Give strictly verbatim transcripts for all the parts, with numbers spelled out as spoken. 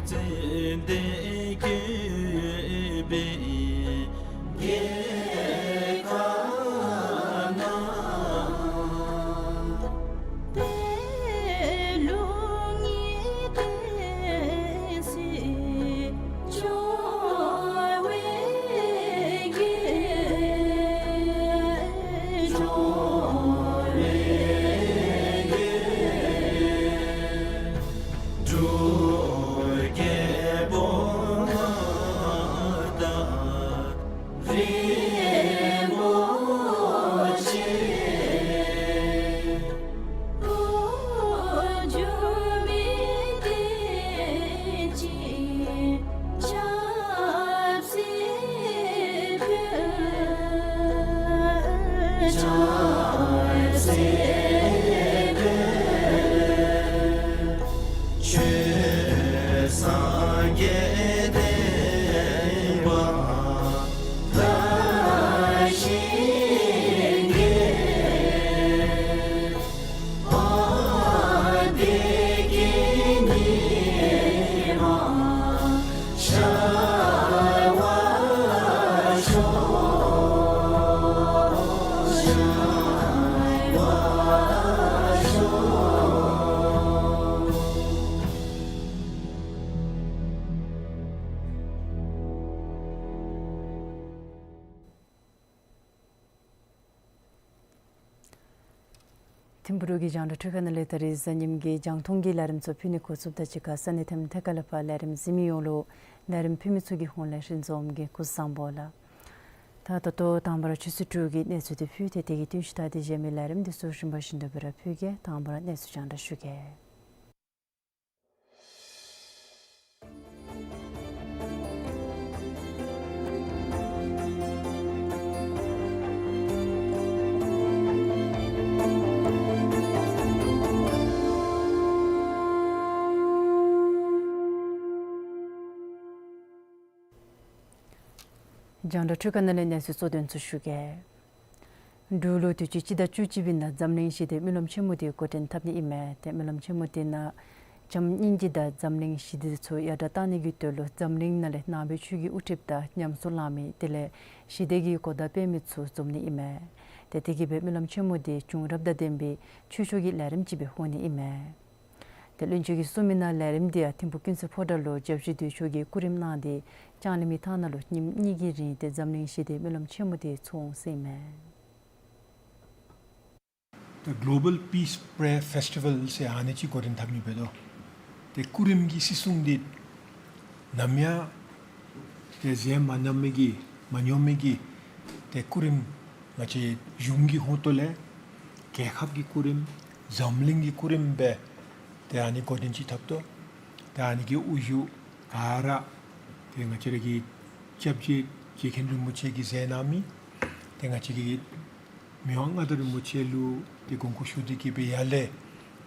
ཙན་དན་བཀོད་པའི་རྒྱལ་ཁབ་ན། པད་ལུང་གི་བསྟན་སྲིད་སྐྱོང་བའི་རྒྱལ། སྐྱོང་བའི་རྒྱལ། འབྲུག་རྒྱལ་པོ་མངའ་བདག་རིན་པོ་ཆེ། དཀོན་མཆོག་མི་བདེན་ཅིང་ཆབ་སྲིད་ཕུལ། ཆབ་སྲིད་ཕུལ། ཆོས་སངས་རྒྱས་བསྟན་པ་ལ་ཞིང་གི། འོ་བདེ་སྐྱིད་ཉི་མ་ཤར་བར་ཤོག། ཤར་བར་ཤོག། ཐིམ་ཕུག་གི་རྒྱང་བསྒྲགས་སྒྲིག་ཁང་ནང་ལས་ད་རིས་གཟའ་ཉིམ་གི་རྒྱང་མཐོང་གི་ལས་རིམ་ཚུ་ཕུལ་ནི་འགོ་བཙུགསཔ་དང་གཅིག་ཁར་ས་གནས་ཐམ་ཐད་ཁ་ལས་ཕར་ལས་རིམ་གཟིགས་མི་ཡོངས་ལུ་ལས་རིམ་ཕུལ་མི་ཚུ་གི་ཧོངས་ལས་ཤིང་འཛོམས་ཀྱིས་སྐུ་གཟུགས་བཟང་པོ་ལགས། ད་ད་ལྟོ་དང་པ་ར་ཆུ་ཚོད་དྲུག་གི་གནས་ཚུལ་དེ་ཕུལ་ཏེ་དེ་གི་བསྟུན་གཞི་ལྟར་ཏེ་གཞན་མི་ལས་རིམ་དེ་ཚུ་རིམ་པ་བཞིན་དུ་སྦེ་ར་ཕུལ་གེ། དང་པ་ར་གནས་ཚུལ་རྒྱང་བསྒྲགས་ཞུ་གེ། རྒྱང་བསྒྲགས་སྒྲིག་ཁང་ནང་ལས་གནས་ཚུལ་གཙོ་དོན་ཚུ་ཞུ་གེ། འབྲུག་ལུ་དུས་ཅི་སྤྱི་ཟླ་བཅུ་གཅིག་པའི་ནང་འཛམ་གླིང་ཞི་བདེ་སྨོན་ལམ་ཆེན་མོ་དེ་འགོ་འདྲེན་འཐབ་ནི་ཨིན་མས། ཏེ་སྨོན་ལམ་ཆེན་མོ་དེ་ནང་བྱམས་སྙིང་རྗེ་དང་འཛམ་གླིང་ཞི་བདེ་ཚུ་ཡར་དྲག་གཏང་ནི་གི་དོན་ལུ་འཛམ་གླིང་ནང་ལས་ནང་པའི་ཆོས་ཀྱི་དབུ་ཁྲིདཔ་དང་ཉམས་སུ་བླང་མི་དེ་ལས་ཞི་བདེ་གི་གོ་བརྡ་སྤེལ་མི་ཚུ་འཛོམས་ནི་ཨིན་མས། ཏེ་དེ་གིས་སྦེ་སྨོན་ལམ་ཆེན་མོ་དེ་བྱུང་རབས་དང་ལྡན་པའི་ཆོས་ཕྱོགས་ཀྱི་ལས་རིམ་ཅིག་སྦེ་འོང་ནི་ཨིན་མས། ཏེ་བློན་ཆེན་གྱིས་གསུངས་མི་ནང་ལས་རིམ་དེ་ཡང་ཐིམ་ཕུག་ཀུན་གསལ་ཕོ་བྲང་ལུ་སྐྱབས་རྗེ་དུས་མཆོག་གིས་སྐུ་རིམ་གནང་སྟེ་ལྕང་གླིང་མི་ཐང་ནང་ལུ་ཉིནམ་གཉིས་ཀྱི་རིང་ཏེ་འཛམ་གླིང་ཞི་བདེ་སྨོན་ལམ་ཆེན་མོ་དེ་ཚོགས་འོང་ཟེར་ཨིན་མས། ད་Global Peace Prayer Festival ཟེར་ཨ་ནི་ཅིག་འགོ་འདྲེན་འཐབ་ནི་འབད་དོ། ཏེ་སྐུ་རིམ་གྱི་སྲིད་སྲུང་འདི་ནམ་ཡང་ཏེ་མཛད་མ་མྱོང་མི་གི་མ་མྱོང་མི་གི་ཏེ་སྐུ་རིམ་ང་བཅས་གཞུང་གི་ཧོངས་ལས་རྒྱལ་ཁབ་ཀྱི་སྐུ་རིམ་འཛམ་གླིང་གི་སྐུ་རིམ་སྦེ་ཏེ་ཨ་ནི་འགོ་འདྲེན་ཅིག་འཐབ་དོ། ཏེ་ཨ་ནི་གི་དབུ་བཞུགས་ག་ར་ཏེ་ང་བཅས་ར་གི་སྐྱབས་རྗེ་རྗེ་མཁན་རིན་པོ་ཆེ་གིས་མཛད་གནང་མི་ཏེ་ང་བཅས་ཀྱི་མི་དབང་མངའ་བདག་རིན་པོ་ཆེ་ལུ་ཏེ་དགོངས་སྐོར་ཞུ་སྟེ་གིས་སྦེ་ཡར་ལས་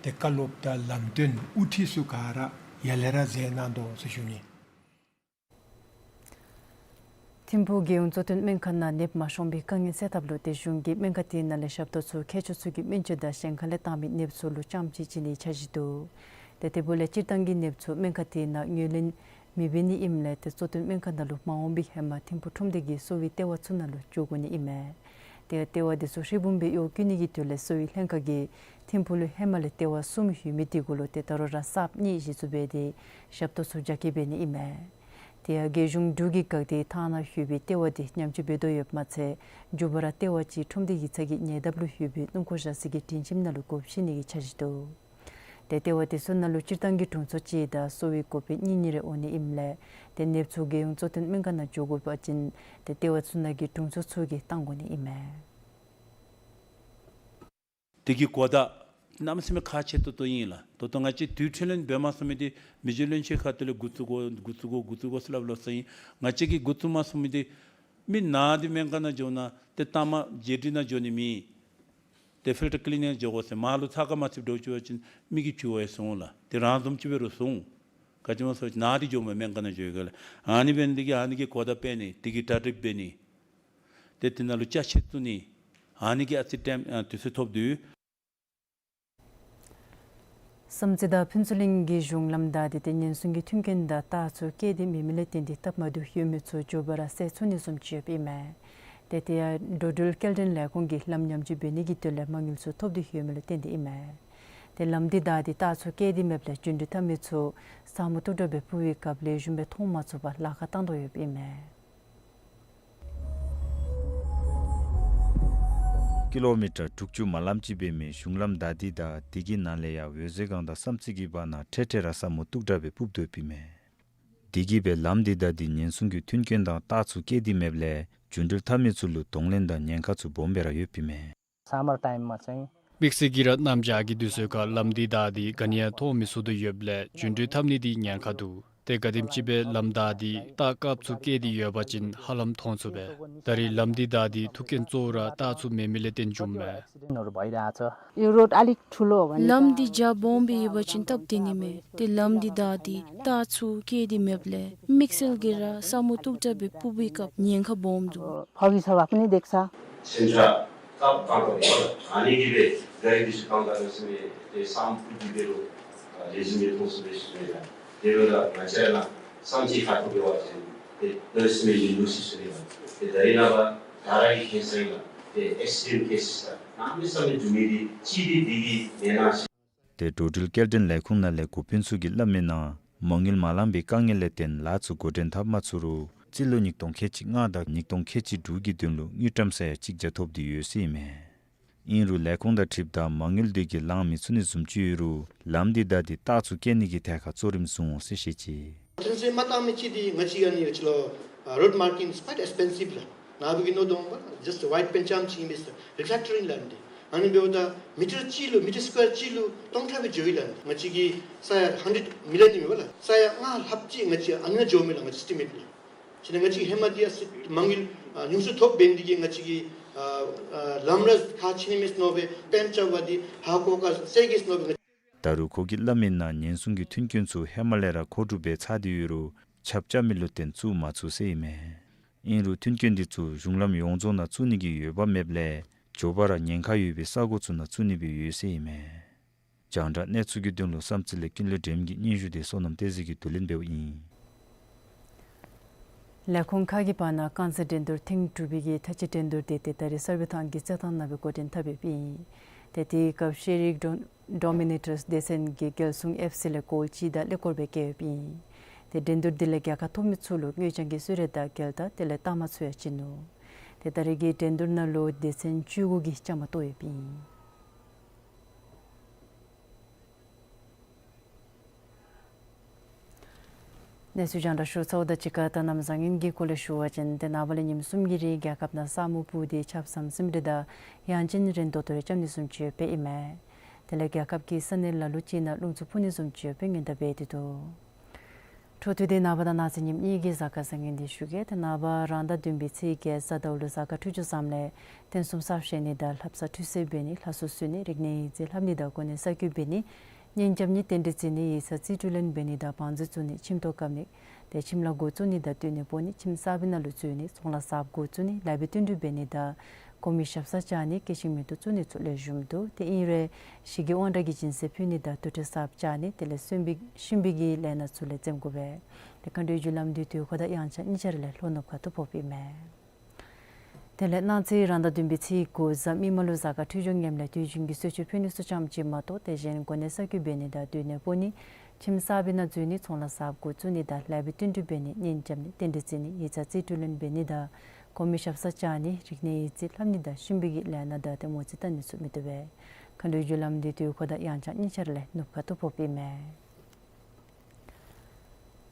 ཏེ་བཀའ་སློབ་དང་ལམ་སྟོན་དབུ་ཁྲིད་ཚུ་ག་ར་ཡར་ལས་ར་མཛད་གནང་དོ་ཟེར་ཞུ་ནི། ཐིམ་ཕུག་རྒྱལ་ཡོངས་གཙོ་བསྟེན་སྨན་ཁང་ནང་ནདཔ་མ་ཤོང་པའི་དཀའ་ངལ་སེལ་ཐབས་ལུ་ཏེ་གཞུང་གིས་སྨན་ཁང་དེ་ནང་ལས་ཞབས་ཏོག་ཚུ་མཁས་མཆོག་ཚུ་གིས་སྨན་བཅོས་དང་གཞན་ཁ་ལས་བཏང་མི་ནདཔ་ཚུ་ལུ་ཅམ་ཅིག་བྱིན་ནིའི་འཆར་གཞི་འདུག། ཏེ་དེ་འབདཝ་ལས་སྤྱིར་བཏང་གི་ནདཔ་ཚུ་སྨན་ཁང་དེ་ནང་ངོས་ལེན་མི་འབད་ནི་ཨིནམ་ལས་ཏེ་གཙོ་བསྟེན་སྨན་ཁང་ནང་ལུ་མ་འོང་པའི་ཧེ་མ་ཐིམ་ཕུག་ཁྲོམ་སྡེ་གི་གསོ་བའི་ལྟེ་བ་ཚུ་ནང་ལུ་འགྱོ་དགོ་ནི་ཨིན་མས། ཏེ་ལྟེ་བ་དེ་ཚུ་ཧྲིལ་བུམ་སྦེ་གཡོག་བཀོལ་ནི་གི་དོན་ལས་གསོ་བའི་ལྷན་ཁག་གིས་ཐིམ་ཕུག་ལུ་ཧེ་མ་ལས་ལྟེ་བ་གསུམ་ཡོད་མི་དེ་གུ་ལུ་ཏེ་ད་རུང་ར་གསརཔ་གཉིས་གཞི་བཙུགས་འབད་དེ་ཞབས་ཏོག་ཚུ་རྒྱ་སྐྱེད་འབད་ནི་ཨིན་མས། ཏེ་ཡང་རྒྱལ་གཞུང་འབྲུག་གིས་དགག་སྟེ་ཐང་ནང་ཡོད་པའི་ལྟེ་བ་དེ་ཉམས་བཅོས་འབད་དོ་ཡོདཔ་མ་ཚད་མཇུག་པར་ལྟེ་བ་ཅིག་ཁྲོམ་སྡེ་ཡིག་ཚང་གི་ཉེ་འདབས་ལུ་ཡོད་པའི་སྣུམ་འཁོར་བཞག་ས་གི་སྒྲིང་ཁྱིམ་ནང་ལུ་སྒོ་ཕྱེ་ནི་གི་འཆར་གཞི་འདུག། ཏེ་ལྟེ་བ་དེ་ཚུ་ནང་ལུ་སྤྱིར་བཏང་གི་དྲུང་འཚོ་གཅིག་དང་གསོ་བའི་འགོ་དཔོན་གཉིས་གཉིས་རེ་འོང་ནི་ཨིནམ་ལས་ཏེ་ནདཔ་ཚུ་རྒྱལ་ཡོངས་གཙོ་བསྟེན་སྨན་ཁང་ནང་འགྱོ་དགོ་པ་ཅིན་ཏེ་ལྟེ་བ་ཚུ་ནང་གི་དྲུང་འཚོ་ཚུ་གིས་བཏང་དགོ་ནི་ཨིན་མས། དེ་གི་གོ་བརྡ་གནམ་མེད་ས་མེད་ཁག་ཆེ་ཏོག་ཏོ་ཨིན་ལགས། ད་ལྟོ་ང་བཅས་དུས་ཁྲིད་ལེན་འབད་མ་ཚུགས་མི་དེ་མི་རྗེ་བློན་ཆེན་ཁ་ཐུག་ལས་འགོ་བཙུགས་དགོ་འགོ་བཙུགས་དགོ་འགོ་བཙུགས་དགོ་ཟེར་སླབ་སླབ་ས་ཨིན། ང་བཅས་ཀྱིས་འགོ་བཙུགས་མ་ཚུགས་མི་དེ་མི་ནཱ་འདི་སྨན་ཁང་ནང་འགྱོ་ན་ཏེ་ལྟ་མ་བརྒྱད་ཁྲི་ནང་འགྱོ་ནི་མེད། ཏེ་ཕིལ་ཊར་ཀི་ལིན་ནིང་འགྱོ་དགོ་ཟེར། མར་ལུ་ཚ་ཁ་མ་ཚུདཔ་འགྱོ་བཅུག་པ་ཅིན་མི་གིས་འཕྱུག་པས་ཟེར་འོང་ལགས། ཏེ་རང་བཟུམ་ཅིག་འབད་རུང་ཟེར་འོང་། ག་ཅི་སྨོ་ཟེར་བ་ཅིན་ནཱ་འདི་འགྱོཝ་མས་སྨན་ཁང་ནང་འགྱོ་ཡི་ག་ལགས། ཨ་ནི་འབད་ནི་དེ་གིས་ཨ་ནི་གི་གོ་བརྡ་སྤེལ་ནི་དེ་གིས་གྲ་སྒྲིག་འབད་ནི། ཏེ་དེ་ནང་ལུ་ཅ་ཆས་བཙུགས་ནི། ཨ་ནི་གིས་ཨ་ཙི་ཊའིམ་ཨ་དུས་ཚོད་ཐོབ་དོ། བསམ་རྩེ་དང་ཕུན་ཚོགས་གླིང་གི་གཞུང་ལམ་བདའ་སྟེ་ཏེ་ཉེན་སྲུང་གི་མཐུན་རྐྱེན་དང་རྟགས་ཚུ་བཀལ་ཏེ་མེད་མི་ལས་བརྟེན་ཏེ་སྟབས་མ་བདེཝ་ཡོད་མི་ཚུ་མགྱོགས་པ་ར་སེལ་ཚུགས་ནི་བཟུམ་ཅིག་ཡོདཔ་ཨིན་མས། ཏེ་དེ་ཡང་འགྲོ་འགྲུལ་སྐྱེལ་འདྲེན་ལས་ཁུངས་ཀྱིས་ལམ་ཉམས་བཅོས་འབད་ནི་གི་དོན་ལས་མ་དངུལ་ཚུ་ཐོབ་སྟེ་ཡོད་མི་ལུ་བརྟེན་ཏེ་ཨིན་མས། ཏེ་ལམ་འདི་བདའ་སྟེ་རྟགས་ཚུ་བཀལ་ཏེ་མེདཔ་ལས་རྒྱུན་འགྲུལ་འཐབ་མི་ཚུ་ས་མུ་ཏོག་དྲགས་སྦེ་ཕུབ་པའི་སྐབས་ལེགས་ཤོམ་སྦེ་མཐོང་མ་ཚུགས་པར་ལཱ་ཁག་བཏང་དོ་ཡོདཔ་ཨིན་མས། ཀི་ལོ་མི་ཊར་དྲུག་ཅུ་མ་ལམ་ཅིག་འབད་མི་གཞུང་ལམ་བདའ་སྟེ་དང་དེ་གི་ནང་ལས་ཡང་འོད་ཟེར་སྒང་དང་བསམ་རྩེ་གི་བར་ན་འཕྲལ་འཕྲལ་ར་ས་མུ་ཏོག་དྲགས་སྦེ་ཕུབ་དོ་ཡོདཔ་ཨིན་མས། དེ་གིས་སྦེ་ལམ་འདི་བདའ་སྟེ་ཉེན་སྲུང་གི་མཐུན་རྐྱེན་དང་རྟགས་ཚུ་བཀལ་ཏེ་མེདཔ་ལས་རྒྱུན་འགྲུལ་འཐབ་མི་ཚུ་ལུ་གདོང་ལེན་དང་ཉེན་ཁ་ཚུ་སྦོམ་སྦེ་ར་ཡོདཔ་ཨིན་མས། Summer time मा चाहिँ དམིགས་བསལ་གྱིས་ར་གནམ་བྱཱར་གྱི་དུས་ཚོད་ཁར་ལམ་འདི་བདའ་སྟེ་ག་ནི་ཡང་མཐོང་མི་ཚུགས་དོ་ཡོདཔ་ལས་རྒྱུན་འགྲུལ་འཐབ་ནི་འདི་ཉེན་ཁ་འདུག། ཏེ་ག་དེམ་ཅིག་སྦེ་ལམ་བདའ་སྟེ་རྟགས་དཀརཔོ་ཚུ་བཀལ་ཏེ་ཡོད་པ་ཅིན་ཧ་ལམ་མཐོང་ཚུགས་པས། ད་རེས་ལམ་འདི་བདའ་སྟེ་ཐུག་རྐྱེན་གཙོ་བོ་ར་རྟགས་ཚུ་མེད་མི་ལས་བརྟེན་བྱུངམ་མས། यो रोड भइरहेछ। यो रोड अलिक ठुलो हो भने ལམ་འདི་རྒྱ་སྦོམ་སྦེ་ཡོད་པ་ཅིན་སྟབས་བདེ་ནི་མས། ཏེ་ལམ་འདི་བདའ་སྟེ་རྟགས་ཚུ་བཀལ་ཏེ་མེདཔ་ལས་དམིགས་བསལ་གྱིས་ར་ས་མུ་ཏོག་དྲགས་སྦེ་ཕུབ་པའི་སྐབས་ཉེན་ཁ་སྦོམ་འདུག། फगी छ भए पनि देख्छ। सेन्ट्रा कप काउन्टर हो। अनि कि बे गाडी दिसु काउन्टर में से में ते साम पुटी बेरो, आ, रेजिमेंट हो सुबे सुबे ला। तेरो ला बच्चा ला साम ची खातो बेवा से। ते दस में ये लूसी सुबे ला। ते दरिना बा धारा की खेसाई ला। ते एक्सीडेंट केसेस ला। नाम में समय जुमेली चीदी दीदी नेना सी। ཏེ་འགྲོ་འགྲུལ་སྐྱེལ་འདྲེན་ལས་ཁུངས་ནང་ལས་འགོ་དཔོན་ཚུ་གིས་སླབ་མིའི་ནང་མ་དངུལ་མ་ལང་པའི་དཀའ་ངལ་ལས་བརྟེན་ལཱ་ཚུ་འགོ་འདྲེན་འཐབ་མ་ཚུགས་རུང་རྩིས་ལོ་ཉིས་སྟོང་ཁལ་གཅིག་ལྔ་དང་ཉིས་སྟོང་ཁལ་གཅིག་དྲུག་གི་དོན་ལུ་དངུལ་ཀྲམ་ས་ཡ་གཅིག་བརྒྱ་ཐོབ་སྟེ་ཡོད་ཟེར་ཨིན་མས། ཨིན་རུང་ལས་ཁུངས་དང་འཁྲིལཝ་ད་མ་དངུལ་དེ་གིས་ལང་མི་ཚུགས་ནི་བཟུམ་ཅིག་ཡོད་རུང་ལམ་འདི་བདའ་སྟེ་རྟགས་ཚུ་བཀལ་ནི་གི་ཐད་ཁར་གཙོ་རིམ་བཟུང་འོང་ཟེར་བཤད་ཅི། ཐོན་ཚད་མ་བཏང་མི་ཅིག་འདི་ང་བཅས་ཀྱི་ཨ་ནི་ཅི་ལོ་ཨ་road marking is quite expensive ལགས། ནཱ་བུ་གི་ནོར་དོང་པ་just white paint རྐྱངམ་ཅིག་ཨིན་པས་ཟེར། Reflector ཨིན་ལགས་འདི། ཨ་ནི་འབདཝ་ད་མི་ཊར་གཅིག་ལུ་མི་ཊར་སི་ཀུ་ཝེར་གཅིག་ལུ་སྟོང་ཕྲག་སྦེ་འགྱོཝ་ཨིན་ལགས། ང་བཅས་ཀྱི་ས་ཡ་ཧན་ཌེཌ་མི་ལི་ཡཱན་ཨིན་མས་པ་ལགས། ས་ཡ་ལྔ་ལྷགཔ་ཅིག་ང་བཅས་ཨ་ནི་ནང་འགྱོཝ་མས་ལགས། ང་བཅས་ཨེས་ཊི་མེཊ་ལགས། ཅི་ན་ང་བཅས་ཧེ་མ་འདི་ཡང་སྲིད་མ་དངུལ་ཨ་ཉུང་སུ་ཐོབ་འབད་ནི་དེ་གིས་ང་བཅས་ཀྱི་ཨ་ཨ་ལམ་ར་ཁག་ཆེ་ནི་མས་ཟེར་མནོ་སྦེ་པེནཊ་རྐྱབ་པ་འདི་ཧ་གོ་ཁར་སེལ་གེ་ཟེར་མནོ་སྦེ། ད་རུང་ཁོ་གིས་སླབ་མིའི་ནང་ཉེན་སྲུང་གི་མཐུན་རྐྱེན་ཚུ་ཧེ་མ་ལས་ར་མཁོ་སྒྲུབ་འབད་ཚར་ཏེ་ཡོད་རུང་ཆརཔ་རྐྱབ་མི་ལུ་བརྟེན་བཙུགས་མ་ཚུགས་ཟེར་ཨིན་མས། ཨིན་རུང་མཐུན་རྐྱེན་འདི་ཚུ་གཞུང་ལམ་ཡོངས་རྫོགས་ནང་བཙུགས་ནི་གི་འོས་འབབ་མེདཔ་ལས་མགྱོགས་པ་ར་ཉེན་ཁ་ཡོད་པའི་ས་གོ་ཚུ་ནང་བཙུགས་ནི་སྦེ་ཡོད་ཟེར་ཨིན་མས། རྒྱང་བསྒྲགས་གནས་ཚུལ་གྱི་དོན་ལུ་བསམ་རྩེ་ལས་ཀུན་ལེགས་སྒྲོལམ་གྱི་སྙན་ཞུ་དེ་བསོད་ནམས་བསྟན་འཛིན་གྱིས་བསྡུ་ལེན་འབདཝ་ཨིན། ལས་ཁུངས་ཁག་གི་བར་ན་རྐང་རྩེད་འགྲན་བསྡུར་ཐེངས་དྲུག་པའི་གི་མཐའ་དཔྱད་འགྲན་བསྡུར་དེ་ཏེ་ད་རེས་གསར་སྤེལ་ཐང་གི་རྩེད་ཐང་ནང་སྦེ་འགོ་འདྲེན་འཐབ་ཡོདཔ་ཨིན། ཏེ་དེའི་སྐབས་ཤེས་རིག་ཌོ་ཌོ་མི་ནེ་ཊརས་སྡེ་ཚན་གྱིས་རྒྱལ་སྲུང་ཨེཕ་སི་ལས་གོལ་གཅིག་དང་ཀླད་ཀོར་སྦེ་བཀལ་ཡོདཔ་ཨིན། ཏེ་འགྲན་བསྡུར་འདི་ལས་རྒྱལ་ཁ་ཐོབ་མི་ཚུ་ལུ་དངུལ་རྐྱང་གི་གསོལ་རས་དང་རྒྱལ་དར་དེ་ལས་རྟགས་མ་ཚུ་ཡང་བྱིན་ནུག། ཏེ་ད་རེས་ཀྱི་འགྲན་བསྡུར་ནང་ལུ་སྡེ་ཚན་བཅུ་དགུ་གིས་བཅའ་མར་གཏོགས་ཡོདཔ་ཨིན། གནས་ཚུལ་རྒྱང་བསྒྲགས་ཞུ་ཚརཝ་དང་གཅིག་ཁར་ད་གནམ་བཟང་ངན་གྱི་སྐོར་ལས་ཞུ་བ་ཅིན་ཏེ་ནངས་པ་ལས་ཉིནམ་གསུམ་གྱི་རིང་རྒྱལ་ཁབ་ནང་ས་སྨུག་སྤུབས་ཏེ་ཆརཔ་ཟམ་ཟིམ་རེ་དང་ཡང་ཅིན་རན་ཏོག་ཏོ་རེ་རྐྱབ་ནི་བཟུམ་ཅིག་ཡོདཔ་ཨིན་མས། དེ་ལས་རྒྱལ་ཁབ་ཀྱི་ས་གནས་ལ་ལུ་ཅིག་ནང་རླུང་འཚུབ་འཕུ་ནི་བཟུམ་ཅིག་ཡོདཔ་སྔོན་བརྡ་འབད་དེ་འདུག། འཕྲོ་མཐུད་དེ་ནངས་པ་དང་གནངས་ཚེ་ཉིནམ་གཉིས་ཀྱི་གཟའ་སྐར་བཟང་ངན་དེ་ཞུ་གེ། ཏེ་ནངས་པ་རང་ཟླ་བདུན་པའི་ཚེས་བརྒྱད་གཟའ་ཟླཝ་ལུ་གཟའ་སྐར་འཕྲོད་སྦྱོར་བཟངམ་ལས་རྟེན་གསུམ་གསར་བཞེངས་ནི་དང་ལྷ་བསངས་ཁྲུས་གསོལ་འབད་ནི་ལྷ་གསོལ་གསོལ་ནི་རིག་གནས་ཡིག་རྩིས་ལྷབ་ནི་དང་གོ་གནས་གསར་བསྐོ་འབད་ནི་གཉེན་རྐྱབ་ནི་རྟེན་འབྲེལ་བརྩི་ནི་ཡིག་ཚང་རྩིས་སྤྲོད་ལེན་འབད་ནི་དང་བང་མཛོད་བཙུགས་ནི་ཁྱིམ་ཐོག་བཀབ་ནི་ཏེ་ཁྱིམ་ལཱ་འགོ་བཙུགས་ནི་དང་སྡོད་གནས་སྤོ་ནི་ཁྱིམ་གསར་པའི་ནང་ལུ་འཛུལ་ནི་ཚོང་ལཱ་གསརཔ་འགོ་བཙུགས་ནི་ལཱ་འབད་བསྟུན་གྲོས་འབད་ནི་དང་གོང་མའི་ཞབས་སར་བཅར་ནི་སྐྱེད་ཤིང་མེ་ཏོག་བཙུགས་ནི་ཚུ་ལེགས་ཤོམ་འདུག། ཏེ་ཨིན་རུང་ཞི་རྒོལ་དབང་དྲག་གི་སྦྱིན་སྲེག་ཕུལ་ནི་དང་དུར་ཁྲོད་གསརཔ་བཅག་ནི་དེ་ལས་གཤིན་པོའི་གཤིན་པོའི་གི་ལས་སྣ་ཚུ་ལས་འཛེམ་དགོ་པས། ཏེ་མཁའ་འགྲོའི་རྒྱུ་ལམ་འདི་དུས་འཁོར་དང་དབྱངས་འཆར་གཉིས་ཆ་ར་ལས་ལྷོ་ནུབ་ཁ་ཐུག་ཕོགཔ་ཨིན་མས། དེ་ལས་གནངས་ཚེ་རང་ཟླ་བདུན་པའི་ཚེས་དགུ་གཟའ་མིག་དམར་ལུ་གཟའ་སྐར་འཕྲོད་སྦྱོར་ངནམ་ལས་དུས་རྒྱུན་གྱི་གསོལ་མཆོད་ཕུལ་ནི་ཚུ་ཙམ་ཅིག་མ་གཏོགས་ཏེ་གཞན་གོ་གནས་གསར་བསྐོ་འབད་ནི་དང་སྡོད་གནས་སྤོ་ནི་ཁྱིམ་གསར་པའི་ནང་འཛུལ་ནི་ཚོང་ལཱ་གསརཔ་འགོ་བཙུགས་ནི་དང་ལཱ་འབད་བསྟུན་གྲོས་འབད་ནི་གཉེན་རྐྱབ་ནི་རྟེན་འབྲེལ་བརྩི་ནི་ཡིག་ཚང་རྩིས་སྤྲོད་ལེན་འབད་ནི་དང་གོང་མའི་ཞབས་སར་བཅར་ནི་རིག་གནས་ཡིག་རྩིས་ལྷབ་ནི་དང་གཤིན་པོའི་གི་ལས་སྣ་དང་ཏེ་མོ་རྩིས་བལྟ་ནི་ཚུ་མི་བཏུབ་པས། མཁའ་འགྲོའི་རྒྱུ་ལམ་འདི་དུས་འཁོར་དང་དབྱངས་འཆར་གཉིས་ཆ་ར་ལས་ནུབ་ཁ་ཐུག་ཕོགཔ་ཨིན་མས།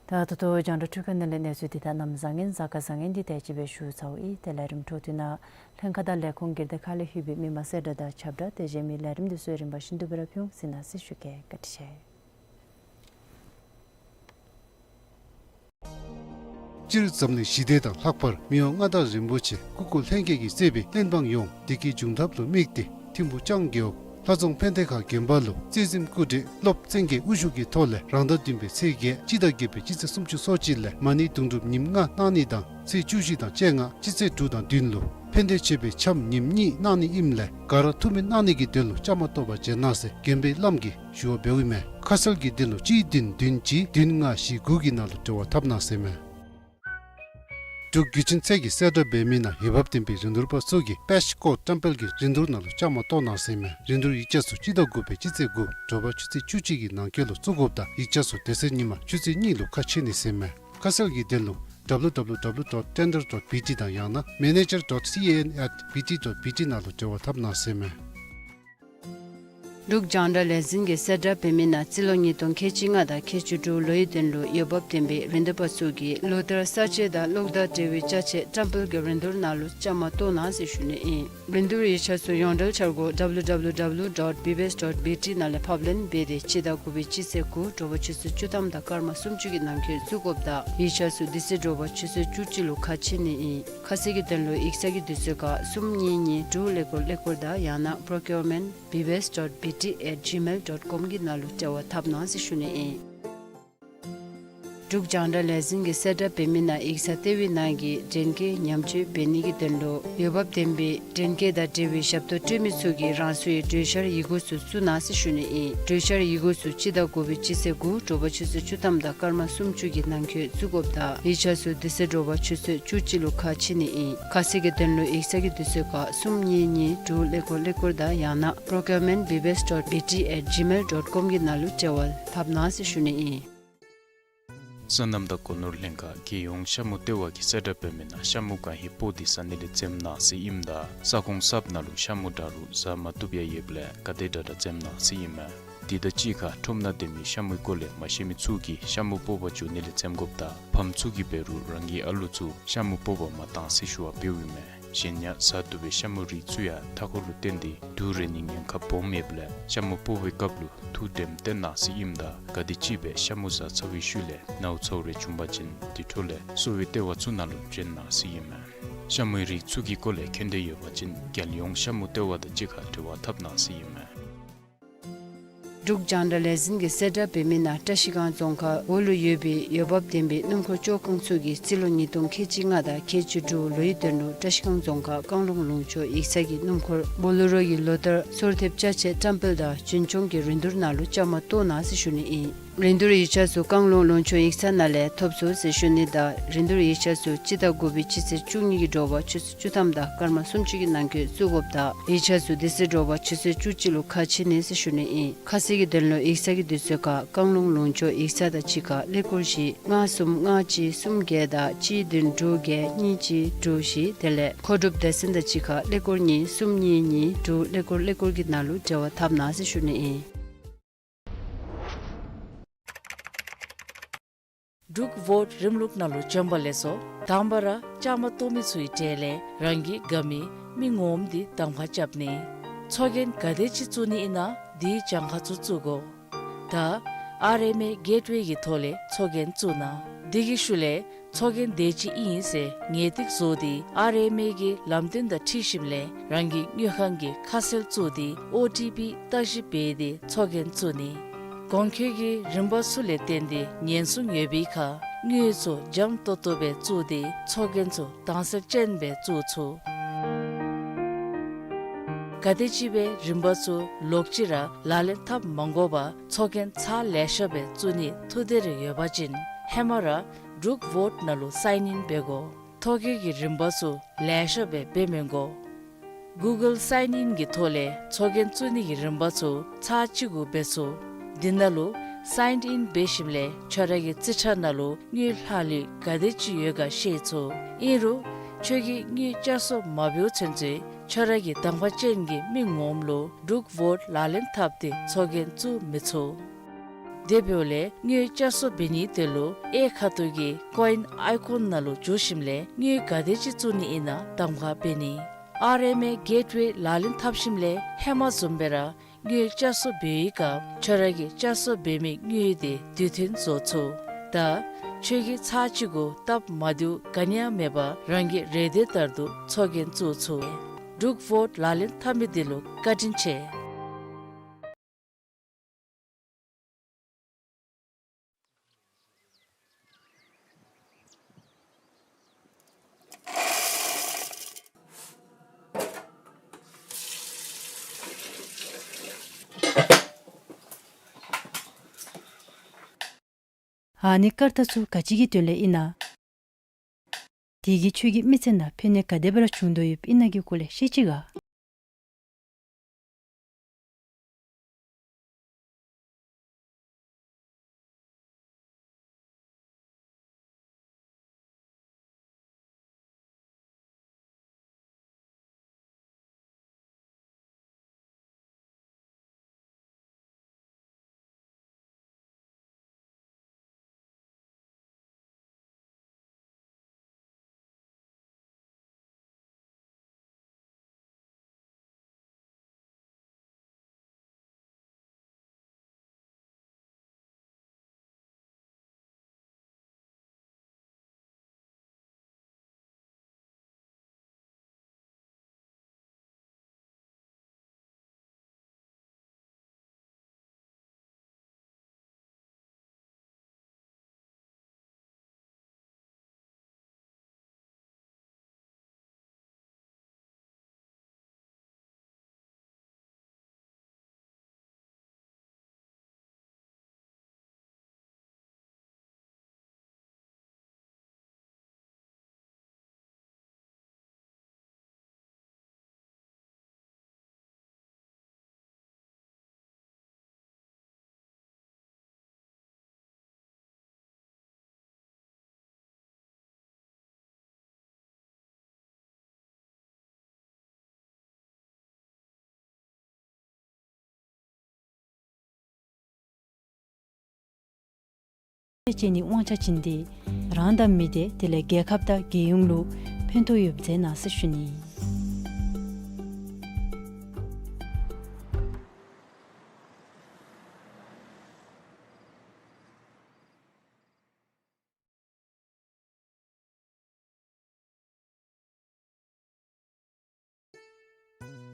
ད་ད་ལྟོ་རྒྱང་བསྒྲགས་འཕྲུལ་ཁང་ནང་ལས་གནས་ཚུལ་འདི་དང་གནམ་བཟང་ངན་གཟའ་སྐར་བཟང་ངན་འདི་དེ་ཅིག་སྦེ་ཞུ་ཚརཝ་ཨིན། ཏེ་ལས་རིམ་འཕྲོ་མཐུད་ནང་ལྷན་ཁག་དང་ལས་ཁུངས་སྒེར་སྡེ་ཁག་ལས་ལྷོད་པའི་མི་མང་གསལ་བསྒྲགས་དང་ཁྱབ་བསྒྲགས་ཏེ་གཞན་མི་ལས་རིམ་འདི་ཚུ་རིམ་པ་བཞིན་དུ་སྦེ་ར་ཕུལ་འོང་ཟེར་ནང་གསེས་ཞུ་གེ། བཀའ་དྲིན་ཆེ། སྤྱིར་འཛམ་གླིང་ཞི་བདེ་དང་ལྷག་པར་མི་དབང་མངའ་བདག་རིན་པོ་ཆེ་སྐུ་འཁོར་ལྷན་རྒྱས་ཀྱིས་གཙོས་པའི་བློན་འབངས་ཡོངས་བདེ་སྐྱིད་འབྱུང་ཐབས་ལུ་དམིགས་ཏེ་ཐིམ་ཕུག་ལྕང་རྒེད་འོག་ལྷ་རྫོང་ཕན་བདེ་ཁ་དགོན་པ་ལུ་རྩེ་གཟིམ་སྐུ་བགྲེས་སློབ་བཙན་རྒྱལ་དབུ་བཞུགས་ཀྱི་ཐོག་ལས་རང་ཟླ་བདུན་པའི་ཚེས་བརྒྱད་སྤྱི་ཟླ་བརྒྱད་པའི་སྤྱི་ཚེས་སུམ་ཅུ་སོ་གཅིག་ལས་མ་ཎི་དུང་སྒྲུབ་ཉིནམ་ལྔ་གནང་ནི་དང་ཚེས་བཅུ་བཞི་དང་བཅོ་ལྔ་སྤྱི་ཚེས་དྲུག་དང་བདུན་ལུ་ ཕན་བདེ་ཆེ་བའི་འཆམ་ཉིནམ་གཉིས་གནང་ནི་ཨིནམ་ལས་ག་ར་ཐུགས་སྨོན་གནང་ནི་གི་དོན་ལུ་བཅའ་མར་གཏོགས་པར་བྱོན་གནང་ཟེར་དགོན་པའི་བླམ་གིས་ཞུ་བ་འབདཝ་ཨིན་མས། ཁ་གསལ་གྱི་དོན་ལུ་གཅིག་བདུན་བདུན་གཅིག་བདུན་ལྔ་བཞི་དགུ་གི་ནང་ལུ་འབྲེལ་བ་འཐབ་གནང་ཟེར་མས། འབྲུག་གུས་ཆེན་ཚལ་གྱི་གསལ་བསྒྲགས་འབད་མི་ནང་འོས་འབབ་ལྡན་པའི་རིན་བསྡུར་པ་ཚུ་གིས་པེཤ་ཀོཊ་ཊེམ་པལ་གྱི་རིན་བསྡུར་ནང་ལུ་བཅའ་མར་གཏོགས་གནང་ཟེར་མས། རིན་བསྡུར་ཡིག་ཆ་ཚུ་སྤྱི་ཟླ་དགུ་པའི་སྤྱི་ཚེས་དགུ་དྲོ་པ་ཆུ་ཚོད་བཅུ་གཅིག་གི་ནང་འཁོད་ལུ་བཙུགས་དགོཔ་དང་ཡིག་ཆ་ཚུ་དེ་ཚེ་ཉིན་མ་ཆུ་ཚོད་གཉིས་ལུ་ཁ་ཕྱེ་ནི་ཟེར་མས། ཁ་གསལ་གྱི་དོན་ལུ་W W W dot tender dot B T དང་ཡང་ན་manager dot C A N at B T dot B T ནང་ལུ་འབྲེལ་བ་འཐབ་གནང་ཟེར་མས། འབྲུག་རྒྱང་བསྒྲགས་ལས་འཛིན་གྱི་གསལ་བསྒྲགས་འབད་མི་ནང་རྩིས་ལོ་ཉིས་སྟོང་ཁལ་གཅིག་ལྔ་དང་ཁལ་གཅིག་དྲུག་ལོའི་དོན་ལུ་འོས་འབབ་ལྡན་པའི་རིན་བསྡུར་པ་ཚུ་གིས་ལོ་བསྟར་གསར་བརྗེ་དང་གློག་དང་འབྲེལ་བའི་ཅ་ཆས་ཊེམ་པལ་གྱི་རིན་བསྡུར་ནང་ལུ་བཅའ་མར་གཏོགས་གནང་ཟེར་ཞུ་ནི་ཨིན། རིན་བསྡུར་ཡིག་ཆ་ཚུ་ཡོངས་འབྲེལ་འཆར་སྒོ་W W W dot B B S dot B T ནང་ལས་ཕབ་ལེན་འབད་དེ་སྤྱི་ཟླ་དགུ་པའི་སྤྱི་ཚེས་དགུ་དྲོ་པ་ཆུ་ཚོད་བཅུ་ཐམ་དང་སྐར་མ་སུམ་ཅུ་གི་ནང་འཁོད་བཙུགས་དགོཔ་དང་ཡིག་ཆ་ཚུ་དེ་ཚེ་དྲོ་པ་ཆུ་ཚོད་བཅུ་གཅིག་ལུ་ཁ་ཕྱེ་ནི་ཨིན། ཁ་གསལ་གྱི་དོན་ལུ་ཡིག་ཚང་གི་དུས་ཚོད་ཁར་གསུམ་གཉིས་གཉིས་དྲུག་ཀླད་ཀོར་ཀླད་ཀོར་དང་ཡང་ན་procurement B B S dot B T at gmail dot com གི་ནང་ལུ་འབྲེལ་བ་འཐབ་གནང་ཟེར་ཞུ་ནི་ཨིན། འབྲུག་རྒྱང་བསྒྲགས་ལས་འཛིན་གྱི་གསལ་བསྒྲགས་འབད་མི་ནང་ཡིག་ཚང་ལྟེ་བའི་ནང་གི་འདྲེན་སྐས་ཉམས་བཅོས་འབད་ནི་གི་དོན་ལུ་འོས་འབབ་ལྡན་པའི་འདྲེན་སྐས་དང་འབྲེལ་བའི་ཞབས་ཏོག་སྤྲོད་མི་ཚུ་གིས་རང་སོའི་གྲོས་འཆར་ཡི་གུ་ཚུ་བཙུགས་གནང་ཟེར་ཞུ་ནི་ཨིན། གྲོས་འཆར་ཡི་གུ་ཚུ་སྤྱི་ཟླ་དགུ་པའི་སྤྱི་ཚེས་དགུ་དྲོ་པ་ཆུ་ཚོད་བཅུ་ཐམ་དང་སྐར་མ་སུམ་ཅུ་གི་ནང་འཁོད་བཙུགས་དགོཔ་དང་ཡིག་ཆ་ཚུ་དེ་ཚེ་དྲོ་པ་ཆུ་ཚོད་བཅུ་གཅིག་ལུ་ཁ་ཕྱེ་ནི་ཨིན། ཁ་གསལ་གྱི་དོན་ལུ་ཡིག་ཚང་གི་དུས་ཚོད་ཁར་གསུམ་གཉིས་གཉིས་དྲུག་ཀླད་ཀོར་ཀླད་ཀོར་དང་ཡང་ན་procurement B B S dot B T at gmail dot com གི་ནང་ལུ་འབྲེལ་བ་འཐབ་གནང་ཟེར་ཞུ་ནི་ཨིན། སོ་ནམ་དང་སྒོ་ནོར་ལྷན་ཁག་རྒྱལ་ཡོངས་ཤ་མུ་ལྟེ་བ་གི་གསལ་བསྒྲགས་འབད་མི་ནང་ཤ་མུ་གང་ཧེ་སྤོ་སྟེ་ཟ་ནི་ལས་འཛེམ་གནང་ཟེར་ཨིནམ་ད་ས་ཁོངས་གསརཔ་ནང་ལུ་ཤ་མུ་འདྲ་རུང་ཟ་མ་བཏུབ་ཡང་ཡོདཔ་ལས་ག་དེ་དྲག་དྲག་འཛེམ་གནང་ཟེར་ཨིན་མས། དེ་དང་གཅིག་ཁར་ཁྲོམ་ནང་སྡོད་མི་ཤ་མུའི་སྐོར་ལས་མ་ཤེས་མི་ཚུ་གིས་ཤ་མུ་སྤོ་བར་འགྱོ་ནི་ལས་འཛེམ་དགོཔ་དང་ཕམ་ཚུ་གིས་འབད་རུང་རང་གི་ཨ་ལུ་ཚུ་ཤ་མུ་སྤོ་བར་མ་གཏང་ཟེར་ཞུ་བ་འབདཝ་ཨིན་མས། གཞན་ཡང་ཟ་བཏུབ་པའི་ཤ་མུ་རིགས་ཚུ་ཡང་མཐའ་འཁོར་ལུ་བརྟེན་ཏེ་དུག་རེག་ནིའི་ཉེན་ཁ་སྦོམ་ཡོདཔ་ལས་ཤ་མུ་སྤོ་བའི་སྐབས་ལུ་ཐུགས་དྲནམ་བཏོན་གནང་ཟེར་ཨིནམ་ད་ག་དེམ་ཅིག་སྦེ་ཤ་མུ་ཟ་ཚར་བའི་ཤུལ་ལས་ནཝ་ཚཝ་རེ་བྱུང་པ་ཅིན་དེ་འཕྲོ་ལས་གསོ་བའི་ལྟེ་བ་ཚུ་ནང་ལུ་བྱོན་གནང་ཟེར་ཨིན་མས། ཤ་མུའི་རིགས་ཚུ་གི་སྐོར་ལས་མཁྱེན་འདོད་ཡོད་པ་ཅིན་རྒྱལ་ཡོངས་ཤ་མུ་ལྟེ་བ་དང་གཅིག་ཁར་འབྲེལ་བ་འཐབ་གནང་ཟེར་ཨིན་མས། འབྲུག་རྒྱང་བསྒྲགས་ལས་འཛིན་གྱི་གསལ་བསྒྲགས་འབད་མི་ནང་བཀྲ་ཤིས་སྒང་རྫོང་ཁག་འོག་ལུ་ཡོད་པའི་འོས་འབབ་ལྡན་པའི་སྣུམ་འཁོར་བཅོ་ཁང་ཚུ་གིས་རྩིས་ལོ་ཉིས་སྟོང་ཁལ་གཅིག་ལྔ་དང་ཁལ་གཅིག་དྲུག་ལོའི་དོན་ལུ་བཀྲ་ཤིས་སྒང་རྫོང་ཁག་བཀང་ལུང་ལུང་ཕྱོགས་ཡིག་ཚང་གི་སྣུམ་འཁོར་བོ་ལེ་རོ་གི་ལོ་བསྟར་སོར་ཐེབས་ཅ་ཆས་བཀྲམ་སྤེལ་དང་རྒྱུན་སྐྱོང་གི་རིན་བསྡུར་ནང་ལུ་བཅའ་མར་གཏོགས་གནང་ཟེར་ཞུ་ནི་ཨིན། རིན་བསྡུར་ཡིག་ཆ་ཚུ་བཀང་ལུང་ལུང་ཕྱོགས་ཡིག་ཚང་ནང་ལས་ཐོབ་ཚུགས་ཟེར་ཞུ་ནི་དང་རིན་བསྡུར་ཡིག་ཆ་ཚུ་སྤྱི་ཟླ་དགུ་པའི་སྤྱི་ཚེས་བཅུ་གཉིས་ཀྱི་དྲོ་པ་ཆུ་ཚོད་བཅུ་ཐམ་དང་སྐར་མ་སུམ་ཅུ་གི་ནང་འཁོད་བཙུགས་དགོཔ་དང་ཡིག་ཆ་ཚུ་དེ་ཚེ་དྲོ་པ་ཆུ་ཚོད་བཅུ་གཅིག་ལུ་ཁ་ཕྱེ་ནི་ཟེར་ཞུ་ནི་ཨིན། ཁ་གསལ་གྱི་དོན་ལུ་ཡིག་ཚང་གི་དུས་ཚོད་ཁར་བཀང་ལུང་ལུང་ཕྱོགས་ཡིག་ཚང་དང་གཅིག་ཁར་ཀླད་ཀོར་བཞི་ལྔ་གསུམ་ལྔ་གཅིག་གསུམ་བརྒྱད་དང་གཅིག་བདུན་དྲུག་བརྒྱད་གཉིས་གཅིག་དྲུག་བཞི་དེ་ལས་མཁོ་སྒྲུབ་སྡེ་ཚན་དང་གཅིག་ཁར་ཀླད་ཀོར་གཉིས་གསུམ་གཉིས་གཉིས་དྲུག་ཀླད་ཀོར་ཀླད་ཀོར་གྱི་ནང་ལུ་འབྲེལ་བ་འཐབ་གནང་ཟེར་ཞུ་ནི་ཨིན། འབྲུག་ཝོཊ་རིམ་ལུགས་ནང་ལུ་བྱོན་པ་ལེགས་སོ། དང་པ་ར་བཅའ་མར་གཏོགས་མི་ཚུའི་གྲས་ལས་རང་གི་དགའ་མི་མི་ངོམ་འདི་གདམ་ཁ་རྐྱབ་ནི། ཚོགས་རྒྱན་ག་དེ་ཅིག་བཙུགས་ནི་ཨིན་ན་འདི་གྱངས་ཁ་ཚུ་བཙུགས་དགོ། ད་ཨར་ཨེམ་ཨེ་གེཊ་ཝེ་གི་ཐོག་ལས་ཚོགས་རྒྱན་བཙུགས་གནང་། འདི་གི་ཤུལ་ལས་ཚོགས་རྒྱན་དེ་ཅིག་ཨིན་ཟེར་ངེས་ཏིག་བཟོ་སྟེ་ཨར་ཨེམ་ཨེ་གི་ལམ་སྟོན་དང་འཁྲིལ་ཞིནམ་ལས་རང་གི་དངུལ་ཁང་གི་ཁ་གསལ་བཙུགས་ཏེ་ཨོ་ཊི་པི་བརྟག་ཞིབ་འབད་དེ་ཚོགས་རྒྱན་བཙུགས་ནི། གོང་འཁོད་ཀྱི་རིམ་པ་ཚུ་ལས་བརྟེན་ཏེ་ཉེན་སྲུང་ཡོད་པའི་ཁར་དངུལ་ཚུ་འཇམ་ཏོང་ཏོ་སྦེ་བཙུགས་ཏེ་ཚོགས་རྒྱན་ཚུ་དྭངས་གསལ་ཅན་སྦེ་བཙུགས་ཚུགས། ག་དེམ་ཅིག་སྦེ་རིམ་པ་ཚུ་ལོག་ཅི་ར་ལག་ལེན་འཐབ་མ་དགོ་པར་ཚོགས་རྒྱན་ཚར་ལེ་ཤ་སྦེ་བཙུགས་ནི་ཐུགས་འདོད་རེ་ཡོད་པ་ཅིན་ཧེ་མ་ར་འབྲུག་ཝོཊ་ནང་ལུ་སའིན་ཨིན་འབད་དགོ། ཐོ་བཀོད་ཀྱི་རིམ་པ་ཚུ་ལེ་ཤ་སྦེ་འབད་མི་དགོ། གུ་གཱལ་སའིན་ཨིན་གྱི་ཐོག་ལས་ཚོགས་རྒྱན་བཙུགས་ནི་གི་རིམ་པ་ཚུ་ཚར་གཅིག་གུ་འབད་ཚུགས། འདི་ནང་ལུ་སའིན་ཨིན་འབད་ཞིནམ་ལས་ཁྱོད་ར་གི་རྩིས་ཁྲ་ནང་ལུ་དངུལ་ལྷག་ལུས་ག་དེ་ཅིག་ཡོད་ག་ཤེས་ཚུགས། ཨིན་རུང་ཁྱོད་ཀྱིས་དངུལ་བསྐྱར་གསོ་མ་འབདཝ་ཚུན་ཚོད་ཁྱོད་ར་གི་གདམ་ཁ་ཅན་གྱི་མི་ངོམ་ལུ་འབྲུག་ཝོཊ་ལག་ལེན་འཐབ་སྟེ་ཚོགས་རྒྱན་བཙུགས་མི་ཚུགས། དེ་འབདཝ་ལས་དངུལ་བསྐྱར་གསོ་འབད་ནིའི་དོན་ལུ་གཡས་ཁ་ཐུག་གི་ཀོ་ཨིན་ཨའི་ཀོན་ནང་ལུ་འཛུལ་ཞིནམ་ལས་དངུལ་ག་དེ་ཅིག་བཙུགས་ནི་ཨིན་ན་གདམ་ཁ་འབད་ནི། ཨར་ཨེམ་ཨེ་གེཊ་ཝེ་ལག་ལེན་འཐབ་ཞིནམ་ལས་ཧེ་མ་བཟུམ་སྦེ་ར་དངུལ་བསྐྱར་གསོ་འབད་བའི་སྐབས་ཁྱོད་ར་གིས་བསྐྱར་གསོ་འབད་མི་དངུལ་དེ་དུས་མཐུན་བཟོ་ཚུགས། ད་ཁྱོད་ཀྱིས་ཚར་གཅིག་གུ་སྟབས་མ་བདེཝ་ག་ནི་ཡང་མེད་པར་རང་གི་རེ་འདོད་ལྟར་དུ་ཚོགས་རྒྱན་བཙུགས་ཚུགས། འབྲུག་ཝོཊ་ལག་ལེན་འཐབ་མི་འདི་ལུ་བཀའ་དྲིན་ཆེ། ཨ་ནི་ཀར་ཏ་ཚུ་ག་ཅི་གི་དོན་ལས་ཨིན་ན། དེ་གིས་ཁྱོད་ཀྱི་མི་ཚེ་ནང་ཕན་གནོད་ག་དེ་སྦེ་ར་བྱུང་དོ་ཡོདཔ་ཨིན་ན་གི་སྐོར་ལས་ཤེས་ཅི་ག། ཅན་ནི་དབང་ཆ་བྱིན་ཏེ་རང་དང་མི་སྡེ་དེ་ལས་རྒྱལ་ཁབ་དང་རྒྱལ་ཡོངས་ལུ་ཕན་ཐོགས་ཡོདཔ་མཛད་གནང་ཟེར་ཞུ་ནི།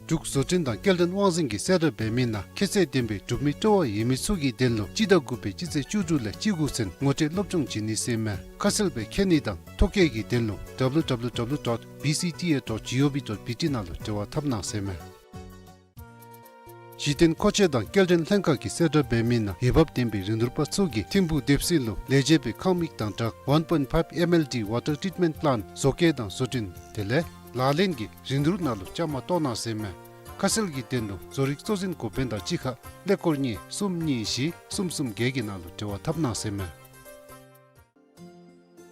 འབྲུག་བཟོ་སྐྲུན་དང་སྐྱེལ་འདྲེན་དབང་འཛིན་གྱིས་གསལ་བསྒྲགས་འབད་མི་ནང་ཁྱད་ཚད་ལྡན་པའི་གྲུབ་མི་སྤྲོ་བ་ཡོད་མི་ཚུ་གི་དོན་ལུ་སྤྱི་ཟླ་དགུ་པའི་སྤྱི་ཚེས་བཅུ་དྲུག་ལས་སྤྱི་གོ་ཚུན་ངོ་སྤྲོད་སློབ་སྦྱོང་བྱིན་ནི་ཟེར་མས། ཁ་གསལ་སྦེ་མཁྱེན་ནི་དང་ཐོ་བཀོད་ཀྱི་དོན་ལུ་W W W dot B C T A dot G O V dot B T ནང་ལུ་འབྲེལ་བ་འཐབ་གནང་ཟེར་མས། གཞི་རྟེན་མཁོ་ཆས་དང་སྐྱེལ་འདྲེན་ལྷན་ཁག་གིས་གསལ་བསྒྲགས་འབད་མི་ནང་འོས་འབབ་ལྡན་པའི་རིན་བསྡུར་པ་ཚུ་གིས་ཐིམ་ཕུག་དེབ་སྲིན་ལུ་ལས་བྱེད་པའི་ཁང་མིག་དང་སྦྲགས་one point five M L D water treatment plant བཟོ་བཀོད་དང་བཟོ་སྐྲུན་དེ་ལས་ལག་ལེན་གྱི་རིན་བསྡུར་ནང་ལུ་བཅའ་མར་གཏོགས་གནང་ཟེར་མས། ཁ་གསལ་གྱི་དོན་ལུ་བཟོ་རིག་གཙོ་འཛིན་འགོ་དཔོན་དང་གཅིག་ཁར་ཀླད་ཀོར་གཉིས་གསུམ་གཉིས་བཞི་གསུམ་གསུམ་བརྒྱད་ཀྱི་ནང་ལུ་འབྲེལ་བ་འཐབ་གནང་ཟེར་མས།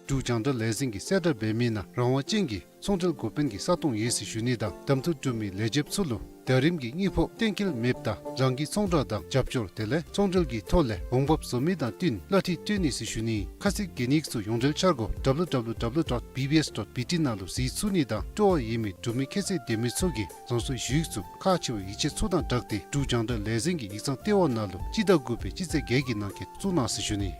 འབྲུག་རྒྱང་བསྒྲགས་ལས་འཛིན་གྱིས་གསལ་བསྒྲགས་འབད་མི་ནང་རང་དབང་ཅན་གྱི་ཚོང་འབྲེལ་འགོ་དཔོན་གྱི་ས་སྟོང་ཡོད་ཟེར་ཞུ་ནི་དང་གདམ་འཐུ་གྲུབ་མི་ལས་བྱེདཔ་ཚུ་ལུ་ཟླ་རིམ་གྱི་དངུལ་ཕོགས་གཏན་འཁེལ་མེདཔ་ད་རང་གི་ཚོང་བསྒྲགས་དང་རྒྱབ་སྐྱོར་དེ་ལས་ཚོང་འབྲེལ་གྱི་ཐོག་ལས་འོང་འབབ་བཟོ་མི་དང་བསྟུན་གླ་འཐུས་སྤྲོད་ནི་ཟེར་ཞུ་ནི། ཁ་གསལ་གྱི་ཡིག་ཚུ་ཡོངས་འབྲེལ་འཆར་སྒོ་W W W dot B B S dot B T ནང་ལུ་གཟིགས་ཚུགས་ནི་དང་སྤྲོ་བ་ཡོད་མི་གྲུབ་མི་ཁྱད་ཚད་ལྡན་མི་ཚུ་གིས་རང་སོའི་ཞུ་ཡིག་ཚུ་ཁག་ཆེ་བའི་ཡིག་ཆ་ཚུ་དང་སྦྲགས་ཏེ་འབྲུག་རྒྱང་བསྒྲགས་ལས་འཛིན་གྱི་ཡིག་ཚང་ལྟེ་བ་ནང་ལུ་སྤྱི་ཟླ་དགུ་པའི་སྤྱི་ཚེས་བརྒྱད་ཀྱི་ནང་འཁོད་བཙུགས་གནང་ཟེར་ཞུ་ནི།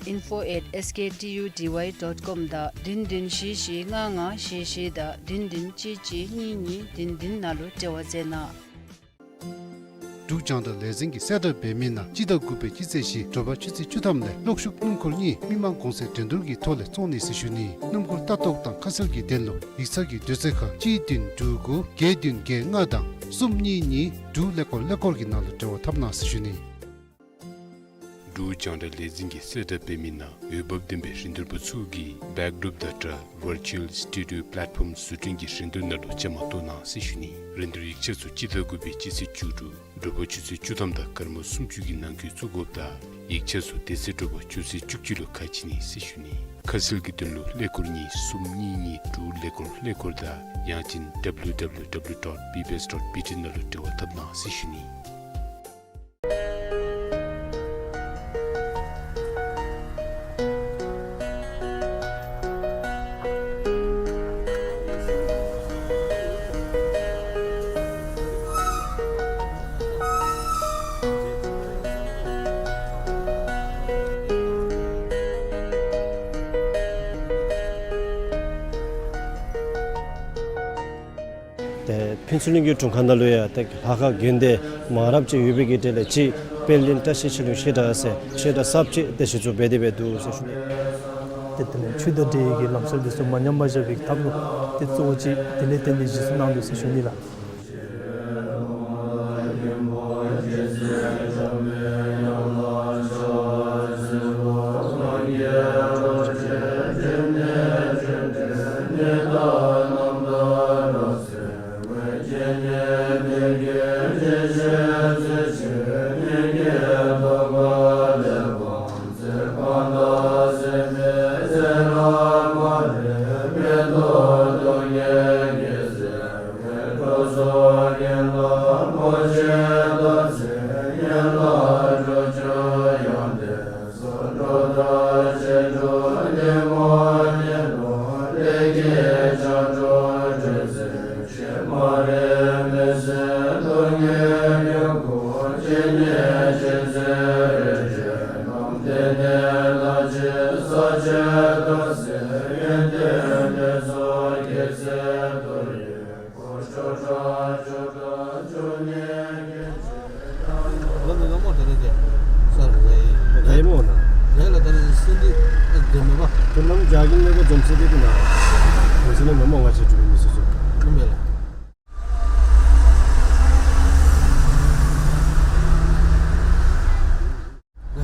info at S K T U D Y dot com དང་བདུན་བདུན་བཞི་བཞི་ལྔ་ལྔ་བཞི་བཞི་དང་བདུན་བདུན་གཅིག་གཅིག་གཉིས་གཉིས་བདུན་བདུན་ནང་ལུ་འབྲེལ་བ་མཛད་གནང་། འབྲུག་རྒྱང་བསྒྲགས་ལས་འཛིན་གྱིས་གསལ་བསྒྲགས་འབད་མི་ནང་སྤྱི་ཟླ་དགུ་པའི་སྤྱི་ཚེས་བཞི་དྲོ་པ་ཆུ་ཚོད་བཅུ་ཐམ་ལས་གློག་ཤུགས་སྣུམ་འཁོར་གཉིས་མི་མང་གོང་ཚད་འགྲན་བསྡུར་གྱི་ཐོག་ལས་བཙོང་ནི་ཟེར་ཞུ་ནི། སྣུམ་འཁོར་ལྟ་རྟོག་དང་ཁ་གསལ་གྱི་དོན་ལུ་ཡིག་ཚང་གི་དུས་ཚོད་ཁར་གཅིག་བདུན་དྲུག་དགུ་བརྒྱད་བདུན་བརྒྱད་ལྔ་དང་གསུམ་གཉིས་གཉིས་དྲུག་ཀླད་ཀོར་ཀླད་ཀོར་གྱི་ནང་ལུ་འབྲེལ་བ་འཐབ་གནང་ཟེར་ཞུ་ནི། འབྲུག་རྒྱང་བསྒྲགས་ལས་འཛིན་གྱིས་གསལ་བསྒྲགས་འབད་མི་ནང་འོས་འབབ་ལྡན་པའི་རིན་བསྡུར་པ་ཚུ་གིས་བེཀ་ཌོརོཔ་དང་སྦྲགས་ཝར་ཅུ་ཨལ་སི་ཊུ་ཌི་ཡོ་པ་ལེཊ་ཕོམ་བཟོ་སྐྲུན་གྱི་རིན་བསྡུར་ནང་ལུ་བཅའ་མར་གཏོགས་གནང་ཟེར་ཞུ་ནི། རིན་བསྡུར་ཡིག་ཆ་ཚུ་སྤྱི་ཟླ་དགུ་པའི་སྤྱི་ཚེས་བཅུ་དྲུག་དྲོ་པ་ཆུ་ཚོད་བཅུ་ཐམ་དང་སྐར་མ་སུམ་ཅུ་གི་ནང་འཁོད་བཙུགས་དགོཔ་ད་ཡིག་ཆ་ཚུ་དེ་ཚེ་དྲོ་པ་ཆུ་ཚོད་བཅུ་གཅིག་ལུ་ཁ་ཕྱེ་ནི་ཟེར་ཞུ་ནི། ཁ་གསལ་གྱི་དོན་ལུ་ཀླད་ཀོར་གཉིས་གསུམ་གཉིས་གཉིས་དྲུག་ཀླད་ཀོར་ཀླད་ཀོར་དང་ཡང་ཅིན་W W W dot B B S dot B T ནང་ལུ་འབྲེལ་བ་འཐབ་གནང་ཟེར་ཞུ་ནི། ཏེ་ཕུན་ཚོགས་གླིང་གི་དྲུང་ཁག་ནང་ལུ་ཡང་ཏེ་ལྷ་ཁང་དགོན་སྡེ་མང་རབས་ཅིག་ཡོད་པའི་གི་གྲས་ལས་གཅིག་དཔལ་ལྡན་བཀྲ་ཤིས་ཆོས་གླིང་བཤད་གྲྭ་ཟེར་བཤད་གྲྭ་གསརཔ་ཅིག་ཏེ་གཞི་བཙུགས་འབད་དེ་སྦེ་འདུག་ཟེར་ཞུ་ནི། ཏེ་དེ་ལས་ཆོས་དང་འབྲེལ་བའི་གི་ལམ་སྲོལ་འདི་ཚུ་མ་ཉམས་པར་བཞག་པའི་ཐབས་ལུ་ཏེ་གཙོ་བོ་ཅིག་དེ་ལས་བརྟེན་ཏེ་གཞི་བཙུགས་གནང་འདུག་ཟེར་ཞུ་ནི་ལགས།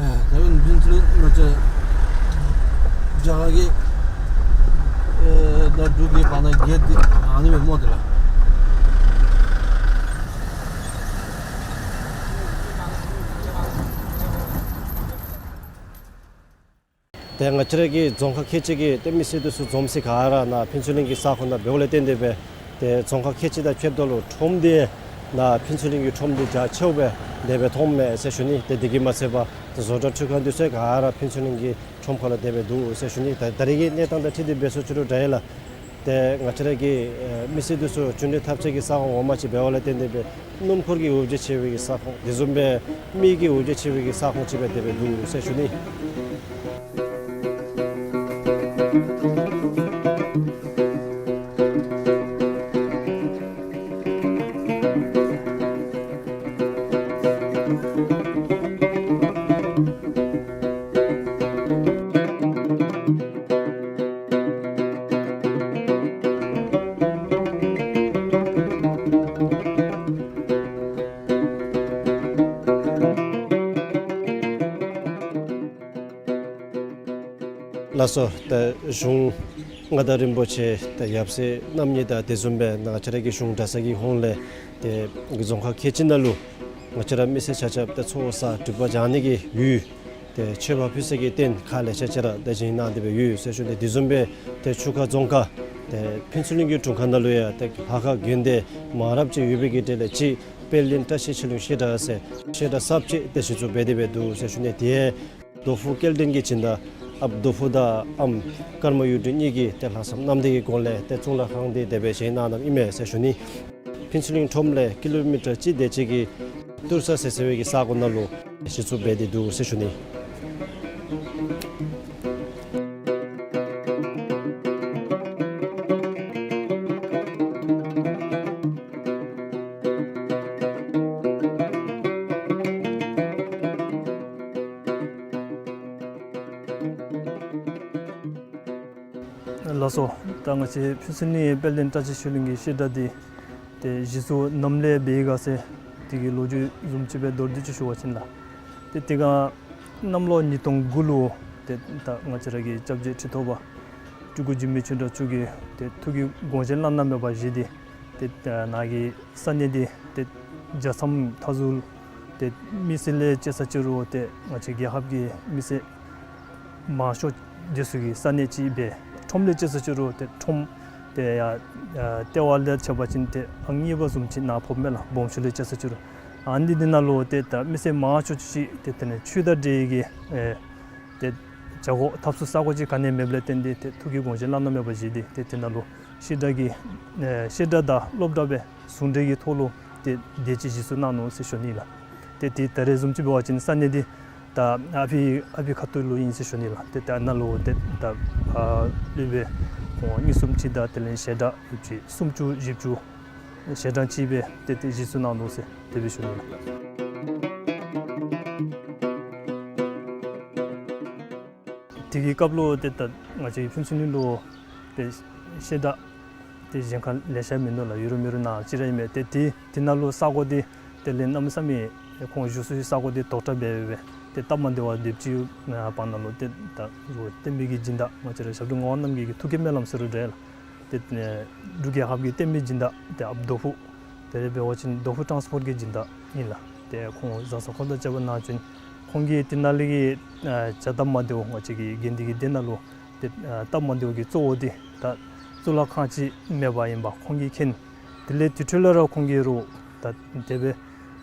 ཨེ་ད་རུང་ཕུན་ཚོགས་གླིང་ང་བཅས་རྒྱ་གར་གྱི་ཨེ་ད་འབྲུག་གི་བར་ན་བརྒལ་ཏེ་ཨ་ནི་སྦེ་སྨོ་དེ་ལགས། ཏེ་ང་བཅས་ར་གི་རྫོང་ཁག་ཁལ་གཅིག་གི་ཏེ་མི་སེར་འདི་ཚུ་འཛོམས་ས་ག་ར་ནཱ་ཕུན་ཚོགས་གླིང་གི་ས་ཁོངས་ནང་འབདཝ་ལས་བརྟེན་ཏེ་སྦེ་ཏེ་རྫོང་ཁག་ཁལ་གཅིག་དང་ཕྱདཔ་ད་ལུ་ཁྲོམ་འདི་ནཱ་ཕུན་ཚོགས་གླིང་གི་ཁྲོམ་འདི་རྒྱ་ཆེཝ་སྦེ་དེ་སྦེ་མཐོངམ་མས་ཟེར་ཞུ་ནི། ཏེ་དེ་གིས་མ་ཚད་པར་ཏེ་བཟོ་གྲྭ་འཕྲུལ་ཁང་འདི་ཚུ་ག་ར་ཕུན་ཚོགས་གླིང་གི་ཁྲོམ་ཁ་ལུ་དེ་སྦེ་འདུག་ཟེར་ཞུ་ནི། ད་ད་རེས་ཀྱི་གནས་སྟངས་དང་འཁྲིལ་ཏེ་འབད་ཟེར་ཞུ་རུང་འདྲ་ཡི་ལགས། ཏེ་ང་བཅས་ར་གི་ཨེ་མི་སེར་འདི་ཚུ་འབྱོན་འདྲེན་འཐབ་ས་གི་ས་ཁོངས་ངོ་མ་ཅིག་འབདཝ་ལས་བརྟེན་ཏེ་སྦེ་སྣུམ་འཁོར་གྱི་འོ་བརྒྱལ་ཆེ་བའི་གི་ས་ཁོངས་དེ་བཟུམ་སྦེ་མི་གི་འོ་བརྒྱལ་ཆེ་བའི་གི་ས་ཁོངས་ཅིག་སྦེ་དེ་སྦེ་འདུག་ཟེར་ཞུ་ནི། ལགས་སོ། ད་གཞུང་མངའ་བདག་རིན་པོ་ཆེ་ད་ཡབ་སྲས་རྣམ་གཉིས་དང་དེ་བཟུམ་སྦེ་ང་བཅས་ར་གི་གཞུང་གྲྭ་ཚང་གི་ཧོངས་ལས་ཏེ་རྫོང་ཁག་ཁལ་གཅིག་ནང་ལུ་ང་བཅས་ར་མི་སེར་ཆ་ཁྱབ་ཏེ་ཚོགས་བསགས་སྒྲིབ་པ་སྦྱང་ནི་གི་ཡུལ་ཏེ་མཆོད་པ་ཕུལ་ས་གི་རྟེན་ཁག་ལེ་ཤ་ཅིག་ར་ཏེ་བཞེངས་གནང་སྟེ་སྦེ་ཡོད་ཟེར་ཞུ་ནི། དེ་བཟུམ་སྦེ་ཏེ་ཆུ་ཁ་རྫོང་ཁག་ཏེ་ཕུན་ཚོགས་གླིང་གི་དྲུང་ཁག་ནང་ལུ་ཡང་ཏེ་ལྷ་ཁང་དགོན་སྡེ་མང་རབས་ཅིག་ཡོད་པའི་གི་གྲས་ལས་གཅིག་དཔལ་ལྡན་བཀྲ་ཤིས་ཆོས་གླིང་བཤད་གྲྭ་ཟེར་བཤད་གྲྭ་གསརཔ་ཅིག་ཏེ་གཞི་བཙུགས་འབད་དེ་སྦེ་འདུག་ཟེར་ཞུ་ནི། དེ་རྡོ་ཕུག་སྐལ་ལྡན་གྱི་སྦྱིན་བདག་ཨཔ་རྡོ་ཕུག་དང་ཨམ་ཀརྨ་གཡུ་སྒྲོན་གཉིས་ཀྱིས་ཏེ་ལྷག་བསམ་རྣམ་དག་གི་སྒོ་ལས་ཏེ་གཙུག་ལག་ཁང་འདི་དེ་སྦེ་བཞེངས་གནང་གནངམ་ཨིན་མས་ཟེར་ཞུ་ནི། ཕུན་ཚོགས་གླིང་ཁྲོམ་ལས་ཀི་ལོ་མི་ཊར་གཅིག་དེ་ཅིག་གི་ཏུར་ས་ཟེར་ཟེར་བའི་གི་ས་གོ་ནང་ལུ་གཞི་བཙུགས་འབད་དེ་འདུག་ཟེར་ཞུ་ནི། ལགས་སོ། ད་ང་བཅས་ཕུན་ཚོགས་གླིང་དཔལ་ལྡན་བཀྲ་ཤིས་ཆོས་གླིང་གི་བཤད་གྲྭ་འདི་ཏེ་གཞི་བཙུགས་ནམ་ལས་འབད་ཡི་ག་ཟེར་དེ་གི་ལོ་རྒྱུས་བཟུམ་ཅིག་སྦེ་མདོར་བསྡུས་ཅིག་ཞུ་བ་ཅིན་ལགས། ཏེ་དེ་སྒང་གནམ་ལོ་ཉིས་སྟོང་དགུ་ལུ་ཏེ་ད་ང་བཅས་ར་གི་སྐྱབས་རྗེ་ཁྲི་ཐོག་པ་སྤྲུལ་སྐུ་འཇིགས་མེད་ཆོས་གྲགས་མཆོག་གིས་ཏེ་ཐུགས་ཀྱི་དགོངས་བཞེད་བླ་ན་མེད་པ་བཞེས་ཏེ་ཏེ་ནཱ་གི་ས་གནས་འདི་ཏེ་རྒྱལ་མཚམས་མཐའ་ཟུར་ཏེ་མི་སེར་ལས་ཅི་ས་ཅི་རུང་ཏེ་ང་བཅས་རྒྱལ་ཁབ་ཀྱི་མི་སེར་མང་ཤོས་ འདི་ཚུ་གི་ས་གནས་ཅིག་སྦེ་ཁྲོམ་ལས་ཅིག་ཟེར་ཅི་རུང་ཏེ་ཁྲོམ་ཏེ་ཡར་ཨ་ལྟེ་བ་ལས་ཕྱེ་བ་ཅིན་ཏེ་ཨང་གཉིས་པ་བཟུམ་ཅིག་ནཱ་ཕོགཔ་མས་ལགས། སྦོམ་ཆུ་ལས་ཅིག་ཟེར་ཅི་རུང་ཨ་ནི་འདི་ནང་ལུ་ཏེ་ད་མི་སེར་མང་ཤོས་ཅིག་ཏེ་དེ་ནང་ཆུ་དང་འབྲེལ་གྱི་ཨེ་ཏེ་བྱ་སྒོ་འཐབ་ས་ས་གོ་ཅིག་ག་ནི་མེདཔ་ལས་བརྟེན་ཏེ་ཏེ་ཐུགས་ཀྱི་དགོངས་བཞེད་བླ་ན་མེད་པ་བཞེས་ཏེ་ཏེ་དེ་ནང་ལུ་བཤད་གྲྭ་གི་ཨེ་བཤད་གྲྭ་དང་སློབ་གྲྭ་སྦེ་ཟུང་འབྲེལ་གྱི་ཐོག་ལུ་ཏེ་དེ་ཅིག་གཞི་བཙུགས་གནང་ནུག་ཟེར་ཞུ་ནི་ལགས། ཏེ་ཏེ་ད་རེས་བཟུམ་ཅིག་འབད་བ་ཅིན་ས་གནས་འདི་ད་ཨ་ཕི་ཨ་ཕི་ཁ་ཐུག་ལུ་ཨིན་ཟེར་ཞུ་ནི་ལགས། ཏེ་ད་ནཱ་ལུ་ཏེ་ད་ཨ་སློབ་དཔོན་ཁོང་གཉིས་གསུམ་ཅིག་དང་དེ་ལས་བཤད་གྲྭ་ཡོདཔ་ཅིག་སུམ་ཅུ་བཞི་བཅུ་ཞལ་གྲངས་ཅིག་སྦེ་ཏེ་ཏེ་གཞི་བཙུགས་གནང་ནུག་ཟེར་དེ་སྦེ་ཞུ་ནི་ལགས། དེ་གི་སྐབས་ལུ་ཏེ་ད་ང་བཅས་ཀྱི་ཕུན་ཚོགས་གླིང་ལུ་ཏེ་བཤད་གྲྭ་ཏེ་གཞན་ཁར་ལེ་ཤ་མིན་འདུག་ལགས། ཡོད་རུང་མེད་རུང་ནཱ་གཅིག་ར་ཨིན་མས། ཏེ་དེ་དེ་ནང་ལུ་ས་གོ་འདི་དེ་ལས་གནམ་མེད་ས་མེད་ཁོང་བཞུགས་ས་ས་གོ་འདི་དོག་དྲགས་འབད་འབད་ཏེ་སྟབས་མ་བདེཝ་དེ་ཅིག་བར་ན་ལུ་ཏེ་ད་བསྟན་པའི་གི་སྦྱིན་བདག་ང་བཅས་ར་ཞབས་དྲུང་ངག་དབང་རྣམ་རྒྱལ་གྱི་ཐུགས་བསྐྱེད་སྨོན་ལམ་ཟེར་རུང་འདྲ་ལགས། ཏེ་འབྲུག་རྒྱལ་ཁབ་ཀྱི་བསྟན་པའི་སྦྱིན་བདག་ཏེ་ཨཔ་རྡོ་ཕུ་དེ་ལས་འབད་བ་ཅིན་རྡོ་ཕུ་ཊཱནསི་པོརཊ་གི་སྦྱིན་བདག་ཨིན་ལགས། ཏེ་ཁོང་བཟའ་ཚང་འཁོར་དང་བཅས་པ་ནང་བྱོན། ཁོང་གིས་དེ་ནང་ལས་ཀྱི་ཨ་བྱ་སྟབས་མ་བདེཝ་ང་བཅས་ཀྱི་དགེ་འདུན་གྱི་སྡེ་ནང་ལུ་ཏེ་ཨ་སྟབས་མ་བདེཝ་གི་གཙོ་བོ་འདི་ད་གཙུག་ལག་ཁང་ཅིག་མེདཔ་ཨིནམ་ཁོང་གིས་མཁྱེན། དེ་ལས་དེ་འཕྲོ་ལས་ར་ཁོང་གིས་རུང་ད་དེ་སྦེ་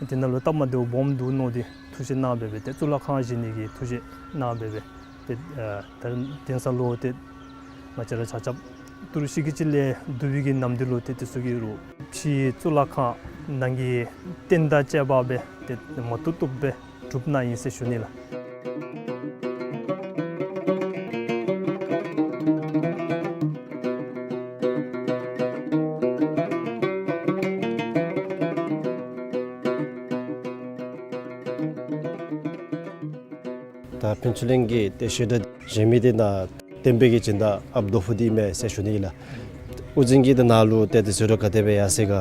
དེ་ནང་ལུ་སྟབས་མ་བདེཝ་སྦོམ་འདུག་མནོ་སྟེ་ཐུགས་བཞེད་གནང་འབད་འབད་ཏེ་གཙུག་ལག་ཁང་བཞེངས་ནི་གི་ཐུགས་བཞེད་གནང་འབད་འབད་ཏེ་ཨ་ད་དེང་སང་ལུ་ཏེ་ང་བཅས་ར་ཆ་ཁྱབ་ཏི་རུ་ཤི་གི་ཅིག་ལས་བསྡུ་བའི་གི་ནམ་དུས་ལུ་ཏེ་དེ་ཚུ་གིས་རུང་ཕྱི་གཙུག་ལག་ཁང་ནང་གི་རྟེན་དང་བཅས་པ་སྦེ་ཏེ་མ་བཏུབ་བཏུབ་སྦེ་གྲུབ་ནུག་ཨིན་ཟེར་ཞུ་ནི་ལགས། ད་ཕུན་ཚོགས་གླིང་གི་ཏེ་བཤད་གྲྭ་བཞེངས་མི་འདི་ནཱ་བསྟན་པའི་གི་སྦྱིན་བདག་ཨཔ་རྡོ་ཕུ་འདི་ཨིན་མས་ཟེར་ཞུ་ནི་ཨིན་ལགས། དབུ་འཛིན་གྱིས་ཏེ་ནཱ་ལུ་ཏེ་དེ་ཟེར་རུང་ག་དེ་སྦེ་ཡར་སོ་ཡི་ག།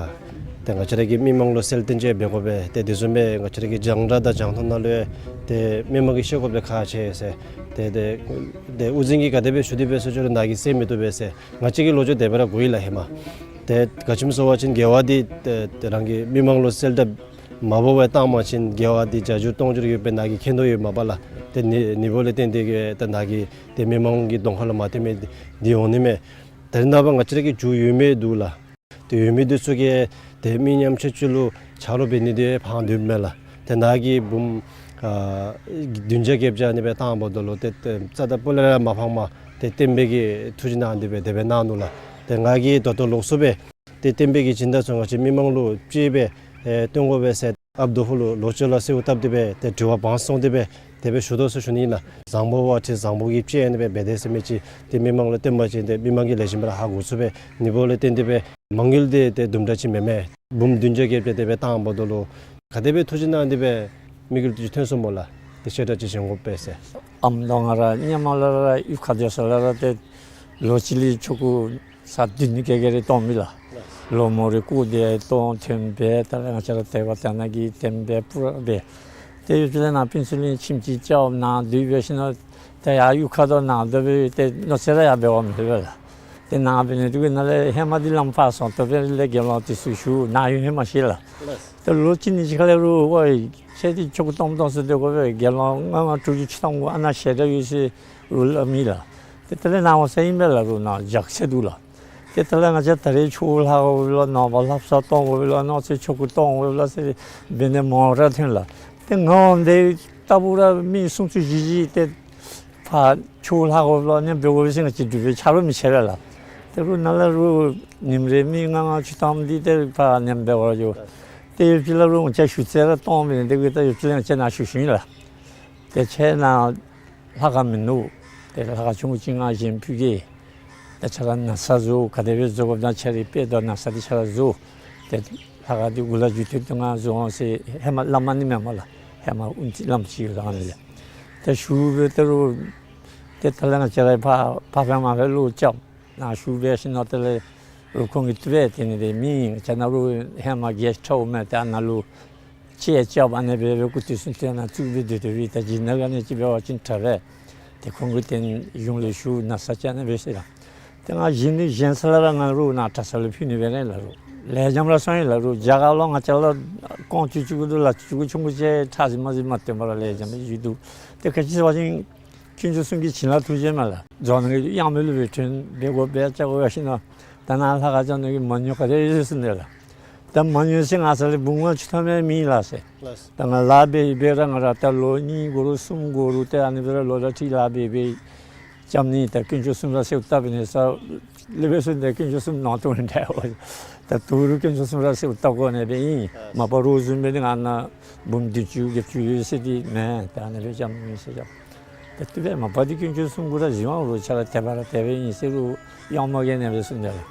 ཏེ་ང་བཅས་ར་གི་མི་མང་ལུ་གསལ་སྟོན་ཅིག་འབད་དགོ་པས། ཏེ་དེ་བཟུམ་སྦེ་ང་བཅས་ར་གི་རྒྱང་བསྒྲགས་དང་རྒྱང་མཐོང་ནང་ལུ་ཡང་ཏེ་མི་མང་གིས་ཤེས་དགོཔ་འདི་ཁག་ཆེ་ཟེར། ཏེ་ཏེ་ཏེ་དབུ་འཛིན་གྱིས་ག་དེ་སྦེ་ཞུ་སྟེ་འབད་ཟེར་ཅི་རུང་ནཱ་གིས་གསན་མི་བཏུབ་པས་ཟེར། ང་བཅས་ཀྱི་ལོ་རྒྱུས་དེ་སྦེ་ར་གོ་ཡི་ལགས་ཧེ་མ། ཏེ་ག་ཅི་སྨོ་ཟེར་བ་ཅིན་དགེ་བ་འདི་ཏེ་ཏེ་རང་གི་མི་མང་ལུ་གསལ་བསྒྲགས་མ་འབད་བར་བཏང་པ་ཅིན་དགེ་བ་འདི་བརྒྱ་འགྱུར་སྟོང་འགྱུར་ཡོད་པའི་ནཱ་གིས་མཁྱེན་དོ་ཡོདཔ་མས་པ་ལགས། ཏེ་ནི་ནི་འབདཝ་ལས་བརྟེན་ཏེ་གིས་ཏེ་ནཱ་གིས་ཏེ་མི་མང་གི་གདོང་ཁ་ལུ་མ་བསྟནམ་འདི་འོང་ནི་མས། ད་རེས་ནངས་པ་ང་བཅས་ར་གི་རྒྱུ་ཡོད་མི་འདུག་ལགས། ཏེ་ཡོད་མི་འདི་ཚུ་གིས་ཏེ་མི་ཉམ་ཆུང་ཚུ་ལུ་ཆ་རོགས་འབད་ནི་འདི་ཕངས་སྡོདཔ་མས་ལགས། ཏེ་ནཱ་གིས་འབུམ་ཨ་བདུན་བརྒྱ་བརྒྱད་བརྒྱ་ཨ་ནི་སྦེ་བཏངམ་ད་ལུ་ཏེ་ཏེ་རྩ་དང་སྤུ་ལས་ར་མ་ཕངས་པར་ཏེ་བསྟན་པའི་གི་ཐུགས་རྗེ་གནང་སྟེ་སྦེ་དེ་སྦེ་གནང་ནུག་ལགས། ཏེ་ང་གིས་ད་ལྟོ་ལོགས་སུ་སྦེ་ཏེ་བསྟན་པའི་གི་སྦྱིན་བདག་ཚུ་ང་བཅས་མི་མང་ལུ་ཅིག་སྦེ་ཨེ་སྟོན་དགོ་པས་ཟེར་ཨཔ་རྡོ་ཕུ་ལུ་ལོགས་ཅིག་ལུ་གསོལཝ་བཏབ་སྟེ་སྦེ་ཏེ་དྲི་བ་དཔང་བཙོང་སྟེ་སྦེ་དེ་སྦེ་ཞུ་དོ་ཟེར་ཞུ་ནི་ཨིན་ལགས། བཟང་པོ་བ་ཏེ་བཟང་པོ་གིས་ཅིག་ཨ་ནི་སྦེ་འབད་དེས་ཟེར་མི་ཅིག་ཏེ་མི་མང་ལུ་སྟོན་པ་ཅིན་ཏེ་མི་མང་གིས་ལེགས་ཤོམ་སྦེ་ར་ཧ་གོ་ཚུགས་པས། ནི་འབདཝ་ལས་བརྟེན་ཏེ་སྦེ་མ་དངུལ་འདི་ཏེ་དུམ་གྲ་ཅིག་མེན་མས། འབུམ་བདུན་བརྒྱ་བརྒྱད་བརྒྱ་དེ་སྦེ་བཏངམ་ད་ལུ་ག་དེ་སྦེ་ཐུགས་རྗེ་གནང་སྟེ་སྦེ་དམིགས་ཡུལ་འདི་ཐོན་སོང་སྨོ་ལགས། ཏེ་བཤད་གྲྭ་ཅིག་བཞེངས་དགོ་པས་ཟེར། ཨམ་ལོ་ང་ར་ཧེ་མ་ལས་ར་གཡུས་ཁར་སྡོད་ས་ལས་ར་ཏེ་ལོ་གཅིག་ལས་ཆོ་ག་ས་བདུན་ནི་བརྒྱད་བརྒྱ་རེ་གཏང་མི་ལགས། ལོ་མོ་རེ་བཀོ་སྟེ་གཏང་ཐོན་སྦེ་ད་ལས་ང་བཅས་ར་དེ་བ་དེ་ནང་གི་བསྟན་པའི་སྤུ་ར་སྦེ། ཏེ་ཡུལ་ལས་ནཱ་ཕུན་ཚོགས་གླིང་ཁྱིམ་ཅིག་རྐྱབ་ནཱ་སྡོད་འབད་ཞིནམ་ད་ཡར་གཡུས་ཁར་དང་ནཱ་སྡོད་སྦེ་ཏེ་མནོ་ཚད་ར་ཡར་འབད་བ་མེད་པས་ལགས། ཏེ་ནཱ་འབད་ནི་དེ་གིས་ནཱ་ལས་ཧེ་མ་འདི་ལམ་ཕར་སོང་སྟེ་སྦེ་ལས་དགེ་སློང་དེ་ཚུ་ཞུ་ནཱ་ཡོད་ཧེ་མ་ཤེས་ལགས། ཏེ་ལོ་གཅིག་གཉིས་ཅིག་ཁ་ལས་རུང་ཝའེ་ཁྱེད་འདི་ཆོ་ག་གཏང་གཏང་ས་སྡོད་དགོ་པས། དགེ་སློང་ལྔ་ལྔ་དྲུག་ཅུ་ཅིག་གཏང་དགོ་ཨ་ནཱ་ཞལ་གྲངས་ཡོད་ཟེར་རུང་སླབ་མི་ལགས། ཏེ་དེ་ལས་ནཱ་འོང་ས་ཨིན་པས་ལགས་རུང་ནཱ་རྒྱགས་ཚད་འདུག་ལགས། ཏེ་དེ་ལས་ང་བཅས་ད་རེས་ཆོ་ག་ལྷག་དགོ་པས་ལགས། ནངས་པ་ལྷ་བསངས་གཏང་དགོ་པས་ལགས། གནངས་ཚེ་ཆོ་ག་གཏང་དགོ་པས་ལགས་ཟེར་འབད་ནི་མང་ར་ཐོན་ལགས། ཏེ་ང་འོང་དེ་ལྟ་བུ་ར་མི་སུམ་ཅུ་བཞི་བཞི་ཏེ་ཕར་ཆོ་ག་ལྷག་དགོ་པས་ལགས་ནི་འབད་དགོ་པས་ཟེར་ང་བཅས་འདྲི་བའི་ཆ་རོགས་མི་ཆེ་བས་ལགས། ཏེ་རུང་ནཱ་ལས་རུང་ཉིནམ་རེ་མི་ལྔ་ལྔ་ཅིག་གཏངམ་འདི་ཏེ་ཕར་ནེམ་འབད་བར་འགྱོ། ཏེ་ཡུལ་ཕྱི་ལས་རུང་ང་བཅས་ཞུ་ཚད་ར་གཏང་མི་ནི་དེ་གིས་ད་ཡུལ་ཕྱི་ལས་ང་བཅས་ནཱ་ཞུ་ཞུ་ཨིན་ལགས། ཏེ་ཁྱེད་ནཱ་ལྷ་ཁང་མིན་འདུག། ཏེ་ལྷ་ཁང་ཆུང་ཀུ་ཅིག་ང་བཞེངས་ཕུལ་གེ། ད་ཁྱེད་ར་ན་བཟའ་བཟོ་ག་དེ་སྦེ་བཟོ་དགོཔ་ད་ཁྱེད་རའི་དཔེ་དང་ན་བཟའ་འདི་ཁྱེད་ར་བཟོ། ཏེ་ལྷ་ཁང་འདི་གུ་ལས་མཇུག་མཐུད་དེ་ང་བཟོ་འོང་ཟེར་ཧེ་མ་སླབ་མ་ནི་མེན་མས་ལགས། ཧེ་མ་ཨུན་ཙི་བླམ་ཅིག་ཡོད་ལགས་ཨ་ནི་ལས། ཏེ་ཞུ་སྦེ་ད་རུང་ཏེ་ད་ལས་ང་བཅས་ར་ཕར་ཕར་ཕར་མར་ཕར་ལུ་རྐྱབ། ནཱ་ཞུ་སྦེ་ཞིནམ་ད་ལས་རུང་ཁོང་གིས་དེ་སྦེ་དེ་ནི་དེ་མི་ང་བཅས་ནཱ་རུང་ཧེ་མ་གེསཊ་ཧའུསི་མས། ཏེ་ཨ་ནཱ་ལུ་ཅིག་རྐྱབ་ཨ་ནི་སྦེ་སྦེ་སྐུ་དུས་སུ་ཏེ་ནཱ་བཙུགས་སྦེ་སྡོད་སྡོད་པའི་ད་ཇི་ནང་ག་ནི་ཅིག་འབད་བ་ཅིན་དྲག་པས། ཏེ་ཁོང་གིས་ཏེ་གཞུང་ལས་ཞུ་ན་བཟའ་ཅིག་ཨ་ནི་སྦེ་ཟེར་ལགས། ཏེ་ང་བཞེངས་ནི་བཞེངས་ས་ལས་ར་ང་རུང་ནཱ་གྲྭ་ས་ལུ་ཕུལ་ནི་སྦེ་ར་ལགས་རུང་ལེགས་ཤོམ་ར་སོང་ཡི་ལགས་རུང་རྒྱ་གར་ལུ་ང་བཅས་ལུ་རྐང་བཅུ་བཅུ་གུ་འདུག་ལགས། བཅུ་གུ་ཆུང་ཀུ་ཅིག་ཁྲག་ཟེར་མ་ཟེར་མ་སྟོན་པར་ར་ལེགས་ཤོམ་སྦེ་བཞུགས་འདུག། ཏེ་ག་ཅི་ཟེར་བ་ཅིན་ དཀོན་མཆོག་གསུམ་གྱི་བྱིན་རླབས་ཐུགས་རྗེ་མས་ལགས། རྫོང་ནང་གི་གཡང་མོ་ལུ་སྦེ་ཐོན་སྦེ་དགོ་སྦེ་བཅར་དགོ་ཞིན་ན་ད་ནཱ་ལྷ་ཁང་བཅག་ནི་གི་མ་དངུལ་ག་དེ་ཡོད་ཟེར་ནི་ལགས། ད་མ་དངུལ་ཟེར་ང་བཅས་ལུ་བུམོ་ཆུང་ཐ་མ་མེད་ལགས་ཟེར། ལགས། ད་ང་ལཱ་འབད་འབད་ར་ང་ར་ད་ལོ་གཉིས་འགོར་རུང་གསུམ་འགོར་རུང་ཏེ་ཨ་ནི་སྦེ་ར་ལོ་ཟླ་ཁྲི་ལཱ་འབད་འབད་རྐྱབ་ནི། ད་དཀོན་མཆོག་གསུམ་ར་གསོལཝ་བཏབ་ནི་ཟེར་ལས་འབད་ཟེར་ཏེ་དཀོན་མཆོག་གསུམ་ནང་དོག་འདྲཝ་ད་ད་རུང་དཀོན་མཆོག་གསུམ་ར་གསོལཝ་བཏབ་དགོ་ནི་སྦེ་ཨིན། མ་པ་རོགས་བཟུམ་སྦེ་ནི་ང་ནཱ་བུམོ་བདུན་ཅུ་བརྒྱད་ཅུ་ཡོད་ཟེར་འདི་མེན། ད་ཨ་ནི་སྦེ་རྐྱབ་ནི་ཟེར་རྐྱབ། ད་དེ་སྦེ་མ་པ་འདི་དཀོན་མཆོག་གསུམ་གུ་ར་གཞི་དབང་རུང་ཆ་ར་དེ་སྦེ་ར་དེ་སྦེ་ཨིན་ཟེར་རུང་གཡང་མོ་གིས་ཨ་ནི་སྦེ་གསུངས་ཏེ་ལགས།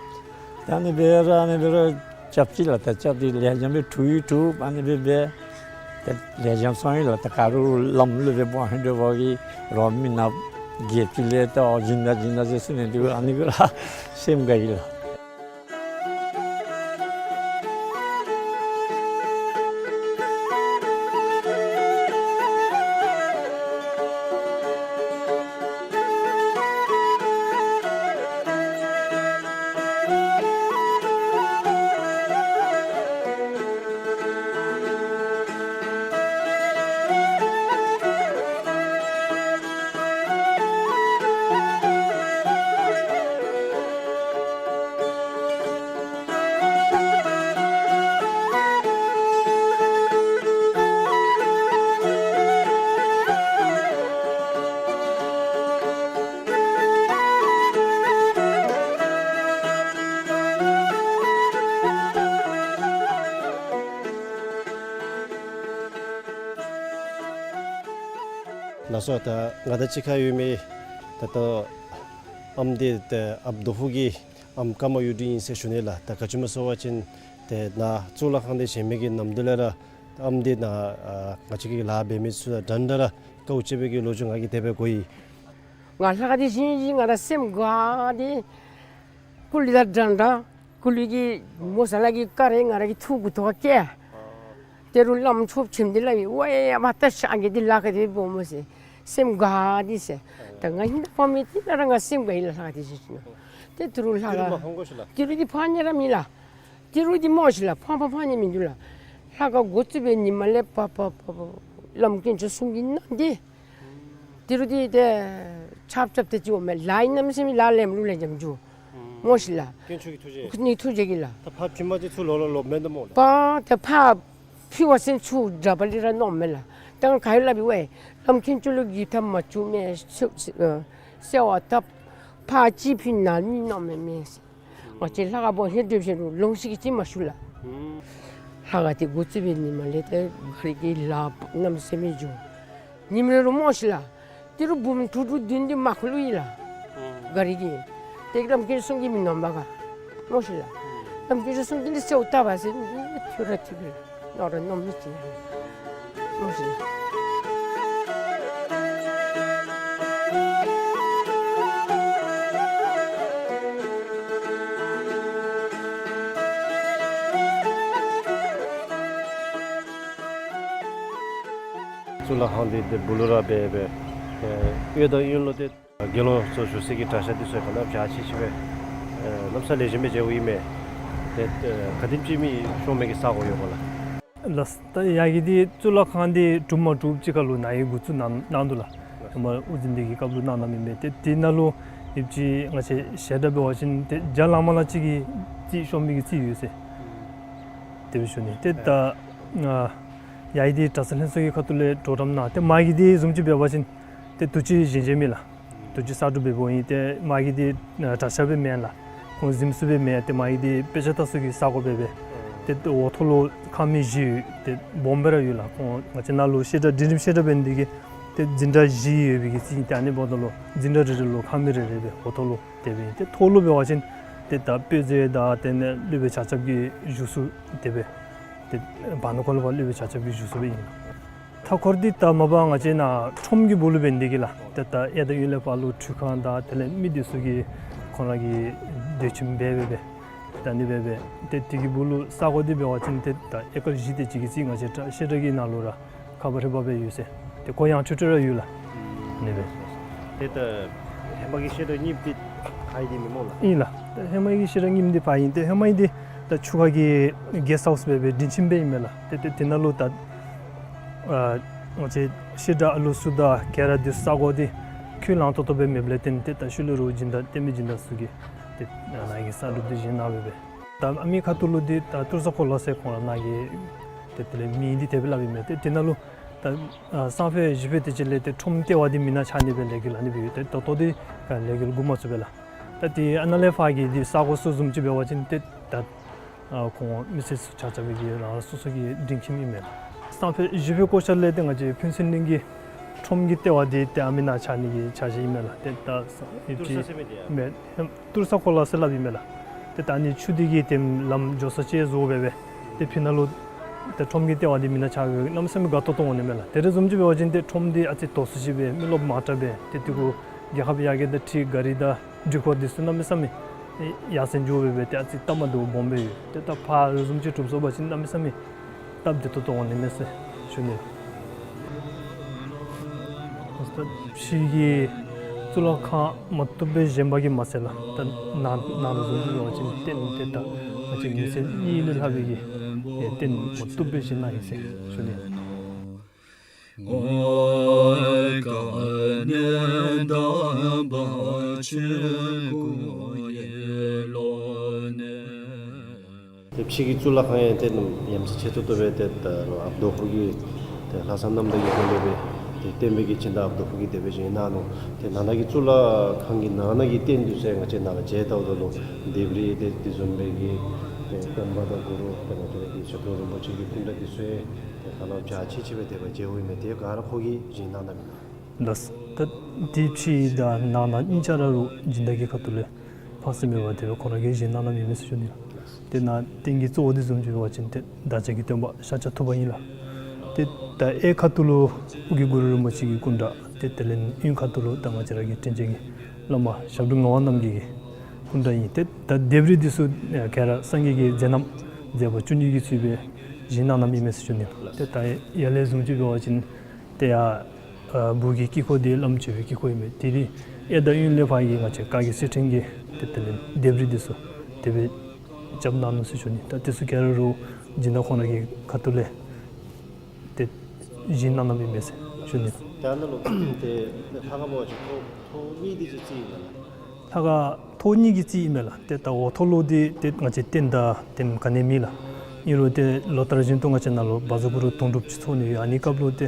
ད་ཨ་ནི་སྦེ་ར་ཨ་ནི་སྦེ་ར་རྐྱབ་ཅི་ལགས། ད་རྐྱབ་སྟེ་ལས་རྐྱངམ་སྦེ་གྲུབ་ཡང་གྲུབ། ཨ་ནི་སྦེ་སྦེ་ད་ལས་རྐྱངམ་སོང་ཡི་ལགས། ད་ག་རུང་ལམ་ལུ་སྦེ་འབད་ཧིང་འདོད་པ་གིས་རོགས་མི་ནག་བརྒྱད་ཅུ་ལས་ད་ཨོ་སྦྱིན་བདག་སྦྱིན་བདག་ཟེར་གསུངས་ནི་འདི་ཨ་ནི་གུ་ར་སེམས་དགའ་ཡི་ལགས། ལགས་སོ། ད་ང་དང་གཅིག་ཁར་ཡོད་མི་ད་ལྟོ་ཨམ་འདི་ད་ཨཔ་རྡོ་ཕུག་གི་ཨམ་ཀརྨ་གཡུ་སྒྲོན་ཨིན་ཟེར་ཞུ་ནི་ལགས། ད་ག་ཅི་སྨོ་ཟེར་བ་ཅིན་ཏེ་ནཱ་གཙུག་ལག་ཁང་འདི་བཞེངས་མི་གི་ནམ་དུས་ལས་ར་ཨམ་འདི་ནཱ་ཨ་ང་བཅས་ཀྱི་ལཱ་འབད་མི་ཚུ་དང་འདྲན་འདྲ་ར་དཀའཝ་སྤྱད་པའི་གི་ལོ་རྒྱུས་ང་གིས་དེ་སྦེ་གོ་ཡི། ང་ལྷ་ཁང་འདི་བཞེངས་བཞེངས་ང་ར་སེམས་དགའ་སྟེ་སྐུ་ལུས་དང་འདྲན་འདྲ། སྐུ་ལུས་ཀྱི་མོ་ས་ལ་གི་ཀ་རེ་ང་ར་གི་ཐུགས་གུ་ཐོག་ཁར་བཀལ། ཏེ་རུང་བླམ་ཆོསཔ་ཆེན་པོ་འདི་ལུ་ཝའེ་ཨ་མ་ད་ཤ་གི་འདི་ལཱ་ག་དེ་སྦེ་འབདཝ་སྨོ་ཟེར་སེམས་དགའ་སྟེ་ཟེར། ད་ང་ཧིང་ད་ཕ་མི་འདི་ནང་ར་ང་སེམས་དགའ་ཡི་ལགས། ལྷ་ཁང་འདི་བཞེངས་བཞེངས་ནུག། ཏེ་ཏི་རུ་ལྷ་ཁང་ཏི་རུ་མ་ཧོང་གོ་ཤིག་ལགས། ཏི་རུ་འདི་ཕར་ཉལ་ར་མེད་ལགས། ཏི་རུ་འདི་སྨོ་ཤིག་ལགས་ཕར་ཕར་ཕར་ཉལ་མིན་འདུག་ལགས། ལྷ་ཁང་འགོ་བཙུགས་པའི་ཉིནམ་ལས་ཕར་ཕར་ཕར་ཕར་བླམ་དཀོན་མཆོག་གསུམ་གྱི་སྣང་འདི་ཏི་རུ་འདི་ཏེ་ཆརཔ་རྐྱབ་སྟེ་ཅིག་འོང་མས། ལཱ་ཨིན་ན་མི་ཤེས་མི་ལཱ་ལེན་ལུ་ལེན་རྐྱངམ་འགྱོ་སྨོ་ཤིག་ལགས། དཀོན་མཆོག་གི་ཐུགས་རྗེ། ནི་ཐུགས་རྗེ་གིས་ལགས། ད་ཕར་ཕྱི་མ་ཅིག་ཚུར་ལོག་ལོག་ལོགཔ་མེན་ཏེ་སྨོ་ལགས། ཕར་ཏེ་ཕར་ཕུལ་བ་ཅིན་ཚུར་དགྲ་བ་ལས་ར་མནོཝ་མས་ལགས། ད་ང་ག་ཡོད་སླབ་ཨིན་ཝའེ། བླམ་དཀོན་མཆོག་ལུ་གི་ཐབས་མ་བྱུང་མས། ཨ་གསོལ་བ་བཏབ། ཕར་ཅིག་ཕུལ་ནཱ་མི་མནོཝ་མས་མས། ང་བཅས་ལྷ་ཁང་འབད་ཧེ་འདྲེ་བཤད་རུང་ལོང་ཤེས་ཀྱི་ཅིག་མ་ཞུ་ལགས། ལྷ་ཁང་འདི་འགོ་བཙུགས་པའི་ཉིནམ་ལས་ཏེ་ག་རི་གི་ལཱ་གནམ་མེད་ས་མེད་འགྱོ། ཉིནམ་རེ་རུང་སྨོ་ཤིག་ལགས། ཏི་རུ་འབུམ་དྲུག་དྲུག་བདུན་བདུན་མ་ཁུ་ལུ་ཡི་ལགས། ག་རི་གི་ཏེ་བླམ་དཀོན་མཆོག་གསུམ་གྱི་མི་མནོཝ་མས་ག་སྨོ་ཤིག་ལགས། བླམ་དཀོན་མཆོག་གསུམ་འདི་ལུ་གསོལཝ་བཏབ་པ་ཟེར་འདི་ཐུགས་ར་ཐིག་གི་ལགས། ནོར་ར་ནོར་མི་ཅིག་ལགས། གཙུག་ལག་ཁང་འདི་འདི་སྦུག་ལུ་ར་སྦེ་སྦེ་ཨེ་འོད་དང་གཡོན་ལུ་ཏེ་དགེ་སློང་ཚུ་བཞུགས་སའི་གི་གྲྭ་ཤག་འདི་ཚུ་གནམ་མེད་ས་མེད་ཅིག་སྦེ་ཨེ་གནམ་མེད་ས་མེད་ལེགས་ཤོམ་སྦེ་མཇལཝ་ཨིན་མས། ཏེ་ཨེ་ག་དེམ་ཅིག་མི་ཤོང་མི་གི་ས་གོ་ཡོད་ག་ལགས། ལགས། ད་ཡ་གི་འདི་གཙུག་ལག་ཁང་འདི་གྲུབ་མ་གྲུབ་ཅིག་ཁར་ལུ་ནཱ་གིས་འགོ་བཙུགས་གནང་གནང་འདུག་ལགས། ཧེ་མ་དབུ་འཛིན་འདི་གི་སྐབས་ལུ་གནང་གནངམ་ཨིན་པས། ཏེ་དེ་ནང་ལུ་ཡོདཔ་ཅིག་ང་བཅས་བཤད་གྲྭ་འབད་བ་ཅིན་ཏེ་བརྒྱ་ལང་མ་ལང་ཅིག་གི་རྩིས་ཤོང་མི་གི་རྩིས་ཡོད་ཟེར་དེ་སྦེ་ཞུ་ནི། ཏེ་ད་ཡ་གི་འདི་གྲྭ་ཚང་ལྷན་ཚོགས་ཀྱི་ཁ་ཐུག་ལས་གྲོགས་རམ་གནང་། ཏེ་མ་གི་འདི་བཟུམ་ཅིག་འབད་བ་ཅིན་ཏེ་དུས་ཅི་བཞེངས་བཞེངསམ་ཨིན་ལགས། དུས་ཅི་གསར་སྒྲུབ་འབདཝ་ཨིན། ཏེ་མ་གི་འདི་གྲྭ་ཤག་སྦེ་མེན་ལགས། ཁོང་གཟིམ་ས་སྦེ་མེན། ཏེ་མ་གི་འདི་དཔེ་ཆ་ལྟ་ས་གི་ས་གོ་སྦེ་སྦེ། ཏེ་འོག་ཐོག་ལུ་ཁང་མིག་བཞི་ཡོད། ཏེ་སྦོམ་སྦེ་ར་ཡོད་ལགས། ཁོང་ང་བཅས་ནཱ་ལུ་བཤད་གྲྭ་འབྲིང་རིམ་བཤད་གྲྭ་འབད་ནི་དེ་གིས་ཏེ་འཛིན་གྲྭ་བཞི་ཡོད་པའི་གི་རྩིས་ཨིན། ཏེ་ཨ་ནི་འབདཝ་ད་ལུ་འཛིན་གྲྭ་རེ་རེ་ལུ་ཁང་མིག་རེ་རེ་སྦེ་འོག་ཐོག་ལུ་དེ་སྦེ་ཨིན། ཏེ་ཐོག་ལུ་འབད་བ་ཅིན་ཏེ་ད་དཔེ་མཛོད་དང་དེ་ལས་སློབ་དཔོན་ཆ་ཁྱབ་ཀྱི་བཞུགས་ས་དེ་སྦེ་ཏེ་བར་ན་ཁོ་ལུ་སྦེ་སློབ་དཔོན་ཆ་ཁྱབ་ཀྱི་བཞུགས་ས་སྦེ་ཨིན། མཐའ་འཁོར་འདི་ད་མ་པ་ང་བཅས་ནཱ་ཁྲོམ་གྱི་སྦུག་ལུ་འབད་ནི་དེ་གིས་ལགས། ཏེ་ད་གཡས་དང་གཡོན་ལས་ཕར་ལུ་ཁྲུས་ཁང་དང་དེ་ལས་མི་སྡོད་ས་གི་ཁོང་ར་གི་སྡོད་ཁྱིམ་སྦེ་སྦེ་སྦེ་ད་ཨ་ནི་སྦེ་སྦེ་ཏེ་དེ་གི་སྦུག་ལུ་ས་གོ་འདི་འབད་བ་ཅིན་ཏེ་ད་ཨེ་ཀར་བཞི་དེ་ཅིག་གི་རྩིས་ང་བཅས་བཤད་གྲྭ་གི་ནང་ལུ་ར་ཁ་པར་ཧེ་མ་སྦེ་ཡོད་ཟེར། ཏེ་ཁོ་ཡང་ཁྲིག་ཁྲི་ར་ཡོད་ལགས། ཨ་ནི་སྦེ། ཏེ་ད་ཧེ་མ་གི་བཤད་གྲྭ་རྙིངམ་འདི་ཕར་ཨིན་ཏེ་མེན་སྨོ་ལགས། ཨིན་ལགས། ད་ཧེ་མ་གི་བཤད་གྲྭ་རྙིངམ་འདི་ཕར་ཨིན། ཏེ་ཧེ་མ་ཨིན་འདི་ད་ཆུ་ཁ་གི་གེསཊ་ཧའུསི་སྦེ་སྦེ་འབྲིང་ཁྱིམ་སྦེ་ཨིན་མས་ལགས། ཏེ་ཏེ་དེ་ནང་ལུ་ད་ཨ་ང་བཅས་བཤད་གྲྭ་ཨ་ལུ་ཚུ་དང་ག་ར་སྡོད་ས་གོ་འདི་ ཁུངས་ལང་ཏོག་ཏོ་སྦེ་མེདཔ་ལས་བརྟེན་ཏེ་ད་ཤུལ་ལས་ར་སྦྱིན་བདག་བསྟན་པའི་སྦྱིན་བདག་ཚུ་གིས་ཏེ་ནཱ་གི་གསར་སྒྲུབ་འདི་བཞེངས་གནང་སྦེ་སྦེ། ད་ཨ་མི་ཁ་ཐུག་ལུ་འདི་ད་ཏུར་ས་འཁོར་ལོ་ཟེར་ཁོང་ར་ནཱ་གི་ཏེ་དེ་ལས་མིང་འདི་དེ་སྦེ་སླབ་ཨིན་མས། ཏེ་དེ་ནང་ལུ་ད་ཨ་སང་ཕོད་བཞི་ཕོད་དེ་ཅིག་ལས་ཏེ་ཁྲོམ་ལྟེ་བ་འདི་མེ་ནང་ཆགས་ནི་སྦེ་ལས་འགུལ་ཨ་ནི་སྦེ་ཡོད། ཏེ་ད་ལྟོ་འདི་ལས་འགུལ་འགོ་མ་བཙུགས་པས་ལགས། ད་ཏེ་ཨ་ནཱ་ལས་ཕར་གྱི་འདི་ས་གོ་ཚུ་བཟུམ་ཅིག་འབད་བ་ཅིན་ཏེ་ད་ཨ་ཁོང་མི་སེར་ཚུ་ཆ་ཁྱབ་ཀྱིས་རང་རང་སོ་སོ་གི་སྒྲིང་ཁྱིམ་ཨིན་མས་ལགས། སང་ཕོད་བཞི་ཕོད་སྐོར་ཤར་ལས་ཏེ་ང་བཅས་ཕུན་ཚོགས་གླིང་གི་ཁྲོམ་གྱི་ལྟེ་བ་འདི་ཏེ་ཨ་མི་ནང་ཆགས་ནི་གི་འཆར་གཞི་ཨིན་མས་ལགས། ཏེ་ད་ས་ཏུར་ས་ཟེར་མི་འདི་ཡང་མེན་ཏུར་ས་འཁོར་ལོ་ཟེར་སླབ་ཨིན་མས་ལགས། ཏེ་ད་ཨ་ནི་ཆུ་འདི་གིས་ཏེ་ལམ་འགྱོ་ས་ཅིག་བཟོ་སྦེ་སྦེ་ཏེ་ཕི་ནང་ལུ་ཏེ་ཁྲོམ་གྱི་ལྟེ་བ་འདི་མེ་ནང་ཆགས་སྦེ་གནམ་མེད་ས་མེད་དགའ་ཏོག་ཏོ་འོང་ནི་མས་ལགས། དེ་རེ་བཟུམ་ཅིག་འབད་བ་ཅིན་ཏེ་ཁྲོམ་འདི་ཨ་ཙི་དོག་སུ་ཅིག་སྦེ་མི་རློབས་མང་དྲགས་སྦེ་ཏེ་དེ་གུ་རྒྱལ་ཁབ་ཡར་རྒྱས་དང་འཁྲིལ་ག་རི་དང་འགྲུལ་འཁོར་འདི་ཚུ་གནམ་མེད་ས་མེད་ཡར་སེང་འགྱོ་སྦེ་སྦེ་ཏེ་ཨ་ཙི་སྟབས་མ་བདེཝ་སྦོམ་སྦེ་ཡོད། ཏེ་ད་ཕར་རེ་བཟུམ་ཅིག་གྲུབ་སོང་པ་ཅིན་གནམ་མེད་ས་མེད་སྟབས་བདེ་ཏོག་ཏོ་འོང་ནི་མས་ཟེར་ཞུ་ནི། ད་ཕྱི་གི་གཙུག་ལག་ཁང་མ་བཏུབ་སྦེ་བཞེངས་པ་གིས་མ་ཚད་ལགས། ད་ནང་ནང་ལུ་བཟུམ་ཅིག་འབད་བ་ཅིན་རྟེན་ཏེ་ད་ང་བཅས་མི་སེར་གཉིས་ལས་ལྷག་པའི་གི་རྟེན་མ་བཏུབ་སྦེ་བཞེངས་གནང་ཡི་ཟེར་ཞུ་ནི། ཏེ་ཕྱི་གི་གཙུག་ལག་ཁང་ཡང་ཏེ་ཡ་མཚན་ཆེ་ཏོག་ཏོ་སྦེ་ཏེ་ད་ཨ་བདུད་ཕོ་གི་ཏེ་ལྷག་བསམ་རྣམ་དག་གི་སྒོ་ལས་སྦེ་ཏེ་བསྟན་པའི་གི་སྦྱིན་བདག་ཨ་བདུད་ཕོ་གིས་དེ་སྦེ་བཞེངས་གནང་ནུག། ཏེ་ནང་ན་གི་གཙུག་ལག་ཁང་གི་ནང་ན་གི་རྟེན་འདི་ཚུ་ཡང་ང་བཅས་ནཱ་ལུ་མཇལ་བལྟཝ་ད་ལུ་ལྡེབས་རིས་ཏེ་དེ་བཟུམ་སྦེ་གི་ཏེ་པདྨ་དང་གུ་རུ་ཏེ་ང་བཅས་ར་གི་ཞབས་དྲུང་རིན་པོ་ཆེ་གི་སྐུ་འདྲ་འདི་ཚུ་ཡང་ཏེ་ད་ལུ་འཇའ་ཆི་ཆི་སྦེ་དེ་སྦེ་མཇལཝ་ཨིན་མས། དེ་ག་ར་ཁོ་གིས་བཞེངས་གནང་གནངམ་ཨིན་ལགས། ད་ཏེ་ཕྱི་དང་ནང་ན་གཉིས་ཆ་ར་རུ་སྦྱིན་བདག་གི་ཁ་ཐུག་ལས་ཕངས་སེམས་མེད་པར་དེ་སྦེ་ཁོ་ར་གིས་བཞེངས་གནང་གནངམ་ཨིན་མས་ཟེར་ཞུ་ནི། ཏེ་ནཱ་རྟེན་གྱི་གཙོ་བོ་འདི་བཟུམ་ཅིག་འབད་བ་ཅིན་ཏེ་བདག་ཅག་གི་སྟོན་པ་ཤཱཀྱ་ཐུབ་པ་ཨིན་ལགས། ཏེ་ད་གཡས་ཁ་ཐུག་ལུ་ཨོ་རྒྱན་གུ་རུ་རིན་པོ་ཆེ་གི་སྐུ་འདྲ་ཏེ་དེ་ལས་གཡོན་ཁ་ཐུག་ལུ་ད་ང་བཅས་ར་གི་དྲིན་ཅན་གྱི་བླ་མ་ཞབས་དྲུང་ངག་དབང་རྣམ་རྒྱལ་གྱི་སྐུ་འདྲ་ཨིན། ཏེ་ད་ལྡེབས་རིས་འདི་ཚུ་ག་ར་སངས་རྒྱས་ཀྱི་མཛད་རྣམ་མཛད་པ་བཅུ་གཉིས་ཀྱི་ཚུལ་སྦེ་བཞེངས་གནང་གནངམ་ཨིན་མས་ཟེར་ཞུ་ནི། ཏེ་ད་ཡར་ལས་བཟུམ་ཅིག་འབད་བ་ཅིན་ཏེ་ཡར་ཨ་སྦུག་གི་དཀྱིལ་འཁོར་འདི་བླམ་མཆོད་པའི་དཀྱིལ་འཁོར་ཨིན་མས། དེ་ལས་གཡས་དང་གཡོན་ལས་ཕར་གྱི་ང་བཅས་བཀའ་བརྒྱུད་གསེར་ཕྲེང་གི་ཏེ་དེ་ལས་ལྡེབས་རིས་འདི་ཚུ་དེ་སྦེ་རྐྱབ་གནང་ནུག་ཟེར་ཞུ་ནི། ད་དེ་ཚུ་ག་ར་རུ་སྦྱིན་བདག་ཁོང་ར་གི་ཁ་ཐུག་ལས་ཏེ་བཞེངས་གནང་གནངམ་ཨིན་མས་ཟེར་ཞུ་ནི། ད་ནཱ་ལུ་ཏེ་ལྷ་ཁང་འབད་བ་ཅིན་ཐོག་ཐོག་གཉིས་འདི་ཅིག་རྩིགཔ་ཨིན་མས་ལགས། ལྷ་ཁང་ཐོག་གཉིས་ཀྱི་རྩིགཔ་ཨིན་མས་ལགས། ཏེ་ད་འོག་ཐོག་ལུ་འདི་ཏེ་ང་བཅས་རྟེན་དང་རྟེན་ག་ནི་མེད་ལགས། ཨིན་རུང་ཏེ་ལོ་ལྟར་བཞིན་དུ་ང་བཅས་ནཱ་ལུ་བཛྲ་གུ་རུ་དུང་སྒྲུབ་ཅིག་ཚོགས་ནི་ཡོད། ཨ་ནི་སྐབས་ལུ་ཏེ་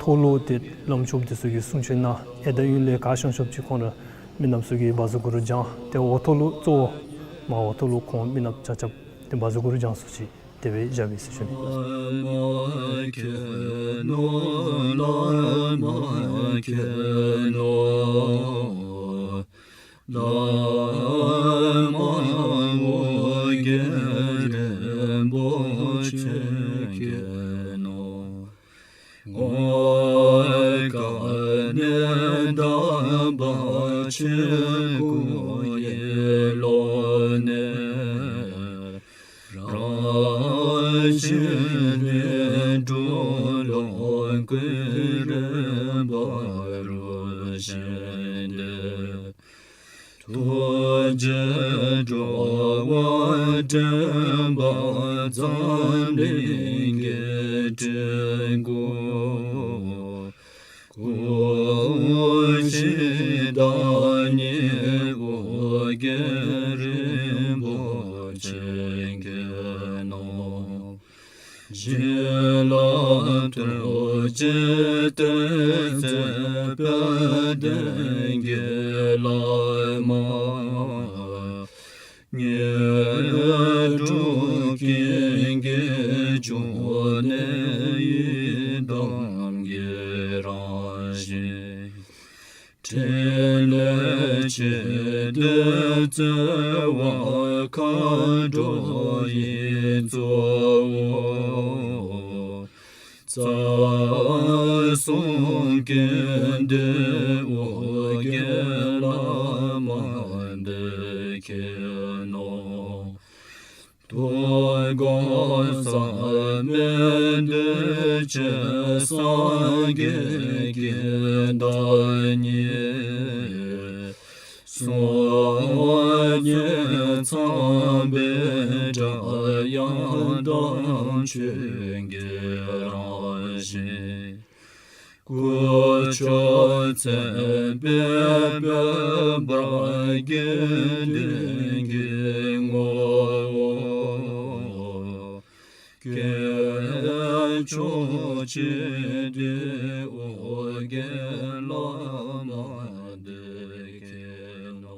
ཐོག་ལུ་ཏེ་བླམ་ཆོསཔ་འདི་ཚུ་གིས་གསུང་ཆོག་གནང་། གཡས་དང་གཡོན་ལས་ག་ཤོང་ཤོངམ་ཅིག་ཁོང་ར་མི་ནགཔ་ཚུ་གིས་བཛྲ་གུ་རུ་བགྱང་། ཏེ་འོག་ཐོག་ལུ་གཙོ་བོ་མར་འོག་ཐོག་ལུ་གཙོ་བོ་མར་འོག་ཐོག་ལུ་ཁོང་མི་ནགཔ་ཆ་ཁྱབ་ཏེ་བཛྲ་གུ་རུ་བགྱང་ས་ཅིག་དེ་སྦེ་བཞགཔ་ཨིན་ཟེར་ཞུ་ནི། ཐུགས་རྗེས་འགྲོ་བ་འདྲེན་པ་འཛམ་གླིང་གི་སྤྲུལ་སྐུ། སྐུ་མཆེད་བདག་ཉིད་ཨོ་རྒྱན་རིན་པོ་ཆེ་མཁྱེན་ནོ། བྱིན་རླབས་ཐུགས་རྗེའི་གཏེར་མཛོད་དཔལ་ལྡན་གྱི་བླ་མ། དངོས་གྲུབ་ཀུན་གྱི་འབྱུང་གནས་ཡི་དམ་གྱི་རང་བཞིན། ཕྲིན་ལས་ཆེ་འདོད་བརྩེ་བ་མཁའ་འགྲོ་ཡི་གཙོ་བོ། རྩ་གསུམ་ཀུན་འདུས་ཨོ་རྒྱན་བླ་མ་འདི་མཁྱེན་ནོ། རྡོ་སྒང་བསམ་མེད་འདུས་བྱས་སངས་རྒྱས་ཀྱི་བདག་ཉིད། སྲོག་ཉིད་ཚངས་པའི་སྒྲ་དབྱངས་དང་ཆོས་ཀྱི་རང་བཞིན། སྐུ་མཆོག་མཚན་དཔལ་འབར་བ་དགེ་འདུན་གྱི་ངོ་བོ། སྐྱེས་མཆོག་སྤྱི་འདུས་ཨོ་རྒྱན་བླ་མ་དེ་མཁྱེན་ནོ།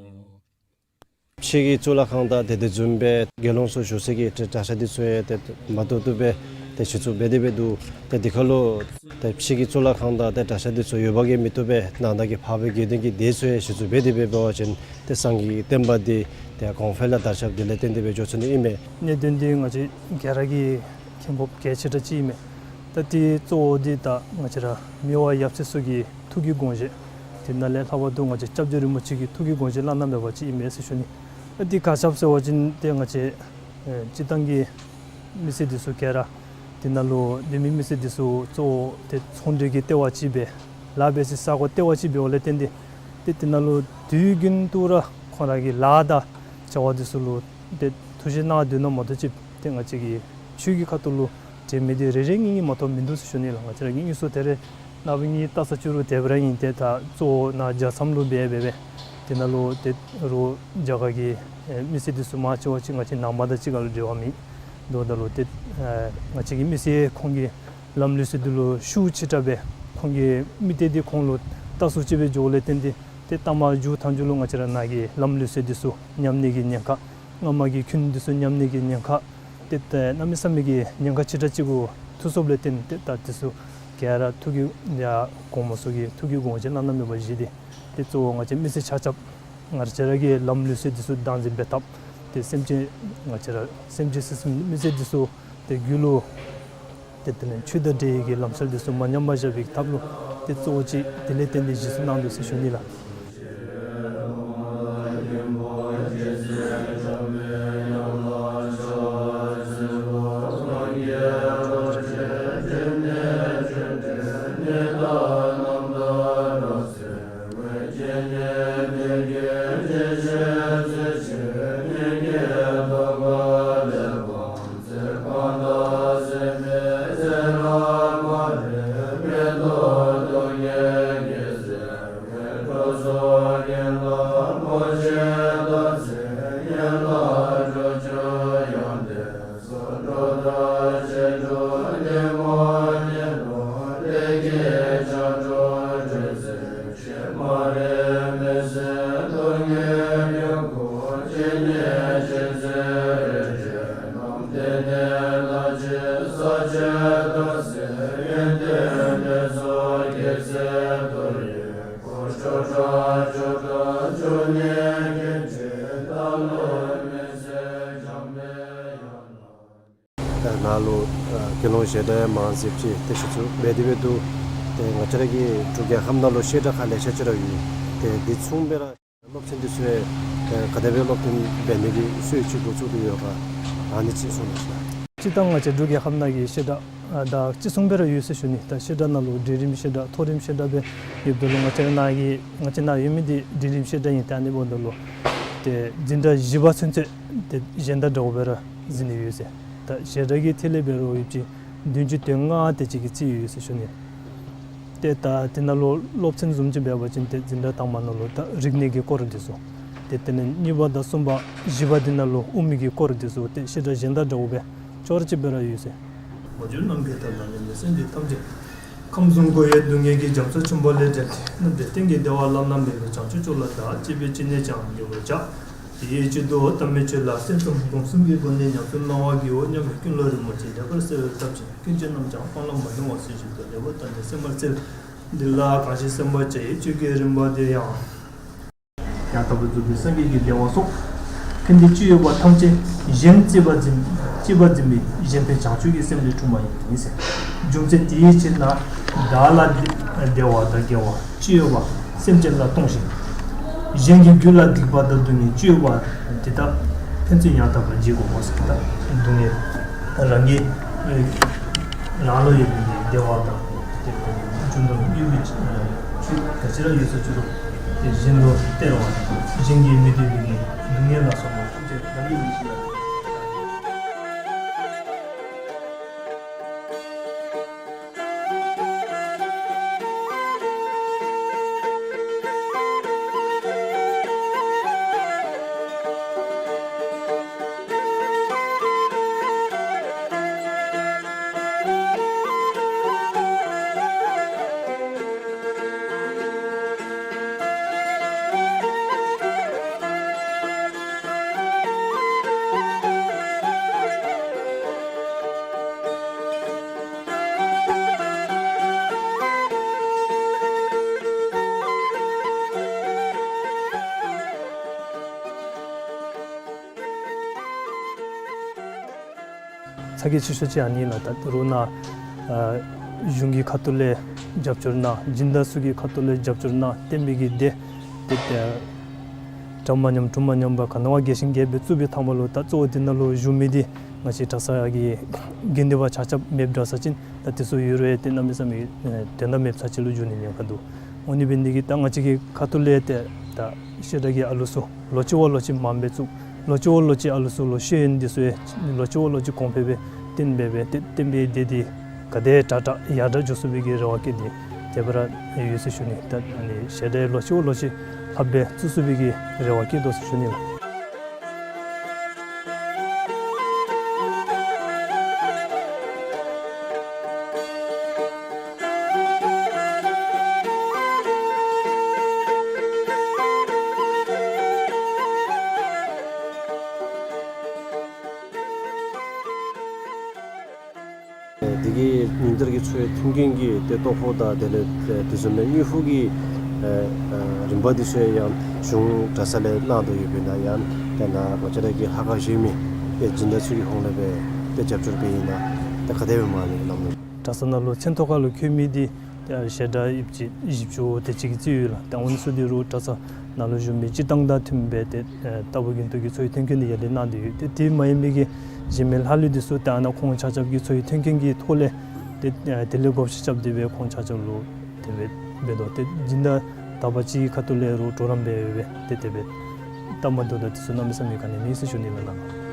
ཕྱི་གི་གཙུག་ལག་ཁང་དང་ཏེ་དེ་བཟུམ་སྦེ་དགེ་སློང་ཚུ་བཞུགས་སའི་གི་གྲྭ་ས་འདི་ཚུ་ཡང་ཏེ་མ་ཏོག་ཏོ་སྦེ་ཏེ་གཞི་བཙུགས་འབད་དེ་སྦེ་འདུག། ཏེ་འདི་ཁར་ལུ་ཏེ་ཕྱི་གི་གཙུག་ལག་ཁང་དང་ཏེ་གྲྭ་ས་འདི་ཚུ་ཡོདཔ་གིས་མི་བཏུབ་པས། ནང་ན་གི་འཕགས་པའི་དགེ་འདུན་གྱི་སྡེ་ཚུ་ཡང་གཞི་བཙུགས་འབད་དེ་སྦེ་འབད་བ་ཅིན་ཏེ་སངས་རྒྱས་ཀྱི་བསྟན་པ་འདི་ཏེ་གོང་འཕེལ་ལ་དར་ཁྱབ་འདི་ལས་བརྟེན་ཏེ་སྦེ་འགྱོ་ཚུགས་ནི་ཨིན་མས། གནད་དོན་འདི་ང་བཅས་ག་ར་གིས་མཁྱེན་དགོཔ་གལ་ཆེ་དྲགས་ཅིག་ཨིན་མས། ད་འདི་གཙོ་བོ་འདི་ད་ང་བཅས་ར་མི་དབང་ཡབ་སྲས་ཚུ་གི་ཐུགས་ཀྱི་དགོངས་བཞེད། དེ་ནང་ལས་ལྷག་པར་དུ་ང་བཅས་སྐྱབས་རྗེ་རིན་པོ་ཆེ་གི་ཐུགས་ཀྱི་དགོངས་བཞེད་བླ་ན་མེད་པ་ཅིག་ཨིན་མས་ཟེར་ཞུ་ནི། ད་འདི་ག་ཅི་སྦེ་ཟེར་བ་ཅིན་ཏེ་ང་བཅས་ཨེ་སྤྱིར་བཏང་གི་མི་སེར་འདི་ཚུ་ག་ར་དེ་ནང་ལུ་བོད་མི་མི་སེར་འདི་ཚུ་གཙོ་བོ་ཏེ་ཚོང་འབྲེལ་གྱི་ལྟེ་བ་ཅིག་སྦེ་ལཱ་འབད་སའི་ས་གོ་ལྟེ་བ་ཅིག་འབདཝ་ལས་བརྟེན་ཏེ་ཏེ་དེ་ནང་ལུ་དུས་རྒྱུན་དུ་ར་ཁོང་ར་གི་ལཱ་དང་བྱ་བ་འདི་ཚུ་ལུ་ཏེ་ཐུགས་བཞེད་གནང་སྡོད་ནི་མ་གཏོགས་ཅིག་ཏེ་ང་བཅས་ཀྱི་ཆོས་ཀྱི་ཁ་ཐུག་ལུ་འབྲེལ་མི་འདི་རེ་རེ་གཉིས་གཉིས་མ་གཏོགས་མིན་འདུག་ཟེར་ཞུ་ནི་ལགས། ང་བཅས་ར་གི་དངོས་སུ་ད་རེས་ནངས་པ་ངེའི་ལྟ་ས་ཅིག་རུང་དེ་སྦེ་ར་ཨིན། ཏེ་ད་གཙོ་བོ་ནཱ་རྒྱལ་མཚམས་ལུ་འབད་འབད་འབད་དེ་ནང་ལུ་ཏེ་རོགས་རྒྱ་གར་གྱི་ཨེ་མི་སེར་འདི་ཚུ་མང་ཆེ་བ་ཅིག་ང་བཅས་ནང་པ་དང་གཅིག་ཁར་ལུ་འབྲེལ་བ་མེད། དོ་ད་ལུ་ཏེ་ཨེ་ང་བཅས་ཀྱི་མི་སེར་ཁོང་གི་ལམ་ལུགས་སྲོལ་འདི་ལུ་ཤུགས་ཆེ་དྲགས་སྦེ་ཁོང་གི་མི་སྡེ་འདི་ཁོང་ལུ་ལྟ་སུ་ཅིག་སྦེ་འགྱོཝ་ལས་བརྟེན་ཏེ་ཏེ་ལྟ་མ་འགྱོ་ཐངས་ཅིག་ལུ་ང་བཅས་ར་ནཱ་གི་ལམ་ལུགས་སྲོལ་འདི་ཚུ་ཉམས་ནི་གི་ཉེན་ཁ། སྔ་མ་གི་ཁྱོན་འདི་ཚུ་ཉམས་ནི་གི་ཉེན་ཁ། ཏེ་ཏེ་གནམ་མེད་ས་མེད་ཀྱི་ཉེན་ཁ་ཆེ་དྲགས་ཅིག་གུ་ཐུག་སོཔ་ལས་བརྟེན་ཏེ་ད་འདི་ཚུ་ག་ར་ཐུགས་ཀྱི་ཡ་གོང་མ་ཚུ་གི་ཐུགས་ཀྱི་དགོངས་བཞེད་བླ་ན་མེད་པ་བཞེས་ཏེ་ཏེ་གཙོ་བོ་ང་བཅས་མི་སེར་ཆ་ཁྱབ་ང་བཅས་ར་གི་ལམ་ལུགས་སྲོལ་འདི་ཚུ་བདག་འཛིན་འབད་ཐབས། ཏེ་སེམས་ཅན་ང་བཅས་ར་སེམས་ཅན་སེམས་ཅན་མི་སེར་འདི་ཚུ་ཏེ་རྒྱུད་ལུ་ཏེ་དེ་ལས་ཆོས་དང་འབྲེལ་བའི་གི་ལམ་སྲོལ་འདི་ཚུ་མ་ཉམས་པར་བཞག་པའི་ཐབས་ལུ་ཏེ་གཙོ་བོ་ཅིག་དེ་ལས་བརྟེན་ཏེ་གཞི་བཙུགས་གནང་དོ་ཟེར་ཞུ་ནི་ལགས། ད་ནཱ་ལུ་ཨ་དགེ་སློང་བཤད་གྲྭ་མང་ཟེར་ཅིག་ཏེ་གཞི་བཙུགས་འབད་དེ་འབད་འདུག། ཏེ་ང་བཅས་ར་གི་འབྲུག་རྒྱལ་ཁབ་ནང་ལུ་བཤད་གྲྭ་ཁག་ལེ་ཤ་ཅིག་ར་ཡོད། ཏེ་དེ་མཚུངས་སྦེ་ར་སློབ་ཚན་འདི་ཚུ་ཡང་ཨེ་ག་དེ་སྦེ་སློབ་སྟོན་འབད་ནི་གི་སྲོལ་ཅིག་འགོ་བཙུགས་ཏེ་ཡོད་ག། ཨ་ནི་ཅིག་གསུང་གནང་ཤིག་ལགས། སྤྱིར་བཏང་ང་བཅས་འབྲུག་རྒྱལ་ཁབ་ནང་གི་བཤད་གྲྭ་ཨ་ད་ཅི་གསུངས་པ་ར་ཡོད་ཟེར་ཞུ་ནི། ད་བཤད་གྲྭ་ནང་ལུ་འབྲིང་རིམ་བཤད་གྲྭ་མཐོ་རིམ་བཤད་གྲྭ་སྦེ་ཡོདཔ་ད་ལུ་ང་བཅས་ནཱ་གི་ང་བཅས་ནཱ་ཡོད་མི་འདི་འབྲིང་རིམ་བཤད་གྲྭ་ཨིན། ད་ཨ་ནི་འབདཝ་ད་ལུ་ཏེ་འཛིན་གྲྭ་བཞི་པ་ཚུན་ཚོད་ཏེ་གཞན་དང་འདྲཝ་སྦེ་ར་འཛིན་ནི་ཡོད་ཟེར། ད་བཤད་གྲྭ་གི་ཐད་ལས་འབད་རུང་ཡོདཔ་ཅིག་བདུན་ཅུ་དོན་ལྔ་དེ་ཅིག་གི་རྩིས་ཡོད་ཟེར་ཞུ་ནི། ཏེ་ད་དེ་ནང་ལུ་སློབ་ཚན་བཟུམ་ཅིག་འབད་བ་ཅིན་ཏེ་འཛིན་གྲྭ་དང་པ་ནང་ལུ་ད་རིག་གནས་ཀྱི་སྐོར་འདི་ཚུ། ཏེ་དེ་ལས་གཉིས་པ་དང་གསུམ་པ་བཞི་པ་འདི་ནང་ལུ་དབུ་མའི་གི་སྐོར་འདི་ཚུ་ཏེ་བཤད་གྲྭ་གཞན་དང་འདྲཝ་སྦེ་ཅོག་ར་ཅིག་སྦེ་ར་ཡོད་ཟེར། མ་གྱུར་ནམ་མཁའི་མཐའ་དང་མཉམ་པའི་སེང་གེ་ཐམས་ཅད། ཁམས་གསུམ་འཁོར་བའི་སྡུག་བསྔལ་གྱི་རྒྱ་མཚོ་ཆེན་པོ་ལས་བསྒྲལ་ཏེ། རྣམ་འདྲེན་གཏན་གྱི་བདེ་བ་བླ་ན་མེད་པ་བྱང་ཆུབ་མཆོག་ལ་བདག་གཅེས་པའི་སྤྱན་ནས་ཀྱང་འབུལ་བར་བྱ། དེའི་ཕྱིར་དུ་དམ་པའི་ཆོས་ལ་སེམས་གསུམ་སྒོམ་གསུམ་གྱི་སྒོ་ནས་ཉམས་སུ་བླང་བར་བགྱིའོ་སྙམ་པའི་ཀུན་སློང་རིན་པོ་ཆེ་ལེགས་པར་གསལ་བའི་སྟོབས་ཀྱིས་ཀུན་མཁྱེན་རྣམས་ཀྱང་སྤང་བླང་མ་ལྡང་བ་སྲིད་ཞིའི་དུས་ལེགས་པར་བརྟགས་ནས་སེམས་པར་གསལ། འདི་ལ་གང་ཞིག་སེམས་པར་བྱ་ཡི་ཆོས་ཀྱི་རིམ་པ་དེ་ཡང་། ཡང་དག་པར་རྫོགས་པའི་སངས་རྒྱས་ཀྱི་བདེ་བ་སོགས། ཕན་བདེ་ཅི་ཡོད་པ་ཐམས་ཅད་གཞན་གཅེས་པར་འཛིན་གཅེས་པར་འཛིན་པའི་གཞན་ཕན་བྱང་ཆུབ་ཀྱི་སེམས་ལས་འཁྲུངས་པ་ཡིན་ཟེར། རྒྱུ་མཚན་དེའི་ཕྱིར་ན་བདག་ལ་བདེ་བ་དང་དགེ་བ་ཅི་ཡོད་པ་སེམས་ཅན་ལ་གཏོང་ཞིང་། གཞན་གྱི་རྒྱུད་ལ་སྡིག་པ་དང་སྡུག་བསྔལ་ཅི་ཡོད་པ་དེ་དག་ཕན་ཚུན་ཡང་དག་པར་བརྗེ་དགོ་ཟེར། ད་སྡུག་བསྔལ་རང་གི་རང་ལུ་ཡོད་པའི་བདེ་བ་དང་དེ་རྒྱུ་དང་དངོས་པོའི་ཆོས་ག་ཅི་ར་ཡོད་ས་ཅི་རུང་དེ་གཞན་ལུ་སྟེར་བ་དང་གཞན་གྱིས་མི་བདེ་བའི་སྡུག་བསྔལ་ལ་སོགས་པ་ཐམས་ཅད་རང་གི་ལུས་ཤིག་ལ། ཚ་གྱང་ཆེ་ཤོས་ཅིག་ཨ་ནི་ལགས། ད་རུང་ནཱ་ཨ་གཞུང་གི་ཁ་ཐུག་ལས་རྒྱབ་སྐྱོར་གནང་། སྦྱིན་བདག་ཚུ་གི་ཁ་ཐུག་ལས་རྒྱབ་སྐྱོར་གནང་། བསྟན་པའི་གི་སྡེ་ཏེ་ཏེ་གྲངས་མ་ཉམས་དྲུངས་མ་ཉམས་པར་ག་ནི་བ་རྒྱས་ཤིང་རྒྱས་པར་བཙུགས་པའི་ཐ་མ་ལུ་ད་གཙོ་བོ་འདི་ནང་ལུ་བཞུགས་མི་འདི་ང་བཅས་གྲྭ་ཚང་གི་དགེ་འདུན་པ་ཆ་ཁྱབ་མེདཔ་འདྲ་ས་ཅིན་ད་དེ་ཚུ་ཡོད་རུང་ཏེ་གནམ་མེད་ས་མེད་དོན་དག་མེདཔ་ཚར་ཅིག་ལུ་འགྱུར་ནི་ཉེན་ཁ་འདུག། འོ་ནི་འབད་ནི་འདི་གིས་ད་ང་བཅས་ཀྱི་ཁ་ཐུག་ལས་ཏེ་ད་བཤད་གྲྭ་གི་ཨ་ལུ་ཚུ་ལོ་གཅིག་བ་ལོ་གཅིག་མངམ་སྦེ་བཙུགས། ལོ་གཅིག་བ་ལོ་གཅིག་ཨ་ལུ་ཚུ་ལུ་ཤེས་ཡོན་འདི་ཚུ་ཡང་ལོ་གཅིག་བ་ལོ་གཅིག་གོང་འཕེལ་སྦེ་བརྟན་པའི་སྦེ་ཏེ་བསྟན་པའི་སྡེ་འདི་ག་དེ་དྲག་དྲག་ཡར་དྲག་འགྱོ་ཚུགས་པའི་གི་རེ་བ་བསྐྱེད་དེ་དེ་སྦེ་ར་ཡོད་ཟེར་ཞུ་ནི། ད་ཨ་ནི་བཤད་གྲྭ་ལོ་གཅིག་བ་ལོ་གཅིག་ལྷགཔ་སྦེ་བཙུགས་ཚུགས་པའི་གི་རེ་བ་བསྐྱེད་དོ་ཟེར་ཞུ་ནི་ལགས། དེ་གི་ཉིན་ལྟར་གྱི་འཚོ་བའི་མཐུན་རྐྱེན་གྱི་ཏེ་ལྟོ་ཕོགས་དང་དེ་ལས་ཏེ་དེ་བཟུམ་མའི་དངུལ་ཕོགས་ཀྱི་ཨེ་ཨེ་རིམ་པ་འདི་ཚུ་ཡང་གཞུང་གྲྭ་ཚང་ལས་གནང་དོ་ཡོདཔ་ཨིན་ན་ཡང་ཏེ་ནཱ་ང་བཅས་ར་གི་ལྷ་ཁང་བཞེངས་མི་ཏེ་སྦྱིན་བདག་ཚུ་གི་ཧོངས་ལས་སྦེ་ཏེ་རྒྱབ་སྐྱོར་འབད་ཨིན་ན་ཏེ་ག་དེ་སྦེ་མ་ལས་གནང་ནུག། གྲྭ་ཚང་ནང་ལུ་མཚན་ཐོ་ཁ་ལུ་འཁོད་མི་འདི་ཏེ་བཤད་གྲྭ་ཡོདཔ་ཅིག་བཞི་བཅུ་དེ་ཅིག་གི་རྩིས་ཡོད་ལགས། ཏེ་འོ་ནི་ཚུ་འདི་རུང་གྲྭ་ཚང་ནང་ལུ་བཞུགས་མི་སྤྱིར་བཏང་དང་མཐུནམ་སྦེ་ཏེ་ཨེ་རྟག་བུ་རྒྱུན་དུ་གི་འཚོ་བའི་མཐུན་རྐྱེན་འདི་ཡར་ལས་གནང་སྟེ་ཡོད། ཏེ་དེ་མ་ཡིན་པའི་གི་གཞན་མི་ལྷག་ལུས་འདི་ཚུ་ཏེ་ཨ་ནཱ་ཁོང་ཆ་ཁྱབ་ཀྱི་འཚོ་བའི་མཐུན་རྐྱེན་གྱི་ཐོག་ལས་ཏེ་ཨེ་དེ་ལས་བགོ་བཤའ་རྐྱབ་སྟེ་སྦེ་ཁོང་ཆ་ཁྱབ་ལུ་དེ་སྦེ་འབད་དོ། ཏེ་སྦྱིན་བདག་དག་པ་ཅིག་གི་ཁ་ཐུག་ལས་རུང་གྲོགས་རམ་འབད་སྦེ་ཏེ་དེ་སྦེ་སྟབས་མ་བདེཝ་དང་དེ་ཚུ་གནམ་མེད་ས་མེད་ག་ནི་མེད་ཟེར་ཞུ་ནི་ལགས།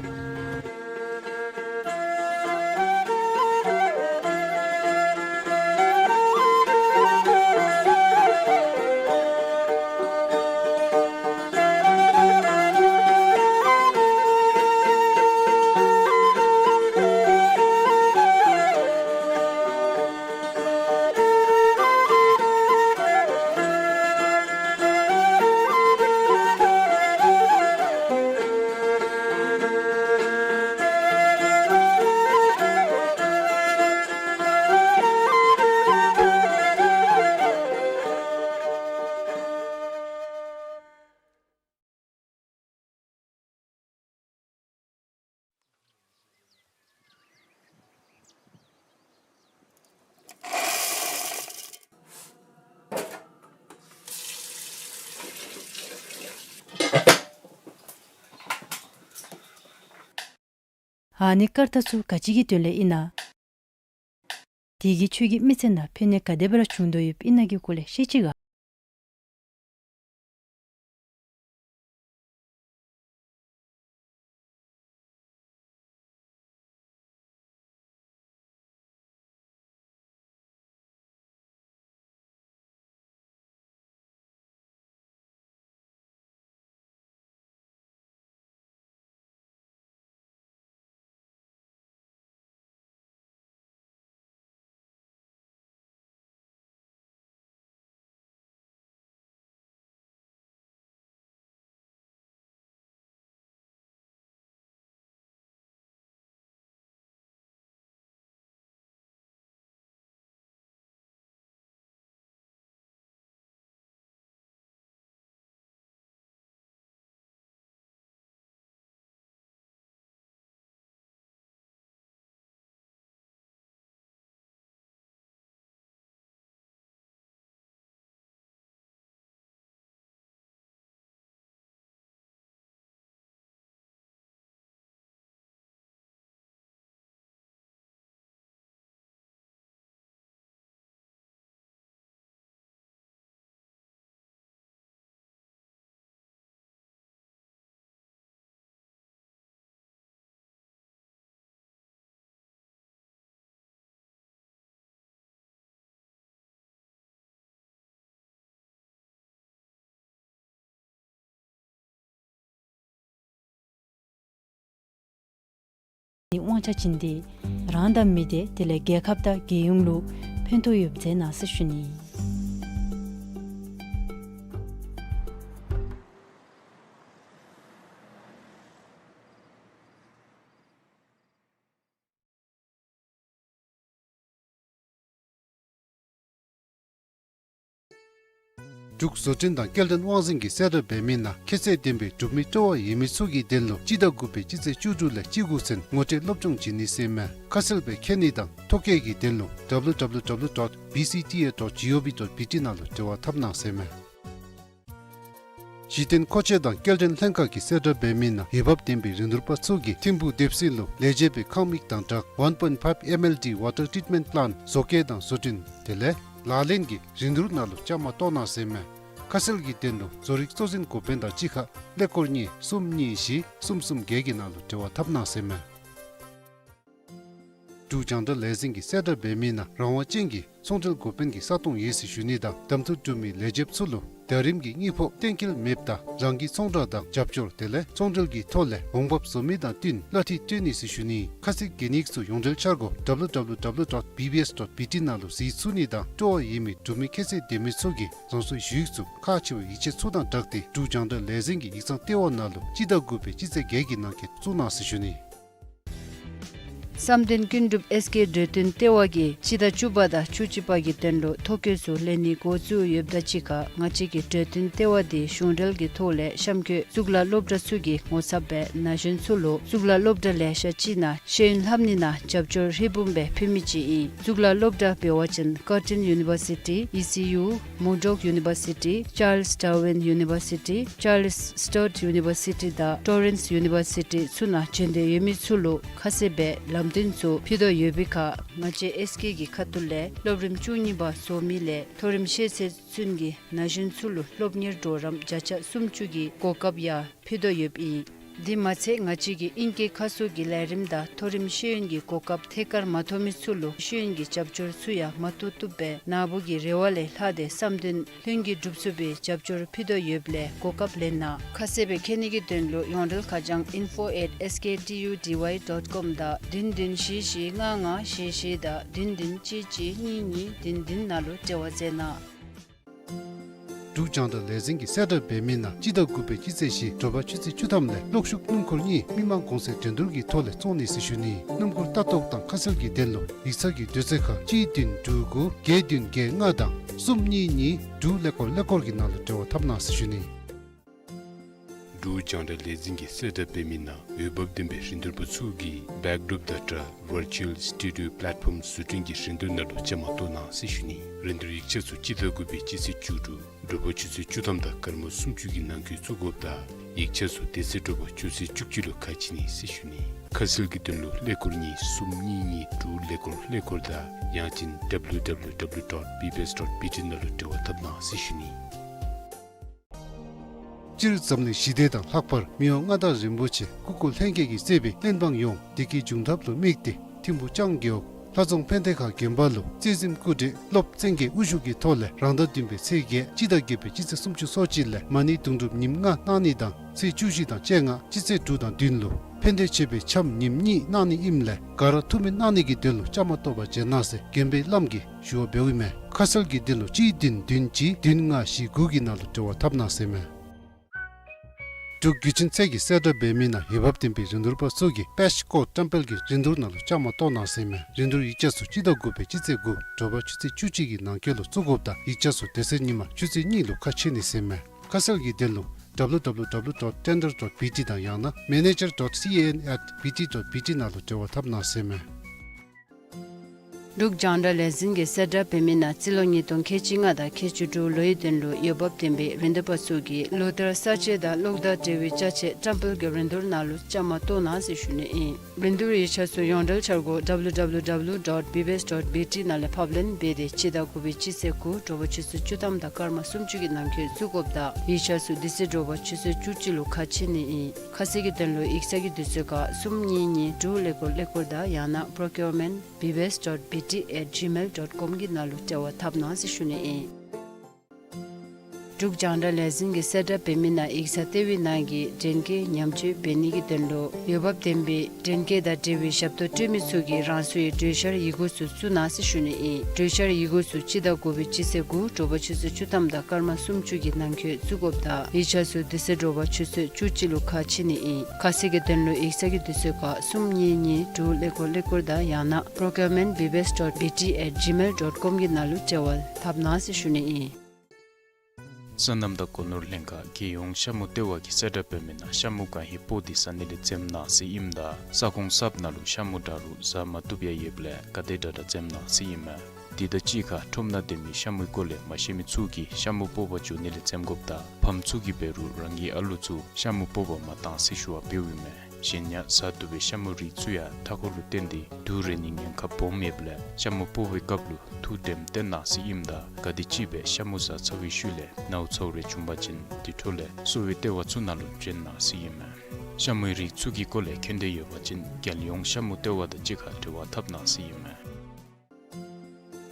ཨ་ནི་སྐར་རྟགས་ཚུ་ག་ཅི་གི་དོན་ལས་ཨིན་ན། དེ་གིས་ཁྱོད་ཀྱི་མི་ཚེ་ནང་ཕན་ནུས་ག་དེ་སྦེ་ར་བྱུང་དོ་ཡོདཔ་ཨིན་ན་གི་སྐོར་ལས་བཤད་ཅི་ག། ནི་དབང་ཆ་བྱིན་ཏེ་རང་དང་མི་སྡེ་དེ་ལས་རྒྱལ་ཁབ་དང་རྒྱལ་ཡོངས་ལུ་ཕན་ཐོགས་ཡོདཔ་མཛད་གནང་ཟེར་ཞུ་ནི། འབྲུག་བཟོ་སྐྲུན་དང་སྐྱེལ་འདྲེན་དབང་འཛིན་གྱིས་གསལ་བསྒྲགས་འབད་མི་ནང་ཁྱད་ཚད་ལྡན་པའི་འབྲུག་མི་སྤྲོ་བ་ཡོད་མི་ཚུ་གི་དོན་ལུ་སྤྱི་ཟླ་དགུ་པའི་སྤྱི་ཚེས་བཅུ་དྲུག་ལས་སྤྱི་འགོ་ཚུན་ངོ་སྤྲོད་སློབ་སྦྱོང་བྱིན་ནི་ཟེར་མས། ཁ་གསལ་སྦེ་མཁྱེན་ནི་དང་ཐོ་བཀོད་ཀྱི་དོན་ལུ་W W W dot B C T A dot gov dot B T ནང་ལུ་འབྲེལ་བ་འཐབ་གནང་ཟེར་མས། གཞི་རྟེན་མཁོ་ཆས་དང་སྐྱེལ་འདྲེན་ལྷན་ཁག་གིས་གསལ་བསྒྲགས་འབད་མི་ནང་འོས་འབབ་ལྡན་པའི་རིན་བསྡུར་པ་ཚུ་གིས་ཐིམ་ཕུག་སྡེ་པ་གསུམ་ལུ་ལས་བྱེད་པའི་ཁང་མིག་དང་སྦྲགས་one point five M L D water treatment plant བཟོ་བཀོད་དང་བཟོ་སྐྲུན་དེ་ལས་ལག་ལེན་གྱི་རིན་བསྡུར་ནང་ལུ་བཅའ་མར་གཏོགས་གནང་ཟེར་མས། ཁ་གསལ་གྱི་དོན་ལུ་བཟོ་རིག་གཙོ་འཛིན་འགོ་དཔོན་དང་གཅིག་ཁར་ཀླད་ཀོར་གཉིས་གསུམ་གཉིས་བཞི་གསུམ་གསུམ་བརྒྱད་ཀྱི་ནང་ལུ་འབྲེལ་བ་འཐབ་གནང་ཟེར་མས། འབྲུག་རྒྱང་བསྒྲགས་ལས་འཛིན་གྱིས་གསལ་བསྒྲགས་འབད་མི་ནང་རང་དབང་ཅན་གྱི་ཚོང་འབྲེལ་འགོ་དཔོན་གྱི་ས་སྟོང་ཡོད་ཟེར་ཞུ་ནི་དང་གདམ་འཐུ་གྲུབ་མི་ལས་བྱེདཔ་ཚུ་ལུ་ཟླ་རིམ་གྱི་དངུལ་ཕོགས་གཏན་འཁེལ་མེདཔ་ད་རང་གི་ཚོང་བསྒྲགས་དང་རྒྱབ་སྐྱོར་དེ་ལས་ཚོང་འབྲེལ་གྱི་ཐོག་ལས་འོང་འབབ་བཟོ་མི་དང་བསྟུན་གླ་འཐུས་སྤྲོད་ནི་ཟེར་ཞུ་ནི། ཁ་གསལ་གྱི་གནས་ཚུལ་ཡོངས་འབྲེལ་འཆར་སྒོ་W W W dot B B S dot B T ནང་ལུ་གཟིགས་ཚུགས་ནི་དང་སྤྲོ་བ་ཡོད་མི་འབྲུག་མི་ཁྱད་ཚད་ལྡན་མི་ཚུ་གིས་རང་སོའི་ཞུ་ཡིག་ཚུ་ཁག་ཆེ་བའི་ཡིག་ཆ་ཚུ་དང་སྦྲགས་ཏེ་འབྲུག་རྒྱང་བསྒྲགས་ལས་འཛིན་གྱི་ཡིག་ཚང་ལྟེ་བ་ནང་ལུ་སྤྱི་ཟླ་དགུ་པའི་སྤྱི་ཚེས་བརྒྱད་ཀྱི་ནང་འཁོད་བཙུགས་གནང་ཟེར་ཞུ་ནི། བསམ་གཏན་ཀུན་འགྲུབ་ཨེས་ཀེ་གྲོས་སྟོན་ལྟེ་བ་གིས་སྤྱི་ཟླ་བཅུ་པ་དང་བཅུ་གཅིག་པ་གི་དོན་ལུ་ཐོ་བཀོད་ཚུ་ལེན་ནི་འགོ་བཙུགས་ཡོདཔ་ད་གཅིག་ཁར་ང་བཅས་ཀྱི་གྲོས་སྟོན་ལྟེ་བ་འདི་གཞུང་འབྲེལ་གྱི་ཐོག་ལས་གཤམ་འཁོད་གཙུག་ལག་སློབ་གྲྭ་ཚུ་གི་ངོ་ཚབ་སྦེ་ན་གཞོན་ཚུ་ལུ་གཙུག་ལག་སློབ་གྲྭ་ལེ་ཤ་ཅིག་ནང་ཤེས་ཡོན་ལྷབ་ནི་ནང་རྒྱབ་སྐྱོར་ཧྲིལ་བུམ་སྦེ་ཕུལ་མི་ཅིག་ཨིན། གཙུག་ལག་སློབ་གྲྭ་འབད་བ་ཅིན་Curtin University, E C U, Murdoch University, Charles Darwin University, Charles Sturt University དང་Torrens University ཚུ་ནང་བྱོན་ཏེ་ཡོད་མི་ཚུ་ལུ་ཁ་གསལ་སྦེ་ལམ་སྟོན་ཚུ་ཕུལ་དོ་ཡོད་པའི་ཁར་ང་བཅས་ཨེས་ཀེ་གི་ཁ་ཐུག་ལས་སློབ་རིམ་བཅུ་གཉིས་པ་རྫོགས་མི་ལས་མཐོ་རིམ་ཤེས་ཚད་ཚུན་གྱི་ན་གཞོན་ཚུ་ལུ་སློབ་གཉེར་གྲོགས་རམ་བརྒྱ་ཆ་སུམ་ཅུ་གི་གོ་སྐབས་ཡང་ཕུལ་དོ་ཡོདཔ་ཨིན། དེ་མ་ཚད་ང་བཅས་ཀྱི་ཨིང་སྐད་ཁ་གསོ་གི་ལས་རིམ་དང་མཐོ་རིམ་ཤེས་ཡོན་གྱི་གོ་སྐབས་ཐད་ཀར་མ་ཐོབ་མི་ཚུ་ལུ་ཤེས་ཡོན་གྱི་རྒྱབ་སྐྱོར་ཚུ་ཡང་མ་ཐོབ་བཏུབ་པའི་ནཱ་བུ་གི་རེ་བ་ལས་ལྷག་སྟེ་བསམ་དོན་ལྷུན་གྱིས་འགྲུབ་ཚུགས་པའི་རྒྱབ་སྐྱོར་ཕུལ་དོ་ཡོདཔ་ལས་གོ་སྐབས་ལེན་གནང་། ཁ་གསལ་སྦེ་མཁྱེན་ནི་གི་དོན་ལུ་ཡོངས་འབྲེལ་ཁ་བྱང་info at S K T U D Y dot com དང་བདུན་བདུན་བཞི་བཞི་ལྔ་ལྔ་བཞི་བཞི་དང་བདུན་བདུན་གཅིག་གཅིག་གཉིས་གཉིས་བདུན་བདུན་ནང་ལུ་འབྲེལ་བ་མཛད་གནང་། འབྲུག་རྒྱང་བསྒྲགས་ལས་འཛིན་གྱིས་གསལ་བསྒྲགས་འབད་མི་ནང་སྤྱི་ཟླ་དགུ་པའི་སྤྱི་ཚེས་བཞི་དྲོ་པ་ཆུ་ཚོད་བཅུ་ཐམ་ལས་གློག་ཤུགས་སྣུམ་འཁོར་གཉིས་མི་མང་གོང་ཚད་འགྲན་བསྡུར་གྱི་ཐོག་ལས་བཙོང་ནི་ཟེར་ཞུ་ནི། སྣུམ་འཁོར་ལྟ་རྟོག་དང་ཁ་གསལ་གྱི་དོན་ལུ་ཡིག་ཚང་གི་དུས་ཚོད་ཁར་གཅིག་བདུན་དྲུག་དགུ་བརྒྱད་བདུན་བརྒྱད་ལྔ་དང་གསུམ་གཉིས་གཉིས་དྲུག་ཀླད་ཀོར་ཀླད་ཀོར་གྱི་ནང་ལུ་འབྲེལ་བ་འཐབ་གནང་ཟེར་ཞུ་ནི། འབྲུག་རྒྱང་བསྒྲགས་ལས་འཛིན་གྱིས་གསལ་བསྒྲགས་འབད་མི་ནང་འོས་འབབ་ལྡན་པའི་རིན་བསྡུར་པ་ཚུ་གིས་བེཀ་ཌོརོཔ་དང་སྦྲགས་ཝར་ཅུ་ཨལ་སི་ཊུ་ཌི་ཡོ་པླེཊ་ཕོརམ་བཟོ་སྐྲུན་གྱི་རིན་བསྡུར་ནང་ལུ་བཅའ་མར་གཏོགས་གནང་ཟེར་ཞུ་ནི། རིན་བསྡུར་ཡིག་ཆ་ཚུ་སྤྱི་ཟླ་དགུ་པའི་སྤྱི་ཚེས་བཅུ་དྲུག་དྲོ་པ་ཆུ་ཚོད་བཅུ་ཐམ་དང་སྐར་མ་སུམ་ཅུ་གི་ནང་འཁོད་བཙུགས་དགོཔ་ད་ཡིག་ཆ་ཚུ་དེ་ཚེ་དྲོ་པ་ཆུ་ཚོད་བཅུ་གཅིག་ལུ་ཁ་ཕྱེ་ནི་ཟེར་ཞུ་ནི། ཁ་གསལ་གྱི་དོན་ལུ་ཀླད་ཀོར་གཉིས་གསུམ་གཉིས་གཉིས་དྲུག་ཀླད་ཀོར་ཀླད་ཀོར་དང་ཡང་ཅིན་W W W dot B B S dot B T ནང་ལུ་འབྲེལ་བ་འཐབ་གནང་ཟེར་ཞུ་ནི། སྤྱིར་འཛམ་གླིང་ཞི་བདེ་དང་ལྷག་པར་མི་དབང་མངའ་བདག་རིན་པོ་ཆེ་སྐུ་འཁོར་ལྷན་རྒྱས་ཀྱིས་གཙོས་པའི་བློན་འབངས་ཡོངས་བདེ་སྐྱིད་འབྱུང་ཐབས་ལུ་དམིགས་ཏེ་ཐིམ་ཕུག་ལྕང་རྒེད་འོག་ལྷ་རྫོང་ཕན་བདེ་ཁ་དགོན་པ་ལུ་རྩེ་གཟིམ་སྐུ་བགྲེས་སློབ་བཙན་རྒྱལ་དབུ་བཞུགས་ཀྱི་ཐོག་ལས་རང་ཟླ་བདུན་པའི་ཚེས་བརྒྱད་སྤྱི་ཟླ་བརྒྱད་པའི་སྤྱི་ཚེས་སུམ་ཅུ་སོ་གཅིག་ལས་མ་ཎི་དུང་སྒྲུབ་ཉིནམ་ལྔ་གནང་ནི་དང་ཚེས་བཅུ་བཞི་དང་བཅོ་ལྔ་སྤྱི་ཚེས་དྲུག་དང་བདུན་ལུ་ཕན་བདེ་མཆོད་པའི་འཆམ་ཉིནམ་གཉིས་གནང་ནི་ཨིནམ་ལས་ག་ར་ཐུགས་སྨོན་གནང་ནི་གི་དོན་ལུ་བཅའ་མར་གཏོགས་པར་བྱོན་གནང་ཟེར་དགོན་པའི་བླམ་གིས་ཞུ་བ་འབདཝ་ཨིན་མས། ཁ་གསལ་གྱི་དོན་ལུ་གཅིག་བདུན་བདུན་གཅིག་བདུན་ལྔ་བཞི་དགུ་གི་ནང་ལུ་འབྲེལ་བ་འཐབ་གནང་ཟེར་མས། འབྲུག་བརྒྱུད་འཕྲིན་ཚད་ཀྱིས་གསལ་བསྒྲགས་འབད་མི་ནང་འོས་འབབ་ལྡན་པའི་རིན་བསྡུར་པ་ཚུ་གིས་པེཤ་ཀོཊ་ཊེམ་པལ་གྱི་རིན་བསྡུར་ནང་ལུ་བཅའ་མར་གཏོགས་གནང་ཟེར་མས། རིན་བསྡུར་ཡིག་ཆ་ཚུ་སྤྱི་ཟླ་དགུ་པའི་སྤྱི་ཚེས་དགུ་དྲོ་པ་ཆུ་ཚོད་བཅུ་གཅིག་གི་ནང་འཁོད་ལུ་བཙུགས་དགོཔ་ད་ཡིག་ཆ་ཚུ་དེ་ཚེ་ཉིན་མ་ཆུ་ཚོད་གཉིས་ལུ་ཁ་ཕྱེ་ནི་ཟེར་མས། ཁ་གསལ་གྱི་དོན་ལུ W W W dot tender dot B T དང་ཡང་ན་manager dot C A N at B T dot B T ནང་ལུ་འབྲེལ་བ་འཐབ་གནང་ཟེར་མས། འབྲུག་རྒྱང་བསྒྲགས་ལས་འཛིན་གྱིས་གསལ་བསྒྲགས་འབད་མི་ནང་རྩིས་ལོ་ཉིས་སྟོང་ཁལ་གཅིག་ལྔ་དང་ཁལ་གཅིག་དྲུག་ལོའི་དོན་ལུ་འོས་འབབ་ལྡན་པའི་རིན་བསྡུར་པ་ཚུ་གིས་ལོ་ལྟར་གསར་བརྗེ་དང་གློག་དང་འབྲེལ་བའི་ཅ་ཆས་ཊེམ་པལ་གྱི་རིན་བསྡུར་ནང་ལུ་བཅའ་མར་གཏོགས་གནང་ཟེར་ཞུ་ནི་ཨིན། རིན་བསྡུར་ཡིག་ཆ་ཚུ་ཡོངས་འབྲེལ་འཆར་སྒོ་W W W dot B B S dot B T ནང་ལས་ཕབ་ལེན་འབད་དེ་སྤྱི་ཟླ་དགུ་པའི་སྤྱི་ཚེས་དགུ་དྲོ་པ་ཆུ་ཚོད་བཅུ་ཐམ་དང་སྐར་མ་སུམ་ཅུ་གི་ནང་འཁོད་བཙུགས་དགོཔ་ད་ཡིག་ཆ་ཚུ་དེ་ཚེ་དྲོ་པ་ཆུ་ཚོད་བཅུ་གཅིག་ལུ་ཁ་ཕྱེ་ནི་ཨིན། ཁ་གསལ་གྱི་དོན་ལུ་ཡིག་ཚང་གི་དུས་ཚོད་ཁར་གསུམ་གཉིས་གཉིས་དྲུག་ཀླད་ཀོར་ཀླད་ཀོར་དང་ཡང་ན་procurement B B S dot B T at gmail dot com གི་ནང་ལུ་འབྲེལ་བ་འཐབ་གནང་ཟེར་ཞུ་ནི་ཨིན། འབྲུག་རྒྱང་བསྒྲགས་ལས་འཛིན་གྱིས་གསལ་བསྒྲགས་འབད་མི་ནང་ཡིག་ཚང་ལྟེ་བའི་ནང་གི་འདྲེན་སྐས་ཉམས་བཅོས་འབད་ནི་གི་དོན་ལུ་འོས་འབབ་ལྡན་པའི་འདྲེན་སྐས་དང་འབྲེལ་བའི་ཞབས་ཏོག་སྤྲོད་མི་ཚུ་གིས་རང་སོའི་གྲོས་འཆར་ཡི་གུ་ཚུ་བཙུགས་གནང་ཟེར་ཞུ་ནི་ཨིན། གྲོས་འཆར་ཡི་གུ་ཚུ་སྤྱི་ཟླ་དགུ་པའི་སྤྱི་ཚེས་དགུ་དྲོ་པ་ཆུ་ཚོད་བཅུ་ཐམ་དང་སྐར་མ་སུམ་ཅུ་གི་ནང་འཁོད་བཙུགས་དགོཔ་ད་ཡིག་ཆ་ཚུ་དེ་ཚེ་དྲོ་པ་ཆུ་ཚོད་བཅུ་གཅིག་ལུ་ཁ་ཕྱེ་ནི་ཨིན། ཁ་གསལ་གྱི་དོན་ལུ་ཡིག་ཚང་གི་དུས་ཚོད་ཁར་གསུམ་གཉིས་གཉིས་དྲུག་ཀླད་ཀོར་ཀླད་ཀོར་དང་ཡང་ན་procurement B B S dot B T at gmail dot com གི་ནང་ལུ་འབྲེལ་བ་འཐབ་གནང་ཟེར་ཞུ་ནི་ཨིན། སོ་ནམ་དང་སྒོ་ནོར་ལྷན་ཁག་རྒྱལ་ཡོངས་ཤ་མུ་ལྟེ་བ་གིས་གསལ་བསྒྲགས་འབད་མི་ནང་ཤ་མུ་གང་ཧེ་སྤོ་སྟེ་བཟའ་ནི་ལས་འཛེམ་གནང་ཟེར་ཨིནམ་ད་ས་ཁོངས་གསརཔ་ནང་ལུ་ཤ་མུ་འདྲ་རུང་བཟའ་མ་བཏུབ་ཡང་ཡོདཔ་ལས་ག་དེ་དྲག་དྲག་འཛེམ་གནང་ཟེར་ཨིན་མས། དེ་དང་གཅིག་ཁར་ཁྲོམ་ནང་སྡོད་མི་ཤ་མུའི་སྐོར་ལས་མ་ཤེས་མི་ཚུ་གིས་ཤ་མུ་སྤོ་བར་འགྱོ་ནི་ལས་འཛེམ་དགོཔ་དང་ཕམ་ཚུ་གིས་འབད་རུང་རང་གི་ཨ་ལུ་ཚུ་ཤ་མུ་སྤོ་བར་མ་གཏང་ཟེར་ཞུ་བ་འབདཝ་ཨིན་མས། གཞན་ཡང་བཟའ་བཏུབ་པའི་ཤ་མུའི་རིགས་ཚུ་ཡང་མཐའ་འཁོར་ལུ་བརྟེན་ཏེ་དུག་རེག་ནིའི་ཉེན་ཁ་སྦོམ་ཡོདཔ་ལས་ཤ་མུ་སྤོ་བའི་སྐབས་ལུ་ཐུགས་དྲནམ་བཏོན་གནང་ཟེར་ཨིནམ་ད་ག་དེམ་ཅིག་སྦེ་ཤ་མུ་བཟའ་ཚར་བའི་ཤུལ་ལས་ནཝ་ཚཝ་རེ་བྱུང་པ་ཅིན་དེ་འཕྲོ་ལས་གསོ་བའི་ལྟེ་བ་ཚུ་ནང་ལུ་བྱོན་གནང་ཟེར་ཨིན་མས། ཤ་མུའི་རིགས་ཚུ་གི་སྐོར་ལས་མཁྱེན་འདོད་ཡོད་པ་ཅིན་རྒྱལ་ཡོངས་ཤ་མུ་ལྟེ་བ་དང་གཅིག་ཁར་འབྲེལ་བ་འཐབ་གནང་ཟེར་ཨིན་མས།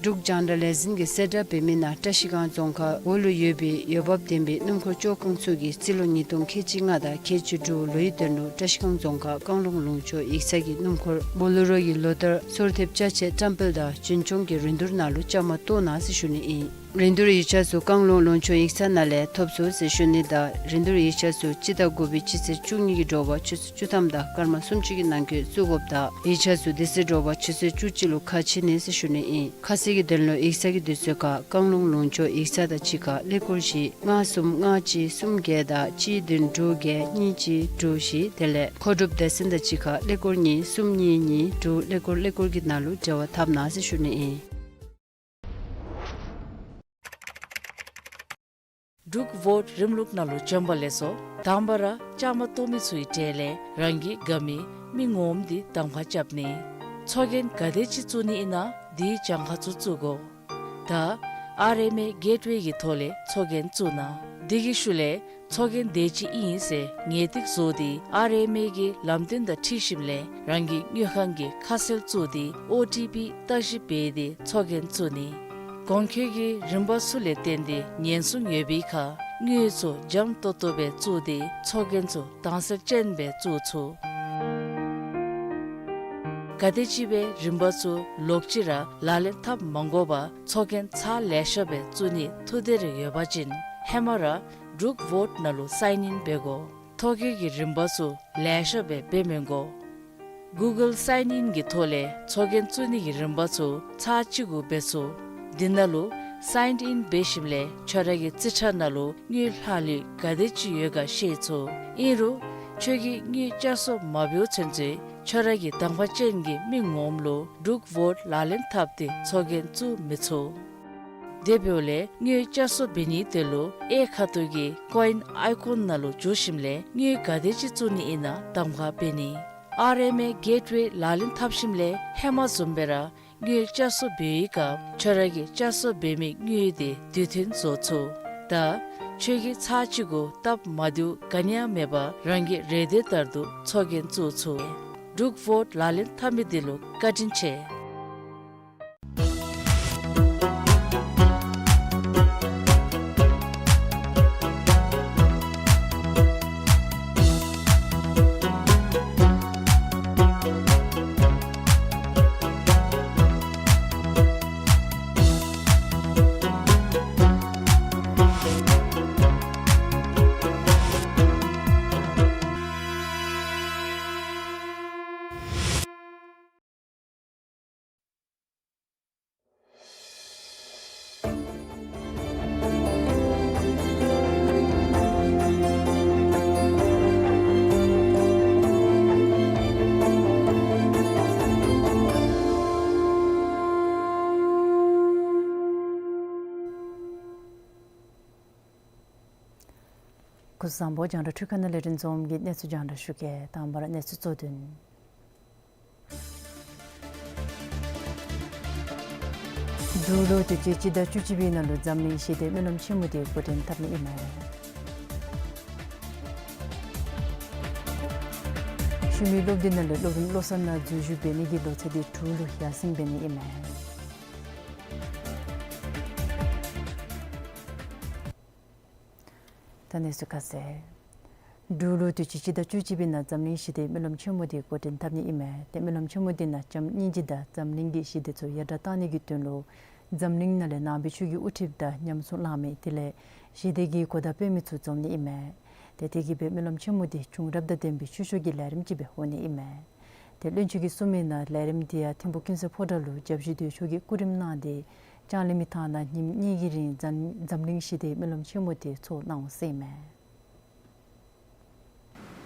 འབྲུག་རྒྱང་བསྒྲགས་ལས་འཛིན་གྱིས་གསལ་བསྒྲགས་འབད་མི་ནང་བཀྲ་ཤིས་སྒང་རྫོང་ཁག་འོག་ལུ་ཡོད་པའི་འོས་འབབ་ལྡན་པའི་སྣུམ་འཁོར་བཅོ་ཁང་ཚུ་གིས་རྩིས་ལོ་ཉིས་སྟོང་ཁལ་གཅིག་ལྔ་དང་ཁལ་གཅིག་དྲུག་ལོའི་དོན་ལུ་བཀྲ་ཤིས་སྒང་རྫོང་ཁག་བཀང་ལུང་ལུང་ཕྱོགས་ཡིག་ཚང་གི་སྣུམ་འཁོར་བོ་ལེ་རོ་གི་ལོ་ལྟར་སོར་ཐེབས་ཅ་ཆས་བཀྲམ་སྤེལ་དང་རྒྱུན་སྐྱོང་གི་རིན་བསྡུར་ནང་ལུ་བཅའ་མར་གཏོགས་གནང་ཟེར་ཞུ་ནི་ཨིན། རིན་བསྡུར་ཡིག་ཆ་ཚུ་བཀང་ལུང་ལུང་ཕྱོགས་ཡིག་ཚང་ནང་ལས་ཐོབ་ཚུགས་ཟེར་ཞུ་ནི་དང་རིན་བསྡུར་ཡིག་ཆ་ཚུ་སྤྱི་ཟླ་དགུ་པའི་སྤྱི་ཚེས་བཅུ་གཉིས་ཀྱི་དྲོ་པ་ཆུ་ཚོད་བཅུ་ཐམ་དང་སྐར་མ་སུམ་ཅུ་གི་ནང་འཁོད་བཙུགས་དགོཔ་དང་ཡིག་ཆ་ཚུ་དེ་ཚེ་དྲོ་པ་ཆུ་ཚོད་བཅུ་གཅིག་ལུ་ཁ་ཕྱེ་ནི་ཟེར་ཞུ་ནི་ཨིན། ཁ་གསལ་གྱི་དོན་ལུ་ཡིག་ཚང་གི་དུས་ཚོད་ཁར་བཀང་ལུང་ལུང་ཕྱོགས་ཡིག་ཚང་དང་གཅིག་ཁར་ཀླད་ཀོར་བཞི་ལྔ་གསུམ་ལྔ་གཅིག་གསུམ་བརྒྱད་དང་གཅིག་བདུན་དྲུག་བརྒྱད་གཉིས་གཅིག་དྲུག་བཞི་དེ་ལས་མཁོ་སྒྲུབ་སྡེ་ཚན་དང་གཅིག་ཁར་ཀླད་ཀོར་གཉིས་གསུམ་གཉིས་གཉིས་དྲུག་ཀླད་ཀོར་ཀླད་ཀོར་གྱི་ནང་ལུ་འབྲེལ་བ་འཐབ་གནང་ཟེར་ཞུ་ནི་ཨིན། འབྲུག་ཝོཊ་རིམ་ལུགས་ནང་ལུ་བྱོན་པ་ལེགས་སོ། དང་པ་ར་བཅའ་མར་གཏོགས་མི་ཚུའི་གྲས་ལས་རང་གི་དགའ་མི་མི་ངོམ་འདི་གདམ་ཁ་རྐྱབ་ནི། ཚོགས་རྒྱན་ག་དེ་ཅིག་བཙུགས་ནི་ཨིན་ན་དེའི་གྱངས་ཁ་ཚུ་བཙུགས་དགོ། ད་ཨར་ཨེམ་ཨེ་གེཊ་ཝེ་གི་ཐོག་ལས་ཚོགས་རྒྱན་བཙུགས་གནང་། དེ་གི་ཤུལ་ལས་ཚོགས་རྒྱན་དེ་ཅིག་ཨིན་ཟེར་ངེས་ཏིག་བཟོ་སྟེ་ཨར་ཨེམ་ཨེ་གི་ལམ་སྟོན་དང་འཁྲིལ་ཞིནམ་ལས་རང་གི་དངུལ་ཁང་གི་ཁ་གསལ་བཙུགས་ཏེ་ཨོ་ཊི་པི་བརྟག་ཞིབ་འབད་དེ་ཚོགས་རྒྱན་བཙུགས་ནི། གོང་འཁོད་ཀྱི་རིམ་པ་ཚུ་ལས་བརྟེན་ཏེ་ཉེན་སྲུང་ཡོད་པའི་ཁར་དངུལ་ཚུ་འཇམ་ཏོང་ཏོ་སྦེ་བཙུགས་ཏེ་ཚོགས་རྒྱན་ཚུ་དྭངས་གསལ་ཅན་སྦེ་བཙུགས་ཚུགས། ག་དེམ་ཅིག་སྦེ་རིམ་པ་ཚུ་ལོག་ཅི་ར་ལག་ལེན་འཐབ་མ་དགོ་པར་ཚོགས་རྒྱན་ཚར་ལེ་ཤ་སྦེ་བཙུགས་ནི་ཐུགས་འདོད་རེ་ཡོད་པ་ཅིན་ཧེ་མ་ར་འབྲུག་ཝོཊ་ནང་ལུ་སའིན་ཨིན་འབད་དགོ། ཐོ་བཀོད་ཀྱི་རིམ་པ་ཚུ་ལེ་ཤ་སྦེ་འབད་མི་དགོ། གུ་གཱལ་སའིན་ཨིན་གྱི་ཐོག་ལས་ཚོགས་རྒྱན་བཙུགས་ནི་གི་རིམ་པ་ཚུ་ཚར་གཅིག་གུ་འབད་ཚུགས། དེ་ནང་ལུ་སའིན་ཨིན་འབད་ཞིནམ་ལས་ཁྱོད་ར་གི་རྩིས་ཁྲ་ནང་ལུ་དངུལ་ལྷག་ལུས་ག་དེ་ཅིག་ཡོད་ག་ཤེས་ཚུགས། ཨིན་རུང་ཁྱོད་ཀྱིས་དངུལ་བསྐྱར་གསོ་མ་འབདཝ་ཚུན་ཚོད་ཁྱོད་ར་གི་གདམ་ཁ་ཅན་གྱི་མི་ངོམ་ལུ་འབྲུག་ཝོཊ་ལག་ལེན་འཐབ་སྟེ་ཚོགས་རྒྱན་བཙུགས་མི་ཚུགས། དེ་འབདཝ་ལས་དངུལ་བསྐྱར་གསོ་འབད་ནིའི་དོན་ལུ་གཡས་ཁ་ཐུག་གི་ཀོ་ཨིན་ཨའི་ཀོན་ནང་ལུ་འཛུལ་ཞིནམ་ལས་དངུལ་ག་དེ་ཅིག་བཙུགས་ནི་ཨིན་ན་གདམ་ཁ་འབད་ནི། ཨར་ཨེམ་ཨེ་གེཊ་ཝེ་ལག་ལེན་འཐབ་ཞིནམ་ལས་ཧེ་མ་བཟུམ་སྦེ་ར་དངུལ་བསྐྱར་གསོ་འབད་བའི་སྐབས་ཁྱོད་ར་གིས་བསྐྱར་གསོ་འབད་མི་དངུལ་དེ་དུས་མཐུན་བཟོ་ཚུགས། ད་ཁྱོད་ཀྱིས་ཚར་གཅིག་གུ་སྟབས་མ་བདེཝ་ག་ནི་ཡང་མེད་པར་རང་གི་རེ་འདོད་ལྟར་དུ་ཚོགས་རྒྱན་བཙུགས་ཚུགས། འབྲུག་ཝོཊ་ལག་ལེན་འཐབ་མི་འདི་ལུ་བཀའ་དྲིན་ཆེ། སྐུ་གཟུགས་བཟང་པོ། རྒྱང་བསྒྲགས་འཕྲུལ་ཁང་ནང་ལས་རིན་འཛོམས་ཀྱིས་གནས་ཚུལ་རྒྱང་བསྒྲགས་ཞུ་གེ། དང་པ་ར་གནས་ཚུལ་གཙོ་དོན། འབྲུག་ལོ་དུས་ཅི་སྤྱི་ཟླ་བཅུ་གཅིག་པའི་ནང་ལུ་འཛམ་གླིང་ཞི་བདེ་སྨོན་ལམ་ཆེན་མོ་འདི་འགོ་འདྲེན་འཐབ་ནི་ཨིན་མས། ཤུལ་མའི་སློབ་སྡེ་ནང་ལུ་སློབ་རིམ་བློ་གསར་ནང་འཛུལ་ཞུགས་འབད་ནི་གི་ལོ་ཚད་འདི་དྲུག་ལུ་ཡར་སེང་འབད་ནི་ཨིན་མས། ད་གནས་ཚུལ་ཁ་གསལ། འབྲུག་ལོ་དུས་ཅི་སྤྱི་ཟླ་བཅུ་གཅིག་པའི་ནང་འཛམ་གླིང་ཞི་བདེའི་སྨོན་ལམ་ཆེན་མོ་འདི་འགོ་འདྲེན་འཐབ་ནི་ཨིན་མས། ཏེ་སྨོན་ལམ་ཆེན་མོ་འདི་ནང་བྱམས་སྙིང་རྗེ་དང་འཛམ་གླིང་གི་ཞི་བདེ་ཚུ་ཡར་དྲག་གཏང་ནི་གི་དོན་ལུ་འཛམ་གླིང་ནང་ལས་ནང་པའི་ཆོས་ཀྱི་དབུ་ཁྲིདཔ་དང་ཉམས་སྲུང་བླ་མ་དེ་ལས་ཞི་བདེ་གི་གོ་བརྡ་སྤེལ་མི་ཚུ་འཛོམས་ནི་ཨིན་མས། ཏེ་དེ་གིས་འབད་སྨོན་ལམ་ཆེན་མོ་འདི་བྱུང་རབས་དང་ལྡན་པའི་ཆོས་ཕྱོགས་ཀྱི་ལས་རིམ་ཅིག་སྦེ་འོང་ནི་ཨིན་མས། ཏེ་བློན་ཆེན་གྱིས་གསུངས་མི་ནང་ལས་རིམ་འདི་ཡང་ཐིམ་ཕུ་ཀུན་གསལ་ཕོ་བྲང་ལུ་སྐྱབས་རྗེ་ཟློས་མཆོག་གིས་སྐུ་རིམ་གནང་སྟེ་ ལྕང་གླིང་མི་ཐང་ནང་ཉིནམ་གཉིས་ཀྱི་རིང་འཛམ་འཛམ་གླིང་ཞི་བདེའི་སྨོན་ལམ་ཆེན་མོ་དེ་ཚོགས་གནང་ཟེར་ཨིན་མས།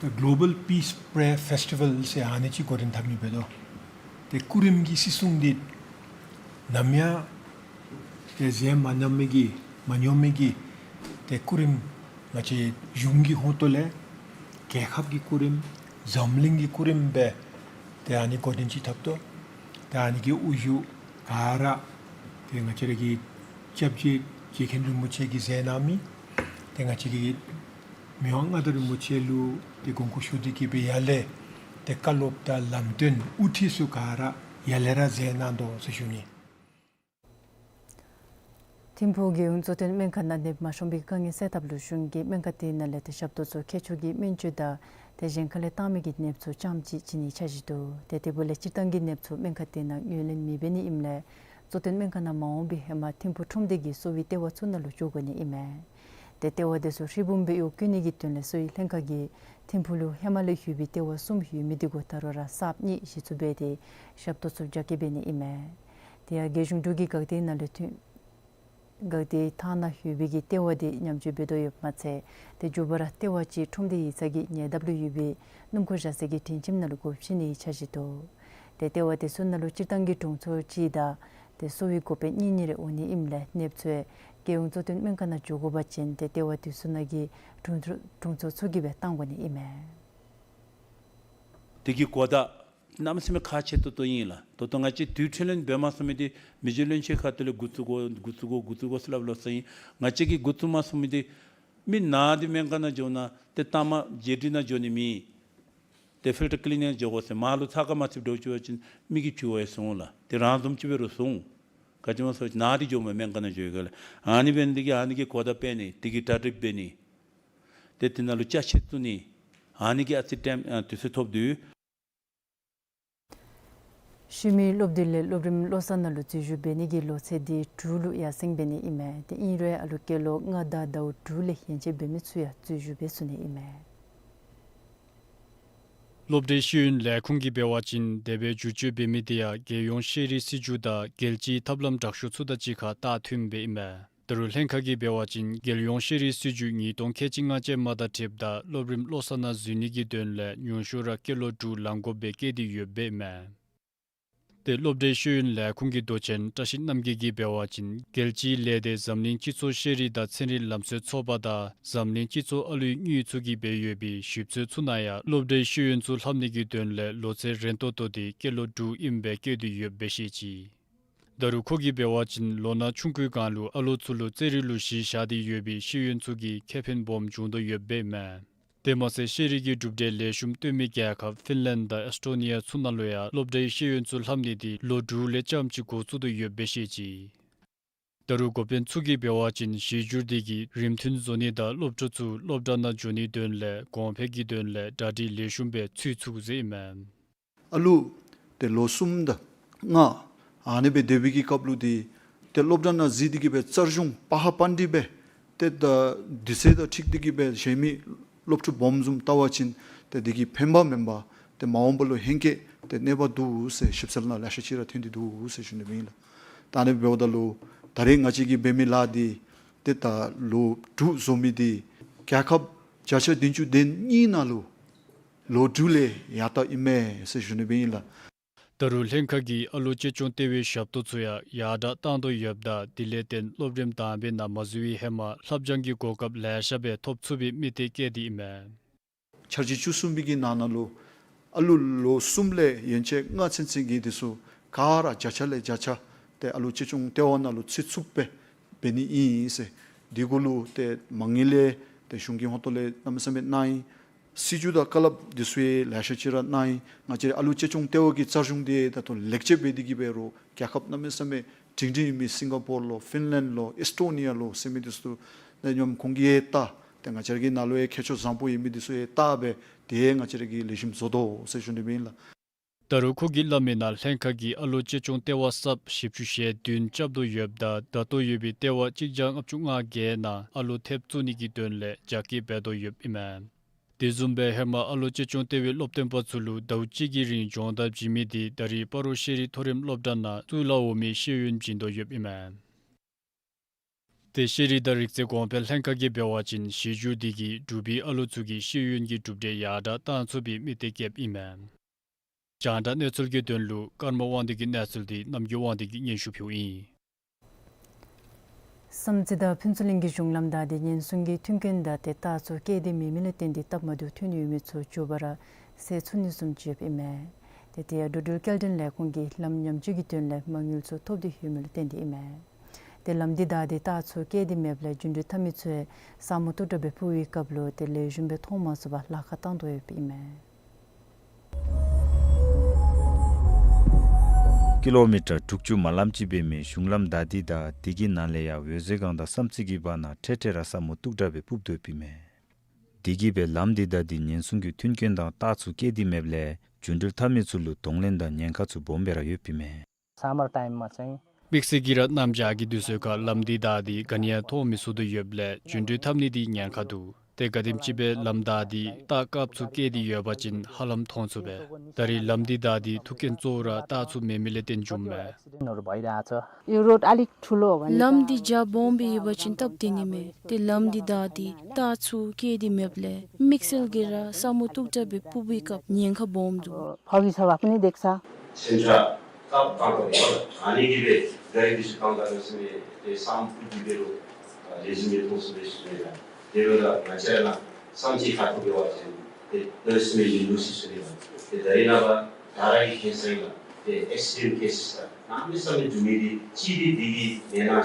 The Global Peace Prayer Festival ཟེར་ཨ་ནི་ཅིག་འགོ་འདྲེན་འཐབ་ནི་འབད་དོ། ཏེ་སྐུ་རིམ་གྱི་སྲིད་སྲུང་འདི་ནམ་ཡང་ཏེ་མཇལ་མ་མྱོང་མི་གི་མ་མྱོང་མི་གི་ཏེ་སྐུ་རིམ་ང་བཅས་གཞུང་གི་ཧོངས་ཏོ་ལས་རྒྱལ་ཁབ་ཀྱི་སྐུ་རིམ་འཛམ་གླིང་གི་སྐུ་རིམ་སྦེ་ཏེ་ཨ་ནི་འགོ་འདྲེན་ཅིག་འཐབ་དོ། ཏེ་ཨ་ནི་གི་དབུ་བཞུགས་ག་ར་ཏེ་ང་བཅས་ར་གི་སྐྱབས་རྗེ་རྗེ་མཁན་རིན་པོ་ཆེ་གིས་མཛད་གནང་མི་ཏེ་ང་བཅས་ཀྱི་མི་དབང་མངའ་བདག་རིན་པོ་ཆེ་ལུ་ཏེ་དགོངས་སྐོར་ཞུ་སྟེ་གིས་སྦེ་ཡར་ལས་ཏེ་བཀའ་སློབ་དང་ལམ་སྟོན་དབུ་ཁྲིད་ཚུ་ག་ར་ཡར་ལས་ར་མཛད་གནང་དོ་ཟེར་ཞུ་ནི། ཐིམ་ཕུག་རྒྱལ་ཡོངས་གཙོ་བསྟེན་སྨན་ཁང་ནང་ནདཔ་མ་ཤོང་པའི་དཀའ་ངལ་སེལ་ཐབས་ལུ་གཞུང་གིས་སྨན་ཁང་དེ་ནང་ལས་ཏེ་ཞབས་ཏོག་ཚུ་མཁས་མཆོག་གི་སྨན་བཅོས་དང་ཏེ་གཞན་ཁ་ལས་བཏང་མི་གི་ནདཔ་ཚུ་རྐྱངམ་གཅིག་བྱིན་ནིའི་འཆར་གཞི་འདུག། ཏེ་དེ་འབདཝ་ལས་སྤྱིར་བཏང་གི་ནདཔ་ཚུ་སྨན་ཁང་དེ་ནང་ངོས་ལེན་མི་འབད་ནི་ཨིནམ་ལས་གཙོ་བསྟེན་སྨན་ཁང་ནང་མ་འོང་པའི་ཧེ་མ་ཐིམ་ཕུག་ཁྲོམ་སྡེ་གི་གསོ་བའི་ལྟེ་བ་ཚུ་ནང་ལུ་འགྱོ་དགོ་ནི་ཨིན་མས། ཏེ་ལྟེ་བ་དེ་ཚུ་ཧྲིལ་བུམ་སྦེ་གཡོག་བཀོལ་ནི་གི་དོན་ལས་གསོ་བའི་ལྷན་ཁག་གིས་ཐིམ་ཕུག་ལུ་ཧེ་མ་ལས་ཡོད་པའི་ལྟེ་བ་གསུམ་ཡོད་མི་དེ་གུ་ད་རུང་ར་གསརཔ་གཉིས་གཞི་བཙུགས་འབད་དེ་ཞབས་ཏོག་ཚུ་རྒྱ་སྐྱེད་འབད་ནི་ཨིན་མས། དེ་ཡང་རྒྱལ་གཞུང་འབྲུག་གི་འགག་སྡེ་ནང་ལུ་ཐོན་འགག་སྡེ་ཐང་ནང་ཡོད་པའི་གི་ལྟེ་བ་དེ་ཉམས་བཅོས་འབད་དོ་ཡོདཔ་མ་ཚད་ཏེ་མཇུག་པར་ལྟེ་བ་ཅིག་ཁྲོམ་སྡེ་ཡིག་ཚང་གི་ཉེ་འདབས་ལུ་ཡོད་པའི་སྣུམ་འཁོར་བཞག་སའི་གི་སྒྲིང་ཁྱིམ་ནང་ལུ་སྒོ་ཕྱེ་ནིའི་འཆར་གཞི་འདུག། ཏེ་ལྟེ་བ་དེ་ཚུ་ནང་ལུ་སྤྱིར་བཏང་གི་དྲུང་འཚོ་གཅིག་དང་ཏེ་གསོ་བའི་འགོ་དཔོན་གཉིས་གཉིས་རེ་འོང་ནི་ཨིནམ་ལས་ནདཔ་ཚུ་ཡང་རྒྱལ་ཡོངས་གཙོ་བསྟེན་སྨན་ཁང་ནང་འགྱོ་དགོ་པ་ཅིན་ཏེ་ལྟེ་བ་དེ་ཚུ་ནང་གི་དྲུང་འཚོ་དྲུང་འཚོ་ཚུ་གིས་སྦེ་བཏང་དགོ་ནི་ཨིན་མས། དེ་གི་གོ་བརྡ་གནམ་མེད་ས་མེད་ཁག་ཆེ་ཏོག་ཏོ་ཨིན་ལགས། ད་ལྟོ་ང་བཅས་དུས་ཁྲི་ལེན་འབད་མ་ཚུགས་མི་འདི་མི་རྗེ་བློན་ཆེན་ཁ་ཐུག་ལས་འགོ་བཙུགས་དགོ་འགོ་བཙུགས་དགོ་འགོ་བཙུགས་དགོ་ཟེར་སླབ་ལོ་ཟེར་ཨིན། ང་བཅས་ཀྱིས་འགོ་བཙུགས་མ་ཚུགས་མི་འདི་མི་ནཱ་འདི་སྨན་ཁང་ནང་འགྱོ་ན་ཏེ་ལྟ་མ་བརྒྱད་ཁྲི་ནང་འགྱོ་ནི་མེད། ཏེ་ཕིལ་ཊར་ཀི་ལི་ནིང་འགྱོ་དགོ་ཟེར་མར་ལུ་ཚ་ཁ་མ་ཚུདཔ་འདྲཝ་ཅིག་འབད་བ་ཅིན་མི་གིས་བྱུག་པར་སོང་ལགས། ཏེ་རང་བཟུམ་ཅིག་འབད་རུང་སོང་། ག་ཅི་སྨོ་ཟེར་བ་ཅིན་ནཱ་འདི་འགྱོཝ་མས་སྨན་ཁང་ནང་འགྱོ་བའི་སྒང་ལས། ཨ་ནི་འབད་ནི་དེ་གིས་ཨ་ནི་གི་གོ་བརྡ་སྤེལ་ནི་དེ་གིས་གྲ་སྒྲིག་འབད་ནི་ཏེ་དེ་ནང་ལུ་ཅ་ཆས་བཙུགས་ནི་ཨ་ནི་གི་ཨ་ཙི་ཊེམ་ཨ་དུས་ཚོད་ཐོབ་དོ། ཤུལ་མའི་སློབ་དུས་ལས་སློབ་རིམ་བློ་གསར་ནང་ལུ་འཛུལ་ཞུགས་འབད་ནི་གི་ལོ་ཚད་འདི་དྲུག་ལུ་ཡར་སེང་འབད་ནི་ཨིན་མས། ཏེ་ཨིན་རུང་ཨ་ལུ་སྐྱེས་ལོ་ལྔ་དང་ཟླཝ་དྲུག་ལས་ཡན་ཆད་འབད་མི་ཚུ་ཡང་འཛུལ་ཞུགས་འབད་ཚུགས་ནི་ཨིན་མས། སློབ་གྲྭའི་ཤེས་ཡོན་ལས་ཁུངས་ཀྱིས་འབད་བ་ཅིན་དེ་སྦེ་བསྒྱུར་བཅོས་འབད་མི་དེ་ཡང་རྒྱལ་ཡོངས་ཤེས་རིག་སྲིད་བྱུས་དང་རྒྱལ་སྤྱིའི་ཐབས་ལམ་དྲག་ཤོས་ཚུ་དང་གཅིག་ཁར་ལྟ་མཐུནམ་སྦེ་ཨིན་མས། ད་རུང་ལྷན་ཁག་གིས་འབད་བ་ཅིན་རྒྱལ་ཡོངས་ཤེས་རིག་སྲིད་བྱུས་ཉིས་སྟོང་ཁལ་གཅིག་ལྔ་བཅུ་མ་དང་འཁྲིལཝ་ད་སློབ་རིམ་བློ་གསར་ནང་འཛུལ་ནི་གི་དོན་ལས་ཉུང་ཤོས་ར་སྐྱེས་ལོ་དྲུག་ལང་དགོཔ་སྦེ་བཀོད་དེ་ཡོདཔ་སྦེ་ཨིན་མས། ཏེ་སློབ་གྲྭའི་ཤེས་ཡོན་ལས་ཁུངས་ཀྱི་མདོ་ཆེན་བཀྲ་ཤིས་རྣམ་རྒྱལ་གྱིས་འབད་བ་ཅིན་རྒྱལ་སྤྱིའི་ལས་སྡེ་འཛམ་གླིང་སྤྱི་ཚོགས་ཤེས་རིག་དང་ཚན་རིག་ལམ་སྲོལ་ཚོགས་པ་དང་འཛམ་གླིང་སྤྱི་ཚོགས་ཨ་ལུའི་དངུལ་ཚུ་གིས་འབད་ཡོད་པའི་ཞིབ་འཚོལ་ཚུ་ནང་ཡང་སློབ་གྲྭའི་ཤེས་ཡོན་ཚུ་ལྷབ་ནི་གི་དོན་ལས་ལོ་ཚད་རན་ཏོག་ཏོ་དེ་སྐྱེས་ལོ་དྲུག་ཨིནམ་སྦེ་བཀོད་དེ་ཡོདཔ་སྦེ་བཤད་ཅི། ད་རུང་ཁོ་གིས་འབད་བ་ཅིན་ལོ་ན་ཆུང་ཀུའི་སྒང་ལུ་ཨ་ལོ་ཚུ་ལུ་རྩེད་རིགས་ལུ་གཞི་བཞག་སྟེ་ཡོད་པའི་ཤེས་ཡོན་ཚུ་གིས་ཁེ་ཕན་སྦོམ་འབྱུང་དོ་ཡོདཔ་སྦེ་ཨིན་མས། དེ་མ་ཚད་ཤེས་རིག་གི་གྲུབ་འབྲས་ལེགས་ཤོམ་སྟོན་མི་རྒྱལ་ཁབ་ཕིན་ལེནཌ་དང་ཨེསི་ཊོ་ནི་ཡ་ཚུ་ནང་ལུ་ཡང་སློབ་གྲྭའི་ཤེས་ཡོན་ཚུ་ལྷབ་ནི་དེ་ལོ་དྲུག་ལས་རྐྱངམ་གཅིག་འགོ་བཙུགས་དོ་ཡོདཔ་སྦེ་བཤད་ཅི། ད་རུང་འགོ་དཔོན་ཚུ་གིས་འབད་བ་ཅིན་གཞི་འགྱུར་དེ་གིས་རིམ་མཐུན་བཟོ་ནི་དང་སློབ་ཕྲུག་ཚུ་སློབ་གྲྭ་ནང་འགྱོ་ནིའི་དོན་ལས་གོང་འཕེལ་གྱི་དོན་ལས་གྲ་སྒྲིག་ལེགས་ཤོམ་སྦེ་ཚུད་ཚུགས་ཟེར་ཨིན་མས། ཨ་ལུ་ཏེ་ལོ་གསུམ་དང་ལྔ་ཨ་ནི་སྦེ་སྡོད་པའི་གི་སྐབས་ལུ་ཏེ་ཏེ་སློབ་གྲྭ་ནང་གཟིགས་ཏེ་གིས་སྦེ་རྩལ་སྦྱོང་སྤར་ཧ་སྤར་ཏེ་སྦེ་ཏེ་ད་དུས་ཚོད་དང་འཁྲིལ་ཏེ་གིས་སྦེ་གཞན་མི་སློབ་ཕྲུག་སྦོམ་བཟུམ་བལྟ་བ་ཅིན་ཏེ་དེ་གིས་ཕན་པ་མེན་པར་ཏེ་མ་འོངས་པ་ལུ་ཧེང་སྐལ་ཏེ་གནོད་པ་འདུག་ཟེར་ཞིབ་འཚོལ་ནང་ལེ་ཤ་ཅིག་ར་ཐོན་ཏེ་འདུག་ཟེར་ཞུ་ནི་ཨིན་ལགས། ད་ཨ་ནི་འབདཝ་ད་ལུ་ད་རེས་ང་བཅས་ཀྱིས་འབད་མི་ལཱ་འདི་ཏེ་ད་ལོ་དྲུག་བཟོ་མི་འདི་རྒྱལ་ཁབ་བརྒྱ་ཆ་བདུན་ཅུ་དོན་གཉིས་ནང་ལུ་ལོ་དྲུག་ལས་ཡར་ལྟ་ཨིན་མས་ཟེར་ཞུ་ནི་ཨིན་ལགས། ད་རུང་ལྷན་ཁག་གིས་ཨ་ལོ་གཅེས་སྐྱོང་ལྟེ་བའི་ཞབས་ཏོག་ཚུ་ཡང་ཡར་དྲག་བཏང་དོ་ཡོདཔ་ད་དེ་ལས་བརྟེན་སློབ་རིམ་དང་པའི་ནང་མ་འཛུལ་བའི་ཧེ་མ་ལྷབ་སྦྱང་གི་གོ་སྐབས་ལེ་ཤ་སྦེ་ཐོབ་ཚུགས་པའི་དམིགས་གཏད་བསྐྱེད་དེ་ཨིན་མས། འཆར་གཞི་བཅུ་གསུམ་པའི་གི་ནང་ན་ལུ་ཨ་ལུ་ལོ་གསུམ་ལས་ཡན་ཆད་ལྔ་ཚུན་ཚོད་ཀྱི་དེ་ཚུ་ག་ར་བརྒྱ་ཆ་ལས་བརྒྱ་ཆ་ཏེ་ཨ་ལུ་གཅེས་སྐྱོང་ལྟེ་བ་ནང་ལུ་ཚུད་ཚུགསཔ་སྦེ་འབད་ནི་ཨིན་ཟེར། དེ་གུ་ལུ་ཏེ་མ་དངུལ་ལས་ཏེ་གཞུང་གི་ཧོངས་ཏོ་ལས་གནམ་མེད་ས་མེད་གནང་ཡི། སྲིད་བྱུས་དང་བཀའ་སློབ་དེ་ཚུ་ཡང་ལེ་ཤ་ཅིག་ར་གནང་ཡི། ང་བཅས་ཨ་ལུ་གཅེས་སྐྱོང་ལྟེ་བ་གི་རྩལ་སྦྱོང་འདི་ད་ལྟོ་ལེགས་བཅོས་འབད་དེ་གིས་འབད་རུང་རྒྱལ་ཁབ་གནམ་མེད་ས་མེད་སྒྲིང་སྒྲིང་ཨིན་མི་སིང་ག་པོར་ལུ་ཕིན་ལེནཌ་ལུ་ཨིསི་ཊོ་ནི་ཡ་ལུ་ཟེར་མི་དེ་ཚུ་ནཱ་སྙོམས་ཁོང་གིས་ཡང་བལྟ། ཏེ་ང་བཅས་ར་གི་ནང་ལུ་ཡང་མཁས་མཆོག་བཟང་པོ་ཨིན་མི་དེ་ཚུ་ཡང་བལྟ་སྦེ་ཏེ་ང་བཅས་ར་གིས་ལེགས་ཤོམ་བཟོ་དོ་ཟེར་ཞུ་ནི་ཨིན་ལགས། ད་རུང་ཁོ་གིས་སླབ་མི་ནང་ལྷན་ཁག་གིས་ཨ་ལོ་གཅེས་སྐྱོང་ལྟེ་བ་གསརཔ་བཞི་བཅུ་ཞེ་བདུན་རྐྱབ་དོ་ཡོདཔ་ད་ད་ལྟོ་ཡོད་པའི་ལྟེ་བ་གཅིག་བརྒྱ་ལྔ་བཅུ་ང་བརྒྱད་ནང་ཨ་ལོ་ཐེབས་བཙུགས་ནི་གི་དོན་ལས་རྒྱ་སྐྱེད་འབད་དོ་ཡོདཔ་ཨིན་མས། དེ་བཟུམ་སྦེ་ཧེ་མ་ཨ་ལོ་གཅེས་སྐྱོང་ལྟེ་བའི་སློབ་སྟོན་པ་ཚུ་ལུ་ཟླཝ་གཅིག་གི་རིང་སྦྱོང་བརྡར་བྱིན་མི་དེ་ད་རེས་སྤ་རོ་ཤེས་རིག་མཐོ་རིམ་སློབ་གྲྭ་ནང་གཙུག་ལག་འོག་མའི་ཤེས་ཡོན་བྱིན་དོ་ཡོདཔ་ཨིན་མས། ཏེ་ཤེས་རིག་དང་རིག་རྩལ་གོང་འཕེལ་ལྷན་ཁག་གིས་འབད་བ་ཅིན་གཞི་འགྱུར་འདི་གིས་འབྲུག་པའི་ཨ་ལོ་ཚུ་གི་ཤེས་ཡོན་གྱི་གྲུབ་འབྲས་ཡར་དྲགས་བཏང་ཚུགས་པའི་དམིགས་གཏད་བསྐྱེདཔ་ཨིན་མས། རྒྱང་བསྒྲགས་གནས་ཚུལ་གྱི་དོན་ལུ་ཀརྨ་དབང་འདུས་ཀྱི་གནས་ཚུལ་འདི་རྣམ་རྒྱལ་དབང་འདུས་ཀྱིས་སྙན་ཞུ་ཕུལཝ་ཨིན། བསམ་རྩེ་དང་ཕུན་ཚོགས་གླིང་གི་གཞུང་ལམ་བདའ་སྟེ་ཉེན་སྲུང་གི་མཐུན་རྐྱེན་དང་ཏེ་རྟགས་ཚུ་བཀལ་ཏེ་མེད་མི་ལས་བརྟེན་ཏེ་སྟབས་མ་བདེཝ་ཐོན་ཡོད་མི་ཚུ་མགྱོགས་པ་ར་སེལ་ཚུགས་ནི་བཟུམ་ཅིག་ཡོདཔ་ཨིན་མས། ཏེ་དེ་ཡང་འགྲོ་འགྲུལ་སྐྱེལ་འདྲེན་ལས་ཁུངས་ཀྱིས་ལམ་ཉམས་བཅོས་ཀྱི་དོན་ལས་མ་དངུལ་ཚུ་ཐོབ་སྟེ་ཡོད་མི་ལས་བརྟེན་ཏེ་ཨིན་མས། ཏེ་ལམ་འདི་བདའ་སྟེ་རྟགས་ཚུ་བཀལ་ཏེ་མེདཔ་ལས་རྒྱུན་འགྲུལ་འཐབ་མི་ཚུ་ཡང་ས་སྨུག་སྟུག་དྲགས་སྦེ་ཕུབ་པའི་སྐབས་ལུ་ཏེ་ལེགས་ཤོམ་སྦེ་མཐོང་མ་ཚུགས་པར་ལཱ་ཁག་བཏང་དོ་ཡོདཔ་ཨིན་མས། ཀི་ལོ་མི་ཊར་དྲུག་ཅུ་མ་ལམ་ཅིག་འབད་མི་གཞུང་ལམ་བདའ་སྟེ་དང་དེ་གི་ནང་ལས་ཡང་འོད་ཟེར་སྒང་དང་བསམ་རྩེ་གི་བར་ན་འཕྲལ་འཕྲལ་ར་ས་སྨུག་སྟུག་དྲགས་སྦེ་ཕུབ་དོ་ཡོདཔ་ཨིན་མས། དེ་གིས་སྦེ་ལམ་འདི་བདའ་སྟེ་ཉེན་སྲུང་གི་མཐུན་རྐྱེན་དང་རྟགས་ཚུ་བཀལ་ཏེ་མེདཔ་ལས་རྒྱུན་འགྲུལ་འཐབ་མི་ཚུ་ལུ་གདོང་ལེན་དང་ཉེན་ཁ་ཚུ་སྦོམ་སྦེ་ར་ཡོདཔ་ཨིན་མས། སམ་མར་ཊའིམ་མ་ཚད་དམིགས་བསལ་གྱིས་ར་གནམ་བྱཱར་གྱི་དུས་ཚོད་ཁར་ལམ་འདི་བདའ་སྟེ་ག་ནི་ཡང་མཐོང་མི་ཚུགས་དོ་ཡོདཔ་ལས་རྒྱུན་འགྲུལ་འཐབ་ནི་འདི་ཉེན་ཁ་འདུག། ཏེ་ག་དེམ་ཅིག་སྦེ་ལམ་བདའ་སྟེ་རྟགས་སྐབས་ཚུ་བཀལ་ཏེ་ཡོད་པ་ཅིན་ཧ་ལམ་མཐོང་ཚུགས་པས། ད་རེས་ལམ་འདི་བདའ་སྟེ་ཐུག་རྐྱེན་གཙོ་བོ་ར་རྟགས་ཚུ་མེད་མི་ལས་བརྟེན་འབྱུངམ་མས། यो रोड अलिक ठुलो हो भने ལམ་འདི་རྒྱ་སྦོམ་སྦེ་ཡོད་པ་ཅིན་སྟབས་བདེ་ནི་མས། ཏེ་ལམ་འདི་བདའ་སྟེ་རྟགས་ཚུ་བཀལ་ཏེ་མེདཔ་ལས་དམིགས་བསལ་གྱིས་ར་ས་སྨུག་སྟུག་དྲགས་སྦེ་ཕུབ་པའི་སྐབས་ཉེན་ཁ་སྦོམ་འདུག། फगी सभा पनि देख्छ। Sentra cup cup cup अनि के बे गाडी बिस कम गर्नु से मे ते साम पुटी बेरो रेजिमे तो से बेस बेला देरो ला नचेला साम ची खातु बेवा से ते दस मे जी लूसी से बेला ते दरिना बा धारा की खेसैला ते एक्सीडेंट केसेस ता नाम ने साम जुमी दी ची दी दी दी नेना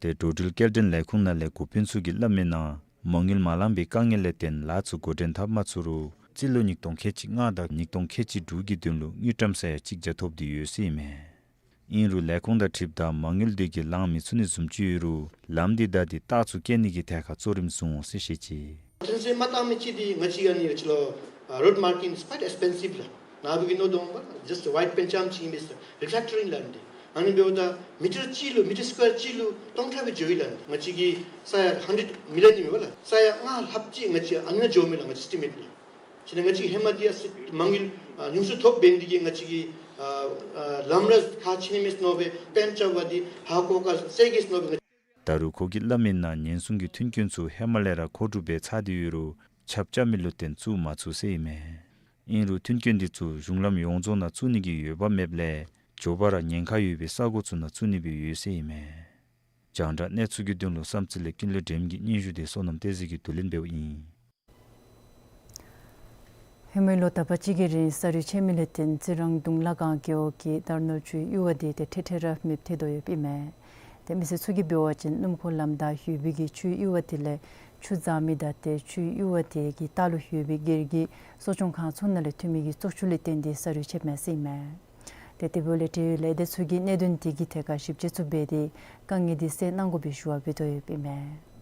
ཏེ་འགྲོ་འགྲུལ་སྐྱེལ་འདྲེན་ལས་ཁུངས་ནང་ལས་འགོ་དཔོན་ཚུ་གིས་སླབ་མིའི་ནང་མ་དངུལ་མ་ལང་པའི་དཀའ་ངལ་ལས་བརྟེན་ལཱ་ཚུ་འགོ་འདྲེན་འཐབ་མ་ཚུགས་རུང་རྩིས་ལོ་ཉིས་སྟོང་ཁལ་གཅིག་ལྔ་དང་ཉིས་སྟོང་ཁལ་གཅིག་དྲུག་གི་དོན་ལུ་དངུལ་ཀྲམ་ས་ཡ་གཅིག་བརྒྱ་ཐོབ་སྟེ་ཡོད་ཟེར་ཨིན་མས། ཨིན་རུང་ལས་ཁུངས་དང་འཁྲིལཝ་ད་མ་དངུལ་འདི་གིས་ལང་མི་ཚུགས་ནི་བཟུམ་ཅིག་ཡོད་རུང་ལམ་འདི་བདའ་སྟེ་རྟགས་ཚུ་བཀལ་ནི་གི་ཐད་ཁར་གཙོ་རིམ་བཟུང་འོང་ཟེར་བཤད་ཅི། ཐོན་ཟེར་མ་བཏང་མི་ཅིག་འདི་ང་བཅས་ཨ་ནི་ཅིག་ལོ་རོཌ་མར་ཀིང་is quite expensive ལགས། ནཱ་བུ་གི་ནོར་དོང་པ་just white པེན་ཅམ་ཅིག་ཨིན་པས་ཟེར་རི་ཕེག་ཊར་ཨིན་ལགས། ཨ་ནི་འབདཝ་ད་མི་ཊར་གཅིག་ལུ་མི་ཊར་སི་ཀོ་ཡར་གཅིག་ལུ་སྟོང་ཕྲག་སྦེ་འགྱོཝ་ཨིན་ལགས། ང་བཅས་ཀྱི་ས་ཡ་ཧན་ཌེཌ་མི་ལི་ཡཱན་ཨིན་པས་ལགས། ས་ཡ་ལྔ་ལྷགཔ་ཅིག་ང་བཅས་ཨ་ནི་ནང་འགྱོཝ་མས་ལགས། ང་བཅས་ཨེས་ཊི་མེཊ་ལགས། ཅི་ན་ང་བཅས་ཧེ་མ་འདི་ཡང་སྲིད་མ་དངུལ་ཨ་ཉུང་སུ་ཐོབ་འབད་ནི་འདི་གིས་ང་བཅས་ཀྱིས་ཨ་ཨ་ལམ་ར་ཁག་ཆེ་ནི་མས་མནོ་སྦེ་པེན་ཅམ་བ་འདི་ཧ་གོ་ཁར་སེ་གེས་མནོ་སྦེ། ད་རུང་ཁོ་གིས་སླབ་མིའི་ནང་ཉེན་སྲུང་གི་མཐུན་རྐྱེན་ཚུ་ཧེ་མ་ལས་ར་མཁོ་སྒྲུབ་འབད་ཚར་ཏེ་ཡོད་རུང་ཆརཔ་རྐྱབ་མི་ལུ་བརྟེན་བཙུགས་མ་ཚུགས་ཟེར་ཨིན་མས། ཨིན་རུང་མཐུན་རྐྱེན་འདི་ཚུ་གཞུང་ལམ་ཡོངས་རྫོགས་ནང་བཙུགས་ནི་གི་འོས་འབབ་མེདཔ་ལས་མགྱོགས་པ་ར་ཉེན་ཁ་ཡོད་པའི་ས་གོ་ཚུ་ནང་བཙུགས་ནི་སྦེ་ཡོད་ཟེར་ཨིན་མས། རྒྱང་བསྒྲགས་གནས་ཚུལ་གྱི་དོན་ལུ་བསམ་རྩེ་ལས་ཀུན་ལེགས་སྒྲོལམ་གྱི་སྙན་ཞུ་དེ་བསོད་ནམས་བསྟན་འཛིན་གྱིས་བསྡུ་ལེན་འབདཝ་ཨིན། ཧེ་མའི་ལོ་དག་པ་ཅིག་གི་རིང་ས་རུད་ཆད་མི་ལས་བརྟེན་རྩི་རང་དུང་ལ་སྒང་རྒེད་འོག་གི་རྟ་ནོར་ཆུའི་གཡུར་བ་དེ་ཏེ་འཕྲལ་འཕྲལ་ར་མེདཔ་ཐལ་དོ་ཡོདཔ་ཨིན་མས། ཏེ་མི་སེར་ཚུ་གིས་འབད་བ་ཅིན་སྣུམ་འཁོར་ལམ་བདའ་ཡོད་པའི་གི་ཆུའི་གཡུར་བ་དེ་ལས་ཆུ་འཛག་མི་དང་ཏེ་ཆུའི་གཡུར་བ་དེ་གི་ལྟག་ལུ་ཡོད་པའི་སྒེར་གྱི་གསོ་སྐྱོང་ཁང་ཚུ་ནང་ལས་ཐོན་མི་གི་བཙོག་ཆུ་ལས་བརྟེན་ཏེ་ས་རུད་ཆདཔ་མས་ཟེར་ཨིན་མས། ཏེ་དེ་འབདཝ་ལས་འབྲེལ་ཡོད་ལས་སྡེ་ཚུ་གིས་གནད་དོན་དེ་གི་ཐད་ཁར་ཞིབ་དཔྱད་ཚུ་འབད་དེ་དཀའ་ངལ་དེ་སེལ་གནང་དགོ་པའི་ཞུ་བ་འབད་དོ་ཡོདཔ་ཨིན་མས།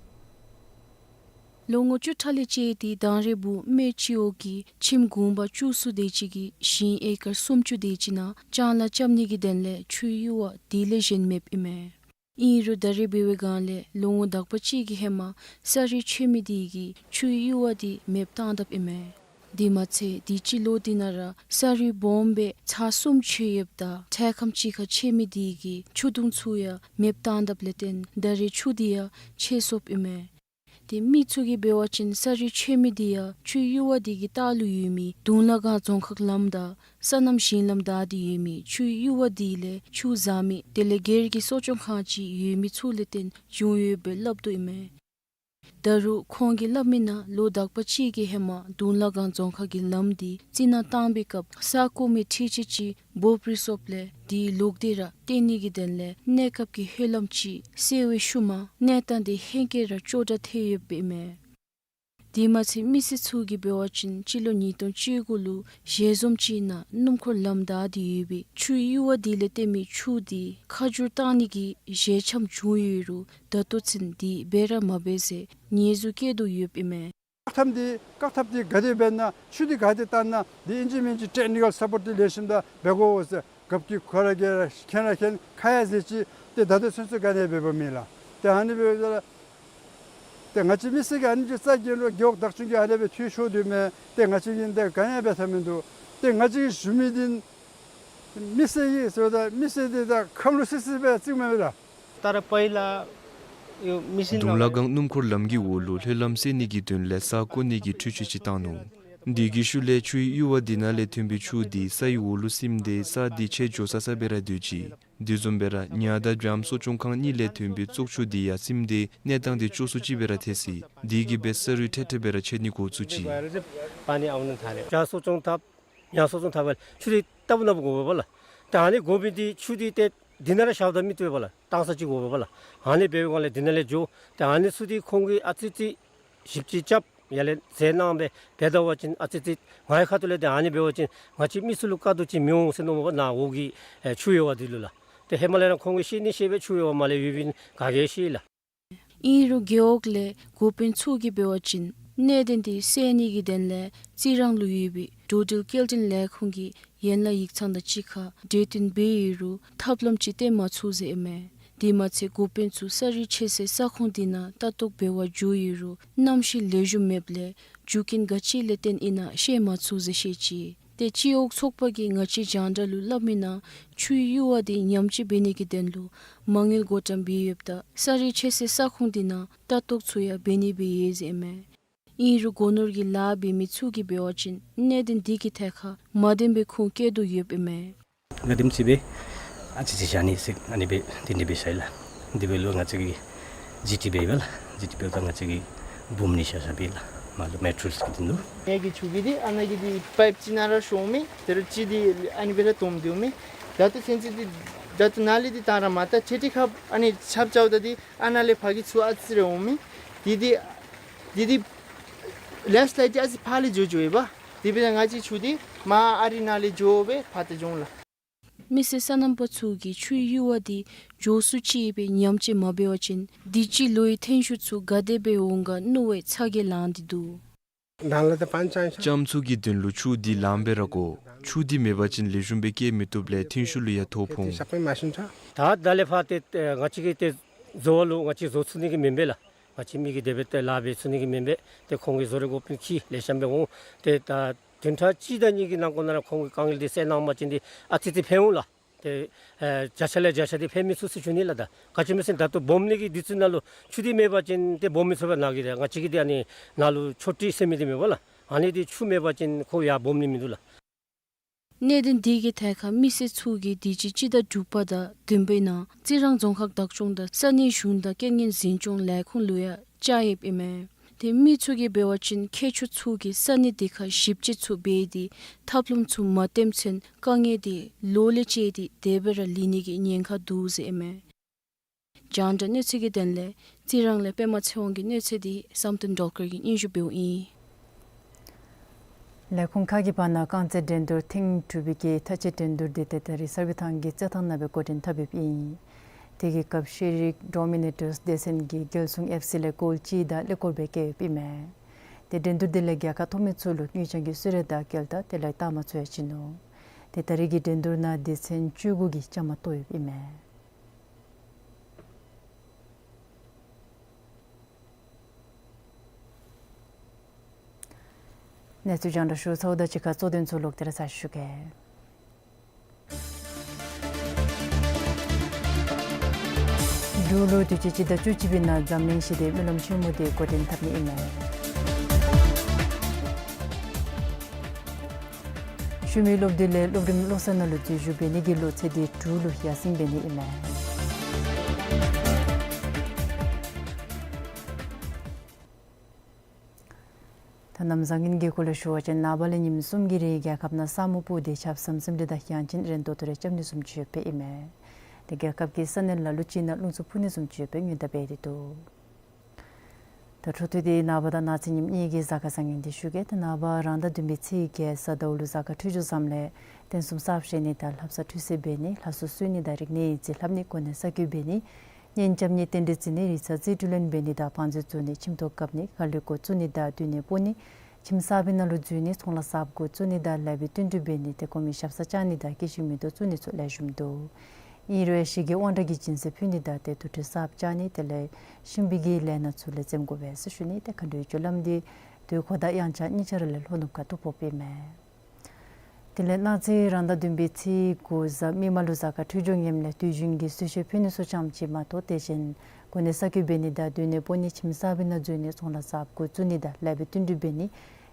ལོ་ངོ་བཅུ་ཕྲག་ལས་བཅད་དེ་དང་རེ་བུ་སྨད་སྤྱི་འོག་གི་ཁྱིམ་གུང་པ་བཅུ་གསུམ་དེ་ཅིག་གི་ཞིང་ཨེ་ཀར་སུམ་ཅུ་དེ་ཅིག་ནང་ལྕང་ལཱ་རྐྱབ་ནི་གི་དོན་ལས་ཆུའི་གཡུར་བ་དེ་ལས་གཞན་མེདཔ་ཨིན་མས། ཨིན་རུང་ད་རེས་འབད་བའི་སྒང་ལས་ལོ་ངོ་དག་པ་ཅིག་གི་ཧེ་མ་ས་རུད་ཆད་མི་དེ་གིས་ཆུའི་གཡུར་བ་དེ་མེདཔ་བཏང་དཔ་ཨིན་མས། དེ་མ་ཚད་དེ་སྤྱི་ལོ་དེ་ནང་ར་ས་རུད་སྦོམ་སྦེ་ཚར་གསུམ་ཆད་ཡོདཔ་ད་ཐེངས་ཁམས་ཅིག་ཁར་ཆད་མི་དེ་གིས་ཆུ་དུང་ཚུ་ཡང་མེདཔ་བཏང་དཔ་ལས་བརྟེན་ད་རེས་ཆུ་དེ་ཡང་ཆད་སོཔ་ཨིན་མས། ཏེ་མི་ཚུ་གིས་འབད་བ་ཅིན་ས་རུད་ཆད་མི་དེ་ཡང་ཆུའི་གཡུར་བ་དེ་གི་ལྟག་ལུ་ཡོད་མི་དུང་ལ་སྒང་རྫོང་ཁག་ལམ་དང་སོ་ནམ་ཞིང་ལམ་བདའ་སྟེ་ཡོད་མི་ཆུའི་གཡུར་བ་དེ་ལས་ཆུ་འཛག་མི་དེ་ལས་སྒེར་གྱི་གསོ་སྐྱོང་ཁང་ཅིག་ཡོད་མི་ཚུ་ལས་བརྟེན་བྱུང་ཡོདཔ་སྦེ་སླབ་དོ་ཨིན་མས། ད་རུང་ཁོང་གིས་སླབ་མིའི་ནང་ལོ་དག་པ་ཅིག་གི་ཧེ་མ་དུང་ལ་སྒང་རྫོང་ཁག་གི་ལམ་དེ་རྩི་ནག་བཏང་པའི་སྐབས་ས་རྐོ་མི་འཕྲུལ་ཆས་ཅིག་འབོ་རིལ་སོཔ་ལས་དེའི་ལོག་སྟེ་ར་བཏོན་ནི་གི་དོན་ལས་གནས་སྐབས་ཀྱི་ཧོད་ལམ་ཅིག་སེལ་བའི་ཤུལ་མ་གནས་སྟངས་དེ་ཧེང་སྐལ་ར་སྐྱོ་དྲགས་ཐལ་ཡོདཔ་ཨིན་མས། དེ་མ་ཚད་མི་སེར་ཚུ་གིས་འབད་བ་ཅིན་སྤྱི་ལོ་ཉིས་སྟོང་བཅུ་དགུ་ལུ་ཞལ་འཛོམས་ཅིག་ནང་སྣུམ་འཁོར་ལམ་བདའ་སྟེ་ཡོད་པའི་ཆུའི་གཡུར་བ་དེ་ལས་བཏོན་མི་ཆུ་དེ་ཁ་བསྒྱུར་བཏང་ནི་གི་ཞལ་འཆམ་བྱུང་ཡོད་རུང་ད་ལྟོ་ཚུན་དེ་འབད་ར་མ་འབད་ཟེར་ཉེས་འཛུགས་བཀལ་དོ་ཡོདཔ་ཨིན་མས། བཀག་ཐབས་འདི་བཀག་ཐབས་འདི་ག་དེ་འབད་ན་ཆུ་འདི་ག་དེ་བཏང་ན་འདི་ཨིན་ཅི་མིན་ཅི་ཊེག་ནི་ཀལ་སཔོརཊ་འདི་ལེགས་ཤོམ་དང་འབད་དགོ་ཟེར་རྒཔོ་གིས་ཁོ་ར་གིས་ར་མཁྱེན་ར་མཁྱེན་ཁ་ཡ་ཟེར་ཅི། ཏེ་ད་ལྟོ་ཚུན་ཚོད་ག་ནི་འབད་འབདཝ་མེད་ལགས། ཏེ་ཨ་ནི་འབདཝ་ད་ལགས་ཏེ་ང་བཅས་མི་སེར་གྱིས་ཨ་ནི་ཅིག་རྩ་འགེངས་རུང་རྒེད་འོག་བདག་སྐྱོང་གིས་ཨ་ནི་སྦེ་འཐུས་ཤོར་དོ་མས། ཏེ་ང་བཅས་ཀྱིས་འདི་ག་ཡང་འབད་ཐབས་མིན་འདུག། ཏེ་ང་བཅས་ཀྱིས་ཞུ་མི་འདི་མི་སེར་གྱིས་ཟེརཝ་ད་མི་སེར་འདི་ད་ཁམས་ལུ་སི་སི་སྦེ་བརྩིཝ་མས་ལགས། ད་རེས་པའི་ལགས་ དུང་ལ་སྒང་སྣུམ་འཁོར་ལམ་གྱི་འོག་ལུ་ལྷོད་ལམ་སེལ་ནི་གི་དོན་ལས་ས་བརྐོ་ནི་གི་འཕྲུལ་ཆས་ཅིག་བཏང་ནུག། དེ་གི་ཤུལ་ལས་ཆུའི་གཡུར་བ་དེ་ནང་ལས་ཐོན་པའི་ཆུ་དེ་སའི་འོག་ལུ་སིམ་སྟེ་ས་དེ་ཆད་འགྱོ་ས་ས་སྦེ་ར་སྡོད་ཅི། དེ་བཟུམ་སྦེ་ར་ཉ་དང་འཇམ་གསོ་སྐྱོང་ཁང་གཉིས་ལས་ཐོན་པའི་བཙོག་ཆུ་དེ་ཡང་སིམ་སྟེ་གནས་སྟངས་དེ་སྐྱོ་སུ་ཅིག་སྦེ་ར་ཐལ་ཅི། དེ་གིས་སྦེ་ས་རུད་ཐལ་ཐལ་སྦེ་ར་ཆད་ནི་འགོ་བཙུགས་ཅི། ཇ་གསོ་སྐྱོང་འཐབ་ཉ་གསོ་སྐྱོང་འཐབ་ལས་ཆུ་དེ་ལྟ་བུ་ན་བུ་དགོ་པས་ལགས། ད་ཨ་ནི་དགོ་མི་དེ་ཆུ་དེ་ཏེ་འདི་ནང་ར་བཞག་ད་མི་བཏུབ་པས་ལགས། བཏང་ས་ཅིག་དགོ་པས་ལགས། ཨ་ནི་འབད་བའི་སྒང་ལས་འདི་ནང་ལས་འགྱོ། ཏེ་ཨ་ནི་ཚུ་དེ་ཁོང་གིས་ཨ་ཙི་ཙི་ཞིབ་ཅིག་རྐྱབ་ཡར་ལས་མཛད་གནང་སྦེ་འབད་ད་པ་ཅིན་ཨ་ཙི་ཙི་ང་གི་ཁ་ཐུག་ལས་ཏེ་ཨ་ནི་འབད་བ་ཅིན་ང་བཅས་མི་ཚུ་ལུ་དཀའ་སྡུག་ཅིག་མི་འོང་ཟེར་མནོཝ་མས་པ། ནཱ་འོག་གི་ཨེ་ཆུ་གཡུར་བ་འདི་ལུ་ལགས། ཏེ་ཧེ་མ་ལས་ར་ཁོང་གིས་ཤེས་ནི་ཤེས་པས། ཆུ་གཡུར་བ་མར་ལས་ཡོདཔ་ཨིན་ག་གིས་ཤེས་ལགས། ཨིན་རུང་རྒེད་འོག་ལས་འགོ་དཔོན་ཚུ་གིས་འབད་བ་ཅིན་གནད་དོན་དེ་སེལ་ནི་གི་དོན་ལས་རྩི་རང་ལུ་ཡོད་པའི་འགྲོ་འགྲུལ་སྐྱེལ་འདྲེན་ལས་ཁུངས་ཀྱི་ཡན་ལག་ཡིག་ཚང་དང་གཅིག་ཁར་གྲོས་བསྟུན་འབད་ཡོད་རུང་ཐབས་ལམ་ཅིག་བཏོན་མ་ཚུགས་ཟེར་ཨིན་མས། དེ་མ་ཚད་འགོ་དཔོན་ཚུ་ས་རུད་ཆད་སའི་ས་ཁོངས་དེ་ནང་ལྟ་རྟོག་འབད་བར་འགྱོ་ཡོད་རུང་གནམ་གཤིས་ལེགས་ཤོམ་མེདཔ་ལས་རྒྱུ་རྐྱེན་ག་ཅི་ལས་བརྟེན་ཨིན་ན་ཤེས་མ་ཚུགས་ཟེར་བཤད་ཅི། ཏེ་སྤྱི་འོག་ཚོགས་པ་གིས་ང་བཅས་རྒྱང་བསྒྲགས་ལུ་སླབ་མིའི་ནང་ཆུའི་གཡུར་བ་དེ་ཉམས་བཅོས་འབད་ནི་གི་དོན་ལུ་མ་དངུལ་བགོ་བཀྲམ་འབད་ཡོདཔ་ད་ས་རུད་ཆད་སའི་ས་ཁོངས་དེ་ནང་ལྟ་རྟོག་ཚུ་ཡང་འབད་ནི་སྦེ་ཡོད་ཟེར་ཨིན་མས། ཨིན་རུང་སྒོ་ནོར་གྱི་ལཱ་འབད་མི་ཚུ་གིས་འབད་བ་ཅིན་གནད་དོན་དེ་གི་ཐད་ཁར་མ་བདེན་པའི་ཁུངས་བཀལ་དོ་ཡོདཔ་ཨིན་མས། ག་དེམ་ཅིག་སྦེ་ཨ་ཙི་ཅིག་བཞག་ནི་ཟེར་ཨ་ནི་སྦེ་དེ་འདི་སྦེ་བཞག་ཡི་ལགས། དེ་འབདཝ་ལས་ང་བཅས་ཀྱི་ཇི་ཊི་སྦེ་ཡོད་ལགས། ཇི་ཊི་སྦེ་ད་ང་བཅས་ཀྱིས་སྦོམ་ནི་ཤ་ཤ་སྦེ་ལགས། མར་ལུ་མེ་ཊི་རི་ཡལ་གྱི་དེ་ནུག། ནཱ་གི་ཆུ་གི་དེ་ཨ་ནཱ་གི་དེ་པའིཔ་ཅིག་ནང་ར་ཤོར་མི་དེ་རུ་ཅིག་དེ་ཨ་ནི་སྦེ་ར་སྟོངམ་འདུག་མི། ད་ལྟོ་ཚུན་ཚོད་དེ་ད་ལྟོ་ནཱ་ལས་དེ་བཏང་ར་མ་བཏང་ཁྲེ་ཁྲེ་ཁ་ཨ་ནི་ཆརཔ་རྐྱབ་ད་དེ་ཨ་ནཱ་ལས་ཕར་གྱི་ཆུ་ཨ་ཙི་རེ་འོང་མི། དེ་དེ་དེ་དེ་ལེནཌ་སི་ལའིཌ་དེ་ཨ་ཙི་ཕར་ལས་འགྱོ་འགྱོཝ་ཨིན་པས། དེ་འབདཝ་ད་ང་བཅས་ཆུ་དེ་མར་ཨ་རི་ནང་ལས་འགྱོ་སྦེ་ཕར་ཏེ་འགྱོ་འོང་ལགས། མི་སེར་སོ་ནམ་པ་ཚུ་གིས་ཆུའི་གཡུར་བ་དེ་མགྱོགས་སུ་ཅིག་སྦེ་ཉམས་བཅོས་མ་འབད་བ་ཅིན་དུས་ཅི་ལོའི་ཐོན་ཤུགས་ཚུ་ག་དེ་སྦེ་འོང་ག་མནོ་བའི་ཚ་གྱང་ལངས་ཏེ་འདུག། ལྕངམ་ཚུ་གི་དོན་ལུ་ཆུ་དེ་ལངམ་སྦེ་ར་དགོ། ཆུ་དེ་མེད་པ་ཅིན་ལེགས་ཤོམ་སྦེ་སྐྱེ་མི་བཏུབ་ལས་ཐོན་ཤུགས་ལུ་ཡང་ཐོ་ཕོག་འོང་། ད་ད་ལས་ཕར་ཏེ་ང་བཅས་ཀྱིས་ཏེ་བཟོ་བ་ལུ་ང་བཅས་བཟོ་ཚུགས་ནི་གི་མེན་པས་ལགས། ང་བཅས་མི་གིས་དེ་སྦེ་ཏེ་ལཱ་འབད་ཚུགས་ནི་གི་མེན་པས། ཏེ་ཁོང་གིས་བཟོ་རུང་འགོ་དཔོན་གྱིས་ལེགས་ཤོམ་སྦེ་འོང་། ཏེ་ད་བདུན་ཕྲག་གཅིག་དང་གཉིས་ཀྱི་ནང་འཁོད་ནང་ར་ཁོང་གིས་དཀའ་ངལ་འདི་སེལ་གནང་པ་ཅིན་འདི་ཨ་ཙི་ཙི་ཕན་འོང་ལགས། ཏེ་ཨེ་བརྒྱ་ཆ་ལས་བརྒྱ་ཆ་འདི་ཕན་མི་ཚུགས་ཟེར་ཞུ་ནི་ལགས། ད་ག་ཅི་སྨོ་ཟེར་ན་ད་ལྟོ་སྦོམ་ནི་གི་དུས་ཚོད་ནང་ལུ་ཆུ་འདི་མེད་པ་ཅིན་ཏེ་སྦོམ་མི་ཚུགས་པས། ནཱ་གི་ཏེ་ང་བཅས་ཀྱི་ཏེ་ཨ་ནི་ནཱ་ལུ་མཆོད་ཁྲི་ཟེར་མི་འདི་མེད་པས་ལགས། ཨ་ནི་འདི་ཆུ་མེད་པ་ཅིན་ཁོ་ཡར་སྦོམ་ནི་མིན་འདུག་ལགས། གནད་དོན་འདི་གི་ཐད་ཁར་མི་སེར་ཚུ་གིslag དུས་ཅི་སྤྱི་ཟླ་དྲུག་པ་དང་བདུན་པའི་ནང་རྩི་རང་རྫོང་ཁག་བདག་སྐྱོང་དང་ས་གནས་གཞུང་དང་རྐྱེན་ངན་འཛིན་སྐྱོང་ལས་ཁུངས་ལུ་ཡང་བཅར་ཡོདཔ་ཨིན་མས། ཏེ་མི་ཚུ་གིས་འབད་བ་ཅིན་མཁས་མཆོག་ཚུ་གིས་ས་གནས་དེ་ཁར་ཞིབ་དཔྱད་ཚུ་འབད་དེ་ཐབས་ལམ་ཚུ་མ་བཏོན་ཚུན་དཀའ་ངལ་དེ་ལོ་ལས་བཅད་དེ་དེ་སྦེ་ར་ལུས་ནི་གི་ཉེན་ཁ་འདུག་ཟེར་ཨིན་མས། རྒྱང་བསྒྲགས་གནས་ཚུལ་གྱི་དོན་ལས་རྩི་རང་ལས་པདྨ་ཚེ་དབང་གི་གནས་ཚུལ་འདི་བསམ་གཏན་སྒྲོལ་དཀར་གྱིས་སྙན་ཞུ་འབདཝ་ཨིན། ལས་ཁུངས་ཁག་གི་བར་ན་རྐང་རྩེད་འགྲན་བསྡུར་ཐེངས་དྲུག་པའི་གི་མཐའ་དཔྱད་འགྲན་བསྡུར་འདི་ཏེ་ད་རིས་གསར་སྤེལ་ཐང་གི་རྩེད་ཐང་ནང་སྦེ་འགོ་འདྲེན་འཐབ་ཡོདཔ་ཨིན། དེ་གི་སྐབས་ཤེས་རིག་ཌོ་མི་ནེ་ཊརསི་སྡེ་ཚན་གྱིས་རྒྱལ་སྲུང་ཨེཕ་སི་ལས་གོལ་གཅིག་དང་ཀླད་ཀོར་སྦེ་བཀལ་ཡོདཔ་ཨིན་མས། ཏེ་འགྲན་བསྡུར་འདི་ལས་རྒྱལ་ཁ་ཐོབ་མི་ཚུ་ལུ་དངུལ་རྐྱང་གི་གསོལ་རས་དང་སྐལ་དང་དེ་ལས་རྟགས་མ་ཚུ་ཡང་བྱིན་ནུག། ཏེ་ད་རིས་ཀྱི་འགྲན་བསྡུར་ནང་སྡེ་ཚན་བཅུ་དགུ་གིས་བཅའ་མར་གཏོགས་ཡོདཔ་ཨིན་མས། གནས་ཚུལ་རྒྱང་བསྒྲགས་ཞུ་ཚརཝ་དང་གཅིག་ཁར་གཙོ་དོན་ཚུ་ལོག་སྟེ་ར་ཚར་ཞུ་གེ། འབྲུག་ལུ་དུས་ཅི་སྤྱི་ཟླ་བཅུ་གཅིག་པའི་ནང་འཛམ་གླིང་ཞི་བདེའི་སྨོན་ལམ་ཆེན་མོ་འདི་འགོ་འདྲེན་འཐབ་ནི་ཨིན་མས། ཤུལ་མའི་སློབ་དུས་ལས་སློབ་རིམ་བློ་གསར་ནང་ལུ་འཛུལ་ཞུགས་འབད་ནི་གི་ལོ་ཚད་འདི་དྲུག་ལུ་ཡར་སེང་འབད་ནི་ཨིན་མས། ད་གནམ་བཟང་ངན་གྱི་སྐོར་ལས་ཞུ་བ་ཅིན་ནངས་པ་ལས་ཉིནམ་གསུམ་གྱི་རིང་རྒྱལ་ཁབ་ནང་ས་སྨུག་སྤུབས་ཏེ་ཆརཔ་ཟམ་ཟིམ་རེ་དང་ཡང་ཅིན་རན་ཏོག་ཏོ་རེ་རྐྱབ་ནི་བཟུམ་ཅིག་ཡོདཔ་ཨིན་མས། ཏེ་རྒྱལ་ཁབ་ཀྱི་ས་གནས་ལ་ལུ་ཅིག་ནང་རླུང་འཚུབ་འཕུ་ནི་བཟུམ་ཅིག་ཡོདཔ་སྔོན་བརྡ་འབད་དེ་འདུག། ད་འཕྲོ་མཐུད་དེ་ནངས་པ་དང་གནངས་ཚེ་ཉིནམ་གཉིས་ཀྱི་གཟའ་སྐར་བཟང་ངན་འདི་ཞུ་གེ། ད་ནངས་པ་རང་ཟླ་བདུན་པའི་ཚེས་བརྒྱད་གཟའ་ཟླཝ་ལུ་གཟའ་སྐར་འཕྲོད་སྦྱོར་བཟངམ་ལས་རྟེན་གསུམ་གསརཔ་བཞེངས་ནི་དང་ལྷ་བསངས་ཁྲུས་གསོལ་འབད་ནི་ལྷ་གསོལ་གསོལ་ནི་དང་རིག་གནས་ཡིག་རྩིས་ལྷབ་ནི་གོ་གནས་གསར་བསྐོ་འབད་ནི་གཉེན་རྐྱབ་ནི་རྟེན་འབྲེལ་བརྩི་ནི་རིག་རྩལ་རྩིས་སྤྲོད་ལེན་འབད་ནི་དང་བང་མཛོད་བཙུགས་ནི་ཁྱིམ་ཐོག་བཀབ་ནི་ཁ་ལུད་འགོ་བཙུགས་ནི་དང་སྡོད་གནས་སྤོ་ནི་ཁྱིམ་གསར་པའི་ནང་ལུ་འཛུལ་ནི་ཚོང་ལཱ་གསརཔ་འགོ་བཙུགས་ནི་དང་ལཱ་འབད་བསྟུན་གྲོས་འབད་ནི་ཏེ་གོང་མའི་ཞབས་སར་བཅར་ནི་དང་སྐྱེད་ཤིང་མེ་ཏོག་བཙུགས་ནི་ཚུ་ལེགས་ཤོམ་འདུག། ཨིན་རུང་ཡང་ཞི་རྒོལ་དབང་དྲག་གི་སྦྱིན་སྲེག་ཕུལ་ནི་དང་ཏེ་དུར་ཁྲོད་གསརཔ་བཅག་ནི་དེ་ལས་གཤིན་པོའི་གི་ལས་སྣ་ཚུ་ལས་འཛེམ་དགོ་པས་ཟེར་ཞུ་ནི། ཏེ་མཁའ་འགྲོའི་སྤྱོད་ལམ་འདི་དུས་འཁོར་དང་དབྱངས་འཆར་གཉིས་ཆ་ར་ལས་ལྷོ་ནུབ་ཁ་ཐུག་ཕོགཔ་ཨིན་མས། དེ་ལས་གནངས་ཚེ་རང་ཟླ་བདུན་པའི་ཚེས་དགུ་གཟའ་མིག་དམར་ལུ་གཟའ་སྐར་འཕྲོད་སྦྱོར་ངནམ་ལས་དུས་རྒྱུན་གྱི་གསོལ་མཆོད་ཕུལ་ནི་ཚུ་ཙམ་ཅིག་མ་གཏོགས་དེ་བཞིན་ གོ་གནས་གསར་བསྐོ་འབད་ནི་དང་སྡོད་གནས་སྤོ་ནི་ཁྱིམ་གསརཔ་ནང་འཛུལ་ནི་ཚོང་ལཱ་གསརཔ་འགོ་བཙུགས་ནི་དང་ལེགས་པའི་བསྟུན་གྲོས་འབད་ནི་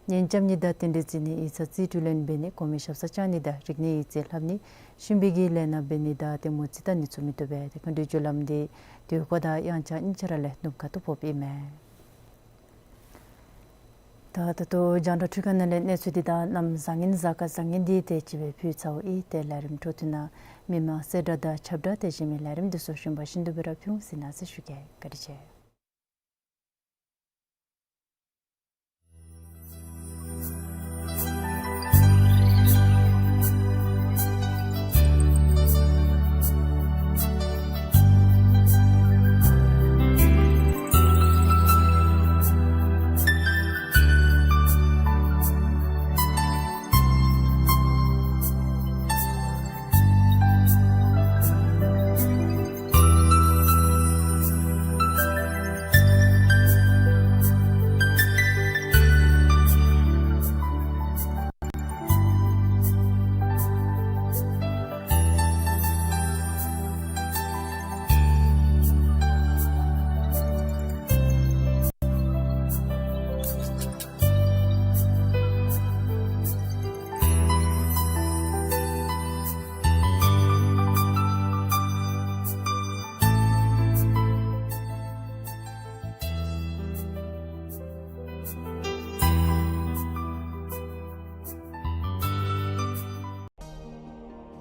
ཉེས་བཅོམ་ནི་དང་རྟེན་འབྲེལ་བརྩི་ནི་ཡིག་ཚང་རྩིས་སྤྲོད་ལེན་འབད་ནི་གོང་མའི་ཞབས་སར་བཅར་ནི་དང་རིག་གནས་ཡིག་རྩིས་ལྷབ་ནི་ཤུལ་འབད་ཀྱི་ལས་སྣ་འབད་ནི་དང་ལྟད་མོ་རྩིས་ལྟ་ནི་ཚུ་མི་བཏུབ་པས། ཏེ་མཁའ་འགྲོའི་རྒྱུ་ལམ་འདི་དུས་འཁོར་དང་དབྱངས་འཆར་གཉིས་ཆ་ར་ལས་ནུབ་ཁ་ཐུག་ཕོགཔ་ཨིན་མས། ད་ད་ལྟོ་རྒྱང་བསྒྲགས་འཕྲུལ་ཁང་ནང་ལས་གནས་ཚུལ་འདི་དང་གནམ་བཟང་ངན་གཟའ་སྐར་བཟང་ངན་འདི་དེ་ཅིག་སྦེ་ཕུལ་ཚརཝ་ཨིན། ཏེ་ལས་རིམ་འཕྲོ་མཐུད་ནང་མི་མང་གསལ་བསྒྲགས་དང་ཁྱབ་བསྒྲགས་དེ་བཞིན་མི་ལས་རིམ་འདི་ཚུ་གཞན་པ་བཞིན་དུ་སྦེ་ར་ཕུལ་འོང་ཟེར་མནོ་ཟེར་ཞུ་གེ། བཀའ་དྲིན་ཆེ།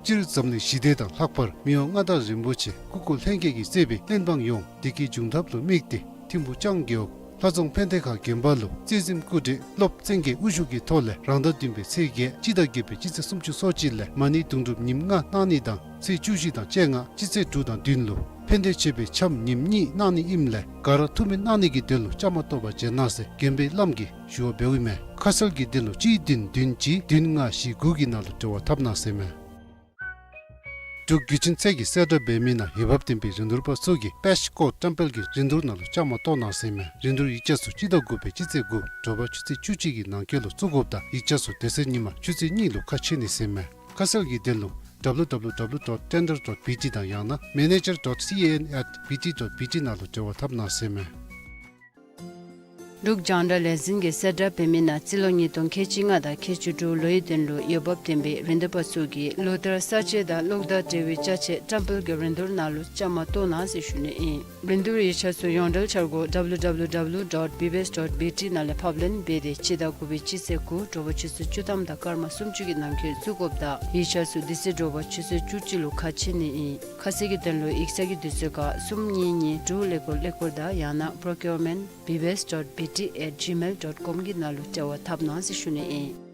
སྤྱིར་འཛམ་གླིང་ཞི་བདེ་དང་ལྷག་པར་མི་དབང་མངའ་བདག་རིན་པོ་ཆེ་སྐུ་འཁོར་ལྷན་རྒྱས་ཀྱིས་གཙོས་པའི་བློན་འབངས་ཡོངས་བདེ་སྐྱིད་འབྱུང་ཐབས་ལུ་དམིགས་ཏེ་ཐིམ་ཕུག་ལྕང་རྒེད་འོག་ལྷ་རྫོང་ཕན་བདེ་ཁ་དགོན་པ་ལུ་རྩེ་གཟིམ་སྐུ་བགྲེས་སློབ་བཙན་རྒྱས་དབུ་བཞུགས་ཀྱི་ཐོག་ལས་རང་ཟླ་བདུན་པའི་ཚེས་བརྒྱད་སྤྱི་ཟླ་བརྒྱད་པའི་སྤྱི་ཚེས་སུམ་ཅུ་སོ་གཅིག་ལས་མ་ཎི་དུང་སྒྲུབ་ཉིནམ་ལྔ་གནང་ནི་དང་ཚེས་བཅུ་བཞི་དང་བཅོ་ལྔ་སྤྱི་ཚེས་དྲུག་དང་བདུན་ལུ་ཕན་བདེ་མཆོད་པའི་འཆམ་ཉིནམ་གཉིས་གནང་ནི་ཨིནམ་ལས་ག་ར་ཐུགས་སྨོན་གནང་ནི་གི་དོན་ལུ་བཅའ་མར་གཏོགས་པ་མཇལ་གནང་ཟེར་དགོན་པའི་བླམ་གིས་ཞུ་བ་འབདཝ་ཨིན་མས། ཁ་གསལ་གྱི་དོན་ལུ་གཅིག་བདུན་བདུན་གཅིག་བདུན་ལྔ་བཞི་དགུ་གི་ནང་ལུ་འབྲེལ་བ་འཐབ་གནང་ཟེར་མས། འབྲུག་གི་ཆིངས་ཚད་ཀྱི་གསལ་བསྒྲགས་འབད་མི་ནང་འོས་འབབ་ལྡན་པའི་རིན་བསྡུར་པ་ཚུ་གིས་པེཤ་ཀོཊ་ཊེམ་པལ་གྱི་རིན་བསྡུར་ནང་ལུ་བཅའ་མར་གཏོགས་གནང་ཟེར་མས། རིན་བསྡུར་ཡིག་ཆ་ཚུ་སྤྱི་ཟླ་དགུ་པའི་སྤྱི་ཚེས་དགུ་དྲོ་པ་ཆུ་ཚོད་བཅུ་གཅིག་གི་ནང་འཁོད་ལུ་བཙུགས་དགོཔ་དང་ཡིག་ཆ་ཚུ་དེ་ཚེ་ཉིན་མ་ཆུ་ཚོད་གཉིས་ལུ་ཁ་ཕྱེ་ནི་ཟེར་མས། ཁ་གསལ་གྱི་དོན་ལུ་W W W dot tender dot B T དང་ཡང་ན་manager dot C A N at B T dot B T ནང་ལུ་འབྲེལ་བ་འཐབ་གནང་ཟེར་མས། འབྲུག་རྒྱང་བསྒྲགས་ལས་འཛིན་གྱི་གསལ་བསྒྲགས་འབད་མི་ནང་རྩིས་ལོ་ཉིས་སྟོང་ཁལ་གཅིག་ལྔ་དང་ཁལ་གཅིག་དྲུག་ལོའི་དོན་ལུ་འོས་འབབ་ལྡན་པའི་རིན་བསྡུར་པ་ཚུ་གིས་ལོ་ལྟར་ས་དཔྱད་དང་གློག་དང་འབྲེལ་བའི་ཅ་ཆས་ཊེམ་པལ་གྱི་རིན་བསྡུར་ནང་ལུ་བཅའ་མར་གཏོགས་གནང་ཟེར་ཞུ་ནི་ཨིན། རིན་བསྡུར་ཡིག་ཆ་ཚུ་ཡོངས་འབྲེལ་འཆར་སྒོ་W W W dot B B S dot B T ནང་ལས་ཕབ་ལེན་འབད་དེ་སྤྱི་ཟླ་དགུ་པའི་སྤྱི་ཚེས་དགུ་དྲོ་པ་ཆུ་ཚོད་བཅུ་ཐམ་དང་སྐར་མ་སུམ་ཅུ་གི་ནང་འཁོད་བཙུགས་དགོཔ་དང་ཡིག་ཆ་ཚུ་དེ་ཚེ་དྲོ་པ་ཆུ་ཚོད་བཅུ་གཅིག་ལུ་ཁ་ཕྱེ་ནི་ཨིན། ཁ་གསལ་གྱི་དོན་ལུ་ཡིག་ཚང་གི་དུས་ཚོད་ཁར་གསུམ་གཉིས་གཉིས་དྲུག་ཀླད་ཀོར་ཀླད་ཀོར་དང་ཡང་ན་procurement B B S dot B T at gmail dot com གི་ནང་ལུ་འབྲེལ་བ་འཐབ་གནང་ཟེར་ཞུ་ནི་ཨིན།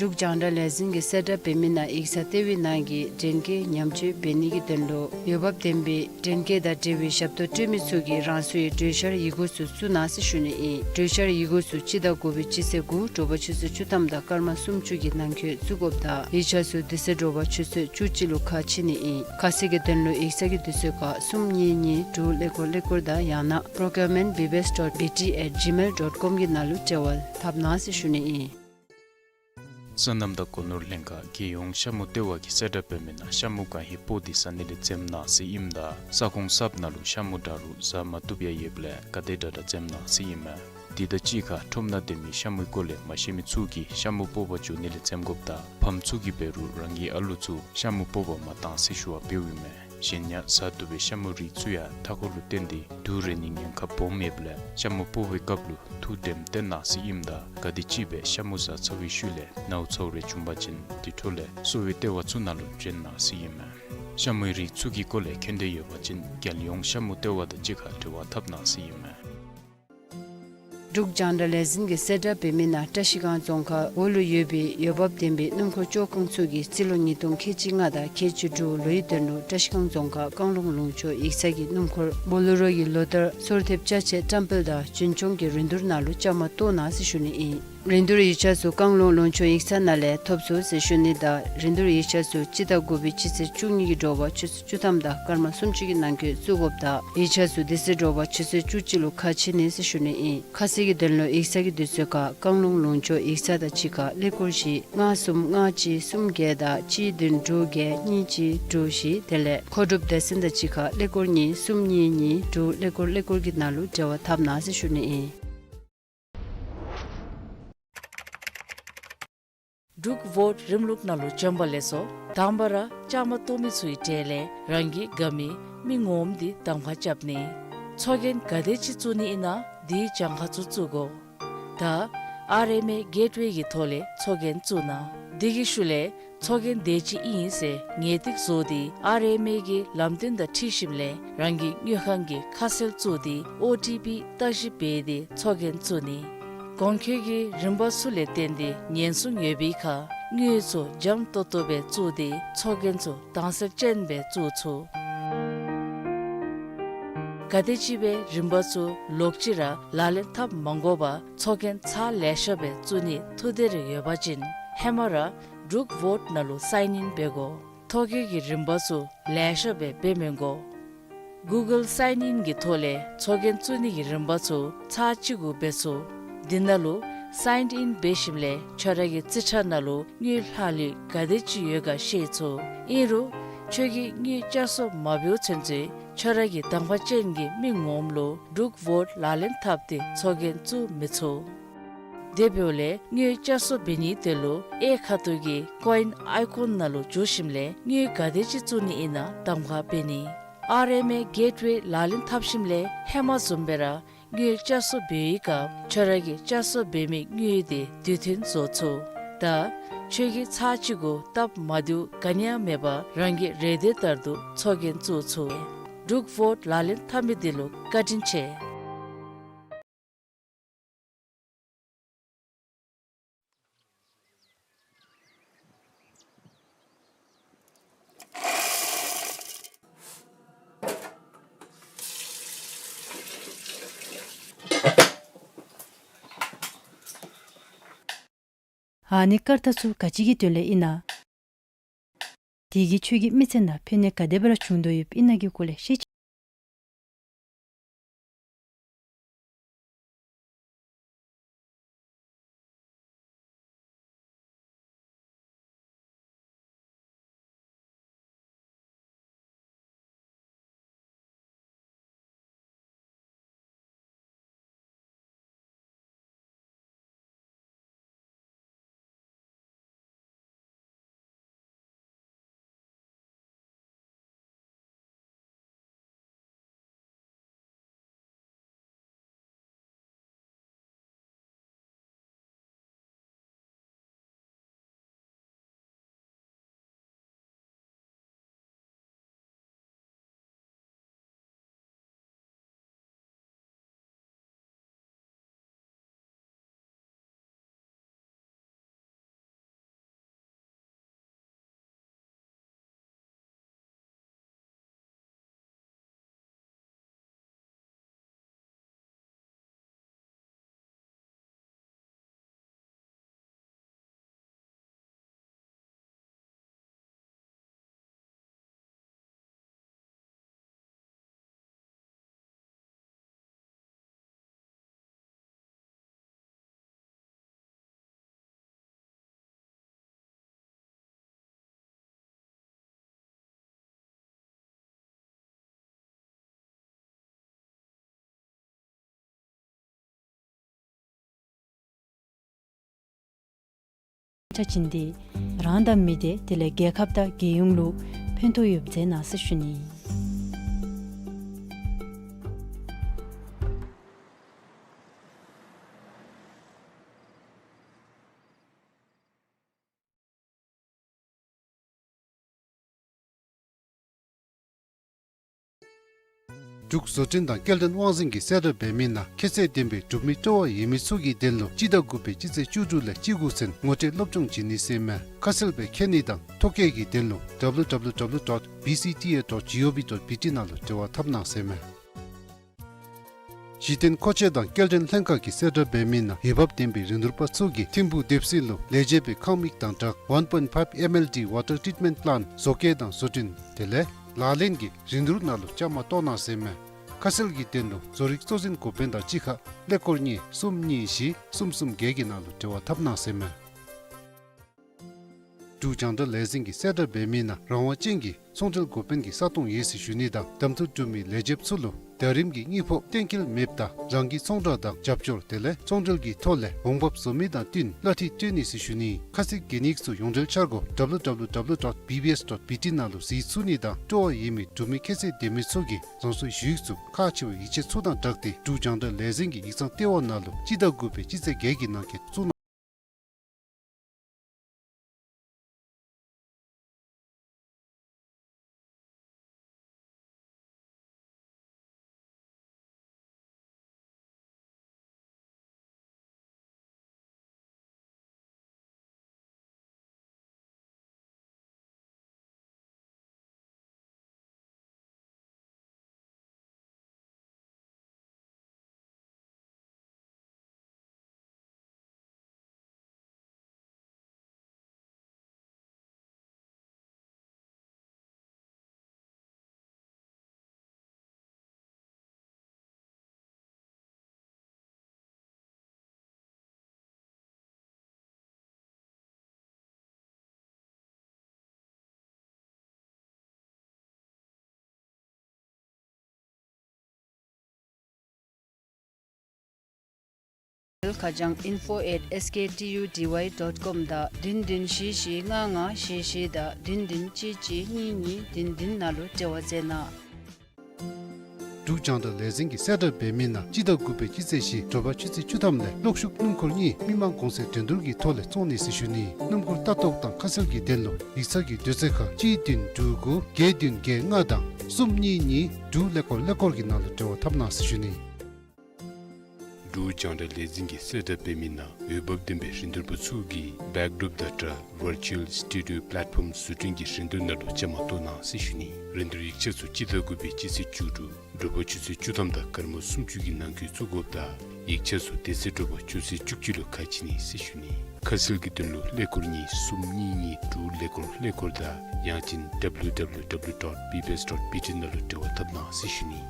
འབྲུག་རྒྱང་བསྒྲགས་ལས་འཛིན་གྱི་གསལ་བསྒྲགས་འབད་མི་ནང་ཡིག་ཚང་ལྟེ་བའི་ནང་གི་འདྲེན་སྐས་ཉམས་བཅོས་འབད་ནི་གི་དོན་ལུ་འོས་འབབ་ལྡན་པའི་འདྲེན་སྐས་དང་འབྲེལ་བའི་ཞབས་ཏོག་སྤྲོད་མི་ཚུ་གིས་རང་སོའི་གྲོས་འཆར་ཡི་གུ་ཚུ་བཙུགས་གནང་ཟེར་ཞུ་ནི་ཨིན། གྲོས་འཆར་ཡི་གུ་ཚུ་སྤྱི་ཟླ་དགུ་པའི་སྤྱི་ཚེས་དགུ་དྲོ་པ་ཆུ་ཚོད་བཅུ་ཐམ་དང་སྐར་མ་སུམ་ཅུ་གི་ནང་འཁོད་བཙུགས་དགོཔ་དང་ཡིག་ཆ་ཚུ་དེ་ཚེ་དྲོ་པ་ཆུ་ཚོད་བཅུ་གཅིག་ལུ་ཁ་ཕྱེ་ནི་ཨིན། ཁ་གསལ་གྱི་དོན་ལུ་ཡིག་ཚང་གི་དུས་ཚོད་ཁར་གསུམ་གཉིས་གཉིས་དྲུག་ཀླད་ཀོར་ཀླད་ཀོར་དང་ཡང་ན་procurement B B S dot B T at gmail dot com གི་ནང་ལུ་འབྲེལ་བ་འཐབ་གནང་ཟེར་ཞུ་ནི་ཨིན། སོ་ནམ་དང་སྒོ་ནོར་ལྷན་ཁག་རྒྱལ་ཡོངས་ཤ་མུ་ལྟེ་བ་གིས་གསལ་བསྒྲགས་འབད་མི་ནང་ཤ་མུ་གང་ཧེ་སྤོ་སྟེ་ཟ་ནི་ལས་འཛེམ་གནང་ཟེར་ཨིནམ་ད་ས་ཁོངས་གསརཔ་ནང་ལུ་ཤ་མུ་འདྲ་རུང་ཟ་མ་བཏུབ་ཡང་ཡོདཔ་ལས་ག་དེ་དྲག་དྲག་འཛེམ་གནང་ཟེར་ཨིན་མས། དེ་དང་གཅིག་ཁར་ཁྲོམ་ནང་སྡོད་མི་ཤ་མུའི་སྐོར་ལས་མ་ཤེས་མི་ཚུ་གིས་ཤ་མུ་སྤོ་བར་འགྱོ་ནི་ལས་འཛེམ་དགོཔ་དང་ཕམ་ཚུ་གིས་འབད་རུང་རང་གི་ཨ་ལུ་ཚུ་ཤ་མུ་སྤོ་བར་མ་གཏང་ཟེར་ཞུ་བ་འབདཝ་ཨིན་མས། གཞན་ཡང་ཟ་བཏུབ་པའི་ཤ་མུའི་རིགས་ཚུ་ཡང་མཐའ་འཁོར་ལུ་བརྟེན་ཏེ་དུག་རེག་ནིའི་ཉེན་ཁ་སྦོམ་ཡོདཔ་ལས་ཤ་མུ་སྤོ་བའི་སྐབས་ལུ་ཐུགས་དྲནམ་བཏོན་གནང་ཟེར་ཨིནམ་ད་ག་དེམ་ཅིག་སྦེ་ཤ་མུ་ཟ་ཚར་བའི་ཤུལ་ལས་ནཝ་ཚཝ་རེ་བྱུང་པ་ཅིན་དེ་འཕྲོ་ལས་གསོ་བའི་ལྟེ་བ་ཚུ་ནང་ལུ་བྱོན་གནང་ཟེར་ཨིན་མས། ཤ་མུའི་རིགས་ཚུ་གི་སྐོར་ལས་མཁྱེན་འདོད་ཡོད་པ་ཅིན་རྒྱལ་ཡོངས་ཤ་མུ་ལྟེ་བ་དང་གཅིག་ཁར་འབྲེལ་བ་འཐབ་གནང་ཟེར་ཨིན་མས། འབྲུག་རྒྱང་བསྒྲགས་ལས་འཛིན་གྱི་གསལ་བསྒྲགས་འབད་མི་ནང་བཀྲ་ཤིས་སྒང་རྫོང་ཁག་འོག་ལུ་ཡོད་པའི་འོས་འབབ་ལྡན་པའི་སྣུམ་འཁོར་བཅོ་ཁང་ཚུ་གིས་རྩིས་ལོ་ཉིས་སྟོང་ཁལ་གཅིག་ལྔ་དང་ཁལ་གཅིག་དྲུག་ལོའི་དོན་ལུ་བཀྲ་ཤིས་སྒང་རྫོང་ཁག་བཀང་ལུང་ལུང་ཕྱོགས་ཡིག་ཚང་གི་སྣུམ་འཁོར་བོ་ལེ་རོ་གི་ལོ་ལྟར་སོར་ཐེབས་ཅ་ཆས་བཀྲམ་སྤེལ་དང་རྒྱུན་སྐྱོང་གི་རིན་བསྡུར་ནང་ལུ་བཅའ་མར་གཏོགས་གནང་ཟེར་ཞུ་ནི་ཨིན། རིན་བསྡུར་ཡིག་ཆ་ཚུ་བཀང་ལུང་ལུང་ཕྱོགས་ཡིག་ཚང་ནང་ལས་ཐོབ་ཚུགས་ཟེར་ཞུ་ནི་དང་རིན་བསྡུར་ཡིག་ཆ་ཚུ་སྤྱི་ཟླ་དགུ་པའི་སྤྱི་ཚེས་བཅུ་གཉིས་ཀྱི་དྲོ་པ་ཆུ་ཚོད་བཅུ་ཐམ་དང་སྐར་མ་སུམ་ཅུ་གི་ནང་འཁོད་བཙུགས་དགོཔ་དང་ཡིག་ཆ་ཚུ་དེ་ཚེ་དྲོ་པ་ཆུ་ཚོད་བཅུ་གཅིག་ལུ་ཁ་ཕྱེ་ནི་ཟེར་ཞུ་ནི་ཨིན། ཁ་གསལ་གྱི་དོན་ལུ་ཡིག་ཚང་གི་དུས་ཚོད་ཁར་བཀང་ལུང་ལུང་ཕྱོགས་ཡིག་ཚང་དང་གཅིག་ཁར་ཀླད་ཀོར་བཞི་ལྔ་གསུམ་ལྔ་གཅིག་གསུམ་བརྒྱད་དང་གཅིག་བདུན་དྲུག་བརྒྱད་གཉིས་གཅིག་དྲུག་བཞི། དེ་ལས་མཁོ་སྒྲུབ་སྡེ་ཚན་དང་གཅིག་ཁར་ཀླད་ཀོར་གཉིས་གསུམ་གཉིས་གཉིས་དྲུག་ཀླད་ཀོར་ཀླད་ཀོར་གྱི་ནང་ལུ་འབྲེལ་བ་འཐབ་གནང་ཟེར་ཞུ་ནི་ཨིན། འབྲུག་ཝོཊ་རིམ་ལུགས་ནང་ལུ་བྱོན་པ་ལེགས་སོ། དང་པ་ར་བཅའ་མར་གཏོགས་མི་ཚུའི་གྲས་ལས་རང་གི་དགའ་མི་མི་ངོམ་འདི་གདམ་ཁ་རྐྱབ་ནི། ཚོགས་རྒྱན་ག་དེ་ཅིག་བཙུགས་ནི་ཨིན་ན་དེའི་གྱངས་ཁ་ཚུ་བཙུགས་དགོ། ད་ཨར་ཨེམ་ཨེ་གེཊ་ཝེ་གི་ཐོག་ལས་ཚོགས་རྒྱན་བཙུགས་གནང་། དེ་གི་ཤུལ་ལས་ཚོགས་རྒྱན་དེ་ཅིག་ཨིན་ཟེར་ངེས་ཏིག་བཟོ་སྟེ་ཨར་ཨེམ་ཨེ་གི་ལམ་སྟོན་དང་འཁྲིལ་ཞིནམ་ལས་རང་གི་དངུལ་ཁང་གི་ཁ་གསལ་བཙུགས་ཏེ་ཨོ་ཊི་པི་བརྟག་ཞིབ་འབད་དེ་ཚོགས་རྒྱན་བཙུགས་ནི། གོང་འཁོད་ཀྱི་རིམ་པ་ཚུ་ལས་བརྟེན་ཏེ་ཉེན་སྲུང་ཡོད་པའི་ཁར་དངུལ་ཚུ་འཇམ་ཏོང་ཏོ་སྦེ་བཙུགས་ཏེ་ཚོགས་རྒྱན་ཚུ་དྭངས་གསལ་ཅན་སྦེ་བཙུགས་ཚུགས། ག་དེམ་ཅིག་སྦེ་རིམ་པ་ཚུ་ལོག་ཅི་ར་ལག་ལེན་འཐབ་མ་དགོ་པར་ཚོགས་རྒྱན་ཚར་ལེ་ཤ་སྦེ་བཙུགས་ནི་ཐུགས་འདོད་རེ་ཡོད་པ་ཅིན་ཧེ་མ་ར་འབྲུག་ཝོཊ་ནང་ལུ་སའིན་ཨིན་འབད་དགོ། ཐོ་བཀོད་ཀྱི་རིམ་པ་ཚུ་ལེ་ཤ་སྦེ་འབད་མི་དགོ། གུ་གཱལ་སའིན་ཨིན་གྱི་ཐོག་ལས་ཚོགས་རྒྱན་བཙུགས་ནི་གི་རིམ་པ་ཚུ་ཚར་གཅིག་གུ་འབད་ཚུགས། དེ་ནང་ལུ་སའིན་ཨིན་འབད་ཞིནམ་ལས་ཁྱོད་ར་གི་རྩིས་ཁྲ་ནང་ལུ་དངུལ་ལྷག་ལུས་ག་དེ་ཅིག་ཡོད་ག་ཤེས་ཚུགས། ཨིན་རུང་ཁྱོད་ཀྱིས་དངུལ་བསྐྱར་གསོ་མ་འབདཝ་ཚུན་ཚོད་ཁྱོད་ར་གི་གདམ་ཁ་ཅན་གྱི་མི་ངོམ་ལུ་འབྲུག་ཝོཊ་ལག་ལེན་འཐབ་སྟེ་ཚོགས་རྒྱན་བཙུགས་མི་ཚུགས། དེ་འབདཝ་ལས་དངུལ་བསྐྱར་གསོ་འབད་ནིའི་དོན་ལུ་གཡས་ཁ་ཐུག་གི་ཀོ་ཨིན་ཨའི་ཀོན་ནང་ལུ་འཛུལ་ཞིནམ་ལས་དངུལ་ག་དེ་ཅིག་བཙུགས་ནི་ཨིན་ན་གདམ་ཁ་འབད་ནི། ཨར་ཨེམ་ཨེ་གེཊ་ཝེ་ལག་ལེན་འཐབ་ཞིནམ་ལས་ཧེ་མ་བཟུམ་སྦེ་ར་དངུལ་བསྐྱར་གསོ་འབད་བའི་སྐབས་ཁྱོད་ར་གིས་བསྐྱར་གསོ་འབད་མི་དངུལ་དེ་དུས་མཐུན་བཟོ་ཚུགས། ད་ཁྱོད་ཀྱིས་ཚར་གཅིག་གུ་སྟབས་མ་བདེཝ་ག་ནི་ཡང་མེད་པར་རང་གི་རེ་འདོད་ལྟར་དུ་ཚོགས་རྒྱན་བཙུགས་ཚུགས། འབྲུག་ཝོཊ་ལག་ལེན་འཐབ་མི་དེ་ལུ་བཀའ་དྲིན་ཆེ། ཨ་ནི་ཀར་ཏ་ཚུ་ག་ཅི་གི་དོན་ལས་ཨིན་ན། དེ་གིས་ཁྱོད་ཀྱི་མི་ཚེ་ནང་ཕན་ནུས་ག་དེ་སྦེ་ར་བྱུང་དོ་ཡོདཔ་ཨིན་ན་གི་སྐོར་ལས་ཤེས་ཅི། ཆ་ཅིན་ཏེ་རང་དང་མི་སྡེ་དེ་ལས་རྒྱལ་ཁབ་དང་རྒྱལ་ཡོངས་ལུ་ཕན་ཐོགས་ཡོདཔ་མཛད་གནང་ཟེར་ཞུ་ནི། འབྲུག་བཟོ་སྐྲུན་དང་སྐྱེལ་འདྲེན་དབང་འཛིན་གྱིས་གསལ་བསྒྲགས་འབད་མི་ནང་ཁྱད་ཚད་ལྡན་པའི་གྲུབ་མི་སྤྲོ་བ་ཡོད་མི་ཚུ་གི་དོན་ལུ་སྤྱི་ཟླ་དགུ་པའི་སྤྱི་ཚེས་བཅུ་དྲུག་ལས་བཅུ་དགུ་ཚུན་ངོ་སྤྲོད་སློབ་སྦྱོང་བྱིན་ནི་ཟེར་མས། ཁ་གསལ་སྦེ་མཁྱེན་ནི་དང་ཐོ་བཀོད་ཀྱི་དོན་ལུ་W W W dot B C T A dot gov dot B T ནང་ལུ་འབྲེལ་བ་འཐབ་གནང་ཟེར་མས། གཞི་རྟེན་མཁོ་ཆས་དང་སྐྱེལ་འདྲེན་ལྷན་ཁག་གིས་གསལ་བསྒྲགས་འབད་མི་ནང་འོས་འབབ་ལྡན་པའི་རིན་བསྡུར་པ་ཚུ་གིས་ཐིམ་ཕུག་དེབ་སྲིན་ལུ་ལས་བྱེད་པའི་ཁང་མིག་དང་སྦྲགས་one point five M L D water treatment plant བཟོ་བཀོད་དང་བཟོ་སྐྲུན་དེ་ལས་ལག་ལེན་གྱི་རིན་བསྡུར་ནང་ལུ་བཅའ་མར་གཏོགས་གནང་ཟེར་མས། ཁ་གསལ་གྱི་དོན་ལུ་བཟོ་རིག་གཙོ་འཛིན་འགོ་དཔོན་དང་གཅིག་ཁར་ཀླད་ཀོར་གཉིས་གསུམ་གཉིས་བཞི་གསུམ་གསུམ་བརྒྱད་ཀྱི་ནང་ལུ་འབྲེལ་བ་འཐབ་གནང་ཟེར་མས། འབྲུག་རྒྱང་བསྒྲགས་ལས་འཛིན་གྱིས་གསལ་བསྒྲགས་འབད་མི་ནང་རང་དབང་ཅན་གྱི་ཚོང་འབྲེལ་འགོ་དཔོན་གྱི་ས་སྟོང་ཡོད་ཟེར་ཞུ་ནི་དང་གདམ་འཐུ་གྲུབ་མི་ལས་བྱེདཔ་ཚུ་ལུ་ཟླ་རིམ་གྱི་དངུལ་ཕོགས་གཏན་འཁེལ་མེདཔ་དང་རང་གི་ཚོང་བསྒྲགས་དང་རྒྱབ་སྐྱོར་དེ་ལས་ཚོང་འབྲེལ་གྱི་ཐོག་ལས་འོང་འབབ་བཟོ་མི་དང་བསྟུན་གླ་འཐུས་སྤྲོད་ནི་ཟེར་ཞུ་ནི། ཁ་གསལ་གྱི་གནས་ཚུལ་ཡོངས་འབྲེལ་འཆར་སྒོ་W W W dot B B S dot B T ནང་ལུ་གཟིགས་ཚུགས་ནི་དང་སྤྲོ་བ་ཡོད་མི་འབྲུག་མི་ཁྱད་ཚད་ལྡན་མི་ཚུ་གིས་རང་སོའི་ཞུ་ཡིག་ཚུ་ཁག་ཆེ་བའི་ཡིག་ཆ་ཚུ་དང་སྦྲགས་ཏེ་འབྲུག་རྒྱང་བསྒྲགས་ལས་འཛིན་གྱི་ཡིག་ཚང་ལྟེ་བ་ནང་ལུ་སྤྱི་ཟླ་དགུ་པའི་སྤྱི་ཚེས་བརྒྱད་ཀྱི་ནང་འཁོད་བཙུགས་གནང་ཁ་བྱང་info at S K T U D Y dot com དང་བདུན་བདུན་བཞི་བཞི་ལྔ་ལྔ་བཞི་བཞི་དང་བདུན་བདུན་གཅིག་གཅིག་གཉིས་གཉིས་བདུན་བདུན་ནང་ལུ་འབྲེལ་བ་མཛད་གནང་། འབྲུག་རྒྱང་བསྒྲགས་ལས་འཛིན་གྱིས་གསལ་བསྒྲགས་འབད་མི་ནང་སྤྱི་ཟླ་དགུ་པའི་སྤྱི་ཚེས་བཞི་དྲོ་པ་ཆུ་ཚོད་བཅུ་ཐམ་ལས་གློག་ཤུགས་སྣུམ་འཁོར་གཉིས་མི་མང་གོང་ཚད་འགྲན་བསྡུར་གྱི་ཐོག་ལས་བཙོང་ནི་ཟེར་ཞུ་ནི། སྣུམ་འཁོར་ལྟ་རྟོག་དང་ཁ་གསལ་གྱི་དོན་ལུ་ཡིག་ཚང་གི་དུས་ཚོད་ཁར་གཅིག་བདུན་དྲུག་དགུ་བརྒྱད་བདུན་བརྒྱད་ལྔ་དང་གསུམ་གཉིས་གཉིས་དྲུག་ཀླད་ཀོར་ཀླད་ཀོར་གྱི་ནང་ལུ་འབྲེལ་བ་འཐབ་གནང་ཟེར་ཞུ་ནི། འབྲུག་རྒྱང་བསྒྲགས་ལས་འཛིན་གྱིས་གསལ་བསྒྲགས་འབད་མི་ནང་འོས་འབབ་ལྡན་པའི་རིན་བསྡུར་པ་ཚུ་གིས་བེཀ་ཌོརཔ་དང་སྦྲགས་ཝར་ཅུ་ཨལ་སི་ཊུ་ཌི་ཡོ་པ་ལེཊ་ཕོམ་བཟོ་སྐྲུན་གྱི་རིན་བསྡུར་ནང་ལུ་བཅའ་མར་གཏོགས་གནང་ཟེར་ཞུ་ནི། རིན་བསྡུར་ཡིག་ཆ་ཚུ་སྤྱི་ཟླ་དགུ་པའི་སྤྱི་ཚེས་བཅུ་དྲུག་དྲོ་པ་ཆུ་ཚོད་བཅུ་ཐམ་དང་སྐར་མ་སུམ་ཅུ་གི་ནང་འཁོད་བཙུགས་དགོཔ་དང་ཡིག་ཆ་ཚུ་དེ་ཚེ་དྲོ་པ་ཆུ་ཚོད་བཅུ་གཅིག་ལུ་ཁ་ཕྱེ་ནི་ཟེར་ཞུ་ནི། ཁ་གསལ་གྱི་དོན་ལུ་ཀླད་ཀོར་གཉིས་གསུམ་གཉིས་གཉིས་དྲུག་ཀླད་ཀོར་ཀླད་ཀོར་དང་ཡང་ཅིན་W W W dot B B S dot B T ནང་ལུ་འབྲེལ་བ་འཐབ་གནང་ཟེར་ཞུ་ནི།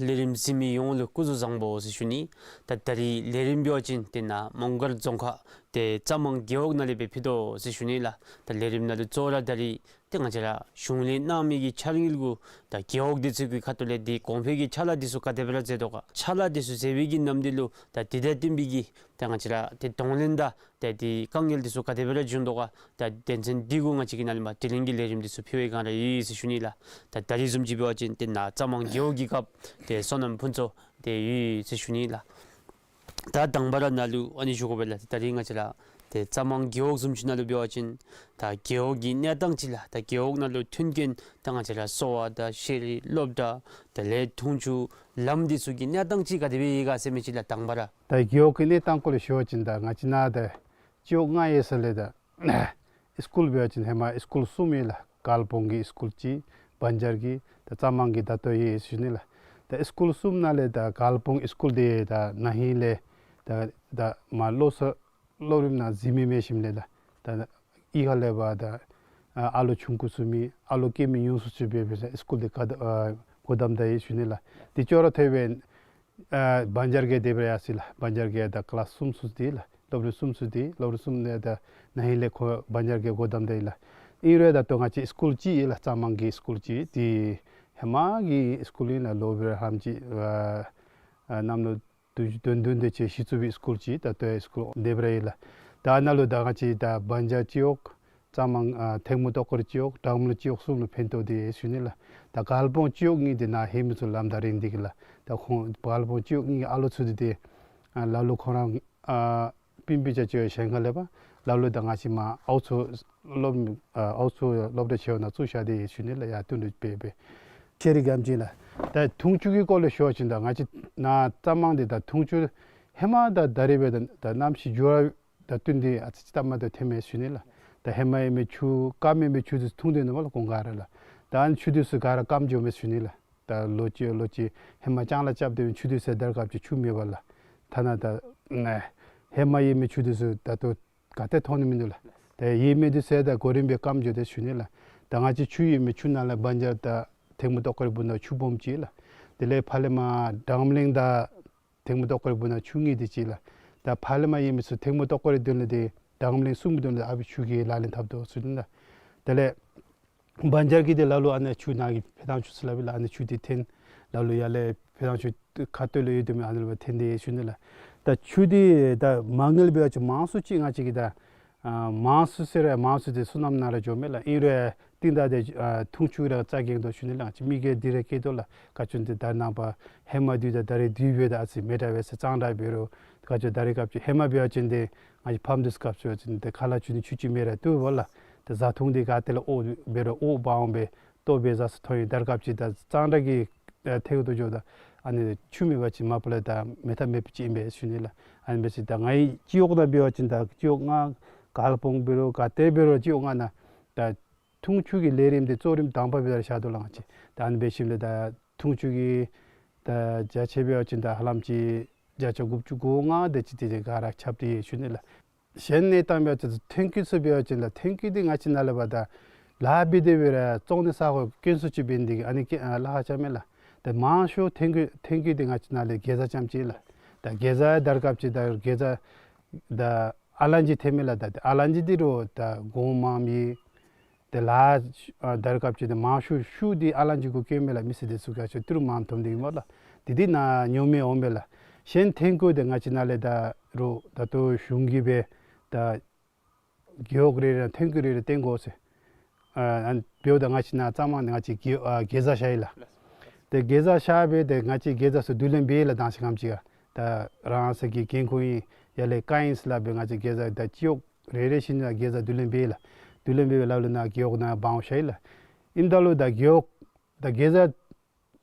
ལས་རིམ་གཟིགས་མི་ཡོངས་ལུ་སྐུ་གཟུགས་བཟང་པོ་ཟེར་ཞུ་ནི། ད་ད་རིས་ལས་རིམ་འབད་བ་ཅིན་ཏེ་ནཱ་མོང་སྒར་རྫོང་ཁག་ཏེ་རྩ་མང་རྒེད་འོག་ནང་ལས་སྦེ་ཕུལ་དོ་ཟེར་ཞུ་ནི་ལགས། ད་ལས་རིམ་ནང་ལུ་གཙོ་བོ་ར་ད་རིས་ཏེ་ང་བཅས་ར་གཞུང་ལས་གནང་མི་གི་འཆར་དངུལ་གུ་ད་རྒེད་འོག་འདི་ཚུ་གི་ཁ་ཐུག་ལས་འདི་གོང་འཕེལ་གྱི་ཕྱག་ལཱ་འདི་ཚུ་ག་དེ་སྦེ་ར་མཛད་དོ་ག། ཕྱག་ལཱ་འདི་ཚུ་མཛད་པའི་གི་ནམ་དུས་ལུ་ད་འདི་དང་བསྟུན་པའི་གི་ད་ང་བཅས་ར་ཏེ་གདོང་ལེན་དང་ཏེ་འདི་དཀའ་ངལ་འདི་ཚུ་ག་དེ་སྦེ་ར་བྱུང་དོ་ག། ད་དོན་ཚན་འདི་གུ་ང་བཅས་ཀྱིས་ནཱ་ལས་མར་དྲི་ལན་གྱི་ལས་རིམ་འདི་ཚུ་ཕུལ་བའི་སྒང་ར་ཡོད་ཟེར་ཞུ་ནི་ལགས། ད་ད་རིས་བཟུམ་ཅིག་འབད་བ་ཅིན་ཏེ་ནཱ་རྩ་མང་རྒེད་འོག་གི་སྐབས་ཏེ་སོ་ནམ་ཕུན་ཚོགས་ཏེ་ཡོད་ཟེར་ཞུ་ནི་ལགས། ད་དང་པ་ར་ནཱ་ལུ་ཨ་ནི་ཞུ་དགོ་པས་ལགས། ད་རིས་ང་བཅས་ར་ཏེ་རྩ་མང་རྒེད་འོག་བཟུམ་ཅིག་ནང་ལུ་འབད་བ་ཅིན་ད་རྒེད་འོག་གི་གནས་སྟངས་ཅིག་ལགས། ད་རྒེད་འོག་ནང་ལུ་མཐུན་རྐྱེན་ད་ང་བཅས་ར་གསོ་བ་དང་ཤེས་རིག་སློབ་གྲྭ་དེ་ལས་འཐུང་ཆུ་ལམ་འདི་ཚུ་གི་གནས་སྟངས་ཅིག་ག་དེ་སྦེ་ཡོད་ག་ཟེར་མི་ཅིག་ལགས་དང་པ་ར། ད་རྒེད་འོག་གི་གནས་སྟངས་སྐོར་ལས་ཞུ་བ་ཅིན་ད་ང་བཅས་ནཱ་ད་སྤྱི་འོག་ལྔ་ཡོད་ས་ལས་ད་སི་ཀུལ་འབད་བ་ཅིན་ཧེ་མ་སི་ཀུལ་གསུམ་ཡོད་ལགས། དཀར་སྤུངས་ཀྱི་སི་ཀུལ་གཅིག་བན་ཇར་གྱི་ད་རྩ་མང་གི་ད་ལྟོ་ཡོད་ཟེར་ཞུ་ནི་ལགས། ད་སི་ཀུལ་གསུམ་ནང་ལས་ད་དཀར་སྤུངས་སི་ཀུལ་འདི་ད་ན་ཧིང་ལས་ད་ད་མར་བློ་གསར་སློབ་རིམ་ནང་འཛུལ་མི་མེད་ཞིནམ་ལས་ད་ད་གཡུས་ཁ་ལས་ཕར་ད་ཨ་ལོ་ཆུང་ཀུ་ཚུ་མེད་ཨ་ལོ་སྐྱེ་མི་ཉུང་སུ་ཚུ་འབད་བའི་ས་སི་ཀུལ་འདི་ག་ད་ཨ་སྒོ་བསྡམས་ད་ཡི་ཟེར་ཞུ་ནི་ལགས། དེ་ཅོག་ར་འཐདཔ་སྦེ་ཨ་བན་ཇར་གྱི་དེ་སྦེ་ར་ཡར་སོ་ཡི་ལགས། བན་ཇར་གྱི་ད་ཀི་ལཱསི་གསུམ་ཚུ་དེ་ལགས། སློབ་རིམ་གསུམ་ཚུ་དེ་སློབ་རིམ་གསུམ་ནང་ད་ན་ཧིང་ལས་ཁོ་བན་ཇར་གྱི་སྒོ་བསྡམས་ད་ཡི་ལགས། ཨིན་རུང་ད་ལྟོ་ང་བཅས་སི་ཀུལ་གཅིག་ཡོད་ལགས། རྩ་མང་གི་སི་ཀུལ་གཅིག་དེ་ཧེ་མ་གི་སི་ཀུལ་ཨིན་ལགས། ལོ་སྦེ་ར་ཧ་ལམ་ཅིག་ཨ་ཨ་གནམ་ལོ་བདུན་ཅུ་དོན་བདུན་དེ་ཅིག་གཞི་བཙུགས་པའི་སི་ཀུལ་ཅིག་ད་ལྟོ་ཡང་སི་ཀུལ་དེ་སྦེ་ར་ཡོད་ལགས། ད་ནཱ་ལུ་ད་ང་བཅས་ད་བན་ཇར་སྤྱི་འོག་ རྩ་མང་ཨ་ཐེངས་མ་ཏོག་དཀར་སྤྱི་འོག་གྲངས་མེད་སྤྱི་འོག་གསུམ་ལུ་ཕན་ཐོགས་དེས་ཟེར་ཞུ་ནི་ལགས། ད་དཀར་སྤང་སྤྱི་འོག་གཉིས་དེ་ནཱ་ཧེ་མ་ཚུ་ལམ་ད་རིང་འདི་གི་ལགས། ད་ཁོང་དཀར་སྤང་སྤྱི་འོག་གཉིས་ཀྱི་ཨ་ལོ་ཚུ་དེ་དེ་ཨ་ལ་ལུ་ཁོ་ར་ཨ་སྤུན་པ་ཅ་ཅོ་ཡང་གཞན་ཁ་ལས་པ་ལ་ལུ་ད་ང་བཅས་མར་ཨའུ་མཚོ་སློབ་ཨ་ཨའུ་མཚོ་སློབ་གྲྭ་ཆེ་བ་ནང་བཙུགས་བཞག་དེས་ཟེར་ཞུ་ནི་ལགས། ཡར་བསྟུན་གྲོས་འབད་འབད་ཤེས་རིག་གམ་ཅིག་ལགས། ད་འཐུང་ཆུ་གི་སྐོར་ལས་ཞུ་བ་ཅིན་ད་ང་བཅས་ནཱ་རྩ་མང་དེ་ད་འཐུང་ཆུ་ཧེ་མ་ད་ད་རེས་འབད་ད་ད་གནམ་གཤིས་འགྱུར་བ་ད་བསྟུན་ཏེ་ཨ་ཙི་ཙི་ད་མ་ད་ཐོནམ་མས་ཟེར་ཞུ་ནི་ལགས། ད་ཧེ་མ་ཡོད་མི་ཆུ་སྐམ་མི་མི་ཆུ་དེ་འཐུང་དོ་ནི་མས་ལགས་གོང་ཁར་ལགས། ད་ཨ་ནི་ཆུ་དེ་ཚུ་ག་ར་སྐམ་འགྱོཝ་མས་ཟེར་ཞུ་ནི་ལགས། ད་ལོ་གཅིག་ལོ་གཅིག་ཧེ་མ་ལྕང་ལཱ་རྐྱབ་སྡོད་པའི་ཆུ་དེ་ཚུ་དར་སྐབས་ཅིག་ཆུ་མེད་པས་ལགས། ཐ་ན་ད་ཨ་ཧེ་མ་ཡོད་མི་ཆུ་དེ་ཚུ་ད་ལྟོ་ག་ཏེ་མཐོང་ནི་མིན་འདུག་ལགས། ད་ཡོད་མི་དེ་ཚུ་ད་གོ་རིམ་སྦེ་སྐམ་འགྱོ་དེས་ཟེར་ཞུ་ནི་ལགས། ད་ང་བཅས་ཆུ་ཡོད་མི་ཆུ་ནང་ལས་བན་ཇར་ད་ཐེངས་མ་ཏོག་དཀར་སྦུག་ནང་ཆུ་སྦོམ་ཅིག་ལགས། དེ་ལས་ཕར་ལས་མར་གྲངས་མེད་གླིང་ད་ཐེངས་མ་ཏོག་དཀར་སྦུག་ནང་ཆུ་ངེས་ཏེ་ཅིག་ལགས། ད་ཕར་ལས་མར་ཡོད་མི་ཚུ་ཐེངས་མ་ཏོག་དཀར་དོན་ལས་དེ་གྲངས་མེད་གླིང་གསུམ་གྱི་དོན་ལས་ཨ་ཕི་ཆུ་གིས་ལག་ལེན་འཐབ་དོ་ཟེར་ཞུ་ནི་ལགས། དེ་ལས་བན་ཇར་གྱི་དེ་ལ་ལུ་ཨ་ནི་ཆུ་ནང་གི་ཕེ་ཐང་ཆུ་ཟེར་སླབ་ཨིན་ལགས། ཨ་ནི་ཆུ་དེ་འཐོན། ལ་ལུ་ཡར་ལས་ཕེ་ཐང་ཆུ་ཁ་སྟོད་ལུ་ཡོད་དོ་མས། ཨ་ནི་ལུ་འཐོན་དེས་ཟེར་ཞུ་ནི་ལགས། ད་ཆུ་དེ་ད་མ་དངུལ་འབད་བ་ཅིན་མང་སུ་ཅིག་ང་བཅས་ཀྱི་ད་ཨ་མང་སུ་ཟེར་རུང་མང་སུ་དེ་སོ་ནམ་ནང་ར་འགྱོཝ་མས་ལགས། ཨིན་རུང་རྟིང་བདའ་དེ་ཨ་འཐུང་ཆུ་ར་རྩ་འགེངས་དོ་ཟེར་ཞུ་ནི་ལགས། ང་བཅས་མི་སྒེར་འདི་ར་སྐྱེལ་དོ་ལགས། ག་ཅི་འདི་ད་ནངས་པ་ཧེ་མ་དུས་དང་ད་རེས་དུས་འབདཝ་ད་ཨ་ཙི་མི་འདྲ་བས་ཟེར། གཙང་སྦྲ་འབད་རུང་ག་ཅི་ད་རེས་སྐབས་ཅིག་ཧེ་མ་འབད་བ་ཅིན་དེ་ང་བཅས་ཕམ་དུས་སྐབས་སུ་འབད་བ་ཅིན་དེ་ཁ་ལས་ཆུ་ནི་ཆུ་ཅིག་མེད་ར་བཏུབ་པས་ལགས། དེ་བཟའ་འཐུང་དེ་ག་ཏེ་ལས་འོང་འབད་རུང་འོང་འབག་འོང་སྦེ་ལྟོ་འབད་བཟའ་ཚུ་ཐོབ་ཡི། དར་སྐབས་ཅིག་ད་གཙང་སྦྲ་གི་ཨ་ཐད་ཁར་འགྱོཝ་ད་ཨ་ནི་ཆུ་མེད་པ་ཅིན་མ་པ་ལས་ད་མེད་ཐབས་མེདཔ་ཅིག་ཨིན་པས་ཟེར་ཞུ་ནི་ལགས། ཨ་ནི་འབད་ཞིནམ་ད་ང་བཅས་སྤྱི་འོག་ནང་འབད་བ་ཅིན་ད་སྤྱི་འོག་ལྔ་དཀར་སྤང་འབད་རུང་ག་ཏེ་འབད་རུང་སྤྱི་འོག་ལྔ་ནང་ད་འཐུང་ཆུ་གི་ལས་རིམ་དེ་གཙོ་རིམ་དང་པ་སྦེ་ར་བཞག་དོ་ལགས་ང་བཅས། ད་ཨ་ནི་འབད་ཞིནམ་ད་ད་འཐུང་ཆུ་གི་ད་བརྒྱ་ཆ་འབད་བ་ཅིན་ད་ཧ་ལམ་ཅིག་བརྒྱ་ཆ་དགུ་བཅུ་གོ་ལྔ་དེ་ཅིག་དེ་ཅིག་ག་ར་ཁྱབ་སྟེ་ཡོད་ཟེར་ཞུ་ནི་ལགས། གཞན་གནས་སྟངས་འབད་བ་ཅིན་ཐོན་སྐྱེད་ཚུ་འབད་བ་ཅིན་ལགས། ཐོན་སྐྱེད་འདི་ང་བཅས་ནཱ་ལས་འབདཝ་ད་ལཱ་འབད་དེ་འབད་རུང་བཙོང་ནི་ས་གོ་དཀོན་སུ་ཅིག་འབད་ནི་འདི་གིས་ཨ་ནི་ཀེ་ཨ་ལཱ་ཁག་ཆེཝ་མས་ལགས། ད་མང་ཤོས་ཐོན་སྐྱེད་ཐོན་སྐྱེད་འདི་ང་བཅས་ནཱ་ལས་གེ་ཛ་ཙམ་ཅིག་ལགས། ད་གེ་ཛ་དར་སྐབས་ཅིག་ད་གེ་ཛ་ད་ཨ་ལང་ཅིག་ཐོནམ་མས་ལགས། ད་ཨ་ལང་ཅིག་འདི་རུང་ད་གོང་མངམ་ཨིན། དེ་ལས་ཨ་དར་སྐབས་ཅིག་དེ་མང་ཤོས་ཤུགས་འདི་ཨ་ལང་ཅིག་གུ་བཀལཝ་མས་ལགས། མི་སེར་དེ་ཚུ་ག་ཅི་ཏི་རུ་མངམ་ཐོབ་ནི་འདི་གིས་སྨོ་ལགས། དེ་དེ་ནང་ཉོག་མེད་འོངམ་མས་ལགས། གཞན་ཐོན་སྐྱེད་དེ་ང་བཅས་ནཱ་ལས་ད་རུང་ད་ལྟོ་གཞུང་གིས་འབད་ད་རྒེད་འོག་རེ་རེ་ཐོན་སྐྱེད་རེ་རེ་བཏོན་དགོ་ཟེར། ཨ་ཨ་འབདཝ་ད་ང་བཅས་ནཱ་གཙང་མ་ནི་ང་བཅས་གེ་ཨ་གེ་ཛ་བཞག་ཡི་ལགས། དེ་གེ་ཛ་བཞག་སྦེ་དེ་ང་བཅས་གེ་ཛ་ཚུ་བསྡུ་ལེན་འབད་ཡི་ལགས། དང་ཞག་གམ་ཅིག་ཁར་ད་རང་སོའི་འགན་ཁུར་ཨིན་ཡར་ལས་བཀའ་ཨིན་ཟེར་སླབ་སྦེ་ང་བཅས་གེ་ཛ་ད་སྤྱི་འོག་རེ་རེ་བཞིན་ལགས་གེ་ཛ་བསྡུ་ལེན་འབད་ཡི་ལགས། བསྡུ་ལེན་འབད་སྦེ་ལ་ལུ་ནཱ་རྒེད་འོག་ནང་འབག་འོང་བཞག་ཡི་ལགས། ཨིནམ་ད་ལུ་ད་རྒེད་འོག་ད་གེ་ཛ་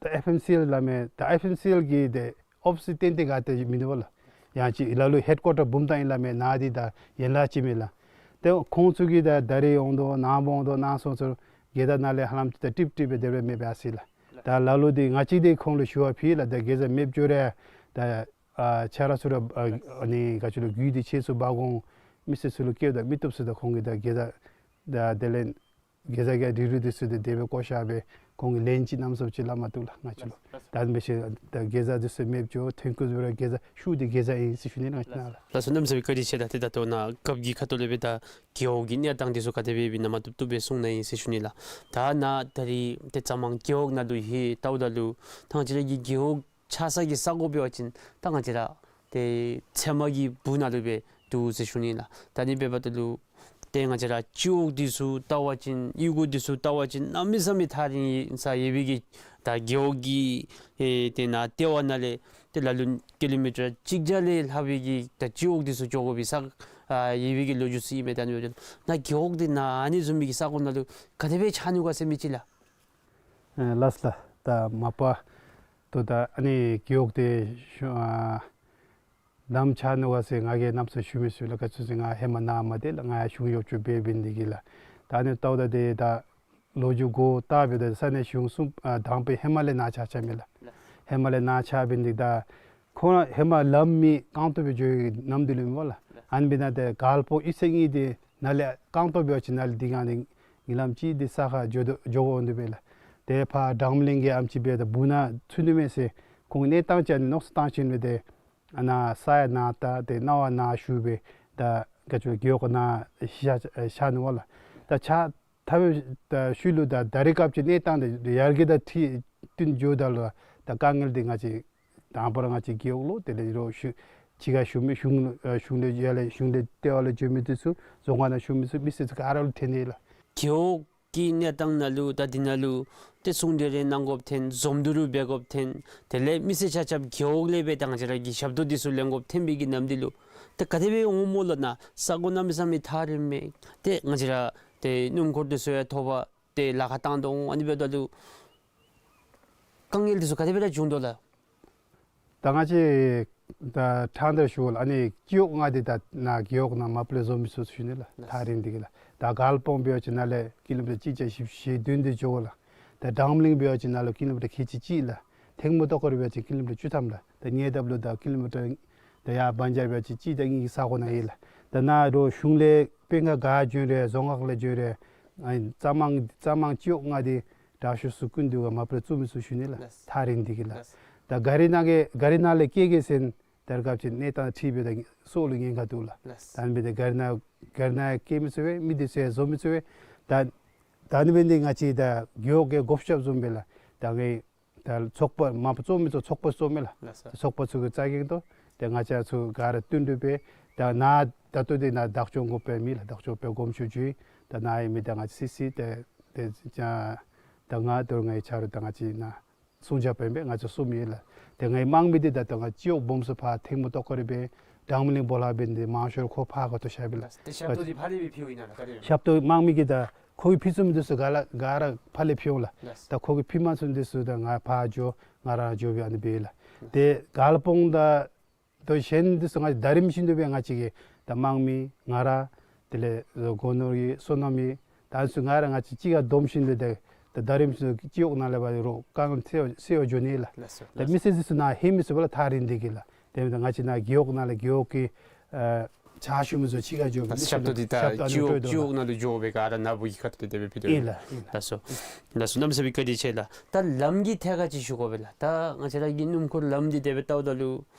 ད་ཨེཕ་ཨེམ་སི་ཨེལ་སླབ་མི་ད་ཨེཕ་ཨེམ་སི་ཨེལ་གྱི་དེ་ཨོ་ཕིསི་ཏན་ཏན་ག་ཏེ་མིན་འདུག་པ་ལགས། ཡང་ཅིན་ལ་ལུ་ཧེཌ་ཀོར་ཊར་བུམ་ཐང་ཨིན་སླབ་མི་ནཱ་འདི་ད་ཡན་ལག་ཅིག་མས་ལགས། དེ་ཁོང་ཚུ་གིས་ད་ད་རེས་འོང་དོ་ནངས་པ་འོང་དོ་ནངས་སོང་ཚུན་གེ་ཛ་ནང་ལས་ཧ་ལམ་ཅིག་ད་ཀྲིག་ཀྲི་སྦེ་དེ་སྦེ་མེདཔ་སྦེ་ཨ་ཟེར་ལགས། ད་ལ་ལུ་འདི་ང་བཅས་འདི་ཁོང་ལུ་ཞུ་བ་ཕུལ་ལགས། ད་གེ་ཛ་མེདཔ་འགྱོ་རུང་ད་ཨ་ཆ་རོགས་ཚུ་ར་ཨ་ཨ་ནི་ག་ཅི་ལོ་རྒུད་འདི་ཆེ་སུ་འབག་འོང་མི་སེར་ཚུ་ལུ་བསྐྱལཝ་ད་མི་བཏུབ་ཟེར། ད་ཁོང་གིས་ད་གེ་ཛ་ད་དེ་ལས་གེ་ཛ་གི་རིགས་རུས་འདི་ཚུ་དེ་དེ་སྦེ་བཀོ་བཞག་སྦེ་ཁོང་གིས་ལན་ཅིག་གནམ་མེད་ས་མེད་ཅིག་སླབ་མ་བཏུབ་ལགས་ང་བཅས་ལུ། ད་འབད་ཞིནམ་ད་གེ་ཛ་འདི་ཚུ་མེདཔ་འགྱོ། ཐོན་སྐྱེད་འབད་རུང་གེ་ཛ་ཤུགས་འདི་གེ་ཛ་ཨིན་ཟེར་ཞུ་ནི་ལགས་ང་བཅས་ནཱ་ལགས། ལགས་སོ་གནམ་མེད་ས་མེད་བཀའ་དྲིན་ཆེ་ལགས། ཏེ་ད་ལྟོ་ནཱ་རྒཔོ་གི་ཁ་ཐུག་ལས་འབད་ད་རྒེད་འོག་གི་གནས་སྟངས་འདི་ཚུ་ག་དེ་སྦེ་ཨིན་ན་མ་བཏུབ་བཏུབ་སྦེ་གསུངས་གནང་ཡི་ཟེར་ཞུ་ནི་ལགས། ད་ནཱ་ད་རེས་ཏེ་གཙང་མ་རྒེད་འོག་ནང་ལུ་ཧེ་ལྟཝ་ད་ལུ་ད་ང་བཅས་ར་གི་རྒེད་འོག་ཆགས་ས་གི་ས་གོ་འབད་བ་ཅིན་ད་ང་བཅས་ར་ཏེ་ཚལ་མ་གི་སྦུག་ནང་ལུ་སྦེ་འདུག་ཟེར་ཞུ་ནི་ལགས། ད་ཨ་ནི་འབདཝ་ད་ལུ་ཏེ་ང་བཅས་ར་སྤྱི་འོག་འདི་ཚུ་བལྟ་བ་ཅིན་གཡུས་སྒོ་འདི་ཚུ་བལྟ་བ་ཅིན་གནམ་མེད་ས་མེད་ཐག་རིང་ས་ཡོད་པའི་གི་ད་རྒེད་འོག་གི་ཨེ་ཏེ་ནཱ་ལྟེ་བ་ནང་ལས་ཏེ་ལ་ལུ་ཀི་ལོ་མི་ཊར་གཅིག་བརྒྱ་ལས་ལྷག་པའི་གི་ད་སྤྱི་འོག་འདི་ཚུ་འགྱོ་དགོ་པའི་ས་ཨ་ཡོད་པའི་གི་ལོ་རྒྱུས་ཚུ་ཨིན་མས། ད་ཨ་ནི་འབདཝ་ད་ནཱ་རྒེད་འོག་འདི་ནཱ་ཨ་ནི་བཟུམ་མའི་གི་ས་གོ་ནང་ལུ་ག་དེ་སྦེ་ཆགས་ནུག་ག་ཟེར་མི་ཅིག་ལགས། ཨེ་ལགས་ལགས། ད་མ་པ་ཏེ་ད་ཨ་ནི་རྒེད་འོག་འདི་ཤུལ་ཨ་ནམ་ཆགས་ནུག་ག་ཟེར་ང་གིས་གནམ་མེད་ས་མེད་ཞུ་མི་ཚུགས་ལགས། ག་ཅི་ཟེར་ང་ཧེ་མ་ནཱ་མ་སྡོད་ལགས། ང་ཡང་གཞུང་གཡོགཔ་ཅིག་འབད་འབདཝ་ལས་བརྟེན་ལགས། ད་ཨ་ནི་ལྟཝ་ད་འདི་ད་ལོ་རྒྱུས་གོ་བལྟ་འབདཝ་ད་ས་གནས་གཞུང་གསུམ་ཨ་དང་པའི་ཧེ་མ་ལས་ནཱ་ཆགས་ཆགསཔ་མས་ལགས། ཧེ་མ་ལས་ནཱ་ཆགས་འབདཝ་ལས་བརྟེན་ད་ཁོང་ཧེ་མ་ལམ་མེད་རྐང་སྟོང་སྦེ་འགྱོ་བའི་ནམ་དུས་ལུ་མས་ལགས། ཨ་ནི་འབདཝ་ད་ཏེ་དཀར་སྤང་གཡུས་ཚན་གཉིས་འདི་ནཱ་ལས་རྐང་སྟོང་འབད་བ་ཅིན་ནཱ་ལས་འདི་ག་ནི་ཉིན་ལམ་ཅིག་འདི་ས་ཁར་འགྱོ་དོ་འགྱོ་དགོཔ་འདུག་པས་ལགས། ཏེ་ཕར་གྲངས་མེད་གླིང་གི་ཨེམ་ཆི་འབདཝ་ད་སྦུག་ནང་ཚུད་ནི་མས་ཟེར་ཁོང་གནས་སྟངས་ཅིག་ཨ་ནི་མནོ་བསམ་བཏང་ཞིནམ་ལས་ཏེ་ཨ་ནཱ་ས་ཡང་ནཱ་བལྟ་ཏེ་སྣང་བ་ནཱ་ཞུགས་སྦེ་ད་ག་ཅི་རྒེད་འོག་ནཱ་ཤར་ཤར་ནུག་པ་ལགས། ད་ཆགས་ཐབས་ད་ཤུལ་ལུ་ད་ད་རེས་སྐབས་ཅིག་གནས་སྟངས་འདི་ཡར་རྒྱས་དང་འཁྲིལ་བསྟུན་འགྱོཝ་ད་ལུ་ད་དཀའ་ངལ་འདི་ང་བཅས་དང་པ་ར་ང་བཅས་རྒེད་འོག་ལུ་དེ་ལས་རོགས་ཤུལ་ ཕྱི་ཁར་བཞུགས་མི་གཞུང་ཨ་གཞུང་ལས་ཡར་ལས་གཞུང་ལས་ལྟེ་བ་ལས་འབྱོན་མི་འདི་ཚུ་རྫོང་ཁག་ནང་བཞུགས་མི་ཚུ་མི་སེར་ཚུ་ག་ར་ལུ་ཐོན་ནི་ལགས། རྒེད་འོག་གི་གནས་སྟངས་ནང་ལུ་ད་འདི་ནང་ལུ་ཏེ་གསུང་གྲོས་རེ་གནང་དགོཔ་ཐོན། འཛོམས་འདུ་རེ་འབད་དགོཔ་ཐོན། དེ་ལས་མི་སེར་ཆ་ཁྱབ་རྒེད་འོག་ལས་སྦེ་ད་ང་བཅས་ར་གི་ཞབས་ཏོག་འདི་ཚུ་ལེན་དགོཔ་ཐོན་པའི་གི་ནམ་དུས་ལུ་ཏེ་ག་དེ་སྦེ་འོང་སྨོ་ལགས། ན་ས་གོ་གནམ་མེད་ས་མེད་ཐག་རིངམ་མས། ཏེ་ང་བཅས་ར་ཏེ་སྣུམ་འཁོར་འདི་ཚུ་ཡང་ཐོབ་པར་ཏེ་ལཱ་ཁག་བཏང་དོ་འོང་། ཨ་ནི་འབདཝ་ད་ལུ་དཀའ་ངལ་འདི་ཚུ་ག་དེ་སྦེ་ར་བྱུང་དོ་ལགས། ད་ང་བཅས་ད་ཕྲང་སྟེ་ཞུ་ལགས། ཨ་ནི་སྤྱི་འོག་ལྔ་འདི་ད་ནཱ་རྒེད་འོག་ནང་མ་པ་ལས་འཛོམས་མི་ཚུ་ཞུ་ནི་ལགས། ལགས། ཐག་རིང་འདི་གིས་ལགས། ད་དགའ་སློང་འབད་བ་ཅིན་ནཱ་ལས་ཀི་ལོ་མི་ཊར་གཅིག་བརྒྱ་བཞི་བཅུ་ཞེ་བདུན་འདི་འགྱོ་དགོ་ལགས། ད་འབྲང་གླིང་འབད་བ་ཅིན་ནཱ་ལུ་ཀི་ལོ་མི་ཊར་ཁལ་གཅིག་གཅིག་ལགས། ཐེངས་མ་ཏོག་ཁར་འབད་བ་ཅིན་ཀི་ལོ་མི་ཊར་བཅུ་ཐམ་ལགས། ད་ཉེ་འདབས་ལུ་ད་ཀི་ལོ་མི་ཊར་ད་ཡར་བན་ཇར་འབད་བ་ཅིན་གཅིག་དང་གཉིས་ཀྱི་ས་གོ་ནང་ཨིན་ལགས། ད་ནཱ་རོགས་གཞུང་ལས་དཔོན་ཁག་ག་འབྱོན་རུང་རྫོང་ཁག་ལས་འབྱོན་རུང་ཨ་ནི་རྩ་མང་རྩ་མང་སྤྱི་འོག་ལྔ་འདི་དྲག་ཤོས་ཚུ་ཀུན་འདི་ག་མ་པ་ལས་བཙུགས་མི་ཚུ་ཞུ་ནི་ལགས། ལགས། ཐག་རིང་འདི་གིས་ལགས། ལགས། ད་གཱ་རི་ནང་གི་གཱ་རི་ནང་ལས་སྐྱེལ་གེ་ཟེར་ན་ད་རེས་སྐབས་ཅིག་གནས་སྟངས་འཁྲིལ་སྦེ་ད་སྲོག་ལུ་ཉེན་ཁ་འདུག་ལགས། ལགས། ད་ཨ་ནི་འབད་དེ་གཱ་རི་ནང་གཱ་རི་ནང་སྐྱེལ་མི་ཚུགས་པས། མི་འདི་ཚུ་ཡང་བཟོ་མི་ཚུགས་པས། ད་ད་ཨ་ནི་འབད་ནི་འདི་ང་བཅས་ད་རྒེད་འོག་གི་བགོ་བཤའ་བཟུམ་སྦེ་ལགས། ད་ངེ་ད་ཚོགས་པ་མ་པ་བཙུགས་མི་ཚུ་ཚོགས་པ་བཙུགས་མི་ལགས། ལགས་སོ། ཚོགས་པ་ཚུ་གི་རྩ་འགེངས་དོ། ཏེ་ང་བཅས་ཚུ་ག་ར་བསྟུན་གྲོས་འབད། ད་ནཱ་ད་ལྟོ་འདི་ནཱ་བདག་སྐྱོང་དགོ་པའི་མི་ལགས། བདག་སྐྱོང་འབད་དགོངསམ་ཞུ་ཞུ་ཡི། ད་ནཱ་ཨིན་མི་ད་ང་བཅས་སི་སི་ཏེ་ཏེ་ཅ་ད་ང་དོ་ངེ་ཆ་རོགས་ད་ང་བཅས་ནཱ་སྲུང་སྐྱོབ་འབད་མི་ང་བཅས་གསུམ་ཨིན་ལགས། ཏེ་ངེ་མང་མི་འདི་ད་ལྟོ་ང་སྤྱི་འོག་སྦོམ་ས་ཕར་ཐེངས་མ་ཏོག་ཁར་འབད་འབྲང་མི་གླིང་སྦོ་ལ་འབད་ནི་འདི་མང་ཤོས་ཁོ་ཕར་ག་ཏོ་ཤར་བས་ལགས། ཏེ་ཞབས་ཏོག་འདི་ཕར་ལས་སྦེ་ཕུལཝ་ཨིན་ན་ལགས། ག་དེ་ཞབས་ཏོག་མང་མི་གིས་ད་ཁོ་གིས་ཕུལ་ཚུགས་མི་འདི་ཚུ་ག་ལ་ག་ར་ཕར་ལས་ཕུལཝ་ལགས། ལགས། ད་ཁོ་གིས་ཕུལ་མ་ཚུགས་འདི་ཚུ་ད་ང་ཕར་འགྱོ་ང་ར་འགྱོ་སྦེ་ཨ་ནི་འབད་ལགས། ལགས། ཏེ་དགའ་སློང་ད་དོ་གཞན་འདི་ཚུ་ང་ད་རིམ་བཞིན་དུ་སྦེ་ང་བཅས་ཀྱི་ད་དམངས་མི་ང་ར་དེ་ལས་སྒོ་ནོར་གྱི་སོ་ནམ་མི་ད་ཚུ་ང་ར་ང་བཅས་གཅིག་ཁར་བསྡོམས་ཞིནམ་ལས་ད་ད་རིམ་བཞིན་དུ་སྤྱི་འོག་ནང་ལས་འབད་རུང་དཀའ་ངལ་སེལ་སེལ་བར་འགྱོ་ནི་ལགས། ལགས་སོ། ད་མི་སེར་འདི་ཚུ་ནཱ་ལྷོད་མི་ཚུགས་པས་ལགས། ཐག་རིང་འདི་གིས་ལགས། དེ་འབདཝ་ད་ང་བཅས་ནཱ་རྒེད་འོག་ནང་ལས་རྒེད་འོག་གི་ཨ་ཕྱག་ཞུ་མི་ཚུ་གཅིག་ཁར་འགྱོ་སྦེ་ཞབས་ཏོག་འདི་ད་ཞབས་ཏོག་ཨ་ནི་སྤྲོད་དོ་ལགས། སྤྱི་འོག་ནང་ལུ་འགྱོ་སྦེ་ག་ར་ནཱ་བུ་གི་ཁ་ཐུག་ལས་དེ་སྦེ་ཕུལ་དོ། ཨིན་ལགས། ཨིན་ལགས། ལགས་སོ། ལགས་སོ། གནམ་མེད་ས་མེད་བཀའ་དྲིན་ཆེ་ལགས། ད་ལམ་གྱི་ཐད་ཁར་ཅིག་ཞུ་དགོ་པས་ལགས། ད་ང་བཅས་ར་གི་སྣུམ་འཁོར་ལམ་འདི་དེ་སྦེ་བལྟཝ་ད་ལུ་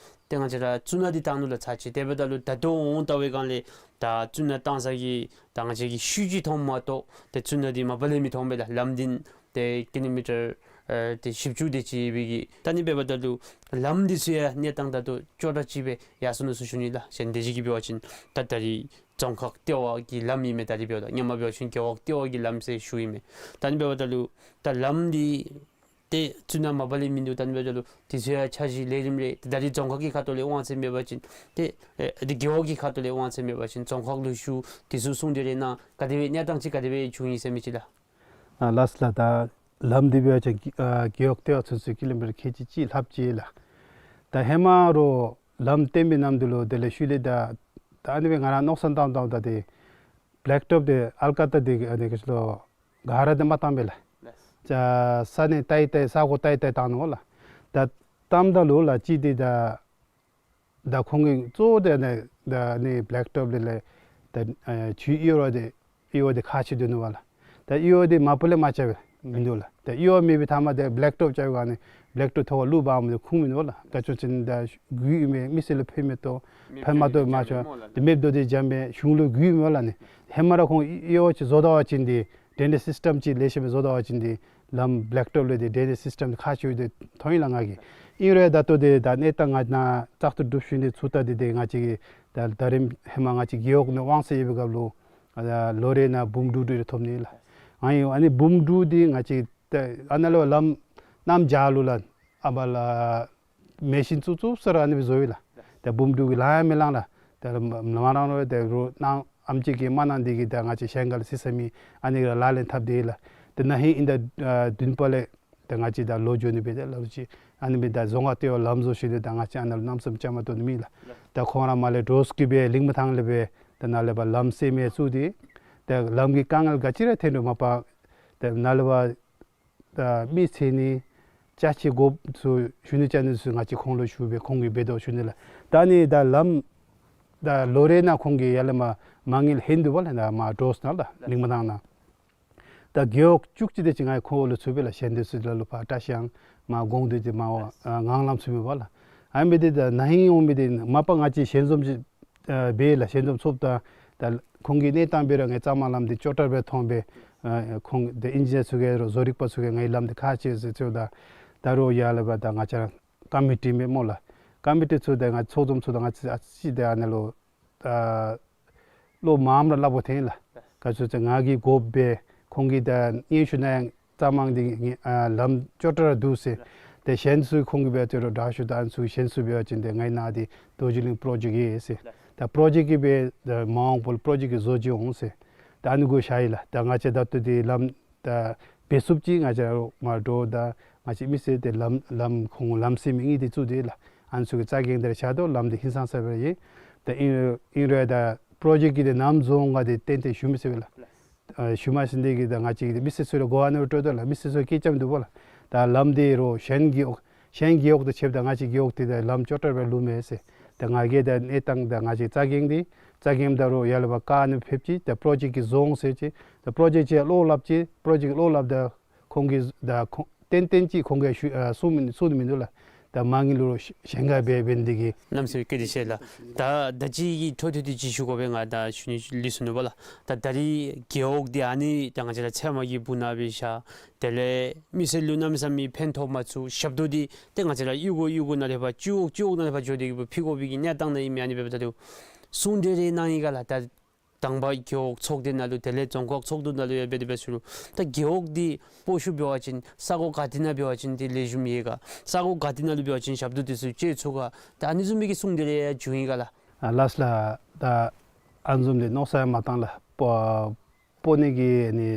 ཏེ་ང་བཅས་ར་བཙུགས་ནང་འདི་བཏང་ནུག་ལགས། ཚར་གཅིག་དེ་འབདཝ་ད་ལུ་ད་ལྟོ་འོང་བལྟ་བའི་སྒང་ལས་ད་བཙུགས་ནང་བཏང་ས་གི་ད་ང་བཅས་ཀྱིས་ཤུལ་ཅིག་མཐོངམ་མ་གཏོགས་ཏེ་བཙུགས་ནང་འདི་མ་པ་ལས་མི་མཐོང་པས་ལགས། ལམ་འདི་ཏེ་ཀི་ལོ་མི་ཊར་ཨ་ཏེ་བཞི་བཅུ་དེ་ཅིག་ཡོད་པའི་གི། ད་ཨ་ནི་འབདཝ་ད་ལུ་ལམ་འདི་ཚུ་ཡང་གནས་སྟངས་ད་ལྟོ་སྐྱོ་དྲགས་ཅིག་སྦེ་ཡར་སོ་ནུག་ཟེར་ཞུ་ནི་ལགས། གཞན་དེ་ཅིག་གིས་འབད་བ་ཅིན་ད་ད་རིས་རྫོང་ཁག་ལྟེ་བ་གི་ལམ་ཨིན་མས། ད་རིས་འབདཝ་ད་སྔོན་མ་འབད་བ་ཅིན་རྒེད་འོག་ལྟེ་བ་གི་ལམ་ཟེར་ཞུཝ་ཨིན་མས། ད་ཨ་ནི་འབདཝ་ད་ལུ་ད་ལམ་འདི་ཏེ་བཙུགས་ནང་མ་པ་ལས་མིན་འདུག། ད་ཨ་ནི་འབདཝ་ད་ལུ་དེ་ཚུ་ཡང་འཆར་གཞི་ལས་རིམ་རེ་ད་རིས་རྫོང་ཁག་གི་ཁ་ཐུག་ལས་དབང་ཚད་མེད་པ་ཅིན་ཏེ་ཨེ་ཏེ་རྒེད་འོག་གི་ཁ་ཐུག་ལས་དབང་ཚད་མེད་པ་ཅིན་རྫོང་ཁག་ལུ་ཞུ། དེ་ཚུ་གསུང་གྲོས་རེ་གནང་ག་དེ་སྦེ་གནས་སྟངས་ཅིག་ག་དེ་སྦེ་བྱུང་ཡི་ཟེར་མི་ཅིག་ལགས། ཨ་ལགས་ལགས། ད་ལམ་འདི་འབད་བ་ཅིན་ཨ་རྒེད་འོག་ལྟེ་བ་ཚུན་ཚོད་ཀི་ལོ་མི་ཊར་ཁལ་གཅིག་གཅིག་ལྷགཔ་ཅིག་ལགས། ད་ཧེ་མ་རོགས་ལམ་བཏོན་པའི་ནམ་དུས་ལུ་དེ་ལས་ཤུལ་ལས་ད་ད་ཨ་ནི་སྦེ་ང་ར་མནོ་བསམ་བཏངམ་ད་ད་ཏེ་བེ་ལེཀ་ཊོབ་འདི་ཨལ་ཀ་ཏ་འདི་ཨ་ནི་ག་ཅི་ལོ་ག་ར་འདི་མ་བཏང་པས་ལགས། ལགས། ཅ་ས་གནས་ཏེ་ཏེ་ས་གོ་ཏེ་ཏེ་བཏང་ནུག་ལགས། ད་བཏངམ་ད་ལུ་ལགས་ཅིག་འདི་ད་ད་ཁོང་གིས་གཙོ་བོ་དེ་ནི་ད་ནི་བེ་ལེཀ་ཊོབ་ལས་ལས་ད་ཨ་ཆུའི་གཡུར་བ་དེ་གཡུར་བ་དེ་ཁག་ཆེ་དོ་ནུག་པ་ལགས། ད་གཡུར་བ་དེ་མ་པ་ལས་མ་རྐྱབ་པས་མིན་འདུག་ལགས། ད་གཡུར་བ་མེད་པའི་མཐའ་མ་དེ་བེ་ལེཀ་ཊོབ་རྐྱབ་པའི་སྒང་ནི་བེ་ལེཀ་ཊོབ་ཐོག་ཁར་བླུག་འབག་མི་དེ་ཁུངས་མིན་འདུག་ལགས། ག་ཅི་ཟེར་ན་ད་དགོས་ཡོད་མི་མི་སེར་ལུ་ཕན་མི་ཐོགས་ཕན་མ་ཐོགས་མ་ཆོག་དེ་མེདཔ་དོ་དེ་འཇམ་པའི་གཞུང་ལུ་དགོས་ཡོད་མི་ལགས་ནི། ཧེ་མ་ར་ཁོང་གཡུར་བ་ཅིག་བཟོ་ད་པ་ཅིན་དེ་ཌྲེ་ནེཇ་སིསི་ཊམ་ཅིག་ལེགས་ཤོམ་སྦེ་བཟོ་ད་པ་ཅིན་དེ་ལམ་བེ་ལེཀ་ཊོབ་ལས་དེ་ཌྲེ་ནེཇ་སིསི་ཊམ་དེ་ཁག་ཆེ་བས་དེ་མཐོང་ཡི་ལགས་ང་གིས། ཨིན་རུང་ད་ལྟོ་དེ་ད་གནས་སྟངས་ང་ནཱ་བཙག་འཐུ་གྲུབ་ཞིནམ་དེ་ཚུར་ལྟ་དེ་དེ་ང་བཅས་ཀྱིས་ད་ད་རིས་ཧེ་མ་ང་བཅས་རྒེད་འོག་ནང་དབང་ཚད་ཡོད་པའི་སྐབས་ལུ་ཨ་ལོ་རེ་ནང་འབུམ་དྲུག་དྲུག་རེ་ཐོབ་ནི་ལགས། ཨ་ནི་ཨ་ནི་འབུམ་དྲུག་དེ་ང་བཅས་ད་ཨ་ནཱ་ལུ་ལམ་གནམ་བྱཱར་ལུ་ལགས་ཨ་བ་ལ་མེ་ཤིན་བཙུགས་བཙུགསཔ་ས་ར་ཨ་ནི་སྦེ་བཟོ་ཡི་ལགས། ད་འབུམ་དྲུག་གིས་ལང་ཡང་མི་ལང་ལགས། ད་མ་རང་རོགས་ད་རོགས་གནང་ཨེམ་ཆི་གིས་མ་གནང་དེ་གིས་ད་ང་བཅས་གཞན་ག་ལས་ཟེར་ས་མེད། ཨ་ནི་ག་ར་ལག་ལེན་འཐབ་དེས་ལགས། ད་ན་ཧིང་ཨིན་ཟླ་ཨ་བདུན་པ་ལས་ད་ང་བཅས་ད་ལོག་འགྱོ་ནི་སྦེ་ད་ལ་ལུ་ཅིག་ཨ་ནི་སྦེ་ད་རྫོང་ཁག་ལྟེ་བ་ལམ་བཟོ་ཞིནམ་དེ་ད་ང་བཅས་ཨ་ནཱ་ལུ་གནམ་མེད་ས་མེད་བཅའ་མར་གཏོགས་ནི་མེད་ལགས། ད་ཁོང་ར་མར་ལས་འདྲོག་སྐྱིད་སྦེ་ལིང་མ་ཐང་ལས་སྦེ་ད་ནཱ་ལས་ཕར་ལམ་སེལ་མི་བཙུགས་ཏེ་ད་ལམ་གྱི་དཀའ་ངལ་ག་ཅི་ར་ཐོན་རུང་མ་པ་ད་ནཱ་ལས་ཕར་ད་མི་ཚེ་ནི་ཅ་ཆས་དགོཔ་ཚུ་ཞུ་ནི་ཅ་ནི་ཚུ་ང་བཅས་ཁོང་ལུ་ཞུ་སྦེ་ཁོང་གིས་འབད་དོ་ཞུ་ནི་ལགས། ད་ནི་ད་ལམ་ད་ལོ་རེ་ནང་ཁོང་གིས་ཡར་ལས་མར་མ་དངུལ་ལྷོད་འདུག་པ་ལགས། ནཱ་མར་འདྲོག་ནང་ལགས་ལིང་མ་ཐང་ནང་། ད་རྒེད་འོག་བཅུ་གཅིག་དེ་ཅིག་ང་ཁོང་ལུ་ཚུད་པས་ལགས། གཞན་དེ་ཚུ་ལ་ལུ་ཕར་བཀྲ་ཤིས་ཨང་མར་གོང་དུ་དེ་མར་ཨ་ངང་ལམ་ཚུད་མི་པ་ལགས། ཨ་ནི་སྦེ་དེ་ད་ན་ཧིང་འོང་མི་དེ་མ་པ་ང་བཅས་ཞལ་འཛོམས་ཅིག་ཨ་འབད་ལགས། ཞལ་འཛོམས་ཚོགསཔ་ད་ད་ཁོང་གི་གནས་སྟངས་འབད་རུང་ངེ་གཙང་མ་ལམ་དེ་སྐྱོ་དྲགས་སྦེ་མཐོང་སྦེ་ཨ་ཁོང་དེ་ཨིན་ཇི་ནི་ཡར་ཚུ་གིས་རོགས་བཟོ་རིག་པ་ཚུ་གིས་ངེའི་ལམ་དེ་ཁག་ཆེ་ཟེར་ཟེརཝ་ད་ད་རོགས་ཡར་ལས་ཕར་ད་ང་བཅས་ར་ཀོ་མི་ཊི་མེན་བར་སྨོ་ལགས། ཀོ་མི་ཊི་ཚུ་དང་ང་ཚོགས་འཛོམས་ཚུ་དང་ང་ཅིག་ཨ་ཙི་ཅིག་དེ་ཨ་ནཱ་ལུ་ད་བློ་མངམ་ར་སླབ་དགོཔ་ཐོན་ལགས། ག་ཅི་ཟེར་ང་གིས་དགོཔ་སྦེ་ཁོང་གིས་ད་སྙན་ཞུ་ནང་རྩ་མང་འདི་ཨ་ལམ་ཅོག་འཐདཔ་ར་འདུག་ཟེར། ལགས། ཏེ་གཞན་ཚུ་ཁོང་གིས་འབད་དེ་རུང་དྲག་ཤོས་དང་ཨ་ནི་ཚུ་གཞན་ཚུ་འབད་བ་ཅིན་ཏེ་ངེའི་ནང་འདི་རྡོ་རྗེ་གླིང་པྲོ་ཇེཀཊ་ཡོད་ཟེར། ལགས། ད་པྲོ་ཇེཀཊ་གི་སྦེ་ད་མ་འོངས་པ་ལུ་པྲོ་ཇེཀཊ་གི་བཟོ་བཅོས་འོང་ཟེར། ད་ཨ་ནི་གུ་བཞག་ཡི་ལགས། ད་ང་བཅས་ད་ལྟོ་འདི་ལམ་ད་འབད་ཚུགསཔ་ཅིག་ང་བཅས་ར་མར་འགྱོ་ད་ང་བཅས་མི་སེར་ཏེ་ལམ་ལམ་ཁོང་ལམ་སེལ་མི་གཉིས་འདི་བཙུགས་ཏེ་ལགས། ཨ་ནི་ཚུ་གི་རྩ་འགེངས་ཏེ་ར་བཞག་དོ། ལམ་འདི་ཧིང་སངས་ས་སྦེ་ཡོད། ད་ཨིན་ཨིན་རུང་ད་པྲོ་ཇེཀཊ་གི་འདི་ནམ་བཟོ་འོང་ག་འདི་ཏན་ཏན་ཞུ་མི་ཚུགས་པས་ལགས། ཨ་ཞུ་མ་ཚུགས་ནི་འདི་གིས་ད་ང་བཅས་ཀྱིས་མི་སེར་ཚུ་ལུ་གོ་བ་ནོར་སྤྲོད་དོ་ལགས། མི་སེར་ཚུ་སྐད་རྐྱབ་སྡོདཔ་ལགས། ད་ལམ་འདི་རུང་གཞན་རྒེད་འོག་གཞན་རྒེད་འོག་དང་ཕྱདཔ་ད་ང་བཅས་རྒེད་འོག་འདི་ད་ལམ་ཅོག་འཐདཔ་ར་ལུས་མས་ཟེར། ད་ང་གིས་ད་གནས་སྟངས་ད་ང་བཅས་རྩ་འགེངས་ཏེ་རྩ་འགེངསམ་ད་རུང་ཡར་ལས་ཕར་བཀག་ནི་ཕེབས་ཅི། ད་པྲོ་ཇེཀཊ་གི་བཟོ་འོང་ཟེར་ཅི། ད་པྲོ་ཇེཀཊ་ཅིག་བློ་སླབ་ཅི། པྲོ་ཇེཀཊ་བློ་སླབ་ད་ཁོང་གིས་ད་ཁོང་ཏན་ཏན་ཅིག་ཁོང་གིས་ཞུ་ཨ་གསུང་མི་གསུང་ནི་མིན་འདུག་ལགས། ད་མ་དངུལ་ལུ་གཞན་ག་འབད་འབད་ནི་འདི་གིས། གནམ་མེད་ས་མེད་བཀའ་དྲིན་ཆེ་ལགས། ད་ད་ཅི་གི་འཕྲོ་མཐུད་དེ་ཅིག་ཞུ་དགོ་པས། ང་ད་ཞུ་ནི་ལུས་སོ་ནུག་པ་ལགས། ད་ད་རིས་རྒེད་འོག་འདི་ཨ་ནི་ད་ང་བཅས་ར་ཚལ་མ་གི་སྦུག་ནང་སྦེ་བཞག། དེ་ལས་མི་སེར་ལུ་གནམ་མེད་ས་མེད་ཕན་ཐོགས་མ་ཚུགས། ཞབས་ཏོག་འདི་ཏེ་ང་བཅས་ར་གཡུས་སྒོ་གཡུས་སྒོ་ནང་ལས་ཕར་སྤྱི་འོག་སྤྱི་འོག་ནང་ལས་ཕར་འགྱོ་སྟེ་གི་ཕུལ་དགོ་པའི་གི་གནས་སྟངས་ནང་ཨིན་མས། ཨ་ནི་འབདཝ་ད་ལུ་གསུང་གྲོས་རེ་གནང་ཡི་ག་ལགས། ད་དང་པ་རྒེད་འོག་ཚོགས་སྡེ་ནང་ལུ་དེ་ལས་རྫོང་ཁག་ཚོགས་འདུ་ནང་ལུ་ཡང་འབད་དེ་འབད་ཚུགས་རུང་ད་རྒེད་འོག་འདི་སྤོ་བཤུད་འབད་བ་ཅིན་ས་གོ་ག་ཏེ་ནང་འབད་བ་ཅིན་ཏེ་ལེགས་ཤོམ་ཡོད་ག། ས་གོ་ག་ཏེ་ནང་ལུ་འབད་བ་ཅིན་ཞབས་ཏོག་འདི་ཚུ་སྤྱོད་ཚུགས་ག། ད་ཨ་ནི་བཟུམ་མའི་གི་གསུང་འདི་རེ་ཡང་བྱུང་ཡི་ག་ལགས། ཨ་ལགས་ལགས། ད་ཨ་ནི་བཟུམ་འདི་མནོ་བསམ་ཡང་མ་བཏང་ལགས། སྤོ་སྤོ་ནི་གི་ནི་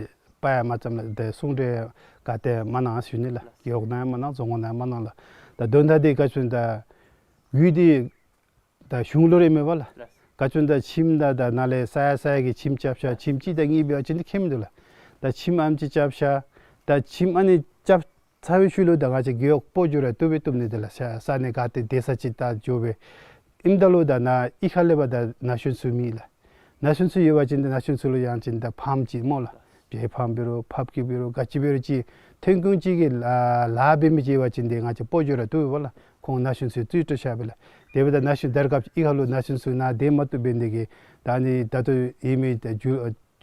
དཔའ་ཡང་མ་བཅམ་ལགས། ཏེ་གསུང་གྲོས་ག་ཏེ་མ་གནང་ཞུ་ནི་ལགས། རྒེད་འོག་ནང་ཡང་མ་གནང་། རྫོང་ཁག་ནང་ཡང་མ་གནང་ལགས། ད་དོན་དག་འདི་ག་ཅི་ཟེར་ད་ཡུལ་འདི་ད་གཞུང་ལུ་རེ་མེད་པ་ལགས། ག་ཅི་ཟེར་ད་ཁྱིམ་ད་ད་ནཱ་ལས་ས་ཡ་ས་ཡ་གི་ཁྱིམ་རྐྱབ་ཤ། ཁྱིམ་གཅིག་དང་གཉིས་འབད་བ་ཅིན་འདི་ཁྱད་མིན་འདུག་ལགས། ད་ཁྱིམ་ཨ་ནེམ་ཅིག་རྐྱབ་ཤ། ད་ཁྱིམ་ཨ་ནི་རྐྱབ་ཚར་བའི་ཤུལ་ལུ་ད་ང་བཅས་རྒེད་འོག་སྤོ་འགྱོ་རུང་བཏུབ་པས། བཏུབ་ནི་དེ་ལགས། ས་ས་གནས་ག་ཏེ་སྡོད་ས་ཅིག་ད་འགྱོ་སྦེ་ཨིནམ་ད་ལུ་ད་ནཱ་གཡུས་ཁ་ལས་ཕར་ད་ན་གཞོན་ཚུ་མེད་ལགས། ན་གཞོན་ཚུ་ཡོད་པ་ཅིན་ད་ན་གཞོན་ཚུ་ལུ་ཡང་ཅིན་ད་ཕཱམ་ཅིག་སྨོ་ལགས། བྱེ་ཕཱམ་འབད་རུང་ཕགཔ་སྐྱེས་འབད་རུང་ག་ཅི་འབད་རུང་ཅིག་ཐོན་ཁུངས་ཅིག་གི་ལཱ་ལཱ་འབད་མི་ཅིག་ཡོད་པ་ཅིན་ཏེ་ང་བཅས་སྤོ་འགྱོ་རུང་བཏུབ་པས་ལགས། ཁོང་ན་གཞོན་ཚུ་རྩིས་སྤྲོད་བཞག་པས་ལགས། དེ་འབདཝ་ད་ན་གཞོན་ད་རེས་སྐབས་ཅིག་གཡུས་ཁ་ལུ་ན་གཞོན་ཚུ་ནཱ་སྡོད་མ་བཏུབ་འབད་ནི་དེ་གིས་ད་ཨ་ནི་ད་ལྟོ་ཡོད་མི་ད་རྒྱུ་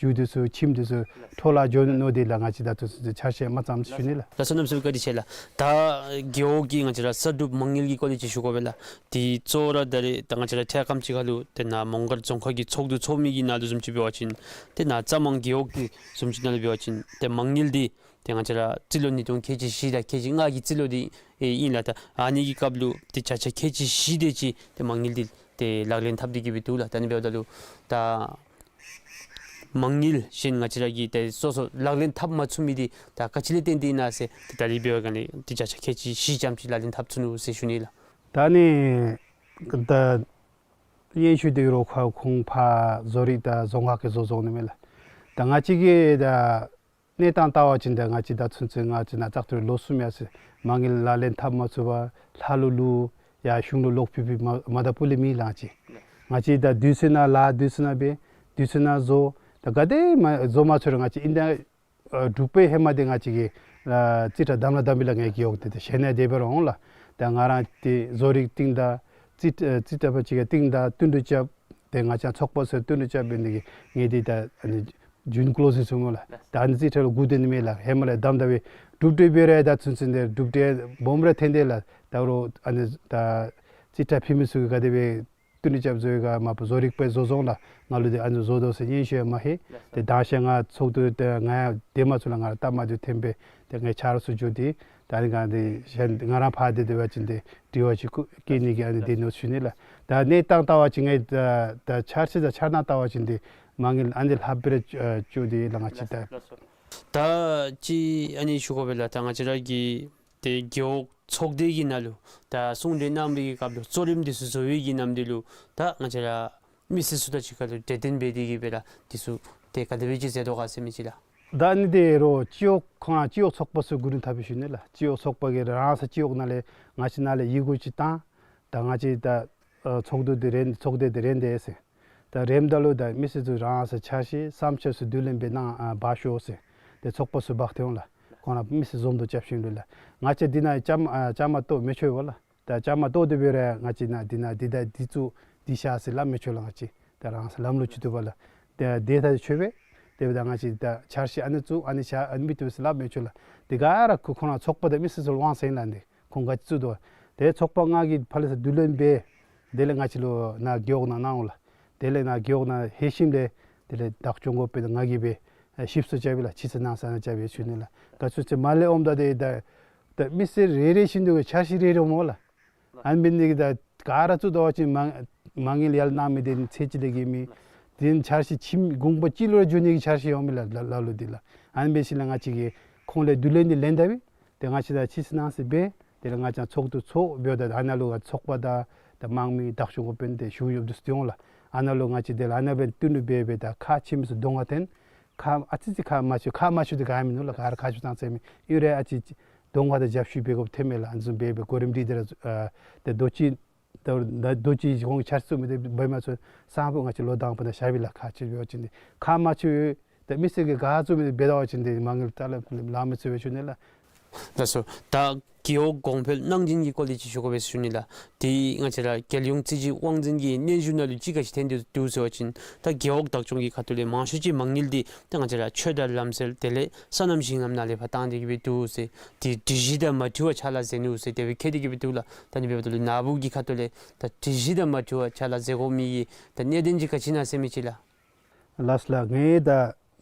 རྒྱུ་འདི་ཚུ་ཁྱིམ་འདི་ཚུ་འཕྲོ་བརླག་འགྱོ་ནི་མནོ་སྟེ་ལགས། ང་བཅས་ད་ལྟོ་ཚུན་ཚོད་འཆར་གཞི་མ་བརྩམས་ཞུ་ནི་ལགས། ལགས་སོ། གནམ་མེད་ས་མེད་བཀའ་དྲིན་ཆེ་ལགས། ད་རྒེད་འོག་གི་ང་བཅས་ར་གསར་སྒྲུབ་མ་དངུལ་གྱི་སྐོར་ལས་ཅིག་ཞུ་དགོ་པས་ལགས། དེ་གཙོ་བོ་ར་ད་རེས་ད་ང་བཅས་ར་ཐད་རི་ཁ་ཅིག་ཁ་ལུ་ཏེ་ནཱ་མོང་སྒར་རྫོང་ཁག་གི་ཚོགས་འདུ་ཚོགས་མི་གི་ནང་ལུ་བཟུམ་ཅིག་འབད་བ་ཅིན་ཏེ་ནཱ་རྩ་མང་རྒེད་འོག་གི་བཟུམ་ཅིག་ནང་ལུ་འབད་བ་ཅིན་ཏེ་མ་དངུལ་འདི་ཏེ་ང་བཅས་ར་རྩིས་ལོ་ཉིས་སྟོང་ཁལ་གཅིག་བཞི་དང་ཁལ་གཅིག་ལྔ་གི་རྩིས་ལོ་འདི་ཨེ་ཨིན་ལགས། ད་ཨ་ནི་གི་སྐབས་ལུ་ཏེ་བརྒྱ་ཆ་ཁལ་གཅིག་བཞི་དེ་ཅིག་ཏེ་མ་དངུལ་འདི་ཏེ་ལག་ལེན་འཐབ་སྟེ་གི་སྦེ་འདུག་ལགས། ད་ཨ་ནི་འབདཝ་ད་ལུ་ད་མ་དངུལ་གཞན་ང་བཅས་ར་གིས་ཏེ་སོ་སོ་ལག་ལེན་འཐབ་མ་ཚུགས་མི་འདི་ད་ག་ཅི་ལས་བརྟེན་ཏེ་ཨིན་ན་ཟེར་ཏེ་ད་རིས་འབད་བའི་སྒང་ལས་ཏེ་བརྒྱ་ཆ་ཁལ་གཅིག་བཞི་ཙམ་ཅིག་ལག་ལེན་འཐབ་ཚུགས་ནུག་ཟེར་ཞུ་ནི་ལགས། ད་ཨ་ནི་ད་སྙན་ཞུ་འདི་རུང་ཁོ་ཁོང་ཕར་བཟོ་རིག་དང་རྫོང་ཁག་གིས་བཟོ་བཟོ་ནི་མས་ལགས། ད་ང་བཅས་ཀྱི་ད་གནས་སྟངས་བལྟ་བ་ཅིན་ད་ང་བཅས་ད་ཚུན་ཚོད་ང་བཅས་ནཱ་བཙག་འཐུ་རེ་ལོ་གསུམ་ཡར་སོ་ཡི། མ་དངུལ་ལག་ལེན་འཐབ་མ་ཚུགས་པར་ལྷ་ལུ་ལུ་ཡར་གཞུང་ལུ་ལོག་ཕུལ་ཕུལ་མ་མ་ད་པུ་ལས་མེད་ལགས། ང་བཅས་ང་བཅས་ད་དུས་ཚོད་ནང་ལཱ་དུས་ཚོད་ནང་འབད། དུས་ཚོད་ནང་བཟོ། ད་ག་དེ་མ་བཟོ་མ་ཚུགས་རུང་ང་བཅས་ཨིན་ད་ཨ་འབྲུག་པའི་ཧེ་མ་འདི་ང་བཅས་ཀྱིས་ཨ་རྩིས་ཁྲ་བདམས་ར་བདམས་པས་ལགས། ངེའི་རྒེད་འོག་འདི་ཏེ་གཞན་ནང་དེ་སྦེ་ར་འོང་ལགས། ད་ང་ར་ཏེ་བཟོ་རིག་བཏོན་ད་རྩིས་ཨ་རྩིས་ཁྲ་པ་ཅིག་ག་བཏོན་ད་བསྟུན་གྲོས་རྐྱབ། ཏེ་ང་བཅས་ཚོགས་པ་ཚུ་བསྟུན་གྲོས་རྐྱབ་འབད་ནི་དེ་གིས་ངེའི་འདི་ད་ཨ་ནི་ཇུན་ཀློ་ཟིང་ཚུ་སྨོ་ལགས། ད་ཨ་ནི་རྩིས་ཁྲ་ལུ་སྒུག་སྡོད་ནི་མས་ལགས། ཧེ་མ་ལས་བདམས་ད་སྦེ་གྲུབ་འབྲས་འབད་རུང་ད་ཚུན་ཚོད་འདི་གྲུབ་འབྲས་སྦོམ་ར་ཐོན་ཏེ་ལགས། ད་རུང་ཨ་ནི་ད་རྩིས་ཁྲ་ཕུལ་མི་ཚུ་གིས་ག་དེ་སྦེ་བསྟུན་གྲོས་རྐྱབ་བཟོ་ཡི་ག་མ་པ་བཟོ་རིག་པས་བཟོ་བཟོཝ་ལགས། ང་ལུ་འདི་ཨ་ནི་བཟོ་དོ་ཟེར་སྙན་ཞུ་ཡང་མ་ལྷོད། ཏེ་དང་ཤེས་ང་ཚོགས་འདུ་ཏེ་ང་ཡང་སྡོད་མ་ཚུགས་ལགས། ང་ར་སྟབས་མ་བདེཝ་ཐོན་པས། ཏེ་ངེའི་ཆ་རོགས་ཚུ་འགྱོ་སྟེ་ད་ཨ་ནི་ག་འདི་གཞན་ང་ར་ཕར་སྡོད་སྡོད་པ་ཅིན་ཏེ་དྲི་བ་ཅིག་བཀོད་བཀོད་ནི་གི་ཨ་ནི་སྡོད་ནུག་ཞུ་ནི་ལགས། ད་གནས་སྟངས་བལྟ་བ་ཅིན་ངེའི་ད་ད་འཆར་གཞི་དང་འཆར་སྣང་བལྟ་བ་ཅིན་ཏེ་མ་དངུལ་ཨ་ནི་ལྷག་པ་རེ་ཨ་བཅུག་སྟེ་ལགས། ང་བཅས་ད་ད་ཅི་ཨ་ནི་ཞུ་དགོ་པས་ལགས། ད་ང་བཅས་ར་གི་ཏེ་རྒེད་འོག་ཚོགས་སྡེ་གི་ནང་ལུ་ད་གསུང་གྲོས་གནང་བའི་གི་སྐབས་ལུ་གཙོ་རིམ་འདི་ཚུ་བཟོ་བའི་གི་ནམ་དུས་ལུ་ད་ང་བཅས་ར་མི་སེར་ཚུ་དང་གཅིག་ཁར་ལུ་གྲོས་བསྟུན་འབད་དེ་གི་སྦེ་ར་འདི་ཚུ་ཏེ་ག་དེ་སྦེ་ཅིག་མཛད་དོ་ག་ཟེར་མི་ཅིག་ལགས། ད་ཨ་ནི་འདི་རུང་སྤྱི་འོག་ཁོང་སྤྱི་འོག་ཚོགས་པ་ཚུ་གུ་རུ་འཐབ་པའི་ཞུ་ནི་ལགས། སྤྱི་འོག་ཚོགས་པ་གིས་རང་སོ་སྤྱི་འོག་ནང་ལས་ང་བཅས་ནང་ལས་ཡི་གུ་ཅིག་བཏང་། ད་ང་བཅས་ད་ཨ་ཚོགས་འདུ་འདི་རན་ཚོགས་སྡེ་འདི་རན་དེས་ཟེར། ད་རནམ་ད་ལུ་ད་མི་སེར་ཚུ་རང་སོ་འཆར་གཞི་བསམ་འཆར་ཚུ་བསྡུ་ལེན་འབད་གནང་ཨ་འབག་ཤོག་ཟེར། ཏེ་ཚོགས་པ་ཚུ་འབག་སྟེ་འོང་ལགས། ཁོང་ར་མི་སེར་འཛོམས་འདུ་རྐྱབ་ཞིནམ་ལས་ལགས། ང་བཅས་འདི་ནང་བཅའ་མར་ཨ་བཅའ་མར་གཏོགས་མི་ཆོག་པས་ལགས། ད་བཅའ་མར་གཏོགས་ཏེ་འབད་རུང་ང་བཅས་ནང་འདི་ནང་འདི་ད་འདི་བཙུགས་འདི་བཞག་ཟེར་སླབ་མི་ཆོག་ལགས། ང་བཅས་ད་རང་སོ་ལམ་ལུགས་ཅིག་འདུག་པས་ལགས། ཏེ་དེ་ད་ཆོག་པས། དེ་འབདཝ་ད་ང་བཅས་ད་འཆར་གཞི་ཨ་ནི་བཙུགས་ཨ་ནི་བཞག་ཨ་ནི་མི་བཏུབ་ཟེར་སླབ་མི་ཆོག་ལགས། དེ་ག་ར་ཁོ་ཁོང་ར་ཚོགས་པ་དང་མི་སེར་ཚུ་ལུ་དབང་ཟེར་ཨིན་ལགས། འདི་ཁོང་ག་ཅི་བཙུགས་དོ། ཏེ་ཚོགས་པ་ང་གིས་ཕར་ལས་ཚུར་བསྡུ་ལེན་འབད། དེ་ལས་ང་བཅས་ལུ་ནཱ་རྒེད་འོག་ནང་གནང་འོང་ལགས། དེ་ལས་ནཱ་རྒེད་འོག་ནང་ལྷོད་ཞིནམ་ལས་དེ་ལས་བདག་སྐྱོང་འགོ་དཔོན་ང་གིས་སྦེ་ཞིབ་འཚོལ་རྐྱབ་ཨིན་ལགས། ཅི་ཟེར་གནང་ས་ནང་རྐྱབ་སྦེ་ཞུ་ནི་ལགས། ག་ཅི་ཟེར་མར་ལས་འོངམ་ད་དེ་ད་ད་མི་སེར་རེ་རེ་བཞིན་དུ་འཆར་གཞི་རེ་རེ་སྨོ་ལགས། ཨ་ནི་འབད་ནི་དེ་གིས་ད་ག་ར་བཙུགས་ད་པ་ཅིན་མ་མ་དངུལ་ཡར་ལས་གནང་མི་དེ་ཚད་ཅིག་ལས་བརྒལ་མེད། དེ་ནི་འཆར་གཞི་ཁྱིམ་གུང་པ་གཅིག་ལུ་ར་འགྱོ་ནི་གི་འཆར་གཞི་ཡོད་མི་ལགས། ལ་ལ་ལུ་དེ་ལགས། ཨ་ནི་འབད་ཞིནམ་ལས་ང་བཅས་ཀྱིས་ཁོང་ལས་བསྡུ་ལེན་དེ་ལེན་ད་སྦེ་ཏེ་ང་བཅས་ད་ཅི་ཟེར་གནང་ཟེར་འབད། དེ་ལས་ང་བཅས་ཚོགས་འདུ་ཚོགས་འབདཝ་ད་ཨ་ནཱ་ལུ་ཚོགས་པ་དང་ད་དམངས་མི་བདག་སྐྱོང་འགོ་དཔོན་དེ་ཞུ་ཡོདཔ་འདི་ཚུ་ཏེ་འོང་ལགས། ཨ་ནཱ་ལུ་ང་བཅས་དེ་ལས་ཨ་ནཱ་སྦེ་བསྟུན་གྲོས་འབད་འབད་ད་ཁག་ཆེ་མི་ཚུ་གདོང་ཁར་འཐོན། ཁག་ཨ་ཙི་ཙི་ཁག་མ་ཆེ་ཁག་མ་ཆེ་དེ་ག་ཡང་མིན་ནུག་ལགས། ག་ར་ཁག་ཆེཝ་ཙང་ཙ་མི་ཨིན་རུང་ཨ་ཙི་གདོང་ཁར་ད་རྒྱབ་བཤུད་འབད་དགོཔ་ཐོན་མས་ལགས། ཨ་ནི་བཟུམ་འབད་འབད་གོ་རིམ་སྒྲིག་སྟེ་ར་ཨ་ད་རྡོ་ཅིག་ད་ད་རྡོ་ཅིག་ཁོང་འཆར་གཞི་བཙུགས་མི་དེ་འབད་མ་ཚུགས་སང་ཕོད་ང་བཅས་ལོ་དང་པ་ནང་བཞག་པས་ལགས། ཁག་ཆེ་འབད་བ་ཅིན་དེ་ཁག་མ་ཆེ་ད་མི་སེར་གྱིས་ག་བཙུགས་མི་དེ་འབད་ད་པ་ཅིན་དེ་མ་དངུལ་ད་ལ་ལང་མི་ཚུགས་པས་ཞུ་ནི་ལགས། ལགས་སོ། ད་རྒེད་འོག་གོང་འཕེལ་གནང་སྦྱིན་གྱི་སྐོར་ལས་ཅིག་ཞུ་དགོ་པས་ཞུ་ནི་ལགས། དེ་ང་བཅས་ར་རྒྱལ་ཡོངས་རྩིས་ཞིབ་དབང་འཛིན་གྱི་སྙན་ཞུ་ནང་ལུ་ཅིག་ག་ཅི་ཐོན་ཏེ་འདུག་ཟེར་བ་ཅིན་ད་རྒེད་འོག་བདག་སྐྱོང་གི་ཁ་ཐུག་ལས་མང་ཤོས་ཅིག་མ་དངུལ་འདི་ད་ང་བཅས་ར་ཆོས་དང་ལམ་སྲོལ་དེ་ལས་སོ་ནམ་ཞིང་ལམ་ནང་ལས་ཕར་བཏང་སྟེ་གི་སྦེ་འདུག་ཟེར། དེ་སྒྲིག་གཞི་དང་མ་འཁྲིལ་བར་ཕྱག་ལཱ་མཛད་ནུག་ཟེར་དེ་སྦེ་བཀོད་དེ་གི་སྦེ་འདུག་ལགས། ད་ཨ་ནི་འབདཝ་ད་ལུ་ནཱ་བུ་གི་ཁ་ཐུག་ལས་ད་སྒྲིག་གཞི་དང་མ་འཁྲིལ་བར་ཕྱག་ལཱ་མཛད་དགོ་མི་གི་ད་གནད་དོན་ཅིག་ག་ཅི་ཨིན་ན་ཟེར་མི་ཅིག་ལགས། ལགས་སོ་ལགས། ངས་ད་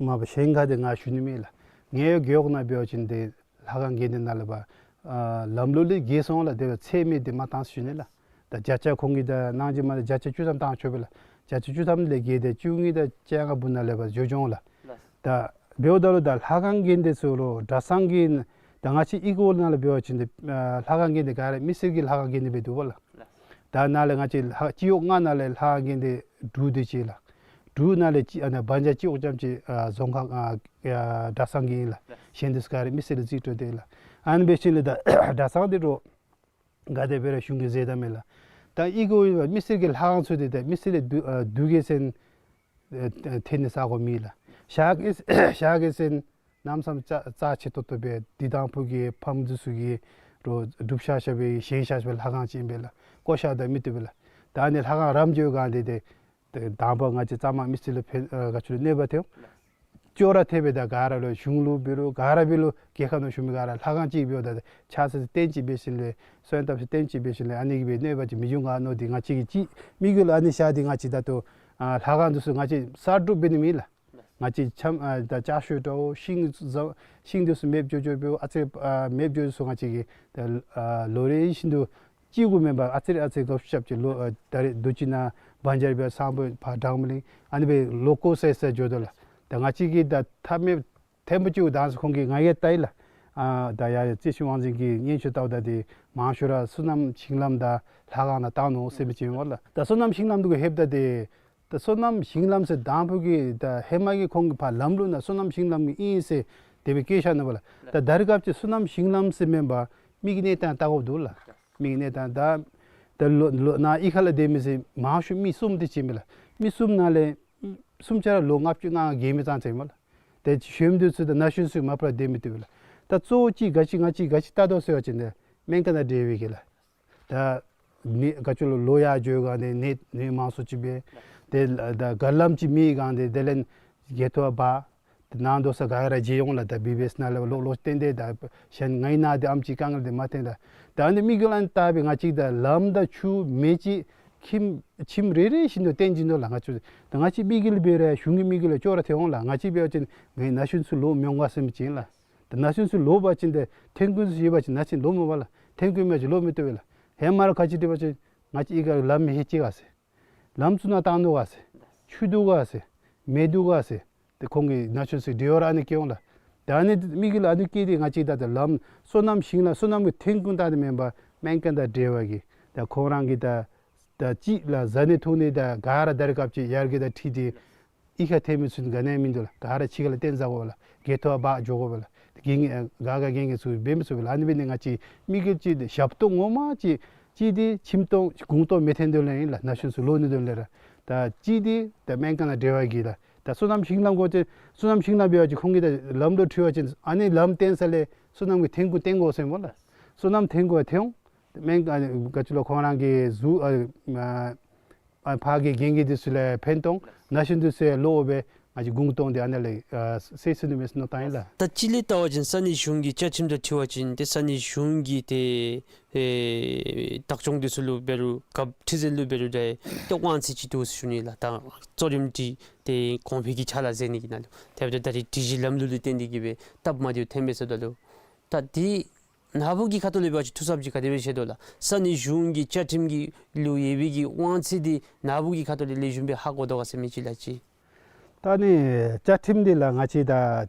མ་པ་གཞན་ཁར་དེ་ང་ཞུ་ནི་མེད་ལགས། ངེའི་རྒེད་འོག་ནང་འབད་བ་ཅིན་དེ་ལྷ་ཁང་དགོན་སྡེ་ནང་ལས་ཕར་ཨ་ལམ་ལུགས་ལས་བརྒལ་སོང་ལགས། དེ་སྦེ་ཚད་མེད་དེ་མ་བཏང་ཟེར་ཞུ་ནི་ལགས། ད་བརྒྱ་ཆ་ཁོང་གིས་ད་གནང་སྦྱིན་མ་བརྒྱ་ཆ་བཅུ་ཐམ་བཏང་ཆོག་པས་ལགས། བརྒྱ་ཆ་བཅུ་ཐམ་ལས་བརྒལ་ཏེ་བཅུ་གཉིས་དང་བཅོ་ལྔ་བར་ན་ལས་ཕར་འགྱོ་འགྱོཝ་ལགས། ལགས། ད་འབདཝ་ད་ལུ་ད་ལྷ་ཁང་དགོན་སྡེ་ཚུ་ལུ་གྲྭ་ཚང་གི་ད་ང་བཅས་ཨི་ཀོ་ནང་ལས་འབད་བ་ཅིན་དེ་ཨ་ལྷ་ཁང་དགོན་སྡེ་ག་ར་མི་སེར་གྱི་ལྷ་ཁང་དགོན་སྡེ་སྦེ་འདུག་པ་ལགས། ལགས། ད་ནཱ་ལས་ང་བཅས་ལྷ་སྤྱི་འོག་ལྔ་ནང་ལས་ལྷ་ཁང་དགོན་སྡེ་དྲུག་དེ་ཅིག་ལགས། དྲུག་ནང་ལས་གཅིག་ཨ་ནཱ་བ་ཇ་གཅིག་འོག་ཙམ་ཅིག་ཨ་རྫོང་ཁག་ཨ་ཨ་གྲྭ་ཚང་གི་ཨིན་ལགས། ལགས། གཞན་དེ་ཚུ་ག་ར་མི་སེར་ལས་རྩིས་སྤྲོད་དེ་ལགས། ཨ་ནི་འབད་ཞིནམ་ལས་ད་གྲྭ་ཚང་དེ་ལུ་ག་དེ་སྦེ་ར་གཞུང་གིས་མཛད་ད་མས་ལགས། ད་ཨི་ཀོ་མི་སེར་གྱི་ལྷ་ཁང་ཚུ་དེ་ད་མི་སེར་ལས་དུ་ཨ་དུ་གེ་སེམས་ཨ་ཐོན་ནི་ས་གོ་མེད་ལགས། ཞག་གི་ཞག་གི་སེམས་གནམ་མེད་ས་མེད་རྩ་ཆེ་ཏོག་ཏོ་སྦེ་དེ་དང་ཕུ་གི་ཕམ་འདི་ཚུ་གིས་རོགས་སྒྲུབ་བཞག་བཞག་པའི་བཞེངས་བཞག་བཞག་པའི་ལྷ་ཁང་ཅིག་ཨིན་པས་ལགས། བཀོ་བཞག་ད་མི་བཏུབ་པས་ལགས། ད་ཨ་ནི་ལྷ་ཁང་རམ་འགྱོ་སྒང་དེ་དེ་དེ་དང་པ་ང་བཅས་གཙང་མ་མི་སེར་ལུ་ཕན་ཨ་ག་ཅི་ལུ་གནོད་པ་ཐོན། ཅོག་ར་འཐདཔ་སྦེ་ད་ག་ར་ལུ་གཞུང་ལུ་འབད་རུང་ག་ར་འབད་རུང་རྒྱལ་ཁབ་ནང་བཞུགས་མི་ག་ར་ལྷ་ཁང་ཅིག་འབདཝ་ད་ད་ཕྱག་འཚལ་རྟེན་ཅིག་འབད་ཞིནམ་ལས་སོན་བཏབ་ས་རྟེན་ཅིག་འབད་ཞིནམ་ལས་ཨ་ནི་གིས་སྦེ་གནོད་པ་ཅིག་མི་འབྱུང་ག་མནོ་སྟེ་ང་བཅས་ཀྱིས་ཅིག་དམིགས་ཡུལ་ཨ་ནི་བཞག་སྟེ་ང་བཅས་ད་ལྟོ་ཨ་ལྷ་ཁང་འདི་ཚུ་ང་བཅས་གསར་སྒྲུབ་འབད་ནི་མེད་ལགས། ང་བཅས་ཆམ་ཨ་ད་ལྕགས་ཤོག་འདྲཝ་ཤིང་ཟ་ཤིང་འདི་ཚུ་མེདཔ་འགྱོ་འགྱོཝ་སྦེ་ཨ་ཙི་ཨ་མེདཔ་འགྱོ་ཚུ་ང་བཅས་ཀྱིས་ད་ཨ་ལོ་རེ་བཞིན་དུ་གཅིག་གུ་མེན་པར་ཨ་ཙི་རེ་ཨ་ཙི་རེ་ལོག་ཤུལ་རྐྱབ་ཅི། ལོ་ཨ་ད་རེས་དུས་ཅི་ནང་བ་ཇ་ར་འབད་སང་ཕོད་ཕར་དྲང་མི་ལེན། ཨ་ནི་སྦེ་ལོག་ཀོ་སེ་སེ་འགྱོ་དོ་ལགས། ད་ང་བཅས་ཀྱིས་ད་ཐབས་མེད་ཐེམ་པོ་ཅིག་གུ་བཏང་སྟེ་ཁོང་གིས་ང་གིས་བལྟ་ཡི་ལགས། ཨ་ད་ཡར་རྩིས་ཞིབ་དབང་འཛིན་གྱི་སྙན་ཞུ་བལྟཝ་ད་དེ་མང་ཤོས་ར་སོ་ནམ་ཞིང་ལམ་དང་ལྷ་ཁང་ནང་བཏང་ནུག་ཟེར་མི་ཅིག་ཨིན་པས་ལགས། ད་སོ་ནམ་ཞིང་ལམ་འདི་གུ་ལྷོདཔ་ད་དེ་ད་སོ་ནམ་ཞིང་ལམ་ཟེར་དང་ཕུ་གི་ད་ཧེ་མ་གི་ཁོང་གི་ཕར་ལམ་ལུགས་ནང་སོ་ནམ་ཞིང་ལམ་གྱི་ཨིན་ཟེར་དེ་སྦེ་བཀོད་བཞག་ནུག་པ་ལགས། ད་ད་རེས་སྐབས་ཅིག་སོ་ནམ་ཞིང་ལམ་ཟེར་མེན་པར་མི་གི་གནས་སྟངས་བལྟ་དགོཔ་འདུག་ལགས། མི་གི་གནས་སྟངས་ད་ད་ལོ་ལོ་ནཱ་གཡུས་ཁ་ལུ་སྡོད་མི་ཟེར་མང་ཤོས་མི་གསུམ་དེ་ཅིག་ཨིན་པས་ལགས། མི་གསུམ་ནང་ལས་གསུམ་ཆ་ར་ལོ་ལྔ་བཅུ་ང་ལྔ་བརྒལ་མི་ཙང་ཙ་ཨིན་པས་ལགས། ཏེ་གཞོནམ་འདི་ཚུ་དང་ན་གཞོན་ཚུ་མ་པ་ར་སྡོད་མི་བཏུབ་པས་ལགས། ད་གཙོ་བོ་ཅིག་ག་ཅི་ང་བཅས་ག་ཅི་བལྟ་དོ་ཟེར་བ་ཅིན་ཏེ་སྨན་ཁང་དང་འབྲེལ་བའི་གི་ལགས། ད་ནད་ག་ཅི་ལོ་ལོ་ཡར་འགྱོ་སྒང་ཏེ་ནད་ནད་མང་སུ་ཅིག་འབད། ཏེ་ལ་ད་ག་ལམ་ཅིག་མེད་སྒང་ཏེ་དེ་ལས་གྱེས་ཐོབ་འབག། ཏེ་ནང་དོག་ས་ག་ར་མཇལ་འོང་ལགས། ད་བི་བི་ཨེསི་ནང་ལས་ལོག་ལོག་བཏོན་ཏེ་ད་གཞན་ངེའི་ནང་འདི་ཨམ་ཅིག་དཀའ་ངལ་འདི་མ་ཐོན་ད། ད་ཨ་ནི་དམིགས་ཡུལ་ཨ་ནི་བལྟ་སྦེ་ང་བཅས་ད་ལམ་དང་ཆུ་མེ་ཅིག་ཁྱིམ་ཁྱིམ་རེ་རེ་བཞིན་དུ་བཏོན་བྱིན་དོ་ལགས། ང་བཅས་ད་ང་བཅས་དམིགས་ཡུལ་འབད་རུང་གཞུང་གི་དམིགས་ཡུལ་ལས་ཅོག་ར་འཐད་འོང་ལགས། ང་བཅས་འབད་བ་ཅིན་ངེའི་ན་གཞོན་ཚུ་ལོག་མི་འོང་ག་ཟེར་མི་ཅིག་ཨིན་ལགས། ད་ན་གཞོན་ཚུ་ལོག་པ་ཅིན་ཏེ་ཐོན་ཁུངས་ཚུ་ཡོད་པ་ཅིན་ན་གཞོན་ལོག་མི་འོང་པ་ལགས། ཐོན་ཁུངས་མེད་ཅིག་ལོག་མི་བཏུབ་པས་ལགས། ཧེ་མ་ར་ག་ཅི་འདྲ་བ་ཅིན་ང་བཅས་གཡུས་ཁར་ལམ་མེད་ཧེ་ཅི་ག་ཟེར། ལམ་ཚུ་ནང་བཏང་ནུག་ག་ཟེར། ཆུ་འདུག་ག་ཟེར། མེ་འདུག་ག་ཟེར། ཏེ་ཁོང་གི་ན་གཞོན་ཚུ་འབྲེལ་བ་ར་ཨ་ནི་བསྐྱལ་འོང་ལགས། ད་ཨ་ནི་དམིགས་ཡུལ་ཨ་ནི་བསྐྱེད་དེ་ང་བཅས་ད་ད་ལམ་སོ་ནམ་ཞིང་ལམ་སོ་ནམ་གྱི་ཐོན་ཁུངས་བལྟ་སྟེ་མེན་པར་སྨན་ཁང་དང་འབྲེལ་བ་གི་ད་ཁོང་རང་གི་ད་ད་ཅིག་ལགས་བཟའ་ནི་འཐུང་ནི་ད་ག་ར་ད་རེས་སྐབས་ཅིག་ཡར་རྒྱས་དང་འཁྲིལ་ཏེ་གཡུས་ཁར་ཐོན་མི་ཚུ་ག་ནི་ཡང་མིན་འདུག་ལགས། ག་ར་ཕྱི་ཁ་ལུ་བཏོན་ཟ་དགོ་པས་ལགས། གྱེས་ཐོབ་འབག་འགྱོ་དགོ་པས་ལགས། དགེ་བསྙེན་ག་ག་དགེ་བསྙེན་ཚུ་འབད་མི་ཚུགས་པས་ལགས། ཨ་ནི་འབད་ནི་ང་བཅས་དམིགས་ཡུལ་ཅིག་ཏེ་ཞབས་ཏོག་ངོ་མ་ཅིག་ཅིག་ཏེ་ཁྱིམ་སྟོང་གུང་སྟོང་མི་ཐོན་དོན་ལས་ཨིན་ལགས། ན་གཞོན་ཚུ་ལོག་ནི་དོན་ལས་ར། ད་ཅིག་ཏེ་ད་སྨན་ཁང་དང་འབྲེལ་བ་གི་ལགས། ད་སོ་ནམ་ཞིང་ལམ་དགོ་ཅིན་སོ་ནམ་ཞིང་ལམ་འབད་བ་ཅིན་ཁོང་གིས་ད་ལམ་ལུ་འཁྲུལ་བ་ཅིན་ཨ་ནི་ལམ་བཏོན་ས་ལས་སོ་ནམ་གྱི་ཐོན་ཁུངས་བཏོན་དགོ་ཟེར་སྨོ་ལགས། སོ་ནམ་ཐོན་ཁུངས་ཐོན་འོང་། སྨན་ཁང་ག་ཅི་ལོ་ཁོང་རང་གི་གཟུགས་ཨ་ཨ་ཕར་གྱི་རྒན་རྒོན་འདི་ཚུ་ལས་ཕན་ཐོགས། ན་གཞོན་འདི་ཚུ་ལོག་འབད་ ཨ་ཅི་གུང་སྟོང་འདི་ཨ་ནཱ་ལས་ཨ་སེལ་ཚུགས་ནི་མས་ཟེར་མནོ་བཏང་ཡི་ལགས། ད་སྤྱི་ལས་བལྟ་བ་ཅིན་ས་གནས་གཞུང་གི་བཅའ་ཁྲིམས་དང་འཁྲིལ་བ་ཅིན་ཏེ་ས་གནས་གཞུང་གི་ཏེ་ཨེ་བདག་སྐྱོང་འདི་ཚུ་ལུ་འབད་རུང་རྒཔོ་ཁྲི་འཛིན་ལུ་འབད་རུང་འདྲ་ཏེ་དབང་ཚད་ཅིག་འདུག་ཟེར་ཞུ་ནི་ལགས། ད་གཙོ་རིམ་འདི་ཏེ་གོང་འཕེལ་གྱི་ཕྱག་ལཱ་མཛད་ནི་གི་ནང་ལུ་དེ་འབདཝ་ད་ད་རེས་སྒྲིག་གཞི་ལམ་ལུགས་ལུ་བརྟེན་ཏེ་གིས་སྦེ་སྟབས་མ་བདེཝ་ཐོན་མས་ཟེརཝ་ད་ལུ་ད་འདི་ནཱ་བུ་གི་ཁ་ཐུག་ལས་འབད་བ་ཅིན་ཐུགས་བསམ་ཅིག་ག་དེ་སྦེ་བཞེས་དོ་ལགས། ས་གནས་གཞུང་གི་བཅའ་ཁྲིམས་ཀྱི་ལུ་ཡོད་པའི་གི་དབང་ཚད་འདི་ནཱ་བུ་གི་ཁ་ཐུག་ལས་ལེགས་ཤོམ་སྦེ་ཧ་གོ་དོ་ག་ཟེར་མི་ཅིག་ལགས་ཅིག། ད་ནི་བཅའ་ཁྲིམས་འདི་ལགས་ང་བཅས་ད་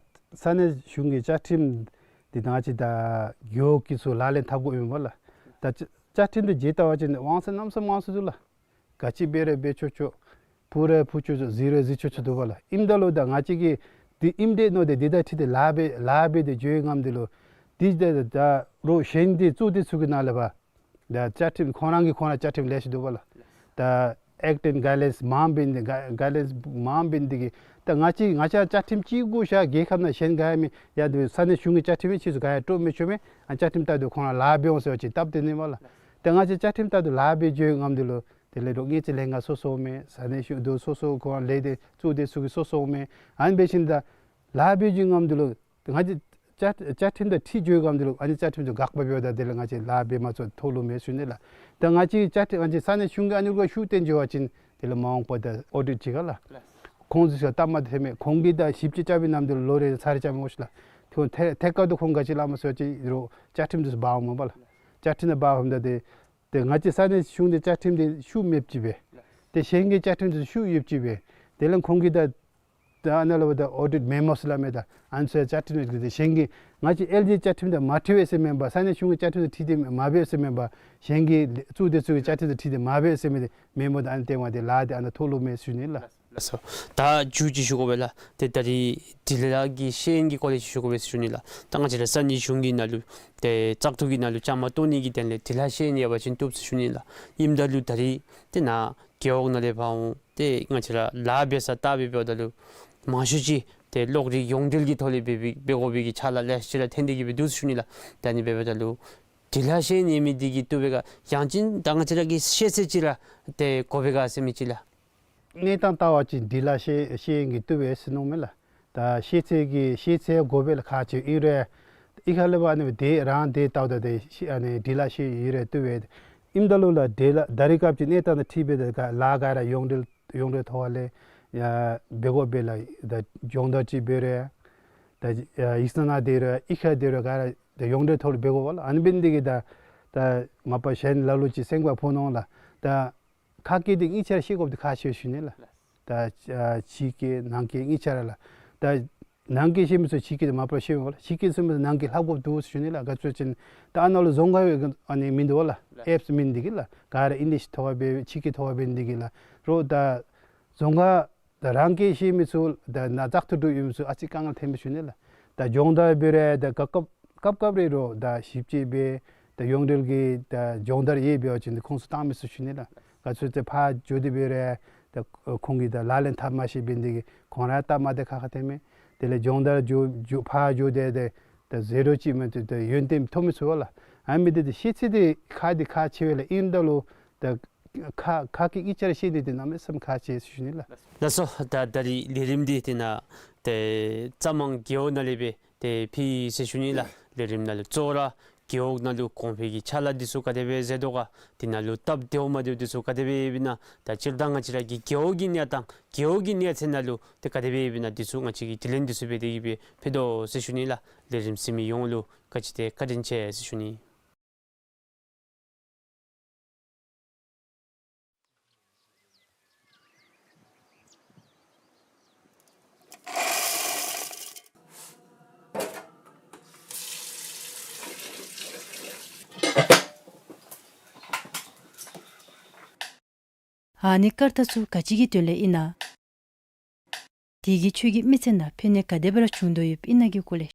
ས་གནས་གཞུང་གི་བཅའ་ཁྲིམས་འདི་ད་ང་བཅས་ད་རྒེད་འོག་གི་ཚུ་ལག་ལེན་འཐབ་དགོཔ་ཨིན་པས་ལགས། ད་བཅའ་བཅའ་ཁྲིམས་འདི་མཇལ་བལྟ་བ་ཅིན་དབང་ཚད་གནམ་མེད་ས་མེད་མང་སུ་འདུག་ལགས། ག་ཅི་འབད་རུང་འབད་ཆོག་ཆོག། ཕུ་རུང་ཕུ་ཆོག་ཆོག། བཟི་རུང་བཟི་ཆོག་ཆོག་འདུག་པ་ལགས། ཨིནམ་ད་ལུ་ད་ང་བཅས་ཀྱིས་འདི་ཨིནམ་འདྲས་མནོ་སྟེ་འདི་དང་འཁྲིལ་ཏེ་ལཱ་འབད་ལཱ་འབད་དེ་འགྱོ་ཡི་ངམ་འདི་ལུ་འདི་ད་ད་རོགས་གཞན་འདི་གཙུག་སྡེ་ཚུ་གི་ནང་ལས་འབད་ད་བཅའ་ཁྲིམས་ཁོང་རང་གིས་ཁོང་ར་བཅའ་ཁྲིམས་ལེ་ཤ་འདུག་པ་ལགས། ད་ཨེཀཊ་ཨེནཌ་གའིཌ་ལའིནསི་མངམ་འབད་ནི་ག་གའིཌ་ལའིནསི་མངམ་འབད་ནི་འདི་གིས་ད་ང་བཅས་ང་བཅས་བཅའ་ཁྲིམས་ཅིག་གུ་བཞག་རྒྱལ་ཁབ་ནང་གཞན་ག་ཡང་མེད། ཡ་འདི་ས་གནས་གཞུང་གི་བཅའ་ཁྲིམས་ཨིན། ཁྱེད་ཚུ་ག་ཡང་སྤྲོ་མི་ཆོག་མས། ཨ་བཅའ་ཁྲིམས་ལྟར་དུ་ཁོང་ར་ལཱ་འབད་འོང་ཟེར་བ་ཅིན་སྟབས་བདེ་ནི་མས་ལགས། ད་ང་བཅས་བཅའ་ཁྲིམས་ལྟར་དུ་ལཱ་འབད་འགྱོ་ཡི་ངམ་འདི་ལུ་དེ་ལས་རོགས་དངུལ་རྩིས་ལྷན་ཁག་སོ་སོ་མེད། ས་གནས་གཞུང་དུ་སོ་སོ་ཁོང་ལས་སྡེ་གཙུག་སྡེ་ཚུ་གི་སོ་སོ་མེད། ཨ་ནི་འབད་ཞིནམ་ད་ལཱ་འབད་འགྱོ་ཡི་ངམ་འདི་ལུ་ང་བཅས་བཅའ་བཅའ་ཁྲིམས་དང་འཁྲིལ་འགྱོ་ཡི་ངམ་འདི་ལུ་ཨ་ནི་བཅའ་ཁྲིམས་ཚུ་དགག་པ་འབདཝ་ད་དེ་ལས་ང་བཅས་ལཱ་འབད་མ་ཚུགས་མཐོ་ལུ་མེད་ཟེར་ཞུ་ནི་ལགས། ད་ང་བཅས་བཅའ་ཁྲིམས་ང་བཅས་ས་གནས་གཞུང་གི་ཨ་ནི་ལུ་ཤུགས་བཏོན་འགྱོ་བ་ཅིན་དེ་ལས་མ་འོངས་པ་ད་ཨོ་ཌིཊ་ཅིག་ག་ལགས། ཁོང་ཚུ་ཤ་སྟབས་མ་བདེ་མས། ཁོང་གིས་ད་ཞིབ་དཔྱད་རྐྱབ་པའི་ནམ་དུ་ལོ་རེ་ཚར་རེ་རྐྱབ་མི་དགོ་ཞུ་ལགས། ཁོང་ཐད་ཐད་ཀར་དུ་ཁོང་ག་ཅི་སླབ་མས་ཟེར་བ་ཅིན་རོགས་བཅའ་ཁྲིམས་འདི་ཚུ་འབག་འོང་མས་པ་ལགས། བཅའ་ཁྲིམས་འདི་འབག་འོངམ་ད་དེ་དེ་ང་བཅས་ས་གནས་གཞུང་འདི་བཅའ་ཁྲིམས་འདི་ཤུགས་མེདཔ་ཅིག་འབད། དེ་གཞན་གྱི་བཅའ་ཁྲིམས་འདི་ཤུགས་ཡོདཔ་ཅིག་འབད། དེ་ལས་ཁོང་གིས་ད་ད་ཨ་ནཱ་ལུ་འབདཝ་ད་ཨོ་ཌིཊ་མེ་མོ་ཟེར་སླབ་མས། ད་ཨ་ནི་ཚུ་བཅའ་ཁྲིམས་འདི་གཞན་གྱི་ང་བཅས་ཨེལ་ཇི་བཅའ་ཁྲིམས་དང་མ་འཁྲིལ་བས་ཟེར་མེན་པར་ས་གནས་གཞུང་གི་བཅའ་ཁྲིམས་དང་འཁྲིལ་ཏེ་མ་འབད་ཟེར་མེན་པར་གཞན་གྱི་གཙུག་སྡེ་ཚུ་གི་བཅའ་ཁྲིམས་དང་འཁྲིལ་ཏེ་མ་འབད་ཟེར་མི་འདི་མེ་མོ་ད་ཨ་ནི་སྟེང་པ་འདི་ལཱ་འདི་ཨ་ནཱ་མཐོ་ལུ་མེད་ཟེར་ཞུ་ནི་ལགས། ལགས་སོ། ད་མཇུག་ཅིག་ཞུ་དགོ་པས་ལགས། ཏེ་ད་རིས་འབྲི་ལྷག་གི་ཤེས་ཡོན་གྱི་སྐོར་ལས་ཅིག་ཞུ་དགོ་པས་ཟེར་ཞུ་ནི་ལགས། ད་ང་བཅས་ར་ས་གནས་གཞུང་གི་ནང་ལུ་ཏེ་བཙག་འཐུ་གི་ནང་ལུ་བཅའ་མར་གཏོགས་ནི་གི་དོན་ལས་འབྲི་ལྷག་ཤེས་ཡོན་ཡོད་པ་ཅིན་བཏུབ་ཟེར་ཞུ་ནི་ལགས། ཨིནམ་ད་ལུ་ད་རིས་ཏེ་ནཱ་རྒེད་འོག་ནང་ལས་འབད་འོང་ཏེ་ང་བཅས་ར་ལཱ་འབད་ས་བལྟ་སྦེ་འབདཝ་ད་ལུ་མང་ཤོས་ཅིག་ཏེ་གློག་རིག་ཡོངས་འབྲེལ་གྱི་ཐོག་ལས་འབད་འབད་འབད་དགོ་པའི་གི་ཕྱག་ལཱ་ལེ་ཤ་ཅིག་ར་ཐོན་ཏེ་གིས་སྦེ་འདུག་ཟེར་ཞུ་ནི་ལགས། ད་ཨ་ནི་འབདཝ་ད་ལུ་འབྲི་ལྷག་ཤེས་ཡོན་ཡོད་མི་འདི་གིས་བཏུབ་པས་ག་ཡང་ཅིན་ད་ང་བཅས་ར་གི་ཤེས་ཚད་ཅིག་ར་ཏེ་དགོ་པས་ག་ཟེར་མི་ཅིག་ལགས། གནས་སྟངས་བལྟ་བ་ཅིན་འབྲི་ལྷག་ཤེས་ཤེས་ཡོན་གྱིས་བཏུབ་པས་ཟེར་མནོཝ་མས་ལགས། ད་ཤེས་ཚད་ཀྱི་ཤེས་ཚད་དགོ་པས་ལགས། ཁག་ཆེ་ཨིན་རུང་གཡུས་ཁ་ལས་འབད་ཨ་ནི་དེ་རང་དེ་བལྟཝ་ད་དེ་ཤེས་ཨ་ནི་འབྲི་ལྷག་ཤེས་ཡོན་ཡོད་རུང་བཏུབ་པས། ཨིནམ་ད་ལུ་ལགས་འབྲི་ལྷག་ད་རེས་སྐབས་ཀྱི་གནས་སྟངས་དང་འཁྲིལ་སྦེ་ད་ག་ལཱ་ག་ར་ཡོངས་འབྲེལ་ཡོངས་འབྲེལ་ཐོག་ལས་ཡ་འབད་དགོ་པས་ལགས། ད་སྦྱོང་བརྡར་ཅིག་འབད་རུང་ད་ཡ་ཡིག་ཚང་ནང་སྡོད་རུང་གཡུས་ཁར་སྡོད་རུང་ག་ར་ད་ཡོངས་འབྲེལ་ཐོག་ལས་འབད་དགོ་པས་ལགས། ཨ་ནི་འབད་ནི་འདི་གིས་ད་ད་མ་པ་གཞན་ལ་ལུ་ཅིག་སེམས་ཁར་ཕོག་ནི་འོང་ལགས། ད་ཁ་སྐད་འདི་གཉིས་ཆ་ར་ཤེས་དགོཔ་འདི་ཁག་ཆེ་ཞུ་ནི་ལགས། ད་ཨ་ཕྱི་སྐད་ནང་སྐད་གཉིས་ཆ་ར་ལགས། ད་ནང་སྐད་ཤེས་མི་ཚུ་ཕྱི་སྐད་འདི་མ་པ་ཤེས་འོང་ལགས། ཕྱི་སྐད་ཤེས་མི་ཚུ་ནང་སྐད་ལྷབ་དགོཔ་འདུག་ཞུ་ནི་ལགས། ག་ཅི་ཟེར་བ་ཅིན་ད་ཨ་ནཱ་ལུ་རྫོང་ཁ་ཡོད་ཨ་ནི་མིན་འདུག་པ་ལགས། ཨེཔསི་མེད་ནི་འདི་གིས་ལགས། ག་ར་ཨིང་ལིཤ་ཐོག་ཁར་འབད་ཕྱི་སྐད་ཐོག་ཁར་འབད་ནི་འདི་གིས་ལགས། རོགས་ད་རྫོང་ཁ་ད་རང་སྐད་ཤེས་མི་ཚུ་ད་ནཱ་བཙག་འཐུ་གྲུབ་ཡོད་མི་ཚུ་ཨ་ཙི་དཀའ་ངལ་ཐོན་པས་ཞུ་ནི་ལགས། ད་སྦྱོང་བརྡར་འབད་རུང་ད་སྐབས་སྐབས་སྐབས་སྐབས་རེ་རོགས་ད་ཞིབ་དཔྱད་འབད་ད་ཡོངས་འབྲེལ་གྱི་ད་སྦྱོང་བརྡར་ཡོད་པ་ཅིན་ད་ཁོང་ཚུ་བཏང་མི་ཚུགས་ཞུ་ནི་ལགས། ག་ཅི་ཟེར་ཕར་འགྱོ་སྟེ་འབད་རུང་ད་ཁོང་གིས་ད་ལག་ལེན་འཐབ་མ་ཤེས་པའི་འདི་གིས་ཁོང་ར་སྟབས་མ་བདེ་ཁག་ཁ་ཐོན་མས། དེ་ལས་སྦྱོང་བརྡར་འགྱོ་འགྱོ་ཕར་འགྱོ་སྟེ་ད་ད་ཟེར་རོགས་ཅིག་མེད་དེ་ད་ཡོན་ཏན་ཐོབ་མི་ཚུགས་པ་ལགས། ཨ་ནི་འབད་དེ་ད་ཤེས་ཚད་འདི་ཁག་འདི་ཁག་ཆེ་བས་ལགས། ཨིནམ་ད་ལུ་ད་ཁ་ཁ་སྐད་གཉིས་ཆ་ར་ཤེས་ནི་འདི་གནམ་མེད་ས་མེད་ཁག་ཆེ་ཟེར་ཞུ་ནི་ལགས། ལགས་སོ། ད་ད་རིས་ལས་རིམ་འདི་དེ་ནཱ་ཏེ་རྩ་མང་རྒེད་འོག་ནང་ལས་སྦེ་ཏེ་ཕུལ་ཡི་ཟེར་ཞུ་ནི་ལགས། ལས་རིམ་ནང་ལུ་གཙོ་བོ་ར་རྒེད་འོག་ནང་ལུ་གོང་འཕེལ་གྱི་ཕྱག་ལཱ་འདི་ཚུ་ག་དེ་སྦེ་མཛད་དོ་ག། དེ་ནང་ལུ་སྟབས་བདེཝ་མ་བདེཝ་འདི་ཚུ་ག་དེ་སྦེ་ཡོདཔ་ཨིན་ན། ད་སྤྱིར་བཏང་ང་བཅས་ར་གི་རྒེད་འོག་གི་གནས་སྟངས་རྒེད་འོག་གི་གནས་ཚད་ནང་ལུ་ཏེ་ག་དེ་སྦེ་ཡོདཔ་ཨིན་ན་འདི་ཚུ་ང་བཅས་ཀྱིས་དྲི་ལན་འདི་ཚུ་འབད་དེ་གིས་སྦེ་ཕུལ་དོ་ཟེར་ཞུ་ནི་ལགས། ལས་རིམ་གཟིགས་མི་ཡོངས་ལུ་ག་ཅི་ཏེ་བཀའ་དྲིན་ཆེ་ཟེར་ཞུ་ནི། ཨ་ནི་སྐར་རྟགས་ཚུ་ག་ཅི་གི་དོན་ལས་ཨིན་ན། དེ་གིས་ཁྱོད་ཀྱི་མི་ཚེ་ནང་ཕན་གནོད་ག་དེ་སྦེ་ར་བྱུང་དོ་ཡོདཔ་ཨིན་ན་གི་སྐོར་ལས།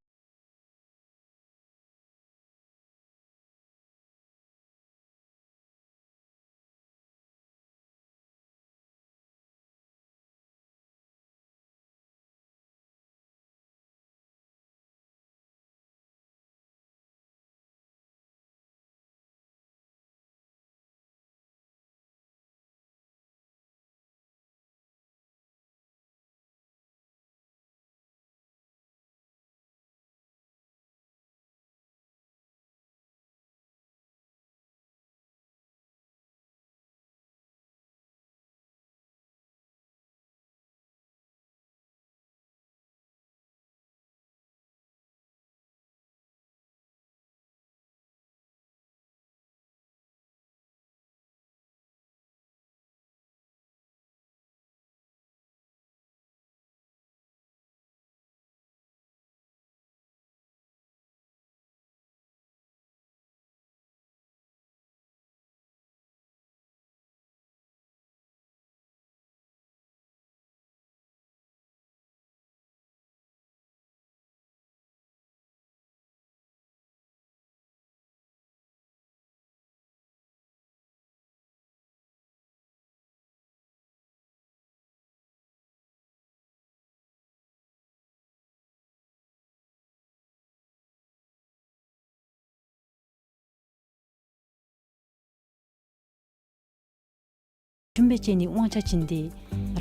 ཞུམ་སྦེ་བཅད་ནིའི་དབང་ཆ་བྱིན་ཏེ་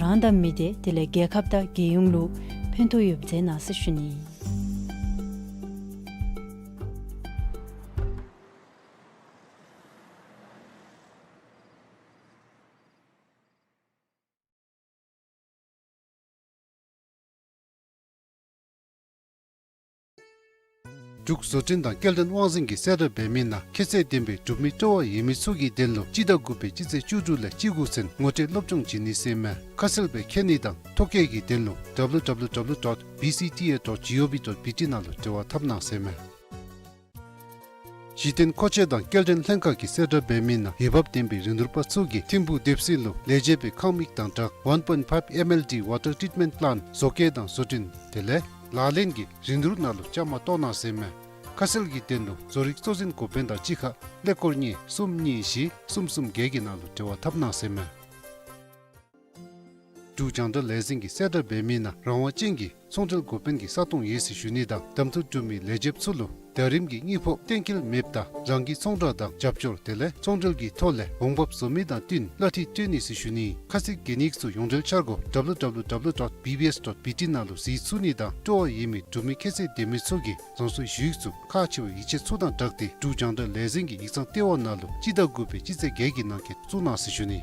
རང་དང་མི་སྡེ་དེ་ལས་རྒྱལ་ཁབ་དང་རྒྱལ་ཡོངས་ལུ་ཕན་ཐོགས་ཡོདཔ་མཛད་གནང་ཟེར་ཞུ་ནི། འབྲུག་བཟོ་སྐྲུན་དང་སྐྱེལ་འདྲེན་དབང་འཛིན་གྱིས་གསལ་བསྒྲགས་འབད་མི་ནང་ཁྱད་ཚད་ལྡན་པའི་གྲུབ་མི་སྤྲོ་བ་ཡོད་མི་ཚུ་གི་དོན་ལུ་སྤྱི་ཟླ་དགུ་པའི་སྤྱི་ཚེས་བཅུ་དྲུག་ལས་བཅུ་དགུ་ཚུན་ངོ་སྤྲོད་སློབ་སྦྱོང་བྱིན་ནི་ཟེར་མས། ཁ་གསལ་སྦེ་མཁྱེན་ནི་དང་ཐོ་བཀོད་ཀྱི་དོན་ལུ་W W W dot B C T A dot G O V dot B T ནང་ལུ་འབྲེལ་བ་འཐབ་གནང་ཟེར་མས། གཞི་རྟེན་མཁོ་ཆས་དང་སྐྱེལ་འདྲེན་ལྷན་ཁག་གིས་གསལ་བསྒྲགས་འབད་མི་ནང་འོས་འབབ་ལྡན་པའི་རིན་བསྡུར་པ་ཚུ་གིས་ཐིམ་ཕུག་དེབ་སྲིད་ལུ་ལས་བྱེད་པའི་ཁང་མིག་དང་སྦྲགས་one point five M L D water treatment plant བཟོ་བཀོད་དང་བཟོ་སྐྲུན་དེ་ལས་ལག་ལེན་གྱི་རིན་བསྡུར་ནང་ལུ་བཅའ་མར་གཏོགས་གནང་ཟེར་མས། ཁ་གསལ་གྱི་དོན་ལུ་བཟོ་རིག་གཙོ་འཛིན་འགོ་དཔོན་དང་གཅིག་ཁར་ཀླད་ཀོར་གཉིས་གསུམ་གཉིས་བཞི་གསུམ་གསུམ་བརྒྱད་ཀྱི་ནང་ལུ་འབྲེལ་བ་འཐབ་གནང་ཟེར་མས། འབྲུག་རྒྱང་བསྒྲགས་ལས་འཛིན་གྱིས་གསལ་བསྒྲགས་འབད་མི་ནང་རང་དབང་ཅན་གྱི་ཚོང་འབྲེལ་འགོ་དཔོན་གྱི་ས་སྟོང་ཡོད་ཟེར་ཞུ་ནི་དང་གདམ་འཐུ་གྲུབ་མི་ལས་བྱེདཔ་ཚུ་ལུ་ཟླ་རིམ་གྱི་དངུལ་ཕོགས་གཏན་འཁེལ་མེདཔ་དང་རང་གི་ཚོང་བསྒྲགས་དང་རྒྱབ་སྐྱོར་དེ་ལས་ཚོང་འབྲེལ་གྱི་ཐོག་ལས་འོང་འབབ་བཟོ་མི་དང་བསྟུན་གླ་འཐུས་སྤྲོད་ནི་ཟེར་ཞུ་ནི། ཁ་གསལ་གྱི་གནས་ཚུལ་ཡོངས་འབྲེལ་འཆར་སྒོ་W W W dot B B S dot B T ནང་ལུ་གཟིགས་ཚུགས་ནི་དང་སྤྲོ་བ་ཡོད་མི་གྲུབ་མི་ཁྱད་ཚད་ལྡན་མི་ཚུ་གིས་རང་སོའི་ཞུ་ཡིག་ཚུ་ཁག་ཆེ་བའི་ཡིག་ཆ་ཚུ་དང་སྦྲགས་ཏེ་འབྲུག་རྒྱང་བསྒྲགས་ལས་འཛིན་གྱི་ཡིག་ཚང་ལྟེ་བ་ནང་ལུ་སྤྱི་ཟླ་དགུ་པའི་སྤྱི་ཚེས་བརྒྱད་ཀྱི་ནང་འཁོད་བཙུགས་གནང་ཟེར་ཞུ་ནི།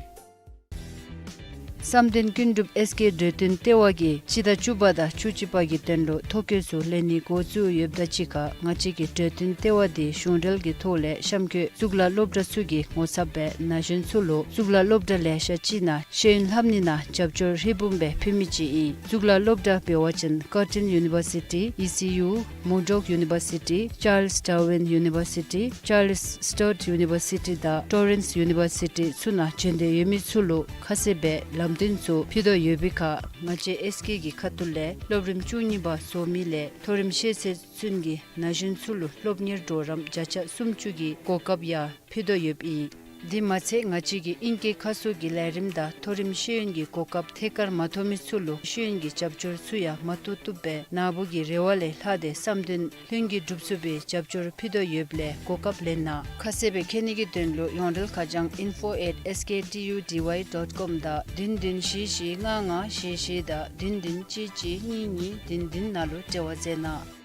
བསམ་གཏན་ཀུན་གྲུབ་ཨེས་ཀེ་གྲོས་བསྟུན་ལྟེ་བ་གིས་སྤྱི་ཟླ་བཅུ་པ་དང་བཅུ་གཅིག་པ་གི་དོན་ལུ་ཐོ་བཀོད་ཚུ་ལེན་ནི་འགོ་བཙུགས་ཡོདཔ་དང་གཅིག་ཁར་ང་བཅས་ཀྱི་གྲོས་བསྟུན་ལྟེ་བ་འདི་གཞུང་འབྲེལ་གྱི་ཐོག་ལས་གཤམ་འཁོད་གཙུག་ལག་སློབ་གྲྭ་ཚུ་གི་ངོ་ཚབ་སྦེ་ན་གཞོན་ཚུ་ལུ་གཙུག་ལག་སློབ་གྲྭ་ལེ་ཤ་ཅིག་ནང་ཤེས་ཡོན་ལྷབ་ནི་ནང་རྒྱབ་སྐྱོར་ཧྲིལ་བུམ་སྦེ་ཕུལ་མི་ཅིག་ཨིན། གཙུག་ལག་སློབ་གྲྭ་འབད་བ་ཅིན་Curtin University, E C U, Murdoch University, Charles Darwin University, Charles Sturt University དང་Torrens University ཚུ་ནང་འབྱོན་འདོད་ཡོད་མི་ཚུ་ལུ་ཁ་གསལ་སྦེ་ལམ་སྟོན་ཚུ་ཕུལ་དོ་ཡོད་པའི་ཁར་ང་བཅས་ཨེས་ཀེ་གི་ཁ་ཐུག་ལས་སློབ་རིམ་བཅུ་གཉིས་པ་རྫོགས་མི་ལས་མཐོ་རིམ་ཤེས་ཚད་ཚུན་གྱི་ན་གཞོན་ཚུ་ལུ་སློབ་གཉེར་གྲོགས་རམ་བརྒྱ་ཆ་སུམ་ཅུ་གི་གོ་སྐབས་ཡང་ཕུལ་དོ་ཡོདཔ་ཨིན། དེ་མ་ཚད་ང་བཅས་ཀྱིས་ཨིང་སྐད་ཁ་གསོ་གི་ལས་རིམ་དང་མཐོ་རིམ་ཤེས་ཡོན་གྱི་གོ་སྐབས་ཐད་ཀར་མ་ཐོབ་མི་ཚུ་ལུ་ཤེས་ཡོན་གྱི་རྒྱབ་སྐྱོར་ཚུ་ཡང་མ་བཏུབ་བཏུབ་སྦེ་ནཱ་བུ་གི་རེ་བ་ལས་ལྷག་སྟེ་བསམ་དོན་ལྷུན་གྱིས་འགྲུབ་ཚུགས་པའི་རྒྱབ་སྐྱོར་ཕུལ་དོ་ཡོདཔ་ལས་གོ་སྐབས་ལེན་གནང་། ཁ་གསལ་སྦེ་མཁྱེན་ནི་གི་དོན་ལུ་ཡོངས་འབྲེལ་ཁ་བྱང་info at S K T U D Y dot com དང་བདུན་བདུན་བཞི་བཞི་ལྔ་ལྔ་བཞི་བཞི་དང་བདུན་བདུན་གཅིག་གཅིག་གཉིས་གཉིས་བདུན་བདུན་ནང་ལུ་འབྲེལ་བ་མཛད་གནང་།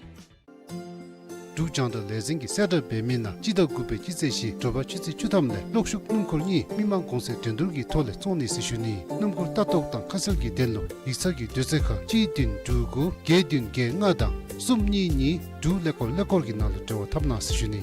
འབྲུག་རྒྱང་བསྒྲགས་ལས་འཛིན་གྱིས་གསལ་བསྒྲགས་འབད་མི་ནང་སྤྱི་ཟླ་དགུ་པའི་སྤྱི་ཚེས་བཞི་དྲོ་པ་ཆུ་ཚོད་བཅུ་ཐམ་ལས་གློག་ཤུགས་སྣུམ་འཁོར་གཉིས་མི་མང་གོང་ཚད་འགྲན་བསྡུར་གྱི་ཐོག་ལས་བཙོང་ནི་ཟེར་ཞུ་ནི། སྣུམ་འཁོར་ལྟ་རྟོག་དང་ཁ་གསལ་གྱི་དོན་ལུ་ཡིག་ཚང་གི་དུས་ཚོད་ཁར་གཅིག་བདུན་དྲུག་དགུ་བརྒྱད་བདུན་བརྒྱད་ལྔ་དང་གསུམ་གཉིས་གཉིས་དྲུག་ཀླད་ཀོར་ཀླད་ཀོར་གྱི་ནང་ལུ་འབྲེལ་བ་འཐབ་གནང་ཟེར་ཞུ་ནི།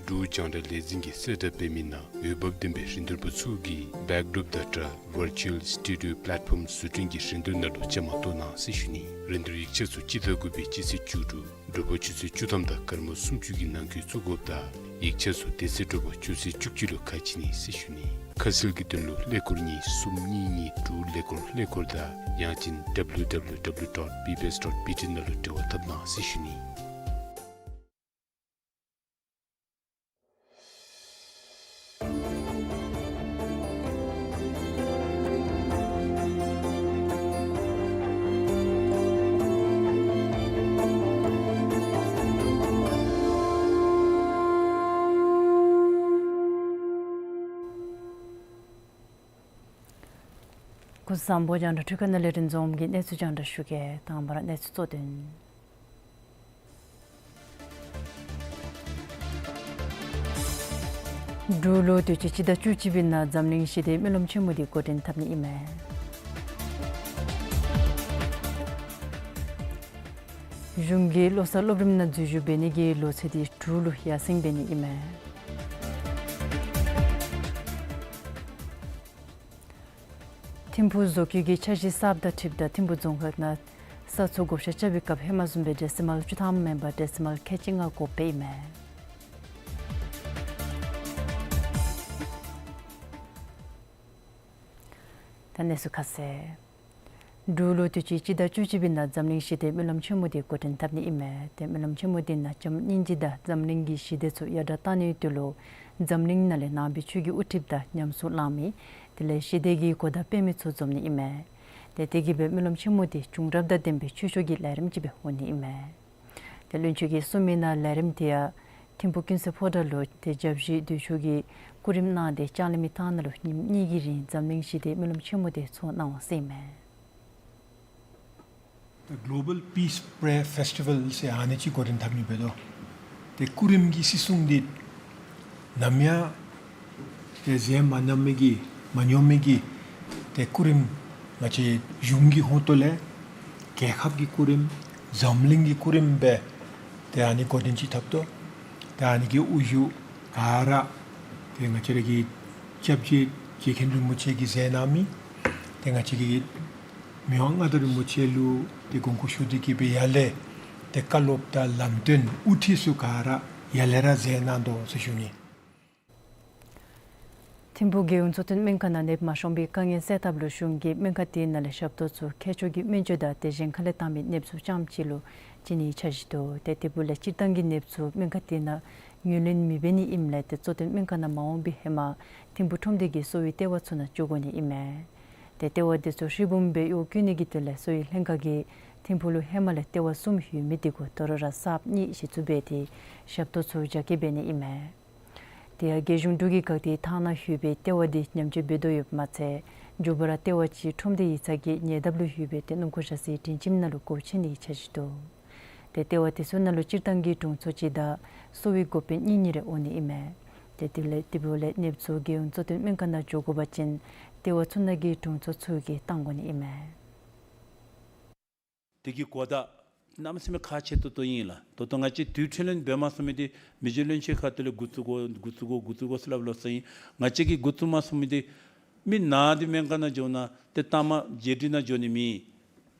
འབྲུག་རྒྱང་བསྒྲགས་ལས་འཛིན་གྱིས་གསལ་བསྒྲགས་འབད་མི་ནང་འོས་འབབ་ལྡན་པའི་རིན་བསྡུར་པ་ཚུ་གིས་བེཀ་ཌོརོཔ་དང་སྦྲགས་ཝར་ཅུ་ཨལ་སི་ཊུ་ཌི་ཡོ་པླེཊ་ཕོརམ་བཟོ་སྐྲུན་གྱི་རིན་བསྡུར་ནང་ལུ་བཅའ་མར་གཏོགས་གནང་ཟེར་ཞུ་ནི། རིན་བསྡུར་ཡིག་ཆ་ཚུ་སྤྱི་ཟླ་དགུ་པའི་སྤྱི་ཚེས་བཅུ་དྲུག་དྲོ་པ་ཆུ་ཚོད་བཅུ་ཐམ་དང་སྐར་མ་སུམ་ཅུ་གི་ནང་འཁོད་བཙུགས་དགོཔ་དང་ཡིག་ཆ་ཚུ་དེ་ཚེ་དྲོ་པ་ཆུ་ཚོད་བཅུ་གཅིག་ལུ་ཁ་ཕྱེ་ནི་ཟེར་ཞུ་ནི། ཁ་གསལ་གྱི་དོན་ལུ་ཀླད་ཀོར་གཉིས་གསུམ་གཉིས་གཉིས་དྲུག་ཀླད་ཀོར་ཀླད་ཀོར་དང་ཡང་ཅིན་W W W dot B B S dot B T ནང་ལུ་འབྲེལ་བ་འཐབ་གནང་ཟེར་ཞུ་ནི། སྐུ་གཟུགས་བཟང་པོ། རྒྱང་བསྒྲགས་འཕྲུལ་ཁང་ནང་ལས་རིན་འཛོམས་ཀྱིས་གནས་ཚུལ་རྒྱང་བསྒྲགས་ཞུ་གེ། དང་པ་ར་གནས་ཚུལ་གཙོ་དོན། འབྲུག་ལུ་དུས་ཅི་སྤྱི་ཟླ་བཅུ་གཅིག་པའི་ནང་འཛམ་གླིང་ཞི་བདེའི་སྨོན་ལམ་ཆེན་མོ་འདི་འགོ་འདྲེན་འཐབ་ནི་ཨིན་མས། གཞུང་གིས་བློ་གསར་སློབ་རིམ་ནང་འཛུལ་ཞུགས་འབད་ནི་གི་ལོ་ཚད་འདི་དྲུག་ལུ་ཡར་སེང་འབད་ནི་ཨིན་མས། ཐིམ་ཕུག་བཟོ་བཀོད་ཀྱི་འཆར་གཞི་གསརཔ་དང་འཁྲིལཝ་ད་ཐིམ་ཕུག་རྫོང་ཁག་ནང་ས་ཚུ་བགོ་བཤའ་རྐྱབ་པའི་སྐབས་ཧེ་མ་བཟུམ་སྦེ་ཌེ་སི་མཱལ་བཅུ་ཐམ་མེན་པར་ཌེ་སི་མཱལ་ཁལ་གཅིག་ལྔ་དགོཔ་སྦེ་ཨིན་མས། ད་གནས་ཚུལ་ཁ་གསལ། འབྲུག་ལུ་དུས་ཅི་སྤྱི་ཟླ་བཅུ་གཅིག་པའི་ནང་འཛམ་གླིང་ཞི་བདེའི་སྨོན་ལམ་ཆེན་མོ་འདི་འགོ་འདྲེན་འཐབ་ནི་ཨིན་མས། ཏེ་སྨོན་ལམ་ཆེན་མོ་འདི་ནང་བྱམས་སྙིང་རྗེ་དང་འཛམ་གླིང་གི་ཞི་བདེ་ཚུ་ཡར་དྲག་གཏང་ནིའི་དོན་ལུ་འཛམ་གླིང་ནང་ལས་ནང་པའི་ཆོས་ཀྱི་དབུ་ཁྲིདཔ་དང་ཉམས་སུ་བླང་མི་དེ་ལས་ཞི་བདེ་གི་གོ་བརྡ་སྤེལ་མི་ཚུ་འཛོམས་ནི་ཨིན་མས། ཏེ་དེ་གིས་སྦེ་སྨོན་ལམ་ཆེན་མོ་འདི་བྱུང་རབས་དང་ལྡན་པའི་ཆོས་ཕྱོགས་ཀྱི་ལས་རིམ་ཅིག་སྦེ་འོང་ནི་ཨིན་མས། ཏེ་བློན་ཆེན་གྱིས་གསུངས་མི་ནང་ལས་རིམ་དེ་ཡང་ཐིམ་ཕུག་ཀུན་གསལ་ཕོ་བྲང་ལུ་ཏེ་བརྒྱ་བཞི་འདུས་ཆོས་ཀྱི་ སྐུ་རིམ་གནང་སྟེ་ལྕང་གླིང་མི་ཐང་ནང་ལུ་ཉིནམ་གཉིས་ཀྱི་རིང་འཛམ་གླིང་ཞི་བདེའི་སྨོན་ལམ་ཆེན་མོ་དེ་ཚོགས་གནང་བ་ཟེར་ཨིན་མས། The Global Peace Prayer Festival ཟེར་ཨ་ནི་ཅིག་འགོ་འདྲེན་འཐབ་ནི་འབད་དོ། ཏེ་སྐུ་རིམ་གྱི་སྲིད་སྲུང་འདི་ནམ་ཡང་ཏེ་མཛད་མ་གནང་མི་གི་མ་མྱོང་མི་གི་ཏེ་སྐུ་རིམ་ང་བཅས་གཞུང་གི་ཧོངས་ཏོ་ལས་རྒྱལ་ཁབ་ཀྱི་སྐུ་རིམ་འཛམ་གླིང་གི་སྐུ་རིམ་སྦེ་ཏེ་ཨ་ནི་འགོ་འདྲེན་ཅིག་འཐབ་དོ། ཏེ་ཨ་ནི་གི་དབུ་བཞུགས་ག་ར་ཏེ་ང་བཅས་ར་གི་སྐྱབས་རྗེ་རྗེ་མཁན་རིན་པོ་ཆེ་གིས་མཛད་གནང་མི་ཏེ་ང་བཅས་ཀྱི་མི་དབང་མངའ་བདག་རིན་པོ་ཆེ་ལུ་ཏེ་དགོངས་སྐོར་ཞུ་སྟེ་གི་སྦེ་ཡར་ལས་ཏེ་བཀའ་སློབ་དང་ལམ་སྟོན་དབུ་ཁྲིད་ཚུ་ག་ར་ཡར་ལས་ར་མཛད་གནང་དོ་ཟེར་ཞུ་ནི། ཐིམ་ཕུག་རྒྱལ་ཡོངས་གཙོ་བསྟེན་སྨན་ཁང་ནང་ནདཔ་མ་ཤོང་པའི་དཀའ་ངལ་སེལ་ཐབས་ལུ་གཞུང་གིས་སྨན་ཁང་དེ་ནང་ལས་ཞབས་ཏོག་ཚུ་མཁས་མཆོག་གི་སྨན་བཅོས་དང་དེ་བཞིན་ཁ་ལས་བཏང་མི་ནདཔ་ཚུ་རྐྱངམ་ཅིག་ལུ་བྱིན་ནིའི་འཆར་གཞི་འདུག། ཏེ་དེ་འབདཝ་ལས་སྤྱིར་བཏང་གི་ནདཔ་ཚུ་སྨན་ཁང་དེ་ནང་ངོས་ལེན་མེད་པའི་ནི་ཨིནམ་ལས་ཏེ་གཙོ་བསྟེན་སྨན་ཁང་ནང་མ་འོང་པའི་ཧེ་མ་ཐིམ་ཕུག་ཁྲོམ་སྡེ་གི་གསོ་བའི་ལྟེ་བ་ཚུ་ནང་འགྱོ་དགོ་ནི་ཨིན་མས། ཏེ་ལྟེ་བ་དེ་ཚུ་ཧྲིལ་བུམ་སྦེ་གཡོག་བཀོལ་ནི་གི་དོན་ལས་གསོ་བའི་ལྷན་ཁག་གིས་ཐིམ་ཕུག་ལུ་ཧེ་མ་ལས་ལྟེ་བ་གསུམ་ཡོད་མི་དེ་གུ་ད་རུང་ར་གསརཔ་གཉིས་གཞི་བཙུགས་འབད་དེ་ཞབས་ཏོག་ཚུ་རྒྱ་སྐྱེད་འབད་ནི་ཨིན་མས། དེ་ཡང་རྒྱལ་གཞུང་འབྲུག་གི་འགག་སྡེ་ཐང་ནང་ཡོད་པའི་ལྟེ་བ་དེ་ཉམས་བཅོས་འབད་དོ་ཡོདཔ་མ་ཚད་མཇུག་བར་ལྟེ་བ་གཅིག་ཁྲོམ་སྡེ་ཡིག་ཚང་གི་ཉེ་འདབས་ལུ་ཡོད་པའི་ཏེ་སྣུམ་འཁོར་བཞག་སའི་སྒྲིང་ཁྱིམ་ནང་ལུ་སྒོ་ཕྱེ་ནིའི་འཆར་གཞི་འདུག། ཏེ་ལྟེ་བ་དེ་ཚུ་ནང་ལུ་སྤྱིར་བཏང་གི་དྲུང་འཚོ་གཅིག་དང་གསོ་བའི་འགོ་དཔོན་གཉིས་གཉིས་རེ་འོང་ནི་ཨིན་མས། ཏེ་དེ་ལས་དེ་འབདཝ་ལས་ནདཔ་ཚུ་རྒྱལ་ཡོངས་གཙོ་བསྟེན་སྨན་ཁང་ནང་འགྱོ་དགོ་པ་ཅིན་ལྟེ་བ་ཚུ་ནང་གི་དྲུང་འཚོ་ཚུ་གིས་བཏང་དགོ་ནི་ཨིན་མས། དེ་གི་གོ་བརྡ་གནམ་མེད་ས་མེད་ཁག་ཆེ་ཏོག་ཏོ་ཨིན་ལགས། ད་ལྟོ་ང་བཅས་དུས་འཕྲོ་ལེན་འབད་མ་ཚུགས་མི་དེ་མི་རྗེ་བློན་ཆེན་ཁ་ཐུག་ལས་འགོ་བཙུགས་དགོ་འགོ་བཙུགས་དགོ་འགོ་བཙུགས་དགོ་ཟེར་སླབ་སླབ་སོ་ཡི། ང་བཅས་ཀྱིས་འགོ་བཙུགས་མ་ཚུགས་མི་དེ་མི་ནཱ་འདི་སྨན་ཁང་ནང་འགྱོ་ནི་དེ་ལྟ་མ་བརྒྱད་ཁྲི་ནང་འགྱོ་ནི་མེད།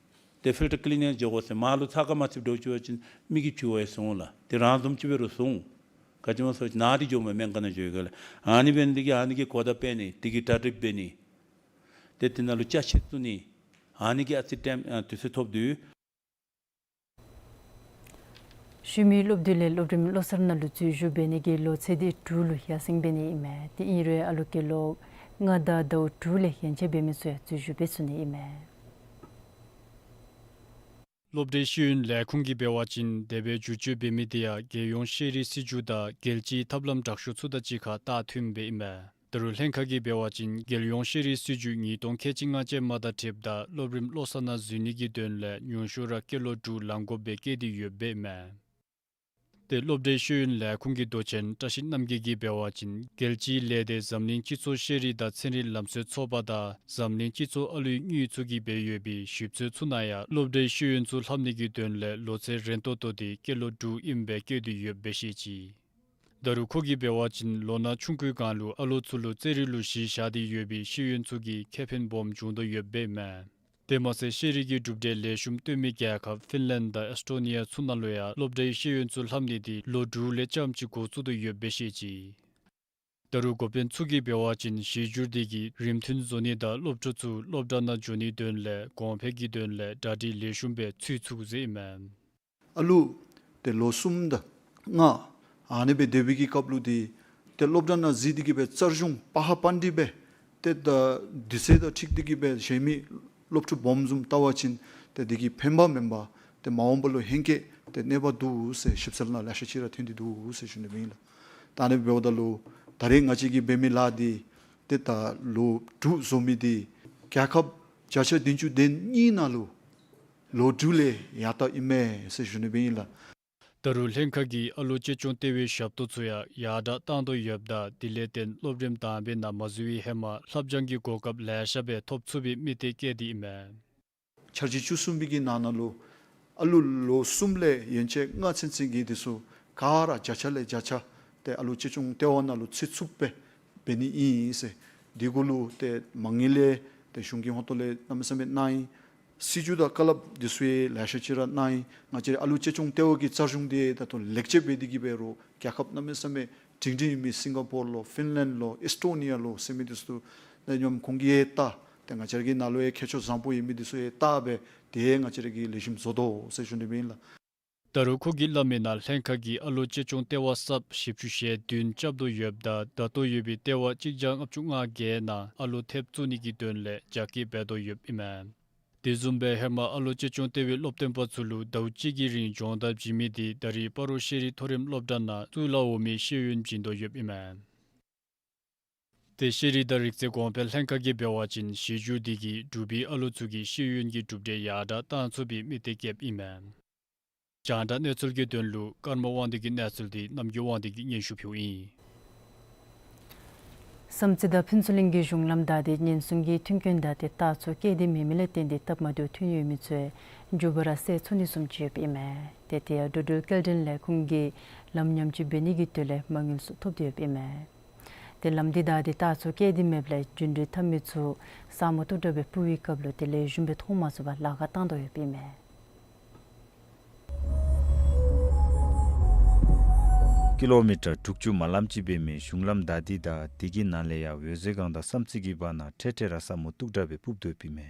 དེ་ཕིལ་ཊར་ཀི་ལི་ནིག་འགྱོ་དགོ་ཟེར་མར་ལུ་ཚ་ཁ་མ་ཚུདཔ་འདྲཝ་ཅིག་འབད་བ་ཅིན་མི་གིས་བྱུག་པར་སོང་ལགས། དེ་རང་བཟུམ་ཅིག་འབད་རུང་སོང་། ག་ཅི་སྨོ་ཟེར་བ་ཅིན་ནཱ་འདི་འགྱོཝ་མས་སྨན་ཁང་ནང་འགྱོ་ཡི་ག་ལགས། ཨ་ནི་འབད་ནི་དེ་གིས་ཨ་ནི་གི་གོ་བརྡ་སྤེལ་ནི་དེ་གིས་གྲ་སྒྲིག་འབད་ནི། ཏེ་དེ་ནང་ལུ་ཅ་ཆས་བཙུགས་ནི་ཨ་ནི་གི་ཨ་ཙི་ཊེམ་ཨ་དུས་ཚོད་ཐོབ་དོ། ཤུལ་མའི་སློབ་དུས་ལས་སློབ་རིམ་བློ་གསར་ནང་ལུ་འཛུལ་ཞུགས་འབད་ནི་གི་ལོ་ཚད་དེ་དྲུག་ལུ་ཡར་སེང་འབད་ནི་ཨིན་མས། དེ་ཨིན་རུང་ཨ་ལུ་སྐྱེས་ལོ་ལྔ་དང་ཟླཝ་དྲུག་ལས་ཡན་ཆད་འབད་མི་ཚུ་ཡང་འཛུལ་ཞུགས་འབད་ཚུགས་ནི་ཨིན་མས། སློབ་གྲྭའི་ཤེས་ཡོན་ལས་ཁུངས་ཀྱིས་འབད་བ་ཅིན་དེ་སྦེ་བསྒྱུར་བཅོས་འབད་མི་དེ་ཡང་རྒྱལ་ཡོངས་ཤེས་རིག་སྲིད་བྱུས་དང་རྒྱལ་སྤྱིའི་ཐབས་ལམ་དྲག་ཤོས་ཚུ་དང་གཅིག་ཁར་ལྟ་མཐུནམ་སྦེ་ཨིན་མས། ད་རུང་ལྷན་ཁག་གིས་འབད་བ་ཅིན་རྒྱལ་ཡོངས་ཤེས་རིག་སྲིད་བྱུས་ཉིས་སྟོང་ཁལ་གཅིག་ལྔ་བཅུ་མ་དང་འཁྲིལཝ་ད་སློབ་རིམ་བློ་གསར་ནང་འཛུལ་ནི་གི་དོན་ལས་ཉུང་ཤོས་ར་སྐྱེས་ལོ་དྲུག་ལང་དགོཔ་སྦེ་བཀོད་དེ་ཡོདཔ་སྦེ་ཨིན་མས། ཏེ་སློབ་གྲྭའི་ཤེས་ཡོན་ལས་ཁུངས་ཀྱི་མདོ་ཆེན་བཀྲ་ཤིས་རྣམ་རྒྱལ་གྱིས་འབད་བ་ཅིན་རྒྱལ་སྤྱིའི་ལས་སྡེ་འཛམ་གླིང་སྤྱི་ཚོགས་ཤེས་རིག་དང་ཚན་རིག་ལམ་སྲོལ་ཚོགས་པ་དང་འཛམ་གླིང་སྤྱི་ཚོགས་ཨ་ལུའི་དངུལ་ཚུ་གིས་འབད་ཡོད་པའི་ཞིབ་འཚོལ་ཚུ་ནང་ཡང་སློབ་གྲྭའི་ཤེས་ཡོན་ཚུ་ལྷབ་ནི་གི་དོན་ལས་ལོ་ཚད་རན་ཏོག་ཏོ་དེ་སྐྱེས་ལོ་དྲུག་ཨིནམ་སྦེ་བཀོད་དེ་ཡོདཔ་སྦེ་བཤད་ཅི། ད་རུང་ཁོ་གིས་འབད་བ་ཅིན་ལོ་ན་ཆུང་ཀུའི་སྒང་ལུ་ཨ་ལོ་ཚུ་ལུ་རྩེད་རིགས་ལུ་གཞི་བཞག་སྟེ་ཡོད་པའི་ཤེས་ཡོན་ཚུ་གིས་ཁེ་ཕན་སྦོམ་འབྱུང་དོ་ཡོདཔ་སྦེ་ཨིན་མས། དེ་མ་ཚད་ཤེས་རིག་གི་གྲུབ་འབྲས་ལེགས་ཤོམ་སྟོན་མི་རྒྱལ་ཁབ་ཕིན་ལེནཌ་དང་ཨེསི་ཊོ་ནི་ཡ་ཚུ་ནང་ལུ་ཡང་སློབ་གྲྭའི་ཤེས་ཡོན་ཚུ་ལྷབ་ནི་དེ་ལོ་དྲུག་ལས་རྐྱངམ་ཅིག་འགོ་བཙུགས་དོ་ཡོདཔ་སྦེ་བཤད་ཅི། ད་རུང་འགོ་དཔོན་ཚུ་གིས་འབད་བ་ཅིན་གཞི་འགྱུར་དེ་གིས་རིམ་མཐུན་བཟོ་ནི་དང་སློབ་ཕྲུག་ཚུ་སློབ་གྲྭ་ནང་འགྱོ་ནིའི་དོན་ལས་གོང་འཕེལ་གྱི་དོན་ལས་གྲ་སྒྲིག་ལེགས་ཤོམ་སྦེ་ཚུད་ཚུགས་ཟེར་ཨིན་མས། ཨ་ལུ་ཏེ་ལོ་གསུམ་དང་ལྔ་ཨ་ནི་སྦེ་སྡོད་པའི་གི་སྐབས་ལུ་ཏེ་ཏེ་སློབ་གྲྭ་ནང་གཟིགས་ཏེ་གི་སྦེ་རྩལ་གཞུང་པ་ཧ་པ་འདི་སྦེ་ཏེ་ད་དུས་ཚོད་དང་འཁྲིལ་ཏེ་གི་སྦེ་གཞན་མི་སློབ་ཕྲུག་སྦོམ་བཟུམ་བལྟ་བ་ཅིན་ཏེ་དེ་གིས་ཕན་པ་མེན་པར་ཏེ་མ་འོངས་པ་ལུ་ཧེང་སྐལ་ཏེ་གནོད་པ་འདུག་ཟེར་ཞིབ་འཚོལ་ནང་ལེ་ཤ་ཅིག་ར་ཐོན་ཏེ་འདུག་ཟེར་ཞུ་ནི་སྦེ་ཨིན་ལགས། ད་ཨ་ནི་འབདཝ་ད་ལུ་ད་རེས་ང་བཅས་ཀྱིས་འབད་མི་ལཱ་འདི་ཏེ་ད་ལོ་དྲུག་བཟོ་མི་འདི་རྒྱལ་ཁབ་བརྒྱ་ཆ་བདུན་ཅུ་དོན་གཉིས་ནང་ལུ་ལོ་དྲུག་ལས་ཡར་ལྟ་ཨིན་མས་ཟེར་ཞུ་ནི་སྦེ་ཨིན་ལགས། ད་རུང་ལྷན་ཁག་གིས་ཨ་ལོ་གཅེས་སྐྱོང་ལྟེ་བའི་ཞབས་ཏོག་ཚུ་ཡང་ཡར་དྲག་བཏང་དོ་ཡོདཔ་ད་དེ་ལས་བརྟེན་སློབ་རིམ་དང་པའི་ནང་མ་འཛུལ་བའི་ཧེ་མ་ལྷབ་སྦྱང་གི་གོ་སྐབས་ལེ་ཤ་སྦེ་ཐོབ་ཚུགས་པའི་དམིགས་གཏད་བསྐྱེད་དེ་ཨིན་མས། འཆར་གཞི་བཅུ་གསུམ་པའི་གི་ནང་ན་ལུ་ཨ་ལུ་ལོ་གསུམ་ལས་ཡན་ཆད་ལྔ་ཚུན་ཚོད་ཀྱི་དེ་ཚུ་ག་ར་བརྒྱ་ཆ་ལས་བརྒྱ་ཆ་ཏེ་ཨ་ལོ་གཅེས་སྐྱོང་ལྟེ་བ་ནང་ལུ་ཚུད་ཚུགསཔ་སྦེ་འབད་ནི་ཨིན་ཟེར། དེ་གུ་ལུ་ཏེ་མ་དངུལ་ལས་ཏེ་གཞུང་གི་ཧོངས་ཏོ་ལས་གནམ་མེད་ས་མེད་གནང་ཡི། སྲིད་བྱུས་དང་བཀའ་སློབ་དེ་ཚུ་ཡང་ལེ་ཤ་ཅིག་ར་གནང་ཡི། ང་བཅས་རའི་ཨ་ལུ་གཅེས་སྐྱོང་ལྟེ་བ་གི་རྩལ་གཞུང་དེ་ད་ལྟོ་ལེགས་བཅོས་འབད་དེ་གི་འབད་རུང་རྒྱལ་ཁབ་གནམ་མེད་ས་མེད་སྒྲིང་སྒྲིང་ཡོད་མི་སིང་ག་པོར་ལོ་ཕིན་ལེནཌ་ལོ་ཨེསི་ཊོ་ནི་ཡ་ལོ་ཟེར་མི་དེ་ཚུ་ད་སྙམ་ཁོང་གིས་ཡང་བལྟ། ཏེ་ང་བཅས་ར་གི་ནང་ལུ་ཡང་མཁས་མཆོག་བཟང་པོ་ཡོད་མི་དེ་ཚུ་ཡང་བལྟ་སྦེ་དེ་ཡང་ང་བཅས་ར་གིས་ལེགས་ཤོམ་བཟོ་དོ་ཟེར་ཞུ་ནི་སྦེ་ཨིན་ལགས། ད་རུང་ཁོ་གིས་སླབ་མི་ནང་ལྷན་ཁག་གིས་ཨ་ལོ་གཅེས་སྐྱོང་ལྟེ་བ་གསརཔ་བཞི་བཅུ་ཞེ་བདུན་རྐྱབ་དོ་ཡོདཔ་ད་ད་ལྟོ་ཡོད་པའི་ལྟེ་བ་གཅིག་བརྒྱ་ལྔ་བཅུ་ང་བརྒྱད་ནང་ཨ་ལོ་ཐེབས་བཙུགས་ནི་གི་དོན་ལས་རྒྱ་སྐྱེད་འབད་དོ་ཡོདཔ་ཨིན་མས། དེ་བཟུམ་སྦེ་ཧེ་མ་ཨ་ལོ་གཅེས་སྐྱོང་ལྟེ་བའི་སློབ་སྟོན་པ་ཚུ་ལུ་ཟླཝ་གཅིག་གི་རིང་སྦྱོང་བརྡར་བྱིན་མི་དེ་ད་རེས་སྤ་རོ་ཤེས་རིག་མཐོ་རིམ་སློབ་གྲྭ་ནང་གཙུག་ལག་འོག་མའི་ཤེས་ཡོན་བྱིན་དོ་ཡོདཔ་ཨིན་མས། ཏེ་ཤེས་རིག་དང་རིག་རྩལ་གོང་འཕེལ་ལྷན་ཁག་གིས་འབད་བ་ཅིན་གཞི་རྒྱུ་འདི་གིས་འབྲུག་པའི་ཨ་ལོ་ཚུ་གིས་ཤེས་ཡོན་གྱི་གྲུབ་འབྲས་ཡར་དྲགས་གཏང་ཚུགས་པའི་དམིགས་གཏད་བསྐྱེདཔ་ཨིན་མས། རྒྱང་བསྒྲགས་གནས་ཚུལ་གྱི་དོན་ལུ་ཀརྨ་དབང་འདུས་ཀྱི་གནས་ཚུལ་འདི་རྣམ་རྒྱལ་དབང་འདུས་ཀྱིས་སྙན་ཞུ་ཕུལཝ་ཨིན། བསམ་རྩེ་དང་ཕུན་ཚོགས་གླིང་གི་གཞུང་ལམ་བདའ་སྟེ་ཉེན་སྲུང་གི་མཐུན་རྐྱེན་དང་ཏེ་རྟགས་ཚུ་བཀལ་ཏེ་མེད་མི་ལས་བརྟེན་ཏེ་སྟབས་མ་བདེཝ་ཐོན་ཡོད་མི་ཚུ་མགྱོགས་པ་ར་སེལ་ཚུགས་ནི་བཟུམ་ཅིག་ཡོདཔ་ཨིན་མས། ཏེ་དེ་ཡང་འགྲོ་འགྲུལ་སྐྱེལ་འདྲེན་ལས་ཁུངས་ཀྱིས་ལམ་ཉམས་བཅོས་འབད་ནི་གི་དོན་ལས་མ་དངུལ་ཚུ་ཐོབ་སྟེ་ཡོདཔ་ཨིན་མས། ཏེ་ལམ་འདི་བདའ་སྟེ་རྟགས་ཚུ་བཀལ་ཏེ་མེདཔ་ལས་རྒྱུན་འགྲུལ་འཐབ་མི་ཚུ་ས་སྨུག་དཀྲུག་དཀྲུག་སྦེ་སྤུབ་པའི་སྐབས་ལུ་དེ་ལས་ཞུམ་སྦེ་མཐོང་མ་ཚུགས་པར་ལཱ་ཁག་བཏང་དོ་ཡོདཔ་ཨིན་མས། ཀི་ལོ་མི་ཊར་དྲུག་ཅུ་མ་ལམ་ཅིག་འབད་མི་གཞུང་ལམ་བདའ་སྟེ་དང་དེ་གི་ནང་ལས་ཡང་འོད་ཟེར་སྒང་དང་བསམ་རྩེ་གི་བར་ན་འཕྲལ་འཕྲལ་ར་ས་སྨུག་དཀྲུག་དཀྲུག་སྦེ་སྤུབ་དོ་ཡོདཔ་ཨིན་མས།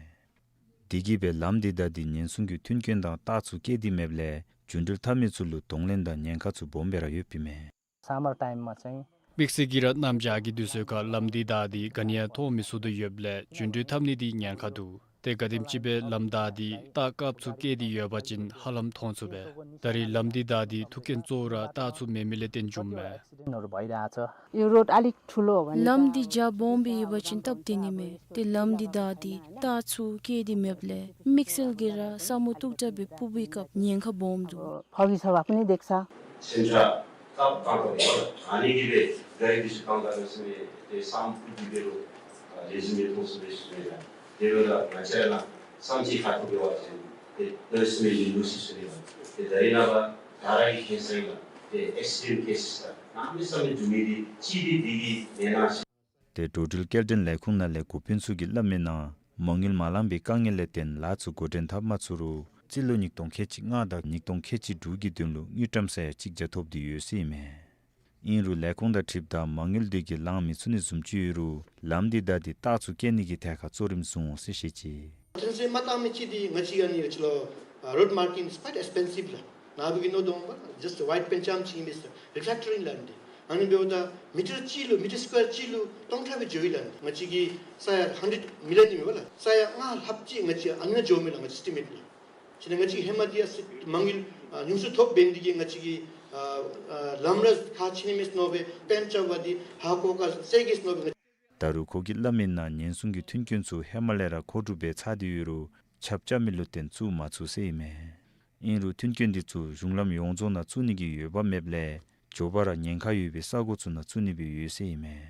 དེ་གིས་སྦེ་ལམ་འདི་བདའ་སྟེ་ཉེན་སྲུང་གི་མཐུན་རྐྱེན་དང་རྟགས་ཚུ་བཀལ་ཏེ་མེདཔ་ལས་རྒྱུན་འགྲུལ་འཐབ་མི་ཚུ་ལུ་གདོང་ལེན་དང་ཉེན་ཁ་ཚུ་སྦོམ་སྦེ་ར་ཡོདཔ་ཨིན་མས། སམ་མར་ཊའིམ་མ་ཚད་དམིགས་བསལ་གྱིས་ར་གནམ་བྱཱར་གྱི་དུས་ཚོད་ཁར་ལམ་འདི་བདའ་སྟེ་ག་ནི་ཡང་མཐོང་མི་ཚུགས་དོ་ཡོདཔ་ལས་རྒྱུན་འགྲུལ་འཐབ་ནི་འདི་ཉེན་ཁ་འདུག། ཏེ་ག་དེམ་ཅིག་སྦེ་ལམ་བདའ་སྟེ་རྟགས་སྐབས་ཚུ་བཀལ་ཏེ་ཡོད་པ་ཅིན་ཧ་ལམ་མཐོང་ཚུགས་པས། ད་རེས་ལམ་འདི་བདའ་སྟེ་ཐུག་རྐྱེན་གཙོ་བོ་ར་རྟགས་ཚུ་མེད་མི་ལས་བརྟེན་བྱུངམ་མས། यो रोड अलिक ठुलो हो भने ལམ་འདི་རྒྱ་སྦོམ་སྦེ་ཡོད་པ་ཅིན་སྟབས་བདེ་ནི་མས། ཏེ་ལམ་འདི་བདའ་སྟེ་རྟགས་ཚུ་བཀལ་ཏེ་མེདཔ་ལས་དམིགས་བསལ་གྱིས་ར་ས་སྨུག་དཀྲུག་དཀྲུག་སྦེ་སྤུབ་པའི་སྐབས་ཉེན་ཁ་སྦོམ་འདུག། फौजी सभा पनि देख्छ। Sentra cup कांको अनि की बे गरी दिसु कांको से साम कुछ बेरो रेज्यूमे तो सुबे सुबे तेरो ला नचला सामची खातु बेवा से ते दस में लिंगो से सुबे ते दरिना बा धारा की खेसाई ला ते एक्सीडेंट केसेस ला नाम में समय जुमेली चीदी दीदी देना ཏེ་འགྲོ་འགྲུལ་སྐྱེལ་འདྲེན་ལས་ཁུངས་ནང་ལས་འགོ་དཔོན་ཚུ་གིས་སླབ་མིའི་ནང་མ་དངུལ་མ་ལང་པའི་དཀའ་ངལ་ལས་བརྟེན་ལཱ་ཚུ་འགོ་འདྲེན་འཐབ་མ་ཚུགས་རུང་རྩིས་ལོ་ཉིས་སྟོང་ཁལ་གཅིག་ལྔ་དང་ཉིས་སྟོང་ཁལ་གཅིག་དྲུག་གི་དོན་ལུ་དངུལ་ཀྲམ་ས་ཡ་གཅིག་བརྒྱ་ཐོབ་སྟེ་ཡོད་ཟེར་ཨིན་མས། ཨིན་རུང་ལས་ཁུངས་དང་འཁྲིལཝ་ད་མ་དངུལ་འདི་གིས་ལང་མི་ཚུགས་ནི་བཟུམ་ཅིག་ཡོད་རུང་ལམ་འདི་བདའ་སྟེ་རྟགས་ཚུ་བཀལ་ནི་གི་ཐད་ཁར་གཙོ་རིམ་བཟུང་འོང་ཟེར་བཤད་ཅི། ཐོན་ཟེར་མ་བཏང་མི་ཅིག་འདི་ང་བཅས་ཨ་ནི་ཅིག་ལུ་ཨ་རོཌ་མར་ཀིང་is quite expensive ལགས། ནཱ་བུ་གི་ནོར་དོང་པ་just white པེན་ཅམ་ཅིག་ཨིན་པས་ཟེར། རི་ཕེག་ཊར་ཨིན་ལགས་ཨ་ནི་འདི། ཨ་ནི་འབདཝ་ད་མི་ཊར་གཅིག་ལུ་མི་ཊར་སི་ཀོ་ཝེར་གཅིག་ལུ་སྟོང་ཕྲག་སྦེ་འགྱོ་ཡི་ལགས་ཨ་ནི་འདི། ང་བཅས་ཀྱི་ས་ཡ་ཧན་ཌེཌ་མི་ལི་ཡཱན་ཨིན་མས་པ་ལགས། ས་ཡ་ལྔ་ལྷགཔ་ཅིག་ང་བཅས་ཨ་ནི་ནང་འགྱོཝ་མས་ལགས་ང་བཅས་ཨེསི་ཊི་མེཊ་ལགས། ཅི་ནི་ང་བཅས་ཧེ་མ་འདི་ཡང་སྲིད་མ་དངུལ་ཨ་ཉུང་སུ་ཐོབ་འབད་ནི་འདི་གིས་ང་བཅས་ཀྱི་ཨ་ཨ་ལམ་ར་ཁག་ཆེ་ནི་མས་མནོ་སྦེ་པེན་ཅམ་བ་འདི་ཧ་གོ་ག་སེལ་གེ་མནོ་སྦེ། ད་རུང་ཁོ་གིས་སླབ་མིའི་ནང་ཉེན་སྲུང་གི་མཐུན་རྐྱེན་ཚུ་ཧེ་མ་ལས་ར་མཁོ་སྒྲུབ་འབད་ཚར་ཏེ་ཡོད་རུང་ཆརཔ་རྐྱབ་མི་ལུ་བརྟེན་བཙུགས་མ་ཚུགས་ཟེར་ཨིན་མས། ཨིན་རུང་མཐུན་རྐྱེན་འདི་ཚུ་གཞུང་ལམ་ཡོངས་རྫོགས་ནང་བཙུགས་ནི་གི་འོས་འབབ་མེདཔ་ལས་མགྱོགས་པ་ར་ཉེན་ཁ་ཡོད་པའི་ས་གོ་ཚུ་ནང་བཙུགས་ནི་སྦེ་ཡོད་ཟེར་ཨིན་མས།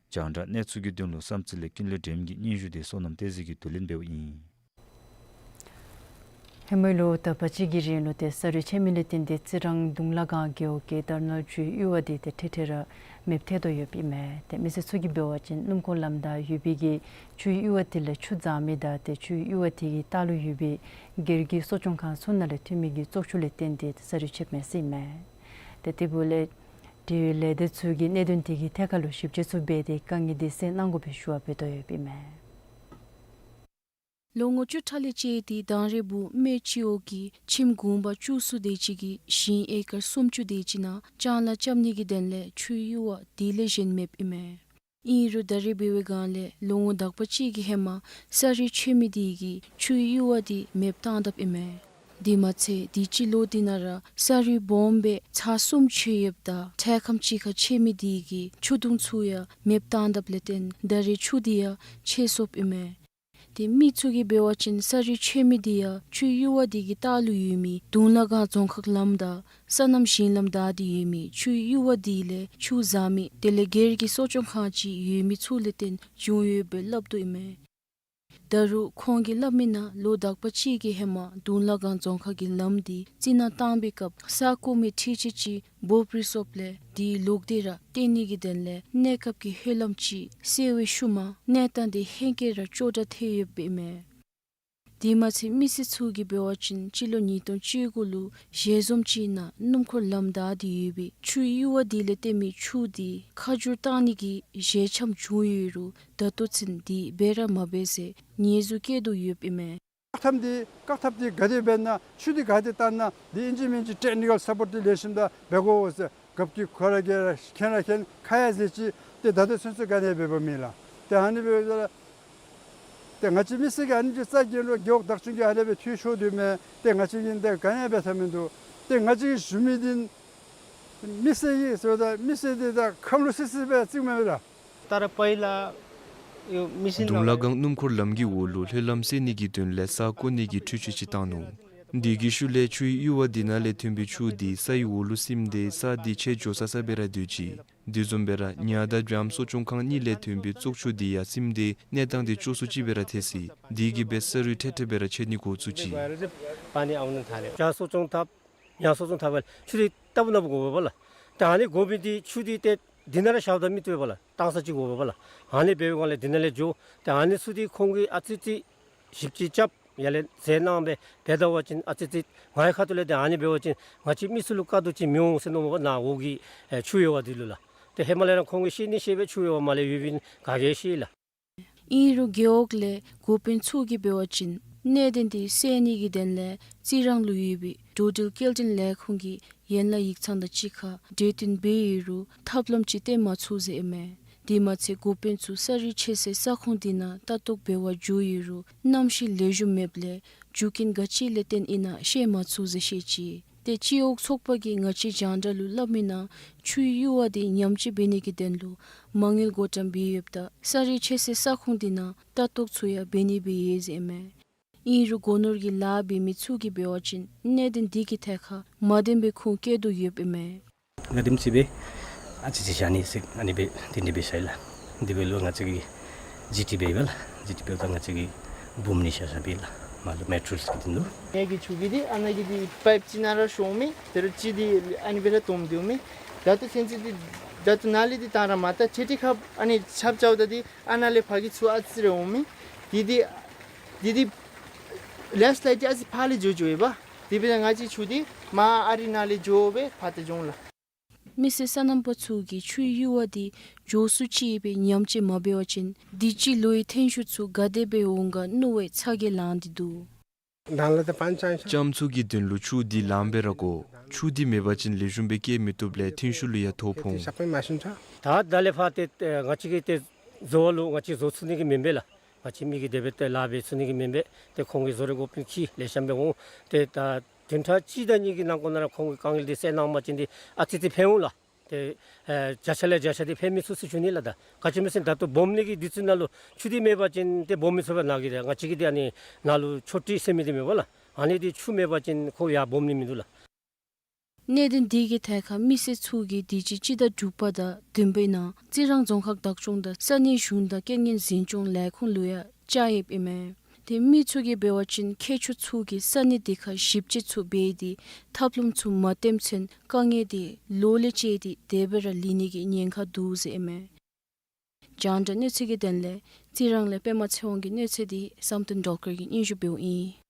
རྒྱང་བསྒྲགས་གནས་ཚུལ་གྱི་དོན་ལུ་བསམ་རྩེ་ལས་ཀུན་ལེགས་སྒྲོལམ་གྱི་སྙན་ཞུ་འདི་བསོད་ནམས་བསྟན་འཛིན་གྱིས་བསྡུ་ལེན་འབདཝ་ཨིན། ཧེ་མའི་ལོ་དག་པ་ཅིག་གི་རིང་ལུ་ཏེ་ས་རུད་ཆད་མི་ལས་བརྟེན་ཏེ་རྩི་རང་གདུང་ལ་སྒང་རྒེད་འོག་གི་དར་ནག་ཆུའི་གཡུར་བ་འདི་ཏེ་འཕྲལ་འཕྲལ་ར་མེདཔ་ཐལ་དོ་ཡོདཔ་ཨིན་མས། ཏེ་མི་སེར་ཚུ་གིས་འབད་བ་ཅིན་སྣུམ་འཁོར་ལམ་བདའ་ཡོད་པའི་གི་ཆུའི་གཡུར་བ་དེ་ལས་ཆུ་འཛག་མི་དང་ཏེ་ཆུའི་གཡུར་བ་དེ་གི་ལྟག་ལུ་ཡོད་པའི་སྒེར་གྱི་གསོ་སྐྱོང་ཁང་ཚུ་ནང་ལས་ཐོན་མི་གི་བཙོག་ཆུ་ལས་བརྟེན་ཏེ་ས་རུད་ཆདཔ་མས་ཟེར་ཨིན་མས། ཏེ་དེ་འབདཝ་ལས་འབྲེལ་ཡོད་ལས་སྡེ་ཚུ་གིས་གནད་དོན་དེ་གི་ཐད་ཁར་ལུ་ཞིབ་དཔྱད་ཚུ་འབད་དེ་དཀའ་ངལ་འདི་སེལ་གནང་དགོ་པའི་ཞུ་བ་འབད་དོ་ཡོདཔ་ཨིན་མས། ལོ་ངོ་བཅུ་ཕྲག་ལས་བཅད་དེ་དང་རེ་བུ་སྨད་སྤྱི་འོག་གི་ཁྱིམ་གུང་པ་བཅུ་གསུམ་དེ་ཅིག་གི་ཞིང་ཨེ་ཀར་སུམ་ཅུ་དེ་ཅིག་ནང་ལྕང་ལཱ་རྐྱབ་ནི་གི་དོན་ལས་ཆུའི་གཡུར་བ་དེ་ལས་གཞན་མེདཔ་ཨིན་མས། ཨིན་རུང་ད་རེས་འབད་བའི་སྒང་ལས་ལོ་ངོ་དག་པ་ཅིག་གི་ཧེ་མ་ས་རུད་ཆད་མི་དེ་གིས་ཆུའི་གཡུར་བ་དེ་མེདཔ་བཏང་དཔ་ཨིན་མས། དེ་མ་ཚད་དེ་སྤྱི་ལོ་དེ་ནང་ར་ས་རུད་སྦོམ་སྦེ་ཚར་གསུམ་ཆད་ཡོདཔ་ད་འཕྲལ་ཁམས་ཅིག་ཁར་ཆད་མི་དེ་གིས་ཆུ་དུང་ཚུ་ཡང་མེདཔ་བཏང་དཔ་ལས་བརྟེན་ད་རེས་ཆུ་དེ་ཡང་ཆད་སོཔ་ཨིན་མས། ཏེ་མི་ཚུ་གིས་འབད་བ་ཅིན་ས་རུད་ཆད་མི་དེ་ཡང་ཆུའི་གཡུར་བ་དེ་གི་ལྟག་ལུ་ཡོད་མི་གདུང་ལ་སྒང་རྫོང་ཁག་ལམ་དང་སོ་ནམ་ཞིང་ལམ་བདའ་སྟེ་ཡོད་མི་ཆུའི་གཡུར་བ་དེ་ལས་ཆུ་འཛག་མི་དེ་ལས་སྒེར་གྱི་གསོ་སྐྱོང་ཁང་ཅིག་ཡོད་མི་ཚུ་ལས་བརྟེན་བྱུང་ཡོདཔ་སྦེ་སླབ་དོ་ཨིན་མས། ད་རུང་ཁོང་གིས་སླབ་མིའི་ནང་ལོ་དག་པ་ཅིག་གི་ཧེ་མ་གདུང་ལ་སྒང་རྫོང་ཁག་གི་ལམ་དེ་རྩི་ནག་བཏང་པའི་སྐབས་ས་རྐོ་མི་འཕྲུལ་ཆས་ཅིག་འབོ་བུད་སོཔ་ལས་དེའི་ལོག་སྟེ་ར་བཏོན་ནི་གི་དོན་ལས་གནས་སྐབས་ཀྱི་ཧེ་ལམ་ཅིག་སེལ་བའི་ཤུལ་མ་གནས་སྟངས་དེ་ཧེང་སྐལ་ར་སྐྱོ་དྲགས་ཐལ་ཡོདཔ་ཨིན་མས། དེ་མ་ཚད་མི་སེར་ཚུ་གིས་འབད་བ་ཅིན་སྤྱི་ལོ་ཉིས་སྟོང་བཅུ་དགུ་ལུ་ཞལ་འཛོམས་ཅིག་ནང་སྣུམ་འཁོར་ལམ་བདའ་སྟེ་ཡོད་པའི་ཆུའི་གཡུར་བ་དེ་ལས་བཏོན་མི་ཆུ་དེ་ཁ་བསྒྱུར་བཏང་ནི་གི་ཞལ་འཆམ་བྱུང་ཡོད་རུང་ད་ལྟོ་ཚུན་དེ་འབད་ར་མ་འབད་ཟེར་ཉེས་འཛུགས་བཀལ་དོ་ཡོདཔ་ཨིན་མས། བཀག་ཐབས་འདི་བཀག་ཐབས་འདི་ག་དེ་འབད་ན་ཆུ་འདི་ག་དེ་བཏང་ན་འདི་ཨིན་ཅི་མིན་ཅི་ཊེག་ནི་ཀལ་སཔོརཊ་འདི་ལེགས་ཤོམ་དང་འབད་དགོ་ཟེར་རྒཔོ་གིས་ཁོ་ར་གིས་ར་མཁྱེན་ར་མཁྱེན་ཁ་ཡ་ཟེར་ཅི། ཏེ་ད་ལྟོ་ཚུན་ཚོད་ག་ནི་འབདཝ་མེད་ལགས། ཏེ་ཨ་ནི་འབདཝ་ད་ལགས་ཏེ་ང་བཅས་མི་སེར་གྱིས་ཨ་ནི་ཅིག་རྩ་འགེངས་རུང་རྒེད་འོག་བདག་སྐྱོང་གིས་ཨ་ནི་སྦེ་འཐུས་ཤོར་དོ་མས། ཏེ་ང་བཅས་ཀྱིས་ཏེ་ག་ནི་འབད་ཐབས་མིན་འདུག། ཏེ་ང་བཅས་ཀྱིས་ཞུ་མི་འདི་མི་སེར་གྱིས་ཟེརཝ་ད་མི་སེར་འདི་ད་ཁམས་ལུ་སི་སི་སྦེ་བརྩིཝ་མས་ལགས། तर पहिला यो मिसिन धुमला नभए गङ स्नुमखोर ལམ་གྱི་འོག་ལུ་ལྷོད་ལམ་སེལ་ནི་གི་དོན་ལས་ས་བརྐོ་ནི་གི་འཕྲུལ་ཆས་ཅིག་བཏང་ནུག། དེ་གི་ཤུལ་ལས་ཆུའི་གཡུར་བ་དེ་ནང་ལས་ཐོན་པའི་ཆུ་དེ་སའི་འོག་ལུ་སིམ་སྟེ་ས་དེ་ཆད་འགྱོ་ས་ས་སྦེ་ར་སྡོད་ཅི། དེ་བཟུམ་སྦེ་ར་ཉ་དང་སྦྱངམ་གསོ་སྐྱོང་ཁང་གཉིས་ལས་ཐོན་པའི་བཙོག་ཆུ་དེ་ཡང་སིམ་སྟེ་གནས་སྟངས་དེ་སྐྱོ་སུ་ཅིག་སྦེ་ར་ཐལ་ཅི། དེ་གིས་སྦེ་ས་རུད་ཐལ་ཐལ་སྦེ་ར་ཆད་ནི་འགོ་བཙུགས་ཅི། पानी आउन थाल्यो। ཇ་གསོ་སྐྱོང་འཐབ། ཉ་གསོ་སྐྱོང་འཐབ་པ་ལས་ཆུ་དེ་ལྟ་བུ་ན་བུ་དགོ་པས་ལགས། ཏེ་ཨ་ནི་དགོ་མི་དེ་ཆུ་དེ་ཏེ་འདི་ནང་ར་བཞགཔ་ད་མི་བཏུབ་པས་ལགས། བཏང་ས་ཅིག་དགོ་པས་ལགས། ཨ་ནི་འབད་བའི་སྒང་ལས་འདི་ནང་ལས་འགྱོ། ཏེ་ཨ་ནི་ཚུ་དེ་ཁོང་གིས་ཨ་ཙི་ཙི་ཞིབ་དཔྱད་རྐྱབ་ཡར་ལས་མཛད་གནང་སྦེ་འབད་ད་པ་ཅིན་ཨ་ཙི་ཙི་ང་གི་ཁ་ཐུག་ལས་ཏེ་ཨ་ནི་འབད་བ་ཅིན་ང་བཅས་མི་ཚུ་ལུ་དཀའ་སྡུག་ཅིག་མི་འོང་ཟེར་མནོཝ་མས་ནཱ་འོག་གི་ཨེ་ཆུ་གཡུར་བ་འདི་ལུ་ལགས། ཏེ་ཧེ་མ་ལས་ར་ཁོང་གིས་ཤེས་ནི་ཤེས་པས། ཆུ་གཡུར་བ་མར་ལས་གཡུར་བ་ཨིན་ག་གིས་ཤེས་ལགས། ཨིན་རུང་རྒེད་འོག་ལས་འགོ་དཔོན་ཚུ་གིས་འབད་བ་ཅིན་གནད་དོན་དེ་སེལ་ནི་གི་དོན་ལས་རྩི་རང་ལུ་ཡོད་པའི་འགྲོ་འགྲུལ་སྐྱེལ་འདྲེན་ལས་ཁུངས་ཀྱི་ཡན་ལག་ཡིག་ཚང་དང་གཅིག་ཁར་གྲོས་བསྟུན་འབད་ཡི་རུང་ཐབས་ལམ་ཅིག་བཏོན་མ་ཚུགས་ཟེར་ཨིན་མས། དེ་མ་ཚད་འགོ་དཔོན་ཚུ་ས་རུད་ཆད་སའི་ས་ཁོངས་དེ་ནང་ལྟ་རྟོག་འབད་བར་འགྱོ་ཡི་རུང་གནམ་གཤིས་ལེགས་ཤོམ་མེདཔ་ལས་རྒྱུ་རྐྱེན་ག་ཅི་ལས་བརྟེན་ཨིན་ན་ཤེས་མ་ཚུགས་ཟེར་བཤད་ཅི། ཏེ་སྤྱི་འོག་ཚོགས་པ་གིས་ང་བཅས་རྒྱང་བསྒྲགས་ལུ་སླབ་མི་ནང་ཆུའི་གཡུར་བ་དེ་ཉམས་བཅོས་འབད་ནི་གི་དོན་ལུ་མ་དངུལ་བགོ་བཀྲམ་འབད་ཡོདཔ་ད་ས་རུད་ཆད་སའི་ས་ཁོངས་དེ་ནང་ལྟ་རྟོག་ཚུ་ཡང་འབད་ནི་སྦེ་ཡོད་ཟེར་ཨིན་མས། ཨིན་རུང་སྒོ་ནོར་གྱི་ལཱ་འབད་མི་ཚུ་གིས་འབད་བ་ཅིན་གནད་དོན་དེ་གི་ཐད་ཁར་མ་བདེན་པའི་ཁུངས་བཀལ་དོ་ཡོདཔ་ཨིན་མས། ང་དེམ་ཅིག་སྦེ་ཨ་ཙི་ཅིག་བཞག་ནི་ཟེར་ཨ་ནི་སྦེ་དེ་འདི་སྦེ་བཞག་ཡི་ལགས། དེ་འབདཝ་ལུ་ང་བཅས་ཀྱིས་ཇི་ཊི་འབད་ཡི་ལགས། ཇི་ཊི་འབདཝ་ད་ང་བཅས་ཀྱིས་སྦོམ་ནི་བཞག་བཞགཔ་ཨིན་ལགས། མར་ལུ་མེ་ཊི་རི་ཡལ་གྱི་དོན་ལུ། ནཱ་གི་ཆུ་གི་འདི་ཨ་ནཱ་གི་འདི་པའིཔ་ཅིག་ནཱ་ར་ཤོར་མི་དེ་རུ་ཅིག་འདི་ཨ་ནི་སྦེ་ར་སྟོངམ་འདི་འོང་མི། ད་ལྟོ་ཚུན་ཚོད་འདི་ད་ལྟོ་ནཱ་ལས་འདི་བཏང་ར་མ་བཏང་ཁྲི་ཁྲི་ཁར་ཨ་ནི་ཆརཔ་རྐྱབ་ད་འདི་ཨ་ནཱ་ལས་ཕར་གྱི་ཆུ་ཨ་ཙི་རེ་འོང་མི། དེ་འདི་དེ་འདི་ལེནཌ་སི་ལའིཌ་འདི་ཨ་ཙི་ཕར་ལས་འགྱོ་འགྱོཝ་ཨིན་པས། དེ་འབདཝ་ད་ང་བཅས་ཆུ་འདི་མར་ཨ་རི་ནཱ་ལས་འགྱོ་སྦེ་ཕར་ཏེ་འགྱོ་འོང་ལགས། མི་སེར་སོ་ནམ་པ་ཚུ་གིས་ཆུའི་གཡུར་བ་འདི་མགྱོགས་སུ་ཅིག་སྦེ་ཉམས་བཅོས་མ་འབད་བ་ཅིན་དུས་ཅི་ལོའི་ཐོན་ཤུགས་ཚུ་ག་དེ་སྦེ་འོང་ག་མནོ་བའི་ཚ་གྱང་ལང་སྟེ་འདུག། ལྕམ་ཚུ་གི་དོན་ལུ་ཆུ་འདི་ལངམ་སྦེ་ར་དགོ། ཆུ་འདི་མེད་པ་ཅིན་ལེགས་ཤོམ་སྦེ་སྐྱེལ་མི་བཏུབ་ལས་ཐོན་ཤུགས་ལུ་ཡང་ཐོ་ཕོག་འོང་། ད་ད་ལས་ཕར་ཏེ་ང་བཅས་ཀྱིས་ཏེ་བཟོ་བ་ལུ་ང་བཅས་བཟོ་ཚུགས་ནི་གི་མེན་པས་ལགས། ང་བཅས་མི་གིས་དེ་སྦེ་ཏེ་ལཱ་འབད་ཚུགས་ནི་གི་མེན་པས། ཏེ་ཁོང་གིས་བཟོ་རིག་འགོ་དཔོན་གྱིས་ལེགས་ཤོམ་སྦེ་འོང་། ཏེ་ད་བདུན་ཕྲག་གཅིག་དང་གཉིས་ཀྱི་ནང་འཁོད་ནང་ར་ཁོང་གིས་དཀའ་ངལ་འདི་སེལ་གནང་པ་ཅིན་འདི་ཨ་ཙི་ཅིག་ཕན་འོང་ལགས། ཏེ་ཨེ་བརྒྱ་ཆ་ལས་བརྒྱ་ཆ་འདི་ཕན་མི་ཚུགས་ཟེར་ཞུ་ནི་ལགས། ད་ག་ཅི་སྨོ་ཟེར་ད་ལྟོ་སྦོམ་ནི་གི་དུས་ཚོད་ནང་ལུ་ཆུ་འདི་མེད་པ་ཅིན་ཏེ་སྦོམ་མི་ཚུགས་པས། ནཱ་གི་ཏེ་ང་བཅས་ཀྱི་ཏེ་ཨ་ནི་ནཱ་ལུ་མཆོད་ཁྲི་ཟེར་མི་འདི་མེད་པས་ལགས། ཨ་ནི་འདི་ཆུ་མེད་པ་ཅིན་ཁོ་ཡང་སྦོམ་ནི་མིན་འདུག་ལགས། གནད་དོན་དེ་གི་ཐད་ཁར་མི་སེར་ཚུ་གིས་དུས་ཅི་སྤྱི་ཟླ་དྲུག་པ་དང་བདུན་པའི་ནང་རྩི་རང་རྫོང་ཁག་བདག་སྐྱོང་དང་ས་གནས་གཞུང་དང་རྐྱེན་ངན་འཛིན་སྐྱོང་ལས་ཁུངས་ལུ་ཡང་བཅར་ཡོདཔ་ཨིན་མས། ཏེ་མི་ཚུ་གིས་འབད་བ་ཅིན་མཁས་མཆོག་ཚུ་གིས་ས་གནས་དེ་ཁར་ཞིབ་དཔྱད་ཚུ་འབད་དེ་ཐབས་ལམ་ཚུ་མ་བཏོན་ཚུན་དཀའ་ངལ་དེ་ལོ་ལས་བཅད་དེ་དེ་སྦེ་ར་ལུས་ནི་གི་ཉེན་ཁ་འདུག་ཟེར་ཨིན་མས། རྒྱང་བསྒྲགས་གནས་ཚུལ་གྱི་དོན་ལས་རྩི་རང་ལས་པདྨ་ཚེ་དབང་གི་གནས་ཚུལ་འདི་བསམ་གཏན་སྒྲོལ་དཀར་གྱིས་སྙན་ཞུ་འབདཝ་ཨིན།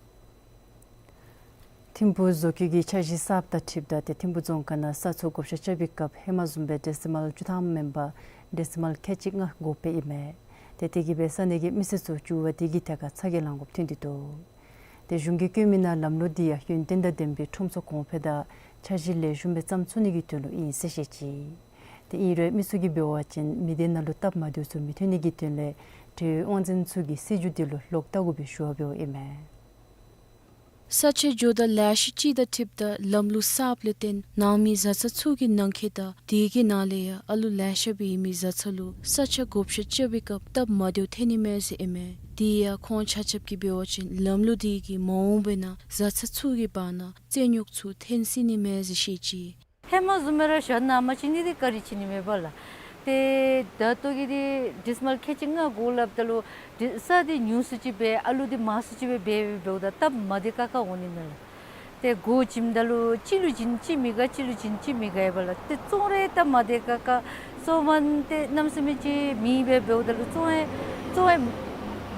ཐིམ་ཕུག་བཟོ་བཀོད་ཀྱི་འཆར་གཞི་གསརཔ་དང་འཁྲིལཝ་ད་ཏེ་ཐིམ་ཕུག་རྫོང་ཁག་ནང་ས་འཚོ་བགོ་བཤའ་རྐྱབ་པའི་སྐབས་ཧེ་མ་བཟུམ་སྦེ་ཌེ་སི་མཱལ་བཅུ་ཐམ་མེན་པར་ཌེ་སི་མཱལ་ཁལ་གཅིག་ལྔ་དགོཔ་ཨིན་མས། ཏེ་དེ་གིས་སྦེ་ས་གནས་ཀྱི་མི་སེར་ཚུ་འགྱུར་བ་དེ་གི་ཐད་ཁར་ཚ་གྱང་ལང་དགོཔ་ཐོན་ཏེ་འདུག། ཏེ་གཞུང་གིས་བཀོད་མི་ནང་ལམ་ལུགས་འདི་ཡང་ཡུན་བརྟན་དང་ལྡན་པའི་ཁྲོམ་ཚོགས་གོང་འཕེལ་དང་འཆར་གཞི་ལེགས་ཤོམ་སྦེ་བརྩམ་ཚུགས་ནི་གི་དོན་ལུ་ཨིན་ཟེར་བཤད་ཅི། ཏེ་ཨིན་རུང་མི་ཚུ་གིས་འབད་བ་ཅིན་མི་སྡེ་ནང་ལུ་སྟབས་མ་བདེཝ་ཚུ་མི་ཐོན་ནི་གི་དོན་ལས་འབྲེལ་ཡོད་དབང་འཛིན་ཚུ་གིས་སྲིད་བྱུས་འདི་ལུ་ལོག་བལྟ་དགོ་པའི་ཞུ་བ་འབདཝ་ཨིན་མས། ས་ཆ་འགྱོཝ་ད་ལེ་ཤ་ཅིག་དང་འཁྲིལཝ་ད་ལམ་ལུགས་གསརཔ་ལས་བརྟེན་ནང་མི་བཟའ་ཚང་ཚུ་གི་ནང་འཁོད་དང་དེ་གི་ནང་ལས་ཡང་ཨ་ལུ་ལེ་ཤ་སྦེ་ཡོད་མི་བཟའ་ཚང་ལུ་ས་ཆ་བགོ་བཤའ་རྐྱབ་པའི་སྐབས་སྟབས་མ་བདེཝ་ཐོན་ནི་མས་ཟེར་ཨིན་མས། དེ་ཡང་ཁོང་ཆ་ཁྱབ་ཀྱིས་འབད་བ་ཅིན་ལམ་ལུགས་དེ་གིས་མ་འོངས་པའི་ནང་བཟའ་ཚང་ཚུ་གི་བར་ན་རྩོད་རྙོགས་ཚུ་ཐོན་སྲིད་ནི་མས་ཟེར་བཤད་ཅི། ཧེ་མ་བཟུམ་སྦེ་ར་བཞག་གནང་པ་ཅིན་ནི་འདི་བཀའ་དྲིན་ཆེ་ནི་མས་པ་ལགས། ཏེ་ད་ལྟོ་གི་འདི་ཌེ་སི་མཱལ་ཁལ་གཅིག་ལྔ་དགོ་སླབ་ད་ལུ་འདི་ས་འདི་ཉུང་སུ་ཅིག་སྦེ་ཨ་ལུ་འདི་མང་སུ་ཅིག་སྦེ་འབད་འབདཝ་ད་སྟབས་མ་བདེ་ཁག་ཁ་འོང་ནི་མས་ལགས། ཏེ་སྒོ་བྱིནམ་ད་ལུ་གཅིག་ལུ་བྱིན་གཅིག་མི་དགའ་གཅིག་ལུ་བྱིན་གཅིག་མི་དགའ་ཡི་པ་ལགས། ཏེ་བཙོང་རུང་སྟབས་མ་བདེ་ཁག་ཁ་བཙོང་མ་ཏེ་གནམ་མེད་ས་མེད་ཅིག་མེདཔ་སྦེ་འབདཝ་ད་ལུ་བཙོང་ཡང་བཙོང་ཡང་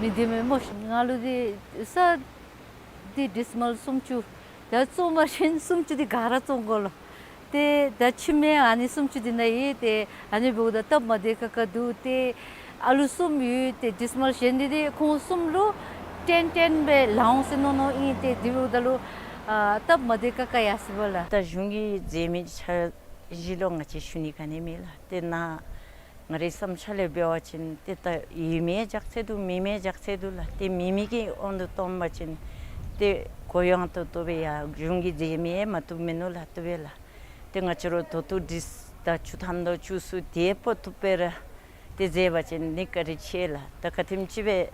མི་བདེ་མས་སྨོ། ང་ལུ་འདི་ས་འདི་ཌེ་སི་མཱལ་སུམ་ཅུ། ད་བཙོང་པ་ཅིན་སུམ་ཅུ་འདི་ག་ར་བཙོང་དགོ་ལོ། ཏེ་ད་ཁྱིམ་ཨ་ནི་སུམ་ཅུ་འདི་ནང་ཡོད། ཏེ་ཨ་ནི་འབདཝ་ད་སྟབས་མ་བདེ་ཁག་ཁ་འདུག། ཏེ་ཨ་ལུ་གསུམ་ཡོད། ཏེ་ཌེ་སི་མཱལ་གཞན་འདི་འདི་ཁོང་གསུམ་ལུ་ཏན་ཏན་སྦེ་ལང་འོང་ཟེར་མནོ་མནོཝ་ཨིན། ཏེ་དེ་འབདཝ་ད་ལུ་ཨ་སྟབས་མ་བདེ་ཁག་ཁ་ཡར་སོ་པ་ལགས། ད་གཞུང་གིས་མཛད་མི་འཆར་གཞི་ལུ་ང་བཅས་ཞུ་ནི་ག་ནི་མེད་ལགས། ཏེ་ནཱ་ང་རའི་བསམ་འཆར་ལས་འབད་བ་ཅིན་ཏེ་ད་ཡོད་མི་ཡང་རྒྱགས་ཚད་འདུག། མེད་མི་ཡང་རྒྱགས་ཚད་འདུག་ལགས། ཏེ་མེད་མི་གི་དབང་དུ་བཏོན་པ་ཅིན་ཏེ་གུ་ཡངས་ཏོག་ཏོ་སྦེ་ཡང་གཞུང་གིས་མཛད་མི་ཡང་མ་བཏུབ་མིན་ནུག་ལགས། བཏུབ་པས་ལགས། ཏེ་ང་བཅས་ར་ད་ལྟོ་ཌེ་སི་ད་བཅུ་ཐམ་དང་བཅུ་གསུམ་དེ་ཕོག་བཏུབ་པས་ར། ཏེ་མཛད་པ་ཅིན་ནི་བཀའ་དྲིན་ཆེ་ལགས། ད་ག་དེམ་ཅིག་སྦེ་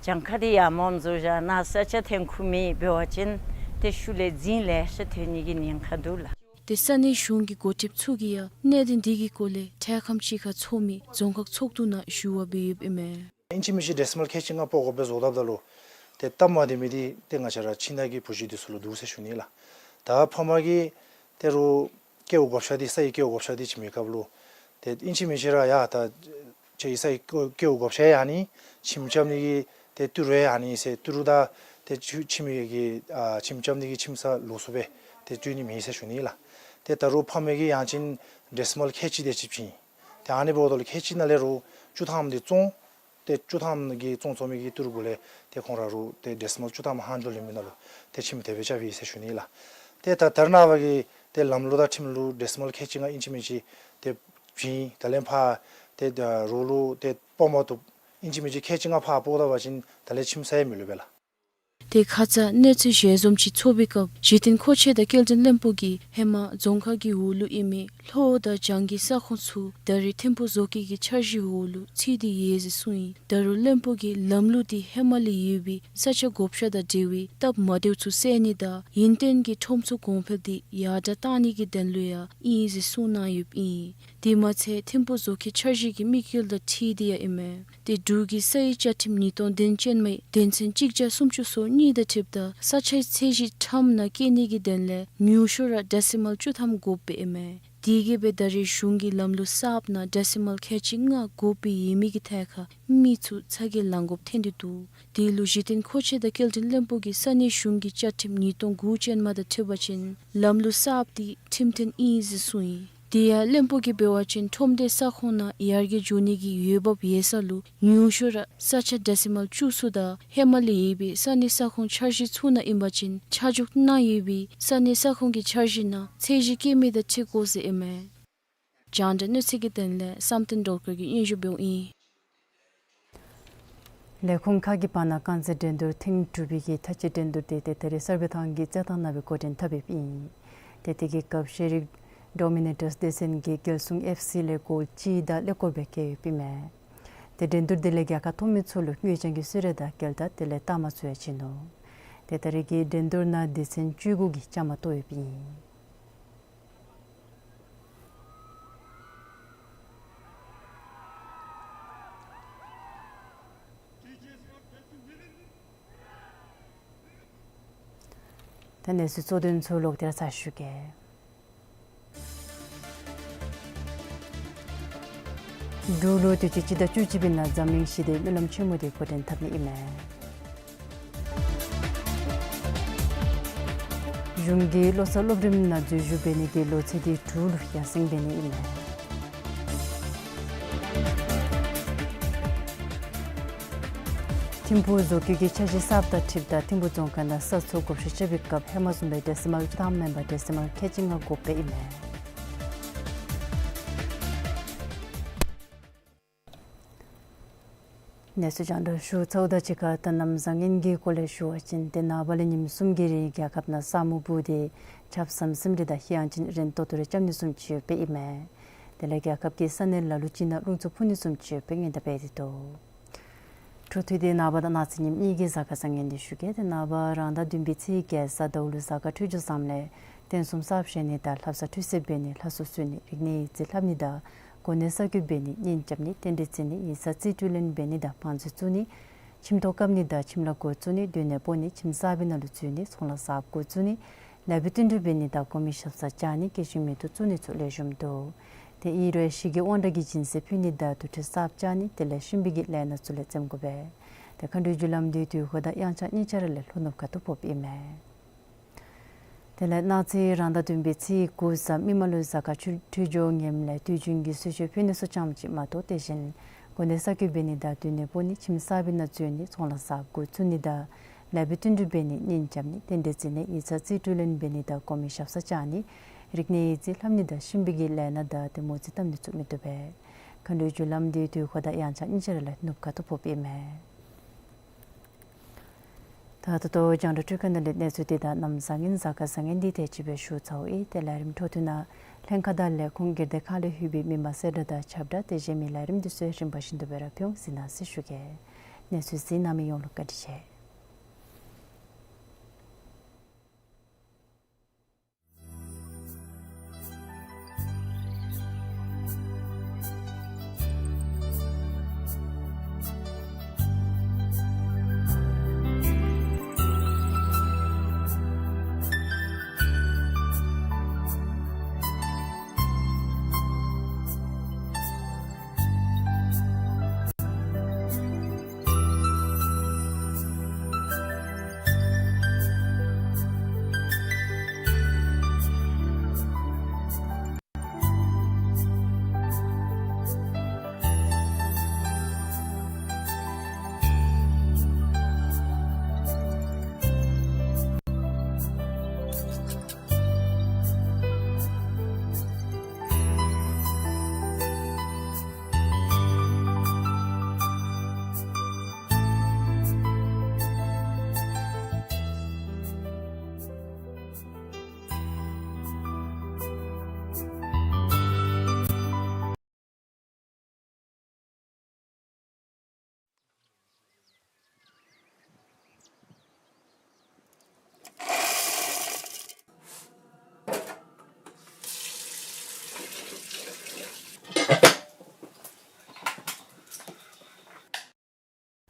གྱངས་ཁ་འདི་ཡར་མངམ་བཟོ་བཞག་ན་ས་ཆ་ཐོན་ཁུངས་མེད་འབད་བ་ཅིན་ཏེ་ཤུལ་ལས་རྫིང་ལེ་ཤ་ཐོན་ནི་གི་ཉེན་ཁ་འདུག་ལགས། ཏེ་ས་གནས་གཞུང་གི་འགོ་ཁྲིདཔ་ཚུ་གིས་ཡང་གནད་དོན་འདི་གི་སྐོར་ལས་འཕྲལ་ཁམས་ཅིག་ཁར་ཚོགས་མི་རྫོང་ཁག་ཚོགས་འདུ་ནང་ཞུ་བ་འབད་ཡོདཔ་ཨིན་མས། ཨིན་ཅི་མིན་ཅི་ཌེ་སི་མཱལ་ཁལ་གཅིག་ལྔ་སྤོ་དགོ་པས་ཟེརཝ་ད་ལུ་ཏེ་སྟབས་མ་བདེ་མི་འདི་ཏེ་ང་བཅས་ར་ཁྱིམ་ནང་གི་བུ་གཞི་འདི་ཚུ་ལུ་འདུག་ཟེར་ཞུ་ནི་ལགས། ད་ཕམ་གིས་ད་རུང་སྐལཝ་བགོ་བཤའ་འདི་ས་ཡི་སྐལཝ་བགོ་བཤའ་འདི་བྱིན་མི་སྐབས་ལུ་ཏེ་ཨིན་ཅི་མིན་ཅི་ར་ཡ་ད་ཁྱོད་ཀྱི་ས་ཡི་སྐལཝ་བགོ་བཤའ་ཡང་ཨ་ནི་ཁྱིམ་རྐྱབ་ནི་གི་ཏེ་ཏི་རུ་ཡང་ཨ་ནི་ཟེར་ཏི་རུ་དང་ཏེ་ཁྱོད་ཁྱིམ་གྱི་ཨ་ཁྱིམ་རྐྱབ་ནི་གི་ཁྱིམ་ས་ལོགས་སུ་སྦེ་ཏེ་སྤྲོད་ནི་མེད་ཟེར་ཞུ་ནི་ལགས། ཏེ་ད་རུང་ཕམ་གིས་ཡང་ཅིན་ཌེ་སི་མཱལ་ཁལ་གཅིག་དེ་ཅིག་བྱིན། ཏེ་ཨ་ནི་འབདཝ་ད་ལུ་ཁལ་གཅིག་ནང་ལས་རུང་བཅུ་ཐམ་འདི་བཙོང་། ཏེ་བཅུ་ཐམ་གི་བཙོང་བཙོང་མི་གི་ཏི་རུ་གུ་ལས་ཏེ་ཁོང་ར་རུང་ཏེ་ཌེ་སི་མཱལ་བཅུ་ཐམ་ལྷག་འགྱོ་ལེན་མི་ནང་ལུ་ཏེ་ཁྱིམ་དེ་སྦེ་རྐྱབ་ཡི་ཟེར་ཞུ་ནི་ལགས། ཏེ་ད་ད་རེས་ནངས་པ་གི་ཏེ་ལམ་ལུགས་དང་ཁྲིམས་ལུགས་ཌེ་སི་མཱལ་ཁལ་གཅིག་ལྔ་ཨིན་ཅི་མིན་ཅི་ཏེ་བྱིན། ད་ལས་ཕར་ཏེ་ད་རོགས་ལུ་ཏེ་སྤོ་མ་བཏུབ། ཨིན་ཅི་མིན་ཅི་ཁལ་གཅིག་ལྔ་ཕར་སྤོ་ད་པ་ཅིན་ད་ལས་ཁྱིམ་ས་ཡང་མི་ལུས་པས་ལགས། ཏེ་ཁ་ཙ་གནས་ཚུལ་ཞལ་འཛོམས་ཅིག་ཚོགས་པའི་སྐབས་འཇིག་རྟེན་མཁོ་ཆས་དང་སྐྱེལ་འདྲེན་བློན་པོ་གིས་ཧེ་མ་རྫོང་ཁག་གི་འོག་ལུ་ཨིན་མི་ལྷོ་དང་བྱང་གི་ས་ཁོངས་ཚུ་ད་རེས་ཐིམ་ཕུག་བཟོ་བཀོད་ཀྱི་འཆར་གཞིའི་འོག་ལུ་ཚུད་དེ་ཡོད་ཟེར་གསུངས་ཡི། ད་རུང་བློན་པོ་གིས་ལམ་ལུགས་འདི་ཧེ་མ་ལས་ཡོད་པའི་ས་ཆ་བགོ་བཤའ་དང་འབྲེལ་བའི་སྟབས་མ་བདེཝ་ཚུ་སེལ་ནི་དང་ཡུན་བརྟན་གྱི་ཁྲོམ་ཚུ་གོང་འཕེལ་འདི་ཡར་དྲག་གཏང་ནི་གི་དོན་ལུ་ཡང་ཨིན་ཟེར་གསུངས་གནང་ཡོདཔ་ཨིན། དེ་མ་ཚད་ཐིམ་ཕུག་བཟོ་བཀོད་འཆར་གཞི་གི་དམིགས་ཡུལ་དང་འཁྲིལ་ཏེ་ཡང་ཨིན་མས། ཏེ་འབྲུག་གི་སའི་བཅའ་ཁྲིམས་ཉིས་སྟོང་དོན་ཅན་མའི་དོན་ཚན་གཅིག་བརྒྱ་སུམ་ཅུ་སོ་གཉིས་དང་འཁྲིལཝ་ད་ས་ཆའི་ཚད་གཞི་ཁྲམ་ནང་བཀལ་ནི་གི་དོན་ལས་ཉུང་ཤོས་ར་ཌེ་སི་མཱལ་བཅུ་ཐམ་དགོཔ་སྦེ་ཨིན་མས། དེ་གིས་སྦེ་ད་རེས་གཞུང་གི་ལམ་ལུགས་གསརཔ་ནང་ཌེ་སི་མཱལ་ཁལ་གཅིག་ལྔ་དགོཔ་སྦེ་ཡོད་མི་གི་ཐད་ཁར་མི་ཚུ་ཚ་གྱང་ལང་དགོཔ་ཐོན་ཏེ་འདུག། དེ་ལུ་འཇིག་རྟེན་མཁོ་ཆས་དང་སྐྱེལ་འདྲེན་བློན་པོ་གིས་ས་གནས་གཞུང་གི་བཅའ་ཁྲིམས་ཉིས་སྟོང་དགུ་ཅན་མ་དང་འཁྲིལ་བ་ཅིན་ལམ་ལུགས་གསརཔ་འདི་ཁྲིམས་མཐུན་ཨིན་ཟེར་གསུངས་ཡི། དེ་ཡང་བློན་པོ་གིས་འབད་བ་ཅིན་ཁྲོམ་སྡེ་ས་ཁོངས་ནང་ཡར་རྒྱས་འགྱོ་ནི་གི་འོས་འབབ་ཡོད་ས་ལུ་ཉུང་ཤོས་ར་ས་ཆ་ཌེ་སི་མཱལ་བཅུ་ཚུ་དང་ཧེ་མ་ལས་ཡོད་པའི་ས་གནས་ས་ཁོངས་འཆར་གཞི་ཚུ་ནང་ཨིན་པ་ཅིན་ཆ་འཇོག་གནང་ཡོད་པའི་ས་གནས་ས་ཁོངས་ཀྱི་འཆར་གཞི་ནང་ཚད་གཞི་བཀལ་མི་དང་འཁྲིལ་དགོ་ཟེར་ཨིན་མས། རྒྱང་བསྒྲགས་གནས་ཚུལ་གྱི་དོན་ལས་བསམ་གཏན་སྒྲོལ་དཀར་གྱིས་སྙན་ཞུ་འབདཝ་ཨིན། ལས་ཁུངས་ཁག་གི་བར་ན་རྐང་རྩེད་འགྲན་བསྡུར་ཐེངས་དྲུག་པའི་གི་མཐའ་དཔྱད་འགྲན་བསྡུར་དེ་ཏེ་ད་རེས་གསར་སྦས་ཐང་གི་རྩེད་ཐང་ནང་སྦེ་འགོ་འདྲེན་འཐབ་ཡོདཔ་ཨིན། ཏེ་དེ་གི་སྐབས་ཤེས་རིག་ཌོ་མི་ནེ་ཊརས་སྡེ་ཚན་གྱིས་རྒྱལ་སྲུང་ཨེཕ་སི་ལས་གོལ་གཅིག་དང་ཀླད་ཀོར་སྦེ་བཀལ་ཡོདཔ་ཨིན་མས། ཏེ་འགྲན་བསྡུར་དེ་ལས་རྒྱལ་ཁ་ཐོབ་མི་ཚུ་ལུ་དངུལ་རྐྱང་གི་གསོལ་རས་དང་རྒྱལ་དར་དེ་ལས་རྟགས་མ་ཚུ་ཡང་བྱིན་ནུག། ཏེ་ད་རེས་ཀྱི་འགྲན་བསྡུར་ནང་སྡེ་ཚན་བཅུ་དགུ་གིས་བཅའ་མར་གཏོགས་ཡོདཔ་ཨིན། ད་གནས་ཚུལ་གཙོ་དོན་ཚུ་ལོག་སྟེ་ར་ཚར་ཞུ་གེ། འབྲུག་ལུ་དུས་ཅི་སྤྱི་ཟླ་བཅུ་གཅིག་པའི་ནང་འཛམ་གླིང་ཞི་བདེའི་སྨོན་ལམ་ཆེན་མོ་དེ་འགོ་འདྲེན་འཐབ་ནི་ཨིན་མས། གཞུང་གིས་བློ་གསར་སློབ་རིམ་ནང་འཛུལ་ཞུགས་འབད་ནི་གི་ལོ་ཚད་དེ་དྲུག་ལུ་ཡར་སེང་འབད་ནི་ཨིན་མས། ཐིམ་ཕུག་བཟོ་བཀོད་ཀྱི་འཆར་གཞི་གསརཔ་དང་འཁྲིལཝ་ད་ཐིམ་ཕུག་རྫོང་ཁག་ནང་ས་ཚུ་བགོ་བཤའ་རྐྱབ་པའི་སྐབས་ཧེ་མ་བཟུམ་སྦེ་ཌེ་སི་མཱལ་བཅུ་ཐམ་མེན་པར་ཌེ་སི་མཱལ་ཁལ་གཅིག་ལྔ་དགོཔ་སྦེ་ཨིན་མས། གནས་ཚུལ་རྒྱང་བསྒྲགས་ཞུ་ཚརཝ་དང་གཅིག་ཁར་ད་གནམ་བཟང་ངན་གྱི་སྐོར་ལས་ཞུ་བ་ཅིན་ཏེ་ནངས་པ་ལས་ཉིནམ་གསུམ་གྱི་རིང་རྒྱལ་ཁབ་ནང་ས་སྨུག་སྦུབས་ཏེ་ཆརཔ་ཟམ་ཟིམ་རེ་དང་ཧི་ཡང་ཅིན་རན་ཏོག་ཏོ་རེ་རྐྱབ་ནི་བཟུམ་ཅིག་ཡོདཔ་ཨིན་མས། དེ་ལས་རྒྱལ་ཁབ་ཀྱི་ས་གནས་ལ་ལུ་ཅིག་ནང་རླུང་འཚུབ་འཕུ་ནི་བཟུམ་ཅིག་ཡོདཔ་སྔོན་བརྡ་འབད་དེ་འདུག། འཕྲོ་མཐུད་དེ་ནངས་པ་དང་གནངས་ཚེ་ཉིནམ་གཉིས་ཀྱི་གཟའ་སྐར་བཟང་ངན་དེ་ཞུ་གེ། ཏེ་ནངས་པ་རང་ཟླ་བདུན་པའི་ཚེས་བརྒྱད་གཟའ་ཟླཝ་ལུ་གཟའ་སྐར་འཕྲོད་སྦྱོར་བཟངམ་ལས་རྟེན་གསུམ་གསརཔ་བཞེངས་ནི་དང་ལྷ་བསངས་ཁྲུས་གསོལ་འབད་ནི་ལྷ་གསོལ་གསོལ་ནི་རིག་གནས་ཡིག་རྩིས་ལྷབ་ནི་དང་གོ་གནས་གསར་བསྐོ་འབད་ནི་གཉེན་རྐྱབ་ནི་རྟེན་འབྲེལ་བརྩི་ནི་ཡིག་ཚང་རྩིས་སྤྲོད་ལེན་འབད་ནི་དང་བང་མཛོད་བཙུགས་ནི་ཁྱིམ་ཐོག་བཀབ་ནི་དང་ཁྱིམ་ལཱ་འགོ་བཙུགས་ནི་སྡོད་གནས་སྤོ་ནི་ཁྱིམ་གསར་པའི་ནང་ལུ་འཛུལ་ནི་ཚོང་ལཱ་གསརཔ་འགོ་བཙུགས་ནི་ལེགས་པའི་བསྟུན་གྲོས་འབད་ནི་དང་གོང་མའི་ཞབས་སར་བཅར་ནི་སྐྱེ་ཤི་མེ་ཏོག་བཙུགས་ནི་ཚུ་ལེགས་ཤོམ་འདུག། ཏེ་ཨིན་རུང་ཡང་ཞི་རྒྱས་དབང་དྲག་གི་སྦྱིན་སྲེག་ཕུལ་ནི་དང་དུར་ཁྲོད་གསརཔ་བཅག་ནི་དེ་ལས་གཤིན་པོའི་གི་ལས་སྣ་ཚུ་ལས་འཛེམ་དགོ་པས། ཏེ་མཁའ་འགྲོའི་རྒྱུ་ལམ་འདི་དུས་འཁོར་དང་དབྱངས་འཆར་གཉིས་ཆ་ར་ལས་ལྷོ་ནུབ་ཁ་ཐུག་ཕོགཔ་ཨིན་མས། དེ་ལས་གནངས་ཚེ་རང་ཟླ་བདུན་པའི་ཚེས་དགུ་གཟའ་མིག་དམར་ལུ་གཟའ་སྐར་འཕྲོད་འཕྲོད་སྦྱོར་ངནམ་ལས་དུས་རྒྱུན་གྱི་གསོལ་མཆོད་ཕུལ་ནི་ཚུ་ཙམ་ཅིག་མ་གཏོགས་དེ་བཞིན་གོ་གནས་གསར་བསྐོ་འབད་ནི་དང་སྡོད་གནས་སྤོ་ནི་ཁྱིམ་གསར་པའི་ནང་འཛུལ་ནི་ཚོང་ལཱ་གསརཔ་འགོ་བཙུགས་ནི་དང་ལེགས་པའི་བསྟུན་གྲོས་འབད་ནི་གཉེན་རྐྱབ་ནི་རྟེན་འབྲེལ་བརྩི་ནི་ཡིག་ཚང་རྩིས་སྤྲོད་ལེན་འབད་ནི་དང་གོང་མའི་ཞབས་སར་བཅར་ནི་རིག་གནས་ཡིག་རྩིས་ལྷབ་ནི་དང་གཤིན་པོའི་གི་ལས་སྣ་དང་ཏེ་མོ་རྩིས་བཏབ་ནི་ཚུ་མི་བཏུབ་པས། མཁའ་འགྲོའི་རྒྱུ་ལམ་འདི་དུས་འཁོར་དང་དབྱངས་འཆར་གཉིས་ཆ་ར་ལས་ནུབ་ཁ་ཐུག་ཕོགཔ་ཨིན་མས། ད་ད་ལྟོ་རྒྱང་བསྒྲགས་སྒྲིག་ཁང་ནང་ལས་གནས་ཚུལ་འདི་དང་གནམ་བཟང་ངན་གཟའ་སྐར་བཟང་ངན་འདི་དེ་ཅིག་སྦེ་ཞུ་ཚརཝ་ཨིན། ཏེ་ལས་རིམ་འཕྲོ་མཐུད་ནང་ལྷན་ཁག་དང་ལས་ཁུངས་སྒེར་སྡེ་ཁག་ལས་ལྷོད་པའི་མི་མང་གསལ་བསྒྲགས་དང་ཁྱབ་བསྒྲགས་དེ་བཞིན་མི་ལས་རིམ་འདི་ཚུ་རིམ་པ་བཞིན་དུ་སྦེ་ར་ཕུལ་འོང་། གཟིགས་གནང་ཟེར་ཞུ་གེ། གནས་ཚུལ་གཟིགས་གནང་མི་ཡོངས་ལུ་བཀའ་དྲིན་ཆེ།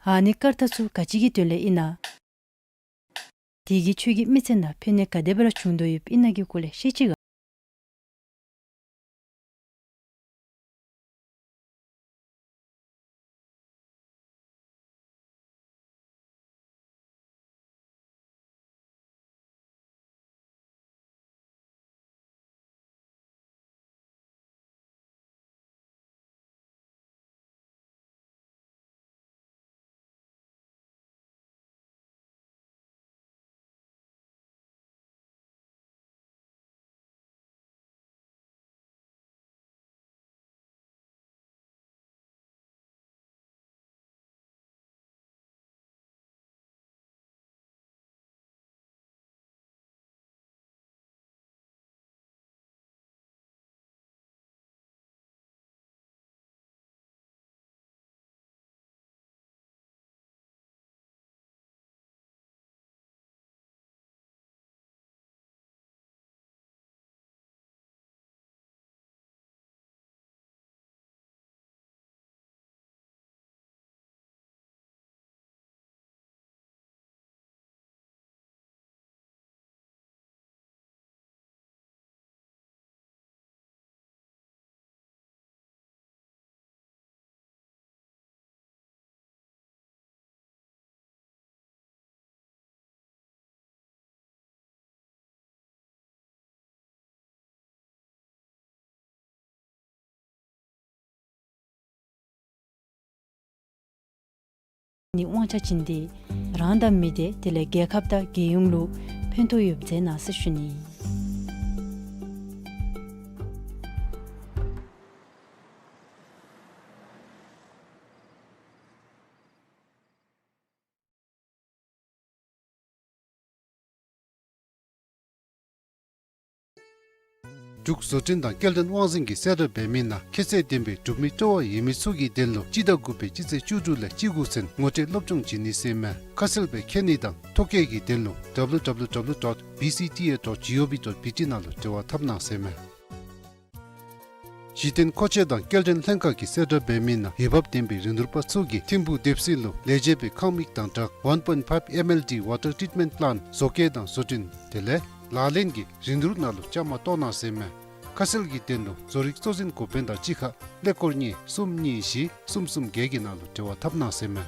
ཨ་ནི་སྐར་རྟགས་ཚུ་ག་ཅི་གི་དོན་ལས་ཨིན་ན། དེ་གིས་ཁྱོད་ཀྱི་མི་ཚེ་ནང་ཕན་ནུས་ག་དེ་སྦེ་ར་བྱུང་དོ་ཡོདཔ་ཨིན་ན་གི་སྐོར་ལས་ཤེས་ཅི་ག། ནི་དབང་ཆ་བྱིན་ཏེ་རང་དང་མི་སྡེ་དེ་ལས་རྒྱལ་ཁབ་དང་རྒྱལ་ཡོངས་ལུ་ཕན་ཐོགས་ཡོདཔ་མཛད་གནང་ཟེར་ཞུ་ནི། འབྲུག་བཟོ་སྐྲུན་དང་སྐྱེལ་འདྲེན་དབང་འཛིན་གྱིས་གསལ་བསྒྲགས་འབད་མི་ནང་ཁྱད་ཚད་ལྡན་པའི་གྲུབ་མི་སྤྲོ་བ་ཡོད་མི་ཚུ་གི་དོན་ལུ་སྤྱི་ཟླ་དགུ་པའི་སྤྱི་ཚེས་བཅུ་དྲུག་ལས་སྤྱི་གོ་ཚུན་ངོ་སྤྲོད་སློབ་སྦྱོང་བྱིན་ནི་ཟེར་མས། ཁ་གསལ་སྦེ་མཁྱེན་ནི་དང་ཐོ་བཀོད་ཀྱི་དོན་ལུ་W W W dot B C T A dot G O V dot B T ནང་ལུ་འབྲེལ་བ་འཐབ་གནང་ཟེར་མས། གཞི་རྟེན་མཁོ་ཆས་དང་སྐྱེལ་འདྲེན་ལྷན་ཁག་གིས་གསལ་བསྒྲགས་འབད་མི་ནང་འོས་འབབ་ལྡན་པའི་རིན་བསྡུར་པ་ཚུ་གིས་ཐིམ་ཕུག་སྡེ་སྲིད་ལུ་ལས་བྱེད་པའི་ཁང་མིག་དང་སྦྲགས་one point five M L D water treatment plant བཟོ་བཀོད་དང་བཟོ་སྐྲུན་དེ་ལས་ལག་ལེན་གྱི་རིན་བསྡུར་ནང་ལུ་བཅའ་མར་གཏོགས་གནང་ཟེར་མས། ཁ་གསལ་གྱི་དོན་ལུ་བཟོ་རིག་གཙོ་འཛིན་འགོ་དཔོན་དང་གཅིག་ཁར་ཀླད་ཀོར་གཉིས་གསུམ་གཉིས་བཞི་གསུམ་གསུམ་བརྒྱད་ཀྱི་ནང་ལུ་འབྲེལ་བ་འཐབ་གནང་ཟེར་མས།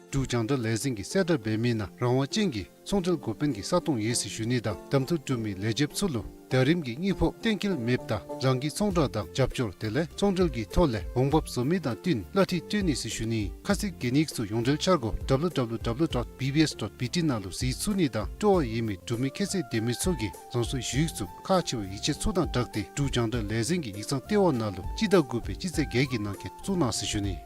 འབྲུག་རྒྱང་བསྒྲགས་ལས་འཛིན་གྱིས་གསལ་བསྒྲགས་འབད་མི་ནང་རང་དབང་ཅན་གྱི་ཚོང་འབྲེལ་འགོ་དཔོན་གྱི་ས་སྟོང་ཡོད་ཟེར་ཞུ་ནི་དང་གདམ་འཐུ་གྲུབ་མི་ལས་བྱེདཔ་ཚུ་ལུ་ཟླ་རིམ་གྱི་དངུལ་ཕོགས་གཏན་འཁེལ་མེདཔ་ད་རང་གི་ཚོང་བསྒྲགས་དང་རྒྱབ་སྐྱོར་དེ་ལས་ཚོང་འབྲེལ་གྱི་ཐོག་ལས་འོང་འབབ་བཟོ་མི་དང་བསྟུན་གླ་འཐུས་སྤྲོད་ནི་ཟེར་ཞུ་ནི། ཁ་གསལ་གྱི་གནས་ཚུལ་ཡོངས་འབྲེལ་འཆར་སྒོ་W W W dot B B S dot B T ནང་ལུ་གཟིགས་ཚུགས་ནི་དང་སྤྲོ་བ་ཡོད་མི་གྲུབ་མི་ཁྱད་ཚད་ལྡན་མི་ཚུ་གིས་རང་སོའི་ཞུ་ཡིག་ཚུ་ཁག་ཆེ་བའི་ཡིག་ཆ་ཚུ་དང་སྦྲགས་ཏེ་འབྲུག་རྒྱང་བསྒྲགས་ལས་འཛིན་གྱི་ཡིག་ཚང་ལྟེ་བ་ནང་ལུ་སྤྱི་ཟླ་དགུ་པའི་སྤྱི་ཚེས་བརྒྱད་ཀྱི་ནང་འཁོད་བཙུགས་གནང་ཟེར་ཞུ་ནི།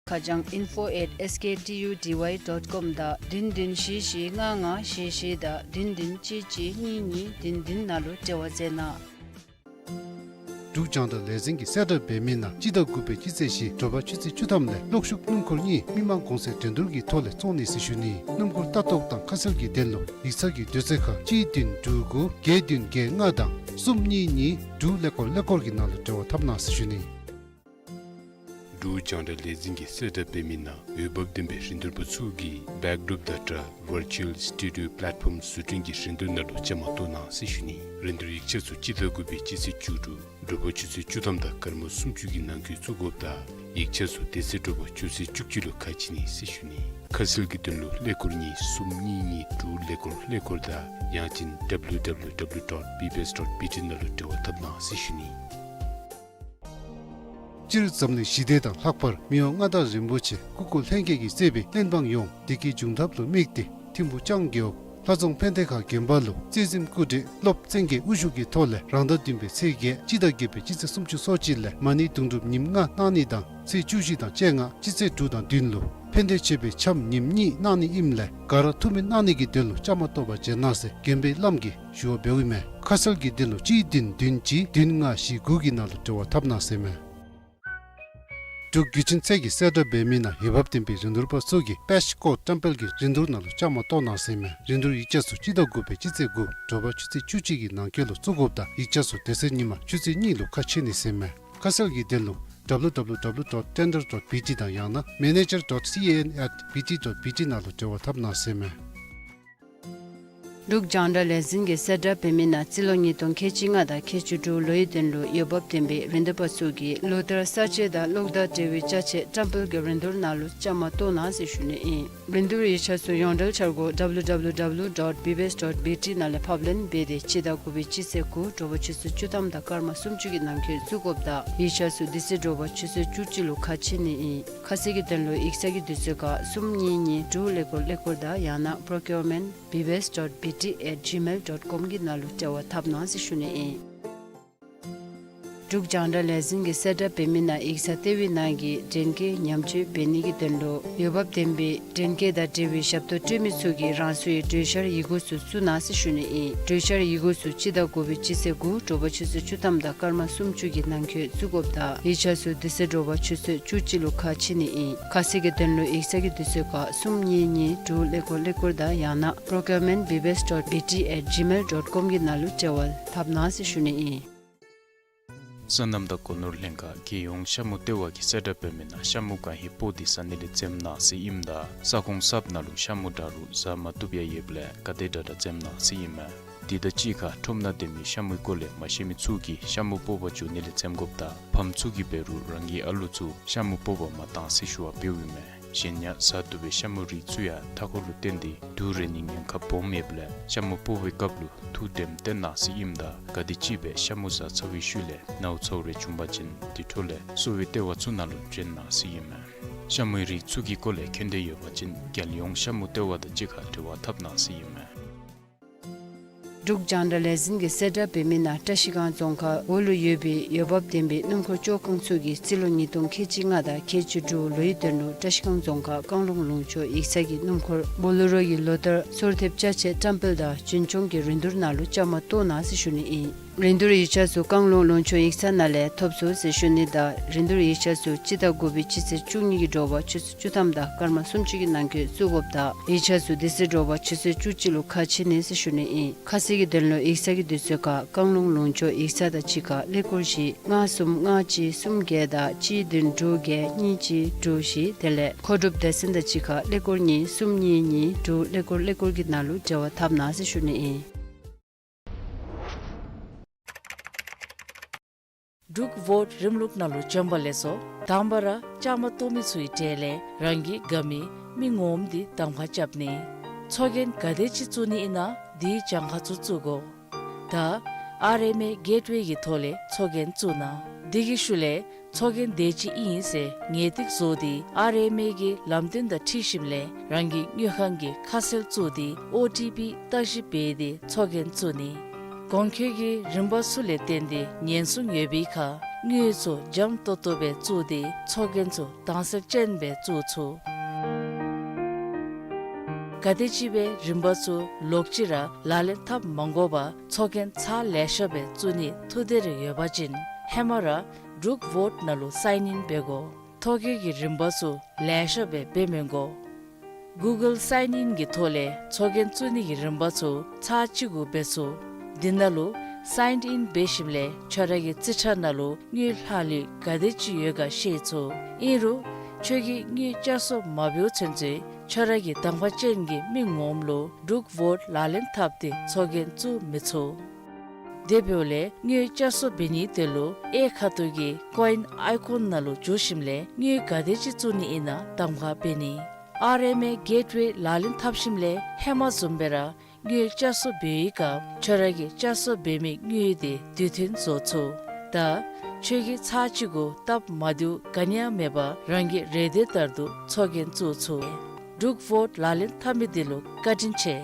ཁ་བྱང་info at S K T U D Y dot com དང་བདུན་བདུན་བཞི་བཞི་ལྔ་ལྔ་བཞི་བཞི་དང་བདུན་བདུན་གཅིག་གཅིག་གཉིས་གཉིས་བདུན་བདུན་ནང་ལུ་འབྲེལ་བ་མཛད་གནང་། འབྲུག་རྒྱང་བསྒྲགས་ལས་འཛིན་གྱིས་གསལ་བསྒྲགས་འབད་མི་ནང་སྤྱི་ཟླ་དགུ་པའི་སྤྱི་ཚེས་བཞི་དྲོ་པ་ཆུ་ཚོད་བཅུ་ཐམ་ལས་གློག་ཤུགས་སྣུམ་འཁོར་གཉིས་མི་མང་གོང་ཚད་འགྲན་བསྡུར་གྱི་ཐོག་ལས་བཙོང་ནི་ཟེར་ཞུ་ནི། སྣུམ་འཁོར་ལྟ་རྟོག་དང་ཁ་གསལ་གྱི་དོན་ལུ་ཡིག་ཚང་གི་དུས་ཚོད་ཁར་གཅིག་བདུན་དྲུག་དགུ་བརྒྱད་བདུན་བརྒྱད་ལྔ་དང་གསུམ་གཉིས་གཉིས་དྲུག་ཀླད་ཀོར་ཀླད་ཀོར་གྱི་ནང་ལུ་འབྲེལ་བ་འཐབ་གནང་ཟེར་ཞུ་ནི། འབྲུག་རྒྱང་བསྒྲགས་ལས་འཛིན་གྱིས་གསལ་བསྒྲགས་འབད་མི་ནང་འོས་འབབ་ལྡན་པའི་རིན་བསྡུར་པ་ཚུ་གིས་བེཀ་ཌོརོཔ་དང་སྦྲགས་ཝར་ཅུ་ཨལ་སི་ཊུ་ཌི་ཡོ་པ་ལེཊ་ཕོམ་བཟོ་སྐྲུན་གྱི་རིན་བསྡུར་ནང་ལུ་བཅའ་མར་གཏོགས་གནང་ཟེར་ཞུ་ནི། རིན་བསྡུར་ཡིག་ཆ་ཚུ་སྤྱི་ཟླ་དགུ་པའི་སྤྱི་ཚེས་བཅུ་དྲུག་དྲོ་པ་ཆུ་ཚོད་བཅུ་ཐམ་དང་སྐར་མ་སུམ་ཅུ་གི་ནང་འཁོད་བཙུགས་དགོཔ་དང་ཡིག་ཆ་ཚུ་དེ་ཚེ་དྲོ་པ་ཆུ་ཚོད་བཅུ་གཅིག་ལུ་ཁ་ཕྱེ་ནི་ཟེར་ཞུ་ནི། ཁ་གསལ་གྱི་དོན་ལུ་ཀླད་ཀོར་གཉིས་གསུམ་གཉིས་གཉིས་དྲུག་ཀླད་ཀོར་ཀླད་ཀོར་དང་ཡང་ཅིན་W W W dot B B S dot B T ནང་ལུ་འབྲེལ་བ་འཐབ་གནང་ཟེར་ཞུ་ནི། སྤྱིར་འཛམ་གླིང་ཞི་བདེ་དང་ལྷག་པར་མི་དབང་མངའ་བདག་རིན་པོ་ཆེ་སྐུ་འཁོར་ལྷན་རྒྱས་ཀྱིས་གཙོས་པའི་བློན་འབངས་ཡོངས་བདེ་སྐྱིད་འབྱུང་ཐབས་ལུ་དམིགས་ཏེ་ཐིམ་ཕུག་ལྕང་རྒེད་འོག་ལྷ་རྫོང་ཕན་བདེ་ཁང་དགོན་པ་ལུ་རྩེ་གཟིམ་སྐུ་བགྲེས་སློབ་བཙན་རྒྱལ་དབུ་བཞུགས་ཀྱི་ཐོག་ལས་རང་ཟླ་བདུན་པའི་ཚེས་བརྒྱད་སྤྱི་ཟླ་བརྒྱད་པའི་སྤྱི་ཚེས་སུམ་ཅུ་སོ་གཅིག་ལས་མ་ཎི་དུང་སྒྲུབ་ཉིནམ་ལྔ་གནང་ནི་དང་ཚེས་བཅུ་བཞི་དང་བཅོ་ལྔ་སྤྱི་ཚེས་དྲུག་དང་བདུན་ལུ་ཕན་བདེ་མཆོད་པའི་འཆམ་ཉིནམ་གཉིས་གནང་ནི་ཨིནམ་ལས་ག་ར་ཐུགས་སྨོན་གནང་ནི་གི་དོན་ལུ་བཅའ་མར་གཏོགས་པར་བྱོན་གནང་ཟེར་དགོན་པའི་བླམ་གིས་ཞུ་བ་འབདཝ་ཨིན་མས། ཁ་གསལ་གྱི་དོན་ལུ་གཅིག་བདུན་བདུན་གཅིག་བདུན་ལྔ་བཞི་དགུ་གི་ནང་ལུ་འབྲེལ་བ་འཐབ་གནང་ཟེར་མས། འབྲུག་བརྒྱུད་འཕྲིན་ཚད་ཀྱིས་གསལ་བསྒྲགས་འབད་མི་ནང་འོས་འབབ་ལྡན་པའི་རིན་བསྡུར་པ་ཚུ་གིས་པེཤ་ཀོཊ་བཀྲམ་སྤེལ་གྱི་རིན་བསྡུར་ནང་ལུ་བཅའ་མར་གཏོགས་གནང་ཟེར་མས། རིན་བསྡུར་ཡིག་ཆ་ཚུ་སྤྱི་ཟླ་དགུ་པའི་སྤྱི་ཚེས་དགུ་དྲོ་པ་ཆུ་ཚོད་བཅུ་གཅིག་གི་ནང་འཁོད་ལུ་བཙུགས་དགོཔ་དང་ཡིག་ཆ་ཚུ་དེ་ཚེ་ཉིནམ་ཆུ་ཚོད་གཉིས་ལུ་ཁ་ཕྱེ་ནི་ཟེར་མས། ཁ་གསལ་གྱི་དོན་ལུ་W W W dot tender dot B T དང་ཡང་ན་manager dot C A N at B T dot B T ནང་ལུ་འབྲེལ་བ་འཐབ་གནང་ཟེར་མས། འབྲུག་རྒྱང་བསྒྲགས་ལས་འཛིན་གྱིས་གསལ་བསྒྲགས་འབད་མི་ནང་རྩིས་ལོ་ཉིས་སྟོང་ཁལ་གཅིག་ལྔ་དང་ཁལ་གཅིག་དྲུག་ལོའི་དོན་ལུ་འོས་འབབ་ལྡན་པའི་རིན་བསྡུར་པ་ཚུ་གིས་ལོ་བསྟར་གསར་བརྗེ་དང་གློག་དང་འབྲེལ་བའི་ཅ་ཆས་བཀྲམ་སྤེལ་གྱི་རིན་བསྡུར་ནང་ལུ་བཅའ་མར་གཏོགས་གནང་ཟེར་ཞུ་ནི་ཨིན། རིན་བསྡུར་ཡིག་ཆ་ཚུ་ཡོངས་འབྲེལ་འཆར་སྒོ་W W W dot B B S dot B T ནང་ལས་ཕབ་ལེན་འབད་དེ་སྤྱི་ཟླ་དགུ་པའི་སྤྱི་ཚེས་དགུ་དྲོ་པ་ཆུ་ཚོད་བཅུ་ཐམ་དང་སྐར་མ་སུམ་ཅུ་གི་ནང་འཁོད་བཙུགས་དགོཔ་དང་ཡིག་ཆ་ཚུ་དེ་ཚེ་དྲོ་པ་ཆུ་ཚོད་བཅུ་གཅིག་ལུ་ཁ་ཕྱེ་ནི་ཨིན། ཁ་གསལ་གྱི་དོན་ལུ་ཡིག་ཚང་གི་དུས་ཚོད་ཁར་གསུམ་གཉིས་གཉིས་དྲུག་ཀླད་ཀོར་ཀླད་ཀོར་དང་ཡང་ན་procurement B B S dot B T at gmail dot com གི་ནང་ལུ་འབྲེལ་བ་འཐབ་གནང་ཟེར་ཞུ་ནི་ཨིན། འབྲུག་རྒྱང་བསྒྲགས་ལས་འཛིན་གྱིས་གསལ་བསྒྲགས་འབད་མི་ནང་ཡིག་ཚང་ལྟེ་བའི་ནང་གི་འདྲེན་སྐས་ཉམས་བཅོས་འབད་ནི་གི་དོན་ལུ་འོས་འབབ་ལྡན་པའི་འདྲེན་སྐས་དང་འབྲེལ་བའི་ཞབས་ཏོག་སྤྲོད་མི་ཚུ་གིས་རང་སོའི་གྲོས་འཆར་ཡི་གུ་ཚུ་བཙུགས་གནང་ཟེར་ཞུ་ནི་ཨིན། གྲོས་འཆར་ཡི་གུ་ཚུ་སྤྱི་ཟླ་དགུ་པའི་སྤྱི་ཚེས་དགུ་དྲོ་པ་ཆུ་ཚོད་བཅུ་ཐམ་དང་སྐར་མ་སུམ་ཅུ་གི་ནང་འཁོད་བཙུགས་དགོཔ་དང་ཡིག་ཆ་ཚུ་དེ་ཚེ་དྲོ་པ་ཆུ་ཚོད་བཅུ་གཅིག་ལུ་ཁ་ཕྱེ་ནི་ཨིན། ཁ་གསལ་གྱི་དོན་ལུ་ཡིག་ཚང་གི་དུས་ཚོད་ཁར་གསུམ་གཉིས་གཉིས་དྲུག་ཀླད་ཀོར་ཀླད་ཀོར་དང་ཡང་ན་procurement B B S dot B T at gmail dot com གི་ནང་ལུ་འབྲེལ་བ་འཐབ་གནང་ཟེར་ཞུ་ནི་ཨིན། སོ་ནམ་དང་སྒོ་ནོར་ལྷན་ཁག་རྒྱལ་ཡོངས་ཤ་མུ་ལྟེ་བ་གིས་གསལ་བསྒྲགས་འབད་མི་ནང་ཤ་མུ་གང་ཧེ་སྤོ་སྟེ་ཟ་ནི་ལས་འཛེམ་གནང་ཟེར་ཨིནམ་ད་ས་ཁོངས་གསརཔ་ནང་ལུ་ཤ་མུ་དྲག་རུང་ཟ་མ་བཏུབ་ཡང་ཡོདཔ་ལས་ག་དེ་དྲག་དྲག་འཛེམ་གནང་ཟེར་ཨིན་མས། དེ་དང་གཅིག་ཁར་ཁྲོམ་ནང་སྡོད་མི་ཤ་མུའི་སྐོར་ལས་མ་ཤེས་མི་ཚུ་གིས་ཤ་མུ་སྤོ་བར་འགྱོ་ནི་ལས་འཛེམ་དགོཔ་དང་ཕམ་ཚུ་གིས་འབད་རུང་རང་གི་ཨ་ལུ་ཚུ་ཤ་མུ་སྤོ་བར་མ་གཏང་ཟེར་ཞུ་བ་འབདཝ་ཨིན་མས། གཞན་ཡང་ཟ་བཏུབ་པའི་ཤ་མུའི་རིགས་ཚུ་ཡང་མཐའ་འཁོར་ལུ་བརྟེན་ཏེ་དུག་རེག་ནིའི་ཉེན་ཁ་སྦོམ་ཡོདཔ་ལས་ཤ་མུ་སྤོ་བའི་སྐབས་ལུ་ཐུགས་དྲནམ་བཏོན་གནང་ཟེར་ཨིནམ་ད་ག་དེམ་ཅིག་སྦེ་ཤ་མུ་ཟ་ཚར་བའི་ཤུལ་ལས་ནཝ་ཚཝ་རེ་བྱུང་པ་ཅིན་དེ་འཕྲོ་ལས་གསོ་བའི་ལྟེ་བ་ཚུ་ནང་ལུ་བྱོན་གནང་ཟེར་ཨིན་མས། ཤ་མུའི་རིགས་ཚུ་གི་སྐོར་ལས་མཁྱེན་འདོད་ཡོད་པ་ཅིན་རྒྱལ་ཡོངས་ཤ་མུ་ལྟེ་བ་དང་གཅིག་ཁར་འབྲེལ་བ་འཐབ་གནང་ཟེར་ཨིན་མས། འབྲུག་རྒྱང་བསྒྲགས་ལས་འཛིན་གྱིས་གསལ་བསྒྲགས་འབད་མི་ནང་བཀྲིས་སྒང་རྫོང་ཁག་འོག་ལུ་ཡོད་པའི་འོས་འབབ་ལྡན་པའི་སྣུམ་འཁོར་བཅོ་ཁང་ཚུ་གིས་རྩིས་ལོ་ཉིས་སྟོང་ཁལ་གཅིག་ལྔ་དང་ཁལ་གཅིག་དྲུག་ལོའི་དོན་ལུ་བཀྲིས་སྒང་རྫོང་ཁག་བཀང་ལུང་ལུང་ཕྱོགས་ཡིག་ཚང་གི་སྣུམ་འཁོར་བོ་ལེ་རོ་གི་ལོ་བསྟར་སོར་ཐེབས་ཅ་ཆས་བཀྲམ་སྤེལ་དང་རྒྱུན་སྐྱོང་གི་རིན་བསྡུར་ནང་ལུ་བཅའ་མར་གཏོགས་གནང་ཟེར་ཞུ་ནི་ཨིན། རིན་བསྡུར་ཡིག་ཆ་ཚུ་བཀང་ལུང་ལུང་ཕྱོགས་ཡིག་ཚང་ནང་ལས་ཐོབ་ཚུགས་ཟེར་ཞུ་ནི་དང་རིན་བསྡུར་ཡིག་ཆ་ཚུ་སྤྱི་ཟླ་དགུ་པའི་སྤྱི་ཚེས་བཅུ་གཉིས་ཀྱི་དྲོ་པ་ཆུ་ཚོད་བཅུ་ཐམ་དང་སྐར་མ་སུམ་ཅུ་གི་ནང་འཁོད་བཙུགས་དགོཔ་དང་ཡིག་ཆ་ཚུ་དེ་ཚེ་དྲོ་པ་ཆུ་ཚོད་བཅུ་གཅིག་ལུ་ཁ་ཕྱེ་ནི་ཟེར་ཞུ་ནི་ཨིན། ཁ་གསལ་གྱི་དོན་ལུ་ཡིག་ཚང་གི་དུས་ཚོད་ཁར་བཀང་ལུང་ལུང་ཕྱོགས་ཡིག་ཚང་དང་གཅིག་ཁར་ཀླད་ཀོར་བཞི་ལྔ་གསུམ་ལྔ་གཅིག་གསུམ་བརྒྱད་དང་གཅིག་བདུན་དྲུག་བརྒྱད་གཉིས་གཅིག་དྲུག་བཞི་དེ་ལས་མཁོ་སྒྲུབ་སྡེ་ཚན་དང་གཅིག་ཁར་ཀླད་ཀོར་གཉིས་གསུམ་གཉིས་གཉིས་དྲུག་ཀླད་ཀོར་ཀླད་ཀོར་གྱི་ནང་ལུ་འབྲེལ་བ་འཐབ་གནང་ཟེར་ཞུ་ནི་ཨིན། འབྲུག་བོཊ་རིམ་ལུགས་ནང་ལུ་བྱོན་པ་ལེགས་སོ། དང་པ་ར་བཅའ་མར་གཏོགས་མི་ཚུའི་གྲས་ལས་རང་གི་དགའ་མི་མི་ངོམ་འདི་གདམ་ཁ་རྐྱབ་ནི། ཚོགས་རྒྱན་ག་དེ་ཅིག་བཙུགས་ནི་ཨིན་ན་དེའི་གྱངས་ཁ་ཚུ་བཙུགས་དགོ། ད་ཨར་ཨེམ་ཨེ་གེཊ་ཝེ་གི་ཐོག་ལས་ཚོགས་རྒྱན་བཙུགས་གནང་། དེ་གི་ཤུལ་ལས་ཚོགས་རྒྱན་དེ་ཅིག་ཨིན་ཟེར་ངེས་ཏིག་བཟོ་སྟེ་ཨར་ཨེམ་ཨེ་གི་ལམ་སྟོན་དང་འཁྲིལ་ཞིནམ་ལས་རང་གི་དངུལ་ཁང་གི་ཁ་གསལ་བཙུགས་ཏེ་ཨོ་ཊི་པི་བརྟག་ཞིབ་འབད་དེ་ཚོགས་རྒྱན་བཙུགས་ནི། གོང་འཁོད་ཀྱི་རིམ་པ་ཚུ་ལས་བརྟེན་ཏེ་ཉེན་སྲུང་ཡོད་པའི་ཁར་དངུལ་ཚུ་འཇམ་ཏོང་ཏོ་སྦེ་བཙུགས་ཏེ་ཚོགས་རྒྱན་ཚུ་དྭངས་གསལ་ཅན་སྦེ་བཙུགས་ཚུགས། ག་དེམ་ཅིག་སྦེ་རིམ་པ་ཚུ་ལོག་ཅི་ར་ལག་ལེན་འཐབ་མ་དགོ་པར་ཚོགས་རྒྱན་ཚར་ལེ་ཤ་སྦེ་བཙུགས་ནིའི་ཐུགས་འདོད་རེ་ཡོད་པ་ཅིན་ཧེ་མ་ར་འབྲུག་ཝོཊ་ནང་ལུ་སའིན་ཨིན་འབད་དགོ། ཐོ་བཀོད་ཀྱི་རིམ་པ་ཚུ་ལེ་ཤ་སྦེ་འབད་མི་དགོ། གུ་གཱལ་སའིན་ཨིན་གྱི་ཐོག་ལས་ཚོགས་རྒྱན་བཙུགས་ནི་གི་རིམ་པ་ཚུ་ཚར་གཅིག་གུ་འབད་ཚུགས། འདི་ནང་ལུ་སའིན་ཨིན་འབད་ཞིནམ་ལས་ཁྱོད་ར་གི་རྩིས་ཁྲ་ནང་ལུ་དངུལ་ལྷག་ལུས་ག་དེམ་ཅིག་ཡོད་ག་ཤེས་ཚུགས། ཨིན་རུང་ཁྱོད་ཀྱིས་དངུལ་བསྐྱར་གསོ་མ་འབདཝ་ཚུན་ཚོད་ཁྱོད་ར་གི་གདམ་ཁ་ཅན་གྱི་མི་ངོམ་ལུ་འབྲུག་ཝོཊ་ལག་ལེན་འཐབ་སྟེ་ཚོགས་རྒྱན་བཙུགས་མི་ཚུགས། དེ་འབདཝ་ལས་དངུལ་བསྐྱར་གསོ་འབད་ནི་དེ་ལུ་གཡས་ཁ་ཐུག་གི་ཀོ་ཨིན་ཨའི་ཀོན་ནང་ལུ་འཛུལ་ཞིནམ་ལས་དངུལ་ག་དེམ་ཅིག་བཙུགས་ནི་ཨིན་ན་གདམ་ཁ་འབད་ནི། ཨར་ཨེམ་ཨེ་གེཊ་ཝེ་ལག་ལེན་འཐབ་ཞིནམ་ལས་ཧེ་མ་བཟུམ་སྦེ་ར་དངུལ་བསྐྱར་གསོ་འབད་བའི་སྐབས་ཁྱོད་ར་གིས་བསྐྱར་གསོ་འབད་མི་དངུལ་དེ་དུས་མཐུན་བཟོ་ཚུགས། ད་ཁྱོད་ཀྱིས་ཚར་གཅིག་གུ་སྟབས་མ་བདེཝ་ག་ནི་ཡང་མེད་པར་རང་གི་རེ་འདོད་ལྟར་དུ་ཚོགས་རྒྱན་བཙུགས་ཚུགས། འབྲུག་ཝོཊ་ལག་ལེན་འཐབ་མི་དེ་ལུ་བཀའ་དྲིན་ཆེ།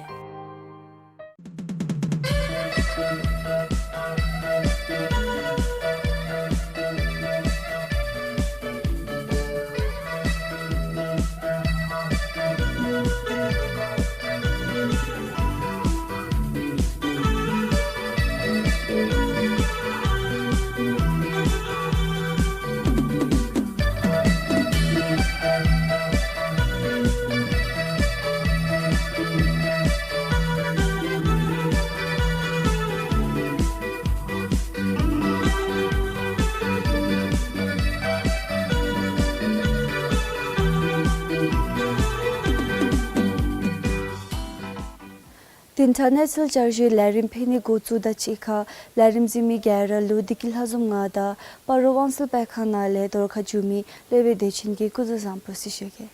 དེ་མཐའ་གནས་ཚུལ་བསྐྱར་ཞུའི་ལས་རིམ་ཕུལ་ནི་འགོ་བཙུགས་དང་གཅིག་ཁར་ལས་རིམ་གཟིགས་མི་ག་ར་ལུ་བདེ་སྐྱིད་ལྷ་འཛོམས་ང་དང་སྤ་རོ་དབང་གསལ་སྤེལ་ཁང་ནང་ལས་གཏོར་ཁ་བསྒྱུར་མི་སློབ་དཔོན་བདེ་ཆེན་གྱིས་སྐུ་གཟུགས་བཟང་པོ་ཟེར་ཞུ་གེ།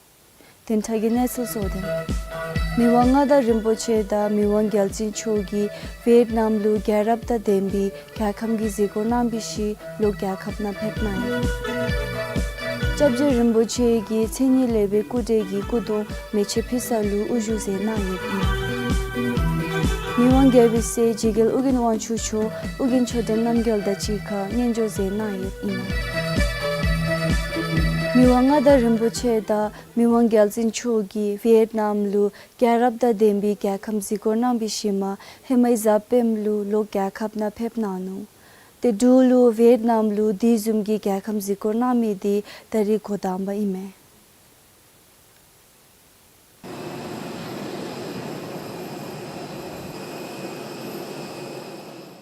དེ་མཐའ་གི་གནས་ཚུལ་གཙོ་དོན། མི་དབང་མངའ་བདག་རིན་པོ་ཆེ་དང་མི་དབང་རྒྱལ་བཙུན་མཆོག་གིས་ཝེཊ་ནམ་ལུ་རྒྱལ་རབས་དང་ལྡན་པའི་རྒྱལ་ཁམས་ཀྱི་གཟིགས་སྐོར་གནང་བའི་ཤུལ་ལོག་རྒྱལ་ཁབ་ནང་ཕེབས་གནང་ཡི། སྐྱབས་རྗེ་རིན་པོ་ཆེ་གིས་མཚན་ཉིད་ལེགས་པའི་སྐུ་འདྲ་གི་སྐུ་གདུང་མེ་ལྕེ་འཕུ་ས་ལུ་དབུ་བཞུགས་མཛད་གནང་ཡོདཔ་ཨིན། མི་དབང་རྒྱལ་པོའི་སྲས་རྗེ་རྒྱལ་ཨོ་རྒྱན་དབང་ཕྱུག་མཆོག་ཨོ་རྒྱན་མཆོག་སྤྲུལ་རྣམ་རྒྱལ་དང་གཅིག་ཁར་སྙན་སྦྱོར་མཛད་གནང་ཡོདཔ་ཨིན། མི་དབང་མངའ་བདག་རིན་པོ་ཆེ་དང་མི་དབང་རྒྱལ་བཙུན་མཆོག་གིས་ཝེཊ་ནམ་ལུ་རྒྱལ་རབས་དང་ལྡན་པའི་རྒྱལ་ཁམས་གཟིགས་སྐོར་གནང་བའི་ཤུལ་མ་ཧེ་མའི་གཟའ་སྤེནམ་ལུ་ལོག་རྒྱལ་ཁབ་ནང་ཕེབས་གནང་ནུག། ཏེ་འབྲུག་ལུ་ཝེཊ་ནམ་ལུ་དེ་བཟུམ་གྱི་རྒྱལ་ཁམས་གཟིགས་སྐོར་གནང་མི་དེ་ད་རིས་འགོ་དང་པ་ཨིན་མས།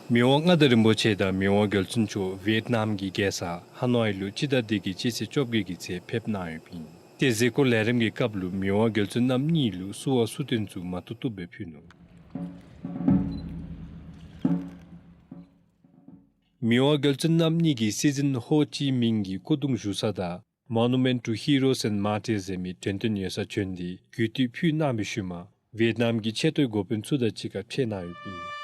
མི་དབང་མངའ་བདག་རིན་པོ་ཆེ་དང་མི་དབང་རྒྱལ་བཙུན་མཆོག་ཝེཊ་ནམ་གྱི་རྒྱལ་ས་ཧ་ནོའི་ལུ་སྤྱི་ཟླ་འདི་གི་སྤྱི་ཚེས་བཅོ་བརྒྱད་ཀྱི་ཚེ་ཕེབས་གནང་ཡོདཔ་ཨིན། ཏེ་གཟིགས་སྐོར་ལས་རིམ་གྱི་སྐབས་ལུ་མི་དབང་རྒྱལ་བཙུན་རྣམ་གཉིས་ལུ་བསུ་བ་གསོལ་སྟོན་ཚུ་མ་ཐུབ་ཐུབ་སྦེ་ཕུལ་ནུག། མི་དབང་རྒྱལ་བཙུན་རྣམ་གཉིས་ཀྱིས་སྲིད་འཛིན་ཧོ་ཅི་མིང་གི་སྐུ་གདུང་བཞུགས་ས་དང་Monument to Heroes and Martyrs ཟེར་མི་དྲན་རྟེན་ཡོད་སར་བྱོན་ཏེ་གུས་བཏུད་ཕུལ་གནང་བའི་ཤུལ་མ་ཝེཊ་ནམ་གྱི་ཆེ་མཐོའི་འགོ་དཔོན་ཚུ་དང་གཅིག་ཁར་ཕྱད་གནང་ཡོདཔ་ཨིན།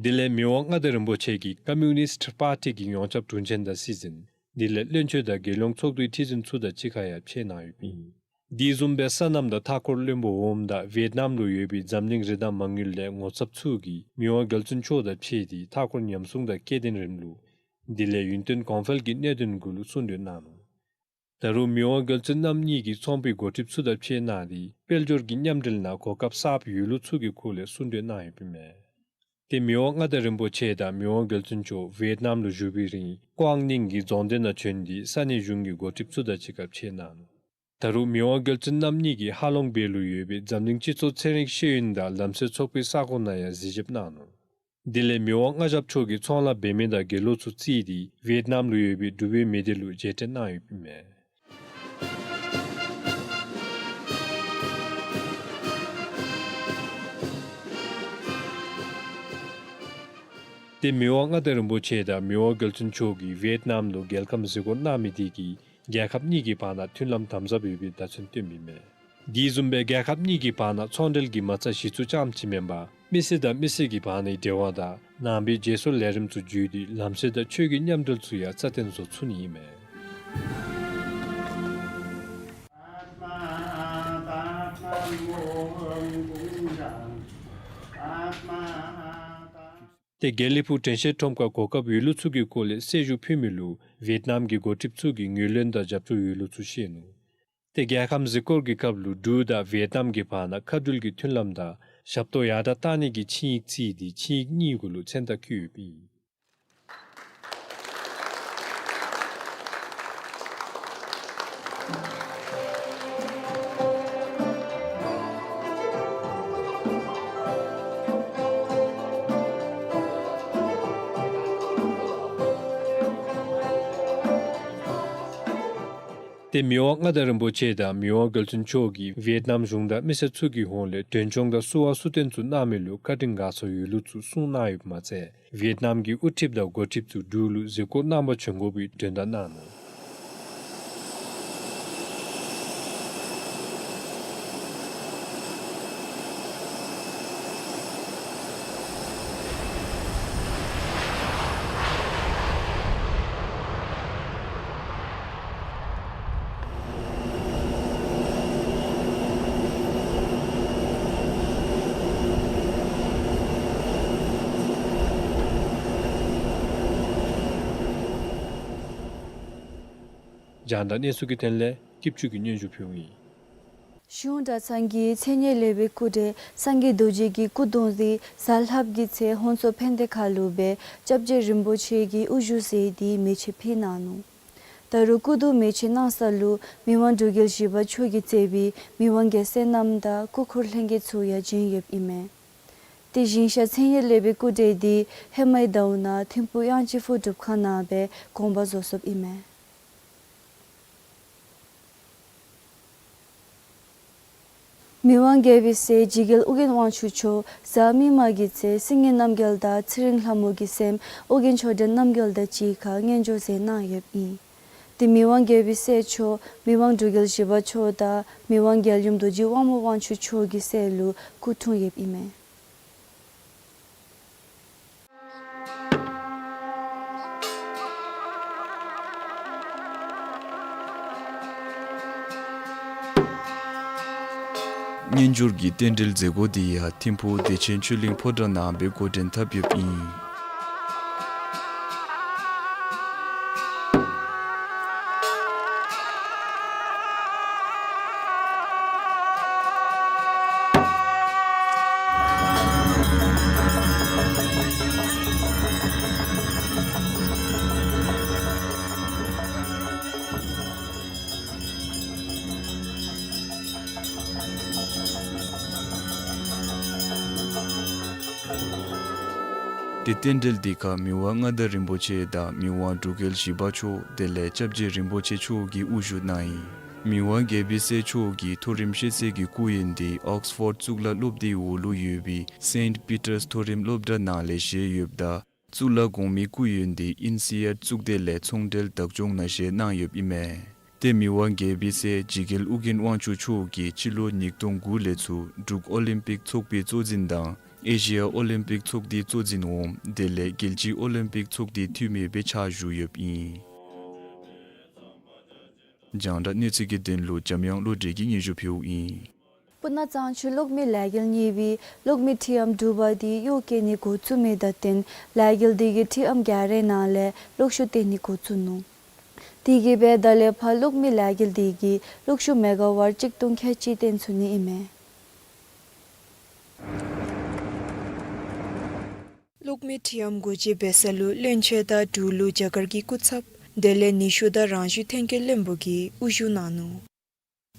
དེ་ལས་མི་དབང་མངའ་བདག་རིན་པོ་ཆེ་གིས་ཀོམ་མུ་ནིསཊ་པར་ཊི་གི་ཡོངས་ཁྱབ་དྲུང་ཆེན་དང་སྲིད་འཛིན་དེ་ལས་བློན་ཆེན་དང་རྒྱལ་ཡོངས་ཚོགས་འདུའི་ཁྲི་འཛིན་ཚུ་དང་གཅིག་ཁར་ཡང་ཕྱད་གནང་ཡོདཔ་ཨིན། དེ་བཟུམ་སྦེ་སོ་ནམ་དང་མཐའ་འཁོར་བློན་པོ་འོགམ་དང་ཝེཊ་ནམ་ལུ་ཡོད་པའི་འཛམ་གླིང་རི་དྭགས་མ་དངུལ་ལས་ངོ་ཚབ་ཚུ་གིས་མི་དབང་རྒྱལ་བཙུན་མཆོག་དང་ཕྱད་དེ་མཐའ་འཁོར་ཉམས་སྲུང་དང་སྐྱེ་ལྡན་རིང་ལུགས་དེ་ལས་ཡུན་བརྟན་གོང་འཕེལ་གྱི་གནད་དོན་གུ་ལུ་གསུང་གྲོས་གནང་ནུག། ད་རུང་མི་དབང་རྒྱལ་བཙུན་རྣམ་གཉིས་ཀྱིས་ཚོང་པའི་འགོ་ཁྲིདཔ་ཚུ་དང་ཕྱད་གནང་སྟེ་དཔལ་འབྱོར་གྱི་མཉམ་འབྲེལ་ནང་གོ་སྐབས་གསརཔ་ཡོད་ལུགས་ཚུ་གི་སྐོར་ལས་གསུང་གྲོས་གནང་ཡོདཔ་མས། ཏེ་མི་དབང་མངའ་བདག་རིན་པོ་ཆེ་དང་མི་དབང་རྒྱལ་བཙུན་མཆོག་ཝེཊ་ནམ་ལུ་བཞུགས་པའི་རིང་ཀོང་ནིང་གི་རྫོང་སྡེ་ནང་བྱོན་ཏེ་ས་གནས་གཞུང་གི་འགོ་ཁྲིདཔ་ཚུ་དང་གཅིག་ཁར་ཕྱད་གནང་ནུག། ད་རུང་མི་དབང་རྒྱལ་བཙུན་རྣམ་གཉིས་ཀྱིས་ཧ་ལོང་བེ་ལུ་ཡོད་པའི་འཛམ་གླིང་སྤྱི་ཚོགས་ཚན་རིག་ཤེས་ཡོན་དང་ལམ་སྲོལ་ཚོགས་པའི་ས་ཁོངས་ནང་ཡང་གཟིགས་ཞིབ་གནང་ནུག། དེ་ལས་མི་དབང་མངའ་ཞབས་མཆོག་གིས་ཚོང་ལཱ་འབད་མི་དང་དགེ་སློང་ཚུ་བརྩིས་ཏེ་ཝེཊ་ནམ་ལུ་ཡོད་པའི་འབྲུག་པའི་མི་སྡེ་ལུ་མཇལ་འཕྲད་གནང་ཡོདཔ་ཨིན་མས། ཏེ་མི་དབང་མངའ་བདག་རིན་པོ་ཆེ་དང་མི་དབང་རྒྱལ་བཙུན་མཆོག་གིས་ཝེཊ་ནམ་ལུ་རྒྱལ་ཁམས་གཟིགས་སྐོར་གནང་མི་དེ་གིས་རྒྱལ་ཁབ་གཉིས་ཀྱི་བར་ན་མཐུན་ལམ་དམ་ཟབ་ཡོད་པའི་བརྡ་མཚོན་སྟོནམ་ཨིན་མས། དེ་བཟུམ་སྦེ་རྒྱལ་ཁབ་གཉིས་ཀྱི་བར་ན་ཚོང་འབྲེལ་གྱི་མ་རྩ་གཞི་བཙུགས་རྐྱངམ་ཅིག་མེན་པར་མི་སེར་དང་མི་སེར་གྱི་བར་ནའི་འབྲེལ་བ་དང་ནང་པའི་བརྗེ་སོར་ལས་རིམ་ཚུ་བརྒྱུད་དེ་ལམ་སྲོལ་དང་ཆོས་ཀྱི་མཉམ་འབྲེལ་ཚུ་ཡང་རྩ་བརྟན་བཟོ་ཚུགས་ནི་ཨིན་མས། ཏེ་དགེ་ལེགས་ཕུག་དྲན་ཤེས་ཁྲོམ་ཁར་གོ་སྐབས་ཡོད་ལུགས་ཚུ་གི་སྐོར་ལས་གསལ་ཞུ་ཕུལ་མི་ལུ་ཝེཊ་ནམ་གྱི་འགོ་ཁྲིདཔ་ཚུ་གིས་ངོས་ལེན་དང་རྒྱབ་སྐྱོར་ཡོད་ལུགས་ཚུ་བཤད་ནུག། ཏེ་རྒྱལ་ཁམས་གཟིགས་སྐོར་གྱི་སྐབས་ལུ་འབྲུག་དང་ཝེཊ་ནམ་གྱི་བར་ན་མཁའ་འགྲུལ་གྱི་མཐུན་ལམ་དང་ཞབས་ཏོག་ཡར་དྲག་གཏང་ནི་གི་ཆིངས་ཡིག་བརྩིས་ཏེ་ཆིངས་ཡིག་གཉིས་གུ་ལུ་མཚན་རྟགས་བཀོད་ཡོདཔ་ཨིན། ཏེ་མི་དབང་མངའ་བདག་རིན་པོ་ཆེ་དང་མི་དབང་རྒྱལ་བཙུན་མཆོག་གིས་ཝེཊ་ནམ་གཞུང་དང་མི་སེར་ཚུ་གི་ཧོངས་ལས་མདུན་མཆོང་དང་བསུ་བ་གསོལ་སྟོན་ཚུ་གནང་མི་ལུ་བཀའ་དྲིན་དགའ་ཚོར་ཡོད་ལུགས་ཚུ་གསུངས་གནང་ཡོདཔ་མ་ཚད་ཝེཊ་ནམ་གྱི་དབུ་ཁྲིདཔ་དང་འགོ་ཁྲིདཔ་ཚུ་འབྲུག་ལུ་གཟིགས་སྐོར་གནང་པར་བྱོན་དགོ་པའི་དོན་དག་གནང་ནུག། རྒྱང་བསྒྲགས་གནས་ཚུལ་གྱི་དོན་ལས་སྐྱིད་ཆུ་གིས་སྙན་ཞུ་ཕུལཝ་ཨིན། གཞུང་གྲྭ་ཚང་གི་མཚན་ཉིད་གླེང་བའི་སྐུ་བགྲེས་སངས་རྒྱས་རྡོ་རྗེ་གི་སྐུ་གདུང་འདི་གཟའ་ལྷགཔ་གི་ཚེ་ཧོང་ཚོ་ཕན་བདེ་ཁ་ལུ་སྦེ་སྐྱབས་རྗེ་རིན་པོ་ཆེ་གིས་དབུ་བཞུགས་མཛད་དེ་མེ་མཆོད་ཕུལ་གནང་ནུག། ད་རུང་སྐུ་གདུང་མེ་མཆོད་གནང་ས་ལུ་མི་དབང་འབྲུག་རྒྱལ་བཞི་པ་མཆོག་གིས་གཙོས་པའི་མི་དབང་རྒྱལ་སྲས་རྣམས་དང་སྐུ་འཁོར་ལྷན་རྒྱས་ཚུ་ཡང་བྱོན་ཡོདཔ་ཨིན་མས། དེ་བཞིན་ཤར་མཚན་ཉིད་གླེང་བའི་སྐུ་བགྲེས་འདི་ཧེ་མའི་ཟླཝ་ནང་ཐིམ་ཕུག་དབྱངས་ཅན་ཕུག་སྒྲུབ་ཁང་ནང་སྦེ་དགོངས་པ་རྫོགས་སོཔ་ཨིན་མས། མི་དབང་རྒྱལ་པོའི་སྲས་འཇིགས་རྒྱལ་ཨོ་རྒྱན་དབང་ཕྱུག་མཆོག་གཟའ་མིག་དམར་གྱི་ཚེ་སྲིད་ངན་རྣམ་རྒྱལ་དང་ཚེ་རིང་ལྷ་མོ་གི་སྲསམོ་ཨོ་རྒྱན་མཆོག་ལྡན་རྣམ་རྒྱལ་དང་གཅིག་ཁར་མངོན་འབྱོར་མཛད་གནང་ཡོདཔ་ཨིན། དེ་མི་དབང་རྒྱལ་པོའི་སྲས་མཆོག་མི་དབང་འབྲུག་རྒྱལ་བཞི་པ་མཆོག་དང་མི་དབང་རྒྱལ་ཡུམ་རྡོ་རྗེ་དབང་མོ་དབང་ཕྱུག་མཆོག་གི་སྲས་ལུ་སྐུ་འཁྲུངས་ཡོདཔ་ཨིན་མས། མངོན་འབྱོར་གྱི་རྟེན་འབྲེལ་མཛད་སྒོ་འདི་ཡང་ཐིམ་ཕུག་བདེ་ཆེན་ཆོས་གླིང་ཕོ་བྲང་ནང་སྦེ་འགོ་འདྲེན་འཐབ་ཡོདཔ་ཨིན། ཏེ་རྟེན་འབྲེལ་འདི་ཁར་མི་དབང་མངའ་བདག་རིན་པོ་ཆེ་དང་མི་དབང་འབྲུག་རྒྱལ་བཞི་པ་མཆོག་དེ་ལས་སྐྱབས་རྗེ་རིན་པོ་ཆེ་མཆོག་གིས་དབུ་བཞུགས་གནང་ཡི། མི་དབང་རྒྱལ་པོའི་སྲས་མཆོག་གི་མཐོ་རིམ་ཤེས་ཚད་ཀྱི་སྐུ་ཡོན་འདི་ཨོགསི་ཕོཌ་གཙུག་ལག་སློབ་སྡེའི་འོག་ལུ་ཡོད་པའི་སེནཊ་པི་ཊརསི་མཐོ་རིམ་སློབ་གྲྭ་ནང་ལས་བཞེས་ཡོདཔ་ད་གཙུག་ལག་གོང་མའི་སྐུ་ཡོན་འདི་ཨིན་སི་ཨར་གཙུག་སྡེ་ལས་ཚོང་འབྲེལ་བདག་སྐྱོང་ནང་བཞེས་གནང་ཡོདཔ་ཨིན་མས། ཏེ་མི་དབང་རྒྱལ་པོའི་སྲས་འཇིགས་རྒྱལ་ཨོ་རྒྱན་དབང་ཕྱུག་མཆོག་གིས་སྤྱི་ལོ་ཉིས་སྟོང་དགུ་ལས་ཚུར་འབྲུག་ཨོ་ལིམ་པིག་ཚོགས་པའི་གཙོ་འཛིན་དང་ཨེ་ཤི་ཡ་ཨོ་ལིམ་པིག་ཚོགས་སྡེའི་གཙོ་འཛིན་འོགམ་དེ་ལས་རྒྱལ་སྤྱིའི་ཨོ་ལིམ་པིག་ཚོགས་སྡེའི་འཐུས་མི་སྦེ་ཕྱག་ཞུ་ཡོདཔ་ཨིན། རྒྱང་བསྒྲགས་གནས་ཚུལ་གྱི་དོན་ལུ་འཇམ་དབྱངས་བློ་གྲོས་ཀྱིས་སྙན་ཞུ་ཕུལཝ་ཨིན། སྤུ་ན་གཙང་ཆུ་གློག་མེ་ལས་འགུལ་གཉིས་པའི་གློག་མེ་འཕྲུལ་ཨམ་དྲུག་པ་འདི་གཡོག་བཀོལ་ནི་འགོ་བཙུགས་མི་དང་བསྟུན་ལས་འགུལ་འདི་གིས་འཕྲུལ་ཨམ་ག་རའི་ནང་ལས་གློག་ཤུགས་བཏོན་ནི་འགོ་བཙུགས་ནུག། དེ་གིས་སྦེ་ད་ལས་ཕར་གློག་མེ་ལས་འགུལ་འདི་གིས་གློག་ཤུགས་མེ་ག་ཝཊ་གཅིག་སྟོང་ཁལ་གཅིག་བཏོན་ཚུགས་ནི་ཨིན་མས། གློག་མེ་འཕྲུལ་ཨམ་སྒོ་འབྱེད་འབད་ས་ལུ་བློན་ཆེན་དང་འབྲུག་ལུ་རྒྱ་གར་གྱི་སྐུ་ཚབ་དེ་ལས་ནུས་ཤུགས་དང་རང་བཞིན་ཐོན་སྐྱེད་བློན་པོ་གིས་དབུ་བཞུགས་གནང་ནུག།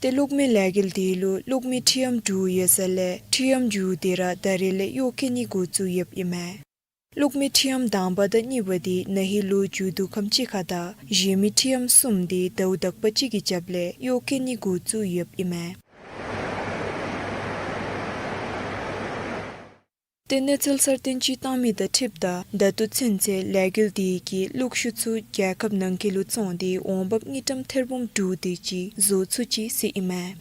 ཏེ་གློག་མེ་ལས་འགུལ་འདི་ལུ་གློག་མེ་འཕྲུལ་ཨམ་དྲུག་ཡོད་ས་ལས་འཕྲུལ་ཨམ་དྲུག་འདི་ར་ད་རེས་ལས་གཡོག་བཀོལ་ནི་འགོ་བཙུགས་ཡོདཔ་ཨིན་མས། གློག་མེ་འཕྲུལ་ཨམ་དང་པ་དང་གཉིས་པ་འདི་ན་ཧིང་ལོ་མཇུག་བསྡུ་ཁམས་ཅིག་ཁར་དང་གཞན་མི་འཕྲུལ་ཨམ་གསུམ་འདི་ཟླཝ་དག་པ་ཅིག་གི་རྒྱབ་ལས་གཡོག་བཀོལ་ནི་འགོ་བཙུགས་ཡོདཔ་ཨིན་མས། ཏེ་གནས་ཚུལ་གསར་བཏོན་ཅིག་བཏང་མི་དང་འཁྲིལཝ་ད་ད་ལྟོ་ཚུན་ཚོད་ལས་འགུལ་དེ་གིས་གློག་ཤུགས་ཚུ་རྒྱལ་ཁབ་ནང་འཁོད་ལུ་བཙོང་སྟེ་འོང་འབབ་དངུལ་ཀྲམ་ཐེར་འབུམ་དྲུག་དེ་ཅིག་བཟོ་ཚུགས་ཅི་ཟེར་ཨིན་མས།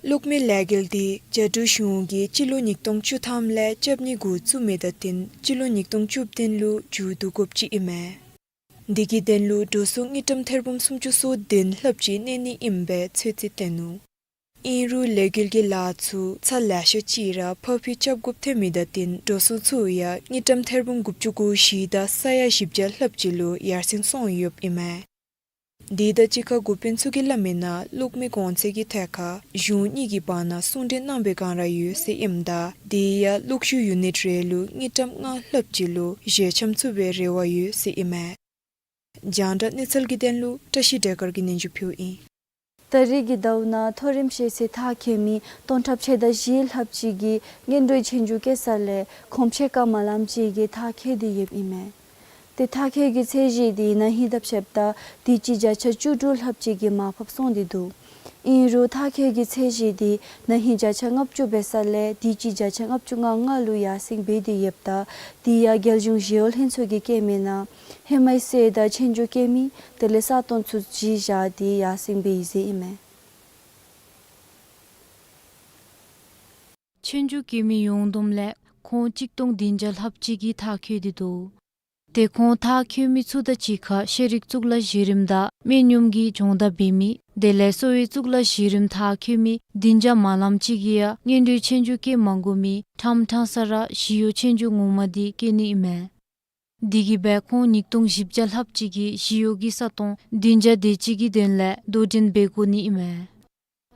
གློག་མེ་ལས་འགུལ་དེ་རྒྱ་འབྲུག་གཞུང་གིས་སྤྱི་ལོ་ཉིས་སྟོང་བཅུ་ཐམ་ལས་རྐྱབ་ནི་འགོ་བཙུགས་མི་དང་བསྟུན་སྤྱི་ལོ་ཉིས་སྟོང་བཅུ་བདུན་ལུ་མཇུག་བསྡུ་དགོཔ་ཅིག་ཨིན་མས། དེ་གི་དོན་ལུ་འགྲོ་སོང་དངུལ་ཀྲམ་ཐེར་འབུམ་སུམ་ཅུ་སོ་བདུན་ལྷགཔ་ཅིག་གནས་ནི་ཨིན་པའི་ཚོད་རྩིས་བཏོན་ནུག། ཨིན་རུང་ལས་འགུལ་གྱི་ལཱ་ཚུ་ཚར་ལེ་ཤ་ཅིག་ར་ཕར་འགྱངས་རྐྱབ་དགོཔ་ཐོན་མི་དང་བསྟུན་འགྲོ་སོང་ཚུ་ཡང་དངུལ་ཀྲམ་ཐེར་འབུམ་དགུ་བཅུ་གོ་བཞི་དང་ས་ཡ་བཞི་བརྒྱ་ལྷགཔ་ཅིག་ལུ་ཡར་སེང་སོང་ཡོདཔ་ཨིན་མས། དེ་དང་གཅིག་ཁར་འགོ་དཔོན་ཚུ་གིས་སླབ་མིའི་ནང་གློག་མེ་གོང་ཚད་ཀྱི་ཐད་ཁར་གཞུང་གཉིས་ཀྱི་བར་ན་གསུང་གྲོས་གནང་བའི་བསྒང་ར་ཡོད་ཟེར་ཨིནམ་ད་དེ་ཡང་གློག་ཤུགས་ཡུ་ནིཊ་རེ་ལུ་དངུལ་ཀྲམ་ལྔ་ལྷགཔ་ཅིག་ལུ་བཞེས་འཆམ་ཚུགས་པའི་རེ་བ་ཡོད་ཟེར་ཨིན་མས། རྒྱང་བསྒྲགས་གནས་ཚུལ་གྱི་དོན་ལུ་བཀྲ་ཤིས་བདེ་དཀར་གྱིས་སྙན་ཞུ་ཕུལཝ་ཨིན། ད་རེས་ཀྱི་ཟླཝ་ནང་མཐོ་རིམ་ཤེས་ཚད་མཐར་འཁྱོལ་མི་སྟོང་ཕྲག་ཕྱེད་དང་བཞི་ལྷགཔ་ཅིག་གིས་སྔོན་འགྲོའི་ཆོས་རྒྱུགས་བཀོད་ས་ལས་གོམ་ཕྱེད་ཀ་མ་ལངམ་ཅིག་གིས་མཐར་འཁྱོལ་ཏེ་ཡོདཔ་ཨིན་མས། ཏེ་མཐར་འཁྱོལ་གྱི་ཚད་གཞི་དེ་ན་ཧིང་དང་ཕྱདཔ་ད་དུས་ཅི་བརྒྱ་ཆ་བཅུ་དྲུག་ལྷགཔ་ཅིག་གིས་མར་ཕབ་སོང་སྟེ་འདུག། ཨིན་རུང་མཐར་འཁྱོལ་གྱི་ཚད་གཞི་དེ་ན་ཧིང་བརྒྱ་ཆ་ལྔ་བཅུ་འབད་ས་ལས་དུས་ཅི་བརྒྱ་ཆ་ལྔ་བཅུ་ང་ལྔ་ལུ་ཡར་སེང་འབད་དེ་ཡོདཔ་ད་དེ་ཡང་རྒྱལ་གཞུང་ཞི་གཡོག་ལྷན་ཚོགས་ཀྱིས་བཀོད་མིའི་ནང་ཧེ་མའི་སྲོལ་དང་ཆོས་རྒྱུགས་བཀོད་མི་དེ་ལས་ས་སྟོང་ཚུ་གཞི་བཞག་སྟེ་ཡར་སེང་འབད་ཡི་ཟེར་ཨིན་མས། ཆོས་རྒྱུགས་བཀོད་མི་ཡོངས་བསྡོམས་ལས་ཁོང་གཅིག་སྟོང་བདུན་བརྒྱ་ལྷགཔ་ཅིག་གིས་མཐར་འཁྱོལ་ཏེ་འདུག། ཏེ་ཁོང་མཐར་འཁྱོལ་མི་ཚུ་དང་གཅིག་ཁར་ཤེས་རིག་གཙུག་ལག་གཞི་རིམ་དང་སྨན་གཡོགམ་གྱི་སྦྱོང་བརྡར་འབད་མི་དེ་ལས་གསོ་བའི་གཙུག་ལག་གཞི་རིམ་མཐར་འཁྱོལ་མི་བདུན་བརྒྱ་མ་ལངམ་ཅིག་གིས་ཡང་སྔོན་འགྲོའི་ཆོས་རྒྱུགས་བཀོད་མ་དགོ་མི་ཕྲང་ཕྲང་ས་ར་ཞི་གཡོག་ཆོས་རྒྱུགས་ངོ་མ་དེ་བཀོད་ནི་ཨིན་མས། དེ་གིས་སྦེ་ཁོང་ཉིས་སྟོང་བཞི་བརྒྱ་ལྷགཔ་ཅིག་གིས་ཞི་གཡོག་གི་ས་སྟོང་བདུན་བརྒྱ་དེ་ཅིག་གི་དོན་ལས་དོ་འགྲན་འབད་དགོ་ནི་ཨིན་མས།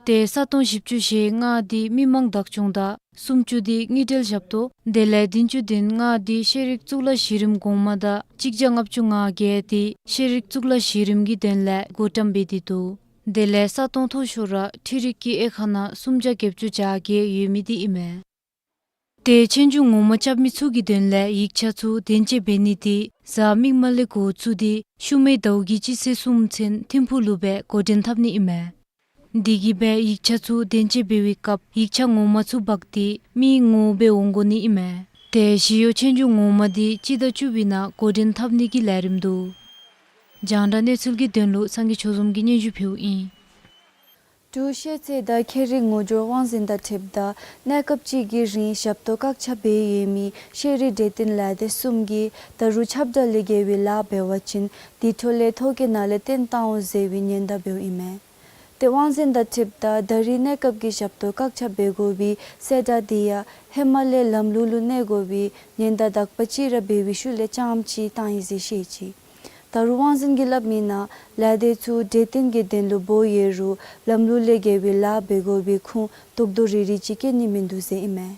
ཏེ་ས་སྟོང་བཞི་བཅུ་ཞེ་ལྔ་དེ་མི་མང་བདག་སྐྱོང་དང་སུམ་ཅུ་དེ་དངུལ་འབྲེལ་ཞབས་ཏོག་དེ་ལས་བདུན་ཅུ་དོན་ལྔ་དེ་ཤེས་རིག་གཙུག་ལག་གཞི་རིམ་གོང་མ་དང་གཅིག་བརྒྱ་ལྔ་བཅུ་ང་བརྒྱད་དེ་ཤེས་རིག་གཙུག་ལག་གཞི་རིམ་གྱི་དོན་ལས་བགོ་བཀྲམ་འབད་དེ་འདུག། དེ་ལས་ས་སྟོང་མཐོ་ཤོས་ར་འཕྲུལ་རིག་གི་དབྱེ་ཁག་ནང་སུམ་བརྒྱ་བརྒྱད་ཅུ་གྱ་བརྒྱད་ཡོད་མི་དེ་ཨིན་མས། ཏེ་ཆོས་རྒྱུགས་ངོ་མ་རྐྱབ་མི་ཚུ་གི་དོན་ལས་ཡིག་ཆ་ཚུ་དོན་གཅོད་འབད་ནི་དེ་གཟའ་མིག་དམར་ལས་འགོ་བཙུགས་ཏེ་ཤུལ་མའི་ཟླཝ་གི་སྤྱི་ཚེས་གསུམ་ཚུན་ཐིམ་ཕུག་ལུ་སྦེ་འགོ་འདྲེན་འཐབ་ནི་ཨིན་མས། དེ་གིས་སྦེ་ཡིག་ཆ་ཚུ་དོན་གཅོད་འབད་བའི་སྐབས་ཡིག་ཆ་ངོ་མ་ཚུ་འབག་སྟེ་མི་ངོ་སྦེ་འོང་དགོ་ནི་ཨིན་མས། ཏེ་ཞི་གཡོག་ཆོས་རྒྱུགས་ངོ་མ་དེ་སྤྱི་ཟླ་བཅུ་པའི་ནང་འགོ་འདྲེན་འཐབ་ནི་གི་ལས་རིམ་འདུག། རྒྱང་བསྒྲགས་གནས་ཚུལ་གྱི་དོན་ལུ་སངས་རྒྱས་ཆོས་འཛོམས་ཀྱིས་སྙན་ཞུ་ཕུལཝ་ཨིན། འབྲུག་ཤེས་ཚད་དང་ཁྱད་རིག་ངོ་སྦྱོར་དབང་འཛིན་དང་འཁྲིལཝ་ད་གནས་སྐབས་ཅིག་གི་རིང་ཞབས་ཏོག་བཀག་ཆ་འབད་ཡོད་མི་ཤེས་རིག་གྲོས་སྟོན་ལས་སྡེ་གསུམ་གྱིས་ད་རུང་ཁྱབ་བསྒྲགས་ལས་འགལ་བའི་ལཱ་འབད་བ་ཅིན་དེ་འཕྲོ་ལས་ཐོ་བཀོད་ནང་ལས་བཏོན་བཏང་འོང་ཟེར་བའི་ཉེན་བརྡ་འབདཝ་ཨིན་མས། ཏེ་དབང་འཛིན་དང་འཁྲིལཝ་ད་ད་རིས་གནས་སྐབས་ཀྱི་ཞབས་ཏོག་བཀག་ཆ་འབད་དགོ་པའི་གསལ་བསྒྲགས་དེ་ཡང་ཧེ་མ་ལས་ལམ་ལུགས་ལུ་གནས་དགོ་པའི་ཉེན་བརྡ་དག་པ་ཅིག་ར་འབད་བའི་ཤུལ་ལས་རྐྱངམ་ཅིག་བཏང་ཡི་ཟེར་བཤད་ཅི། ད་རུང་དབང་འཛིན་གྱིས་སླབ་མིའི་ནང་ལས་སྡེ་ཚུ་གྲོས་སྟོན་གྱི་དོན་ལུ་འབོ་ཡོད་རུང་ལམ་ལུགས་ལས་འགལ་བའི་ལཱ་འབད་དགོ་པའི་ཁུངས་རྡོག་རྡོག་རིལ་རི་ཅིག་བཀོད་ནི་མིན་འདུག་ཟེར་ཨིན་མས།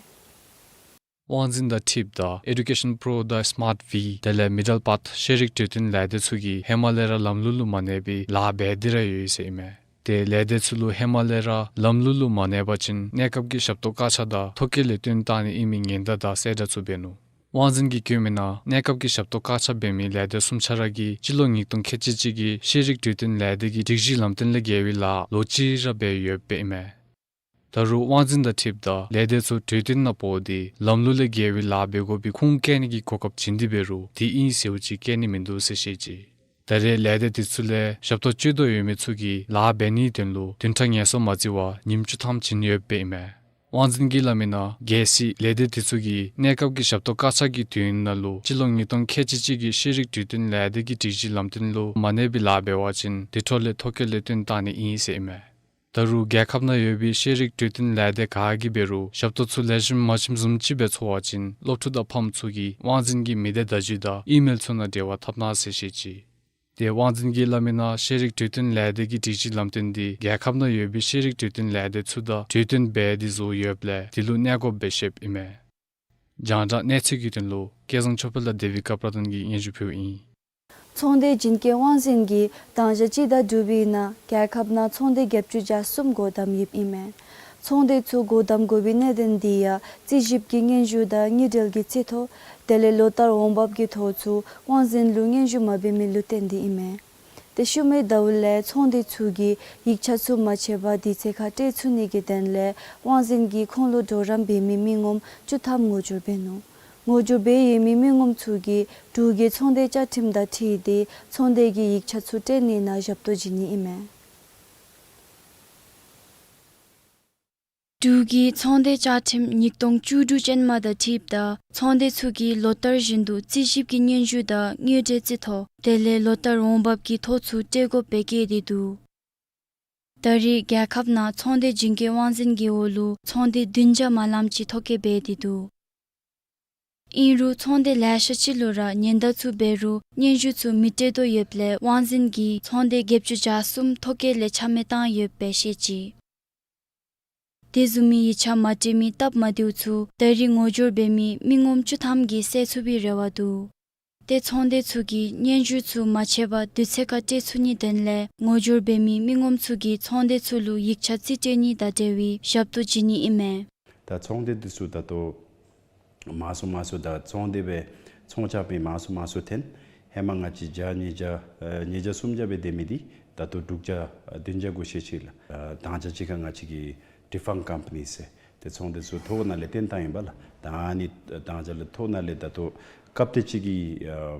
དབང་འཛིན་དང་འཁྲིལཝ་ད་ཨེ་ཌུ་ཀེ་ཤཱན་པྲོ་དང་སི་མཱརཊ་ཝི་དེ་ལས་མི་ཌལ་པཱཐ་ཤེས་རིག་གྲོས་སྟོན་ལས་སྡེ་ཚུ་གིས་ཧེ་མ་ལས་ར་ལམ་ལུགས་ལུ་མ་གནས་པའི་ལཱ་འབད་དེ་ར་ཡོད་ཟེར་ཨིན་མས། ཏེ་ལས་སྡེ་ཚུ་ལུ་ཧེ་མ་ལས་ར་ལམ་ལུགས་ལུ་མ་གནས་པ་ཅིན་གནས་སྐབས་ཀྱི་ཞབས་ཏོག་བཀག་ཆ་དང་ཐོ་བཀོད་ལས་བཏོན་བཏང་ནི་ཨིན་མི་ཉེན་བརྡ་དང་གསལ་བསྒྲགས་ཚུ་འབད་ནུག། དབང་འཛིན་གྱིས་བཀོད་མིའི་ནང་གནས་སྐབས་ཀྱི་ཞབས་ཏོག་བཀག་ཆ་འབད་མི་ལས་སྡེ་གསུམ་ཆ་ར་གིས་སྤྱི་ལོ་ཉིས་སྟོང་ཁལ་གཅིག་གཅིག་གི་ཤེས་རིག་གྲོས་སྟོན་ལས་སྡེ་གི་སྒྲིག་གཞི་ལམ་སྟོན་ལས་འགལ་བའི་ལཱ་ལོ་གཅིག་ར་འབད་ཡོདཔ་ཨིན་མས། ད་རུང་དབང་འཛིན་དང་འཁྲིལཝ་ད་ལས་སྡེ་ཚུ་གྲོས་སྟོན་ནང་འབོ་སྟེ་ལམ་ལུགས་ལས་འགལ་བའི་ལཱ་འབད་དགོ་པའི་ཁུངས་བཀོད་ནི་གི་གོ་སྐབས་བྱིན་ཏེ་འབད་རུང་དེ་ཨིན་ཟེརཝ་ཅིག་བཀོད་ནི་མིན་འདུག་ཟེར་བཤད་ཅི། ད་རེས་ལས་སྡེ་དེ་ཚུ་ལས་ཞབས་ཏོག་སྤྱོད་དོ་ཡོད་མི་ཚུ་གིས་ལཱ་འབད་ནིའི་དོན་ལུ་བདུན་ཕྲག་ངལ་གསོ་མ་བརྩི་བར་ཉིནམ་བཅུ་ཐམ་བྱིན་ཡོདཔ་ཨིན་མས། དབང་འཛིན་གྱིས་སླབ་མིའི་ནང་གལ་སྲིད་ལས་སྡེ་དེ་ཚུ་གིས་གནས་སྐབས་ཀྱི་ཞབས་ཏོག་བཀག་ཆ་གི་དུས་ཡུན་ནང་ལུ་སྤྱི་ལོ་ཉིས་སྟོང་ཁལ་གཅིག་གཅིག་གི་ཤེས་རིག་གྲོས་སྟོན་ལས་སྡེ་གི་སྒྲིག་གཞི་ལམ་སྟོན་ལུ་མ་གནས་པའི་ལཱ་འབད་བ་ཅིན་དེ་འཕྲོ་ལས་ཐོ་བཀོད་ལས་བཏོན་བཏང་ནི་ཨིན་ཟེར་ཨིན་མས། ད་རུང་རྒྱལ་ཁབ་ནང་ཡོད་པའི་ཤེས་རིག་གྲོས་སྟོན་ལས་སྡེ་ག་གིས་འབད་རུང་ཞབས་ཏོག་ཚུ་ལེགས་ཤོམ་མ་བྱིནམ་བཟུམ་ཅིག་སྦེ་ཚོར་བ་ཅིན་སློབ་ཕྲུག་དང་ཕམ་ཚུ་གིས་དབང་འཛིན་གྱི་མི་སྡེ་བརྡ་བརྒྱུད་དང་ཨི་མེལ་ཚུ་ནང་འབྲེལ་བ་འཐབ་གནང་ཟེར་བཤད་ཅི། ཏེ་དབང་འཛིན་གྱིས་སླབ་མིའི་ནང་ཤེས་རིག་གྲོས་སྟོན་ལས་སྡེ་གི་སྒྲིག་གཞི་ལམ་སྟོན་དེ་རྒྱལ་ཁབ་ནང་ཡོད་པའི་ཤེས་རིག་གྲོས་སྟོན་ལས་སྡེ་ཚུ་དང་གྲོས་སྟོན་འབད་དེ་བཟོ་ཡོདཔ་ལས་དེ་ལུ་གནས་དགོཔ་སྦེ་བཤདཔ་ཨིན་མས། རྒྱང་བསྒྲགས་གནས་ཚུལ་གྱི་དོན་ལུ་སྐལ་བཟང་ཆོས་འཕེལ་དང་དེ་བི་ཀ་པྲ་དན་གྱིས་སྙན་ཞུ་ཕུལཝ་ཨིན། ཚོང་སྡེ་བྱིན་སྐྱེས་དབང་འཛིན་གྱིས་དང་ཞག་སྤྱི་ཟླ་དྲུག་པའི་ནང་རྒྱལ་ཁབ་ནང་ཚོང་སྡེ་བརྒྱད་ཅུ་གྱ་གསུམ་སྒོ་བསྡམས་ཡོདཔ་ཨིན་མས། ཚོང་སྡེ་ཚུ་སྒོ་བསྡམ་དགོ་པའི་གནད་དོན་དེ་ཡང་རྩིས་ཞིབ་ཀྱི་སྙན་ཞུ་དང་དངུལ་འབྲེལ་གྱི་རྩིས་ཐོ་དེ་ལས་ལོ་ལྟར་འོང་འབབ་ཀྱི་ཐོ་ཚུ་དབང་འཛིན་ལུ་སྙན་ཞུ་མ་འབད་མི་ལུ་བརྟེན་ཏེ་ཨིན་མས། ཏེ་ཤུལ་མའི་ཟླཝ་ལས་ཚོང་སྡེ་ཚུ་གིས་ཡིག་ཆ་ཚུ་མ་ཆད་པར་དུས་ཚོད་ཁར་སྤྲོད་ཚུགས་ནི་གི་དོན་ལས་དབང་འཛིན་གྱིས་ཁོང་ལུ་གྲོགས་རམ་འབད་མི་མི་ངོམ་བཅུ་ཐམ་ངོ་སྦྱོར་འབད་ནུག། ངོ་སྦྱོར་འབད་ཡོད་མི་མི་ངོམ་ཚུ་གིས་འབྲུག་གི་ཚོང་སྡེ་བཅའ་ཁྲིམས་དང་འཁྲིལ་ཏེ་ཚོང་སྡེ་གི་ཡིག་ཆ་ཚུ་སྤྲོད་ནི་ནང་ཞབས་ཏོག་བྱིན་ནི་ཨིན་མས། འབྲུག་གི་ཚོང་སྡེ་བཅའ་ཁྲིམས་ཉིས་སྟོང་བཅུ་དྲུག་ཅན་མ་དང་འཁྲིལཝ་ད་ཚོང་སྡེ་ཚུ་གིས་ལོ་ལྟར་བཞིན་དུ་རྩིས་ཞིབ་ཀྱི་སྙན་ཞུ་དང་དངུལ་འབྲེལ་རྩིས་ཐོ་དེ་ལས་ལོ་ལྟར་འོང་འབབ་ཀྱི་ཐོ་ཚུ་སྤྲོད་དགོཔ་སྦེ་བཀོད་དེ་འདུག། ད་རེས་རྒྱལ་ཁབ་ནང་ཚོང་སྡེ་བྱིན་གྱི་དབང་འཛིན་གྱི་འོག་ལུ་ཚོང་སྡེ་བདུན་བརྒྱ་མ་ལམ་ཅིག་ཐོ་བཀོད་འབད་དེ་འདུག། ཨིན་རུང་ཚོང་སྡེ་ལེ་ཤ་ཅིག་ལུ་ར་ཉེན་བརྡ་ཚུ་འབད་རུང་སྙན་ཞུ་ཚུ་མི་སྤྲོད་དོ་ཡོདཔ་ལས་དབང་འཛིན་གྱིས་ཚོང་སྡེ་བརྒྱད་ཅུ་གྱ་གསུམ་ཐོ་བཀོད་ལས་ཆ་མེད་བཏང་ཡོདཔ་སྦེ་བཤད་ཅི། དེ་བཟུམ་མའི་ཡིག་ཆ་མ་སྤྲོད་མི་སྟབས་མ་བདེཝ་ཚུ་ད་རེས་ངོ་སྦྱོར་འབད་མི་མི་ངོམ་བཅུ་ཐམ་གྱིས་བསལ་ཚུགས་པའི་རེ་བ་འདུག། ཏེ་ཚོང་སྡེ་ཚུ་གིས་སྙན་ཞུ་ཚུ་མ་ཆད་པར་དུས་ཚོད་ཁར་སྤྲོད་ཚུགས་ནིའི་དོན་ལས་ངོ་སྦྱོར་འབད་མི་མི་ངོམ་ཚུ་གིས་ཚོང་སྡེ་ཚུ་ལུ་ཡིག་ཆ་རྩིས་སྤྲོད་ནི་དང་འབྲེལ་བའི་ཞབས་ཏོག་བྱིན་ནི་ཨིན་མས། ད་ཚོང་སྡེ་འདི་ཚུ་ད་ལྟོ་མང་སུ་མང་སུ་ད་ཚོང་སྡེ་སྦེ་ཚོང་རྐྱབ་མི་མང་སུ་མང་སུ་ཐོན། ཧེ་མ་ང་བཅས་བརྒྱ་ཉིས་བརྒྱ་ཨེ་ཉིས་བརྒྱ་སུམ་བརྒྱ་སྦེ་སྡོད་མི་འདི་ད་ལྟོ་དྲུག་བརྒྱ་ཨེ་བདུན་བརྒྱ་འགོ་ཤེས་ཅི་ལགས། ཨེ་དང་ཅ་གཅིག་ཁར་ང་བཅས་ཀྱི་ཌི་ཕང་ཀམ་པ་ནི་ཟེར་ཏེ་ཚོང་སྡེ་ཚུ་ཐོག་ནང་ལས་བཏོན་བཏང་ཡི་པ་ལགས། ད་ཨ་ནི་དང་ཅ་ལགས་ཐོག་ནང་ལས་ད་ལྟོ་སྐབས་དེ་ཅིག་གི་ཨེ་ཨེ་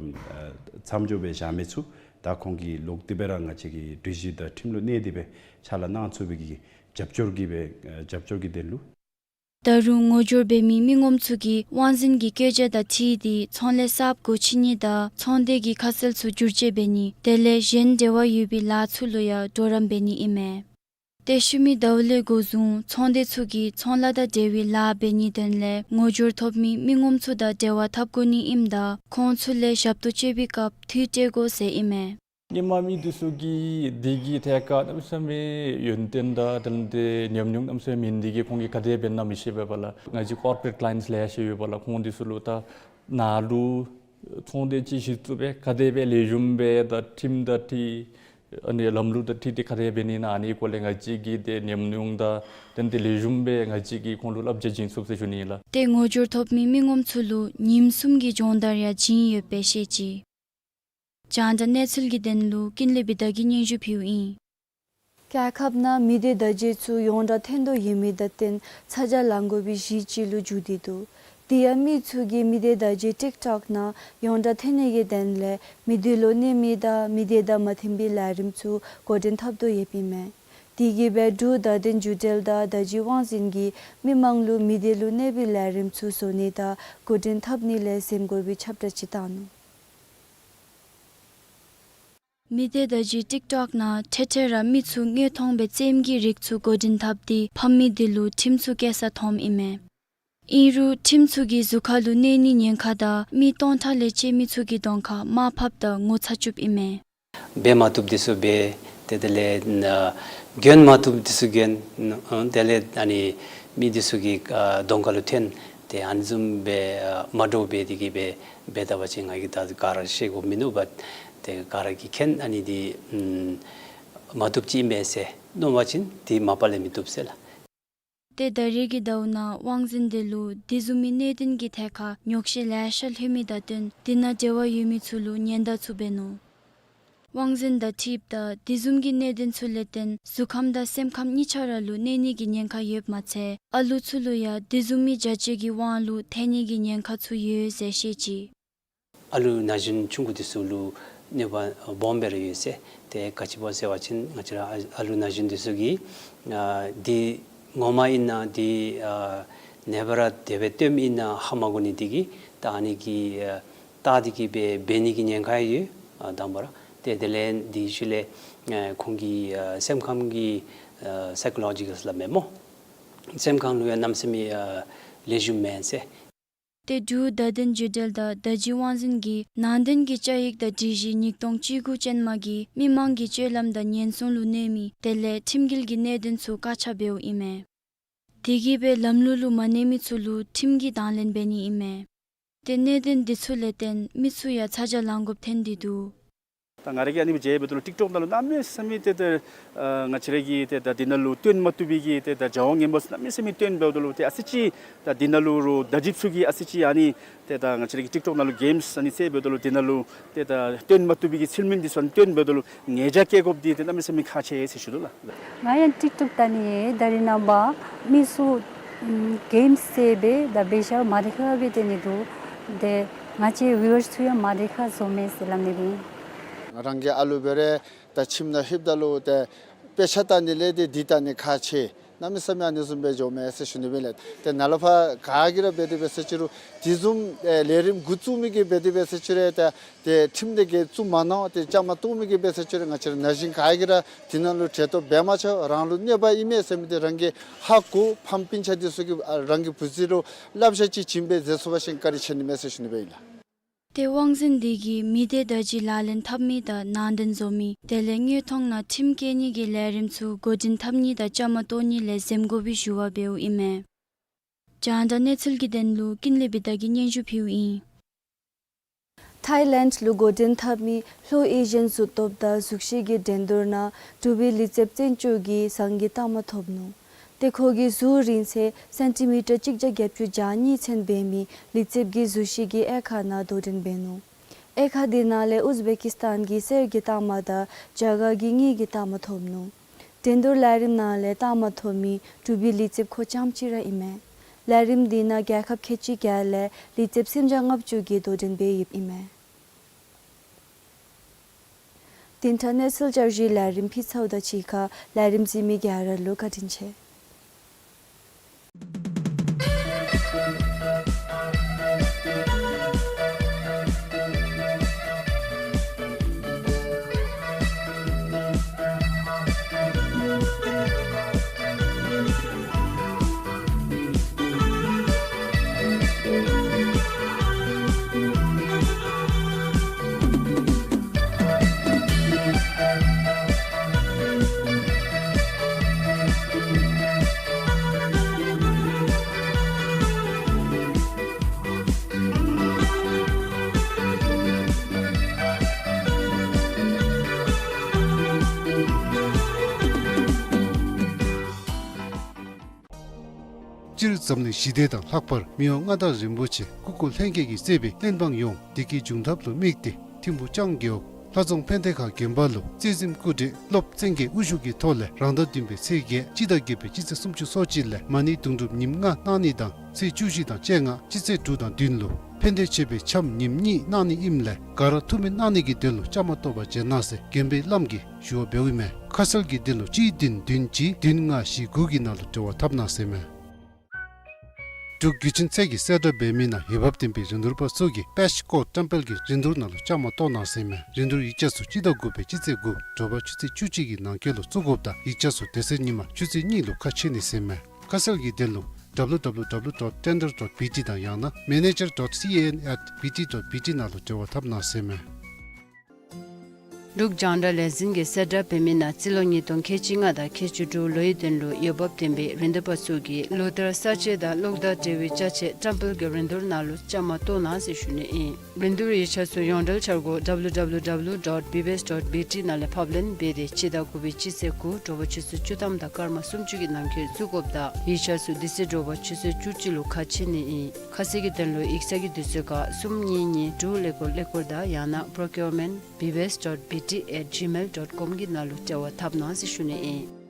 མཚམས་འཇོག་སྦེ་བཞག་མི་ཚུ་ད་ཁོང་གིས་ལོག་སྟེ་སྦེ་ར་ང་བཅས་ཀྱི་གྲོས་གཞི་དང་ཁྲིམས་ལུ་གནས་ཏེ་སྦེ་ཕྱག་ལཱ་གནང་ཚུགས་པའི་གི་རྒྱབ་སྐྱོར་གྱི་སྦེ་ཨེ་རྒྱབ་སྐྱོར་གྱི་དོན་ལུ། ད་རུང་ངོ་སྦྱོར་འབད་མི་མི་ངོམ་ཚུ་གིས་དབང་འཛིན་གྱི་བཀོད་རྒྱ་དང་འཁྲིལ་ཏེ་ཚོང་ལས་གསརཔ་སྒོ་ཕྱེ་ནི་དང་ཚོང་སྡེ་གི་ཁ་གསལ་ཚུ་བསྒྱུར་བཅོས་འབད་ནི་དེ་ལས་གཞན་འབྲེལ་བ་ཡོད་པའི་ལཱ་ཚུ་ལུ་ཡང་གྲོགས་རམ་འབད་ནི་ཨིན་མས། ཏེ་ཤུལ་མའི་ཟླཝ་ལས་འགོ་བཟུང་ཚོང་སྡེ་ཚུ་གིས་ཚོང་ལཱ་དང་འབྲེལ་བའི་ལཱ་འབད་ནིའི་དོན་ལས་ངོ་སྦྱོར་ཐོབ་མི་མི་ངོམ་ཚུ་དང་འབྲེལ་བ་འཐབ་དགོ་ནི་ཨིནམ་ད་ཁོང་ཚུ་ལས་ཞབས་ཏོག་སྤྲོད་པའི་སྐབས་འཐུས་སྤྲོད་དགོ་ཟེར་ཨིན་མས། སྔོན་མ་མི་འདི་ཚུ་གིས་འདི་གི་ཐད་ཁར་གནམ་མེད་ས་མེད་ཡོན་ཏན་དང་དེ་ལས་ཏེ་ཉམས་མྱོང་གནམ་མེད་ས་མེད་མེད་ནི་འདི་གིས་ཁོང་གིས་ག་དེ་འབད་ན་མི་ཤེས་པས་པ་ལགས། ང་བཅས་ཀོར་པོ་རེཊ་ཀ་ལའིནཊསི་ལེ་ཤ་ཡོད་པ་ལགས། ཁོང་འདི་ཚུ་ལུ་ད་ནཱ་ལུ་ཚོང་སྡེ་ཅིག་གཞི་བཙུགས་སྦེ་ག་དེ་སྦེ་ལེགས་ཤོམ་སྦེ་ད་ཁྲིམས་དང་འཁྲིལ་ཨ་ནི་ལམ་ལུགས་དང་འཁྲིལ་ཏེ་ག་དེ་འབད་ནི་ཨིན་ན་ཨ་ནི་སྐོར་ལས་ང་བཅས་ཀྱིས་ཏེ་ཉམས་མྱོང་དང་དེ་ལས་ཏེ་ལེགས་ཤོམ་སྦེ་ང་བཅས་ཀྱིས་ཁོང་ལུ་བསླབ་བྱ་བྱིན་ཚུགས་ཟེར་ཞུ་ནི་ཨིན་ལགས། ཏེ་ངོ་སྦྱོར་ཐོབ་མི་མི་ངོམ་ཚུ་ལུ་ཉིནམ་གསུམ་གྱི་སྦྱོང་བརྡར་ཡང་བྱིན་ཡོདཔ་སྦེ་བཤད་ཅི། རྒྱང་བསྒྲགས་གནས་ཚུལ་གྱི་དོན་ལུ་ཀུན་ལེགས་བི་དྷ་གིས་སྙན་ཞུ་ཕུལཝ་ཨིན། རྒྱལ་ཁབ་ནང་མི་སྡེ་བརྡ་བརྒྱུད་ཚུ་ཡོངས་གྲགས་ཐོན་དོ་ཡོད་མི་དང་བསྟུན་ཚ་གྱང་ལང་དགོ་པའི་གཞི་ཅིག་ལུ་འགྱུར་ཏེ་འདུག། དེ་ཡང་མི་ཚུ་གིས་མི་སྡེ་བརྡ་བརྒྱུད་ཊིཀ་ཊོཀ་ནང་ཡོངས་གྲགས་ཐོན་ནི་གི་དོན་ལས་མི་སྡེ་ལུ་གནས་མི་དང་མི་སྡེ་དང་མ་མཐུན་པའི་ལས་རིམ་ཚུ་འགོ་འདྲེན་འཐབ་དོ་ཡོདཔ་ཨིན་མས། དེ་གིས་སྦེ་འབྲུག་བརྡ་དོན་བརྒྱུད་འབྲེལ་དང་བརྡ་བརྒྱུད་དབང་འཛིན་གྱིས་མི་མང་ལུ་མི་སྡེ་ལུ་གནས་པའི་ལས་རིམ་ཚུ་བཟོ་ནི་དང་འགོ་འདྲེན་འཐབ་ནི་ལས་འཛེམ་དགོ་པའི་ཁྱབ་བསྒྲགས་ཅིག་བཏང་ནུག། མི་སྡེ་བརྡ་བརྒྱུད་ཊིཀ་ཊོཀ་ནང་ཐད་ཐད་ར་མི་ཚུ་དངོས་མཐོང་སྦེ་རྩེདམོ་གི་རིགས་ཚུ་འགོ་འདྲེན་འཐབ་སྟེ་ཕམ་མི་དེ་ལུ་ཁྲིམས་ཚུ་བཀལ་ས་མཐོངམ་ཨིན་མས། ཨིན་རུང་ཁྲིམས་ཚུ་གིས་གཟུགས་ཁ་ལུ་གནོད་ནིའི་ཉེན་ཁ་དང་མི་སྟོང་ཕྲག་ལས་བཅད་མི་ཚུ་གི་གདོང་ཁར་དམའ་ཕབ་དང་ངོ་ཚ་བཅུགཔ་ཨིན་མས། འབད་མ་བཏུབ་འདི་ཚུ་འབད། ཏེ་དེ་ལས་ཨ་གྱོན་མ་བཏུབ་འདི་ཚུ་གྱོན། ཨ་དེ་ལས་ཨ་ནི་མི་འདི་ཚུ་གི་ཨ་གདོང་ཁ་ལུ་ཐོན། ཏེ་ཨ་ནི་བཟུམ་སྦེ་ཨ་མ་འདྲཝ་འབད་དེ་གིས་སྦེ་འབད་ད་པ་ཅིན་ང་གིས་ད་ག་ར་ཤེས་དགོཔ་མིན་ནུག་པ། ཏེ་ག་ར་གིས་མཁྱེན། ཨ་ནི་འདི་ཨམ་མ་བཏུབ་ཅིག་ཨིན་པས་ཟེར་མནོ་བ་ཅིན་འདི་མ་པ་ལས་མི་བཏུབ་ཟེར་ལགས། ཏེ་ད་རེས་ཀྱི་ཟླཝ་ནང་དབང་འཛིན་དེ་ལུ་དེ་བཟུམ་མའི་གནད་དོན་གྱི་ཐད་ཁར་ཉོགས་བཤད་ལེ་ཤ་ལྷོད་མི་དང་བསྟུན་དེ་ནང་འབྲེལ་བ་ཡོད་མི་ཚུ་ལུ་ཉེན་བརྡ་ཚུ་འབད་ནུག། དབང་འཛིན་དང་འཁྲིལཝ་ད་དེ་བཟུམ་གྱི་གནད་དོན་ཚུ་ལས་བརྟེན་གཟུགས་ཁམས་དང་སེམས་ཁམས་གཉིས་ཆ་ར་ལུ་གནོད་ནི་གི་ཉེན་ཁ་ཡོདཔ་མ་ཚད་ཨ་ལུ་ཚུ་ལུ་ཡང་དེ་བཟུམ་མའི་བྱ་སྤྱོད་ཀྱི་དབང་ལུ་ཐལ་ནི་གི་ཉེན་ཁ་ཚུ་ཡོད་ཟེར་བཤད་ཅི། ཨ་ལུ་ན་གཞོན་ཆུང་ཀུ་འདི་ཚུ་ལུ་གནོད་པ་སྦོམ་སྦེ་ར་ཡོད་ཟེར། ཏེ་ག་ཅི་སྦེ་ཟེར་བ་ཅིན་ང་བཅས་ར་ཨ་ཨ་ལུ་ན་གཞོན་འདི་ཚུ་གིས་ཨ་འདི་ངོ་མ་ཨིན་ན་འདི་ཨ་ནེ་བར་དེ་སྦེ་སྟོནམ་ཨིན་ན་ཧ་མ་གོ་ནི་འདི་གིས་ད་ཨ་ནི་གི་ཨ་བལྟ་སྟེ་གིས་སྦེ་འབད་ནི་གི་ཉེན་ཁ་ཡོད། ཨ་དང་པ་ར་ཏེ་དེ་ལས་འདི་ཤུལ་ལས་ཨ་ཁོང་གི་ཨ་སེམས་ཁམས་ཀྱི་ཨ་སའི་ཀོ་ལོ་ཇི་ཀཱལ་སླབ་མས་སྨོ། སེམས་ཁམས་ལུ་ཡང་གནམ་མེད་ས་མེད་ཨ་ལེགས་ཤོམ་མེན་ཟེར། ཏེ་འབྲུག་བརྡ་དོན་བརྒྱུད་འབྲེལ་དང་བརྡ་བརྒྱུད་དབང་འཛིན་གྱིས་ནང་དོན་གྱི་བཅའ་ཡིག་དང་སྒྲིག་གཞི་ཉིས་སྟོང་བཅུ་དགུ་ཅན་མ་གིས་མི་མང་གི་སྤྱོད་ལམ་དང་ཉེན་སྲུང་ལུ་གནོད་མི་དེ་ལས་ཁྲིམས་འགལ་གྱི་གནད་དོན་ཚུ་བཀག་ཆ་འབདཝ་ཨིན་མས། དེ་གིས་སྦེ་ལམ་ལུགས་ལུ་མ་གནས་མི་ཚུ་ལུ་ཁྲིམས་ཀྱི་དང་ལེན་འབད་ནི་ཨིན་མས། ཏེ་གནད་དོན་འདི་ཚུ་ལས་བརྟེན་མི་ཚུ་ཡང་ཚ་གྱང་ལང་དགོཔ་ཐོན་ཏེ་འདུག། ད་ང་ར་གིས་ཨ་ནི་སྦེ་མཇལཝ་ད་ལུ་ཊིཀ་ཊོཀ་ནང་ལུ་གནམ་མེད་ས་མེད་ཏེ་ད་ཨ་ང་བཅས་ར་གི་ཏེ་ད་འདི་ནང་ལུ་སྟོན་མ་བཏུབ་པའི་གི་ཏེ་ད་བྱ་བ་ངན་པ་གནམ་མེད་ས་མེད་སྟོནམ་འབདཝ་ད་ལུ་ཏེ་ཨ་ཙི་ཅིག་ད་འདི་ནང་ལུ་རོགས་བརྡ་བརྒྱུདཔ་ཚུ་གིས་ཨ་ཙི་ཅིག་ཨ་ནི་ཏེ་ད་ང་བཅས་ར་གི་ཊིཀ་ཊོཀ་ནང་ལུ་གེམསི་ཨ་ནི་རྩེདཔ་འབདཝ་ད་ལུ་འདི་ནང་ལུ་ཏེ་ད་སྟོན་མ་བཏུབ་པའི་གི་ཚུལ་མིན་འདི་ཚུ་སྟོནམ་འབདཝ་ད་ལུ་ཉེས་བྱ་བཀལ་དགོཔ་འདི་ཏེ་གནམ་མེད་ས་མེད་ཁག་ཆེ་ཟེར་ཞུ་དོ་ལགས། ང་ཡང་ཊིཀ་ཊོཀ་བལྟ་ནི་ཡོད། ད་རེས་ནངས་པ་མི་ཚུ་ཨམ་གེམསི་རྩེད་སྦེ་ད་འབད་ཤར་མ་བདེ་ཁག་སྦེ་སྟོན་ནི་འདུག། ཏེ་ང་བཅས་བིའུ་ཝརསི་ཚུ་ཡང་མ་བདེ་ཁག་བཟོ་མས་ཟེར་སླབ་ནི་ཨིན། རང་གི་ཨ་ལུ་འབད་རུང་ད་ཁྱིམ་ནང་ལྷོདཔ་ད་ལུ་ཏེ་དཔེ་ཆ་བལྟ་ནི་ལས་ཏེ་འདི་བལྟ་ནི་ཁག་ཆེ། གནམ་མེད་ས་མེད་ཨ་ནི་བཟུམ་སྦེ་འགྱོཝ་མས་ཟེར་ཞུ་ནི་སྦེ་ལགས། ཏེ་ནཱ་ལས་ཕར་ག་གིས་ར་འབད་དེ་འབད་ཟེར་ཅི་རུང་དེ་བཟུམ་ཨེ་ལས་རིམ་འགོ་བཙུགས་མི་གིས་འབད་དེ་འབད་ཟེར་ཅི་རུང་ཏེ་ཏེ་ཁྲིམས་དེ་གིས་བཙུགས་མ་གནང་། ཏེ་བཅའ་མར་གཏོགས་མི་གིས་འབད་ཟེར་ཅི་རུང་ང་བཅས་ར་ན་གཞོན་ག་གིས་ར་དེ་ནང་ལུ་གྲལ་གཏོགས་འབད་མ་ཆོག། རང་ལུ་གནོད་པ་ཨིན་མས་ཟེར་མི་འདི་རང་གིས་ཧ་གོ། ཕམ་སྤུན་ཆ་འདི་ཚུ་གིས་ཨ་རང་གི་བུ་ཚུ་ལུ་བསླབ་བྱ་ཅིག་བྱིན་སྦེ་མཛད་ཚུགས་པ་ཅིན་བཀའ་དྲིན་ཆེ་ནི་མས་ཟེར་ཞུ་ནི་སྦེ་ཨིན་ལགས། ཏེ་དབང་འཛིན་འདི་གིས་མི་སྡེ་བརྡ་བརྒྱུད་ལག་ལེན་འཐབ་མི་དང་ནང་དོན་བཟོ་མི་དེ་ལས་དངོས་མཐོང་ནང་ཁྲིམས་བཀལ་ནི་གི་ལས་རིམ་ཚུ་འགོ་འདྲེན་འཐབ་ནི་དང་བཅའ་མར་གཏོགས་ནི་ལས་འཛེམ་དགོ་པའི་ཞུ་བ་འབདཝ་ཨིན་མས། རྒྱང་བསྒྲགས་གནས་ཚུལ་གྱི་དོན་ལུ་ཀུན་ལེགས་བི་ཏ་གིས་སྙན་ཞུ་ཕུལཝ་ཨིན། ཐའི་ལེནཌ་ལུ་འགོ་འདྲེན་འཐབ་མི་ལྷོ་ཨེ་ཤི་ཡན་གཟུགས་སྟོབས་དང་གཟུགས་གཞི་གི་འགྲན་བསྡུར་ནང་འབྲུག་པའི་ལུས་རྩལཔ་བཙན་སྐྱོགས་ཀྱིས་ཟངས་ཀྱི་རྟགས་མ་ཐོབ་ནུག། ཏེ་ཁོ་གི་གཟུགས་རིང་ཚད་སེན་ཊི་མི་ཊར་གཅིག་བརྒྱ་བརྒྱད་ཅུ་གྱ་གཉིས་ཚད་འབད་མི་ལུས་རྩལཔ་གི་གཟུགས་གཞི་གི་དབྱེ་ཁག་ནང་དོ་འགྲན་འབད་ནུག། དབྱེ་ཁག་འདི་ནང་ལས་ཨུཛ་བེ་ཀིསི་ཐན་གྱིས་གསེར་གྱི་རྟགས་མ་དང་རྒྱ་གར་གྱིས་དངུལ་གྱི་རྟགས་མ་ཐོབ་ནུག། འགྲན་བསྡུར་ལས་རིམ་ནང་ལས་རྟགས་མ་ཐོབ་མི་འབྲུག་པའི་ལུས་རྩལཔ་ཁོ་རྐྱངམ་གཅིག་ར་ཨིན་མས། ལས་རིམ་འདི་ནང་རྒྱལ་ཁབ་ཁལ་གཅིག་བརྒྱད་ལས་ལུས་རྩལཔ་སུམ་བརྒྱ་ལྔ་བཅུ་གིས་དོ་འགྲན་འབད་ཡོདཔ་ཨིན་མས། དེ་འཕྲལ་གནས་ཚུལ་བསྐྱར་ཞུའི་ལས་རིམ་ཕུལ་ཚརཝ་དང་གཅིག་ཁར་ལས་རིམ་གཟིགས་མི་ག་ར་ལུ་བཀའ་དྲིན་ཆེ། སྤྱིར་འཛམ་གླིང་ཞི་བདེ་དང་ལྷག་པར་མི་དབང་མངའ་བདག་རིན་པོ་ཆེ་སྐུ་འཁོར་ལྷན་རྒྱས་ཀྱིས་གཙོས་པའི་བློན་འབངས་ཡོངས་བདེ་སྐྱིད་འབྱུང་ཐབས་ལུ་དམིགས་ཏེ་ཐིམ་ཕུག་ལྕང་རྒེད་འོག་ལྷ་རྫོང་ཕན་བདེ་ཁང་དགོན་པ་ལུ་རྩེ་གཟིམ་སྐུ་བགྲེས་སློབ་བཙན་རྒྱལ་དབུ་བཞུགས་ཀྱི་ཐོག་ལས་རང་ཟླ་བདུན་པའི་ཚེས་བརྒྱད་སྤྱི་ཟླ་བརྒྱད་པའི་སྤྱི་ཚེས་སུམ་ཅུ་སོ་གཅིག་ལས་མ་ཎི་དུང་སྒྲུབ་ཉིནམ་ལྔ་གནང་ནི་དང་ཚེས་བཅུ་བཞི་དང་བཅོ་ལྔ་སྤྱི་ཚེས་དྲུག་དང་བདུན་ལུ་ཕན་བདེ་མཆོད་པའི་འཆམ་ཉིནམ་གཉིས་གནང་ནི་ཨིནམ་ལས་ག་ར་ཐུགས་སྨོན་གནང་ནི་གི་དོན་ལུ་བཅའ་མར་གཏོགས་པར་བྱོན་གནང་ཟེར་དགོན་པའི་བླམ་གིས་ཞུ་བ་འབདཝ་ཨིན་མས། ཁ་གསལ་གྱི་དོན་ལུ་གཅིག་བདུན་བདུན་གཅིག་བདུན་ལྔ་བཞི་དགུ་གི་ནང་ལུ་འབྲེལ་བ་འཐབ་གནང་ཟེར་མས། འབྲུག་རྒྱུད་ཆེན་ཚད་ཀྱི་གསལ་བསྒྲགས་འབད་མི་ནང་འོས་འབབ་ལྡན་པའི་རིན་བསྡུར་པ་ཚུ་གིས་པེཤ་ཀོཊ་ཊེམ་པལ་གྱི་རིན་བསྡུར་ནང་ལུ་བཅའ་མར་གཏོགས་གནང་ཟེར་མས། རིན་བསྡུར་ཡིག་ཆ་ཚུ་སྤྱི་ཟླ་དགུ་པའི་སྤྱི་ཚེས་དགུ་དྲོ་པ་ཆུ་ཚོད་བཅུ་གཅིག་གི་ནང་འཁོད་ལུ་བཙུགས་དགོཔ་དང་ཡིག་ཆ་ཚུ་དེ་ཚེ་ཉིན་མ་ཆུ་ཚོད་གཉིས་ལུ་ཁ་ཕྱེ་ནི་ཟེར་མས། ཁ་གསལ་གྱི་དོན་ལུ་W W W dot tender dot B T དང་ཡང་ན་manager dot C A N at B T dot B T ནང་ལུ་འབྲེལ་བ་འཐབ་གནང་ཟེར་མས། འབྲུག་རྒྱང་བསྒྲགས་ལས་འཛིན་གྱིས་གསལ་བསྒྲགས་འབད་མི་ནང་རྩིས་ལོ་ཉིས་སྟོང་ཁལ་གཅིག་ལྔ་དང་ཁལ་གཅིག་དྲུག་ལོའི་དོན་ལུ་འོས་འབབ་ལྡན་པའི་རིན་བསྡུར་པ་ཚུ་གིས་ལོ་བསྟར་གསར་བརྗེ་དང་གློག་དང་འབྲེལ་བའི་ཅ་ཆས་ཊེམ་པལ་གྱི་རིན་བསྡུར་ནང་ལུ་བཅའ་མར་གཏོགས་གནང་ཟེར་ཞུ་ནི་ཨིན། རིན་བསྡུར་ཡིག་ཆ་ཚུ་ཡོངས་འབྲེལ་འཆར་སྒོ་W W W dot B B S dot B T ནང་ལས་ཕབ་ལེན་འབད་དེ་སྤྱི་ཟླ་དགུ་པའི་སྤྱི་ཚེས་དགུ་དྲོ་པ་ཆུ་ཚོད་བཅུ་ཐམ་དང་སྐར་མ་སུམ་ཅུ་གི་ནང་འཁོད་བཙུགས་དགོཔ་དང་ཡིག་ཆ་ཚུ་དེ་ཚེ་དྲོ་པ་ཆུ་ཚོད་བཅུ་གཅིག་ལུ་ཁ་ཕྱེ་ནི་ཨིན། ཁ་གསལ་གྱི་དོན་ལུ་ཡིག་ཚང་གི་དུས་ཚོད་ཁར་གསུམ་གཉིས་གཉིས་དྲུག་ཀླད་ཀོར་ཀླད་ཀོར་དང་ཡང་ན་procurement B B S dot B T at gmail dot com གི་ནང་ལུ་འབྲེལ་བ་འཐབ་གནང་ཟེར་ཞུ་ནི་ཨིན།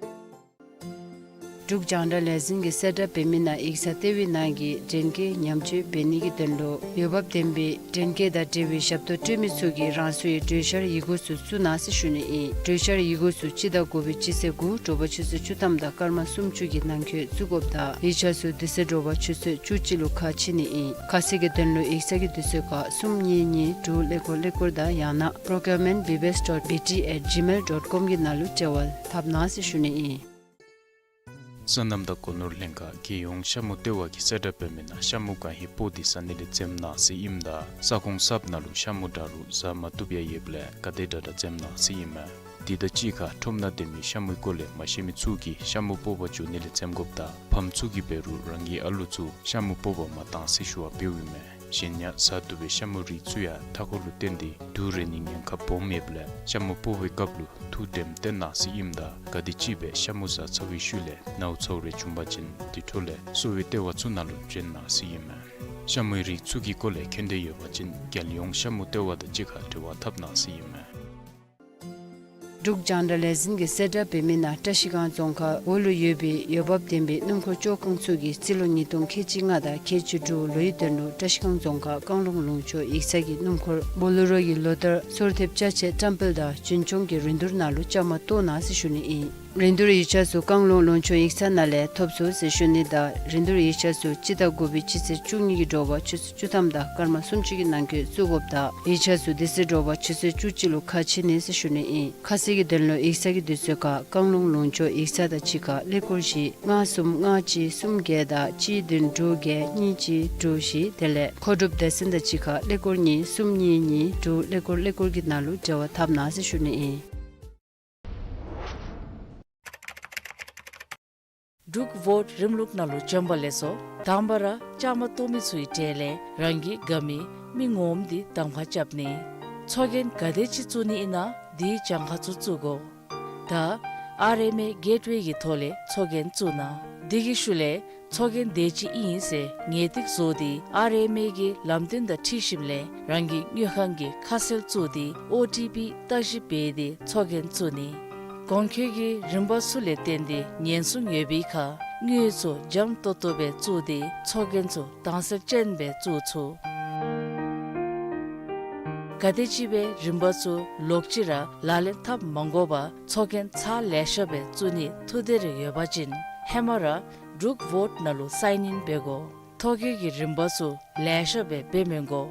འབྲུག་རྒྱང་བསྒྲགས་ལས་འཛིན་གྱིས་གསལ་བསྒྲགས་འབད་མི་ནང་ཡིག་ཚང་ལྟེ་བའི་ནང་གི་འདྲེན་སྐས་ཉམས་བཅོས་འབད་ནི་གི་དོན་ལུ་འོས་འབབ་ལྡན་པའི་འདྲེན་སྐས་དང་འབྲེལ་བའི་ཞབས་ཏོག་སྤྲོད་མི་ཚུ་གིས་རང་སོའི་གྲོས་འཆར་ཡི་གུ་ཚུ་བཙུགས་གནང་ཟེར་ཞུ་ནི་ཨིན། གྲོས་འཆར་ཡི་གུ་ཚུ་སྤྱི་ཟླ་དགུ་པའི་སྤྱི་ཚེས་དགུ་དྲོ་པ་ཆུ་ཚོད་བཅུ་ཐམ་དང་སྐར་མ་སུམ་ཅུ་གི་ནང་འཁོད་བཙུགས་དགོཔ་དང་ཡིག་ཆ་ཚུ་དེ་ཚེ་དྲོ་པ་ཆུ་ཚོད་བཅུ་གཅིག་ལུ་ཁ་ཕྱེ་ནི་ཨིན། ཁ་གསལ་གྱི་དོན་ལུ་ཡིག་ཚང་གི་དུས་ཚོད་ཁར་གསུམ་གཉིས་གཉིས་དྲུག་ཀླད་ཀོར་ཀླད་ཀོར་དང་ཡང་ན་procurement B B S dot B T at gmail dot com གི་ནང་ལུ་འབྲེལ་བ་འཐབ་གནང་ཟེར་ཞུ་ནི་ཨིན། སོ་ནམ་དང་སྒོ་ནོར་ལྷན་ཁག་རྒྱལ་ཡོངས་ཤ་མུ་ལྟེ་བ་གིས་གསལ་བསྒྲགས་འབད་མི་ནང་ཤ་མུ་གང་ཧེ་སྤོ་སྟེ་ཟ་ནི་ལས་འཛེམ་གནང་ཟེར་ཨིནམ་ད་ས་ཁོངས་གསརཔ་ནང་ལུ་ཤ་མུ་འདྲ་རུང་ཟ་མ་བཏུབ་ཡང་ཡོདཔ་ལས་ག་དེ་དྲག་དྲག་འཛེམ་གནང་ཟེར་ཨིན་མས། དེ་དང་གཅིག་ཁར་ཁྲོམ་ནང་སྡོད་མི་ཤ་མུའི་སྐོར་ལས་མ་ཤེས་མི་ཚུ་གིས་ཤ་མུ་སྤོ་བར་འགྱོ་ནི་ལས་འཛེམ་དགོཔ་དང་ཕམ་ཚུ་གིས་འབད་རུང་རང་གི་ཨ་ལུ་ཚུ་ཤ་མུ་སྤོ་བར་མ་གཏང་ཟེར་ཞུ་བ་འབདཝ་ཨིན་མས། གཞན་ཡང་བཟའ་བཏུབ་པའི་ཤ་མུ་རིགས་ཚུ་ཡང་མཐའ་འཁོར་ལུ་བརྟེན་ཏེ་དུག་རེག་ནིའི་ཉེན་ཁ་སྦོམ་ཡོདཔ་ལས་ཤ་མུ་སྤོ་བའི་སྐབས་ལུ་ཐུགས་དམ་བཏོན་གནང་ཟེར་ཨིནམ་ད་ག་དེམ་ཅིག་སྦེ་ཤ་མུ་བཟའ་ཚར་བའི་ཤུལ་ལས་ནཝ་ཚཝ་རེ་བྱུང་པ་ཅིན་དེ་འཕྲོ་ལས་གསོ་བའི་ལྟེ་བ་ཚུ་ནང་ལུ་བྱོན་གནང་ཟེར་ཨིན་མས། ཤ་མུའི་རིགས་ཚུ་གི་སྐོར་ལས་མཁྱེན་འདོད་ཡོད་པ་ཅིན་རྒྱལ་ཡོངས་ཤ་མུ་ལྟེ་བ་དང་གཅིག་ཁར་འབྲེལ་བ་འཐབ་གནང་ཟེར་ཨིན་མས། འབྲུག་རྒྱང་བསྒྲགས་ལས་འཛིན་གྱིས་གསལ་བསྒྲགས་འབད་མི་ནང་བཀྲ་ཤིས་སྒང་རྫོང་ཁག་འོག་ལུ་ཡོད་པའི་འོས་འབབ་ལྡན་པའི་སྣུམ་འཁོར་བཅོ་ཁང་ཚུ་གིས་རྩིས་ལོ་ཉིས་སྟོང་ཁལ་གཅིག་ལྔ་དང་ཁལ་གཅིག་དྲུག་ལོའི་དོན་ལུ་བཀྲ་ཤིས་སྒང་རྫོང་ཁག་བཀང་ལུང་ལུང་ཕྱོགས་ཡིག་ཚང་གི་སྣུམ་འཁོར་བོ་ལེ་རོ་གི་ལོ་བསྟར་སོར་ཐེབས་ཅ་ཆས་བཀྲམ་སྤེལ་དང་རྒྱུན་སྐྱོང་གི་རིན་བསྡུར་ནང་ལུ་བཅའ་མར་གཏོགས་གནང་ཟེར་ཞུ་ནི་ཨིན། རིན་བསྡུར་ཡིག་ཆ་ཚུ་བཀང་ལུང་ལུང་ཕྱོགས་ཡིག་ཚང་ནང་ལས་ཐོབ་ཚུགས་ཟེར་ཞུ་ནི་དང་རིན་བསྡུར་ཡིག་ཆ་ཚུ་སྤྱི་ཟླ་དགུ་པའི་སྤྱི་ཚེས་བཅུ་གཉིས་ཀྱི་དྲོ་པ་ཆུ་ཚོད་བཅུ་ཐམ་དང་སྐར་མ་སུམ་ཅུ་གི་ནང་འཁོད་བཙུགས་དགོཔ་དང་ཡིག་ཆ་ཚུ་དེ་ཚེ་དྲོ་པ་ཆུ་ཚོད་བཅུ་གཅིག་ལུ་ཁ་ཕྱེ་ནི་ཟེར་ཞུ་ནི་ཨིན། ཁ་གསལ་གྱི་དོན་ལུ་ཡིག་ཚང་གི་དུས་ཚོད་ཁར་བཀང་ལུང་ལུང་ཕྱོགས་ཡིག་ཚང་དང་གཅིག་ཁར་ཀླད་ཀོར་བཞི་ལྔ་གསུམ་ལྔ་གཅིག་གསུམ་བརྒྱད་དང་གཅིག་བདུན་དྲུག་བརྒྱད་གཉིས་གཅིག་དྲུག་བཞི་དེ་ལས་མཁོ་སྒྲུབ་སྡེ་ཚན་དང་གཅིག་ཁར་ཀླད་ཀོར་གཉིས་གསུམ་གཉིས་གཉིས་དྲུག་ཀླད་ཀོར་ཀླད་ཀོར་གྱི་ནང་ལུ་འབྲེལ་བ་འཐབ་གནང་ཟེར་ཞུ་ནི་ཨིན། འབྲུག་བོཊ་རིམ་ལུགས་ནང་ལུ་བྱོན་པ་ལེགས་སོ། དང་པ་ར་བཅའ་མར་གཏོགས་མི་ཚུའི་གྲས་ལས་རང་གི་དགའ་མི་མི་ངོམ་འདི་གདམ་ཁ་རྐྱབ་ནི། ཚོགས་རྒྱན་ག་དེ་ཅིག་བཙུགས་ནི་ཨིན་ན་དེའི་གྱངས་ཁ་ཚུ་བཙུགས་དགོ། ད་ཨར་ཨེམ་ཨེ་གེཊ་ཝེ་གི་ཐོག་ལས་ཚོགས་རྒྱན་བཙུགས་གནང་། དེ་གི་ཤུལ་ལས་ཚོགས་རྒྱན་དེ་ཅིག་ཨིན་ཟེར་ངེས་ཏིག་བཟོ་སྟེ་ཨར་ཨེམ་ཨེ་གི་ལམ་སྟོན་དང་འཁྲིལ་ཞིནམ་ལས་རང་གི་དངུལ་ཁང་གི་ཁ་གསལ་བཙུགས་ཏེ་ཨོ་ཊི་པི་བརྟག་ཞིབ་འབད་དེ་ཚོགས་རྒྱན་བཙུགས་ནི། གོང་འཁོད་ཀྱི་རིམ་པ་ཚུ་ལས་བརྟེན་ཏེ་ཉེན་སྲུང་ཡོད་པའི་ཁར་དངུལ་ཚུ་འཇམ་ཏོང་ཏོ་སྦེ་བཙུགས་ཏེ་ཚོགས་རྒྱན་ཚུ་དྭངས་གསལ་ཅན་སྦེ་བཙུགས་ཚུགས། ག་དེམ་ཅིག་སྦེ་རིམ་པ་ཚུ་ལོག་ཅི་ར་ལག་ལེན་འཐབ་མ་དགོ་པར་ཚོགས་རྒྱན་ཚར་ལེ་ཤ་སྦེ་བཙུགས་ནིའི་ཐུགས་འདོད་རེ་ཡོད་པ་ཅིན་ཧེ་མ་ར་འབྲུག་བོཊ་ནང་ལུ་སའིན་ཨིན་འབད་དགོ། ཐོ་བཀོད་ཀྱི་རིམ་པ་ཚུ་ལེ་ཤ་སྦེ་འབད་མི་དགོ།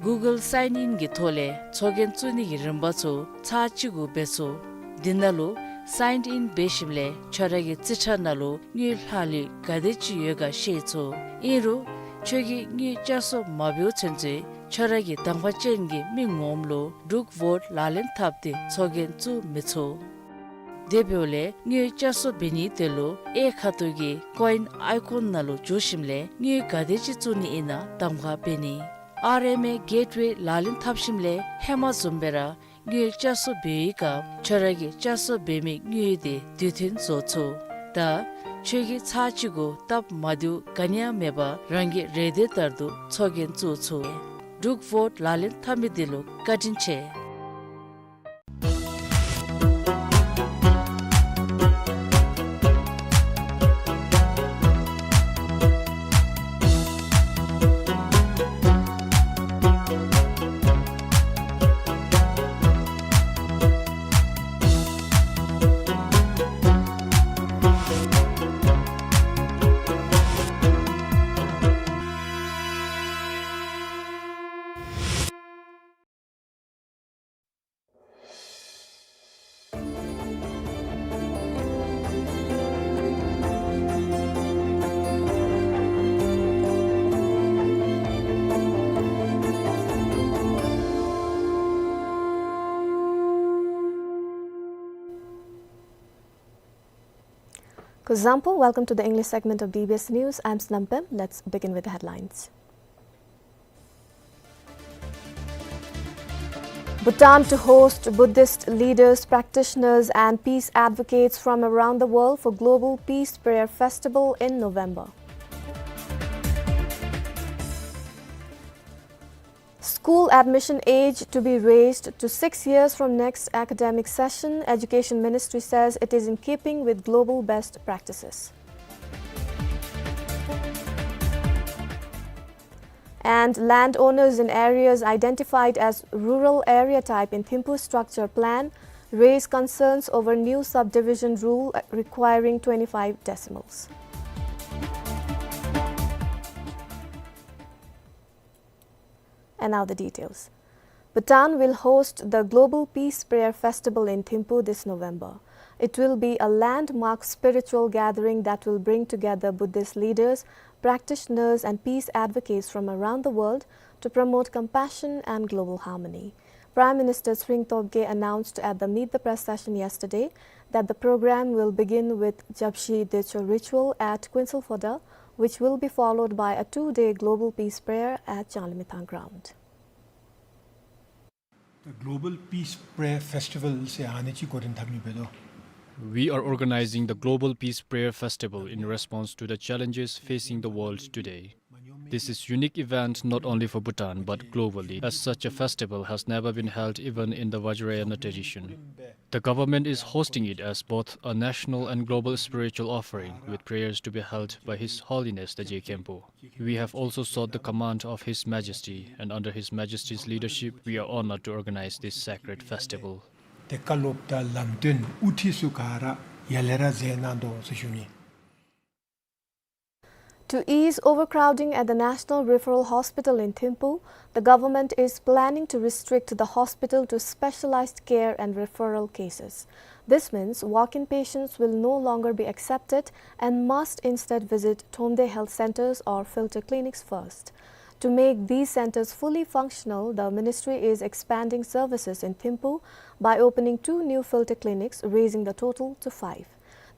གུ་གཱལ་སའིན་ཨིན་གྱི་ཐོག་ལས་ཚོགས་རྒྱན་བཙུགས་ནི་གི་རིམ་པ་ཚུ་ཚར་གཅིག་གུ་འབད་ཚུགས། འདི་ནང་ལུ་སའིན་ཨིན་འབད་ཞིནམ་ལས་ཁྱོད་ར་གི་རྩིས་ཁྲ་ནང་ལུ་དངུལ་ལྷག་ལུས་ག་དེ་ཅིག་ཡོད་ག་ཤེས་ཚུགས། ཨིན་རུང་ཁྱོད་ཀྱིས་དངུལ་བསྐྱར་གསོ་མ་འབདཝ་ཚུན་ཚོད་ཁྱོད་ར་གི་གདམ་ཁ་ཅན་གྱི་མི་ངོམ་ལུ་འབྲུག་བོཊ་ལག་ལེན་འཐབ་སྟེ་ཚོགས་རྒྱན་བཙུགས་མི་ཚུགས། དེ་འབདཝ་ལས་དངུལ་བསྐྱར་གསོ་འབད་ནིའི་དོན་ལུ་གཡས་ཁ་ཐུག་གི་ཀོ་ཨིན་ཨའི་ཀོན་ནང་ལུ་འཛུལ་ཞིནམ་ལས་དངུལ་ག་དེ་ཅིག་བཙུགས་ནི་ཨིན་ན་གདམ་ཁ་འབད་ནི། ཨར་ཨེམ་ཨེ་གེཊ་ཝེ་ལག་ལེན་འཐབ་ཞིནམ་ལས་ཧེ་མ་བཟུམ་སྦེ་ར་དངུལ་བསྐྱར་གསོ་འབད་བའི་སྐབས་ཁྱོད་ར་གིས་བསྐྱར་གསོ་འབད་མི་དངུལ་དེ་དུས་མཐུན་བཟོ་ཚུགས། ད་ཁྱོད་ཀྱིས་ཚར་གཅིག་གུ་སྟབས་མ་བདེཝ་ག་ནི་ཡང་མེད་པར་རང་གི་རེ་འདོད་ལྟར་དུ་ཚོགས་རྒྱན་བཙུགས་ཚུགས། འབྲུག་བོཊ་ལག་ལེན་འཐབ་མི་འདི་ལུ་བཀའ་དྲིན་ཆེ། Kuzuzangpo, welcome to the English segment of D B S News. I'm Snam Pem. Let's begin with the headlines. Bhutan to host Buddhist leaders, practitioners and peace advocates from around the world for Global Peace Prayer Festival in November. School admission age to be raised to six years from next academic session. Education Ministry says it is in keeping with global best practices. And landowners in areas identified as rural area type in Thimphu structure plan raise concerns over new subdivision rule, uh, requiring twenty-five decimals. And now the details. Bhutan will host the Global Peace Prayer Festival in Thimphu this November. It will be a landmark spiritual gathering that will bring together Buddhist leaders, practitioners, and peace advocates from around the world to promote compassion and global harmony. Prime Minister Tshering Tobgay announced at the Meet the Press session yesterday that the program will begin with Japshi Decho ritual at Kuensel Phodrang, which will be followed by a two-day global peace prayer at Changlimithang ground. The Global Peace Prayer Festival ཟེར་ཨ་ནི་ཅིག་འགོ་འདྲེན་འཐབ་ནི་འབད་དོ། We are organizing the Global Peace Prayer Festival in response to the challenges facing the world today. This is unique event not only for Bhutan but globally, as such a festival has never been held even in the Vajrayana tradition. The government is hosting it as both a national and global spiritual offering, with prayers to be held by His Holiness the Je Khenpo. We have also sought the command of His Majesty, and under His Majesty's leadership, we are honored to organize this sacred festival. དེ་བཀའ་སློབ་དང་ལམ་སྟོན་དབུ་ཁྲིད་ཚུ་ག་ར་ཡར་ལས་ར་མཛད་གནང་དོ་ཟེར་ཞུ་ནི། To ease overcrowding at the National Referral Hospital in Thimphu, the government is planning to restrict the hospital to specialized care and referral cases. This means walk-in patients will no longer be accepted and must instead visit Thomde health centers or filter clinics first. To make these centers fully functional, the ministry is expanding services in Thimphu by opening two new filter clinics, raising the total to five.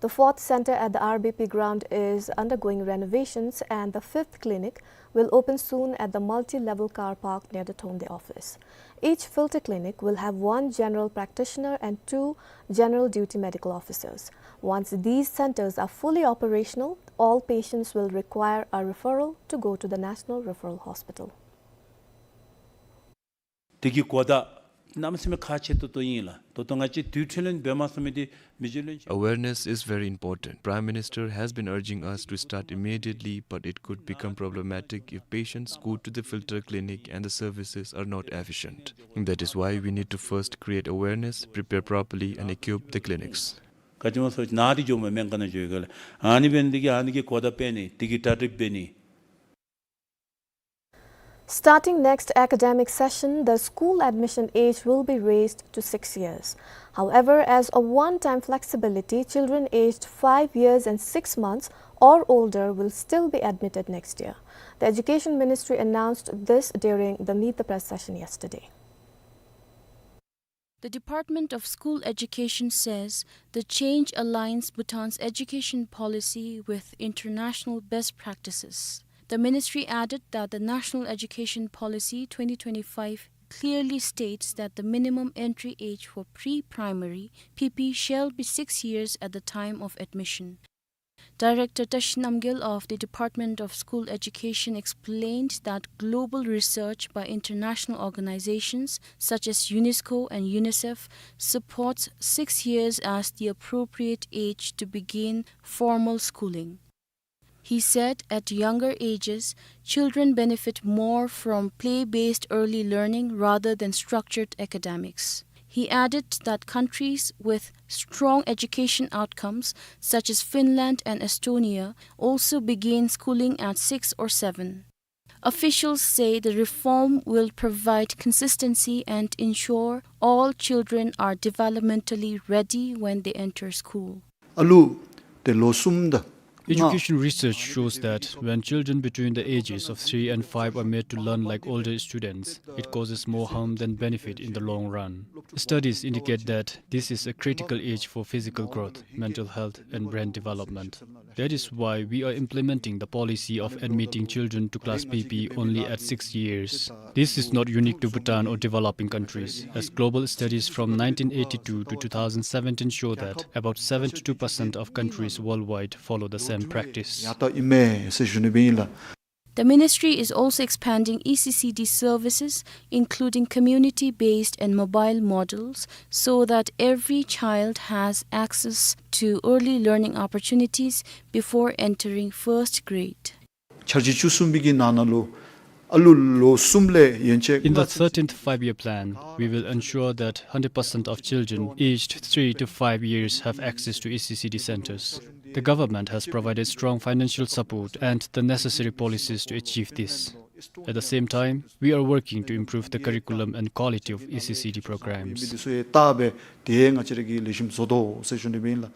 The fourth center at the R B P ground is undergoing renovations, and the fifth clinic will open soon at the multi-level car park near the Thomde office. Each filter clinic will have one general practitioner and two general duty medical officers. Once these centers are fully operational, all patients will require a referral to go to the National Referral Hospital. དེ་གི་གོ་བརྡ་གནམ་མེད་ས་མེད་ཁག་ཆེ་ཏོག་ཏོ་ཨིན་ལགས། ད་ལྟོ་ང་བཅས་དུས་འཕྲོ་ལས་འབད་མ་ཚུགས་མི་དེ་མི་རྗེ་བློན་ཆེན། Awareness is very important. Prime Minister has been urging us to start immediately, but it could become problematic if patients go to the filter clinic and the services are not efficient. That is why we need to first create awareness, prepare properly, and equip the clinics. ག་ཅི་སྨོ་ཟེར་ན་དེ་འགྱོ་མི་སྨན་ཁང་ནང་འགྱོ་ཡི་ག་ལགས། ཨ་ནི་འབད་ནི་དེ་གིས་ཨ་ནི་གི་གོ་བརྡ་སྤེལ་ནི་དེ་གིས་གྲ་སྒྲིག་འབད་ནི། Starting next academic session, the school admission age will be raised to six years. However, as a one-time flexibility, children aged five years and six months or older will still be admitted next year. The Education Ministry announced this during the Meet the Press session yesterday. The Department of School Education says the change aligns Bhutan's education policy with international best practices. The ministry added that the National Education Policy twenty twenty-five clearly states that the minimum entry age for pre-primary, P P, shall be six years at the time of admission. Director Tashi Namgyel of the Department of School Education explained that global research by international organizations such as UNESCO and UNICEF supports six years as the appropriate age to begin formal schooling. He said at younger ages, children benefit more from play-based early learning rather than structured academics. He added that countries with strong education outcomes, such as Finland and Estonia, also begin schooling at six or seven. Officials say the reform will provide consistency and ensure all children are developmentally ready when they enter school. ཨ་ལུ་དེ་ལོ་གསུམ་དང་ལྔ། Education research shows that when children between the ages of three and five are made to learn like older students, it causes more harm than benefit in the long run. Studies indicate that this is a critical age for physical growth, mental health, and brain development. That is why we are implementing the policy of admitting children to class P P only at six years. This is not unique to Bhutan or developing countries, as global studies from nineteen eighty-two to two thousand seventeen show that about seventy-two percent of countries worldwide follow the same practice. ཡ་ད་ཨིན་མས་ཟེར་ཞུ་ནི་སྦེ་ཨིན་ལགས། The ministry is also expanding E C C D services, including community-based and mobile models, so that every child has access to early learning opportunities before entering first grade. འཆར་གཞི་བཅུ་གསུམ་པའི་གི་ནང་ན་ལུ་ཨ་ལུ་ལོ་གསུམ་ལས་ཡན་ཆད། In the thirteenth Five-Year Plan, we will ensure that hundred percent of children aged three to five years have access to E C C D centers. The government has provided strong financial support and the necessary policies to achieve this. At the same time, we are working to improve the curriculum and quality of E C C D programs. མི་འདི་ཚུ་ཡང་བལྟ་སྦེ་དེ་ང་བཅས་ར་གིས་ལེགས་ཤོམ་བཟོ་དོ་ཟེར་ཞུ་ནི་སྦེ་ཨིན་ལགས།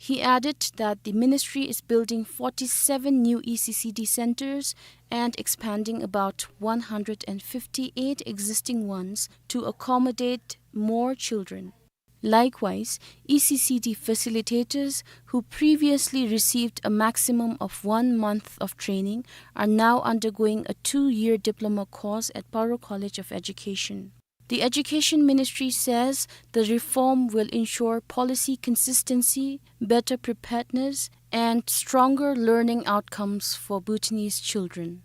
He added that the ministry is building forty-seven new E C C D centers and expanding about one hundred and fifty-eight existing ones to accommodate more children. Likewise, E C C D facilitators who previously received a maximum of one month of training are now undergoing a two-year diploma course at Paro College of Education. The Education Ministry says the reform will ensure policy consistency, better preparedness, and stronger learning outcomes for Bhutanese children.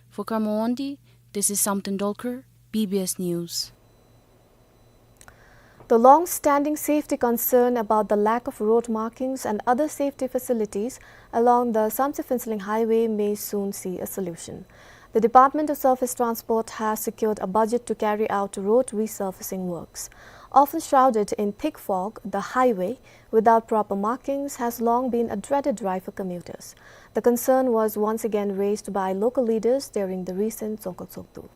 For Karamowondi, this is Samten Dolkar, B B S News. The long-standing safety concern about the lack of road markings and other safety facilities along the Samtse-Phuentsholing Highway may soon see a solution. The Department of Surface Transport has secured a budget to carry out road resurfacing works. Often shrouded in thick fog, the highway, without proper markings, has long been a dreaded drive for commuters. The concern was once again raised by local leaders during the recent Dzongkhag Tshogdu.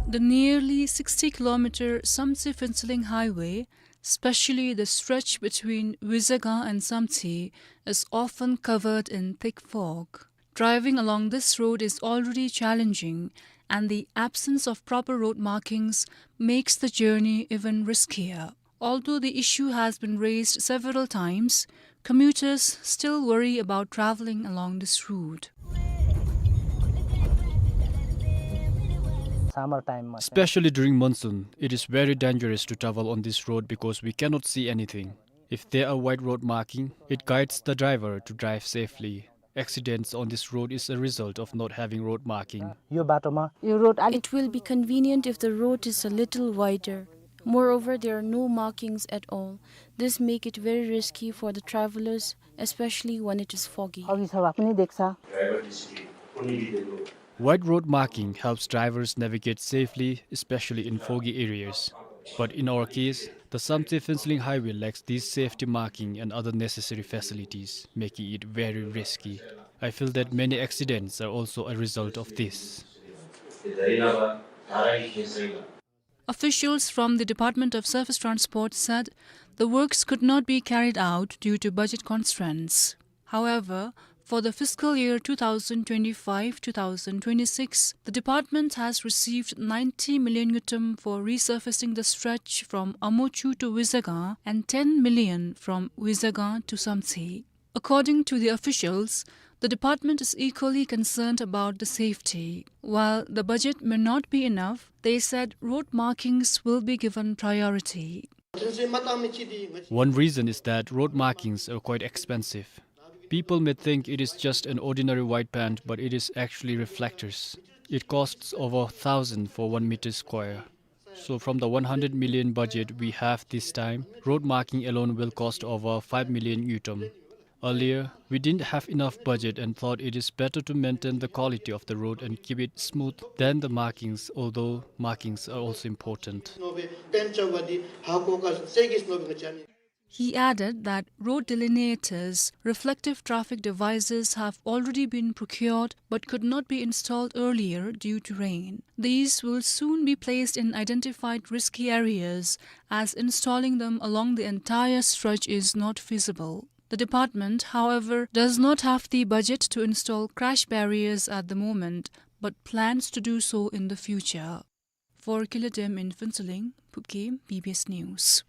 The nearly sixty kilometer Samtse-Phuentsholing Highway, especially the stretch between Wizhagang and Samtse, is often covered in thick fog. Driving along this road is already challenging, and the absence of proper road markings makes the journey even riskier. Although the issue has been raised several times, commuters still worry about traveling along this route. Summer time ma especially during monsoon, it is very dangerous to travel on this road because we cannot see anything. If there are wide road marking, it guides the driver to drive safely. Accidents on this road is a result of not having road marking. यो बाटोमा यो रोड अलि It will be convenient if the road is a little wider. Moreover, there are no markings at all. This make it very risky for the travelers, especially when it is foggy. अघि छ भए पनि देख्छ। Wide road marking helps drivers navigate safely, especially in foggy areas. But in our case, the Samtse-Phuentsholing Highway lacks these safety marking and other necessary facilities, making it very risky. I feel that many accidents are also a result of this. Officials from the Department of Surface Transport said the works could not be carried out due to budget constraints. However, for the fiscal year two thousand twenty-five two thousand twenty-six, the department has received ninety million ngultrum for resurfacing the stretch from Amochu to Wizhagang and ten million from Wizhagang to Samtse. According to the officials, the department is equally concerned about the safety. While the budget may not be enough, they said road markings will be given priority. One reason is that road markings are quite expensive. People may think it is just an ordinary white paint, but it is actually reflectors. It costs over a thousand for one meter square. So from the one hundred million budget we have this time, road marking alone will cost over five million ngultrum. Earlier, we didn't have enough budget and thought it is better to maintain the quality of the road and keep it smooth than the markings, although markings are also important. He added that road delineators, reflective traffic devices have already been procured but could not be installed earlier due to rain. These will soon be placed in identified risky areas, as installing them along the entire stretch is not feasible. The department, however, does not have the budget to install crash barriers at the moment, but plans to do so in the future. For Kiledem in Phuentsholing, Phubgay, B B S News.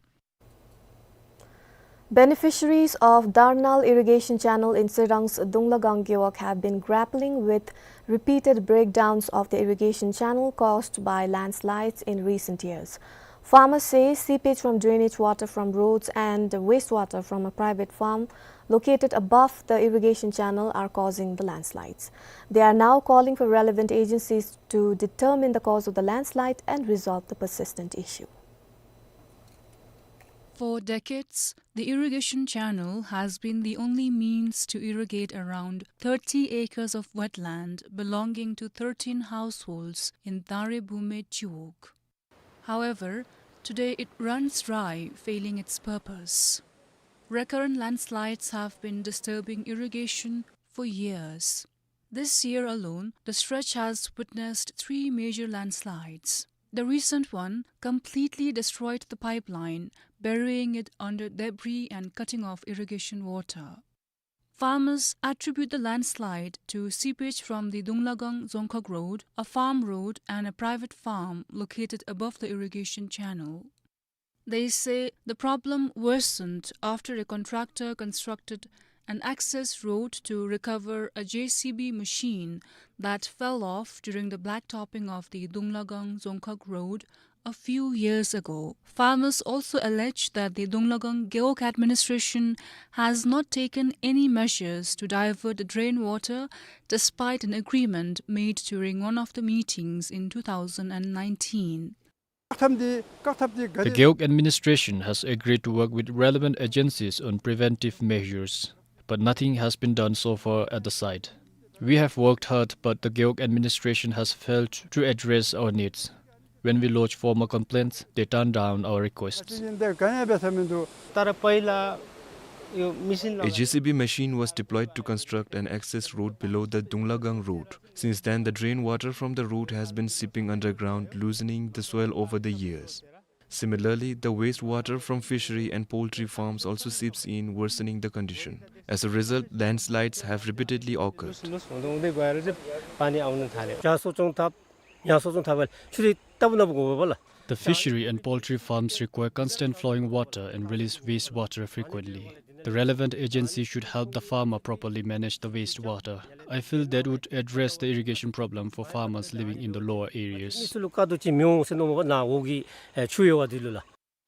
Beneficiaries of Darnal Irrigation Channel in Tsirang's Dunglagang Gewog have been grappling with repeated breakdowns of the irrigation channel caused by landslides in recent years. Farmers say seepage from drainage water from roads and wastewater from a private farm located above the irrigation channel are causing the landslides. They are now calling for relevant agencies to determine the cause of the landslide and resolve the persistent issue. For decades, the irrigation channel has been the only means to irrigate around thirty acres of wetland belonging to thirteen households in Dare Bhume Chiwog. However, today it runs dry, failing its purpose. Recurrent landslides have been disturbing irrigation for years. This year alone, the stretch has witnessed three major landslides. The recent one completely destroyed the pipeline, burying it under debris and cutting off irrigation water. Farmers attribute the landslide to seepage from the Dunglagang Dzongkhag Road, a farm road, and a private farm located above the irrigation channel. They say the problem worsened after a contractor constructed an access road to recover a J C B machine that fell off during the blacktopping of the Dunglagang Dzongkhag Road a few years ago. Farmers also allege that the Dunglagang Gewog administration has not taken any measures to divert the drain water despite an agreement made during one of the meetings in two thousand and nineteen. The Gewog administration has agreed to work with relevant agencies on preventive measures, but nothing has been done so far at the site. We have worked hard, but the Gewog administration has failed to address our needs. When we lodge formal complaints, they turn down our requests. तर पहिला यो machine A J C B machine was deployed to construct an access road below the Dunglagang road. Since then, the drain water from the road has been seeping underground, loosening the soil over the years. Similarly, the wastewater from fishery and poultry farms also seeps in, worsening the condition. As a result, landslides have repeatedly occurred. लुस हुँदै हुँदै गएर चाहिँ पानी आउन थाल्यो। यहाँ सोचौँ थप, यहाँ सोचौँ थप, छुट्टी तब नब गो बला। The fishery and poultry farms require constant flowing water and release wastewater frequently. The relevant agency should help the farmer properly manage the wastewater. I feel that would address the irrigation problem for farmers living in the lower areas. मिसुलु कादु ची म्यों से नोमो ना होगी, ए, छुयो वा दिलुला।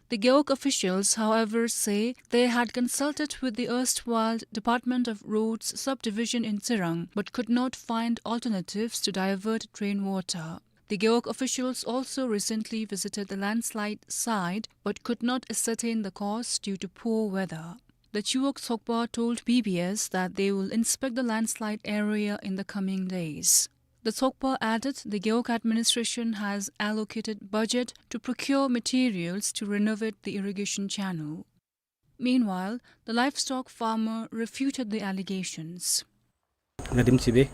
The Gewog officials, however, say they had consulted with the erstwhile Department of Roads subdivision in Tsirang but could not find alternatives to divert drain water. The Gewog officials also recently visited the landslide site but could not ascertain the cause due to poor weather. The Chiwog Tsokpa told B B S that they will inspect the landslide area in the coming days. The Tsokpa added the Gewog administration has allocated budget to procure materials to renovate the irrigation channel. Meanwhile, the livestock farmer refuted the allegations.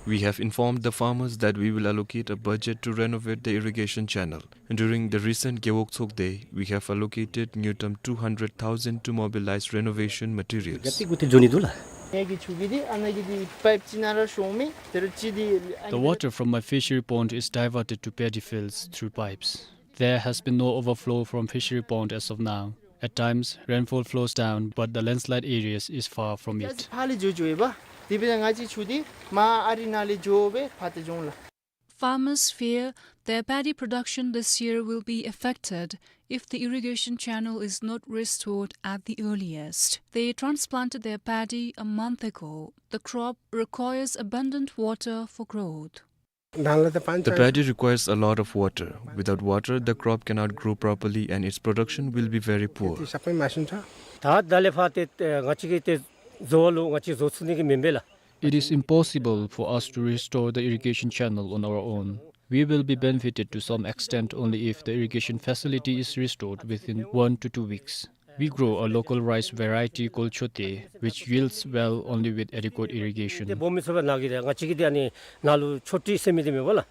We have informed the farmers that we will allocate a budget to renovate the irrigation channel. During the recent Gewog Tsok Day, we have allocated न्यूनतम two hundred thousand to mobilize renovation materials. गति गुति जोनी दुला। नेगी छुगी दी, अनगी दी pipe चिनारा शोमी, तेरो चिदी The water from my fishery pond is diverted to paddy fields through pipes. There has been no overflow from fishery pond as of now. At times, rainfall flows down, but the landslide areas is far from it. Fali जो जो एबा, दिबे जंगा ची छुदी, मा आरी नाली जो बे फाते जोंला। Farmers fear their paddy production this year will be affected if the irrigation channel is not restored at the earliest. They transplanted their paddy a month ago. The crop requires abundant water for growth. धानलाई त पानी The चाहिन्छ। Paddy requires a lot of water. Without water, the crop cannot grow properly and its production will be very poor. खेती सबै मासिन्छ। धात दाले फाते, ए, ङाचिकी ते जोलो, ङाची जोसुनी की मेम्बेला। It is impossible for us to restore the irrigation channel on our own. We will be benefited to some extent only if the irrigation facility is restored within one to two weeks. We grow a local rice variety called chote, which yields well only with adequate irrigation. ते बोमी सबै नागी दे, ङाचिकी ते अनि नालु छोटी सेमी दे मेबोला।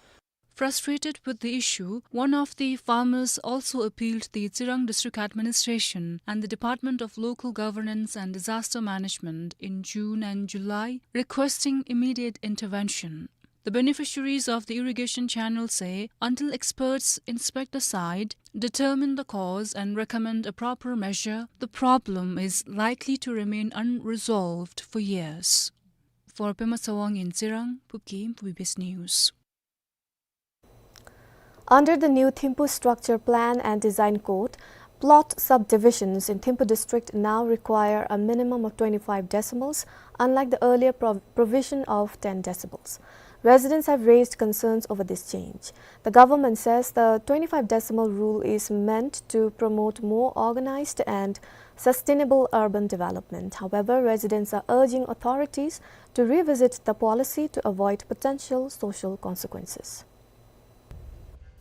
Frustrated with the issue, one of the farmers also appealed the Tsirang District Administration and the Department of Local Governance and Disaster Management in June and July, requesting immediate intervention. The beneficiaries of the irrigation channel say until experts inspect the site, determine the cause and recommend a proper measure, the problem is likely to remain unresolved for years. For Pema Tsawang in Tsirang, Pupkim, B B S News. Under the new Thimphu Structure Plan and Design Code, plot subdivisions in Thimphu district now require a minimum of twenty-five decimals, unlike the earlier prov-, provision of ten decibels. Residents have raised concerns over this change. The government says the twenty-five decimal rule is meant to promote more organized and sustainable urban development. However, residents are urging authorities to revisit the policy to avoid potential social consequences.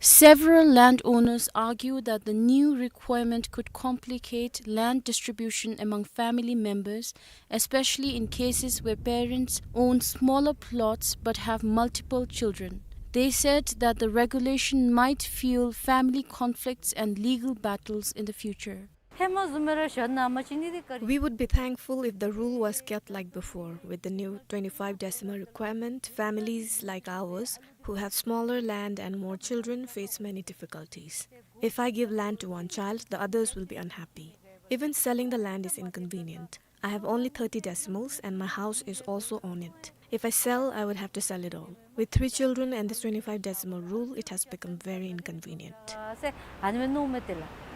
Several landowners argue that the new requirement could complicate land distribution among family members, especially in cases where parents own smaller plots but have multiple children. They said that the regulation might fuel family conflicts and legal battles in the future. ཧེ་མ་བཟུམ་སྦེ་ར་བཞག་ན་མ་གཅིག་ནི་དེ་བཀའ་དྲིན། We would be thankful if the rule was kept like before, with the new twenty-five decimal requirement. Families like ours, who have smaller land and more children, face many difficulties. If I give land to one child, the others will be unhappy. Even selling the land is inconvenient. I have only thirty decimals and my house is also on it. If I sell, I would have to sell it all. With three children and this twenty-five decimal rule, it has become very inconvenient. ཨ་ཟེར་ཨ་ནི་མནོཝ་མས་དེ་ལགས།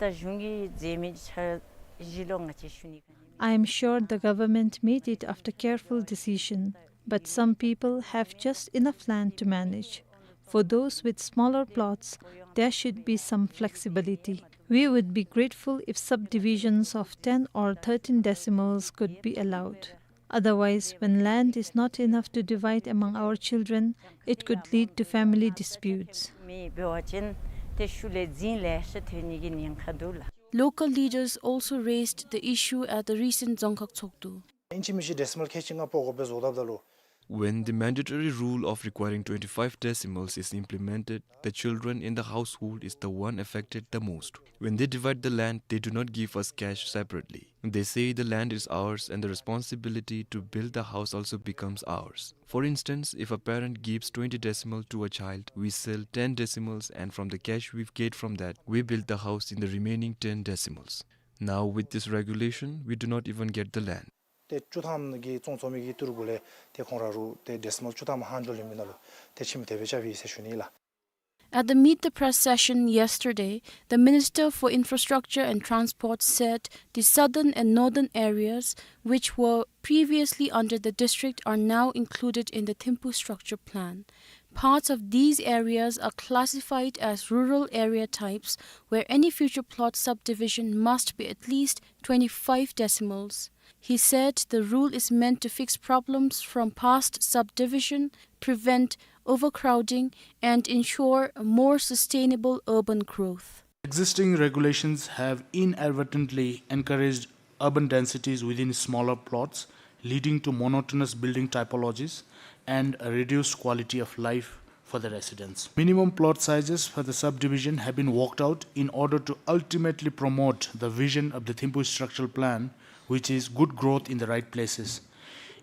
ད་གཞུང་གིས་མཛད་མི་ཆ་བཞག་ལོ་ང་བཅས་ཞུ་ནི། I am sure the government made it after careful decision, but some people have just enough land to manage. For those with smaller plots, there should be some flexibility. We would be grateful if subdivisions of ten or thirteen decimals could be allowed. Otherwise, when land is not enough to divide among our children, it could lead to family disputes. མི་འབད་བ་ཅིན་ཏེ་ཤུལ་ལས་རྫིང་ལེ་ཤ་ཐོན་ནི་གི་ཉེན་ཁ་འདུག་ལགས། Local leaders also raised the issue at the recent རྫོང་ཁག་ཚོགས་འདུ. ཨིན་ཅི་མིན་ཅི་ཌེ་སི་མཱལ་ཁལ་གཅིག་ལྔ་སྤོ་དགོ་པས་བཟོ་དཔ་ད་ལུ། When the mandatory rule of requiring twenty-five decimals is implemented, the children in the household is the one affected the most. When they divide the land, they do not give us cash separately. They say the land is ours and the responsibility to build the house also becomes ours. For instance, if a parent gives twenty decimal to a child, we sell ten decimals, and from the cash we get from that, we build the house in the remaining ten decimals. Now, with this regulation, we do not even get the land. ཏེ་བཅུ་ཐམ་གྱི་བཙོང་བཙོང་མི་གི་ཏི་རུ་གུ་ལས་ཏེ་ཁོང་ར་རུ་ཏེ་ཌེ་སི་མཱལ་བཅུ་ཐམ་ལྷག་འགྱོ་ལེན་མི་ནང་ལུ་ཏེ་ཁྱིམ་དེ་སྦེ་རྐྱབ་ཡི་ཟེར་ཞུ་ནི་ལགས། At the Meet the Press session yesterday, the Minister for Infrastructure and Transport said the southern and northern areas, which were previously under the district, are now included in the Thimphu Structure Plan. Parts of these areas are classified as rural area types where any future plot subdivision must be at least twenty-five decimals. He said the rule is meant to fix problems from past subdivision, prevent overcrowding, and ensure a more sustainable urban growth. Existing regulations have inadvertently encouraged urban densities within smaller plots, leading to monotonous building typologies and a reduced quality of life for the residents. Minimum plot sizes for the subdivision have been worked out in order to ultimately promote the vision of the Thimphu Structural Plan, which is good growth in the right places,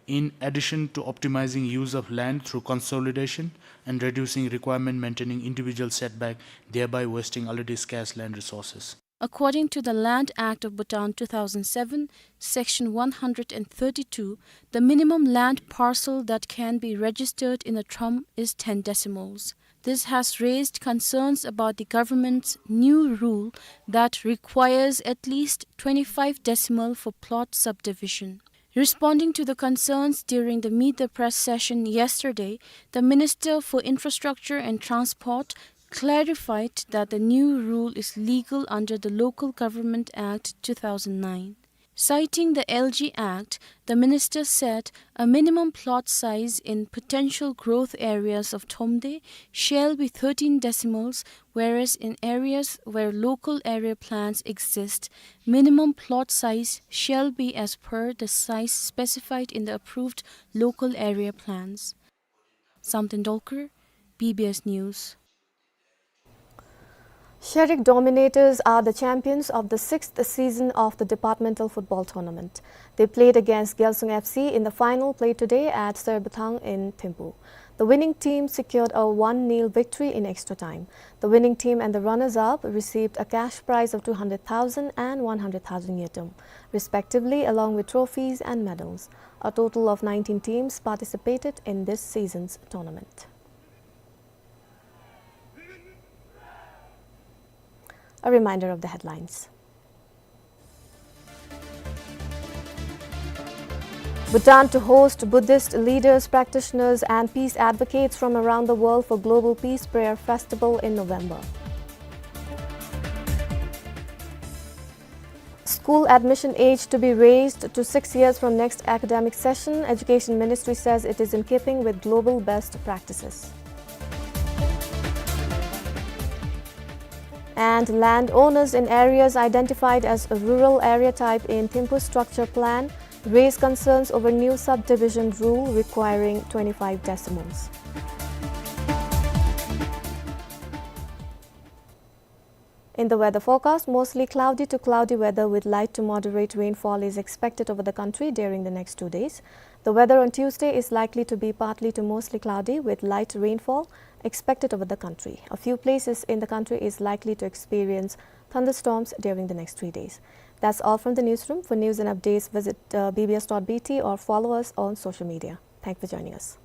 in addition to optimizing use of land through consolidation and reducing requirement maintaining individual setback, thereby wasting already scarce land resources. According to the Land Act of Bhutan two thousand seven, Section one hundred thirty-two, the minimum land parcel that can be registered in a throm is ten decimals. This has raised concerns about the government's new rule that requires at least twenty-five decimal for plot subdivision. Responding to the concerns during the Meet the Press session yesterday, the Minister for Infrastructure and Transport clarified that the new rule is legal under the Local Government Act two thousand nine. Citing the L G Act, the minister said a minimum plot size in potential growth areas of Thromde shall be thirteen decimals, whereas in areas where local area plans exist, minimum plot size shall be as per the size specified in the approved local area plans. Samten Dolkar, B B S News. Sharik Dominators are the champions of the sixth season of the departmental football tournament. They played against Gyalsung F C in the final played today at Sarbethang in Thimphu. The winning team secured a one nil victory in extra time. The winning team and the runners-up received a cash prize of two hundred thousand and one hundred thousand ngultrum, respectively, along with trophies and medals. A total of nineteen teams participated in this season's tournament. A reminder of the headlines. Bhutan to host Buddhist leaders, practitioners, and peace advocates from around the world for Global Peace Prayer Festival in November. School admission age to be raised to six years from next academic session. Education Ministry says it is in keeping with global best practices. And landowners in areas identified as a rural area type in Thimphu structure plan raise concerns over new subdivision rule requiring twenty-five decimals. In the weather forecast, mostly cloudy to cloudy weather with light to moderate rainfall is expected over the country during the next two days. The weather on Tuesday is likely to be partly to mostly cloudy with light rainfall expected over the country. A few places in the country is likely to experience thunderstorms during the next three days. That's all from the newsroom. For news and updates, visit, uh, B B S dot B T or follow us on social media. Thank you for joining us.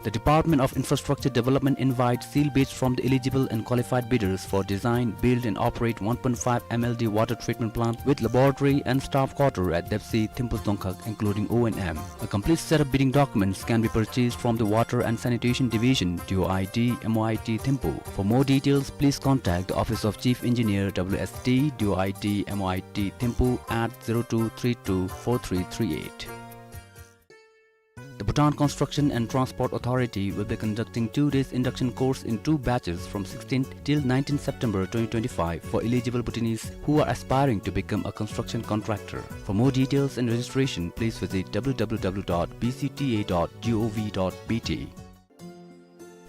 The Department of Infrastructure Development invites sealed bids from the eligible and qualified bidders for design, build and operate one point five M L D water treatment plant with laboratory and staff quarter at Depsi, Thimphu Tsongkhag, including O and M. A complete set of bidding documents can be purchased from the Water and Sanitation Division, D O I D, M O I T, Thimphu. For more details, please contact the Office of Chief Engineer, W S D, D O I D, M O I T, Thimphu at zero two three two four three three eight. The Bhutan Construction and Transport Authority will be conducting two days induction course in two batches from sixteenth till nineteenth September twenty twenty-five for eligible Bhutanese who are aspiring to become a construction contractor. For more details and registration, please visit W W W dot B C T A dot gov dot B T.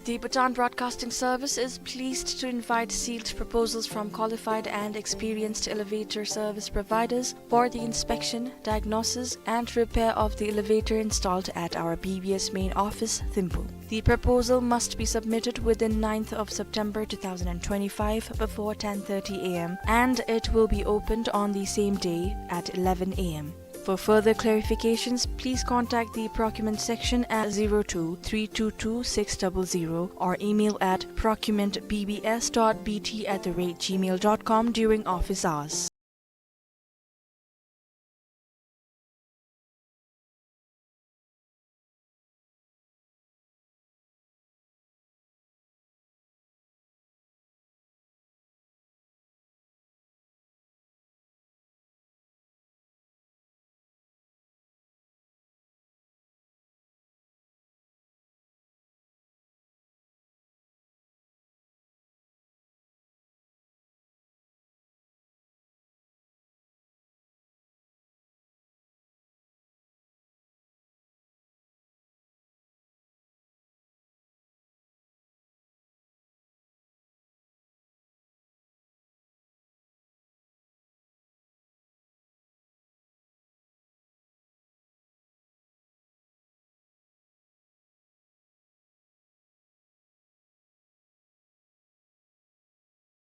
The Bhutan Broadcasting Service is pleased to invite sealed proposals from qualified and experienced elevator service providers for the inspection, diagnosis, and repair of the elevator installed at our B B S main office, Thimphu. The proposal must be submitted within ninth of September two thousand twenty-five before ten thirty A M, and it will be opened on the same day at eleven A M. For further clarifications, please contact the procurement section at zero two three two two six double zero or email at procurement B B S dot B T at the rate gmail dot com during office hours.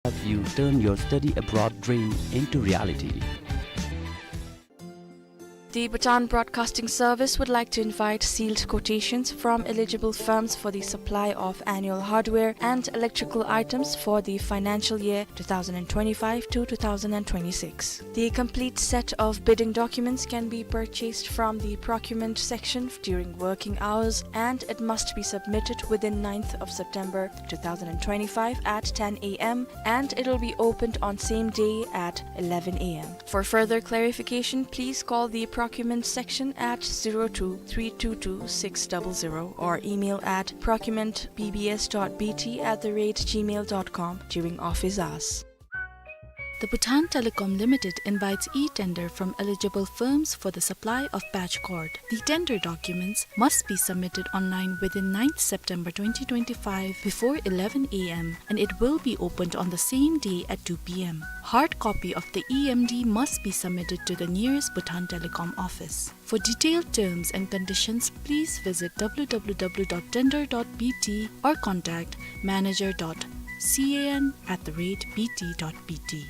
Have you turned your study abroad dream into reality? The Bhutan Broadcasting Service would like to invite sealed quotations from eligible firms for the supply of annual hardware and electrical items for the financial year two thousand twenty-five to two thousand twenty-six. The complete set of bidding documents can be purchased from the procurement section during working hours, and it must be submitted within ninth of September two thousand twenty-five at ten A M, and it will be opened on same day at eleven A M. For further clarification, please call the procurement section at zero two three two two six double zero or email at procurement B B S dot B T at the rate gmail dot com during office hours. The Bhutan Telecom Limited invites e-tender from eligible firms for the supply of patch cord. The tender documents must be submitted online within ninth September twenty twenty-five before eleven a m, and it will be opened on the same day at two p m. Hard copy of the E M D must be submitted to the nearest Bhutan Telecom office. For detailed terms and conditions, please visit w w w dot tender dot b t or contact manager dot c a n at the rate b t dot b t.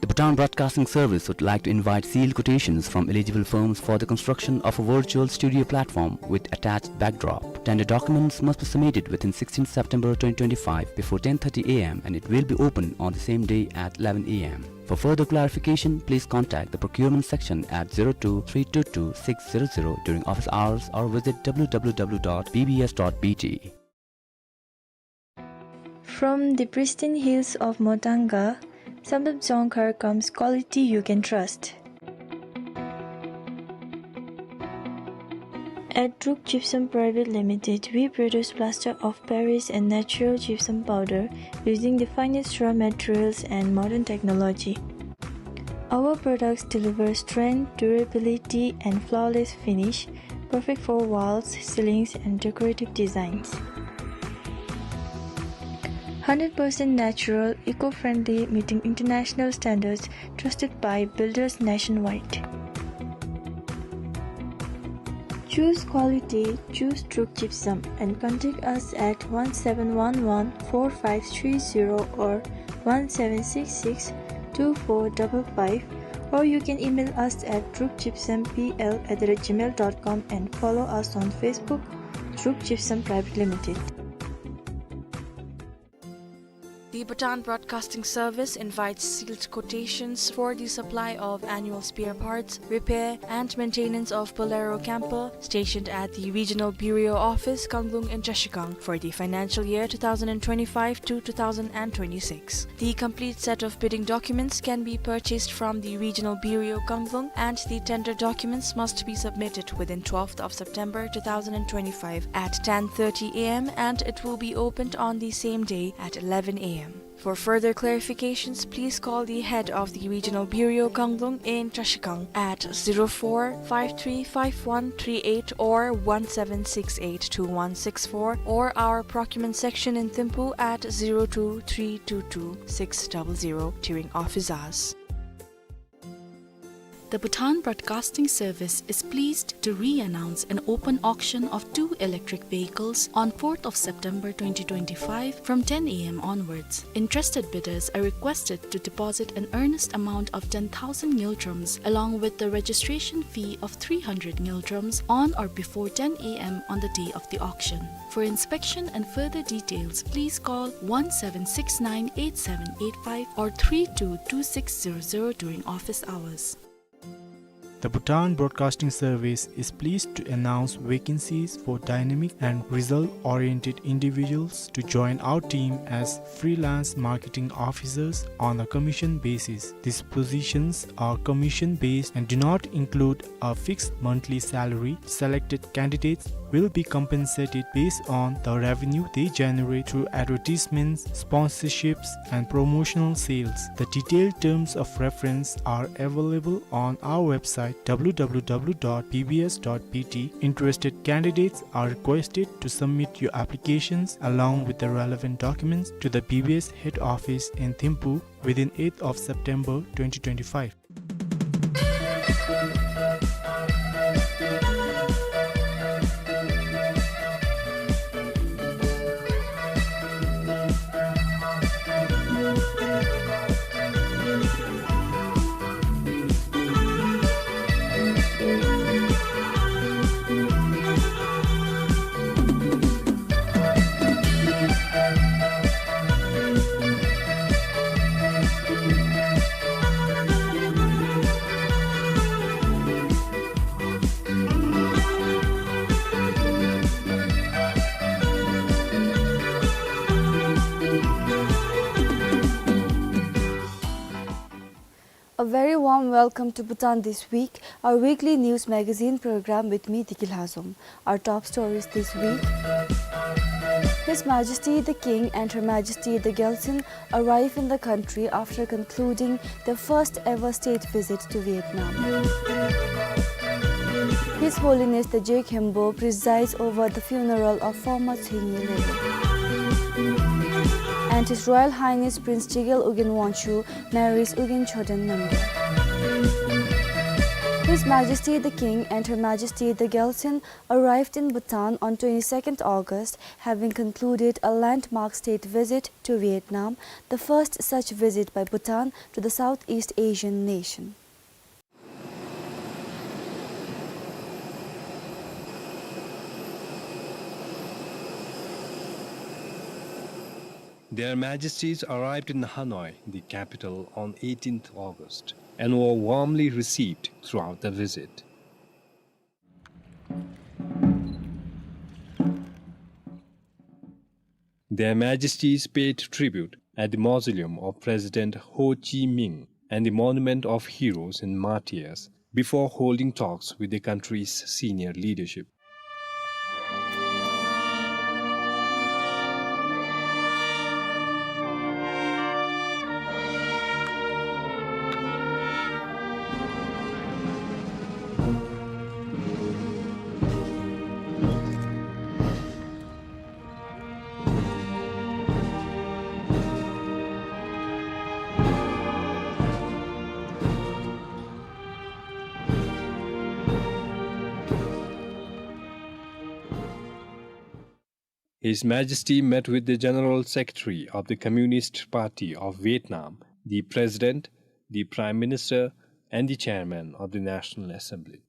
The Bhutan Broadcasting Service would like to invite sealed quotations from eligible firms for the construction of a virtual studio platform with attached backdrop. Tender documents must be submitted within sixteenth September twenty twenty-five before ten thirty a m, and it will be open on the same day at eleven a m. For further clarification, please contact the procurement section at zero two three two two six zero zero during office hours or visit w w w dot b b s dot b t. From the pristine hills of Motanga, Samdrup Jongkhar comes quality you can trust. At Druk Gypsum Private Limited, we produce plaster of Paris and natural gypsum powder using the finest raw materials and modern technology. Our products deliver strength, durability, and flawless finish, perfect for walls, ceilings, and decorative designs. Hundred percent natural, eco-friendly, meeting international standards, trusted by builders nationwide. Choose quality, choose Druk Gypsum, and contact us at one seven one one four five three zero or one seven six six two four double five, or you can email us at druk gypsum p l at the rate gmail dot com and follow us on Facebook, Druk Gypsum Private Limited. The Bhutan Broadcasting Service invites sealed quotations for the supply of annual spare parts, repair, and maintenance of Bolero camper stationed at the Regional Bureau Office, Kanglung in Trashigang for the financial year two thousand and twenty-five to two thousand and twenty-six. The complete set of bidding documents can be purchased from the Regional Bureau, Kanglung, and the tender documents must be submitted within twelfth of September two thousand and twenty-five at ten thirty a m, and it will be opened on the same day at eleven a m. For further clarifications, please call the head of the Regional Bureau, Kanglung in Trashigang at zero four five three five one three eight or one seven six eight two one six four, or our procurement section in Thimphu at zero two three two two six double zero during office hours. The Bhutan Broadcasting Service is pleased to re-announce an open auction of two electric vehicles on fourth of September twenty twenty-five from ten a m onwards. Interested bidders are requested to deposit an earnest amount of ten thousand ngultrums along with the registration fee of three hundred ngultrums on or before ten a m on the day of the auction. For inspection and further details, please call one seven six nine eight seven eight five or three two two six zero zero during office hours. The Bhutan Broadcasting Service is pleased to announce vacancies for dynamic and result-oriented individuals to join our team as freelance marketing officers on a commission basis. These positions are commission-based and do not include a fixed monthly salary. Selected candidates will be compensated based on the revenue they generate through advertisements, sponsorships, and promotional sales. The detailed terms of reference are available on our website, w w w dot b b s dot b t. Interested candidates are requested to submit your applications along with the relevant documents to the B B S head office in Thimphu within eighth of September twenty twenty-five. A very warm welcome to Bhutan This Week, our weekly news magazine program with me, Diki Lhazom. Our top stories this week. His Majesty the King and Her Majesty the Gyaltsuen arrive in the country after concluding their first ever state visit to Vietnam. His Holiness the Je Khenpo presides over the funeral of former Tshwenye Lebe. And His Royal Highness Prince Jigel Ugyen Wangchuck marries Ugyen Choden Namgyal. His Majesty the King and Her Majesty the Gyaltsuen arrived in Bhutan on twenty-second August, having concluded a landmark state visit to Vietnam, the first such visit by Bhutan to the Southeast Asian nation. Their Majesties arrived in Hanoi, the capital, on eighteenth August and were warmly received throughout the visit. Their Majesties paid tribute at the mausoleum of President Ho Chi Minh and the Monument of Heroes and Martyrs before holding talks with the country's senior leadership. His Majesty met with the General Secretary of the Communist Party of Vietnam, the President, the Prime Minister, and the Chairman of the National Assembly.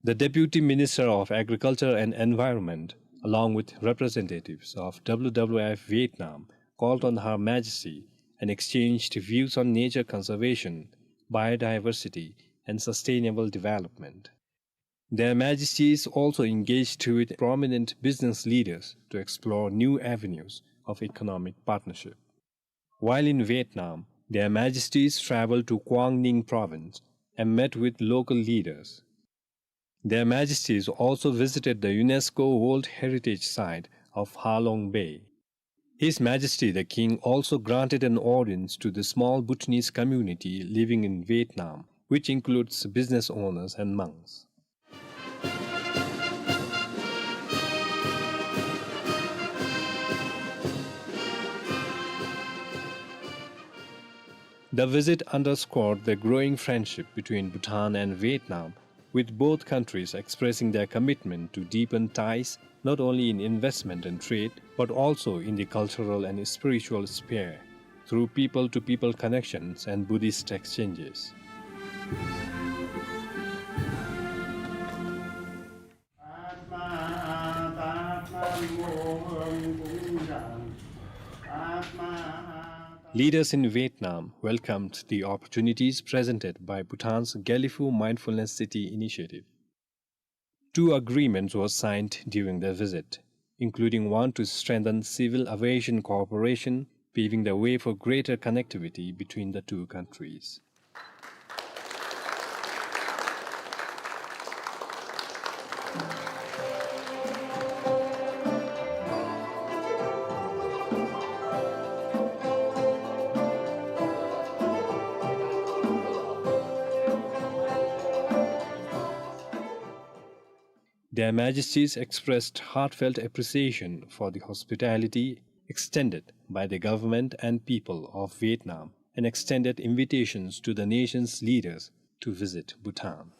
The Deputy Minister of Agriculture and Environment, along with representatives of W W F Vietnam, called on Her Majesty and exchanged views on nature conservation, biodiversity, and sustainable development. Their Majesties also engaged with prominent business leaders to explore new avenues of economic partnership. While in Vietnam, Their Majesties traveled to Quang Ninh Province and met with local leaders. Their Majesties also visited the UNESCO World Heritage Site of Ha Long Bay. His Majesty the King also granted an audience to the small Bhutanese community living in Vietnam, which includes business owners and monks. The visit underscored the growing friendship between Bhutan and Vietnam, with both countries expressing their commitment to deepen ties not only in investment and trade, but also in the cultural and spiritual sphere, through people-to-people connections and Buddhist exchanges. Leaders in Vietnam welcomed the opportunities presented by Bhutan's Gelephu Mindfulness City initiative. Two agreements were signed during their visit, including one to strengthen civil aviation cooperation, paving the way for greater connectivity between the two countries. Their Majesties expressed heartfelt appreciation for the hospitality extended by the government and people of Vietnam and extended invitations to the nation's leaders to visit Bhutan.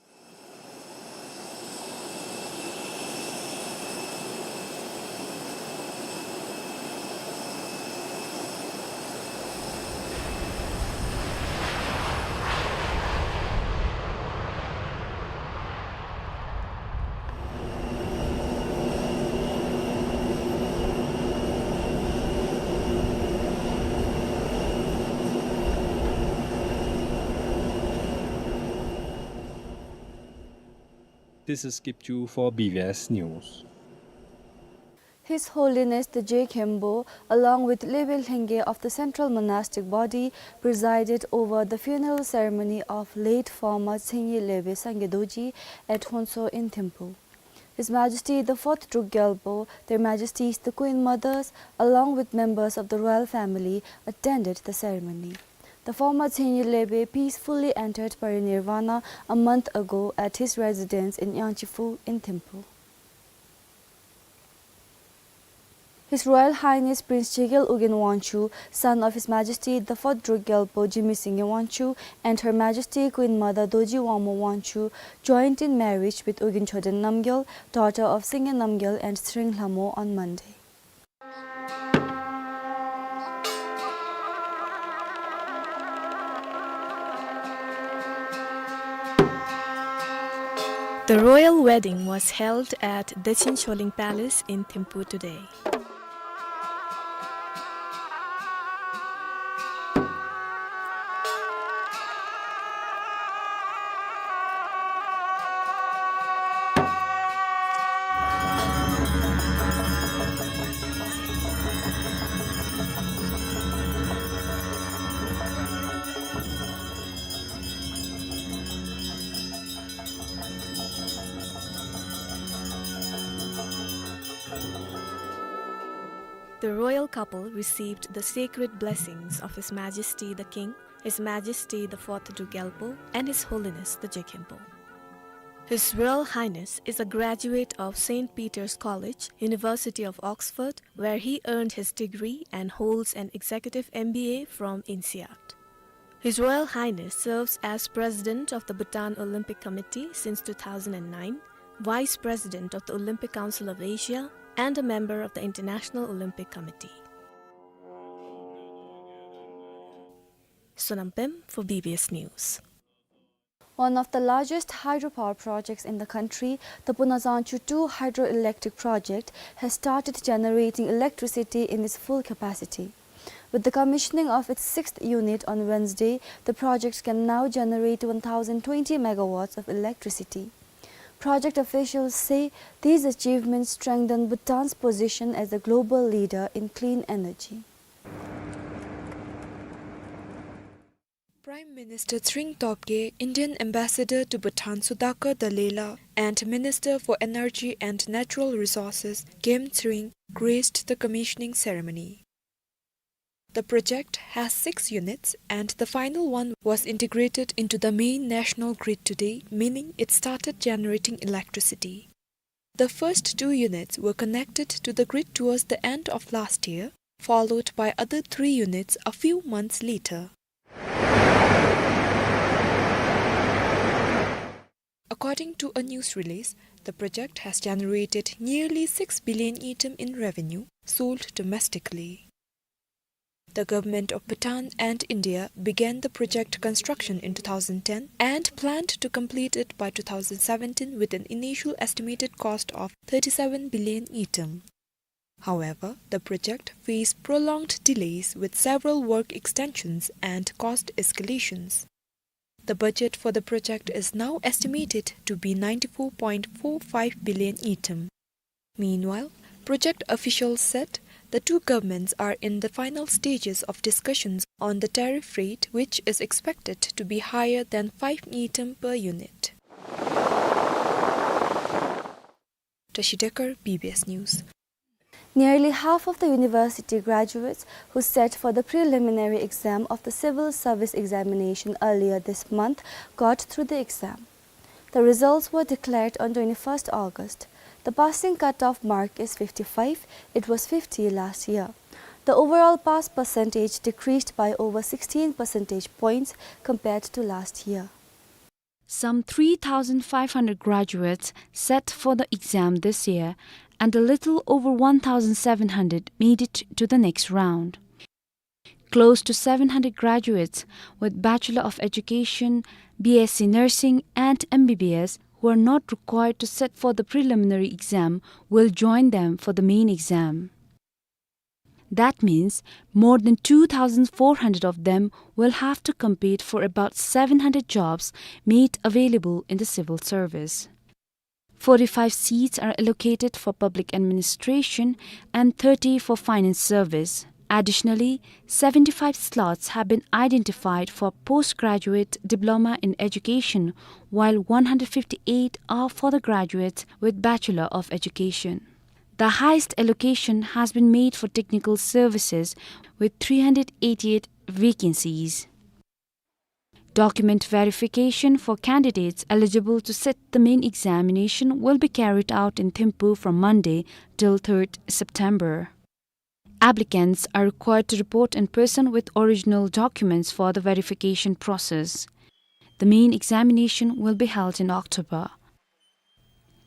This is Kipchu for B V S News. His Holiness the Je Khenpo, along with Lebe Lhenge of the Central Monastic Body, presided over the funeral ceremony of late former Tshwenye Lebe Sangye Dorji at Honso in Thimphu. His Majesty the Fourth Druk Gyalpo, Their Majesties the Queen Mothers, along with members of the royal family, attended the ceremony. The former Tsengyul Lebe peacefully entered parinirvana a month ago at his residence in Yangchiphu in Thimphu. His Royal Highness Prince Jekyll Ugyen Wangchuck, son of His Majesty the Fourth Druk Gyalpo Jigme Singye Wangchuck and Her Majesty Queen Mother Dorji Wangmo Wangchuck, joined in marriage with Ugyen Choden Namgyal, daughter of Singye Namgyal and Tsering Lhamo, on Monday. The royal wedding was held at Dechin Choling Palace in Thimphu today. The royal couple received the sacred blessings of His Majesty the King, His Majesty the Fourth Druk Gyalpo, and His Holiness the Jigkhenpo. His Royal Highness is a graduate of Saint Peter's College, University of Oxford, where he earned his degree and holds an executive M B A from INSEAD. His Royal Highness serves as President of the Bhutan Olympic Committee since two thousand nine, Vice President of the Olympic Council of Asia, and a member of the International Olympic Committee. Sonam Pem for B B S News. One of the largest hydropower projects in the country, the Punazangchu two hydroelectric project, has started generating electricity in its full capacity. With the commissioning of its sixth unit on Wednesday, the project can now generate one thousand twenty megawatts of electricity. Project officials say these achievements strengthen Bhutan's position as a global leader in clean energy. Prime Minister Tshering Tobgay, Indian Ambassador to Bhutan Sudhakar Dallela, and Minister for Energy and Natural Resources Gem Tshering graced the commissioning ceremony. The project has six units, and the final one was integrated into the main national grid today, meaning it started generating electricity. The first two units were connected to the grid towards the end of last year, followed by other three units a few months later. According to a news release, the project has generated nearly six billion ngultrum in revenue sold domestically. The government of Bhutan and India began the project construction in two thousand ten and planned to complete it by two thousand seventeen with an initial estimated cost of thirty-seven billion ngultrum. However, the project faced prolonged delays with several work extensions and cost escalations. The budget for the project is now estimated to be ninety-four point four five billion ngultrum. Meanwhile, project officials said the two governments are in the final stages of discussions on the tariff rate, which is expected to be higher than five ngultrum per unit. Tashi Dekar, B B S News. Nearly half of the university graduates who sat for the preliminary exam of the civil service examination earlier this month got through the exam. The results were declared on twenty-first August. The passing cutoff mark is fifty-five. It was fifty last year. The overall pass percentage decreased by over sixteen percentage points compared to last year. Some three thousand five hundred graduates sat for the exam this year, and a little over one thousand seven hundred made it to the next round. Close to seven hundred graduates with Bachelor of Education, B S C Nursing, and M B B S who are not required to sit for the preliminary exam will join them for the main exam. That means more than two thousand four hundred of them will have to compete for about seven hundred jobs made available in the civil service. Forty-five seats are allocated for public administration and thirty for finance service. Additionally, seventy-five slots have been identified for postgraduate diploma in education, while one hundred fifty-eight are for the graduates with Bachelor of Education. The highest allocation has been made for technical services, with three hundred eighty-eight vacancies. Document verification for candidates eligible to sit the main examination will be carried out in Thimphu from Monday till third September. Applicants are required to report in person with original documents for the verification process. The main examination will be held in October.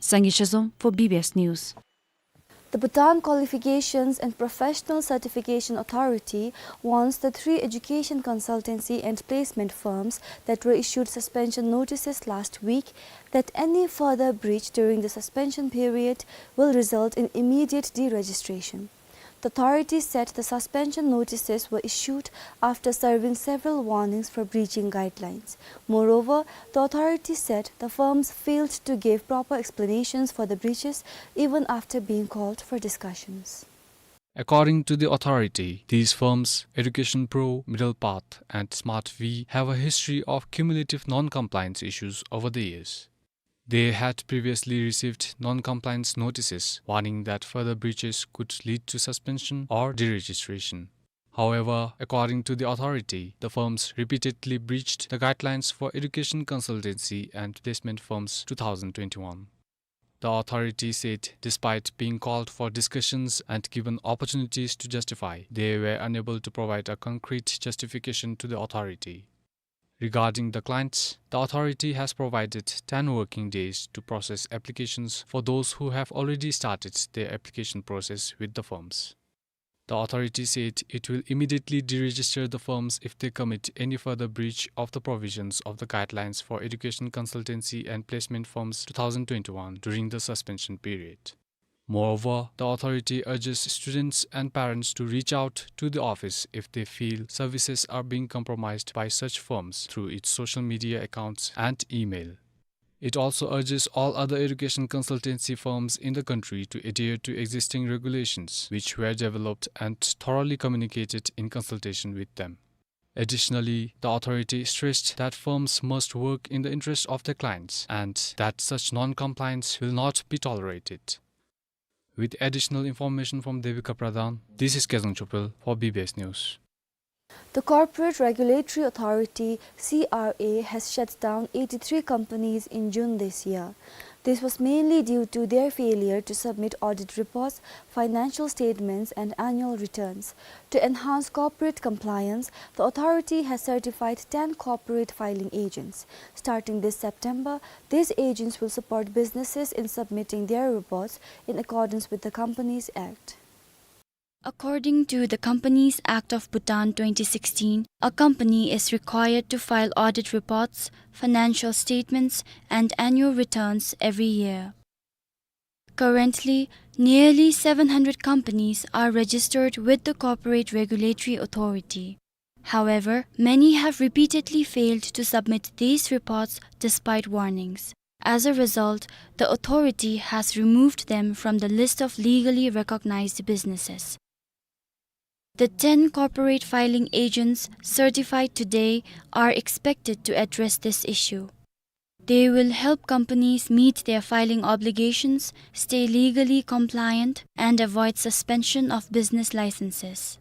Sangay Shazom for B B S News. The Bhutan Qualifications and Professional Certification Authority warns the three education consultancy and placement firms that were issued suspension notices last week that any further breach during the suspension period will result in immediate deregistration. The authority said the suspension notices were issued after serving several warnings for breaching guidelines. Moreover, the authority said the firms failed to give proper explanations for the breaches even after being called for discussions. According to the authority, these firms, Education Pro, Middle Path, and Smart V, have a history of cumulative non-compliance issues over the years. They had previously received non-compliance notices warning that further breaches could lead to suspension or deregistration. However, according to the authority, the firms repeatedly breached the guidelines for education consultancy and placement firms two thousand twenty-one. The authority said, despite being called for discussions and given opportunities to justify, they were unable to provide a concrete justification to the authority. Regarding the clients, the authority has provided ten working days to process applications for those who have already started their application process with the firms. The authority said it will immediately deregister the firms if they commit any further breach of the provisions of the guidelines for education consultancy and placement firms two thousand twenty-one during the suspension period. Moreover, the authority urges students and parents to reach out to the office if they feel services are being compromised by such firms through its social media accounts and email. It also urges all other education consultancy firms in the country to adhere to existing regulations which were developed and thoroughly communicated in consultation with them. Additionally, the authority stressed that firms must work in the interest of their clients and that such non-compliance will not be tolerated. With additional information from Devika Pradhan, this is Kezang Chopel for B B S News. The Corporate Regulatory Authority, C R A, has shut down eighty-three companies in June this year. This was mainly due to their failure to submit audit reports, financial statements, and annual returns. To enhance corporate compliance, the authority has certified ten corporate filing agents. Starting this September, these agents will support businesses in submitting their reports in accordance with the Companies Act. According to the Companies Act of Bhutan twenty sixteen, a company is required to file audit reports, financial statements, and annual returns every year. Currently, nearly seven hundred companies are registered with the Corporate Regulatory Authority. However, many have repeatedly failed to submit these reports despite warnings. As a result, the authority has removed them from the list of legally recognized businesses. The ten corporate filing agents certified today are expected to address this issue. They will help companies meet their filing obligations, stay legally compliant, and avoid suspension of business licenses.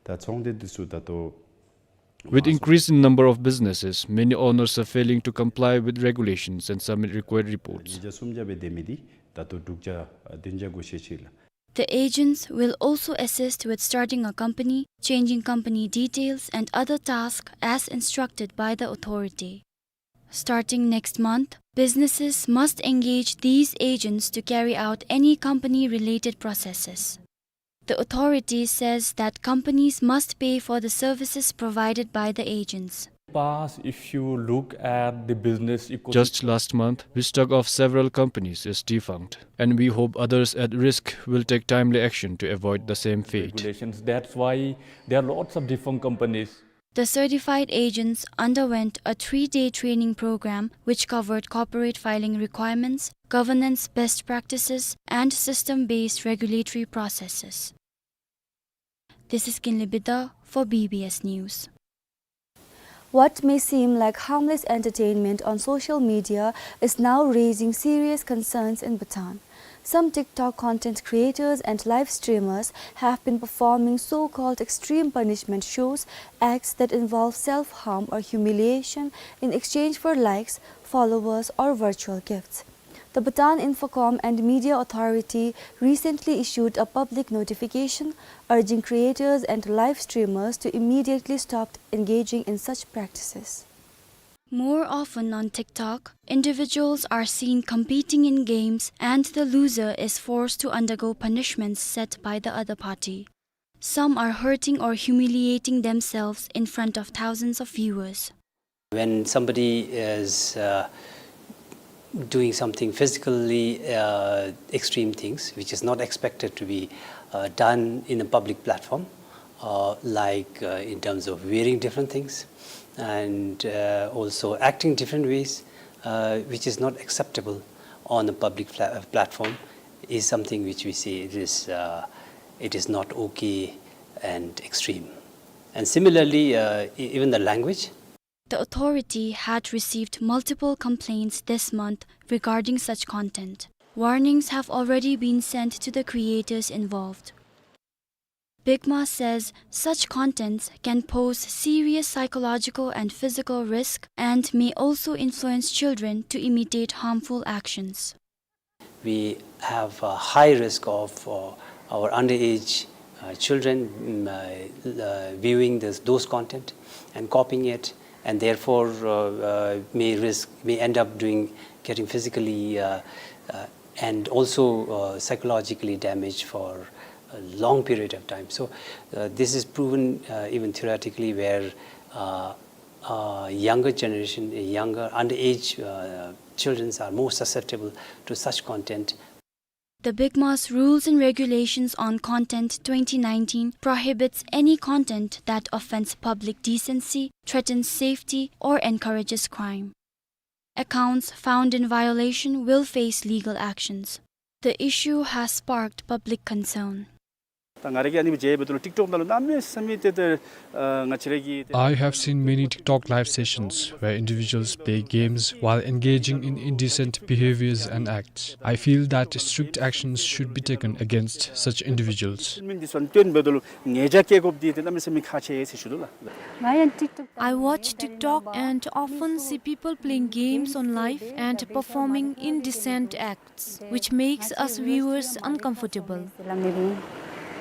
ད་ཚོང་སྡེ་འདི་ཚུ་ད་ལྟོ་With increasing number of businesses, many owners are failing to comply with regulations and submit required reports. ཉིས་བརྒྱ་སུམ་བརྒྱ་སྦེ་སྡོད་མི་འདི་ད་ལྟོ་དྲུག་བརྒྱ་བདུན་བརྒྱ་འགོ་ཤེས་ཅི་ལགས། The agents will also assist with starting a company, changing company details, and other tasks as instructed by the authority. Starting next month, businesses must engage these agents to carry out any company-related processes. The authority says that companies must pay for the services provided by the agents. Past, if you look at the business ecosystem, just last month, we struck off several companies as defunct, and we hope others at risk will take timely action to avoid the same fate. Regulations. That's why there are lots of defunct companies. The certified agents underwent a three-day training program which covered corporate filing requirements, governance best practices, and system-based regulatory processes. This is Kinley Bida for B B S News. What may seem like harmless entertainment on social media is now raising serious concerns in Bhutan. Some TikTok content creators and live streamers have been performing so-called extreme punishment shows, acts that involve self-harm or humiliation in exchange for likes, followers, or virtual gifts. The Bhutan Infocom and Media Authority recently issued a public notification urging creators and live streamers to immediately stop engaging in such practices. More often on TikTok, individuals are seen competing in games and the loser is forced to undergo punishments set by the other party. Some are hurting or humiliating themselves in front of thousands of viewers. When somebody is, uh, doing something physically, uh, extreme things, which is not expected to be, uh, done in a public platform, uh, like, uh, in terms of wearing different things and, uh, also acting different ways, uh, which is not acceptable on a public fla-, uh, platform, is something which we say it is, uh, it is not okay and extreme. And similarly, uh, e-, even the language. The authority had received multiple complaints this month regarding such content. Warnings have already been sent to the creators involved. Big Ma says such contents can pose serious psychological and physical risk and may also influence children to imitate harmful actions. We have a high risk of, uh, our underage, uh, children, mm, uh, uh, viewing this, those content and copying it, and therefore, uh, uh, may risk, may end up doing, getting physically, uh, uh, and also, uh, psychologically damaged for a long period of time. So, uh, this is proven, uh, even theoretically, where, uh, uh, younger generation, uh, younger underage, uh, children are more susceptible to such content. The Big Ma's Rules and Regulations on Content twenty nineteen prohibits any content that offends public decency, threatens safety, or encourages crime. Accounts found in violation will face legal actions. The issue has sparked public concern. ད་ང་ར་གིས་ཨ་ནི་སྦེ་མཇལ་བའི་ཐོག་ལུ་ཊིཀ་ཊོཀ་ནང་ལུ་གནམ་མེད་ས་མེད་ཏེ་ད་ཨ་ང་བཅས་ར་གི་ཏེ། I have seen many TikTok live sessions where individuals play games while engaging in indecent behaviors and acts. I feel that strict actions should be taken against such individuals. མི་འདི་ཚུ་སྟོན་འབད་དོ་ལུ་ཉེས་ཆད་བཀལ་དགོཔ་འདི་ཏེ་གནམ་མེད་ས་མེད་ཁག་ཆེ་ཟེར་ཞུ་དོ་ལགས། I watch TikTok and often see people playing games on live and performing indecent acts, which makes us viewers uncomfortable.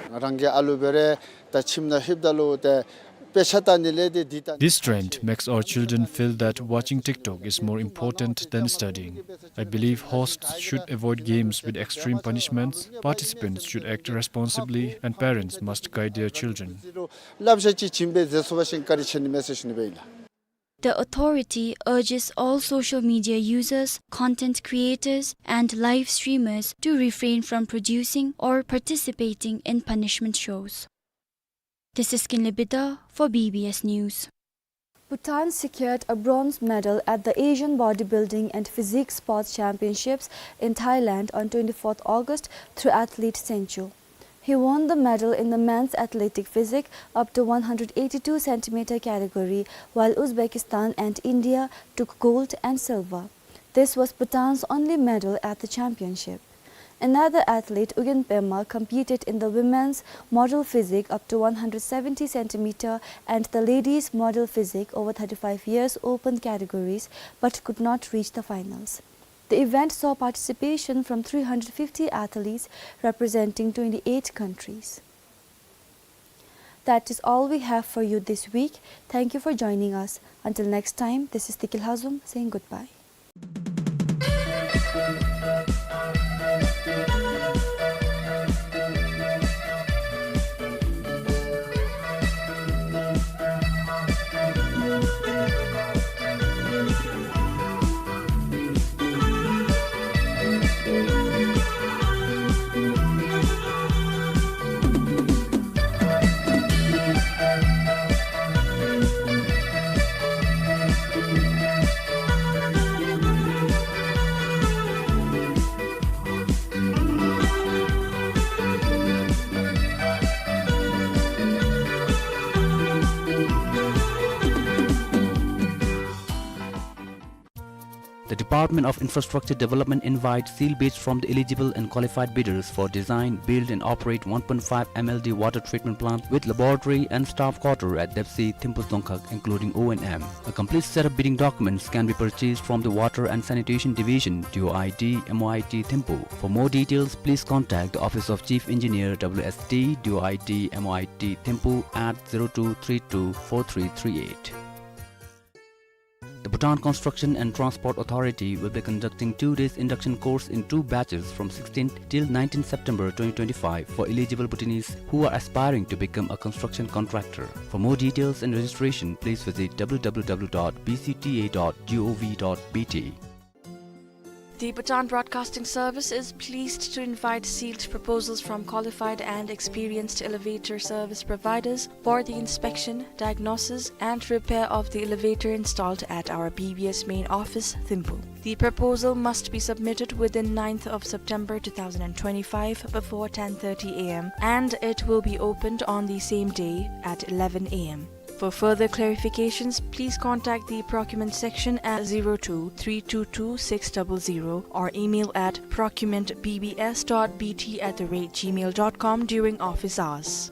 ང་རང་གི་ཨ་ལུ་འབད་རུང་ད་ཁྱིམ་ནང་ལྷོདཔ་ད་ལུ་ཏེ་དཔེ་ཆ་ལྟ་ནི་ལས་ཏེ་འདི་ལྟ། This trend makes our children feel that watching TikTok is more important than studying. I believe hosts should avoid games with extreme punishments, participants should act responsibly, and parents must guide their children. བསླབ་བྱ་ཅིག་བྱིན་སྦེ་མཛད་ཚུགས་པ་ཅིན་བཀའ་དྲིན་ཆེ་ནི་མས་ཟེར་ཞུ་ནི་སྦེ་ཨིན་ལགས། The authority urges all social media users, content creators, and live streamers to refrain from producing or participating in punishment shows. This is Kinley Bida for B B S News. Bhutan secured a bronze medal at the Asian Bodybuilding and Physique Sports Championships in Thailand on twenty-fourth August through athlete Sencho. He won the medal in the men's athletic physique up to one hundred eighty-two centimeter category, while Uzbekistan and India took gold and silver. This was Bhutan's only medal at the championship. Another athlete, Ugyen Pema, competed in the women's model physique up to one hundred seventy centimeter and the ladies model physique over thirty-five years open categories, but could not reach the finals. The event saw participation from three hundred fifty athletes representing twenty-eight countries. That is all we have for you this week. Thank you for joining us. Until next time, this is Tikil Hazum saying goodbye. Department of Infrastructure Development invites seal bids from the eligible and qualified bidders for design, build and operate one point five M L D water treatment plant with laboratory and staff quarter at Depsi, Thimphu Dzongkhag, including O and M. A complete set of bidding documents can be purchased from the Water and Sanitation Division, D O I D, M O I T, Thimphu. For more details, please contact the Office of Chief Engineer, W S D, D O I D, M O I T, Thimphu at zero two three two four three three eight. The Bhutan Construction and Transport Authority will be conducting two days induction course in two batches from sixteenth till nineteenth September twenty twenty-five for eligible Bhutanese who are aspiring to become a construction contractor. For more details and registration, please visit W W W dot B C T A dot G O V dot B T. The Bhutan Broadcasting Service is pleased to invite sealed proposals from qualified and experienced elevator service providers for the inspection, diagnosis, and repair of the elevator installed at our B B S main office, Thimphu. The proposal must be submitted within ninth of September two thousand twenty-five before ten thirty A M, and it will be opened on the same day at eleven A M. For further clarifications, please contact the procurement section at zero two three two two six double zero or email at procurement B B S dot B T at the rate gmail dot com during office hours.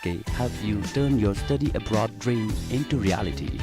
Okay, help you turn your study abroad dream into reality.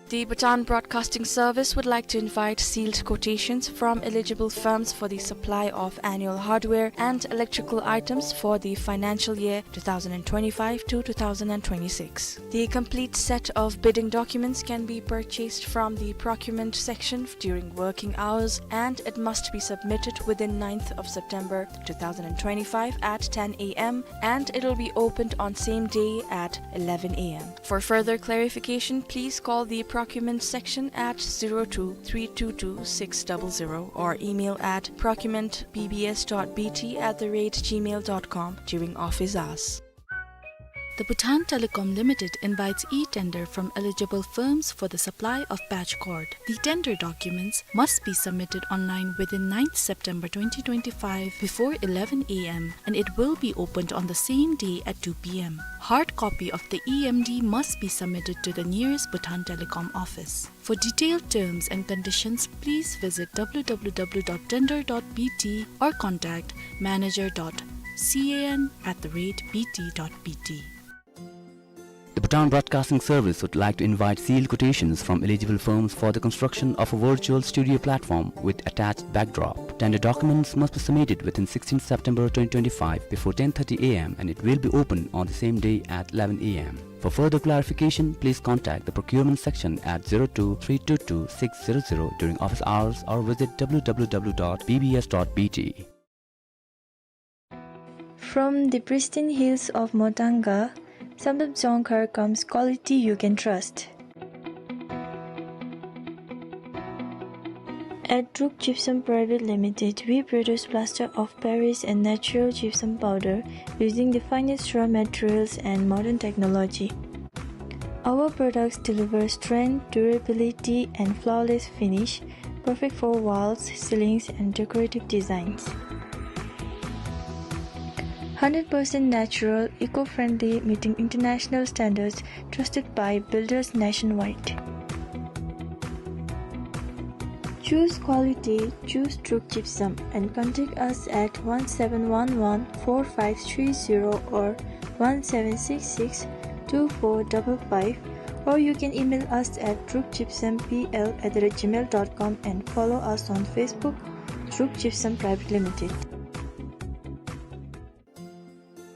The Bhutan Broadcasting Service would like to invite sealed quotations from eligible firms for the supply of annual hardware and electrical items for the financial year two thousand twenty-five to two thousand twenty-six. The complete set of bidding documents can be purchased from the procurement section during working hours, and it must be submitted within ninth of September two thousand twenty-five at ten A M, and it'll be opened on same day at eleven A M. For further clarification, please call the procurement section at zero two three two two six double zero or email at procurement B B S dot B T at the rate gmail dot com during office hours. The Bhutan Telecom Limited invites e-tender from eligible firms for the supply of patch cord. The tender documents must be submitted online within ninth September twenty twenty-five before eleven A M, and it will be opened on the same day at two P M. Hard copy of the E M D must be submitted to the nearest Bhutan Telecom office. For detailed terms and conditions, please visit W W W dot tender dot B T or contact manager dot C A N at the rate B T dot B T. The Bhutan Broadcasting Service would like to invite sealed quotations from eligible firms for the construction of a virtual studio platform with attached backdrop. Tender documents must be submitted within sixteenth September twenty twenty-five before ten thirty A M, and it will be open on the same day at eleven A M. For further clarification, please contact the procurement section at zero two three two two six zero zero during office hours or visit W W W dot B B S dot B T. From the pristine hills of Motanga, Samdrup Dzongkhar comes quality you can trust. At Druk Gypsum Private Limited, we produce plaster of Paris and natural gypsum powder using the finest raw materials and modern technology. Our products deliver strength, durability, and flawless finish, perfect for walls, ceilings, and decorative designs. Hundred percent natural, eco-friendly, meeting international standards, trusted by builders nationwide. Choose quality, choose Druk Gypsum, and contact us at one seven one one four five three zero or one seven six six two four double five, or you can email us at druk gypsum P L at the rate gmail dot com and follow us on Facebook, Group Gypsum Private Limited.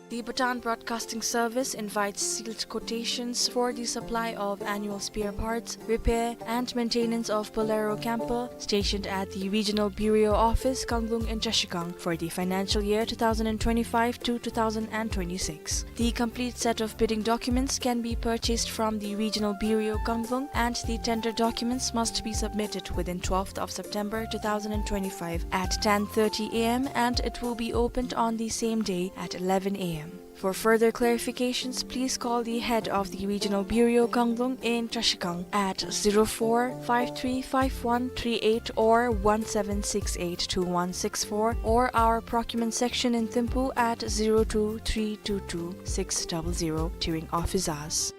The Bhutan Broadcasting Service invites sealed quotations for the supply of annual spare parts, repair, and maintenance of Bolero camper stationed at the Regional Bureau Office, Kanglung in Trashigang for the financial year two thousand and twenty-five to two thousand and twenty-six. The complete set of bidding documents can be purchased from the Regional Bureau, Kanglung, and the tender documents must be submitted within twelfth of September two thousand and twenty-five at ten thirty A M, and it will be opened on the same day at eleven A M. For further clarifications, please call the head of the Regional Bureau, Kanglung in Trashigang at zero four five three five one three eight or one seven six eight two one six four, or our procurement section in Thimphu at zero two three two two six double zero during office hours.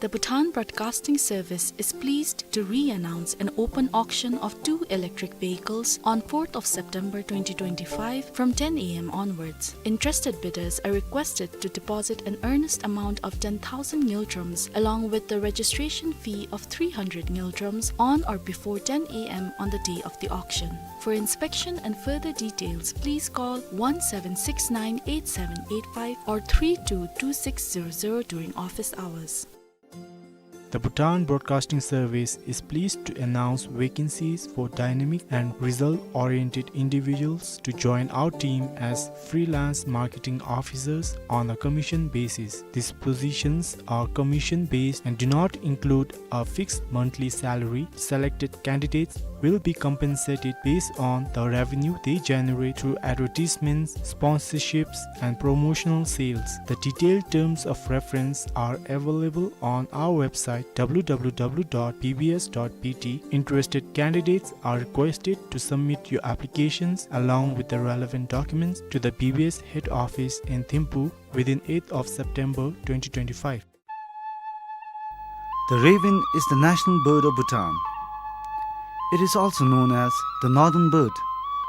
The Bhutan Broadcasting Service is pleased to re-announce an open auction of two electric vehicles on fourth of September twenty twenty-five from ten A M onwards. Interested bidders are requested to deposit an earnest amount of ten thousand ngultrums along with the registration fee of three hundred ngultrums on or before ten A M on the day of the auction. For inspection and further details, please call one seven six nine eight seven eight five or three two two six zero zero during office hours. The Bhutan Broadcasting Service is pleased to announce vacancies for dynamic and result-oriented individuals to join our team as freelance marketing officers on a commission basis. These positions are commission-based and do not include a fixed monthly salary. Selected candidates will be compensated based on the revenue they generate through advertisements, sponsorships, and promotional sales. The detailed terms of reference are available on our website, W W W dot B B S dot B T. Interested candidates are requested to submit your applications along with the relevant documents to the B B S head office in Thimphu within eighth of September twenty twenty-five. The raven is the national bird of Bhutan. It is also known as the northern bird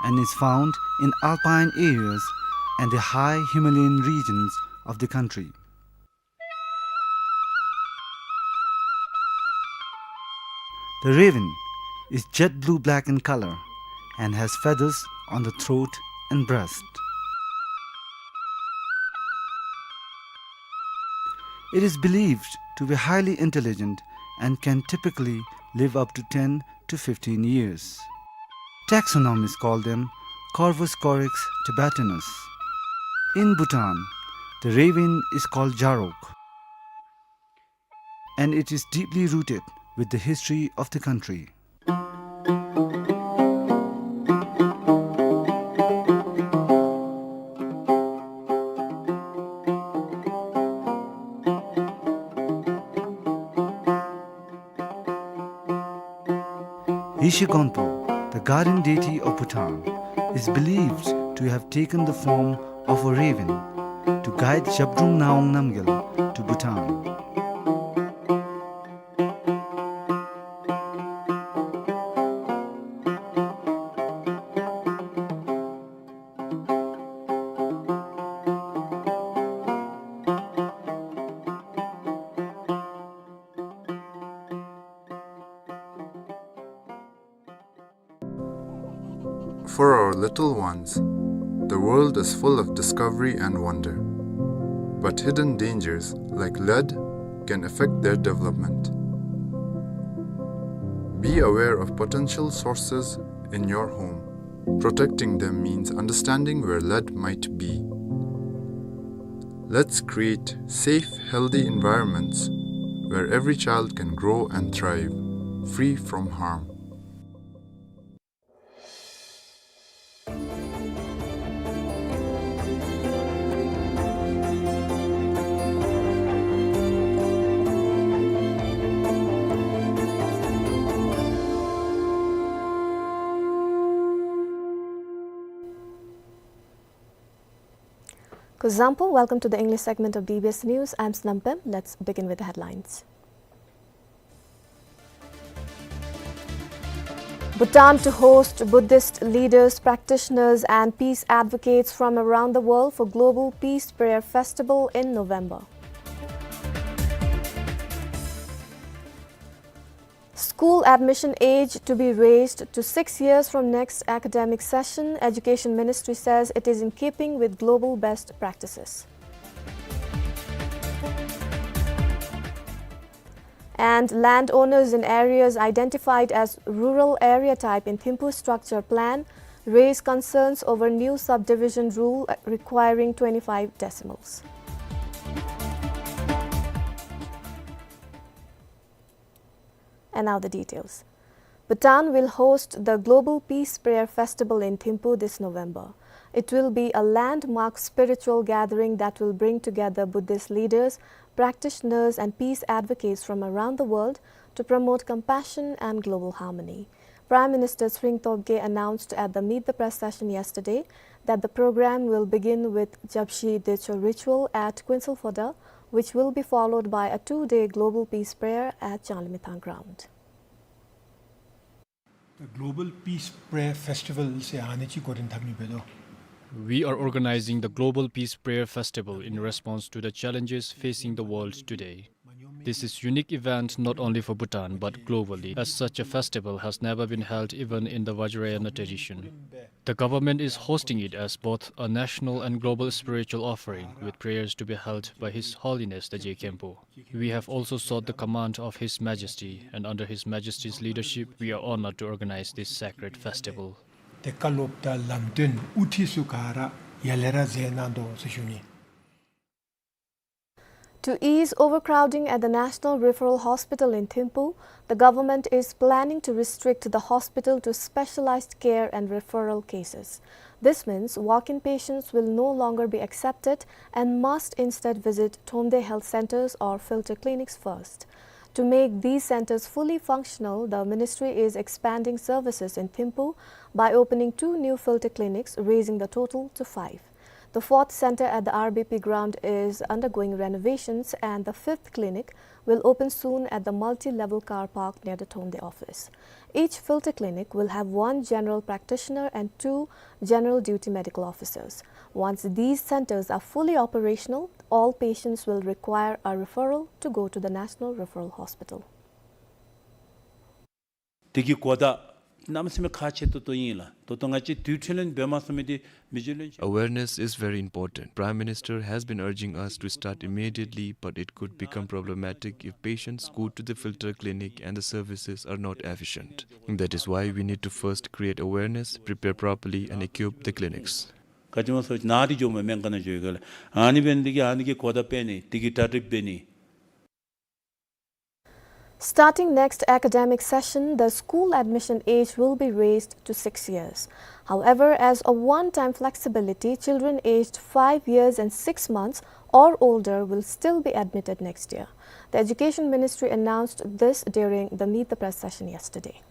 and is found in alpine areas and the high Himalayan regions of the country. The raven is jet blue-black in color and has feathers on the throat and breast. It is believed to be highly intelligent and can typically live up to ten to fifteen years. Taxonomists call them Corvus corax tibetanus. In Bhutan, the raven is called jarok, and it is deeply rooted with the history of the country. Yeshe Gonpo, the guardian deity of Bhutan, is believed to have taken the form of a raven to guide Zhabdrung Ngawang Namgyal to Bhutan. For our little ones, the world is full of discovery and wonder, but hidden dangers like lead can affect their development. Be aware of potential sources in your home. Protecting them means understanding where lead might be. Let's create safe, healthy environments where every child can grow and thrive, free from harm. Kuzuzangpo, welcome to the English segment of B B S News. I'm Snam Pem. Let's begin with the headlines. Bhutan to host Buddhist leaders, practitioners, and peace advocates from around the world for Global Peace Prayer Festival in November. School admission age to be raised to six years from next academic session. Education Ministry says it is in keeping with global best practices. And landowners in areas identified as rural area type in Thimphu structure plan raise concerns over new subdivision rule requiring twenty-five decimals. And now the details. Bhutan will host the Global Peace Prayer Festival in Thimphu this November. It will be a landmark spiritual gathering that will bring together Buddhist leaders, practitioners, and peace advocates from around the world to promote compassion and global harmony. Prime Minister Tshering Tobgay announced at the Meet the Press session yesterday that the program will begin with Japshi Decho ritual at Kuensel Phodrang, which will be followed by a two-day global peace prayer at Changlimithang ground. The Global Peace Prayer Festival se ani chi gorin thamni bedo. We are organizing the Global Peace Prayer Festival in response to the challenges facing the world today. This is unique event not only for Bhutan but globally, as such a festival has never been held even in the Vajrayana tradition. The government is hosting it as both a national and global spiritual offering, with prayers to be held by His Holiness the Je Khenpo. We have also sought the command of His Majesty, and under His Majesty's leadership, we are honored to organize this sacred festival. ཏེ་བཀའ་སློབ་དང་ལམ་སྟོན་དབུ་ཁྲིད་ཚུ་ག་ར་ཡར་ལས་ར་མཛད་གནང་དོ་ཟེར་ཞུ་ནི། To ease overcrowding at the National Referral Hospital in Thimphu, the government is planning to restrict the hospital to specialized care and referral cases. This means walk-in patients will no longer be accepted and must instead visit Thromde health centers or filter clinics first. To make these centers fully functional, the ministry is expanding services in Thimphu by opening two new filter clinics, raising the total to five. The fourth center at the R B P ground is undergoing renovations, and the fifth clinic will open soon at the multi-level car park near the Thromde office. Each filter clinic will have one general practitioner and two general duty medical officers. Once these centers are fully operational, all patients will require a referral to go to the National Referral Hospital. དེ་གི་གོ་བརྡ་གནམ་མེད་ས་མེད་ཁག་ཆེ་ཏོག་ཏོ་ཨིན་ལགས། ད་ལྟོ་ང་བཅས་དུས་ཁྲི་ལོན་འབད་མ་ཚུགས་མི་དེ་མི་རྗེ་བློན་ཆེན། Awareness is very important. Prime Minister has been urging us to start immediately, but it could become problematic if patients go to the filter clinic and the services are not efficient. That is why we need to first create awareness, prepare properly, and equip the clinics. ག་ཅི་མ་སོ་ཅི་ནཱ་དེ་འགྱོ་མི་མེན་ག་ན་འགྱོ་ཡི་ག་ལགས། ཨ་ནི་འབད་ནི་དེ་གིས་ཨ་ནི་གི་གོ་བརྡ་སྤེལ་ནི་དེ་གིས་གྲ་སྒྲིག་འབད་ནི། Starting next academic session, the school admission age will be raised to six years. However, as a one-time flexibility, children aged five years and six months or older will still be admitted next year. The Education Ministry announced this during the Meet the Press session yesterday.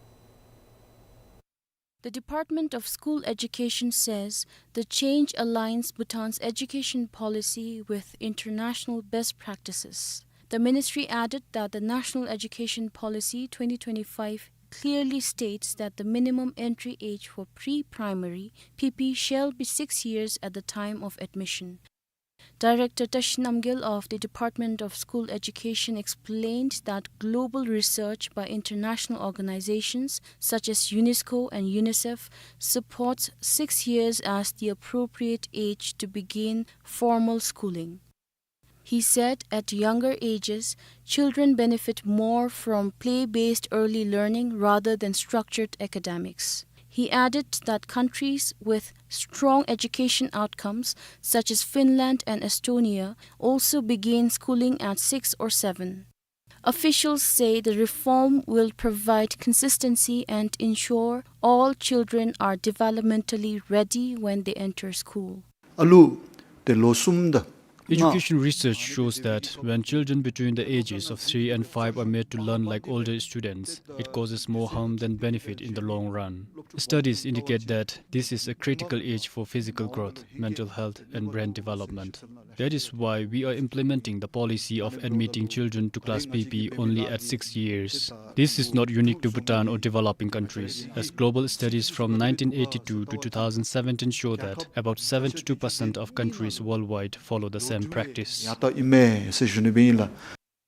The Department of School Education says the change aligns Bhutan's education policy with international best practices. The ministry added that the National Education Policy twenty twenty-five clearly states that the minimum entry age for pre-primary, P P, shall be six years at the time of admission. Director Tashi Namgyel of the Department of School Education explained that global research by international organizations such as UNESCO and UNICEF supports six years as the appropriate age to begin formal schooling. He said at younger ages, children benefit more from play-based early learning rather than structured academics. He added that countries with strong education outcomes, such as Finland and Estonia, also begin schooling at six or seven. Officials say the reform will provide consistency and ensure all children are developmentally ready when they enter school. ཨ་ལུ་དེ་ལོ་གསུམ་དང་ལྔ། Education research shows that when children between the ages of three and five are made to learn like older students, it causes more harm than benefit in the long run. Studies indicate that this is a critical age for physical growth, mental health, and brain development. That is why we are implementing the policy of admitting children to class P P only at six years. This is not unique to Bhutan or developing countries, as global studies from nineteen eighty-two to two thousand seventeen show that about seventy-two percent of countries worldwide follow the same practice. ཡ་ད་ཨིན་མས་ཟེར་ཞུ་ནི་སྦེ་ཨིན་ལགས།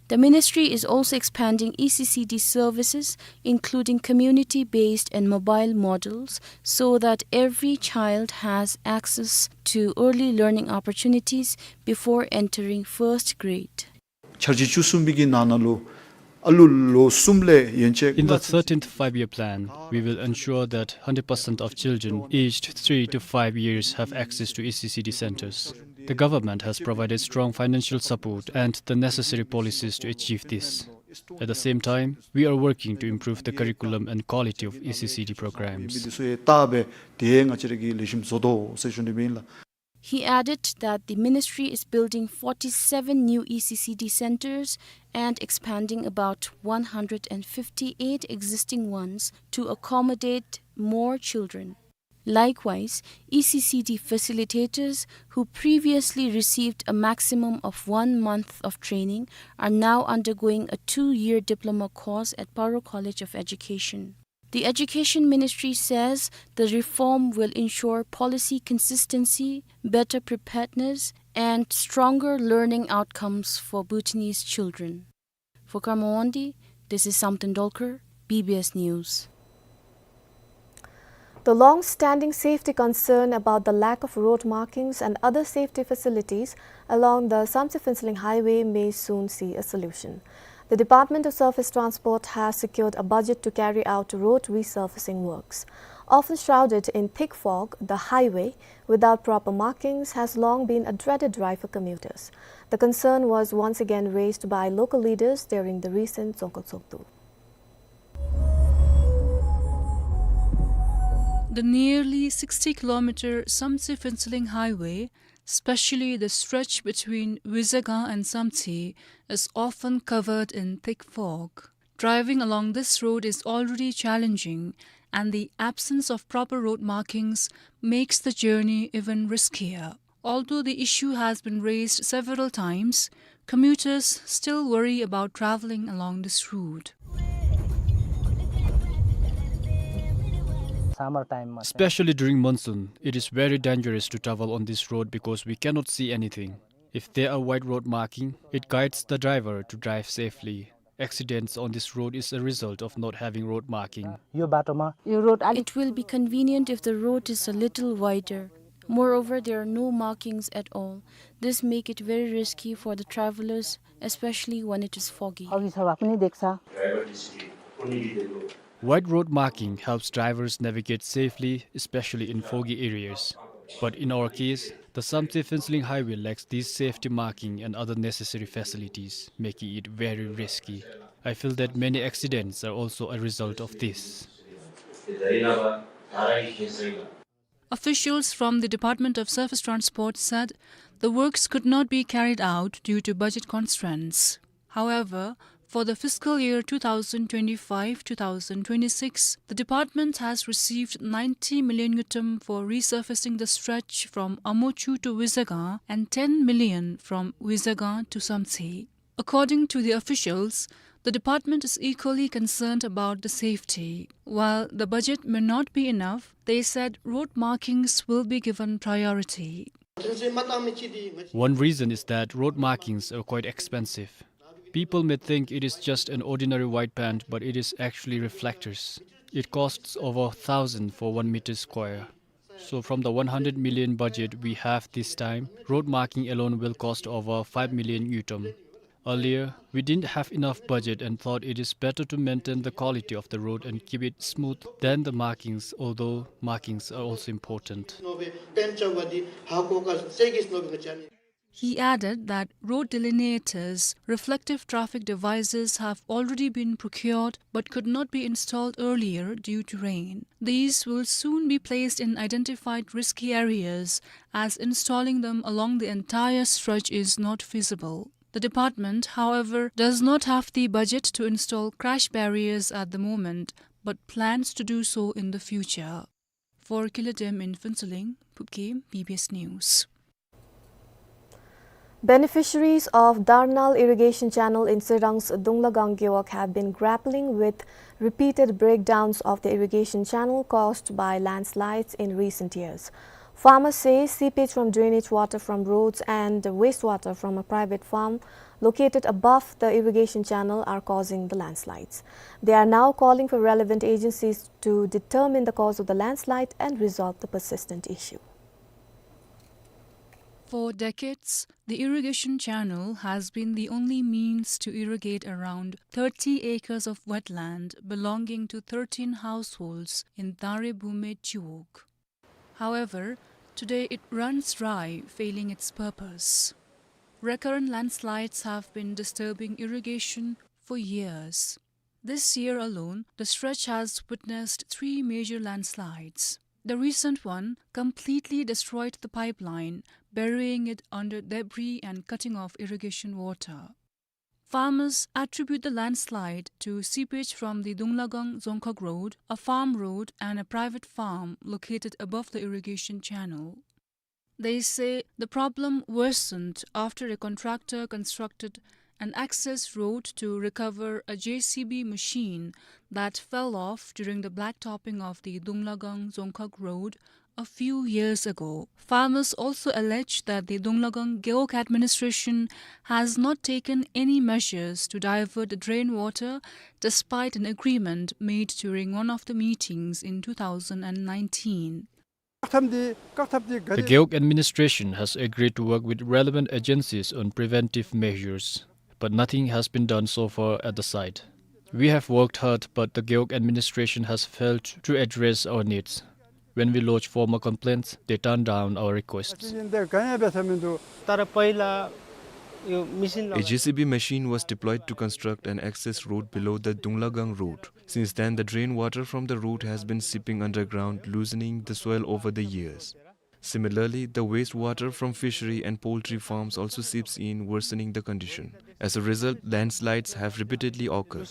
The ministry is also expanding E C C D services, including community-based and mobile models, so that every child has access to early learning opportunities before entering first grade. འཆར་གཞི་བཅུ་གསུམ་པའི་གི་ནང་ན་ལུ་ཨ་ལུ་ལོ་གསུམ་ལས་ཡན་ཆད། In the thirteenth Five-Year Plan, we will ensure that hundred percent of children aged three to five years have access to E C C D centers. The government has provided strong financial support and the necessary policies to achieve this. At the same time, we are working to improve the curriculum and quality of E C C D programs. མི་འདི་ཚུ་ཡང་བལྟ་སྦེ་ཏེ་ང་བཅས་ར་གིས་ལེགས་ཤོམ་བཟོ་དོ་ཟེར་ཞུ་ནི་ཨིན་ལགས། He added that the ministry is building forty-seven new E C C D centers and expanding about one hundred and fifty-eight existing ones to accommodate more children. Likewise, E C C D facilitators who previously received a maximum of one month of training are now undergoing a two-year diploma course at Paro College of Education. The Education Ministry says the reform will ensure policy consistency, better preparedness, and stronger learning outcomes for Bhutanese children. For Kharmon Wangdi, this is Samten Dolkar, B B S News. The long-standing safety concern about the lack of road markings and other safety facilities along the Samtse-Phuentsholing Highway may soon see a solution. The Department of Surface Transport has secured a budget to carry out road resurfacing works. Often shrouded in thick fog, the highway, without proper markings, has long been a dreaded drive for commuters. The concern was once again raised by local leaders during the recent Dzongkhag Tshogdu. The nearly sixty kilometer Samtse-Phuentsholing Highway, especially the stretch between Wizagang and Samtse, is often covered in thick fog. Driving along this road is already challenging, and the absence of proper road markings makes the journey even riskier. Although the issue has been raised several times, commuters still worry about traveling along this route. Summer time ma. Especially during monsoon, it is very dangerous to travel on this road because we cannot see anything. If there are wide road marking, it guides the driver to drive safely. Accidents on this road is a result of not having road marking. यो बाटोमा यो रोड अलि It will be convenient if the road is a little wider. Moreover, there are no markings at all. This make it very risky for the travelers, especially when it is foggy. अघि छ भए पनि देख्छ। Wide road marking helps drivers navigate safely, especially in foggy areas. But in our case, the Samtse-Phuentsholing Highway lacks these safety marking and other necessary facilities, making it very risky. I feel that many accidents are also a result of this. Officials from the Department of Surface Transport said the works could not be carried out due to budget constraints. However, for the fiscal year two thousand twenty-five two thousand twenty-six, the department has received ninety million ngultrum for resurfacing the stretch from Amochu to Wizagang and ten million from Wizagang to Samtse. According to the officials, the department is equally concerned about the safety. While the budget may not be enough, they said road markings will be given priority. One reason is that road markings are quite expensive. People may think it is just an ordinary white paint, but it is actually reflectors. It costs over a thousand for one meter square. So from the one hundred million budget we have this time, road marking alone will cost over five million ngultrum. Earlier, we didn't have enough budget and thought it is better to maintain the quality of the road and keep it smooth than the markings, although markings are also important. He added that road delineators, reflective traffic devices have already been procured but could not be installed earlier due to rain. These will soon be placed in identified risky areas, as installing them along the entire stretch is not feasible. The department, however, does not have the budget to install crash barriers at the moment, but plans to do so in the future. For Kiladem in Phuentsholing, Phubkey, B B S News. Beneficiaries of Darnal Irrigation Channel in Tsirang's Dunglagang Gewog have been grappling with repeated breakdowns of the irrigation channel caused by landslides in recent years. Farmers say seepage from drainage water from roads and wastewater from a private farm located above the irrigation channel are causing the landslides. They are now calling for relevant agencies to determine the cause of the landslide and resolve the persistent issue. For decades, the irrigation channel has been the only means to irrigate around thirty acres of wetland belonging to thirteen households in Dare Bume Chiwog. However, today it runs dry, failing its purpose. Recurrent landslides have been disturbing irrigation for years. This year alone, the stretch has witnessed three major landslides. The recent one completely destroyed the pipeline, burying it under debris and cutting off irrigation water. Farmers attribute the landslide to seepage from the Dunglagang Dzongkhag Road, a farm road, and a private farm located above the irrigation channel. They say the problem worsened after a contractor constructed an access road to recover a J C B machine that fell off during the blacktopping of the Dunglagang Dzongkhag Road a few years ago. Farmers also allege that the Dunglagang Gewog administration has not taken any measures to divert the drain water despite an agreement made during one of the meetings in two thousand and nineteen. The Gewog administration has agreed to work with relevant agencies on preventive measures, but nothing has been done so far at the site. We have worked hard, but the Gewog administration has failed to address our needs. When we lodge formal complaints, they turn down our requests. तर पहिला यो machine A J C B machine was deployed to construct an access road below the Dunglagang road. Since then, the drain water from the road has been seeping underground, loosening the soil over the years. Similarly, the wastewater from fishery and poultry farms also seeps in, worsening the condition. As a result, landslides have repeatedly occurred.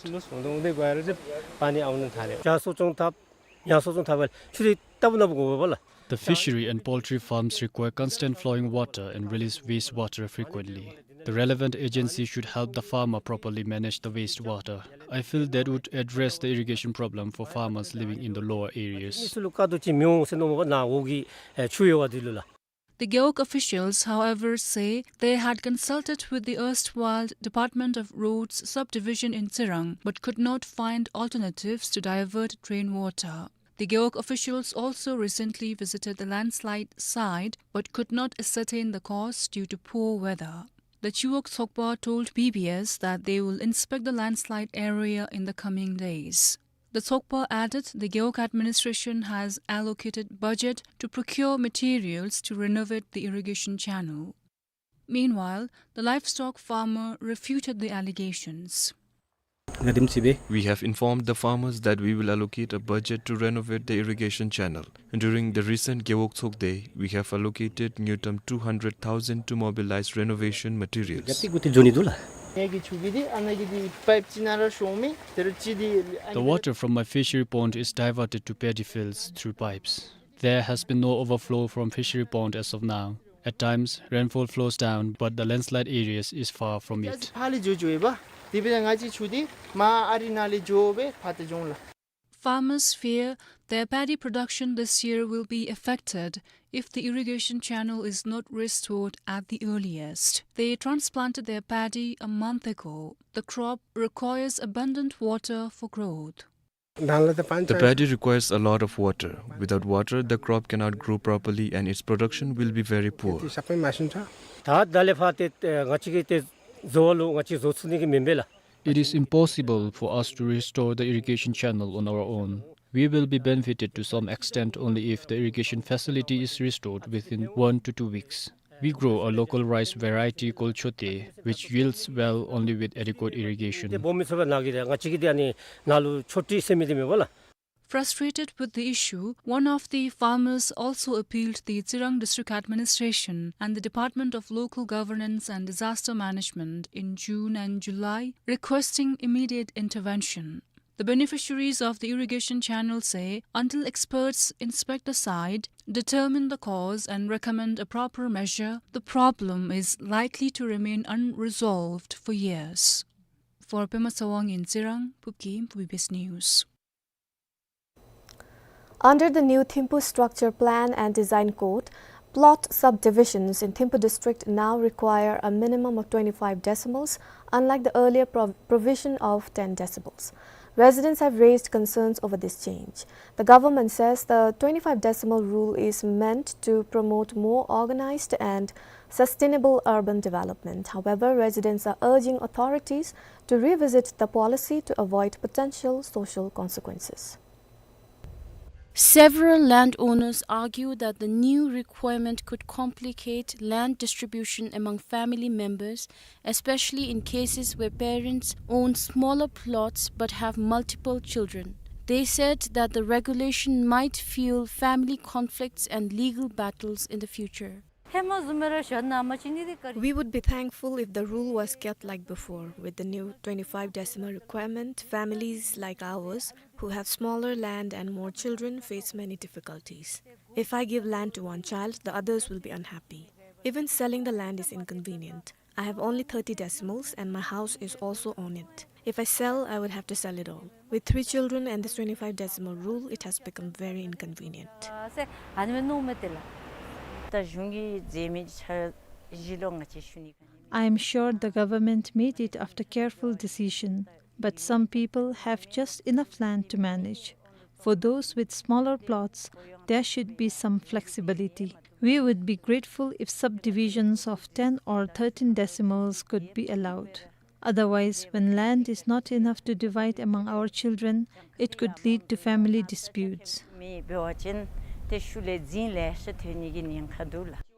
The fishery and poultry farms require constant flowing water and release wastewater frequently. The relevant agency should help the farmer properly manage the wastewater. I feel that would address the irrigation problem for farmers living in the lower areas. The Gewog officials, however, say they had consulted with the erstwhile Department of Roads subdivision in Tsirang but could not find alternatives to divert drain water. The Gewog officials also recently visited the landslide site but could not ascertain the cause due to poor weather. The Chiwog Tsokpa told B B S that they will inspect the landslide area in the coming days. The Tsokpa added the Gewog administration has allocated budget to procure materials to renovate the irrigation channel. Meanwhile, the livestock farmer refuted the allegations. We have informed the farmers that we will allocate a budget to renovate the irrigation channel. During the recent Gewog Tsokde, we have allocated न्यूनतम two hundred thousand to mobilize renovation materials. The water from my fishery pond is diverted to paddy fields through pipes. There has been no overflow from fishery pond as of now. At times, rainfall flows down, but the landslide areas is far from it. Farmers fear their paddy production this year will be affected if the irrigation channel is not restored at the earliest. They transplanted their paddy a month ago. The crop requires abundant water for growth. The paddy requires a lot of water. Without water, the crop cannot grow properly and its production will be very poor. It is impossible for us to restore the irrigation channel on our own. We will be benefited to some extent only if the irrigation facility is restored within one to two weeks. We grow a local rice variety called Chote, which yields well only with adequate irrigation. Frustrated with the issue, one of the farmers also appealed the Tsirang District Administration and the Department of Local Governance and Disaster Management in June and July, requesting immediate intervention. The beneficiaries of the irrigation channel say until experts inspect the site, determine the cause and recommend a proper measure, the problem is likely to remain unresolved for years. For Pema Tsawang in Tsirang, Pupkim for B B S News. Under the new Thimphu Structure Plan and Design Code, plot subdivisions in Thimphu district now require a minimum of twenty-five decimals, unlike the earlier prov-, provision of ten decimals. Residents have raised concerns over this change. The government says the twenty-five decimal rule is meant to promote more organized and sustainable urban development. However, residents are urging authorities to revisit the policy to avoid potential social consequences. Several landowners argue that the new requirement could complicate land distribution among family members, especially in cases where parents own smaller plots but have multiple children. They said that the regulation might fuel family conflicts and legal battles in the future. We would be thankful if the rule was kept like before. With the new twenty-five decimal requirement, families like ours who have smaller land and more children face many difficulties. If I give land to one child, the others will be unhappy. Even selling the land is inconvenient. I have only thirty decimals and my house is also on it. If I sell, I would have to sell it all. With three children and this twenty-five decimal rule, it has become very inconvenient. I am sure the government made it after careful decision, but some people have just enough land to manage. For those with smaller plots, there should be some flexibility. We would be grateful if subdivisions of ten or thirteen decimals could be allowed. Otherwise, when land is not enough to divide among our children, it could lead to family disputes.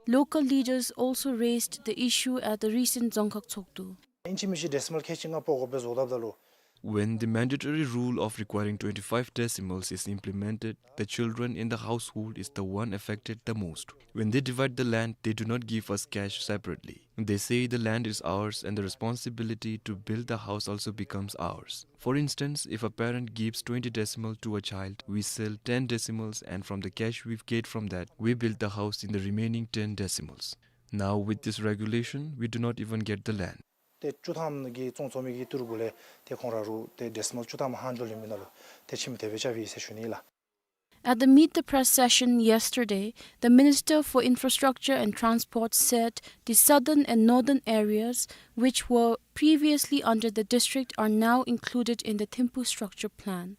Local leaders also raised the issue at the recent Dzongkhag Tshogdu. ཨིན་ཅི་མིན་ཅི་ཌེ་སི་མལ་ཁལ་གཅིག་ལྔ་སྤོ་དགོ་པའི་བཟོ་ཐབས་ད་ལུ། When the mandatory rule of requiring twenty-five decimals is implemented, the children in the household is the one affected the most. When they divide the land, they do not give us cash separately. They say the land is ours and the responsibility to build the house also becomes ours. For instance, if a parent gives twenty decimal to a child, we sell ten decimals, and from the cash we get from that, we build the house in the remaining ten decimals. Now, with this regulation, we do not even get the land. ཏེ་བཅུ་ཐམ་གྱི་བཙོང་བཙོང་མི་གི་ཏི་རུ་གུ་ལས་ཏེ་ཁོང་ར་རུ་ཏེ་ཌེ་སི་མལ་བཅུ་ཐམ་ལྷག་འགྱོ་ལེན་མི་ནང་ལུ་ཏེ་ཁྱིམ་དེ་སྦེ་རྐྱབ་ཨིན་ཟེར་ཞུ་ནི་ལགས། At the Meet the Press session yesterday, the Minister for Infrastructure and Transport said the southern and northern areas, which were previously under the district, are now included in the Thimphu Structure Plan.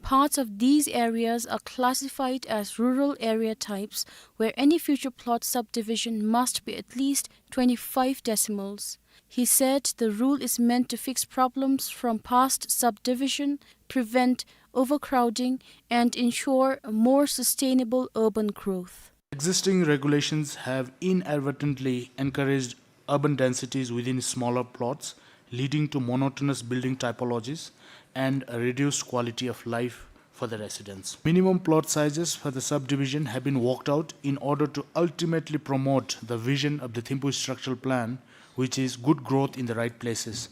Parts of these areas are classified as rural area types where any future plot subdivision must be at least twenty-five decimals. He said the rule is meant to fix problems from past subdivision, prevent overcrowding, and ensure more sustainable urban growth. Existing regulations have inadvertently encouraged urban densities within smaller plots, leading to monotonous building typologies and a reduced quality of life for the residents. Minimum plot sizes for the subdivision have been worked out in order to ultimately promote the vision of the Thimphu Structural Plan, which is good growth in the right places.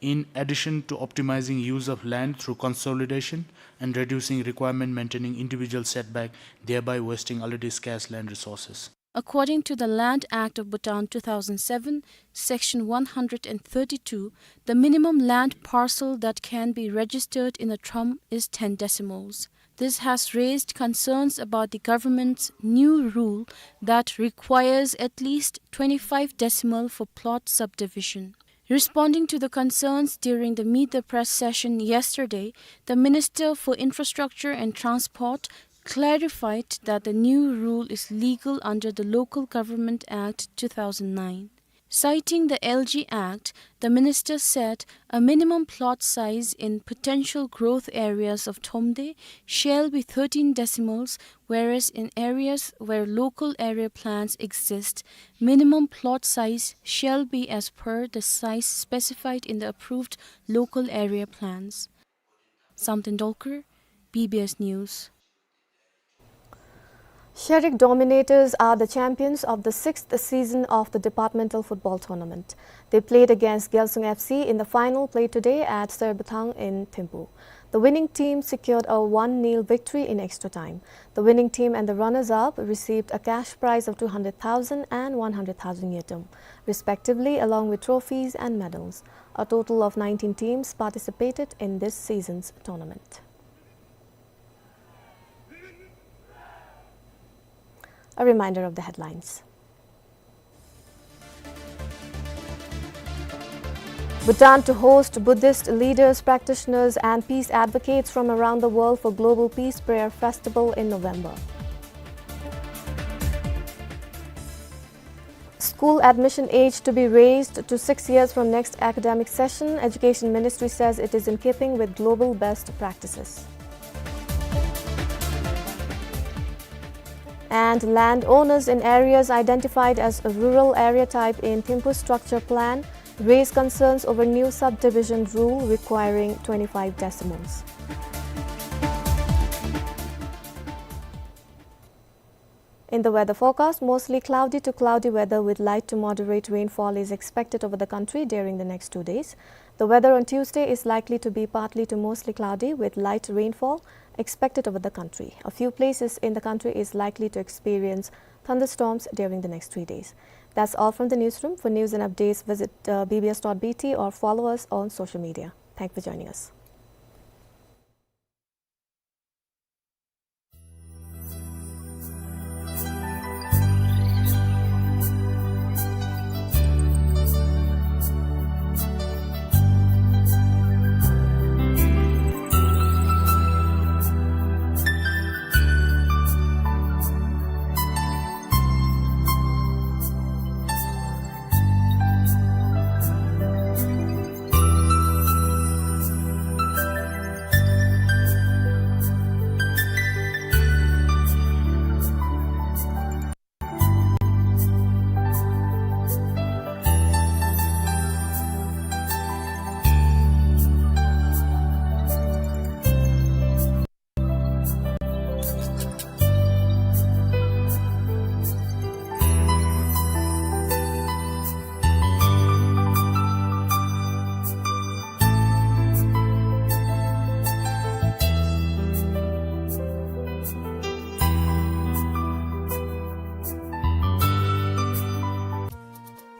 In addition to optimizing use of land through consolidation and reducing requirement maintaining individual setback, thereby wasting already scarce land resources. According to the Land Act of Bhutan two thousand seven, Section one hundred and thirty-two, the minimum land parcel that can be registered in a throm is ten decimals. This has raised concerns about the government's new rule that requires at least twenty-five decimal for plot subdivision. Responding to the concerns during the Meet the Press session yesterday, the Minister for Infrastructure and Transport clarified that the new rule is legal under the Local Government Act two thousand nine. Citing the L G Act, the minister said a minimum plot size in potential growth areas of Thromde shall be thirteen decimals, whereas in areas where local area plans exist, minimum plot size shall be as per the size specified in the approved local area plans. Samten Dolkar, B B S News. Sherik Dominators are the champions of the sixth season of the departmental football tournament. They played against Gyalsung F C in the final played today at Serbathang in Thimphu. The winning team secured a one nil victory in extra time. The winning team and the runners-up received a cash prize of two hundred thousand and one hundred thousand ngultrum, respectively, along with trophies and medals. A total of nineteen teams participated in this season's tournament. A reminder of the headlines. Bhutan to host Buddhist leaders, practitioners, and peace advocates from around the world for Global Peace Prayer Festival in November. School admission age to be raised to six years from next academic session. Education Ministry says it is in keeping with global best practices. And landowners in areas identified as a rural area type in Thimphu structure plan raise concerns over new subdivision rule requiring twenty-five decimals. In the weather forecast, mostly cloudy to cloudy weather with light to moderate rainfall is expected over the country during the next two days. The weather on Tuesday is likely to be partly to mostly cloudy with light rainfall expected over the country. A few places in the country is likely to experience thunderstorms during the next three days. That's all from the newsroom. For news and updates, visit, uh, B B S dot B T or follow us on social media. Thank you for joining us.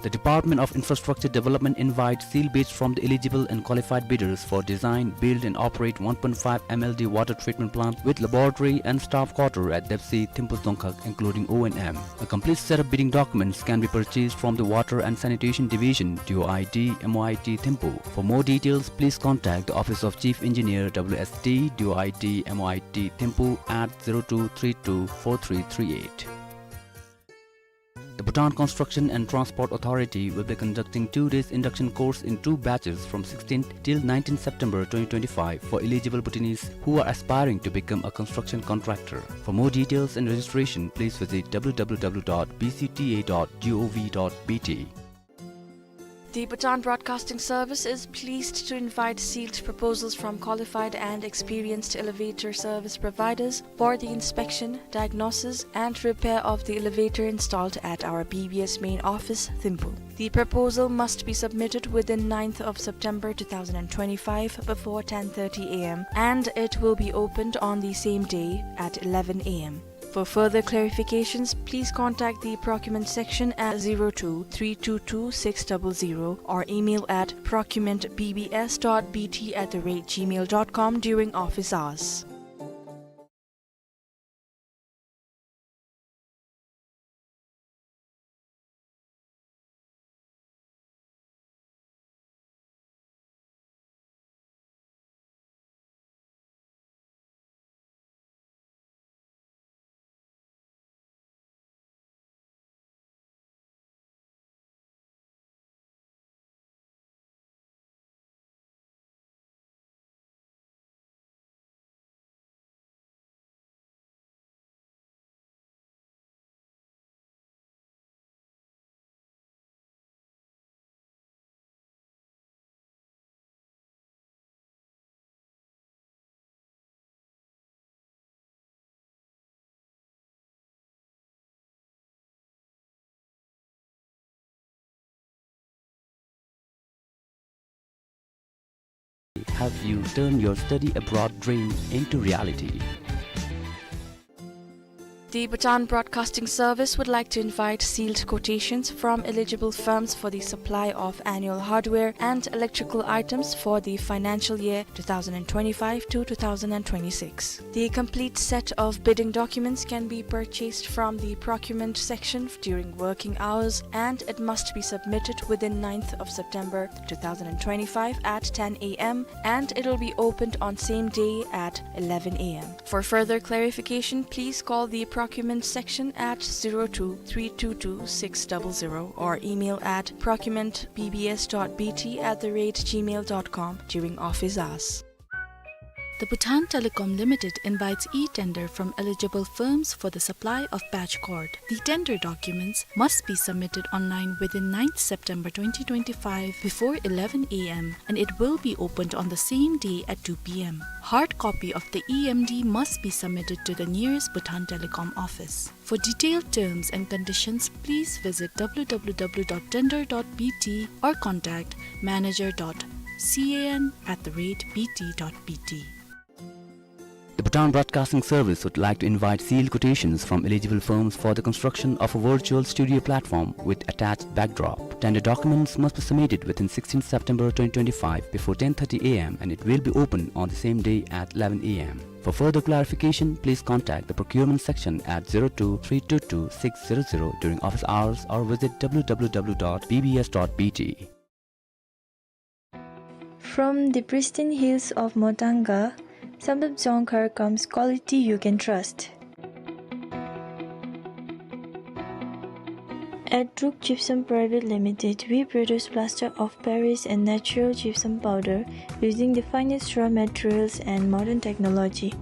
The Department of Infrastructure Development invites sealed bids from the eligible and qualified bidders for design, build and operate one point five M L D water treatment plant with laboratory and staff quarter at Depsi, Thimphu Dzongkhag, including O and M. A complete set of bidding documents can be purchased from the Water and Sanitation Division, D O I D, M O I T, Thimphu. For more details, please contact the Office of Chief Engineer, W S D, D O I D, M O I T, Thimphu at zero two three two four three three eight. The Bhutan Construction and Transport Authority will be conducting two days induction course in two batches from sixteenth till nineteenth September twenty twenty-five for eligible Bhutanese who are aspiring to become a construction contractor. For more details and registration, please visit W W W dot B C T A dot gov dot B T. The Bhutan Broadcasting Service is pleased to invite sealed proposals from qualified and experienced elevator service providers for the inspection, diagnosis, and repair of the elevator installed at our B B S main office, Thimphu. The proposal must be submitted within ninth of September two thousand twenty-five before ten thirty A M, and it will be opened on the same day at eleven A M. For further clarifications, please contact the procurement section at zero two three two two six double zero or email at procurement B B S dot B T at the rate gmail dot com during office hours. Have you turned your study abroad dream into reality? The Bhutan Broadcasting Service would like to invite sealed quotations from eligible firms for the supply of annual hardware and electrical items for the financial year two thousand twenty-five to two thousand twenty-six. The complete set of bidding documents can be purchased from the procurement section during working hours, and it must be submitted within ninth of September two thousand twenty-five at ten A M, and it will be opened on same day at eleven A M. For further clarification, please call the procurement section at zero two three two two six double zero or email at procurement B B S dot B T at the rate gmail dot com during office hours. The Bhutan Telecom Limited invites e-tender from eligible firms for the supply of patch cord. The tender documents must be submitted online within ninth September twenty twenty-five before eleven A M, and it will be opened on the same day at two P M. Hard copy of the E M D must be submitted to the nearest Bhutan Telecom office. For detailed terms and conditions, please visit W W W dot tender dot B T or contact manager dot C A N at the rate B T dot B T. The Bhutan Broadcasting Service would like to invite sealed quotations from eligible firms for the construction of a virtual studio platform with attached backdrop. Tender documents must be submitted within sixteenth September twenty twenty-five before ten thirty A M, and it will be open on the same day at eleven A M. For further clarification, please contact the procurement section at zero two three two two six zero zero during office hours or visit W W W dot B B S dot B T. From the pristine hills of Motanga, Samdrup Jongkhar comes quality you can trust. At Druk Gypsum Private Limited, we produce plaster of Paris and natural gypsum powder using the finest raw materials and modern technology.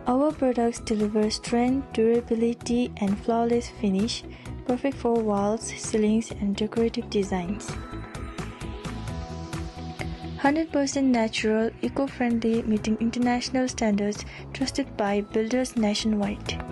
Our products deliver strength, durability, and flawless finish, perfect for walls, ceilings, and decorative designs. Hundred percent natural, eco-friendly, meeting international standards, trusted by builders nationwide.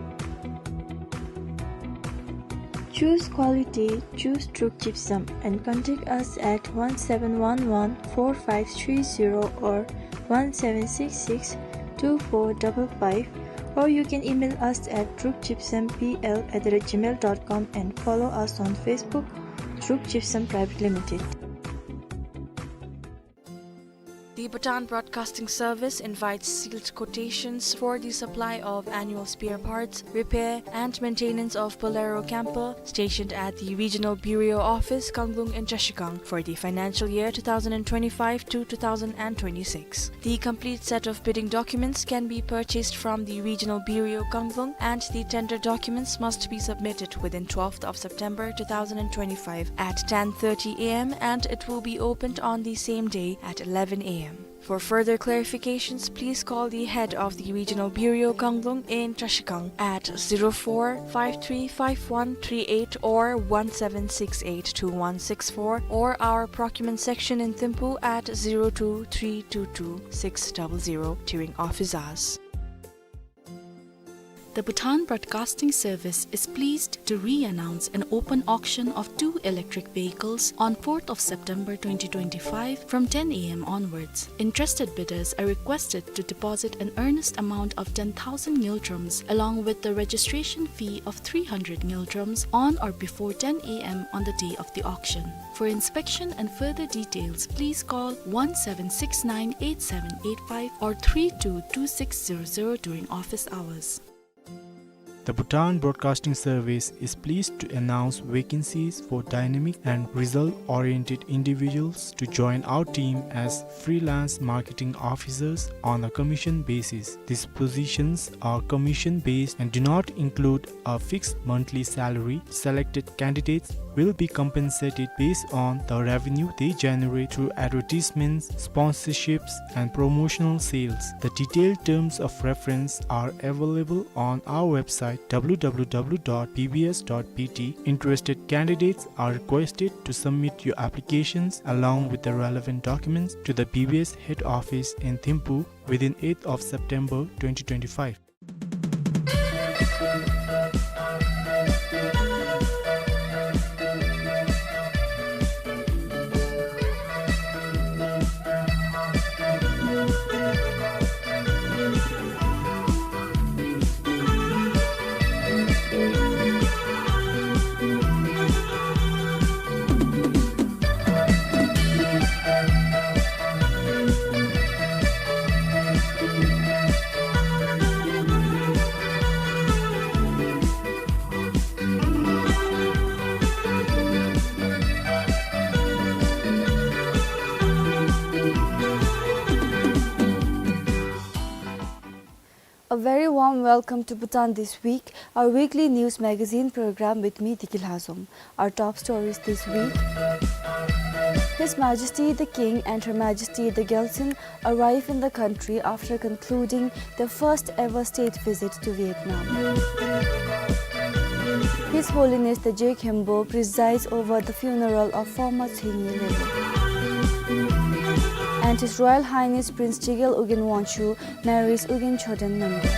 Choose quality, choose Druk Gypsum, and contact us at one seven one one four five three zero or one seven six six two four double five, or you can email us at druk gypsum P L at the rate gmail dot com and follow us on Facebook, Druk Gypsum Private Limited. The Bhutan Broadcasting Service invites sealed quotations for the supply of annual spare parts, repair, and maintenance of Bolero camper stationed at the Regional Bureau Office, Kanglung in Trashigang for the financial year two thousand twenty-five to two thousand twenty-six. The complete set of bidding documents can be purchased from the Regional Bureau, Kanglung, and the tender documents must be submitted within twelfth of September two thousand twenty-five at ten thirty A M, and it will be opened on the same day at eleven A M. For further clarifications, please call the head of the Regional Bureau, Kanglung in Trashigang at zero four five three five one three eight or one seven six eight two one six four, or our procurement section in Thimphu at zero two three two two six double zero during office hours. The Bhutan Broadcasting Service is pleased to re-announce an open auction of two electric vehicles on fourth of September twenty twenty-five from ten A M onwards. Interested bidders are requested to deposit an earnest amount of ten thousand ngultrums along with the registration fee of three hundred ngultrums on or before ten A M on the day of the auction. For inspection and further details, please call one seven six nine eight seven eight five or three two two six zero zero during office hours. The Bhutan Broadcasting Service is pleased to announce vacancies for dynamic and result-oriented individuals to join our team as freelance marketing officers on a commission basis. These positions are commission-based and do not include a fixed monthly salary. Selected candidates will be compensated based on the revenue they generate through advertisements, sponsorships, and promotional sales. The detailed terms of reference are available on our website, W W W dot B B S dot B T. Interested candidates are requested to submit your applications along with the relevant documents to the B B S head office in Thimphu within eighth of September twenty twenty-five. A very warm welcome to Bhutan This Week, our weekly news magazine program with me, Diki Lhazom. Our top stories this week. His Majesty the King and Her Majesty the Gyaltsuen arrive in the country after concluding their first ever state visit to Vietnam. His Holiness the Je Khenpo presides over the funeral of former Tshwenye Lele. And His Royal Highness Prince Jigel Ugyen Wangchuck marries Ugyen Choden Nonde.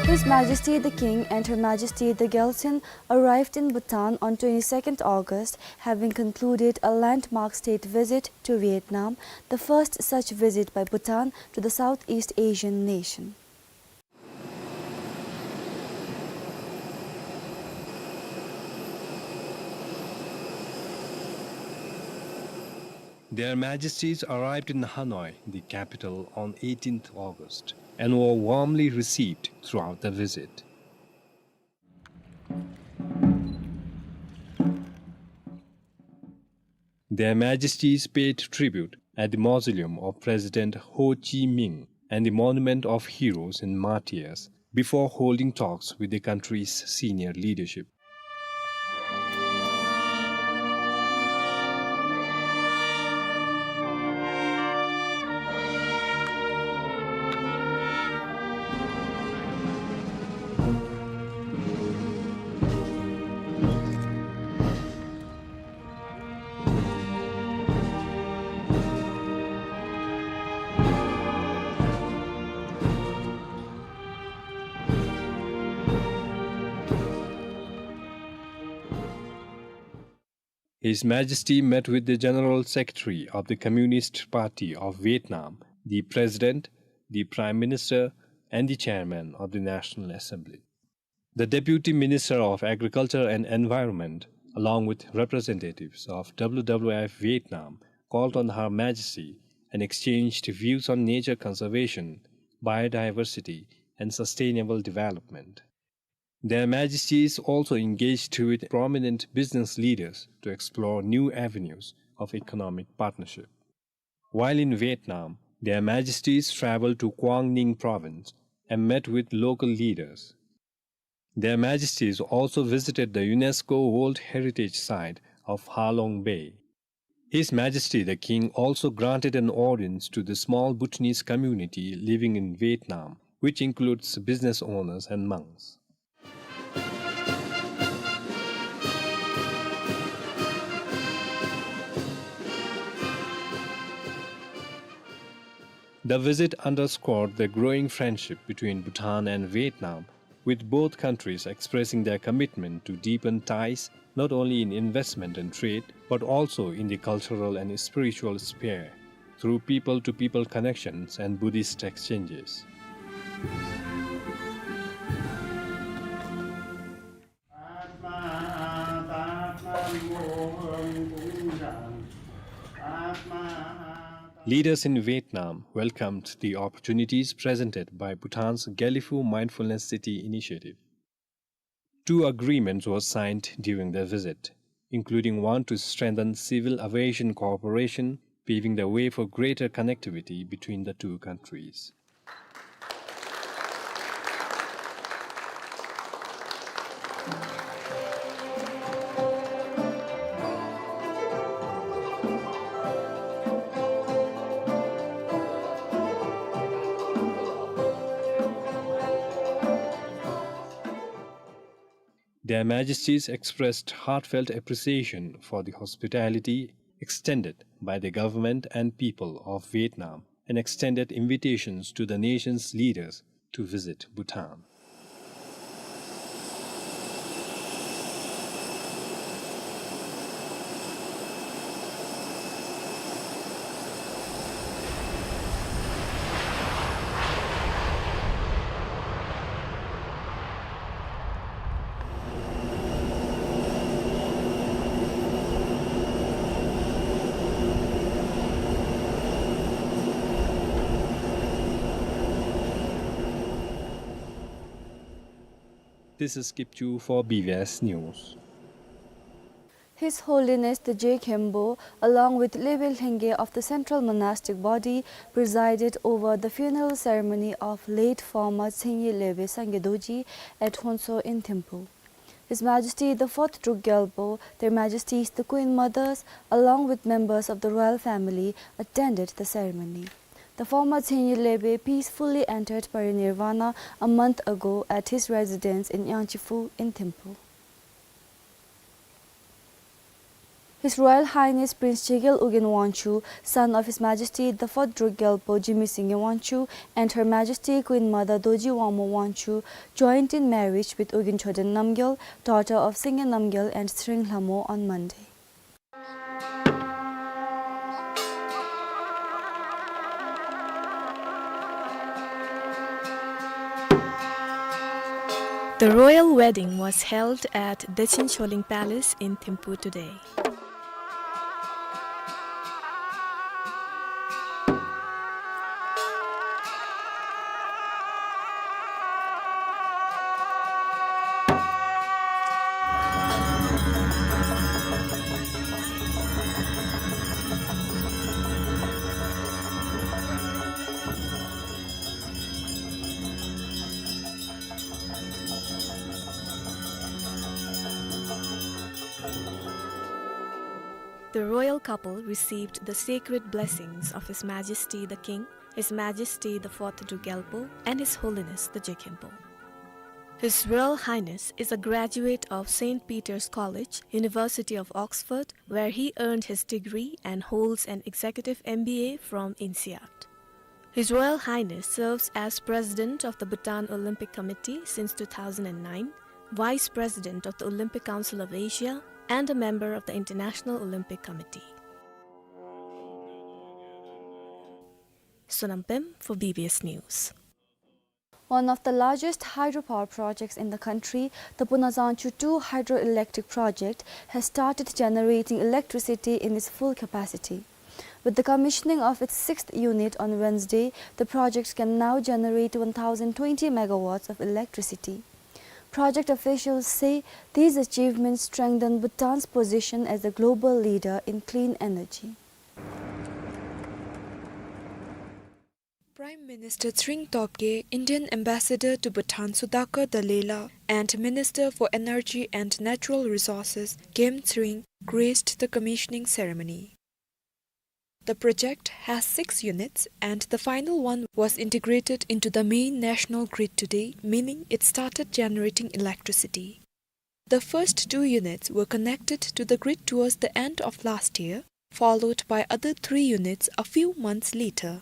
His Majesty the King and Her Majesty the Gyaltsuen arrived in Bhutan on twenty-second August, having concluded a landmark state visit to Vietnam, the first such visit by Bhutan to the Southeast Asian nation. Their Majesties arrived in Hanoi, the capital, on eighteenth August and were warmly received throughout the visit. Their Majesties paid tribute at the mausoleum of President Ho Chi Minh and the Monument of Heroes and Martyrs before holding talks with the country's senior leadership. His Majesty met with the General Secretary of the Communist Party of Vietnam, the President, the Prime Minister, and the Chairman of the National Assembly. The Deputy Minister of Agriculture and Environment, along with representatives of W W F Vietnam, called on Her Majesty and exchanged views on nature conservation, biodiversity, and sustainable development. Their Majesties also engaged with prominent business leaders to explore new avenues of economic partnership. While in Vietnam, Their Majesties traveled to Quang Ninh Province and met with local leaders. Their Majesties also visited the UNESCO World Heritage Site of Ha Long Bay. His Majesty the King also granted an audience to the small Bhutanese community living in Vietnam, which includes business owners and monks. The visit underscored the growing friendship between Bhutan and Vietnam, with both countries expressing their commitment to deepen ties not only in investment and trade, but also in the cultural and spiritual sphere, through people-to-people connections and Buddhist exchanges. Leaders in Vietnam welcomed the opportunities presented by Bhutan's Gelephu Mindfulness City initiative. Two agreements were signed during their visit, including one to strengthen civil aviation cooperation, paving the way for greater connectivity between the two countries. Their Majesties expressed heartfelt appreciation for the hospitality extended by the government and people of Vietnam and extended invitations to the nation's leaders to visit Bhutan. This is Kipchu for B B S News. His Holiness the Je Khenpo, along with Lebe Lhenge of the Central Monastic Body, presided over the funeral ceremony of late former Tsengi Lebe Sangye Dorji at Honso in Thimphu. His Majesty the Fourth Druk Gyalpo, Their Majesties the Queen Mothers, along with members of the royal family, attended the ceremony. The former Tsengi Lebe peacefully entered parinirvana a month ago at his residence in Yangchiphu in Thimphu. His Royal Highness Prince Jekyll Ugyen Wangchuck, son of His Majesty the Fourth Druk Gyalpo Jigme Singye Wangchuck and Her Majesty Queen Mother Dorji Wangmo Wangchuck, joined in marriage with Ugyen Choden Namgyal, daughter of Singye Namgyal and Tshering Lhamo, on Monday. The royal wedding was held at Dechin Choling Palace in Thimphu today. The royal couple received the sacred blessings of His Majesty the King, His Majesty the Fourth Druk Gyalpo, and His Holiness the Je Khenpo. His Royal Highness is a graduate of Saint Peter's College, University of Oxford, where he earned his degree and holds an executive M B A from INSEAD. His Royal Highness serves as President of the Bhutan Olympic Committee since two thousand nine, Vice President of the Olympic Council of Asia, and a member of the International Olympic Committee. Sonam Pem for B B S News. One of the largest hydropower projects in the country, the Punazangchu two hydroelectric project, has started generating electricity in its full capacity. With the commissioning of its sixth unit on Wednesday, the project can now generate one thousand twenty megawatts of electricity. Project officials say these achievements strengthen Bhutan's position as a global leader in clean energy. Prime Minister Tshering Tobgay, Indian Ambassador to Bhutan Sudhakar Dallela, and Minister for Energy and Natural Resources Gem Tshering graced the commissioning ceremony. The project has six units, and the final one was integrated into the main national grid today, meaning it started generating electricity. The first two units were connected to the grid towards the end of last year, followed by other three units a few months later.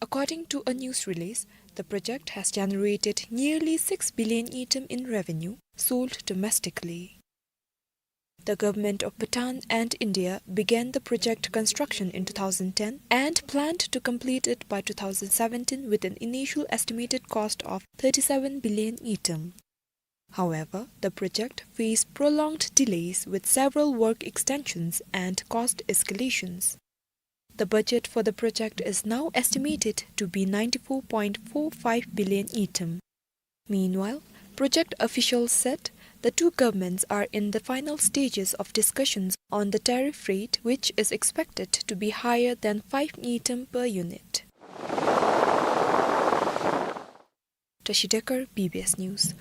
According to a news release, the project has generated nearly six billion ngultrum in revenue sold domestically. The government of Bhutan and India began the project construction in two thousand ten and planned to complete it by two thousand seventeen with an initial estimated cost of thirty-seven billion ngultrum. However, the project faced prolonged delays with several work extensions and cost escalations. The budget for the project is now estimated to be ninety-four point four five billion ngultrum. Meanwhile, project officials said the two governments are in the final stages of discussions on the tariff rate, which is expected to be higher than five ngultrum per unit. Tashi Dekar, B B S News.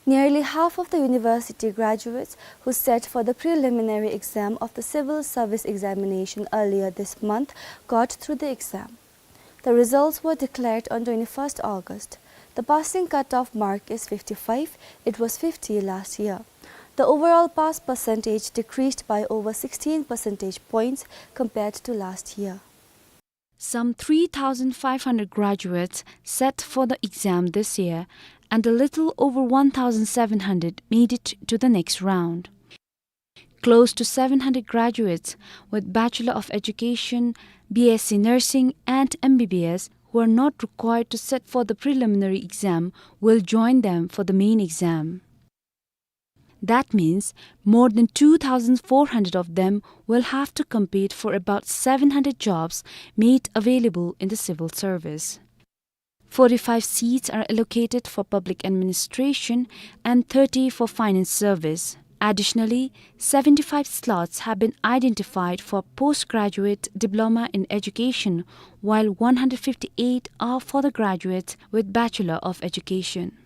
Nearly half of the university graduates who sat for the preliminary exam of the civil service examination earlier this month got through the exam. The results were declared on twenty-first August. The passing cutoff mark is fifty-five. It was fifty last year. The overall pass percentage decreased by over sixteen percentage points compared to last year. Some three thousand five hundred graduates sat for the exam this year, and a little over one thousand seven hundred made it to the next round. Close to seven hundred graduates with Bachelor of Education, B S C Nursing, and M B B S who are not required to sit for the preliminary exam will join them for the main exam. That means more than two thousand four hundred of them will have to compete for about seven hundred jobs made available in the civil service. Forty-five seats are allocated for public administration and thirty for finance service. Additionally, seventy-five slots have been identified for postgraduate diploma in education, while one hundred fifty-eight are for the graduates with Bachelor of Education.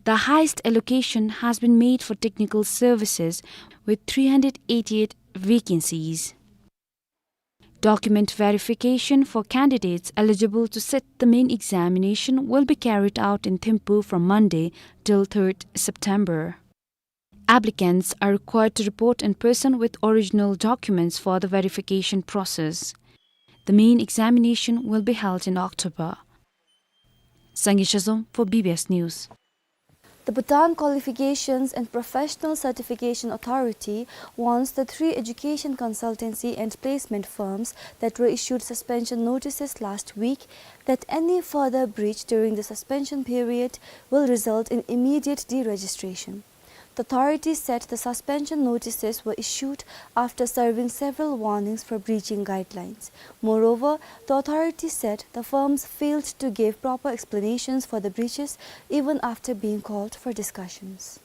The highest allocation has been made for technical services, with three hundred eighty-eight vacancies. Document verification for candidates eligible to sit the main examination will be carried out in Thimphu from Monday till third September. Applicants are required to report in person with original documents for the verification process. The main examination will be held in October. Sangay Shazom for B B S News. The Bhutan Qualifications and Professional Certification Authority warns the three education consultancy and placement firms that were issued suspension notices last week that any further breach during the suspension period will result in immediate deregistration. The authority said the suspension notices were issued after serving several warnings for breaching guidelines. Moreover, the authority said the firms failed to give proper explanations for the breaches even after being called for discussions.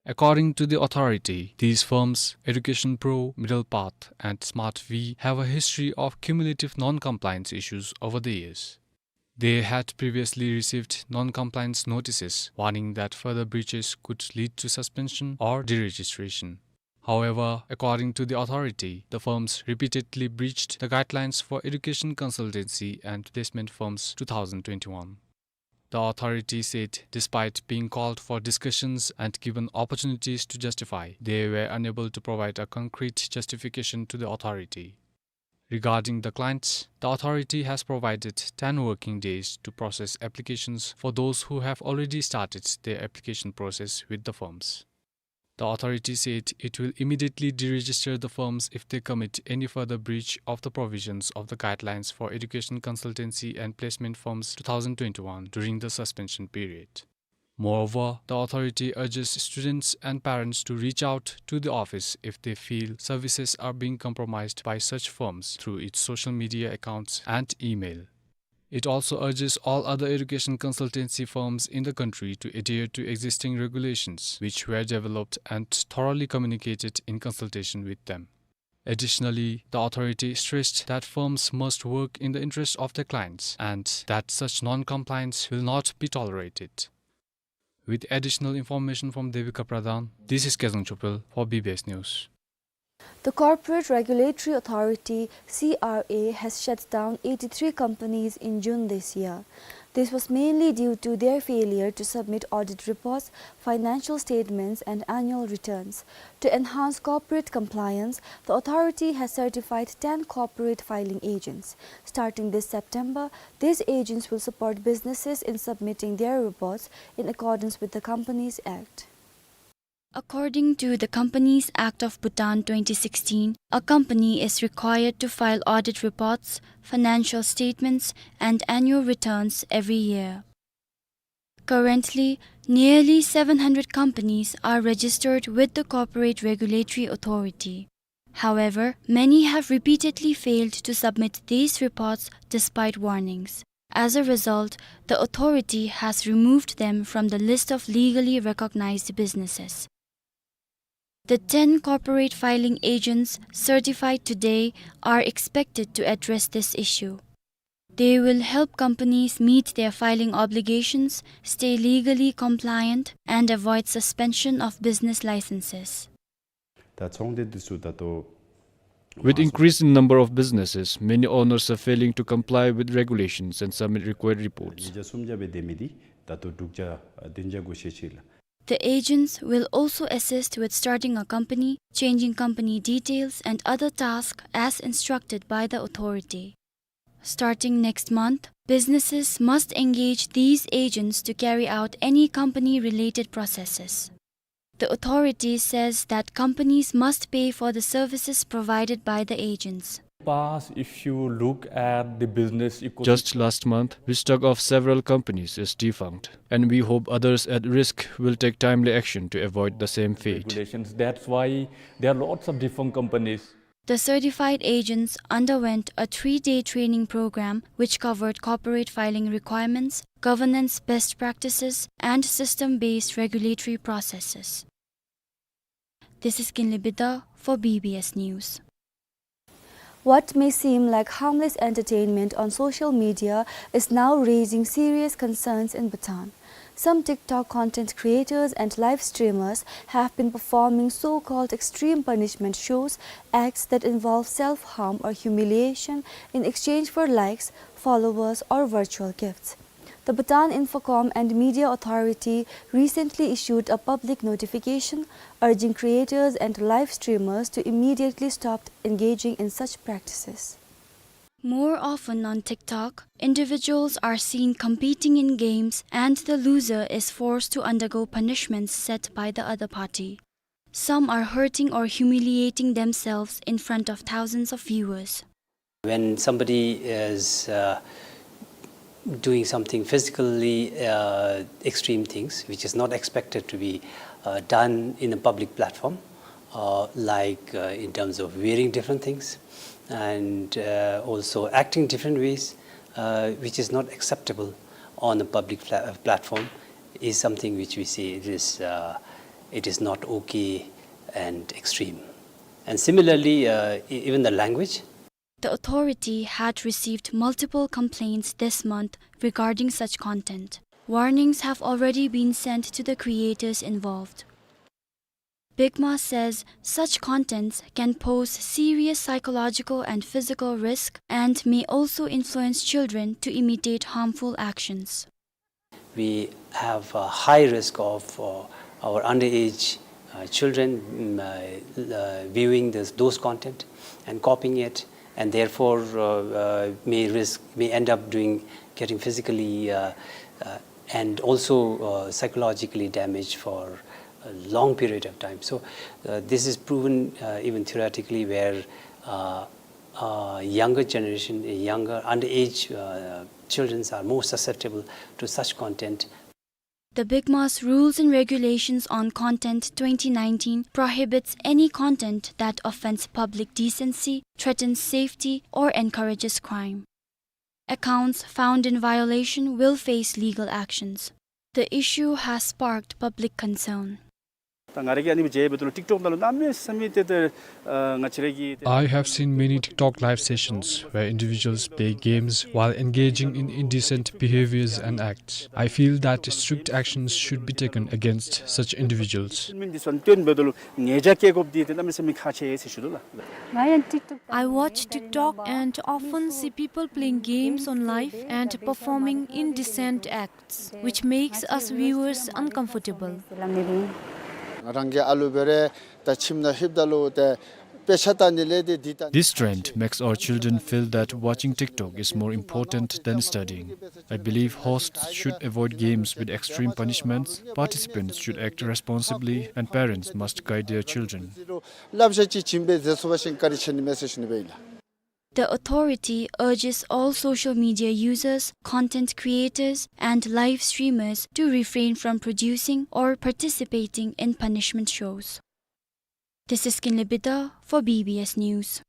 According to the authority, these firms, Education Pro, Middle Path, and Smart V, have a history of cumulative non-compliance issues over the years. They had previously received non-compliance notices warning that further breaches could lead to suspension or deregistration. However, according to the authority, the firms repeatedly breached the guidelines for education consultancy and placement firms two thousand twenty-one. The authority said, despite being called for discussions and given opportunities to justify, they were unable to provide a concrete justification to the authority. Regarding the clients, the authority has provided ten working days to process applications for those who have already started their application process with the firms. The authority said it will immediately deregister the firms if they commit any further breach of the provisions of the guidelines for education consultancy and placement firms two thousand twenty-one during the suspension period. Moreover, the authority urges students and parents to reach out to the office if they feel services are being compromised by such firms through its social media accounts and email. It also urges all other education consultancy firms in the country to adhere to existing regulations which were developed and thoroughly communicated in consultation with them. Additionally, the authority stressed that firms must work in the interest of their clients and that such non-compliance will not be tolerated. With additional information from Devika Pradhan, this is Kezang Chopel for B B S News. The Corporate Regulatory Authority, C R A, has shut down eighty-three companies in June this year. This was mainly due to their failure to submit audit reports, financial statements, and annual returns. To enhance corporate compliance, the authority has certified ten corporate filing agents. Starting this September, these agents will support businesses in submitting their reports in accordance with the Companies Act. According to the Companies Act of Bhutan twenty sixteen, a company is required to file audit reports, financial statements, and annual returns every year. Currently, nearly seven hundred companies are registered with the Corporate Regulatory Authority. However, many have repeatedly failed to submit these reports despite warnings. As a result, the authority has removed them from the list of legally recognized businesses. The ten corporate filing agents certified today are expected to address this issue. They will help companies meet their filing obligations, stay legally compliant, and avoid suspension of business licenses. ད་ཚོང་སྡེ་འདི་ཚུ་ད་ལྟོ། With increase in number of businesses, many owners are failing to comply with regulations and submit required reports. ཉིས་བརྒྱ་སུམ་བརྒྱ་སྦེ་སྡོད་མི་འདི་ད་ལྟོ་དྲུག་བརྒྱ་བདུན་བརྒྱ་འགོ་ཤེས་ཅི་ལགས། The agents will also assist with starting a company, changing company details, and other tasks as instructed by the authority. Starting next month, businesses must engage these agents to carry out any company-related processes. The authority says that companies must pay for the services provided by the agents. Past, if you look at the business ecosystem. Just last month, we struck off several companies as defunct, and we hope others at risk will take timely action to avoid the same fate. Regulations. That's why there are lots of defunct companies. The certified agents underwent a three-day training program which covered corporate filing requirements, governance best practices, and system-based regulatory processes. This is Kinley Bidha for B B S News. What may seem like harmless entertainment on social media is now raising serious concerns in Bhutan. Some TikTok content creators and live streamers have been performing so-called extreme punishment shows, acts that involve self-harm or humiliation, in exchange for likes, followers, or virtual gifts. The Bhutan Infocom and Media Authority recently issued a public notification urging creators and live streamers to immediately stop engaging in such practices. More often on TikTok, individuals are seen competing in games and the loser is forced to undergo punishments set by the other party. Some are hurting or humiliating themselves in front of thousands of viewers. When somebody is, uh, doing something physically, uh, extreme things, which is not expected to be, uh, done in a public platform, uh, like, uh, in terms of wearing different things and, uh, also acting different ways, uh, which is not acceptable on a public fla-, uh, platform, is something which we say it is, uh, it is not okay and extreme. And similarly, uh, e-, even the language. The authority had received multiple complaints this month regarding such content. Warnings have already been sent to the creators involved. BICMA says such contents can pose serious psychological and physical risk and may also influence children to imitate harmful actions. We have a high risk of, uh, our underage, uh, children, mm, uh, uh, viewing this, those content and copying it, and therefore, uh, uh, may risk, may end up doing, getting physically, uh, uh, and also, uh, psychologically damaged for a long period of time. So, uh, this is proven, uh, even theoretically, where, uh, uh, younger generation, younger, underage, uh, children are more susceptible to such content. The BICMA's Rules and Regulations on Content twenty nineteen prohibits any content that offends public decency, threatens safety, or encourages crime. Accounts found in violation will face legal actions. The issue has sparked public concern. ད་ང་ར་གིས་ཨ་ནི་སྦེ་མཇལ་བའི་འདུག་ལགས། ཊིཀ་ཊོཀ་ནང་ལུ་གནམ་མེད་ས་མེད་ཏེ་ཏེ་ཨ་ང་བཅས་ར་གི་ཏེ། I have seen many TikTok live sessions where individuals play games while engaging in indecent behaviors and acts. I feel that strict actions should be taken against such individuals. ཨིན་མིན་འདི་ཚུ་སྟོན་འབད་དོ་ལུ་ཉེས་བྱ་བཀལ་དགོཔ་འདི་ཏེ་གནམ་མེད་ས་མེད་ཁག་ཆེ་ཟེར་ཞུ་དོ་ལགས། I watch TikTok and often see people playing games on live and performing indecent acts, which makes us viewers uncomfortable. ང་རང་གི་ཨ་ལུ་འབད་རུང་ད་ཁྱིམ་ནང་ལྷོདཔ་ད་ལུ་ཏེ་དཔེ་ཆ་ལྟ་ནི་ལས་ཏེ་འདི་ལྟ། This trend makes our children feel that watching TikTok is more important than studying. I believe hosts should avoid games with extreme punishments, participants should act responsibly, and parents must guide their children. སླབ་བྱ་ཅིག་བྱིན་སྦེ་མཛད་ཚུགས་པ་ཅིན་བཀའ་དྲིན་ཆེ་ནི་མས་ཟེར་ཞུ་ནི་སྦེ་ཨིན་ལགས། The authority urges all social media users, content creators, and live streamers to refrain from producing or participating in punishment shows. This is Kinley Bidha for B B S News.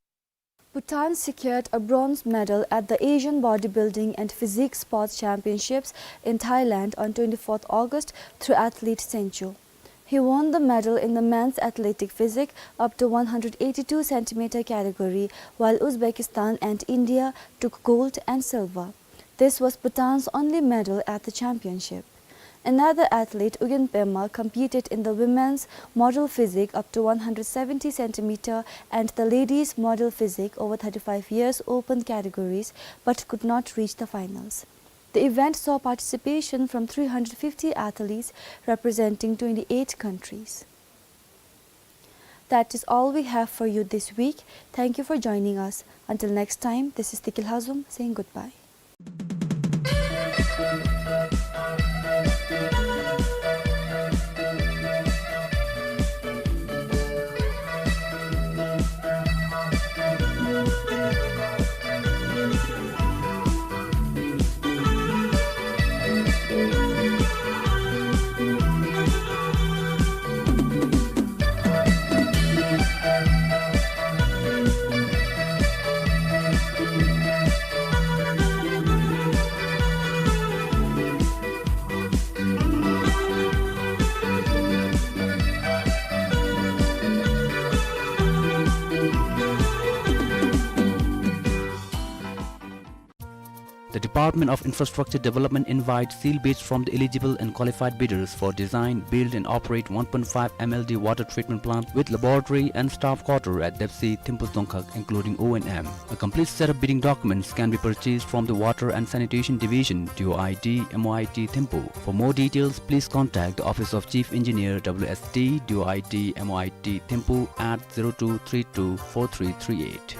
Bhutan secured a bronze medal at the Asian Bodybuilding and Physique Sports Championships in Thailand on twenty-fourth August through athlete Sencho. He won the medal in the men's athletic physique up to one hundred eighty-two centimeter category, while Uzbekistan and India took gold and silver. This was Bhutan's only medal at the championship. Another athlete, Ugyen Pema, competed in the women's model physique up to one hundred seventy centimeter and the ladies model physique over thirty-five years open categories, but could not reach the finals. The event saw participation from three hundred fifty athletes representing twenty-eight countries. That is all we have for you this week. Thank you for joining us. Until next time, this is Tiki Lhazum saying goodbye. Department of Infrastructure Development invites sealed bids from the eligible and qualified bidders for design, build and operate one point five M L D water treatment plant with laboratory and staff quarter at Depsi, Thimphu Dzongkhag, including O and M. A complete set of bidding documents can be purchased from the Water and Sanitation Division, D O I D, M O I T, Thimphu. For more details, please contact the Office of Chief Engineer, W S D, D O I D, M O I T, Thimphu at zero two three two four three three eight.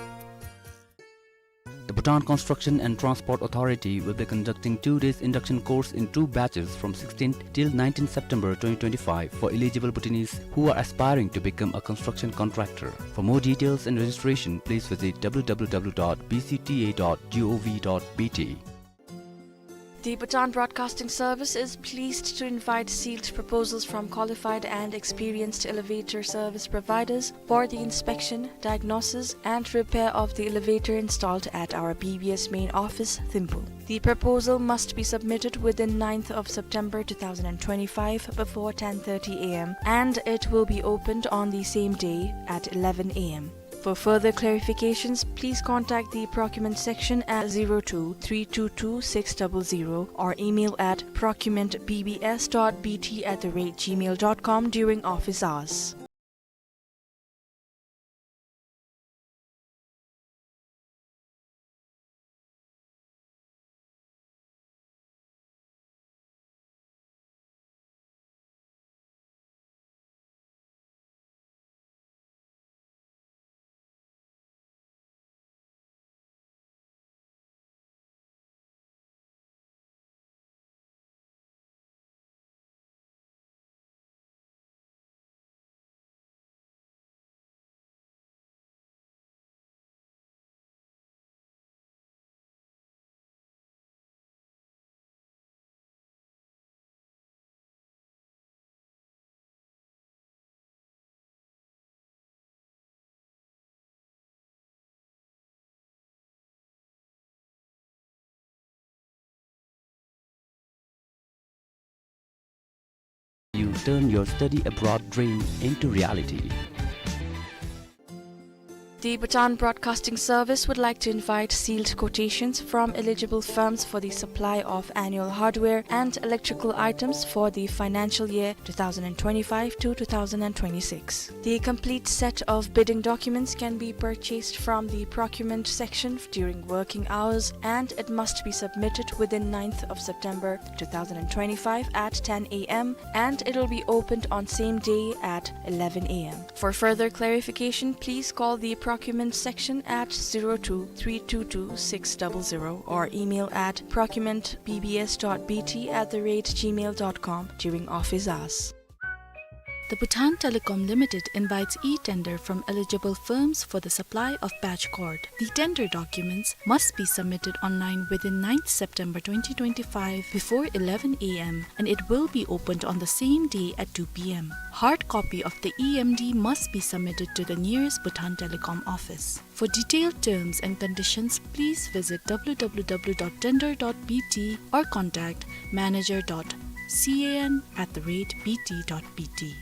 The Bhutan Construction and Transport Authority will be conducting two days induction course in two batches from sixteenth till nineteenth September twenty twenty-five for eligible Bhutanese who are aspiring to become a construction contractor. For more details and registration, please visit W W W dot B C T A dot gov dot B T. The Bhutan Broadcasting Service is pleased to invite sealed proposals from qualified and experienced elevator service providers for the inspection, diagnosis, and repair of the elevator installed at our B B S main office, Thimphu. The proposal must be submitted within ninth of September two thousand twenty-five before ten thirty A M, and it will be opened on the same day at eleven A M. For further clarifications, please contact the procurement section at zero two three two two six double zero or email at procurement B B S dot B T at the rate gmail dot com during office hours. You turn your study abroad dream into reality. The Bhutan Broadcasting Service would like to invite sealed quotations from eligible firms for the supply of annual hardware and electrical items for the financial year two thousand twenty-five to two thousand twenty-six. The complete set of bidding documents can be purchased from the procurement section during working hours, and it must be submitted within ninth of September two thousand twenty-five at ten A M, and it will be opened on same day at eleven A M. For further clarification, please call the procurement section at zero two three two two six double zero or email at procurement B B S dot B T at the rate gmail dot com during office hours. The Bhutan Telecom Limited invites e-tender from eligible firms for the supply of patch cord. The tender documents must be submitted online within ninth September twenty twenty-five before eleven A M, and it will be opened on the same day at two P M. Hard copy of the E M D must be submitted to the nearest Bhutan Telecom office. For detailed terms and conditions, please visit W W W dot tender dot B T or contact manager dot C A N at the rate B T dot B T.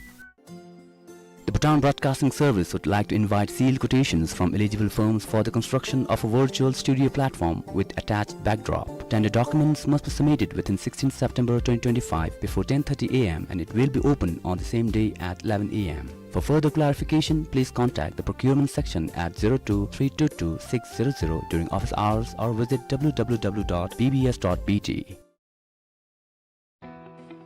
The Bhutan Broadcasting Service would like to invite sealed quotations from eligible firms for the construction of a virtual studio platform with attached backdrop. Tender documents must be submitted within sixteenth September twenty twenty-five before ten thirty A M, and it will be open on the same day at eleven A M. For further clarification, please contact the procurement section at zero two three two two six zero zero during office hours or visit W W W dot B B S dot B T.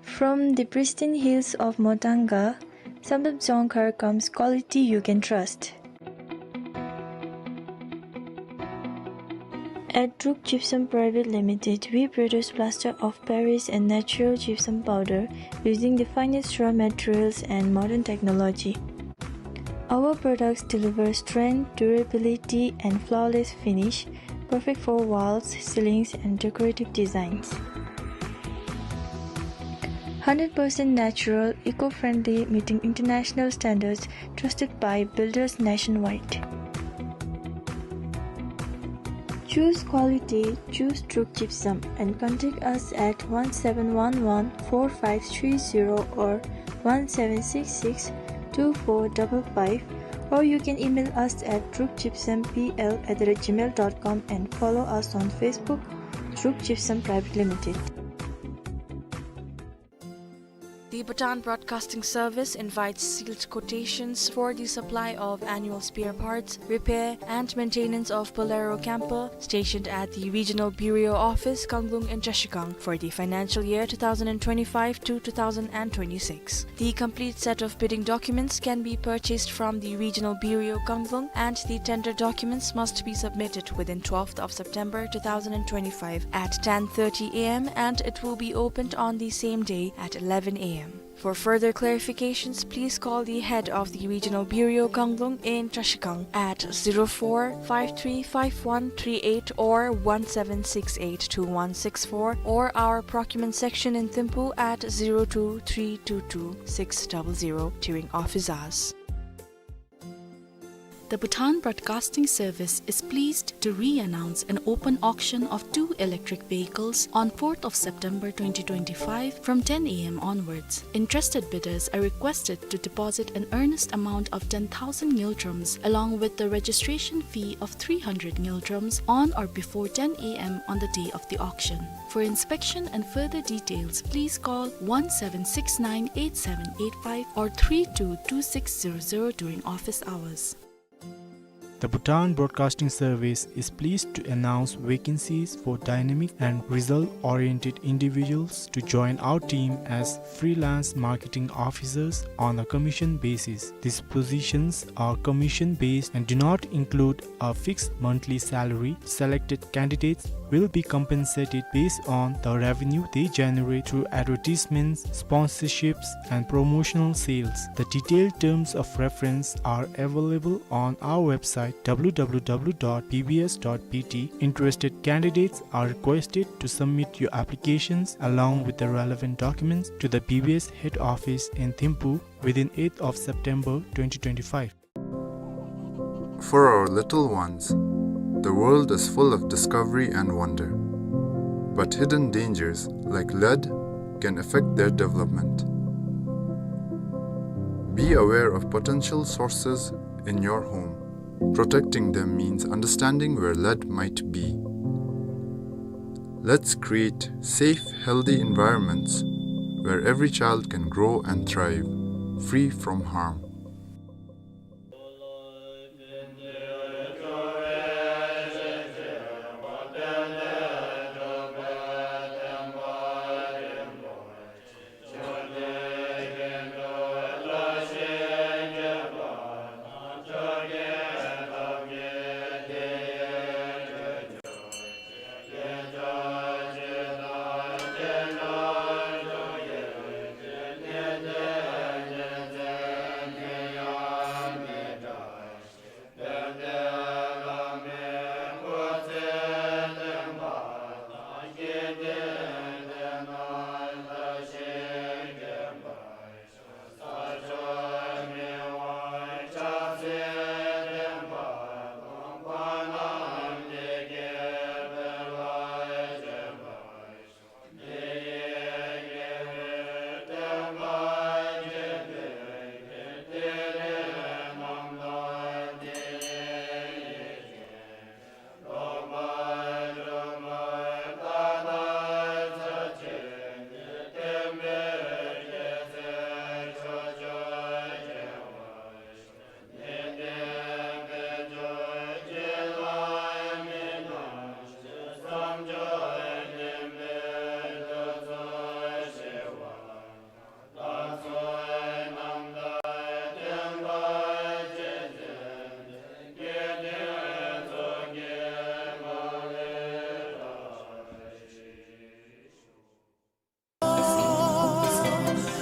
From the pristine hills of Motanga, Samdrup Dzongkhar comes quality you can trust. At Druk Gypsum Private Limited, we produce plaster of Paris and natural gypsum powder using the finest raw materials and modern technology. Our products deliver strength, durability, and flawless finish, perfect for walls, ceilings, and decorative designs. Hundred percent natural, eco-friendly, meeting international standards, trusted by builders nationwide. Choose quality, choose Druk Gypsum, and contact us at one seven one one four five three zero or one seven six six two four double five, or you can email us at drukgypsumpl at the rate gmail dot com and follow us on Facebook, Group Gypsum Private Limited. The Bhutan Broadcasting Service invites sealed quotations for the supply of annual spare parts, repair, and maintenance of Bolero camper stationed at the Regional Bureau Office, Kanglung in Trashigang for the financial year two thousand and twenty-five to two thousand and twenty-six. The complete set of bidding documents can be purchased from the Regional Bureau, Kanglung, and the tender documents must be submitted within twelfth of September two thousand and twenty-five at ten thirty A M, and it will be opened on the same day at eleven A M. For further clarifications, please call the head of the Regional Bureau, Kanglung in Trashigang at zero four five three five one three eight or one seven six eight two one six four, or our procurement section in Thimphu at zero two three two two six double zero during office hours. The Bhutan Broadcasting Service is pleased to re-announce an open auction of two electric vehicles on fourth of September twenty twenty-five from ten A M onwards. Interested bidders are requested to deposit an earnest amount of ten thousand ngultrums along with the registration fee of three hundred ngultrums on or before ten A M on the day of the auction. For inspection and further details, please call one seven six nine eight seven eight five or three two two six zero zero during office hours. The Bhutan Broadcasting Service is pleased to announce vacancies for dynamic and result-oriented individuals to join our team as freelance marketing officers on a commission basis. These positions are commission-based and do not include a fixed monthly salary. Selected candidates will be compensated based on the revenue they generate through advertisements, sponsorships, and promotional sales. The detailed terms of reference are available on our website, W W W dot B B S dot B T. Interested candidates are requested to submit your applications along with the relevant documents to the B B S head office in Thimphu within eighth of September twenty twenty-five. For our little ones, the world is full of discovery and wonder. But hidden dangers, like lead, can affect their development. Be aware of potential sources in your home. Protecting them means understanding where lead might be. Let's create safe, healthy environments where every child can grow and thrive, free from harm.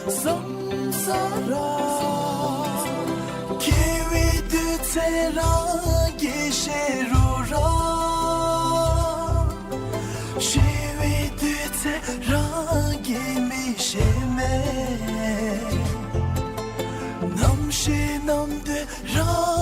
སོང་ས་ར་ཁེ་བའི་དུས་ཚེ་རང་གི་ཤེས་རུ་ར། ཤེས་བའི་དུས་ཚེ་རང་གི་མི་ཤེས་མེད། ནམ་ཤེས་ནམ་དུས་རང་